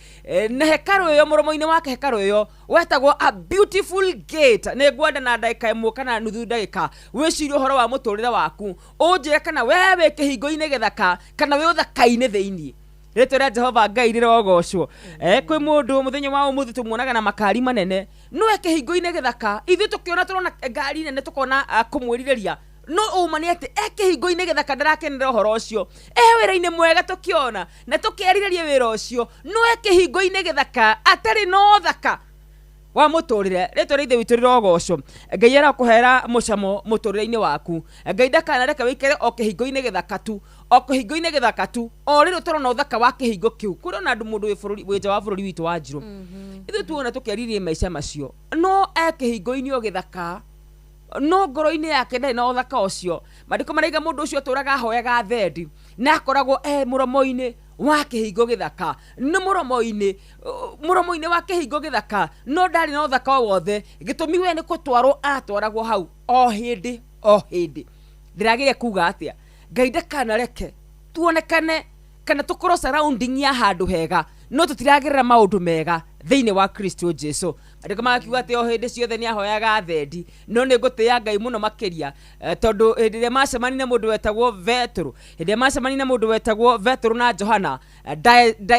Na hekarũ ĩyo, mũromo-inĩ wake hekarũ ĩyo wetagwo a Beautiful Gate. Nĩ ngwenda na ndagĩka 1 kana nuthu ndagĩka wĩcirie ũhoro wa mũtũrĩre waku, ũnjĩre kana we wĩ kĩhingo-inĩ gĩthaka kana wĩ ũthaka-inĩ thĩinĩ. Rĩtwa rĩa Jehova Ngai rĩrogocwo. Kwĩ mũndũ mũthenya wa ũmũthĩ tũmuonaga na makari manene, no e kĩhingo-inĩ gĩthaka. Ithuĩ tũkĩona tũrona ngari nene, tũkona kũmwĩrirĩria, no ũma nĩ atĩ e kĩhingo-inĩ gĩthaka, ndarakenera ũhoro ũcio. E wĩra-inĩ mwega tũkĩona na tũkerirĩria wĩra ũcio, no e kĩhingo-inĩ gĩthaka atarĩ na ũthaka wa mũtũrĩre. Rĩtwa rĩa Ithe witũ rĩrogocwo. Ngai arakũhera mũcamo mũtũrĩre-inĩ waku. Ngai ndakanareke wĩikare o kĩhingo-inĩ gĩthaka tu, o kĩhingo-inĩ gĩthaka tu, o rĩrĩ ũtarona ũthaka wa kĩhingo kĩu. Kũrĩ ona andũ, mũndũ wĩ bũrũri, wĩ nja wa bũrũri witũ wa Njirũ, ithuĩ tuona tũkerirĩria maica macio, no e kĩhingo-inĩ o gĩthaka, no ngoro-inĩ yake ndarĩ na ũthaka ũcio. Maandĩko maraiga mũndũ ũcio atũraga ahoyaga thendi na akoragwo e mũromo-inĩ wa kĩhingo gĩthaka, nĩ mũromo-inĩ wa kĩhingo gĩthaka, no ndarĩ na ũthaka o wothe. Gĩtũmi we nĩ gũtwarwo atwaragwo hau o hĩndĩ o hĩndĩ. Ndĩrageria kuga atĩa? Ngai ndakanareke tuonekane kana tukorwo surrounding ya handu hega no tutiragerera maundu mega thiini wa Kristo Jesu. Andũ magakiuga atĩ o hĩndĩ ciothe nĩ ahoyaga thendi, no nĩ ngũtĩĩa Ngai mũno makĩria, tondũ hĩndĩ ĩrĩa macemania na mũndũ wetagwo Petero, hĩndĩ ĩrĩa macemania na mũndũ wetagwo Petero na Johana,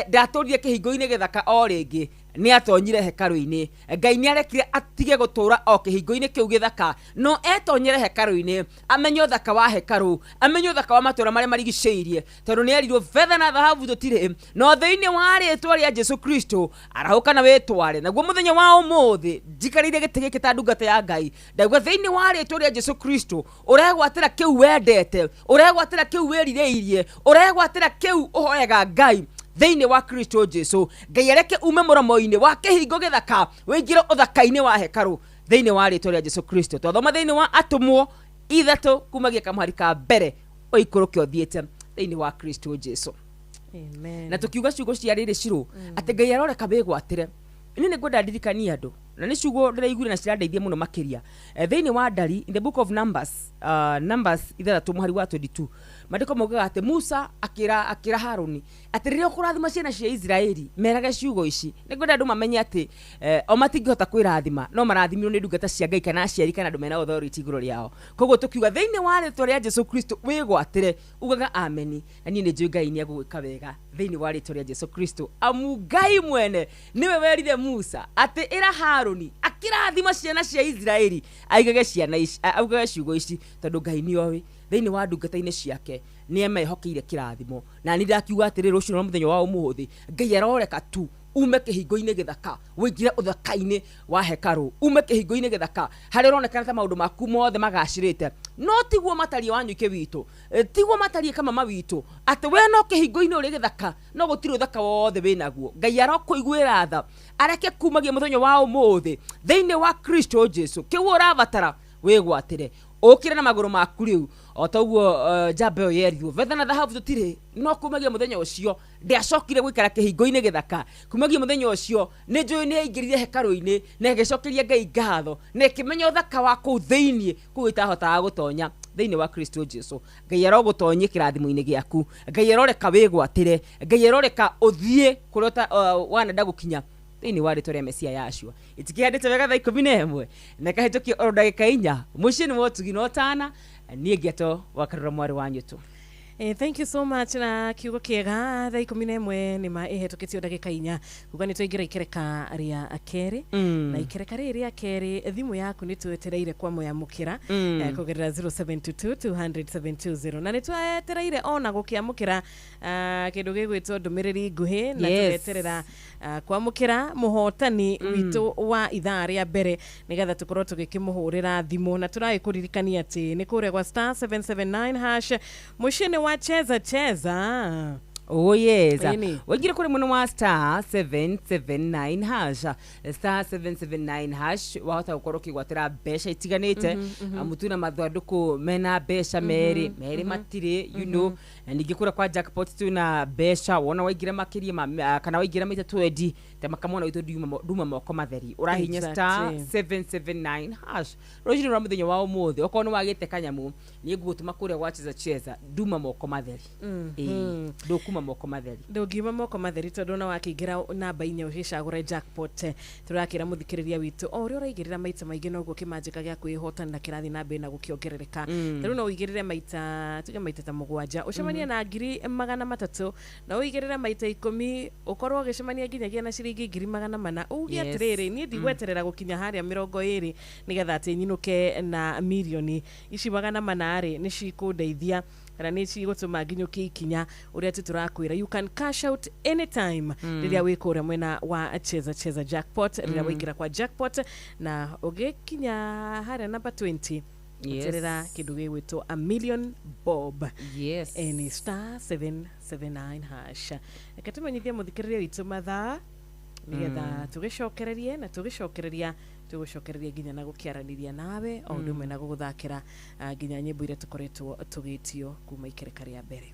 ndatũrire kĩhingo-inĩ gĩthaka o rĩngĩ, nĩ atonyire hekarũ-inĩ. Ngai nĩ arekire atige gũtũra o kĩhingo-inĩ kĩu gĩthaka, no etonyere hekarũ-inĩ, amenye ũthaka wa hekarũ, amenye ũthaka wa matũũra marĩa marigicĩirie, tondũ nĩ erirwo betha na thahabu tũtirĩ, no thĩinĩ wa rĩtwa rĩa Jesu Kristo arahũka na wĩtware. Naguo mũthenya wa ũmũthĩ njikarĩire gĩtĩ gĩkĩ ta ndungata ya Ngai, ndauga thĩinĩ wa rĩtwa rĩa Jesu Kristo ũregwatĩra kĩu wendete, ũregwatĩra kĩu wĩrirĩirie, ũregwatĩra kĩu ũhoyaga Ngai thĩinĩ wa Kristo Jesu. Ngai areke ume mũromo-inĩ wa kĩhingo gĩthaka wĩingĩre ũthaka-inĩ wa hekarũ thĩinĩ wa rĩtwa rĩa Jesu Kristo. Twathoma thĩinĩ wa Atũmwo 3 kumagia kamũhari ka mbere ũikũrũke ũthiĩte thĩinĩ wa Kristo Jesu. Amen. Na tukiuga ciugo cia rĩrĩ cirũ atĩ Ngai aroreka wĩgwatĩre. Niĩ nĩ ngwenda ndirikanie andũ, na nĩ ciugo ndĩraiguire na cirandeithia mũno makĩria. Thĩinĩ wa Ndari, in the book of Numbers, Numbers 6 mũhari wa 22, maandĩko maugaga atĩ Musa akĩra Harũni atĩ rĩrĩa ũkũrathima ciana cia Isiraeli merage ciugo ici. Nĩ ngwenda andũ mamenye atĩ o matingĩhota kwĩrathima, no marathimirwo nĩ ndungata cia Ngai kana aciari kana andũ mena authority igũrũ rĩao. Koguo tũkiuga thĩinĩ wa rĩtwa rĩa Jesu Kristo wĩgwatĩre, ugaga ameni, na niĩ nĩ njũĩ Ngai nĩ egũgwĩka wega thĩinĩ wa rĩtwa rĩa Jesu Kristo. Amu Ngai mwene nĩwe werire Musa atĩ ĩra Harũni akĩrathima ciana cia Isiraeli aigage ciana ici, augage ciugo ici, tondũ Ngai nĩoĩ thĩinĩ wa ndungata-inĩ ciake nĩ emehokeire kĩrathimo. Na nĩ ndakiuga atĩrĩ, rũciũ na mũthenya wa ũmũthĩ Ngai aroreka tu ume kĩhingo-inĩ gĩthaka wĩingĩre ũthaka-inĩ wa hekarũ, ume kĩhingo-inĩ gĩthaka harĩa ũronekana ta maũndũ maku mothe magacĩrĩte, no tiguo matariĩ wanyuike witũ, tiguo matariĩ kamama witũ, atĩ we no kĩhingo-inĩ ũrĩ gĩthaka no gũtirĩ ũthaka wothe wĩnaguo. Ngai arokũiguĩra tha, areke kumagia mũthenya wa ũmũthĩ thĩinĩ wa Kristo Jesu kĩu ũrabatara wĩgwatĩre, ũkĩre na magũrũ maku rĩu o ta ũguo njamba ĩyo yerirwo betha na thahabu tũtirĩ, no kumagia mũthenya ũcio ndĩacokire gũikara kĩhingo-inĩ gĩthaka. Kumagia mũthenya ũcio nĩ njũĩ nĩ aingĩrire hekarũ-inĩ na ĩgĩcokeria Ngai ngatho na ĩkĩmenya ũthaka wa kũu thĩinĩ kũu ĩtahotaga gũtonya thĩinĩ wa Kristo Jesu. Ngai arogũtonyie kĩrathimo-inĩ gĩaku, Ngai aroreka wĩgwatĩre, Ngai aroreka ũthiĩ kũrĩa wanenda gũkinya thĩinĩ wa rĩtwa rĩa Mesia Yahshua. Itikĩhandĩte wega thaa 11 na ĩkahĩtũkia oro ndagĩka 4. Mũciĩ nĩ wotugi na ũtana, niĩ ngĩetwo Wakarura mwarĩ wa Nyũtũ. Thank you so much na kiugo kĩega. Thaa 11 nĩ ma ĩhetũkĩtio ndagĩka 4, kuga nĩ twaingĩra ikereka rĩa kerĩ. Na ikereka rĩrĩ rĩa kerĩ thimũ yaku nĩ twetereire kwamũyamũkĩra kũgerera 0722 200 720, na nĩ twetereire ona gũkĩamũkĩra kĩndũ gĩgwĩtwo ndũmĩrĩri nguhĩ, na tũgeterera kwamũkĩra mũhotani witũ wa ithaa rĩa mbere nĩgetha tũkorwo tũgĩkĩmũhũrĩra thimũ. Na tũragĩkũririkania atĩ nĩ kũrĩa gwa star 779 hash mũciĩ nĩ wa cheza cheza. Oh yes. Waingire kuri muno wa star 779 hash, star 779 hash wahota gukorwo ukigwatira mbeca itiganite. Mutu na mathandũkũ mena mbeca merĩ merĩ matirĩ, you know. Na ningĩ kũrĩa kwa jackpot tu na mbeca wona waingĩra makĩria kana waingĩra maita 20 ta makamona witũ nduma moko matheri ũrahinya star 779 hash rũcinĩ rwa mũthenya wa ũmũthĩ. Okorwo nĩ wagĩte kanyamu nĩ ngũgũtũma kũrĩa gwa cheza cheza nduma moko matheri. Ndũkuma moko matheri, ndũngiuma moko matheri tondũ ona wakĩingĩra namba 4 ũgĩcagũra jackpot. Tũrakĩra mũthikĩrĩria witũ o ũrĩa ũraigĩrĩra maita maingĩ noguo kĩmanjĩka gĩa kwĩhotanĩra kĩrathiĩ na mbere na gũkĩongerereka. Rĩu no ũigĩrĩre maita tuge maita ta 7 ũcemanie na 300,000, na ũigĩrĩre maita 10 ũkorwo ũgĩcemania nginyagia na ciringi 400,000. Uge atĩrĩrĩ, niĩ ndigweterera gũkinya harĩa 20 nĩgetha atĩ nyinũke na mirioni ici 400 rĩ nĩ cikũndeithia kana nĩ cigũtũma nginyũkie ikinya ũrĩa tu tũrakwĩra. You can cash out anytime rĩrĩa wĩ kũrĩa mwena wa cheza cheza jackpot, rĩrĩa waingĩra kwa jackpot na ũgĩkinya harĩa namba 20 eterera kĩndũ gĩgwĩtwo a million bob. Yes. Any star 779 hash. Reke tũmenyithie mũthikĩrĩria witũ mathaa nĩgetha tũgĩcokererie na tũgĩcokereria tũgũcokereria nginya na gũkĩaranĩria nawe o ũndũ ũmwe na gũgũthakĩra nginya nyĩmbo iria tũkoretwo tũgĩtio kuma ikereka rĩa mbere.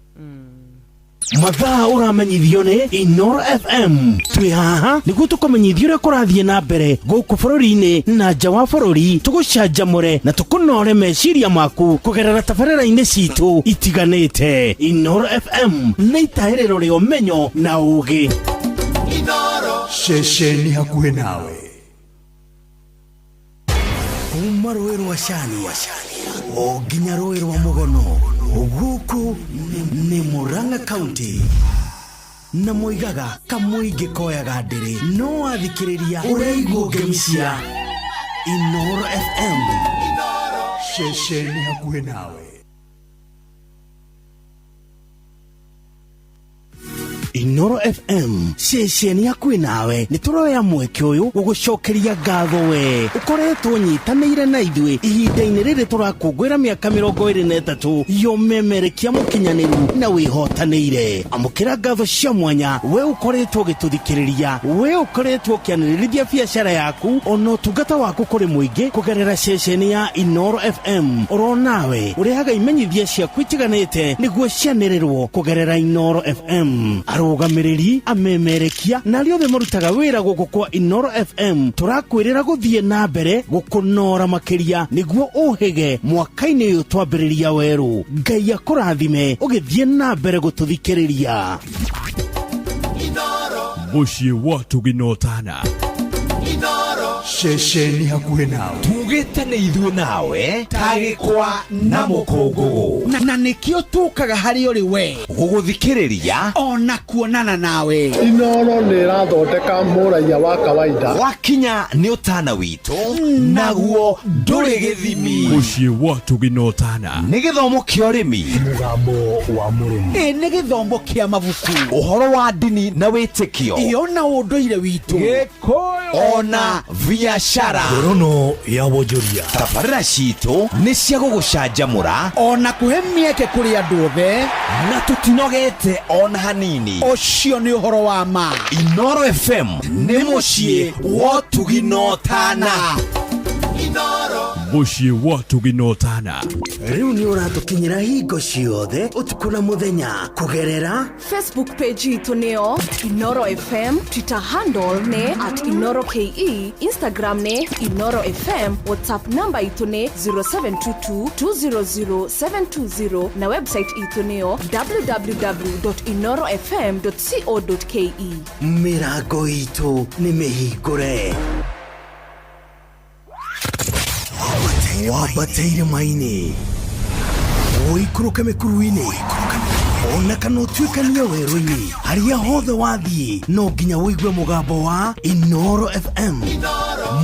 Mathaa ũramenyithio nĩ Inoro FM. Twĩ haha nĩguo tũkũmenyithie ũrĩa kũrathiĩ na mbere gũkũ bũrũri-inĩ na nja wa bũrũri, tũgũcanjamũre na tũkũnore meciria maku kũgerera tabarĩra-inĩ citũ itiganĩte. Inoro FM nĩ itahĩrĩro rĩa ũmenyo na ũũgĩ. Ceceni hakuhĩ nawe. Kuma rũĩ rwa Cani o nginya rũĩ rwa Mũgono, gũkũ nĩ Murang'a County, na moigaga kamũingĩ koyaga ndĩrĩ, no wathikĩrĩria ũraigua ngemi cia Inoro FM. Ceceni hakuhĩ nawe. Inoro FM, ceceni hakuhĩ nawe. Nĩ tũroya mweke ũyũ gũgũcokeria ngatho we ũkoretwo nyitanĩire na ithuĩ ihinda-inĩ rĩrĩ tũrakũngũĩra mĩaka 23 ya ũmemerekia mũkinyanĩru na wĩhotanĩire. Amũkĩra ngatho cia mwanya we ũkoretwo ũgĩtũthikĩrĩria, we ũkoretwo ũkĩanĩrĩrithia biacara yaku ona ũtungata waku kũrĩ mũingĩ kũgerera ceceni ya Inoro FM. Oro nawe ũrehaga imenyithia ciaku itiganĩte nĩguo cianĩrĩrwo kũgerera Inoro FM. Arũgamĩrĩri, amemerekia na arĩa othe marutaga wĩra gũkũ kwa Inoro FM, tũrakwĩrĩra gũthiĩ na mbere gũkũnora makĩria nĩguo ũhĩge mwaka-inĩ ũyũ twambĩrĩria werũ. Ngai akũrathime ũgĩthiĩ na mbere gũtũthikĩrĩria. Mũciĩ wa Tũginotana. Ceceni hakuhĩ nawe. Tugĩte nĩ ithuĩ nawe ta gĩkwa na mũkũngũgũ, na nĩkĩo tũkaga harĩ ũrĩ we gũgũthikĩrĩria ona kuonana nawe. Inoro nĩ ĩrathondeka mũraiya wa kawaida. Wakinya nĩ ũtana witũ, naguo ndũrĩ gĩthimi. Mũciĩ wa Tũginotana. Nĩ gĩthomo kĩa ũrĩmi, mũgambo wa mũrĩmi, ĩ nĩ gĩthomo kĩa mabuku, ũhoro wa ndini na wĩtĩkio, ĩ ona ũndũire witũ, Gĩkũyũ ona biacara. Ngorono ya wonjoria. Tabarĩra citũ nĩ cia gũgũcanjamũra ona kũhe mĩeke kũrĩ andũ othe, na tũtinogete ona hanini. Ũcio nĩ ũhoro wa ma. Inoro FM nĩ mũciĩ wa Tũginotana. Mũciĩ wa Tũginotana. Rĩu nĩ ũratũkinyĩra hingo ciothe ũtukũ na mũthenya kũgerera Facebook page itũ nĩyo Inoro FM, Twitter handle nĩ @InoroKE, Instagram nĩ Inoro FM, WhatsApp namba itũ nĩ 0722 200 720 na website itũ nĩyo www.inorofm.co.ke. Mĩrango itũ nĩ mĩhingũre. Wambate irĩma-inĩ, ũikũrũke mĩkuru-inĩ, ona kana ũtuĩkanie werũ-inĩ, harĩa hothe wathiĩ no nginya ũigue mũgambo wa Inoro FM.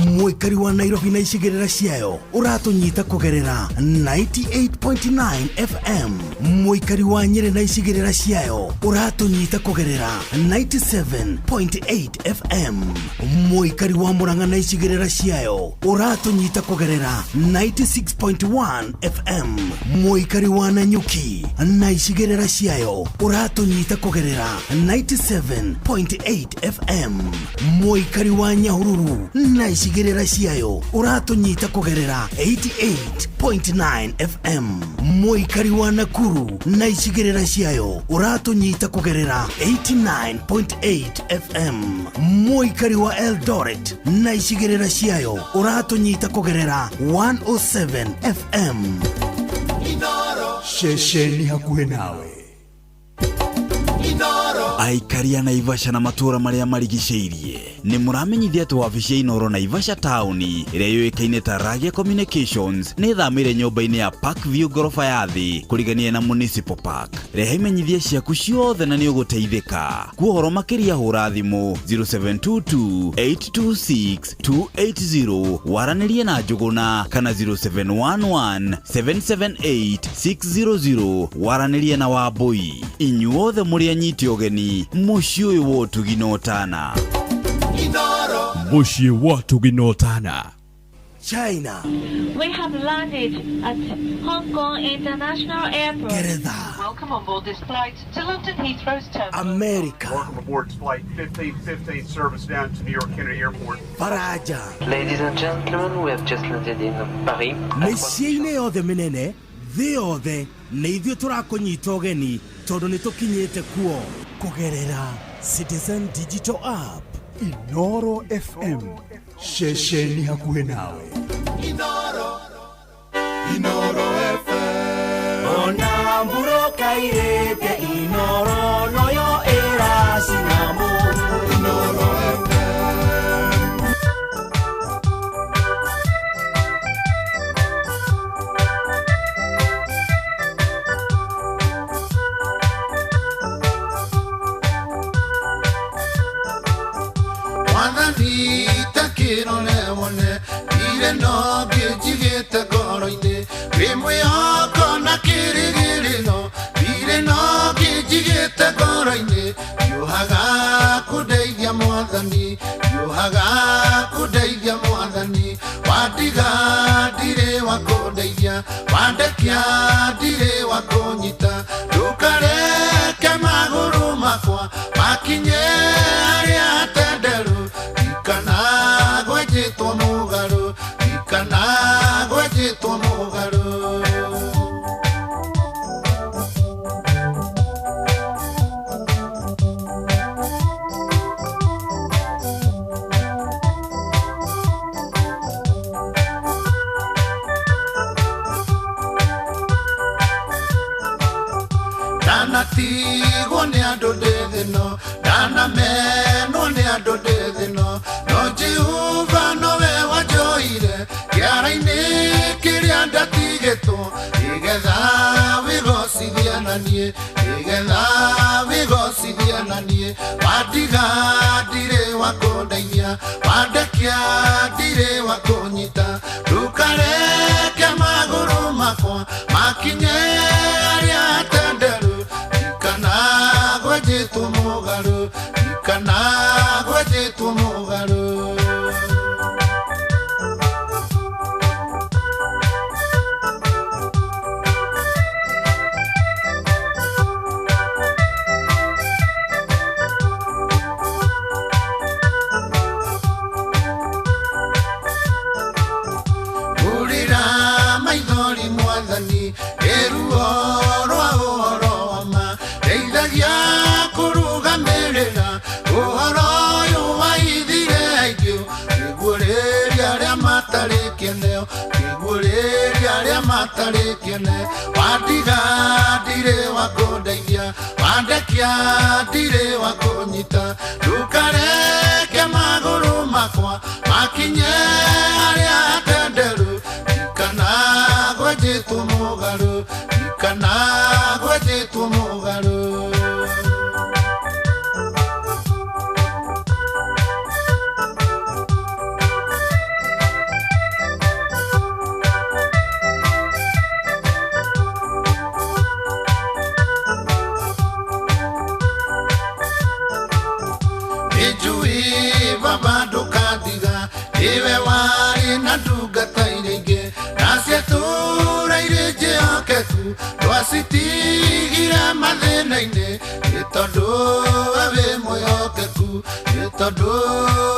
Mũikari wa Nairobi na icigĩrĩra ciayo ũratũnyita kũgerera 98.9 FM. Mũikari wa Nyĩrĩ na icigĩrĩra ciayo ũratũnyita kũgerera 97.8 FM. Mũikari wa Murang'a na icigĩrĩra ciayo ũratũnyita kũgerera 96.1 FM. Mũikari wa Nanyuki na icigĩrĩra ciayo ũratũnyita kũgerera 97.8 FM. Mũikari wa Nyahururu na icigĩrĩra ciayo ũratũnyita kũgerera 88.9 FM. Mũikari wa Nakuru na icigĩrĩra ciayo ũratũnyita kũgerera 89.8 FM. Mũikari wa Eldoret na icigĩrĩra ciayo ũratũnyita kũgerera 107 FM. Ceceni hakuhĩ nawe. Aikari a Naivasha na matũũra marĩa marigicĩirie nĩ mũramenyithia atĩ wabici ya Inoro Naivasha taũni ĩrĩa yũĩkaine ta Ragia Communications nĩ ĩthamĩire nyũmba-inĩ ya Park View ngoroba ya thĩ kũrigania na Municipal Park. Rehe imenyithia ciaku ciothe na nĩ ũgũteithĩka. Kwa ũhoro makĩria hũra thimũ 0722 826 280 waranĩrie na Njũgũna kana 0711 778 600 waranĩrie na Wambũi. Inyuothe mũrĩ anyiti ũgeni mũciĩ ũyũ wa ũtugi na ũtana. Mũciĩ wa Tũginotana. China, We have landed at Hong Kong International Airport. Ngeretha, Welcome on board this flight to London Heathrow's terminal. America, Welcome aboard flight 1515 service down to New York Kennedy Airport. Faraja, Ladies and gentlemen, we have just landed in Paris. Mĩciĩ-inĩ yothe mĩnene Thĩ yothe nĩ ithuĩ tũrakũnyita ũgeni tondũ nĩ tũkinyĩte kuo kũgerera Citizen Digital App. Inoro FM, ceceni hakuhĩ nawe. Inoro, Inoro FM. Ona mburoka irĩte Inoro noyo ĩracinamo. Inoro FM. Mwathani ta kĩrore wone ndirĩ no ngĩnjigĩte ngoro-inĩ wĩ mwĩhoko na kĩrĩgĩrĩro ndirĩ no ngĩnjigĩte ngoro-inĩ hiũhaga kũndeithia mwathani hiũhaga kũndeithia mwathani wandiga ndirĩ wa kũndeithia wandekia ndirĩ wa kũnyita ndũkareke magũrũ makwa makinye harĩa hatenderu kana gwenjĩtwo mũgarũ kana gwenjĩtwo mũgarũ. Ndanatigwo nĩ andũ ndĩ thĩ-ĩno, ndanamenwo nĩ andũ ndĩ thĩ-ĩno, no Jehova nowe wanjoire kĩara-inĩ kĩrĩa ndatigĩtwo, nĩgetha wĩgocithie na niĩ, nĩgetha wĩgocithie na niĩ. Wandiga ndirĩ wa kũndeithia, wandekia ndirĩ wa kũnyita, ndũkareke magũrũ makwa makinye harĩa hatenderu, kana gwenjĩtwo mũgarũ, kana gwenjĩtwo mũgarũ. Ngũrĩra maithori mwathani nĩ ruo rwa ũhoro wa ma, ndeithagia kũrũgamĩrĩra ũhoro ũyũ waithire aingĩ, nĩguo rĩrĩa arĩa matarĩ kĩene, nĩguo rĩrĩa arĩa matarĩ kĩene. Wandiga ndirĩ wa kũndeithia, wandekia ndirĩ wa kũnyita, ndũkareke magũrũ makwa makinye harĩa hatenderu, kana gwenjĩtwo mũgarũ, kana gwenjĩtwo mũgarũ. Nĩnjũĩ baba ndũkandiga, nĩwe warĩ na ndungata iria ingĩ, na ciatũũra irĩ njĩhokeku, ndwacitigire mathĩna-inĩ, nĩ tondũ we wĩ mwĩhokeku, nĩ tondũ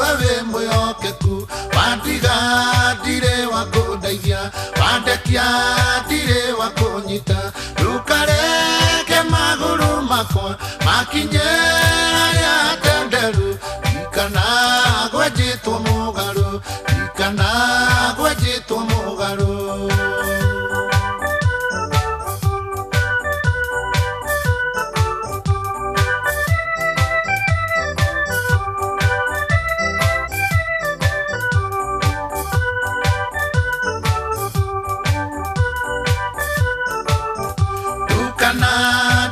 we wĩ mwĩhokeku. Wandiga ndirĩ wa kũndeithia, wandekia ndirĩ wa kũnyita, ndũkareke magũrũ makwa makinye harĩa hatenderu, kana gwenjĩtwo mũgarũ, kana gwenjĩtwo mũgarũ. Ndũkana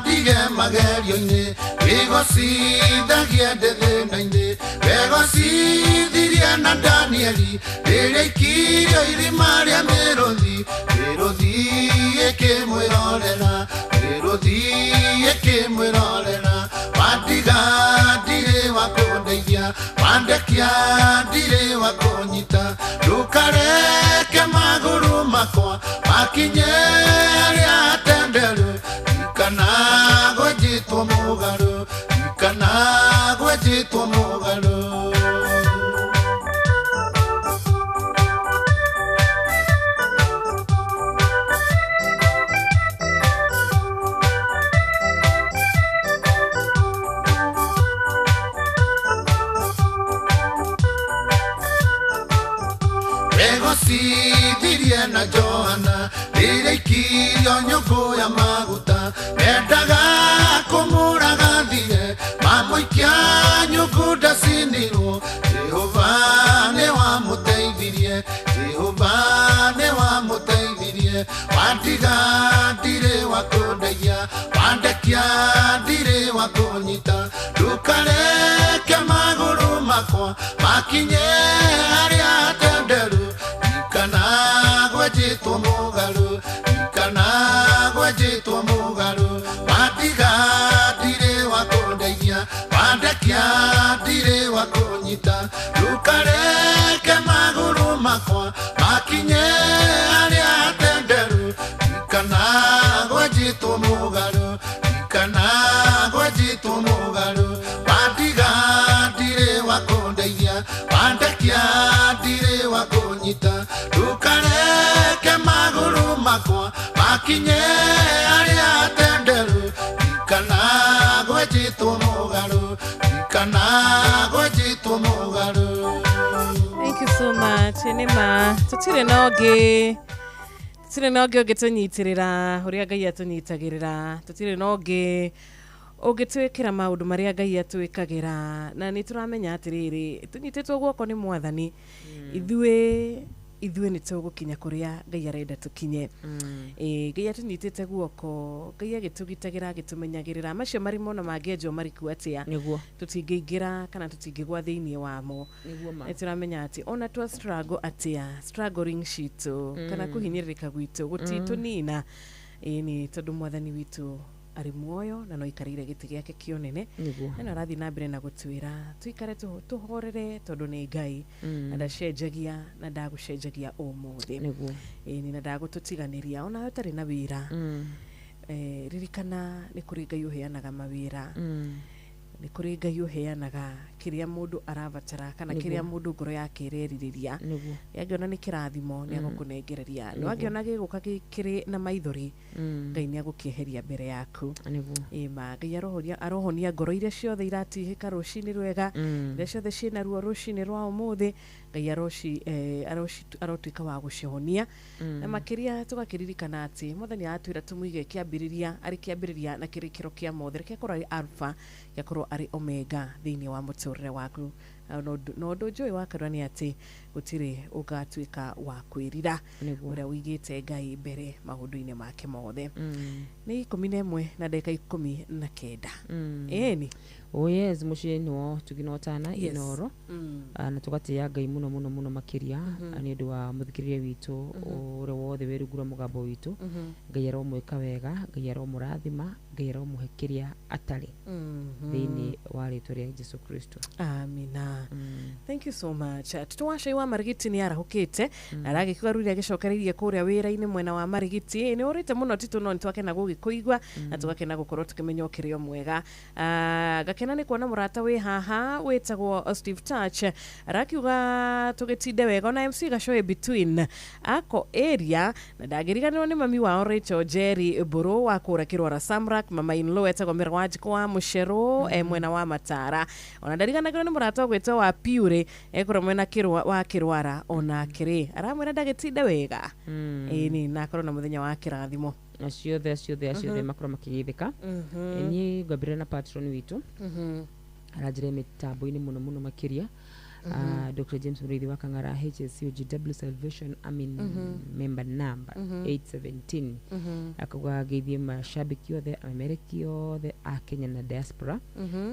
ndige magerio-inĩ, wĩgocithagie ndĩ thĩna-inĩ, wegocithirie na Danieli rĩrĩa aikirio irima rĩa mĩrũthi, mĩrũthi ĩkĩmwĩrorera, mĩrũthi ĩkĩmwĩrorera. Wandiga ndirĩ wa kũndeithia, wandekia ndirĩ wa kũnyita, ndũkareke magũrũ makwa makinye harĩa hatenderu, kana gwenjĩtwo mũgarũ, kana gwenjĩtwo mũgarũ. Egocithirie na Johana rĩrĩa ikirio nyũngũ ya maguta mendaga kũmũraga thire mamũikia nyũngũ ndacinirwo Jehova nĩ wamũteithirie Jehova nĩ wamũteithirie wandiga ndirĩ wa kũndeithia wandekia ndirĩ wa kũnyita ndũkareke magũrũ makwa makinye harĩa hatenderu kana gwenjĩtwo mũgarũ kana gwenjĩtwo mũgarũ wandiga ndirĩ wa kũndeithia wandekia ndirĩ wa kũnyita ndũkareke magũrũ makwa makinye harĩa hatenderu kana gwenjĩtwo mũgarũ kana gwenjĩtwo mũgarũ wandiga ndirĩ wa kũndeithia wandekia ndirĩ wa kũnyita ndũkareke magũrũ makwa makinye harĩa hatenderu kana gwenjĩtwo mũgarũ kana gwenjĩtwo mũgarũ. Thank you so much. Nĩma tũtirĩ na ũngĩ tũtirĩ na ũngĩ ũngĩtũnyitĩrĩra ũrĩa Ngai atũnyitagĩrĩra tũtirĩ na ũngĩ ũngĩtwĩkĩra maũndũ marĩa Ngai atwĩkagĩra na nĩ tũramenya atĩrĩrĩ tũnyitĩtwo guoko nĩ Mwathani ithuĩ nĩ tũgũkinya kũrĩa Ngai arenda tũkinye. Ngai atũnyitĩte guoko Ngai agĩtũgitagĩra agĩtũmenyagĩrĩra macio marimo na mangĩenjwo mariku atĩa tũtingĩingĩra kana tũtingĩgwa thĩinĩ wamo. Nĩ tũramenya atĩ ona twa struggle atĩa struggling citũ kana kũhinyĩrĩrĩka gwitũ gũtitũnina ĩni tondũ Mwathani witũ arĩ muoyo na no aikarĩire gĩtĩ gĩake kĩonene na no arathiĩ na mbere na gũtwĩra tũikare tũhorere tondũ nĩ Ngai na ndacenjagia na ndagũcenjagia ũmũthĩ ĩni na ndagũtũtiganĩria ona ũtarĩ na wĩra. Ririkana nĩ kũrĩ Ngai ũheanaga mawĩra nĩ kũrĩ Ngai ũheanaga kĩrĩa mũndũ arabatara kana kĩrĩa mũndũ ngoro yake ĩrerirĩria angĩona nĩ kĩrathimo nĩ agũkũnengereria no angĩona gĩgũka kĩrĩ na maithori Ngai nĩ agũkĩeheria mbere yaku. Ĩma Ngai arohonia ngoro iria ciothe iratihĩka rũcinĩ rwega iria ciothe ciĩna ruo rũcinĩ rwa ũmũthĩ Ngai arotuĩka wa gũcihonia na makĩria tũgakĩririkana atĩ Mwathani aratwĩra tũmũige kĩambĩrĩria arĩ kĩambĩrĩria na kĩrĩkĩro kĩa mothe reke akorwo arĩ Alpha gĩakorwo arĩ Omega thĩinĩ wa mũtũrĩre waku. Na ũndũ njũĩ wa karua nĩ atĩ gũtirĩ ũgatuĩka wa kwĩrira ũrĩa ũigĩte Ngai mbere maũndũ-inĩ make mothe. Nĩ 11 na ndagĩka 19. Ĩni Oh yes muciĩ nĩwo tuginotana Inoro na tũgatĩĩa Ngai mũno mũno mũno makĩria nĩ ũndũ wa mũthikĩrĩria witũ ũrĩa wothe wĩ rungu rwa mũgambo witũ. Ngai aromwĩka wega Ngai aromũrathima Ngai aromũhe kĩrĩa atarĩ thĩinĩ wa rĩtwa rĩa Jesu Kristo. Amina. Thank you so much. Tũtũ wa Cai wa Marigiti nĩ arahũkĩte na aragĩkiuga rĩu agĩcokereirie kũrĩa wĩra-inĩ mwena wa Marigiti. Nĩ ũrĩte mũno Titũ no nĩtwakena gũgĩkũigua na tũgakena gũkorwo tũkĩmenya ũkĩrĩ o mwega. Gakena nĩ kuona mũrata wĩ haha wĩtagwo Steve Touch arakiuga tũgĩtinde wega ona MC Gacoe between ako area na ndangĩriganĩrwo nĩ mami wao Rachel Jerry Mbũrũ wa kũrĩa Kĩrwara Samrak mama in law etagwo Mĩra wa Njikũ wa Mũcerũ mwena wa Matara ona ndariganagĩrwo nĩ mũrata ũgwĩtwo wa Piure ekũrĩa mwena wa Kĩrwara ona kĩrĩ aramwĩra ndagĩtinde wega ĩni na akorwo na mũthenya wa kĩrathimo acio othe makorwo makĩgeithĩka. Niĩ ngwambĩrĩria na patron witũ aranjĩra mĩtambo-inĩ mũno mũno makĩria Dr. James Muriithi wa Kang'ara HSCOGW Salvation Army member number 817 akauga ngeithie mashabiki othe amemereki othe a Kenya na diaspora.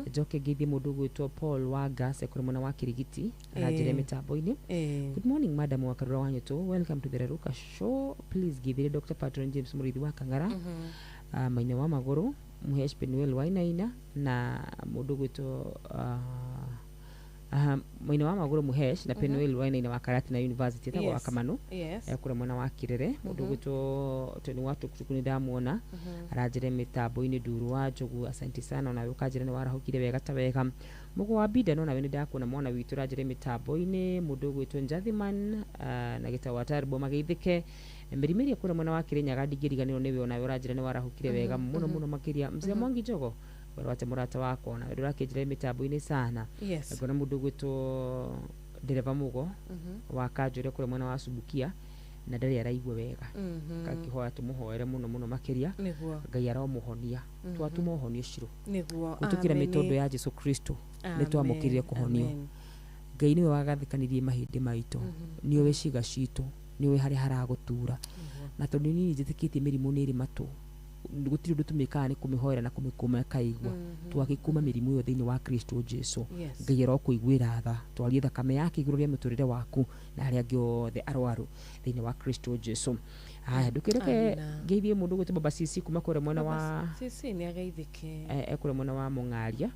Njoke ngeithie mũndũ ũgwĩtwo Paul wa Gas ekũrĩ mwena wa Kirigiti aranjĩra mĩtambo-inĩ. Good morning madam wa Karura Wanyũtũ, welcome to the Raruka show. Please geithĩrie Dr. Patron James Muriithi wa Kang'ara, Maina wa Magũrũ, Mũhesh Penuel Wainaina na mũndũ ũgwĩtwo Maina wa Magũrũ Mũhesh na Penuel Wainaina wa Karatina University etagwo wa Kamanu ekũrĩa mwena wa Kirere. Mũndũ ũgwĩtwo Tony wa Tukutuku nĩ ndamuona aranjĩra mĩtambo-inĩ. Nduru wa Njogu asante sana onawe ũkanjĩra nĩ warahũkire wega ta wega. Mũgo wa Binda no nawe nĩ ndakuona mwana witũ ũranjĩra mĩtambo-inĩ. Mũndũ ũgwĩtwo Njathiman na Gĩtaũ wa Tarbo mageithĩke. Mĩrimũ ĩrĩa kũrĩa mwena wa Kĩrĩnyaga ndingĩriganĩrwo nĩwe onawe ũranjĩra nĩ warahũkire wega mũno mũno makĩria. Mzee Mwangi Njogo werwo atĩ mũrata wakwa onawe ndũrakĩnjĩra mĩtambo-inĩ sana. Ngona mũndũ ũgwĩtwo ndereba mugo wa kanjũ ũrĩa kũrĩa mwena wa Subukia na ndarĩ araigua wega. Kakĩhoya tũmũhoere mũno mũno makĩria. Nĩguo. Ngai aromũhonia. Twatũma ũhonio Shiro. Nĩguo. Kũhĩtũkĩra Amen. mĩtondo ya Jesu Kristo nĩ twamũkĩrire kũhonio. Amen. Ngai nĩwe wagathĩkanirie mahĩndĩ maitũ, nĩoĩ ciĩga citũ, nĩoĩ harĩa haragũtura, na tondũ niĩ njĩtĩkĩtie mĩrimũ nĩ ĩrĩ matũ, gũtirĩ ũndũ tũmĩkaga nĩ kũmĩhoera na kũmĩkũma ĩkaigua. Twagĩkũma mĩrimũ ĩyo thĩinĩ wa Kristo Jesu. Ngai arokũiguĩra tha, twarie thakame yake igũrũ rĩa mũtũrĩre waku na arĩa angĩ othe arwaru thĩinĩ wa Kristo Jesu. Haya, ndũkĩreke Amina. ngeithie mũndũ ũgwĩtwo Baba Sisi kuma kũrĩa mwena wa Sisi nĩ ageithĩke. Ekũrĩa mwena wa Mũng'aria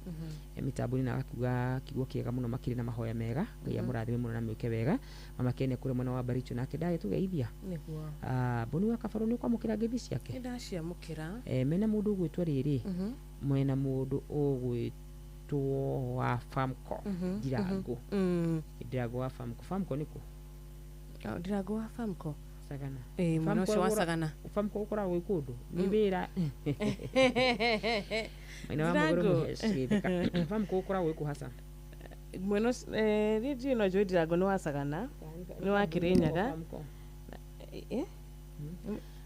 mĩtambo-inĩ, na agakiuga kiugo kĩega mũno makĩria na mahoya mega. Ngai amũrathime mũno na mwĩke wega. Mama Kene kũrĩa mwena wa Baricho nake ndagĩtũgeithia. Nĩguo. Mboni wa Kabaro nĩ ũkwamũkĩra ngeithi ciake? Nĩ ndaciamũkĩra. Mena mũndũ ũgwĩtwo rĩrĩ, mwena mũndũ ũgwĩtwo wa Famco Ndirango. Ndirango wa Famco. Famco nĩkũ? Ndirango wa Famco. Sagana. Mwena ũcio wa Sagana. Famco gũkoragwo gwĩ kũndũ nĩ wĩra mwena wa Ndirango. Mũgũrũ mũhecĩthĩka. Famco gũkoragwo gwĩ kũ hasa? Mwena ũcio niĩ ndiũĩ, no njũĩ Ndirango nĩ wa Sagana, nĩ wa Kĩrĩnyaga.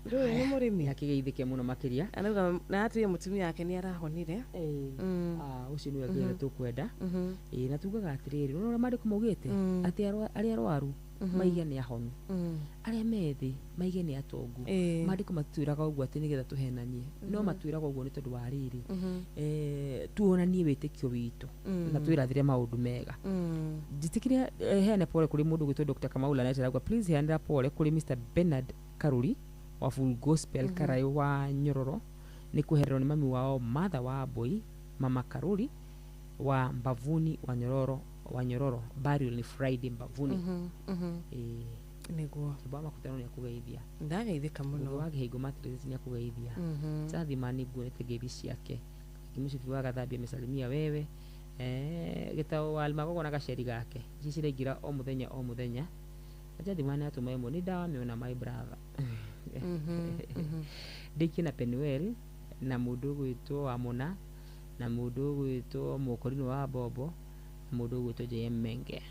Ndũĩ nĩ mũrĩmi. Akĩgeithĩke mũno makĩria. Arauga na atĩ mũtumia wake nĩ arahonire. Ũcio nĩwe Ngai ũrĩa tũkwenda. Na tugaga atĩrĩrĩ, nĩ ũrĩa maandĩko maugĩte atĩ arĩa arwaru maige nĩ ahonu, arĩa methĩ maige nĩ atongu. Maandĩko matitwĩraga ũguo atĩ nĩgetha tũhenanie, no matwĩraga ũguo nĩ tondũ wa rĩrĩ, tuonanie wĩtĩkio witũ na twĩrathĩre maũndũ mega. Njĩtĩkire heane pole kũrĩ mũndũ ũgwĩtwo Dr. Kamau Lanet, arauga please heanĩra pole kũrĩ Mr. Bernard Karuri wa Full Gospel Karaĩ wa Nyororo nĩ kwehererwo nĩ mami wao Martha wa Mbui, Mama Karuri wa Mbavuni wa Nyororo, wa Nyororo. Burial ni Friday Mbavuni. Nĩguo. Kĩbao makutano nĩ akũgeithia. Ndageithĩka mũno. Mũgĩ wa Kĩhingo Matrix nĩ akũgeithia. Chathimani nguonete ngeithi ciake. Kĩmũcibi wa Gathambia amesalimia wewe. Gĩtao wa Almagogo na gaceri gake ici ciraingĩra o mũthenya o mũthenya. Chathimani atũma ĩmwe nĩ ndawamĩona my brother. Ndĩkie na Penuel na mũndũ ũgwĩtwo wa Mũna na mũndũ ũgwĩtwo Mũkorino wa Bobo na mũndũ ũgwĩtwo JM Menge.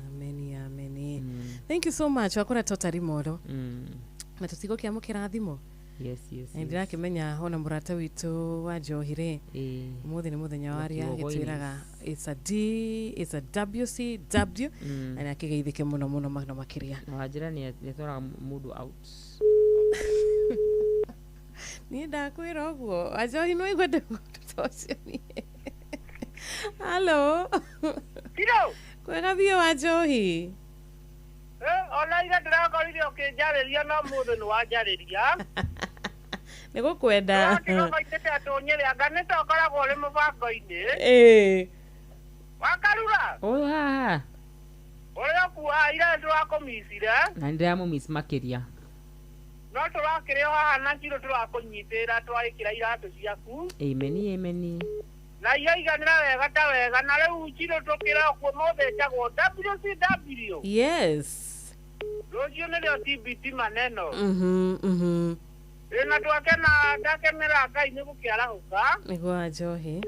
Ameni, ameni. Thank you so much. Wakora totari moro. Na tũtigũkĩamũkĩra thimũ. Yes, yes, Nĩ yes. ndĩrakĩmenya ona mũrata witũ wa njohi rĩ, ũmũthĩ nĩ mũthenya wa arĩa Kĩgogoinĩ. gĩtwĩraga it's a D, it's a WCW, na nĩ akĩgeithĩke mũno mũno mũno makĩria. Na wanjĩra nĩ atwaraga mũndũ out. Niĩ ndakwĩra ũguo wanjohi nĩ waigua ndauga ũndũ ta ũcio niĩ. Halo. Kwega biũ wanjohi. Ona ira ndĩrakorire ũkĩnjarĩria no mũthĩ nĩ wanjarĩria. Nĩ gũkwenda. Ndĩrogoitĩte atĩ ũnyĩre anga nĩ ta ũkoragwo ũrĩ mũbango-inĩ. Wakarura. Ũyũ haha. Ũrĩa ũkuaga ira nĩtũrakũmicire. Na nĩ ndĩramũmiss makĩria. No tũrakĩrĩ o haha na Shiro tũrakũnyitĩra twagĩkĩra iratũ ciaku. Ameni, ameni. Na iaiganĩra wega ta wega, na rĩu Shiro tũkĩra okuo mũthĩ ĩtagwo WCW. Yes. Rũciũ nĩrĩo TBT maneno. Na twakena ndakenera Ngai nĩ gũkĩarahũka. Nĩguo wanjohi.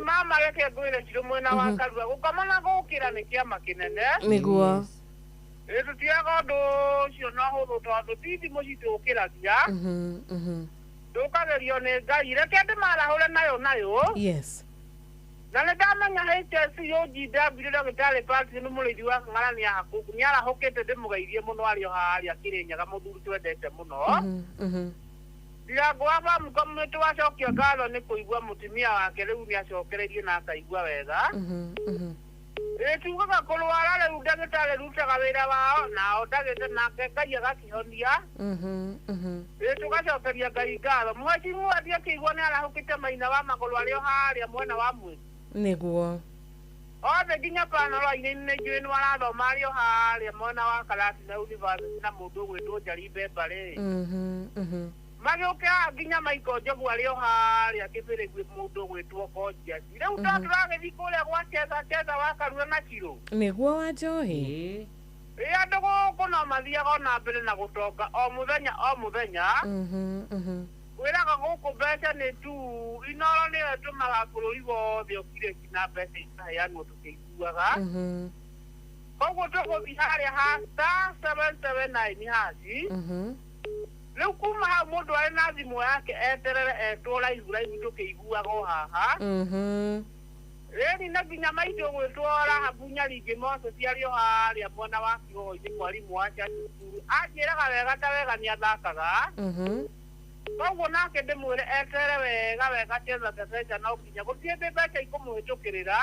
Mama reke ngwĩre Shiro mwena wa Karura gũkoma na gũkĩra nĩ kĩama kĩnene. Nĩguo. Tũtiaga ũndũ ũcio na ũhũthũ tondũ ti thimũ citũkĩragia. Tũkagerio nĩ Ngai, reke ndĩmarahũre nayo nayo. Yes. Na nĩ ndamenya HSUGW ndagĩtarĩ Patrick nĩ mũrĩithi wa Kang'ara nĩ arahũkĩte, ndĩmũgeithie mũno arĩ o harĩa Kĩrĩnyaga, mũthuri twendete mũno. Ndirango wa Famco nĩ twacokia ngatho nĩ kũigua mũtumia wake rĩu nĩ acokereirie na akaigua wega. Tugaga kũrwara rĩu ndagĩtarĩ rutaga wĩra wao nao ndagĩtarĩ nake Ngai agakĩhonia. Tũgacokeria Ngai ngatho. Mheshimiwa ndiakĩigua nĩ arahũkĩte maina wa magũrũ arĩ o harĩa mwena wa mwĩrĩ. Nĩguo. Othe nginya panoro-inĩ nĩ njũĩ nĩ arathoma arĩ o harĩa mwena wa Karatina University na mũndũ ũgwĩtwo Njeri Mbemba rĩ. Magĩũke haha nginya Michael Njogu arĩ o harĩa Kĩbĩrĩgwi mũndũ ũgwĩtwo Gorgeous. Rĩu ta tũragĩthiĩ kũrĩa gwa Cheza Cheza wa Karura na Shiro. Nĩguo wanjohi. Andũ gũkũ no mathiaga ona mbere na gũtonga o mũthenya o mũthenya. Kwĩraga gũkũ mbeca nĩ tu Inoro nĩyo ĩtũmaga bũrũri wothe ũkire na mbeca ikaheanwo tũkĩiguaga. Koguo tũgũthiĩ harĩa ha star 779 haci. Rĩu kuma hau mũndũ arĩ na thimũ yake eterere etwo raihu raihu tũkĩiguaga o haha. Rĩri na nginya maitũ gwĩtwo Rahabu Nyaringĩ Moses arĩ o harĩa mwena wa Kĩgogo-inĩ mwarimũ wa church cukuru anjĩraga wega ta wega nĩ athakaga. Koguo nake ndĩmwĩre etere wega wega cheza mbeca no nginya gũtirĩ hĩndĩ mbeca ikũmũhĩtũkĩrĩra.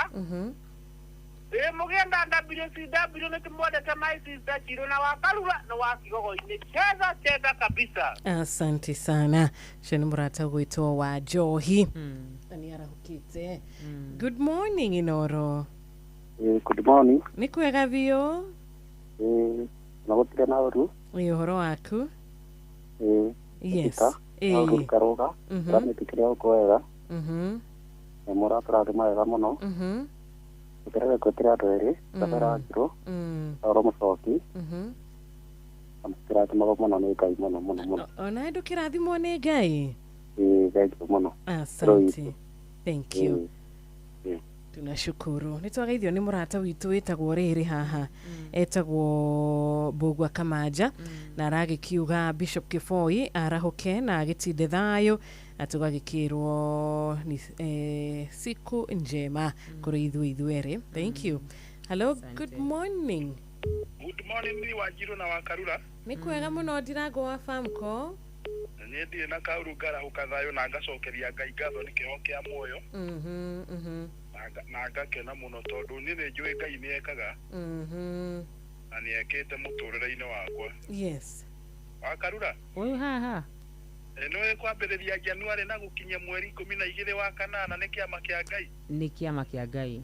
Ĩ mũgĩenda WCW nĩ tũmwendete my sister Chiro na wakarura na wa Kigogo-inĩ cheza cheza kabisa. Asante sana. Ũcio nĩ mũrata ũgwĩtwo wa Njohi na nĩ arahũkĩte. Good morning Inoro. Good morning. Nĩ kwega biũ. Na gũtirĩ na ũru. Ĩ ũhoro waku? Yes. Ĩ karoga. Ũramĩtĩkĩria gũkũ wega. Nĩ mũratũrathima wega mũno. Ũkerere gwĩtĩra andũ erĩ, Kabera Wanjirũ, Saũlũ Mũcoki. Kĩrathimagwo mũno nĩ Ngai mũno mũno mũno. Ona ndũkĩrathimwo nĩ Ngai. Ĩĩ thank you mũno. Asante. Thank you. Tunashukuru. Nĩ twagaithio nĩ mũrata witũ wĩtagwo rĩrĩ haha etagwo Mbũgua Kamaja na aragĩkiuga Bishop Kĩboi arahũke na agĩtinde thayũ na tũgagĩkĩrwo ni siku njema kũrĩ ithuĩ ithuerĩ. Thank you. Hello, good morning. Good morning ni Wanjirũ na Wakarura. Nĩ kwega mũno Ndirango wa Famco. Niĩ ndirĩ na kaũru ngarahũka thayũ na ngacokeria Ngai ngatho nĩ kĩheo kĩa muoyo. Na ngakena mũno tondũ niĩ nĩ njũĩ Ngai nĩ ekaga. Na nĩ ekĩte mũtũrĩre-inĩ wakwa. Yes. Wakarura? Ũyũ haha. Nĩ kwambĩrĩria Januarĩ na gũkinyia mweri 12 wa kanana nĩ kĩama kĩa Ngai. Nĩ kĩama kĩa Ngai.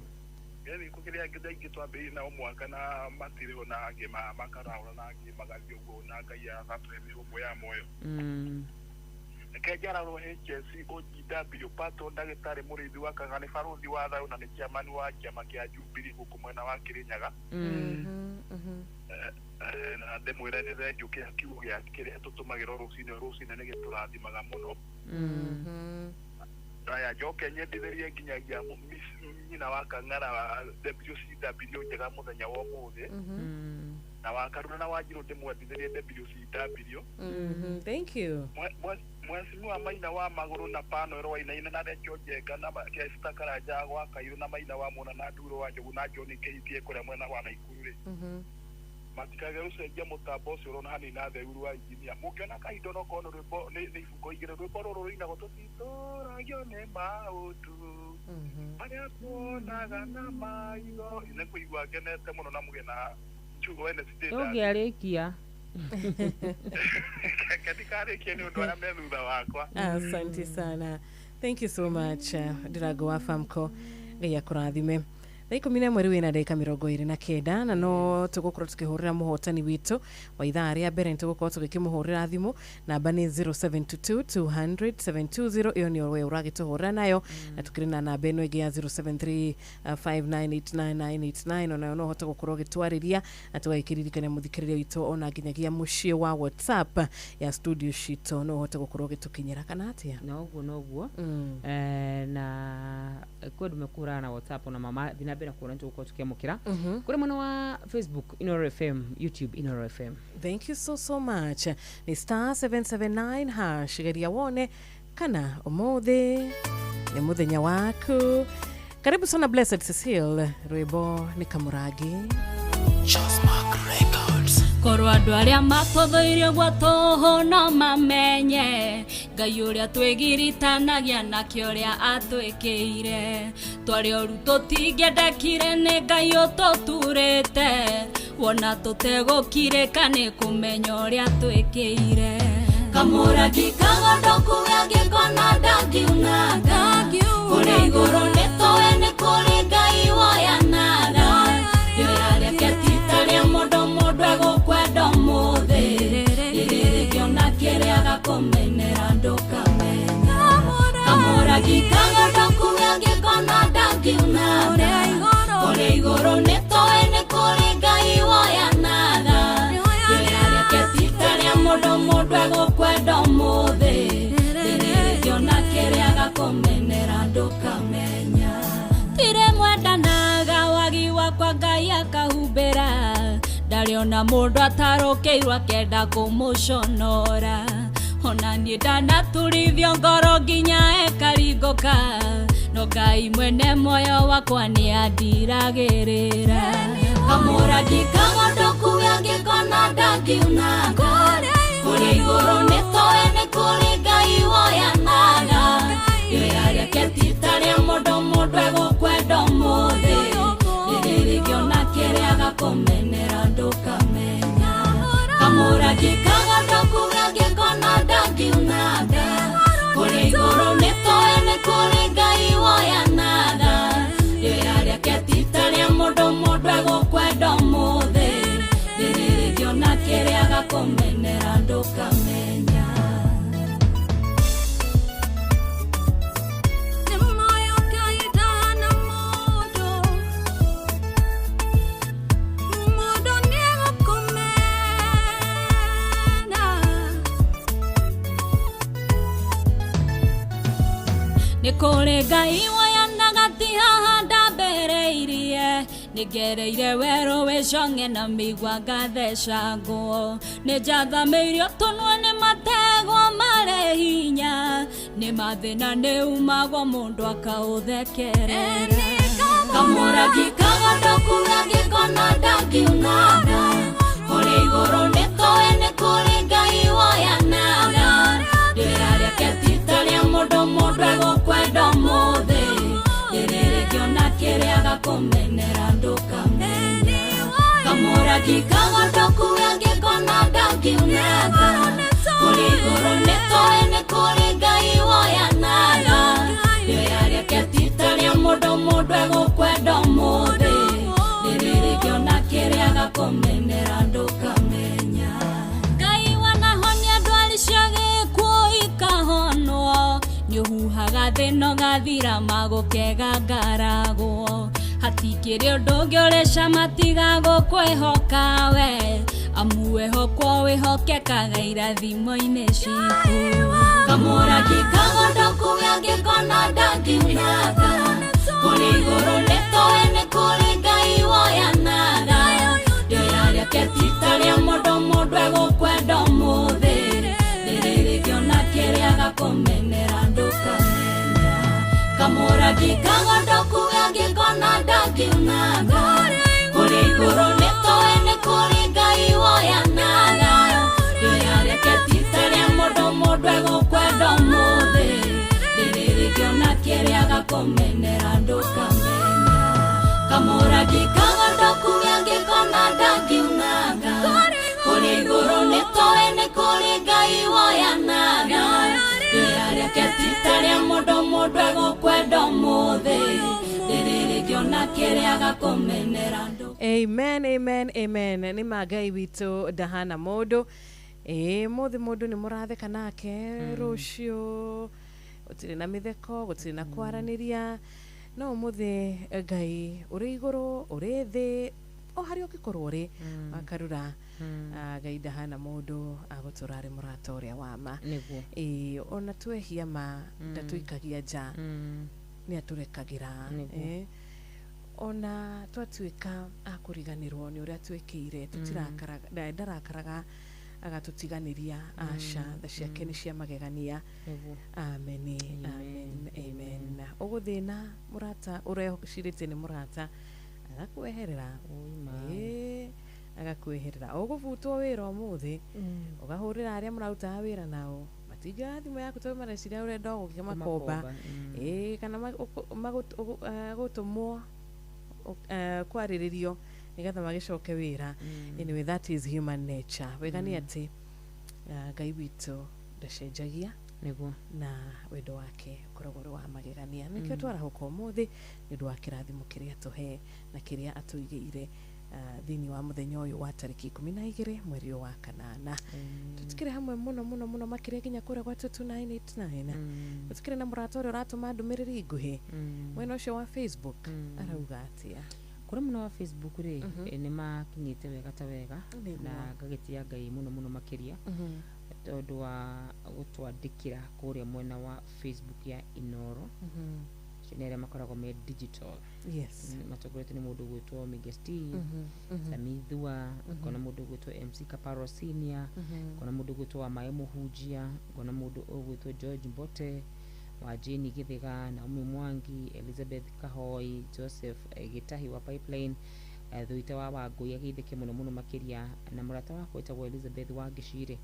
Yaani kũkĩrĩa angĩ twambĩrĩirie nao mwaka na matirĩ ho na angĩ makarahũra na angĩ magathiĩ ũguo na Ngai agatũhe mĩhũmũ ya muoyo. Reke njararwo HSC OGW Pato ndagĩtarĩ mũrĩithi wa Kaga nĩ barũthi wa thayũ na nĩ chairman wa kĩama kĩa Jubilee gũkũ mwena wa Kĩrĩnyaga. Na ndĩmwĩre nĩ thengiũ kĩa kiugo gĩa kĩrĩa tũtũmagĩra rũcinĩ rũcinĩ nĩ gĩtũrathimaga mũno. Aya njoke nyendithĩrie nginyagia nyina wa Kang'ara wa WCW njega mũthenya wa ũmũthĩ. Na Wakarura na Wanjirũ ndĩmwendithĩrie WCW. Thank you. Mheshimiwa Maina wa Magũrũ na Pano Rwainaina na Recho Njenga na Kesta Karanja gwa Kairũ na Maina wa Mona na Nduro wa Njogu na John Kĩhitie kũrĩa mwena wa Naikuru rĩ. Matikage gũcenjia mũtambo ũcio ũrona hanini na theuru wa injinia. Mũngĩona kahinda no korwo nĩ rwĩmbo nĩ ibungo igĩrĩ rwĩmbo rũrũ rũinagwo tũtitũragio nĩ maũndũ marĩa tuonaga na maitho. Nĩ kũigua ngenete mũno na mũgĩe na kiugo Wednesday. Ndũngĩarĩkia. Reke ndikarĩkie nĩ ũndũ arĩa me thutha wakwa. Asante sana. Thank you so much Ndirango wa Famco. Ngai akũrathime. Thaa 11 rĩu ĩna ndagĩka 29 na no tũgũkorwo tũkĩhũrĩra mũhotani witũ wa ithaa rĩa mbere nĩ tũgũkorwo tũgĩkĩmũhũrĩra thimũ namba nĩ 0722 200 720 ĩyo nĩyo we ũragĩtũhũrĩra nayo na tũkĩrĩ na namba ĩno ĩngĩ ya 0735989989 onayo no ũhote gũkorwo ũgĩtwarĩria na tũgagĩkĩririkania mũthikĩrĩria witũ ona nginyagia mũciĩ wa WhatsApp ya studio citũ no ũhote gũkorwo ũgĩtũkinyĩra kana atĩa. Noguo noguo. Na kwĩ andũ mekũhũraga na WhatsApp ona mama thiĩ na mbere kuona nĩtũgũkorwo tũkĩamũkĩra kũrĩ mwena wa Facebook Inoro FM, YouTube Inoro FM. Thank you so so much. Ni star 779 hash geria wone kana ũmũthĩ nĩ mũthenya waku. Karibu sana Blessed Cecile, rwĩmbo nĩ Kamũrangi. Korwo andũ arĩa matũthũire gwa tũhũ no mamenye Ngai ũrĩa twĩgiritanagia nake ũrĩa atwĩkĩire twarĩ oru tũtingĩendekire nĩ Ngai ũtũturĩte wona tũtegũkirĩka nĩ kũmenya ũrĩa twĩkĩire Kamũrangi kagondoku gangĩkona ndangiunaga kũrĩa igũrũ nĩ tũĩ nĩ kũrĩ Ngai woyanaga rĩera rĩake ti ta rĩa mũndũ mũndũ egũkwenda ũmũthĩ rĩrĩrĩkĩona kĩrĩa agakũmenera ndũkamenya Kamũrangi kagondoku gangĩkona ndangiunaga kũrĩa igũrũ nĩ tũĩ nĩ kũrĩ Ngai woyanaga rĩera rĩake ti ta rĩa mũndũ mũndũ egũkwenda ũmũthĩ rĩrĩrĩkĩona kĩrĩa agakũmenera ndũkamenya Tirĩ mwendanaga wagi wakwa Ngai aka Harĩ ona mũndũ atarũkĩirwo akenda kũmũconora. Ona niĩ ndanaturithio ngoro nginya ĩkaringũka, no Ngai mwene muoyo wakwa nĩandiragĩrĩra. Kamũrangi kagondoku angĩkona ndangiunanga, kũrĩa igũrũ nĩtoĩ nĩ kũrĩ Ngai woyanaga. Rĩoya rĩake ti ta rĩa mũndũ, mũndũ egũkwenda ũmũthĩ, rĩrĩ rĩngĩona kĩrĩa agakũmenera ndũkamenya. Kamũrangi kagondoku angĩkona ndangiunanga, kũrĩa igũrũ nĩtoĩ nĩ kũrĩ Ngai woyanaga. Rĩoya rĩake ti ta rĩa mũndũ, mũndũ egũkwenda ũmũthĩ, rĩrĩ rĩngĩona kĩrĩa agakũmenera ndũkamenya. Nĩ kũrĩ Ngai woyanaga ti haha ndambĩrĩirie, nĩngereire werũ wĩ cong'e na mĩigua ngathecangwo. Nĩnjathamĩirio tũnua nĩ mategwa marĩ hinya, nĩ mathĩna nĩumagwo mũndũ akaũthekerera. Kamũrangi kagondoku angĩkona ndangiunanga, kũrĩa igũrũ nĩtoĩ nĩ kũrĩ Ngai woyanaga. Rĩoya rĩake ti ta rĩa mũndũ, mũndũ egũkwenda ũmũthĩ, rĩrĩ rĩngĩona kĩrĩa agakũmenera ndũkamenya. Kamũrangi kagondoku angĩkona ndangiunanga, kũrĩa igũrũ nĩtoĩ nĩ kũrĩ Ngai woyanaga. Rĩoya rĩake ti ta rĩa mũndũ, mũndũ egũkwenda ũmũthĩ, rĩrĩ rĩngĩona kĩrĩa agakũmenera ndũkamenya. Ngai wanahonia ndwari cia gĩkuũ ikahonwo, nĩũhuhaga thĩna ũgathira magũkega ngaragwo. Hatikĩrĩ ũndũ ũngĩ ũrĩ cama tiga gũkwĩhoka we, amu wĩhokwo wĩhokekaga irathimo-inĩ citũ. Kamũrangi kagondoku angĩkona ndangiunanga, kũrĩa igũrũ nĩtoĩ nĩ kũrĩ Ngai woyanaga. Rĩoya rĩake ti ta rĩa mũndũ, mũndũ egũkwenda ũmũthĩ, rĩrĩ rĩngĩona kĩrĩa agakũmenera ndũkamenya. Kamũrangi kagondoku angĩkona ndangiunanga, kũrĩa igũrũ nĩtoĩ nĩ kũrĩ Ngai woyanaga. Rĩoya rĩake ti ta rĩa mũndũ, mũndũ egũkwenda ũmũthĩ, rĩrĩ rĩngĩona kĩrĩa agakũmenera ndũkamenya. Kamũrangi kagondoku angĩkona ndangiunanga, kũrĩa igũrũ nĩtoĩ nĩ kũrĩ Ngai woyanaga. Rĩoya rĩake ti ta rĩa mũndũ, mũndũ egũkwenda ũmũthĩ, rĩrĩ rĩngĩona kĩrĩa agakũmenera. Amen, amen, amen. Nĩ ma Ngai witũ ndahana mũndũ. Ĩĩ mũthĩ mũndũ nĩ mũratheka nake, rũciũ gũtirĩ na mĩtheko, gũtirĩ na kwaranĩria, no ũmũthĩ Ngai ũrĩ igũrũ, ũrĩ thĩ, o harĩa ũngĩkorwo ũrĩ, wakarura. Ngai ndahana mũndũ, agũtũra arĩ mũrata ũrĩa wa ma. Ĩĩ ona twehia ma ndatũikagia nja, nĩ atũrekagĩra. Ona twatuĩka a kũriganĩrwo nĩ ũrĩa twĩkĩire, tũtirakaraga, ndarakaraga agatũtiganĩria, aca, tha ciake nĩ cia magegania. Amen, amen, amen. Ũgũthĩna mũrata ũrecirĩtie nĩ mũrata, agakweherera. Agakweherera. Ũgũbutwo wĩra ũmũthĩ, ũgahũrĩra arĩa mũrarutaga wĩra nao, matingĩoya thimũ yaku tondũ mareciria ũrenda o gũkĩmakomba. Kana gũtũmwo kwarĩrĩrio nĩgetha magĩcoke wĩra. Anyway, that is human nature. Wega nĩ atĩ Ngai witũ ndacenjagia, nĩguo, na wendo wake ũkoragwo ũrĩ wa magegania. Nĩkĩo twarahũka ũmũthĩ nĩ ũndũ wa kĩrathimo kĩrĩa atũhe na kĩrĩa atũigĩire thĩinĩ wa mũthenya ũyũ wa tarĩki 12 mweri ũyũ wa kanana. Tũtikĩrĩ hamwe mũno mũno mũno makĩria nginya kũrĩa gwa 2989. Tũtikĩrĩ na mũrata ũrĩa ũratũma ndũmĩrĩri nguhĩ mwena ũcio wa Facebook, arauga atĩa? Kũrĩ mwena wa Facebook rĩ, nĩ makinyĩte wega ta wega, na ngagĩtĩa Ngai mũno mũno makĩria tondũ wa gũtwandĩkĩra kũrĩa mwena wa Facebook ya Inoro. Acio nĩ arĩa makoragwo me digital. Yes. Matongoretio nĩ mũndũ ũgwĩtwo Migesti, Samithua, ngona mũndũ ũgwĩtwo MC Kaparo Senior, ngona mũndũ ũgwĩtwo Wamae Mũhunjia, ngona mũndũ ũgwĩtwo George Mbote wa Jane Githiga, Naomi Mwangi, Elizabeth Kahoi, Joseph Gitahi wa Pipeline, Thuita wa Wangũi ageithĩke mũno mũno makĩria, na mũrata wakwa wĩtagwo Elizabeth wa Ngĩcirĩ.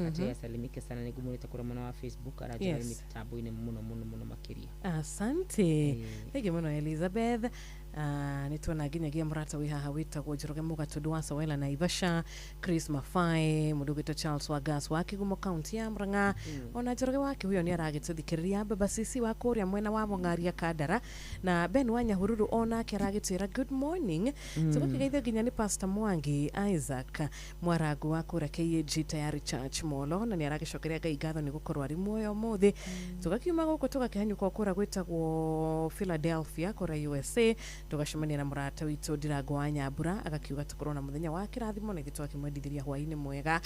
Ate asalimike sana, nĩngũmwĩrĩte kũrĩa mwena wa Facebook aranjĩra mĩtambo-inĩ mũno mũno mũno makĩria. Asante, thengi mũno Elizabeth. Nĩ tuona nginyagia mũrata wĩ haha wĩtagwo Njoroge Mũgatũndũ wa Sawela Naivasha, Chris Mafai, mũndũ ũgwĩtwo Charles Wagas wa Kigumo kaunti ya Murang'a, ona Njoroge wa Kĩhuyo nĩ aragĩtũthikĩrĩria, Baba Sisi wa kũrĩa mwena wa Mũng'aria Kandara, na Ben wa Nyahururu onake aragĩtwĩra good morning. Tũgakĩgeithio nginya nĩ Pastor Mwangi Isaac Mwarangu wa kũrĩa KAG Tayari Church Molo, na nĩ aragĩcokeria Ngai ngatho nĩ gũkorwo arĩ muoyo ũmũthĩ. Tũgakiuma gũkũ tũgakĩhanyũka kũrĩa gwĩtagwo Philadelphia kũrĩa USA, tũgacemania na mũrata witũ Ndirango wa Nyambura, agakiuga tũkorwo na mũthenya wa kĩrathimo, na ithuĩ tũgakĩmwendithĩria hwaĩ-inĩ mwega.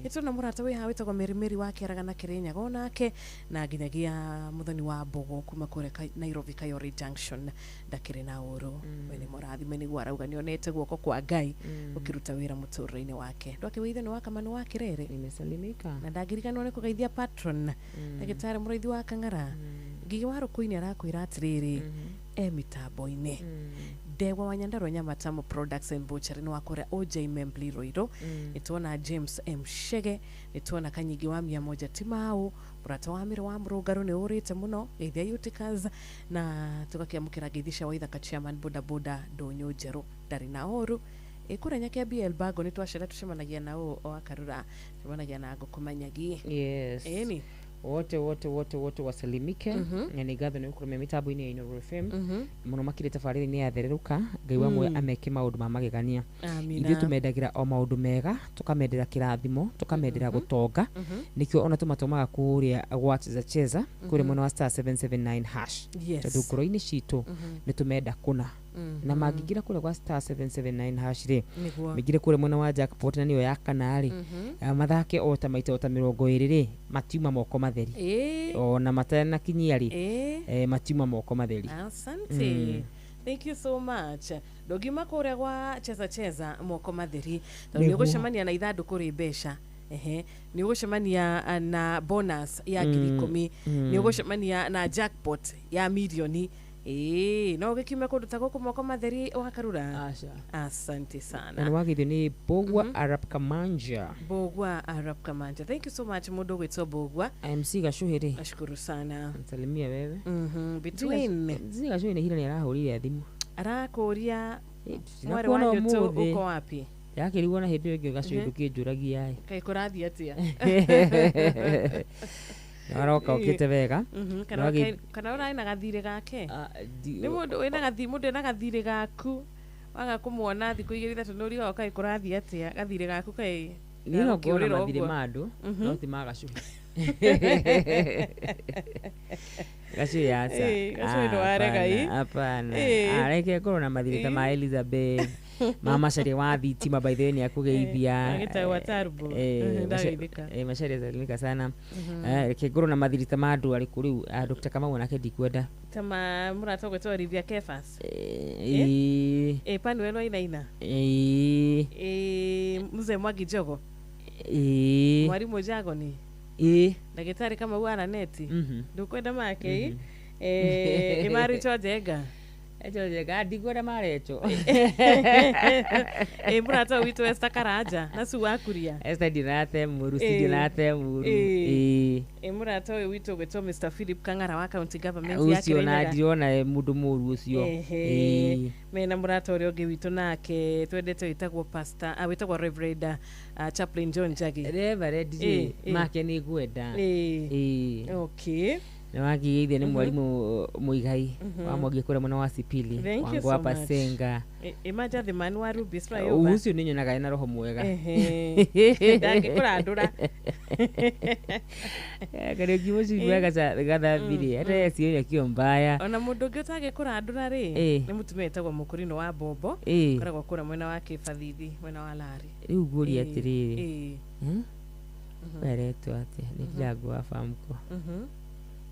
Nĩtũrona mũrata wĩ haha wĩtagwo Mary Mary wa Kĩaraga na Kĩrĩnyaga onake, na nginyagia Mũthoni wa Mbogo kuma kũrĩa Nairobi Kayore Junction, ndakĩrĩ na ũru. We nĩ mũrathime, nĩguo arauga nĩonete guoko kwa Ngai ũkĩruta wĩra mũtũrĩre-inĩ wake. Ndwakĩwĩithio nĩ wa Kamanu wa Kĩrere. Nimesalimika. Na ndangĩriganĩrwo nĩ kũgeithia patron ndagĩtarĩ Mũraithi wa Kang'ara. Ngigĩ wa Rũkũinĩ arakwĩra atĩrĩrĩ, e mĩtambo-inĩ. Ndegwa wa Nyandarua Nyamatamu Products and Butchery nĩ wa kũrĩa OJ Membli Ruiru. Nĩtuona James M Shege, nĩtuona Kanyingi wa 100 Timau, mũrata wa Mĩrũ wa Mũrũngarũ nĩ ũrĩte mũno, geithia Uticas, na tũgakĩamũkĩra ngeithi cia Waithaka chairman boda boda ndũnyũ njerũ, ndarĩ na ũru. Kũrĩa Nyakĩambi Elbago nĩ twacera tũcemanagia na ũ o Akarura, tũcemanagia na Ngũkũ Manyagi. Yes. Ĩni. Wote wote wote wote wasalimike. Na nĩ ngatho nĩ gũkorwo me mĩtambo-inĩ ya Inooro FM mũno makĩria tabarĩra-inĩ ya Thererũka. Ngai wa muoyo ameke maũndũ ma magegania. Amina. Ithuĩ tũmendagĩra o maũndũ mega, tũkamendera kĩrathimo, tũkamendera gũtonga, nĩkĩo ona tũmatũmaga kũrĩa gwa Cheza Cheza kũrĩa mwena wa star 779 hash. Tondũ ngoro-inĩ citũ nĩ tũmenda kũna. Na mangĩingĩra kũrĩa gwa star 779 hash rĩ, maingĩre kũrĩa mwena wa jackpot na nĩyo ya kana rĩ, mathake o ta maita o ta 20 rĩ, matiuma moko matheri. Ona matanakinyia rĩ, matiuma moko matheri. Asante. Thank you so much. Ndũngiuma kũrĩa gwa Cheza Cheza moko matheri, tondũ nĩ ũgũcemania na ithandũkũ rĩ mbeca. Ehe, nĩ ũgũcemania na bonus ya 10,000, nĩ ũgũcemania na jackpot ya mirioni. No ũgĩkiume kũndũ ta gũkũ moko matheri Wakarura. Asante sana. Na nĩwagĩthio nĩ Bogwa Arap Kamanja. Bogwa Arap Kamanja. Thank you so much mũndũ ũgwĩtwo Bogwa. MC Gacuhĩ rĩ. Nashukuru sana. Nsalimia wewe. Between. MC Gacuhĩ nĩ hira nĩ arahũrire thimũ. Arakũria mwarĩ wa Nyũtũ uko wapi? Yakĩrigwo na hĩndĩ ĩyo ĩngĩ Gacuhĩ ndũkĩnjũragia ĩ. Kaĩ kũrathiĩ atĩa? Aroka ũkĩte wega. Kana ũrarĩ na gathirĩ gake? Nĩ mũndũ wĩna gathirĩ, mũndũ ena gathirĩ gaku waga kũmuona thikũ igĩrĩ ithatũ nĩ ũrigagwo kaĩ kũrathiĩ atĩa, gathirĩ gaku kaĩ Niĩ no ngorwo na mathirĩ ma andũ, no ti ma Gacuhĩ. Gacuhĩ aca. Gacuhĩ ndwarega ĩ. Hapana. Areke ngorwo na mathirĩ ta ma Elizabeth, ma Macharia wa thitima, by the way nĩ akũgeithia. Agĩtagwo Tarbo. Ndageithĩka. Macharia salimika sana. Reke ngorwo na mathirĩ ta ma andũ arĩkũ rĩu, Dr. Kamau onake ndikwenda. Ta ma mũrata ũgwĩtwo Olivia Kefas. Panuel Wainaina. Mzee Mwangi Njogo. Mwarimũ Jagoni. Ndagĩtarĩ Kamau Araneti. Ndũkwenda make ĩ? Ĩmaricho Njenga. Echo Njenga ndikwenda marecho. Mũrata witũ Esther Karanja na Sue wa Kuria. Esther ndinate mũru, si ndinate mũru. Mũrata ũyũ witũ ũgwĩtwo Mr. Philip Kang'ara wa county government ya Ũcio na Kĩrĩnyaga. ndirona mũndũ mũru ũcio. Mena mũrata ũrĩa ũngĩ witũ nake twendete wĩtagwo pastor, wĩtagwo Reverend Chaplain John Njagi. Reverend rĩ, make nĩ ngwenda. Okay. Nĩ wakĩgeithio nĩ mwarimũ Mũigai wa Mwangi kũrĩa mwena wa Sipili, Thank you Wangu so wa much. Pasenga. Imaja the man wa Rubis Flyover. Ũcio nĩ nyonaga ena roho mwega. Ndangĩkũrandũra. Kariũki mũcibi gathambirie hata yeye sio mbaya. Ona mũndũ ũngĩ ũtangĩkũrandũra rĩ, nĩ mũtumia wĩtagwo Mũkũrinũ wa Bombo, ũkoragwo kũrĩa mwena wa Kĩbathithi, mwena wa Lari. Rĩu ngũria atĩrĩrĩ, weretwo atĩa nĩ Ndirango wa Famco?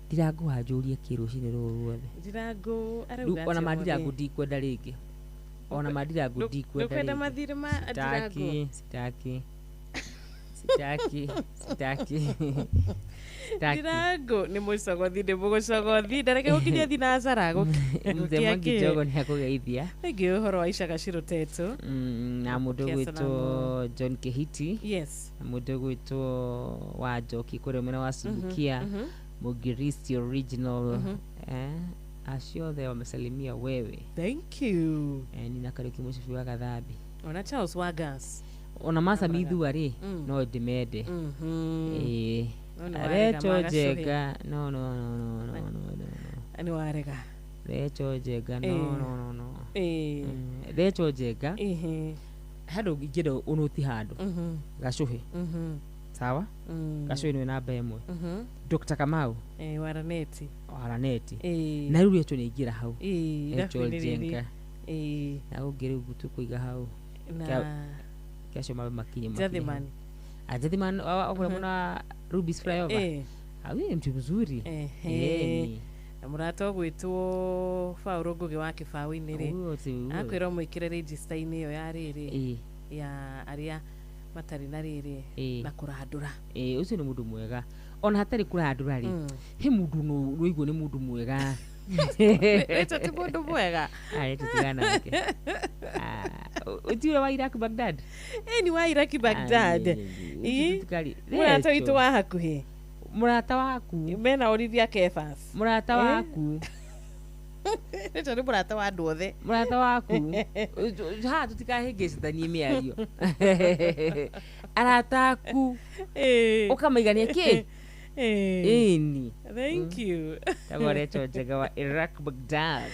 Ndirangu wanjũrie kĩ rũcinĩ rũrũ ruothe. Ndirangu arauga ona ma Ndirangu ndikwenda rĩngĩ. Ona ma Ndirangu ndikwenda. Ndukwenda mathirĩ ma Ndirangu. Sitaki. Sitaki. Sitaki. Ndirangu nĩ mũcogothi ndĩ mũgũcogothi ndareke gũkinyia thinacara Mzee Mwangi Njogo nĩ akũgeithia. Thengiũ ũhoro wa Icaga Cirutetũ. Na mũndũ ũgwĩtwo John Kehiti. Yes. Na mũndũ ũgwĩtwo wa Njoki kũrĩa mwena wa Subukia. Mugiristi original. Acio othe wamesalimia wewe. Thank you. Nina Kariuki mũcibi wa Gathambi. Ona Charles Wagas. Ona Masa Mithua rĩ no ndĩmende. Recho Njenga no no no no no no. Nĩ warega. Recho Njenga no no no no. Recho Njenga. Handũ ingĩenda ũnũti handũ. Gacuhĩ. Sawa? Gacuhĩ nĩwe namba ĩmwe. Dr. Kamau. Waraneti. Waraneti. Na rĩu Recho nĩ aingĩra hau. Recho Njenga. Na ũngĩ rĩu tũkũiga hau. Na Kesho mabe makinye makinye. Jathiman. Jathiman okura muna Rubis Flyover. Huyu ni mtu mzuri. Na mũrata ũgwĩtwo Paul Ngugi wa Kĩbaũ-inĩ rĩ. Akwĩra ũmwĩkĩre register-inĩ ĩyo ya rĩrĩ. Ya arĩa matarĩ na rĩrĩ na kũrandũra. Ũcio nĩ mũndũ mwega. Ona hatarĩ kũrandũra rĩ. He mũndũ no ũigua nĩ mũndũ mwega. Recho ti mũndũ mwega. Recho tigana nake. Ũtiũra wa Iraq Baghdad? Ni wa Iraq Baghdad. Mũrata witũ wa hakuhĩ. Mũrata waku. Mena Olivia Kefas. Mũrata waku. Recho nĩ mũrata wa andũ othe. Mũrata waku. Haha tũtikahĩngĩcithanie mĩario. Arata aku. Ũkamaigania kĩ? Ĩni. Thank you. Tagwo Recho Njenga wa Iraq Baghdad.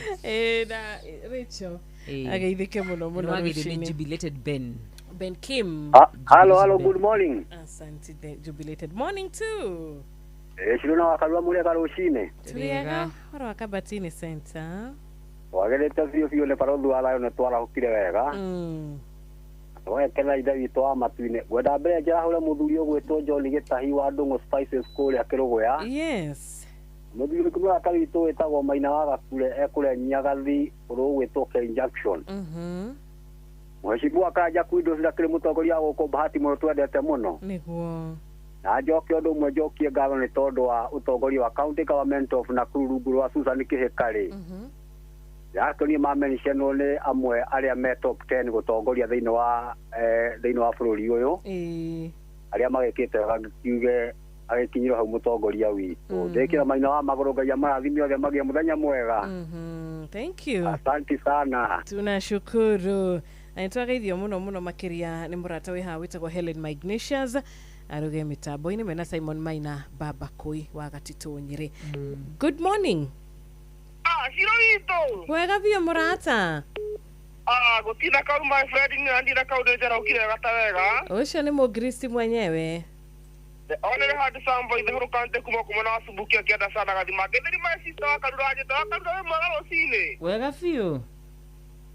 Na Recho ageithĩke mũno mũno rũcinĩ. Jubilated Ben. Ben Kim. Hello, hello, good morning. Asante, jubilated morning too. Ciruna wa Karua mũrĩega rũcinĩ. Tũrĩega ũhoro wa Kabatini Center. Wagĩrĩte biũ biũ nĩ barũthi wa thayũ nĩ twarahũkire wega. Twekena ithe witũ wa matu-inĩ. Ngwenda mbere njarahũre mũthuri ũgwĩtwo John Gĩtahi wa Ndũng'ũ Spices kũrĩa Kĩrũgũya. Yes. Mũthuri mũrata witũ wĩtagwo Maina wa Gakure ekũrĩa Nyagathi ũrĩa ũgwĩtwo Ken Jackson. Mheshimiwa Kanja Kwindo cira kĩrĩ mũtongoria wa gũkũ Bahati mũno twendete mũno. Nĩguo. Na njoke ũndũ ũmwe njokie ngatho nĩ tondũ wa ũtongoria wa County Government of Nakuru rungu rwa Susan Kĩhĩka rĩ. Yakĩonire mamentionwo nĩ amwe arĩa me top 10 gũtongoria thĩinĩ wa thĩinĩ wa bũrũri ũyũ. Arĩa magĩkĩte kiuge agĩkinyirwo hau mũtongoria witũ. Ndĩkĩra Maina wa magũrũ Ngai amarathime othe magĩe mũthenya mwega. Thank you. Asante sana. Tunashukuru. Na nĩtwageithio mũno mũno makĩria nĩ mũrata wĩ haha wĩtagwo Helen Magnesius aruge mĩtambo-inĩ mena Simon Maina Baba Koi wa Gatitũ Nyĩrĩ. Good morning. Ciro witũ. Wega biũ mũrata. Gũtinda kau my friend nĩ ndinda kau ndĩ njaraũkire wega ta wega. Ũcio nĩ mũngristi mwenyewe. Onere hadi sambo ithe hurukante kuma kuma na Subukia kĩanda sana gathima. Ngetheri my sister wa Karura njĩta wa Karura wĩ mwega rũcinĩ. Wega biũ.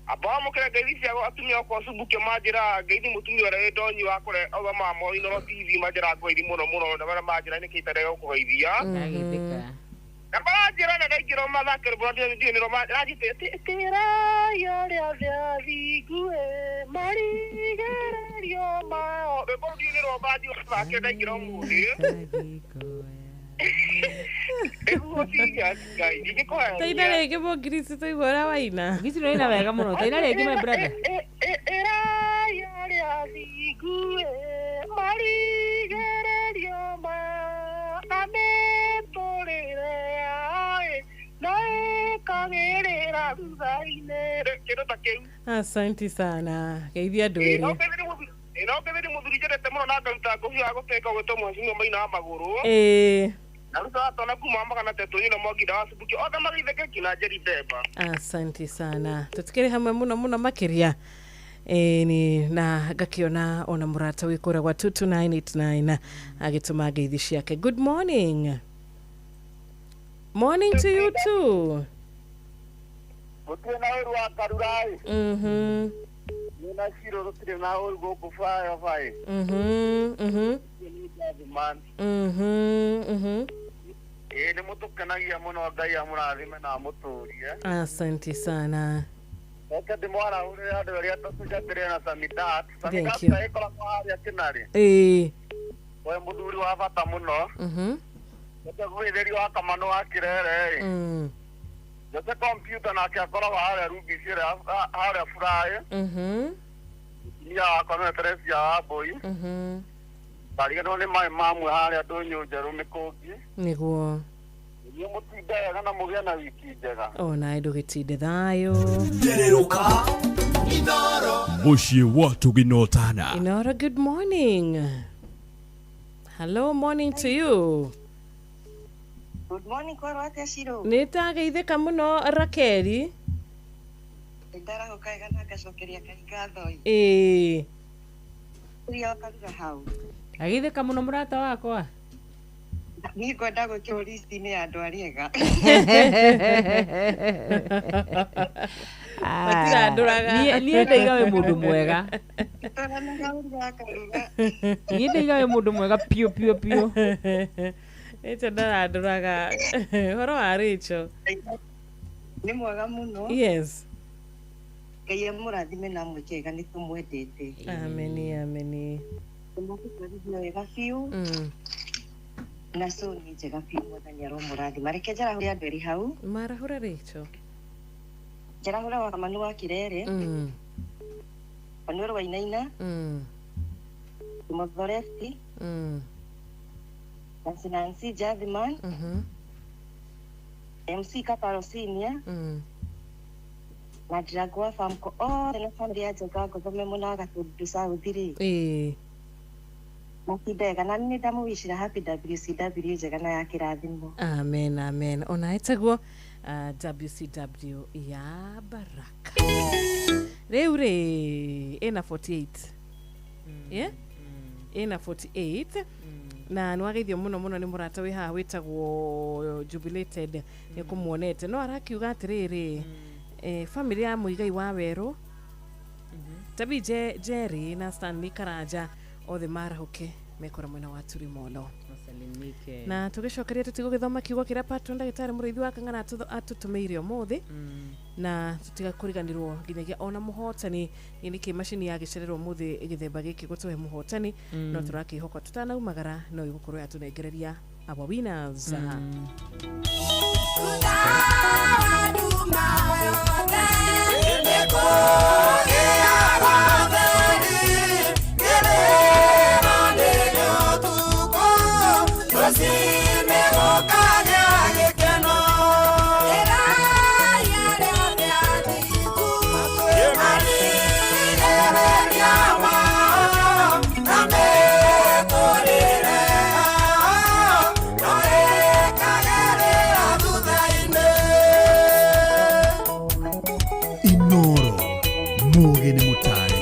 Amba mũkĩre ngeithi cia atumia akwa Subukia manjĩra ngeithi mũtumia ũrĩa wĩ ndonyi wa kũrĩa othomaga Moinoro TV manjĩra ngeithi mũno mũno na marĩa manjĩra nĩkĩ itarega gũkũgeithia. Ndagĩthĩka. Na maranjĩra na ndaingĩra mathake rwĩmbo ndiũĩ nĩ ranjĩte tĩrai arĩa othe athingu marigererio mao. Rwĩmbo rũu ndiũĩ nĩ rwa manjĩra mathake ndaingĩra ũmũthĩ. Taina rĩngĩ mũngirisi tũigua ũrĩa waina. Ngirisi nĩ waina wega mũno. Taina rĩngĩ my brother. Ĩrai arĩa athingu marigererio mao na mĩtũrĩre yao na ĩkagĩrĩra thutha-inĩ. Kĩndũ ta kĩu. Asante sana. Geithia andũ erĩ. No ngetheri mũthuri njendete mũno na ngaruta ngũbia wa gũtĩka ũgwĩtwo Mheshimiwa Maina wa magũrũ. Naruta watona kuma magana tetũ nyina Mwangi wa Subukia othe magĩitheke kinya Njeri Mbemba. Asante sana. Tũtikĩrĩ hamwe mũno mũno makĩria. Ni na ngakiona ona mũrata wĩ kũrĩa gwa 22989 agĩtũma ngeithi ciake. Good morning. Morning to you too. Gũtirĩ na ũru wa Karura. Nina Ciro gũtirĩ na ũru gũkũ bayo bayo. Ĩĩ nĩ mũtũkenagia mũno, Ngai amũrathime na amũtũrie. Asante sana. Reke ndĩmwarahũrĩre andũ arĩa tũtungatĩre na Samidat. Thank Samidat you. ĩkoragwo harĩa Kĩnarĩ. Ĩĩ. We mũthuri wa bata mũno. Reke gwĩthĩrio wa Kamanũ wa Kĩrere ĩ. Jose computer nake akoragwo harĩa Rubis ĩrĩa harĩa Furaĩ. Inya wakwa nĩwe Teresia wa Mbũi. Ndariganĩrwo nĩ maĩ mamwe harĩa Ndũnyũ Njerũ Mĩkũngi. Nĩguo. Nĩguo mũtinde wega na mũgĩe na wiki njega. Ona ndũgĩtinde thayũ. Mũciĩ wa Tũginotana. Inoro, good morning. Hello, morning to you. Good morning, kwarwo atĩa Shiro? Nĩ ndageithĩka mũno Rakeli. Ndarahũka wega na ngacokeria Ngai ngatho ĩ. Ĩĩ. Ũrĩa ũkaruga hau. Ageithĩka mũno mũrata wakwa. Niĩ ngwenda gwĩkĩrwo list-inĩ ya andũ arĩa ega. Matirandũraga. Niĩ ndaiga wĩ mũndũ mwega. Twaranaga ũrĩa akaruga. Niĩ ndaiga wĩ mũndũ mwega piũ piũ piũ. Rachel ndarandũraga. Ũhoro wa Rachel? Nĩ mwega mũno. Yes. Ngai amũrathime na amwĩke wega, nĩ tũmwendete. Ameni, ameni. Nĩmũgũtwarithia wega biũ. Na so nĩ njega biũ, Mwathani aromũrathima. Reke njarahũre andũ erĩ hau. Marahũra Rachel. Njarahũre wa Kamanu wa Kĩrere. Manuel Wainaina. Kimotho Lefty. Nancy Nancy Jasmine. MC Kaparo Senior. Na Dragwa Famco othe na family ya Njenga Ngothome mũno wa Gatũndũ South rĩ. Ĩĩ. Matindega na nĩ ndamũwicira happy WCW njega na ya kĩrathimo. Amen, amen. Ona ĩtagwo WCW ya baraka. Rĩu rĩ ĩna 48. Yeah? Ĩna 48. Na nĩwageithio mũno mũno nĩ mũrata wĩ haha wĩtagwo Jubilated, nĩ kũmuonete no arakiuga atĩrĩrĩ, family ya Mũigai wa Werũ, Tabi Jerry na Stanley Karanja othe marahũke mekora mwena wa Turimono. Masalimike. Na tũgĩcokeria tũtigũgĩthoma kiugo kĩrĩa patron ndagĩtarĩ mũrĩithi wa Kang'ara atũtũmĩire ũmũthĩ, na tũtigakũriganĩrwo nginyagia ona mũhotani. Nĩ nĩkĩ macini ya gĩcererwo ũmũthĩ gĩthemba gĩkĩ gũtũhe mũhotani, no tũrakĩhoka tũtanaumagara no ĩgũkorwo yatũnengereria our winners. Inoro muge nĩ mũtare.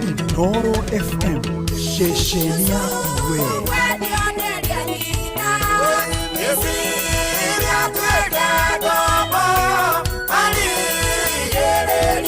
Inoro FM, ceceni yaku we. Amen.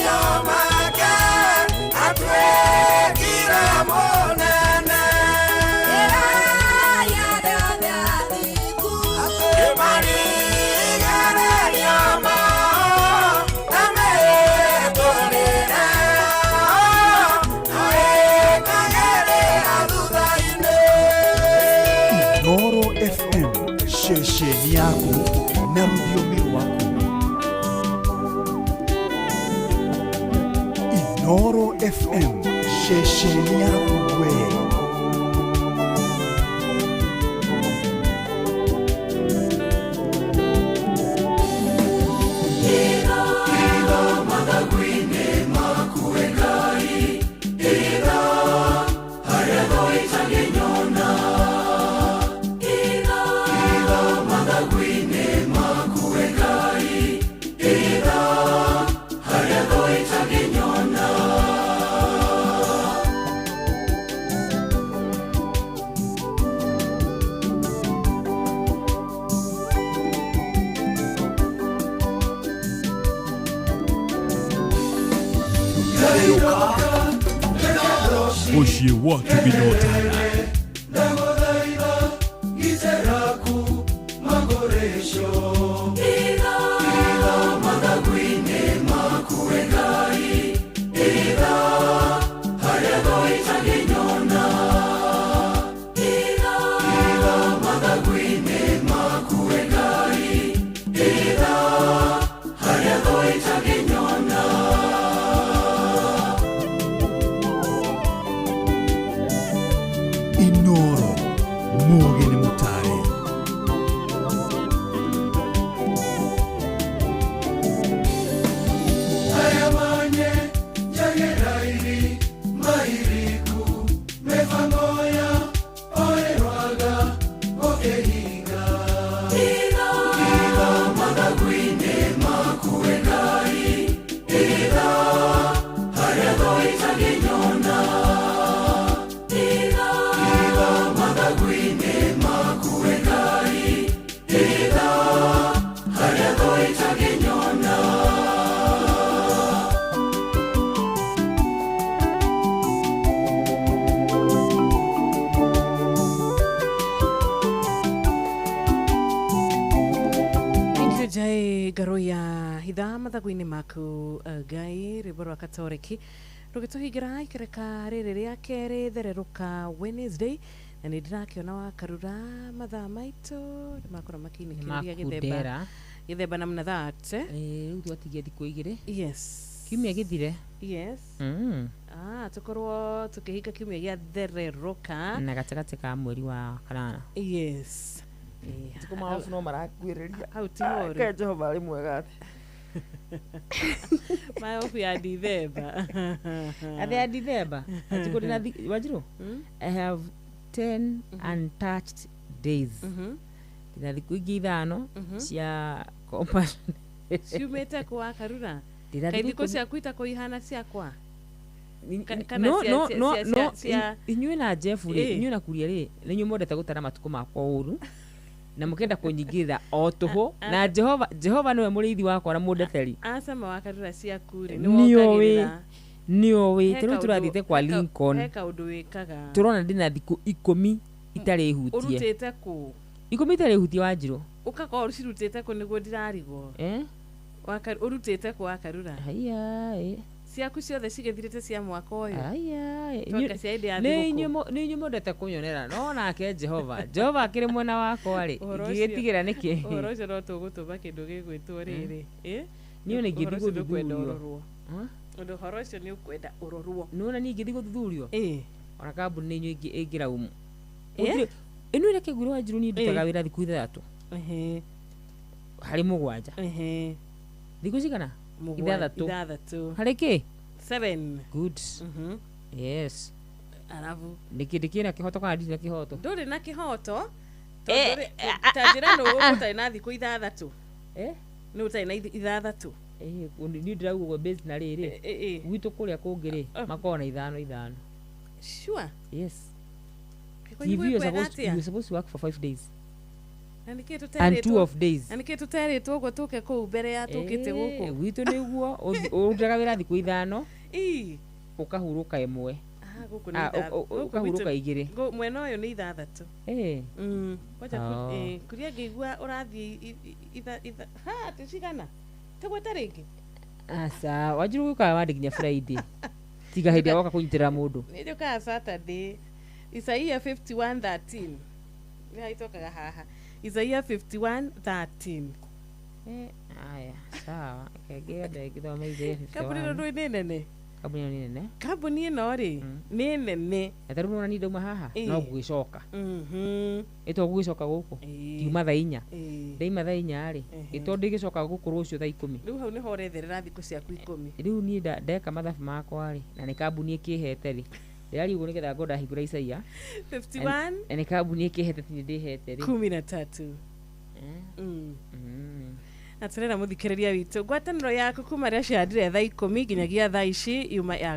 Inooro FM ceceni yaku we. Muciĩ wa Tũginotana. Inooro muge ni mutare. Ayamanye jagerairi mairiku mefangoya oerwaga okehinga ida madagwine makuengai ida haregoitagenyona. Jai garoya hitha mathagu-inĩ maku Ngai rwĩmbo rwa Katoriki rũgĩtũhingĩra ikereka rĩrĩ rĩa kerĩ thererũka Wednesday, na nĩ ndĩrakĩona wakarura mathaa maitũ nĩmakorwo makĩinĩkĩrĩria gĩthemba gĩthemba namna that rĩu twatigia thikũ igĩrĩ. Yes, kiumia gĩthire. Yes. Tukorwo tũkĩhinga kiumia gĩa thererũka na gatagatĩ ka mweri wa kanana. Yes. Matukũ ma obu no marakuhĩrĩria. Hau ti horu. Kaĩ Jehova arĩ mwega atĩ. Ma obu ya Dithemba. Atĩ ya Dithemba. Matukũ ndĩna Wanjirũ? I have 10 untouched days. Ndĩna thikũ ingĩ ithano cia compassion. Ciumĩte kũ wakarura? Kaĩ thikũ ciaku itakorwo ihana ciakwa? No, no, no, no. Inyuĩ na Jeff rĩ, inyuĩ na Kuria rĩ, nĩ inyuĩ mwendete gũtara matukũ makwa ũru. Na mũkenda kũnyingĩrĩra o tũhũ na Jehova Jehova nĩwe mũrĩithi wakwa na mũndeteri. Aca mawakarura ciaku rĩ nĩwokagĩrĩra. Nĩũĩ tarĩu tũrathiĩte kwa Lincoln. He kaũndũ wĩkaga. Tũrona ndĩna thikũ 10 itarĩ hutie. Ũrutĩte kũ? 10 itarĩ hutie Wanjirũ. Ũgakorwo ũcirutĩte kũ nĩguo ndirarigwo. Ũrutĩte kũ wakarura? Haiya. Ciaku ciothe cigĩthirĩte cia mwaka ũyũ. Aya. Nĩ inyuĩ mwendete kũnyonera no nake Jehova Jehova akĩrĩ mwena wakwa rĩ ingĩgĩtigĩra nĩkĩ? Ũhoro ũcio no tũgũtũma kĩndũ gĩgwĩtwo rĩrĩ. Niĩ ona ingĩthiĩ gũthuthurio. Ũndũ ũhoro ũcio nĩ ũkwenda ũrorwo. Nĩwona niĩ ingĩthiĩ gũthuthurio? Ona kambuni nĩ inyuĩ ĩngĩraumu. Ĩno reke ngwĩre Wanjirũ niĩ ndutaga wĩra thikũ 6. Harĩ 7. Thikũ cigana? 6. Harĩ kĩ? 7. Good. Yes. Arabu. Nĩkĩ ndĩkĩna kĩhoto kana ndirĩ na kĩhoto? Ndũrĩ na kĩhoto. Tondũ ta njĩra nũ ũtarĩ na thikũ 6. Nũ ũtarĩ na 6. Niĩ ndĩrauga ũguo based na rĩrĩ. Gwitũ kũrĩa kũngĩ rĩ makoragwo na 5 5. Sure. Yes. TV you're supposed to work for 5 days. And 2 off days. Na nĩkĩ tũterĩtwo ũguo tũke kũu mbere ya tũkĩte gũkũ? Gwitũ nĩguo ũrutaga wĩra thikũ 5. Ũkahurũka 1. Gũkũ nĩ 6. Ũkahurũka 2. Mwena ũyũ nĩ 6. Kwaja kũrĩa ngĩigua ũrathiĩ ha tũcigana? Tũgwĩte rĩngĩ? Aca, Wanjirũ gũkaga wandĩ nginya Friday. Tiga hĩndĩ ya woka kũnyitĩrĩra mũndũ. Nĩ njũkaga Saturday. Isaia 51:13. Nĩ itokaga haha. Isaia 51:13. Aya, sawa. Kengea ndagĩthoma Isaia 51. Kambuni ĩno ndũĩ nĩ nene? Kambuni ĩno nĩ nene. Kambuni ĩno rĩ nĩ nene. Na tarĩu nĩwona niĩ ndauma haha no ngũgĩcoka. Ĩto gũgĩcoka gũkũ ngiuma thaa 4. Ndaima thaa 4 rĩ, ĩto ndĩgĩcoka gũkũ rũciũ thaa 10. Rĩu hau nĩho ũretherera thikũ ciaku 10. Rĩu niĩ ndeka mathabu makwa rĩ, na nĩ kambuni ĩkĩhete rĩ, ndĩraria ũguo nĩgetha ngorwo ndahingũra Isaia. 51. Na nĩ kambuni ĩkĩhete tinĩ ndĩhete rĩ. 13. Na tũrera mũthikĩrĩria witũ ngwatanĩro yaku kuma rĩa ciandire thaa 10 nginyagia thaa ici yuma ya.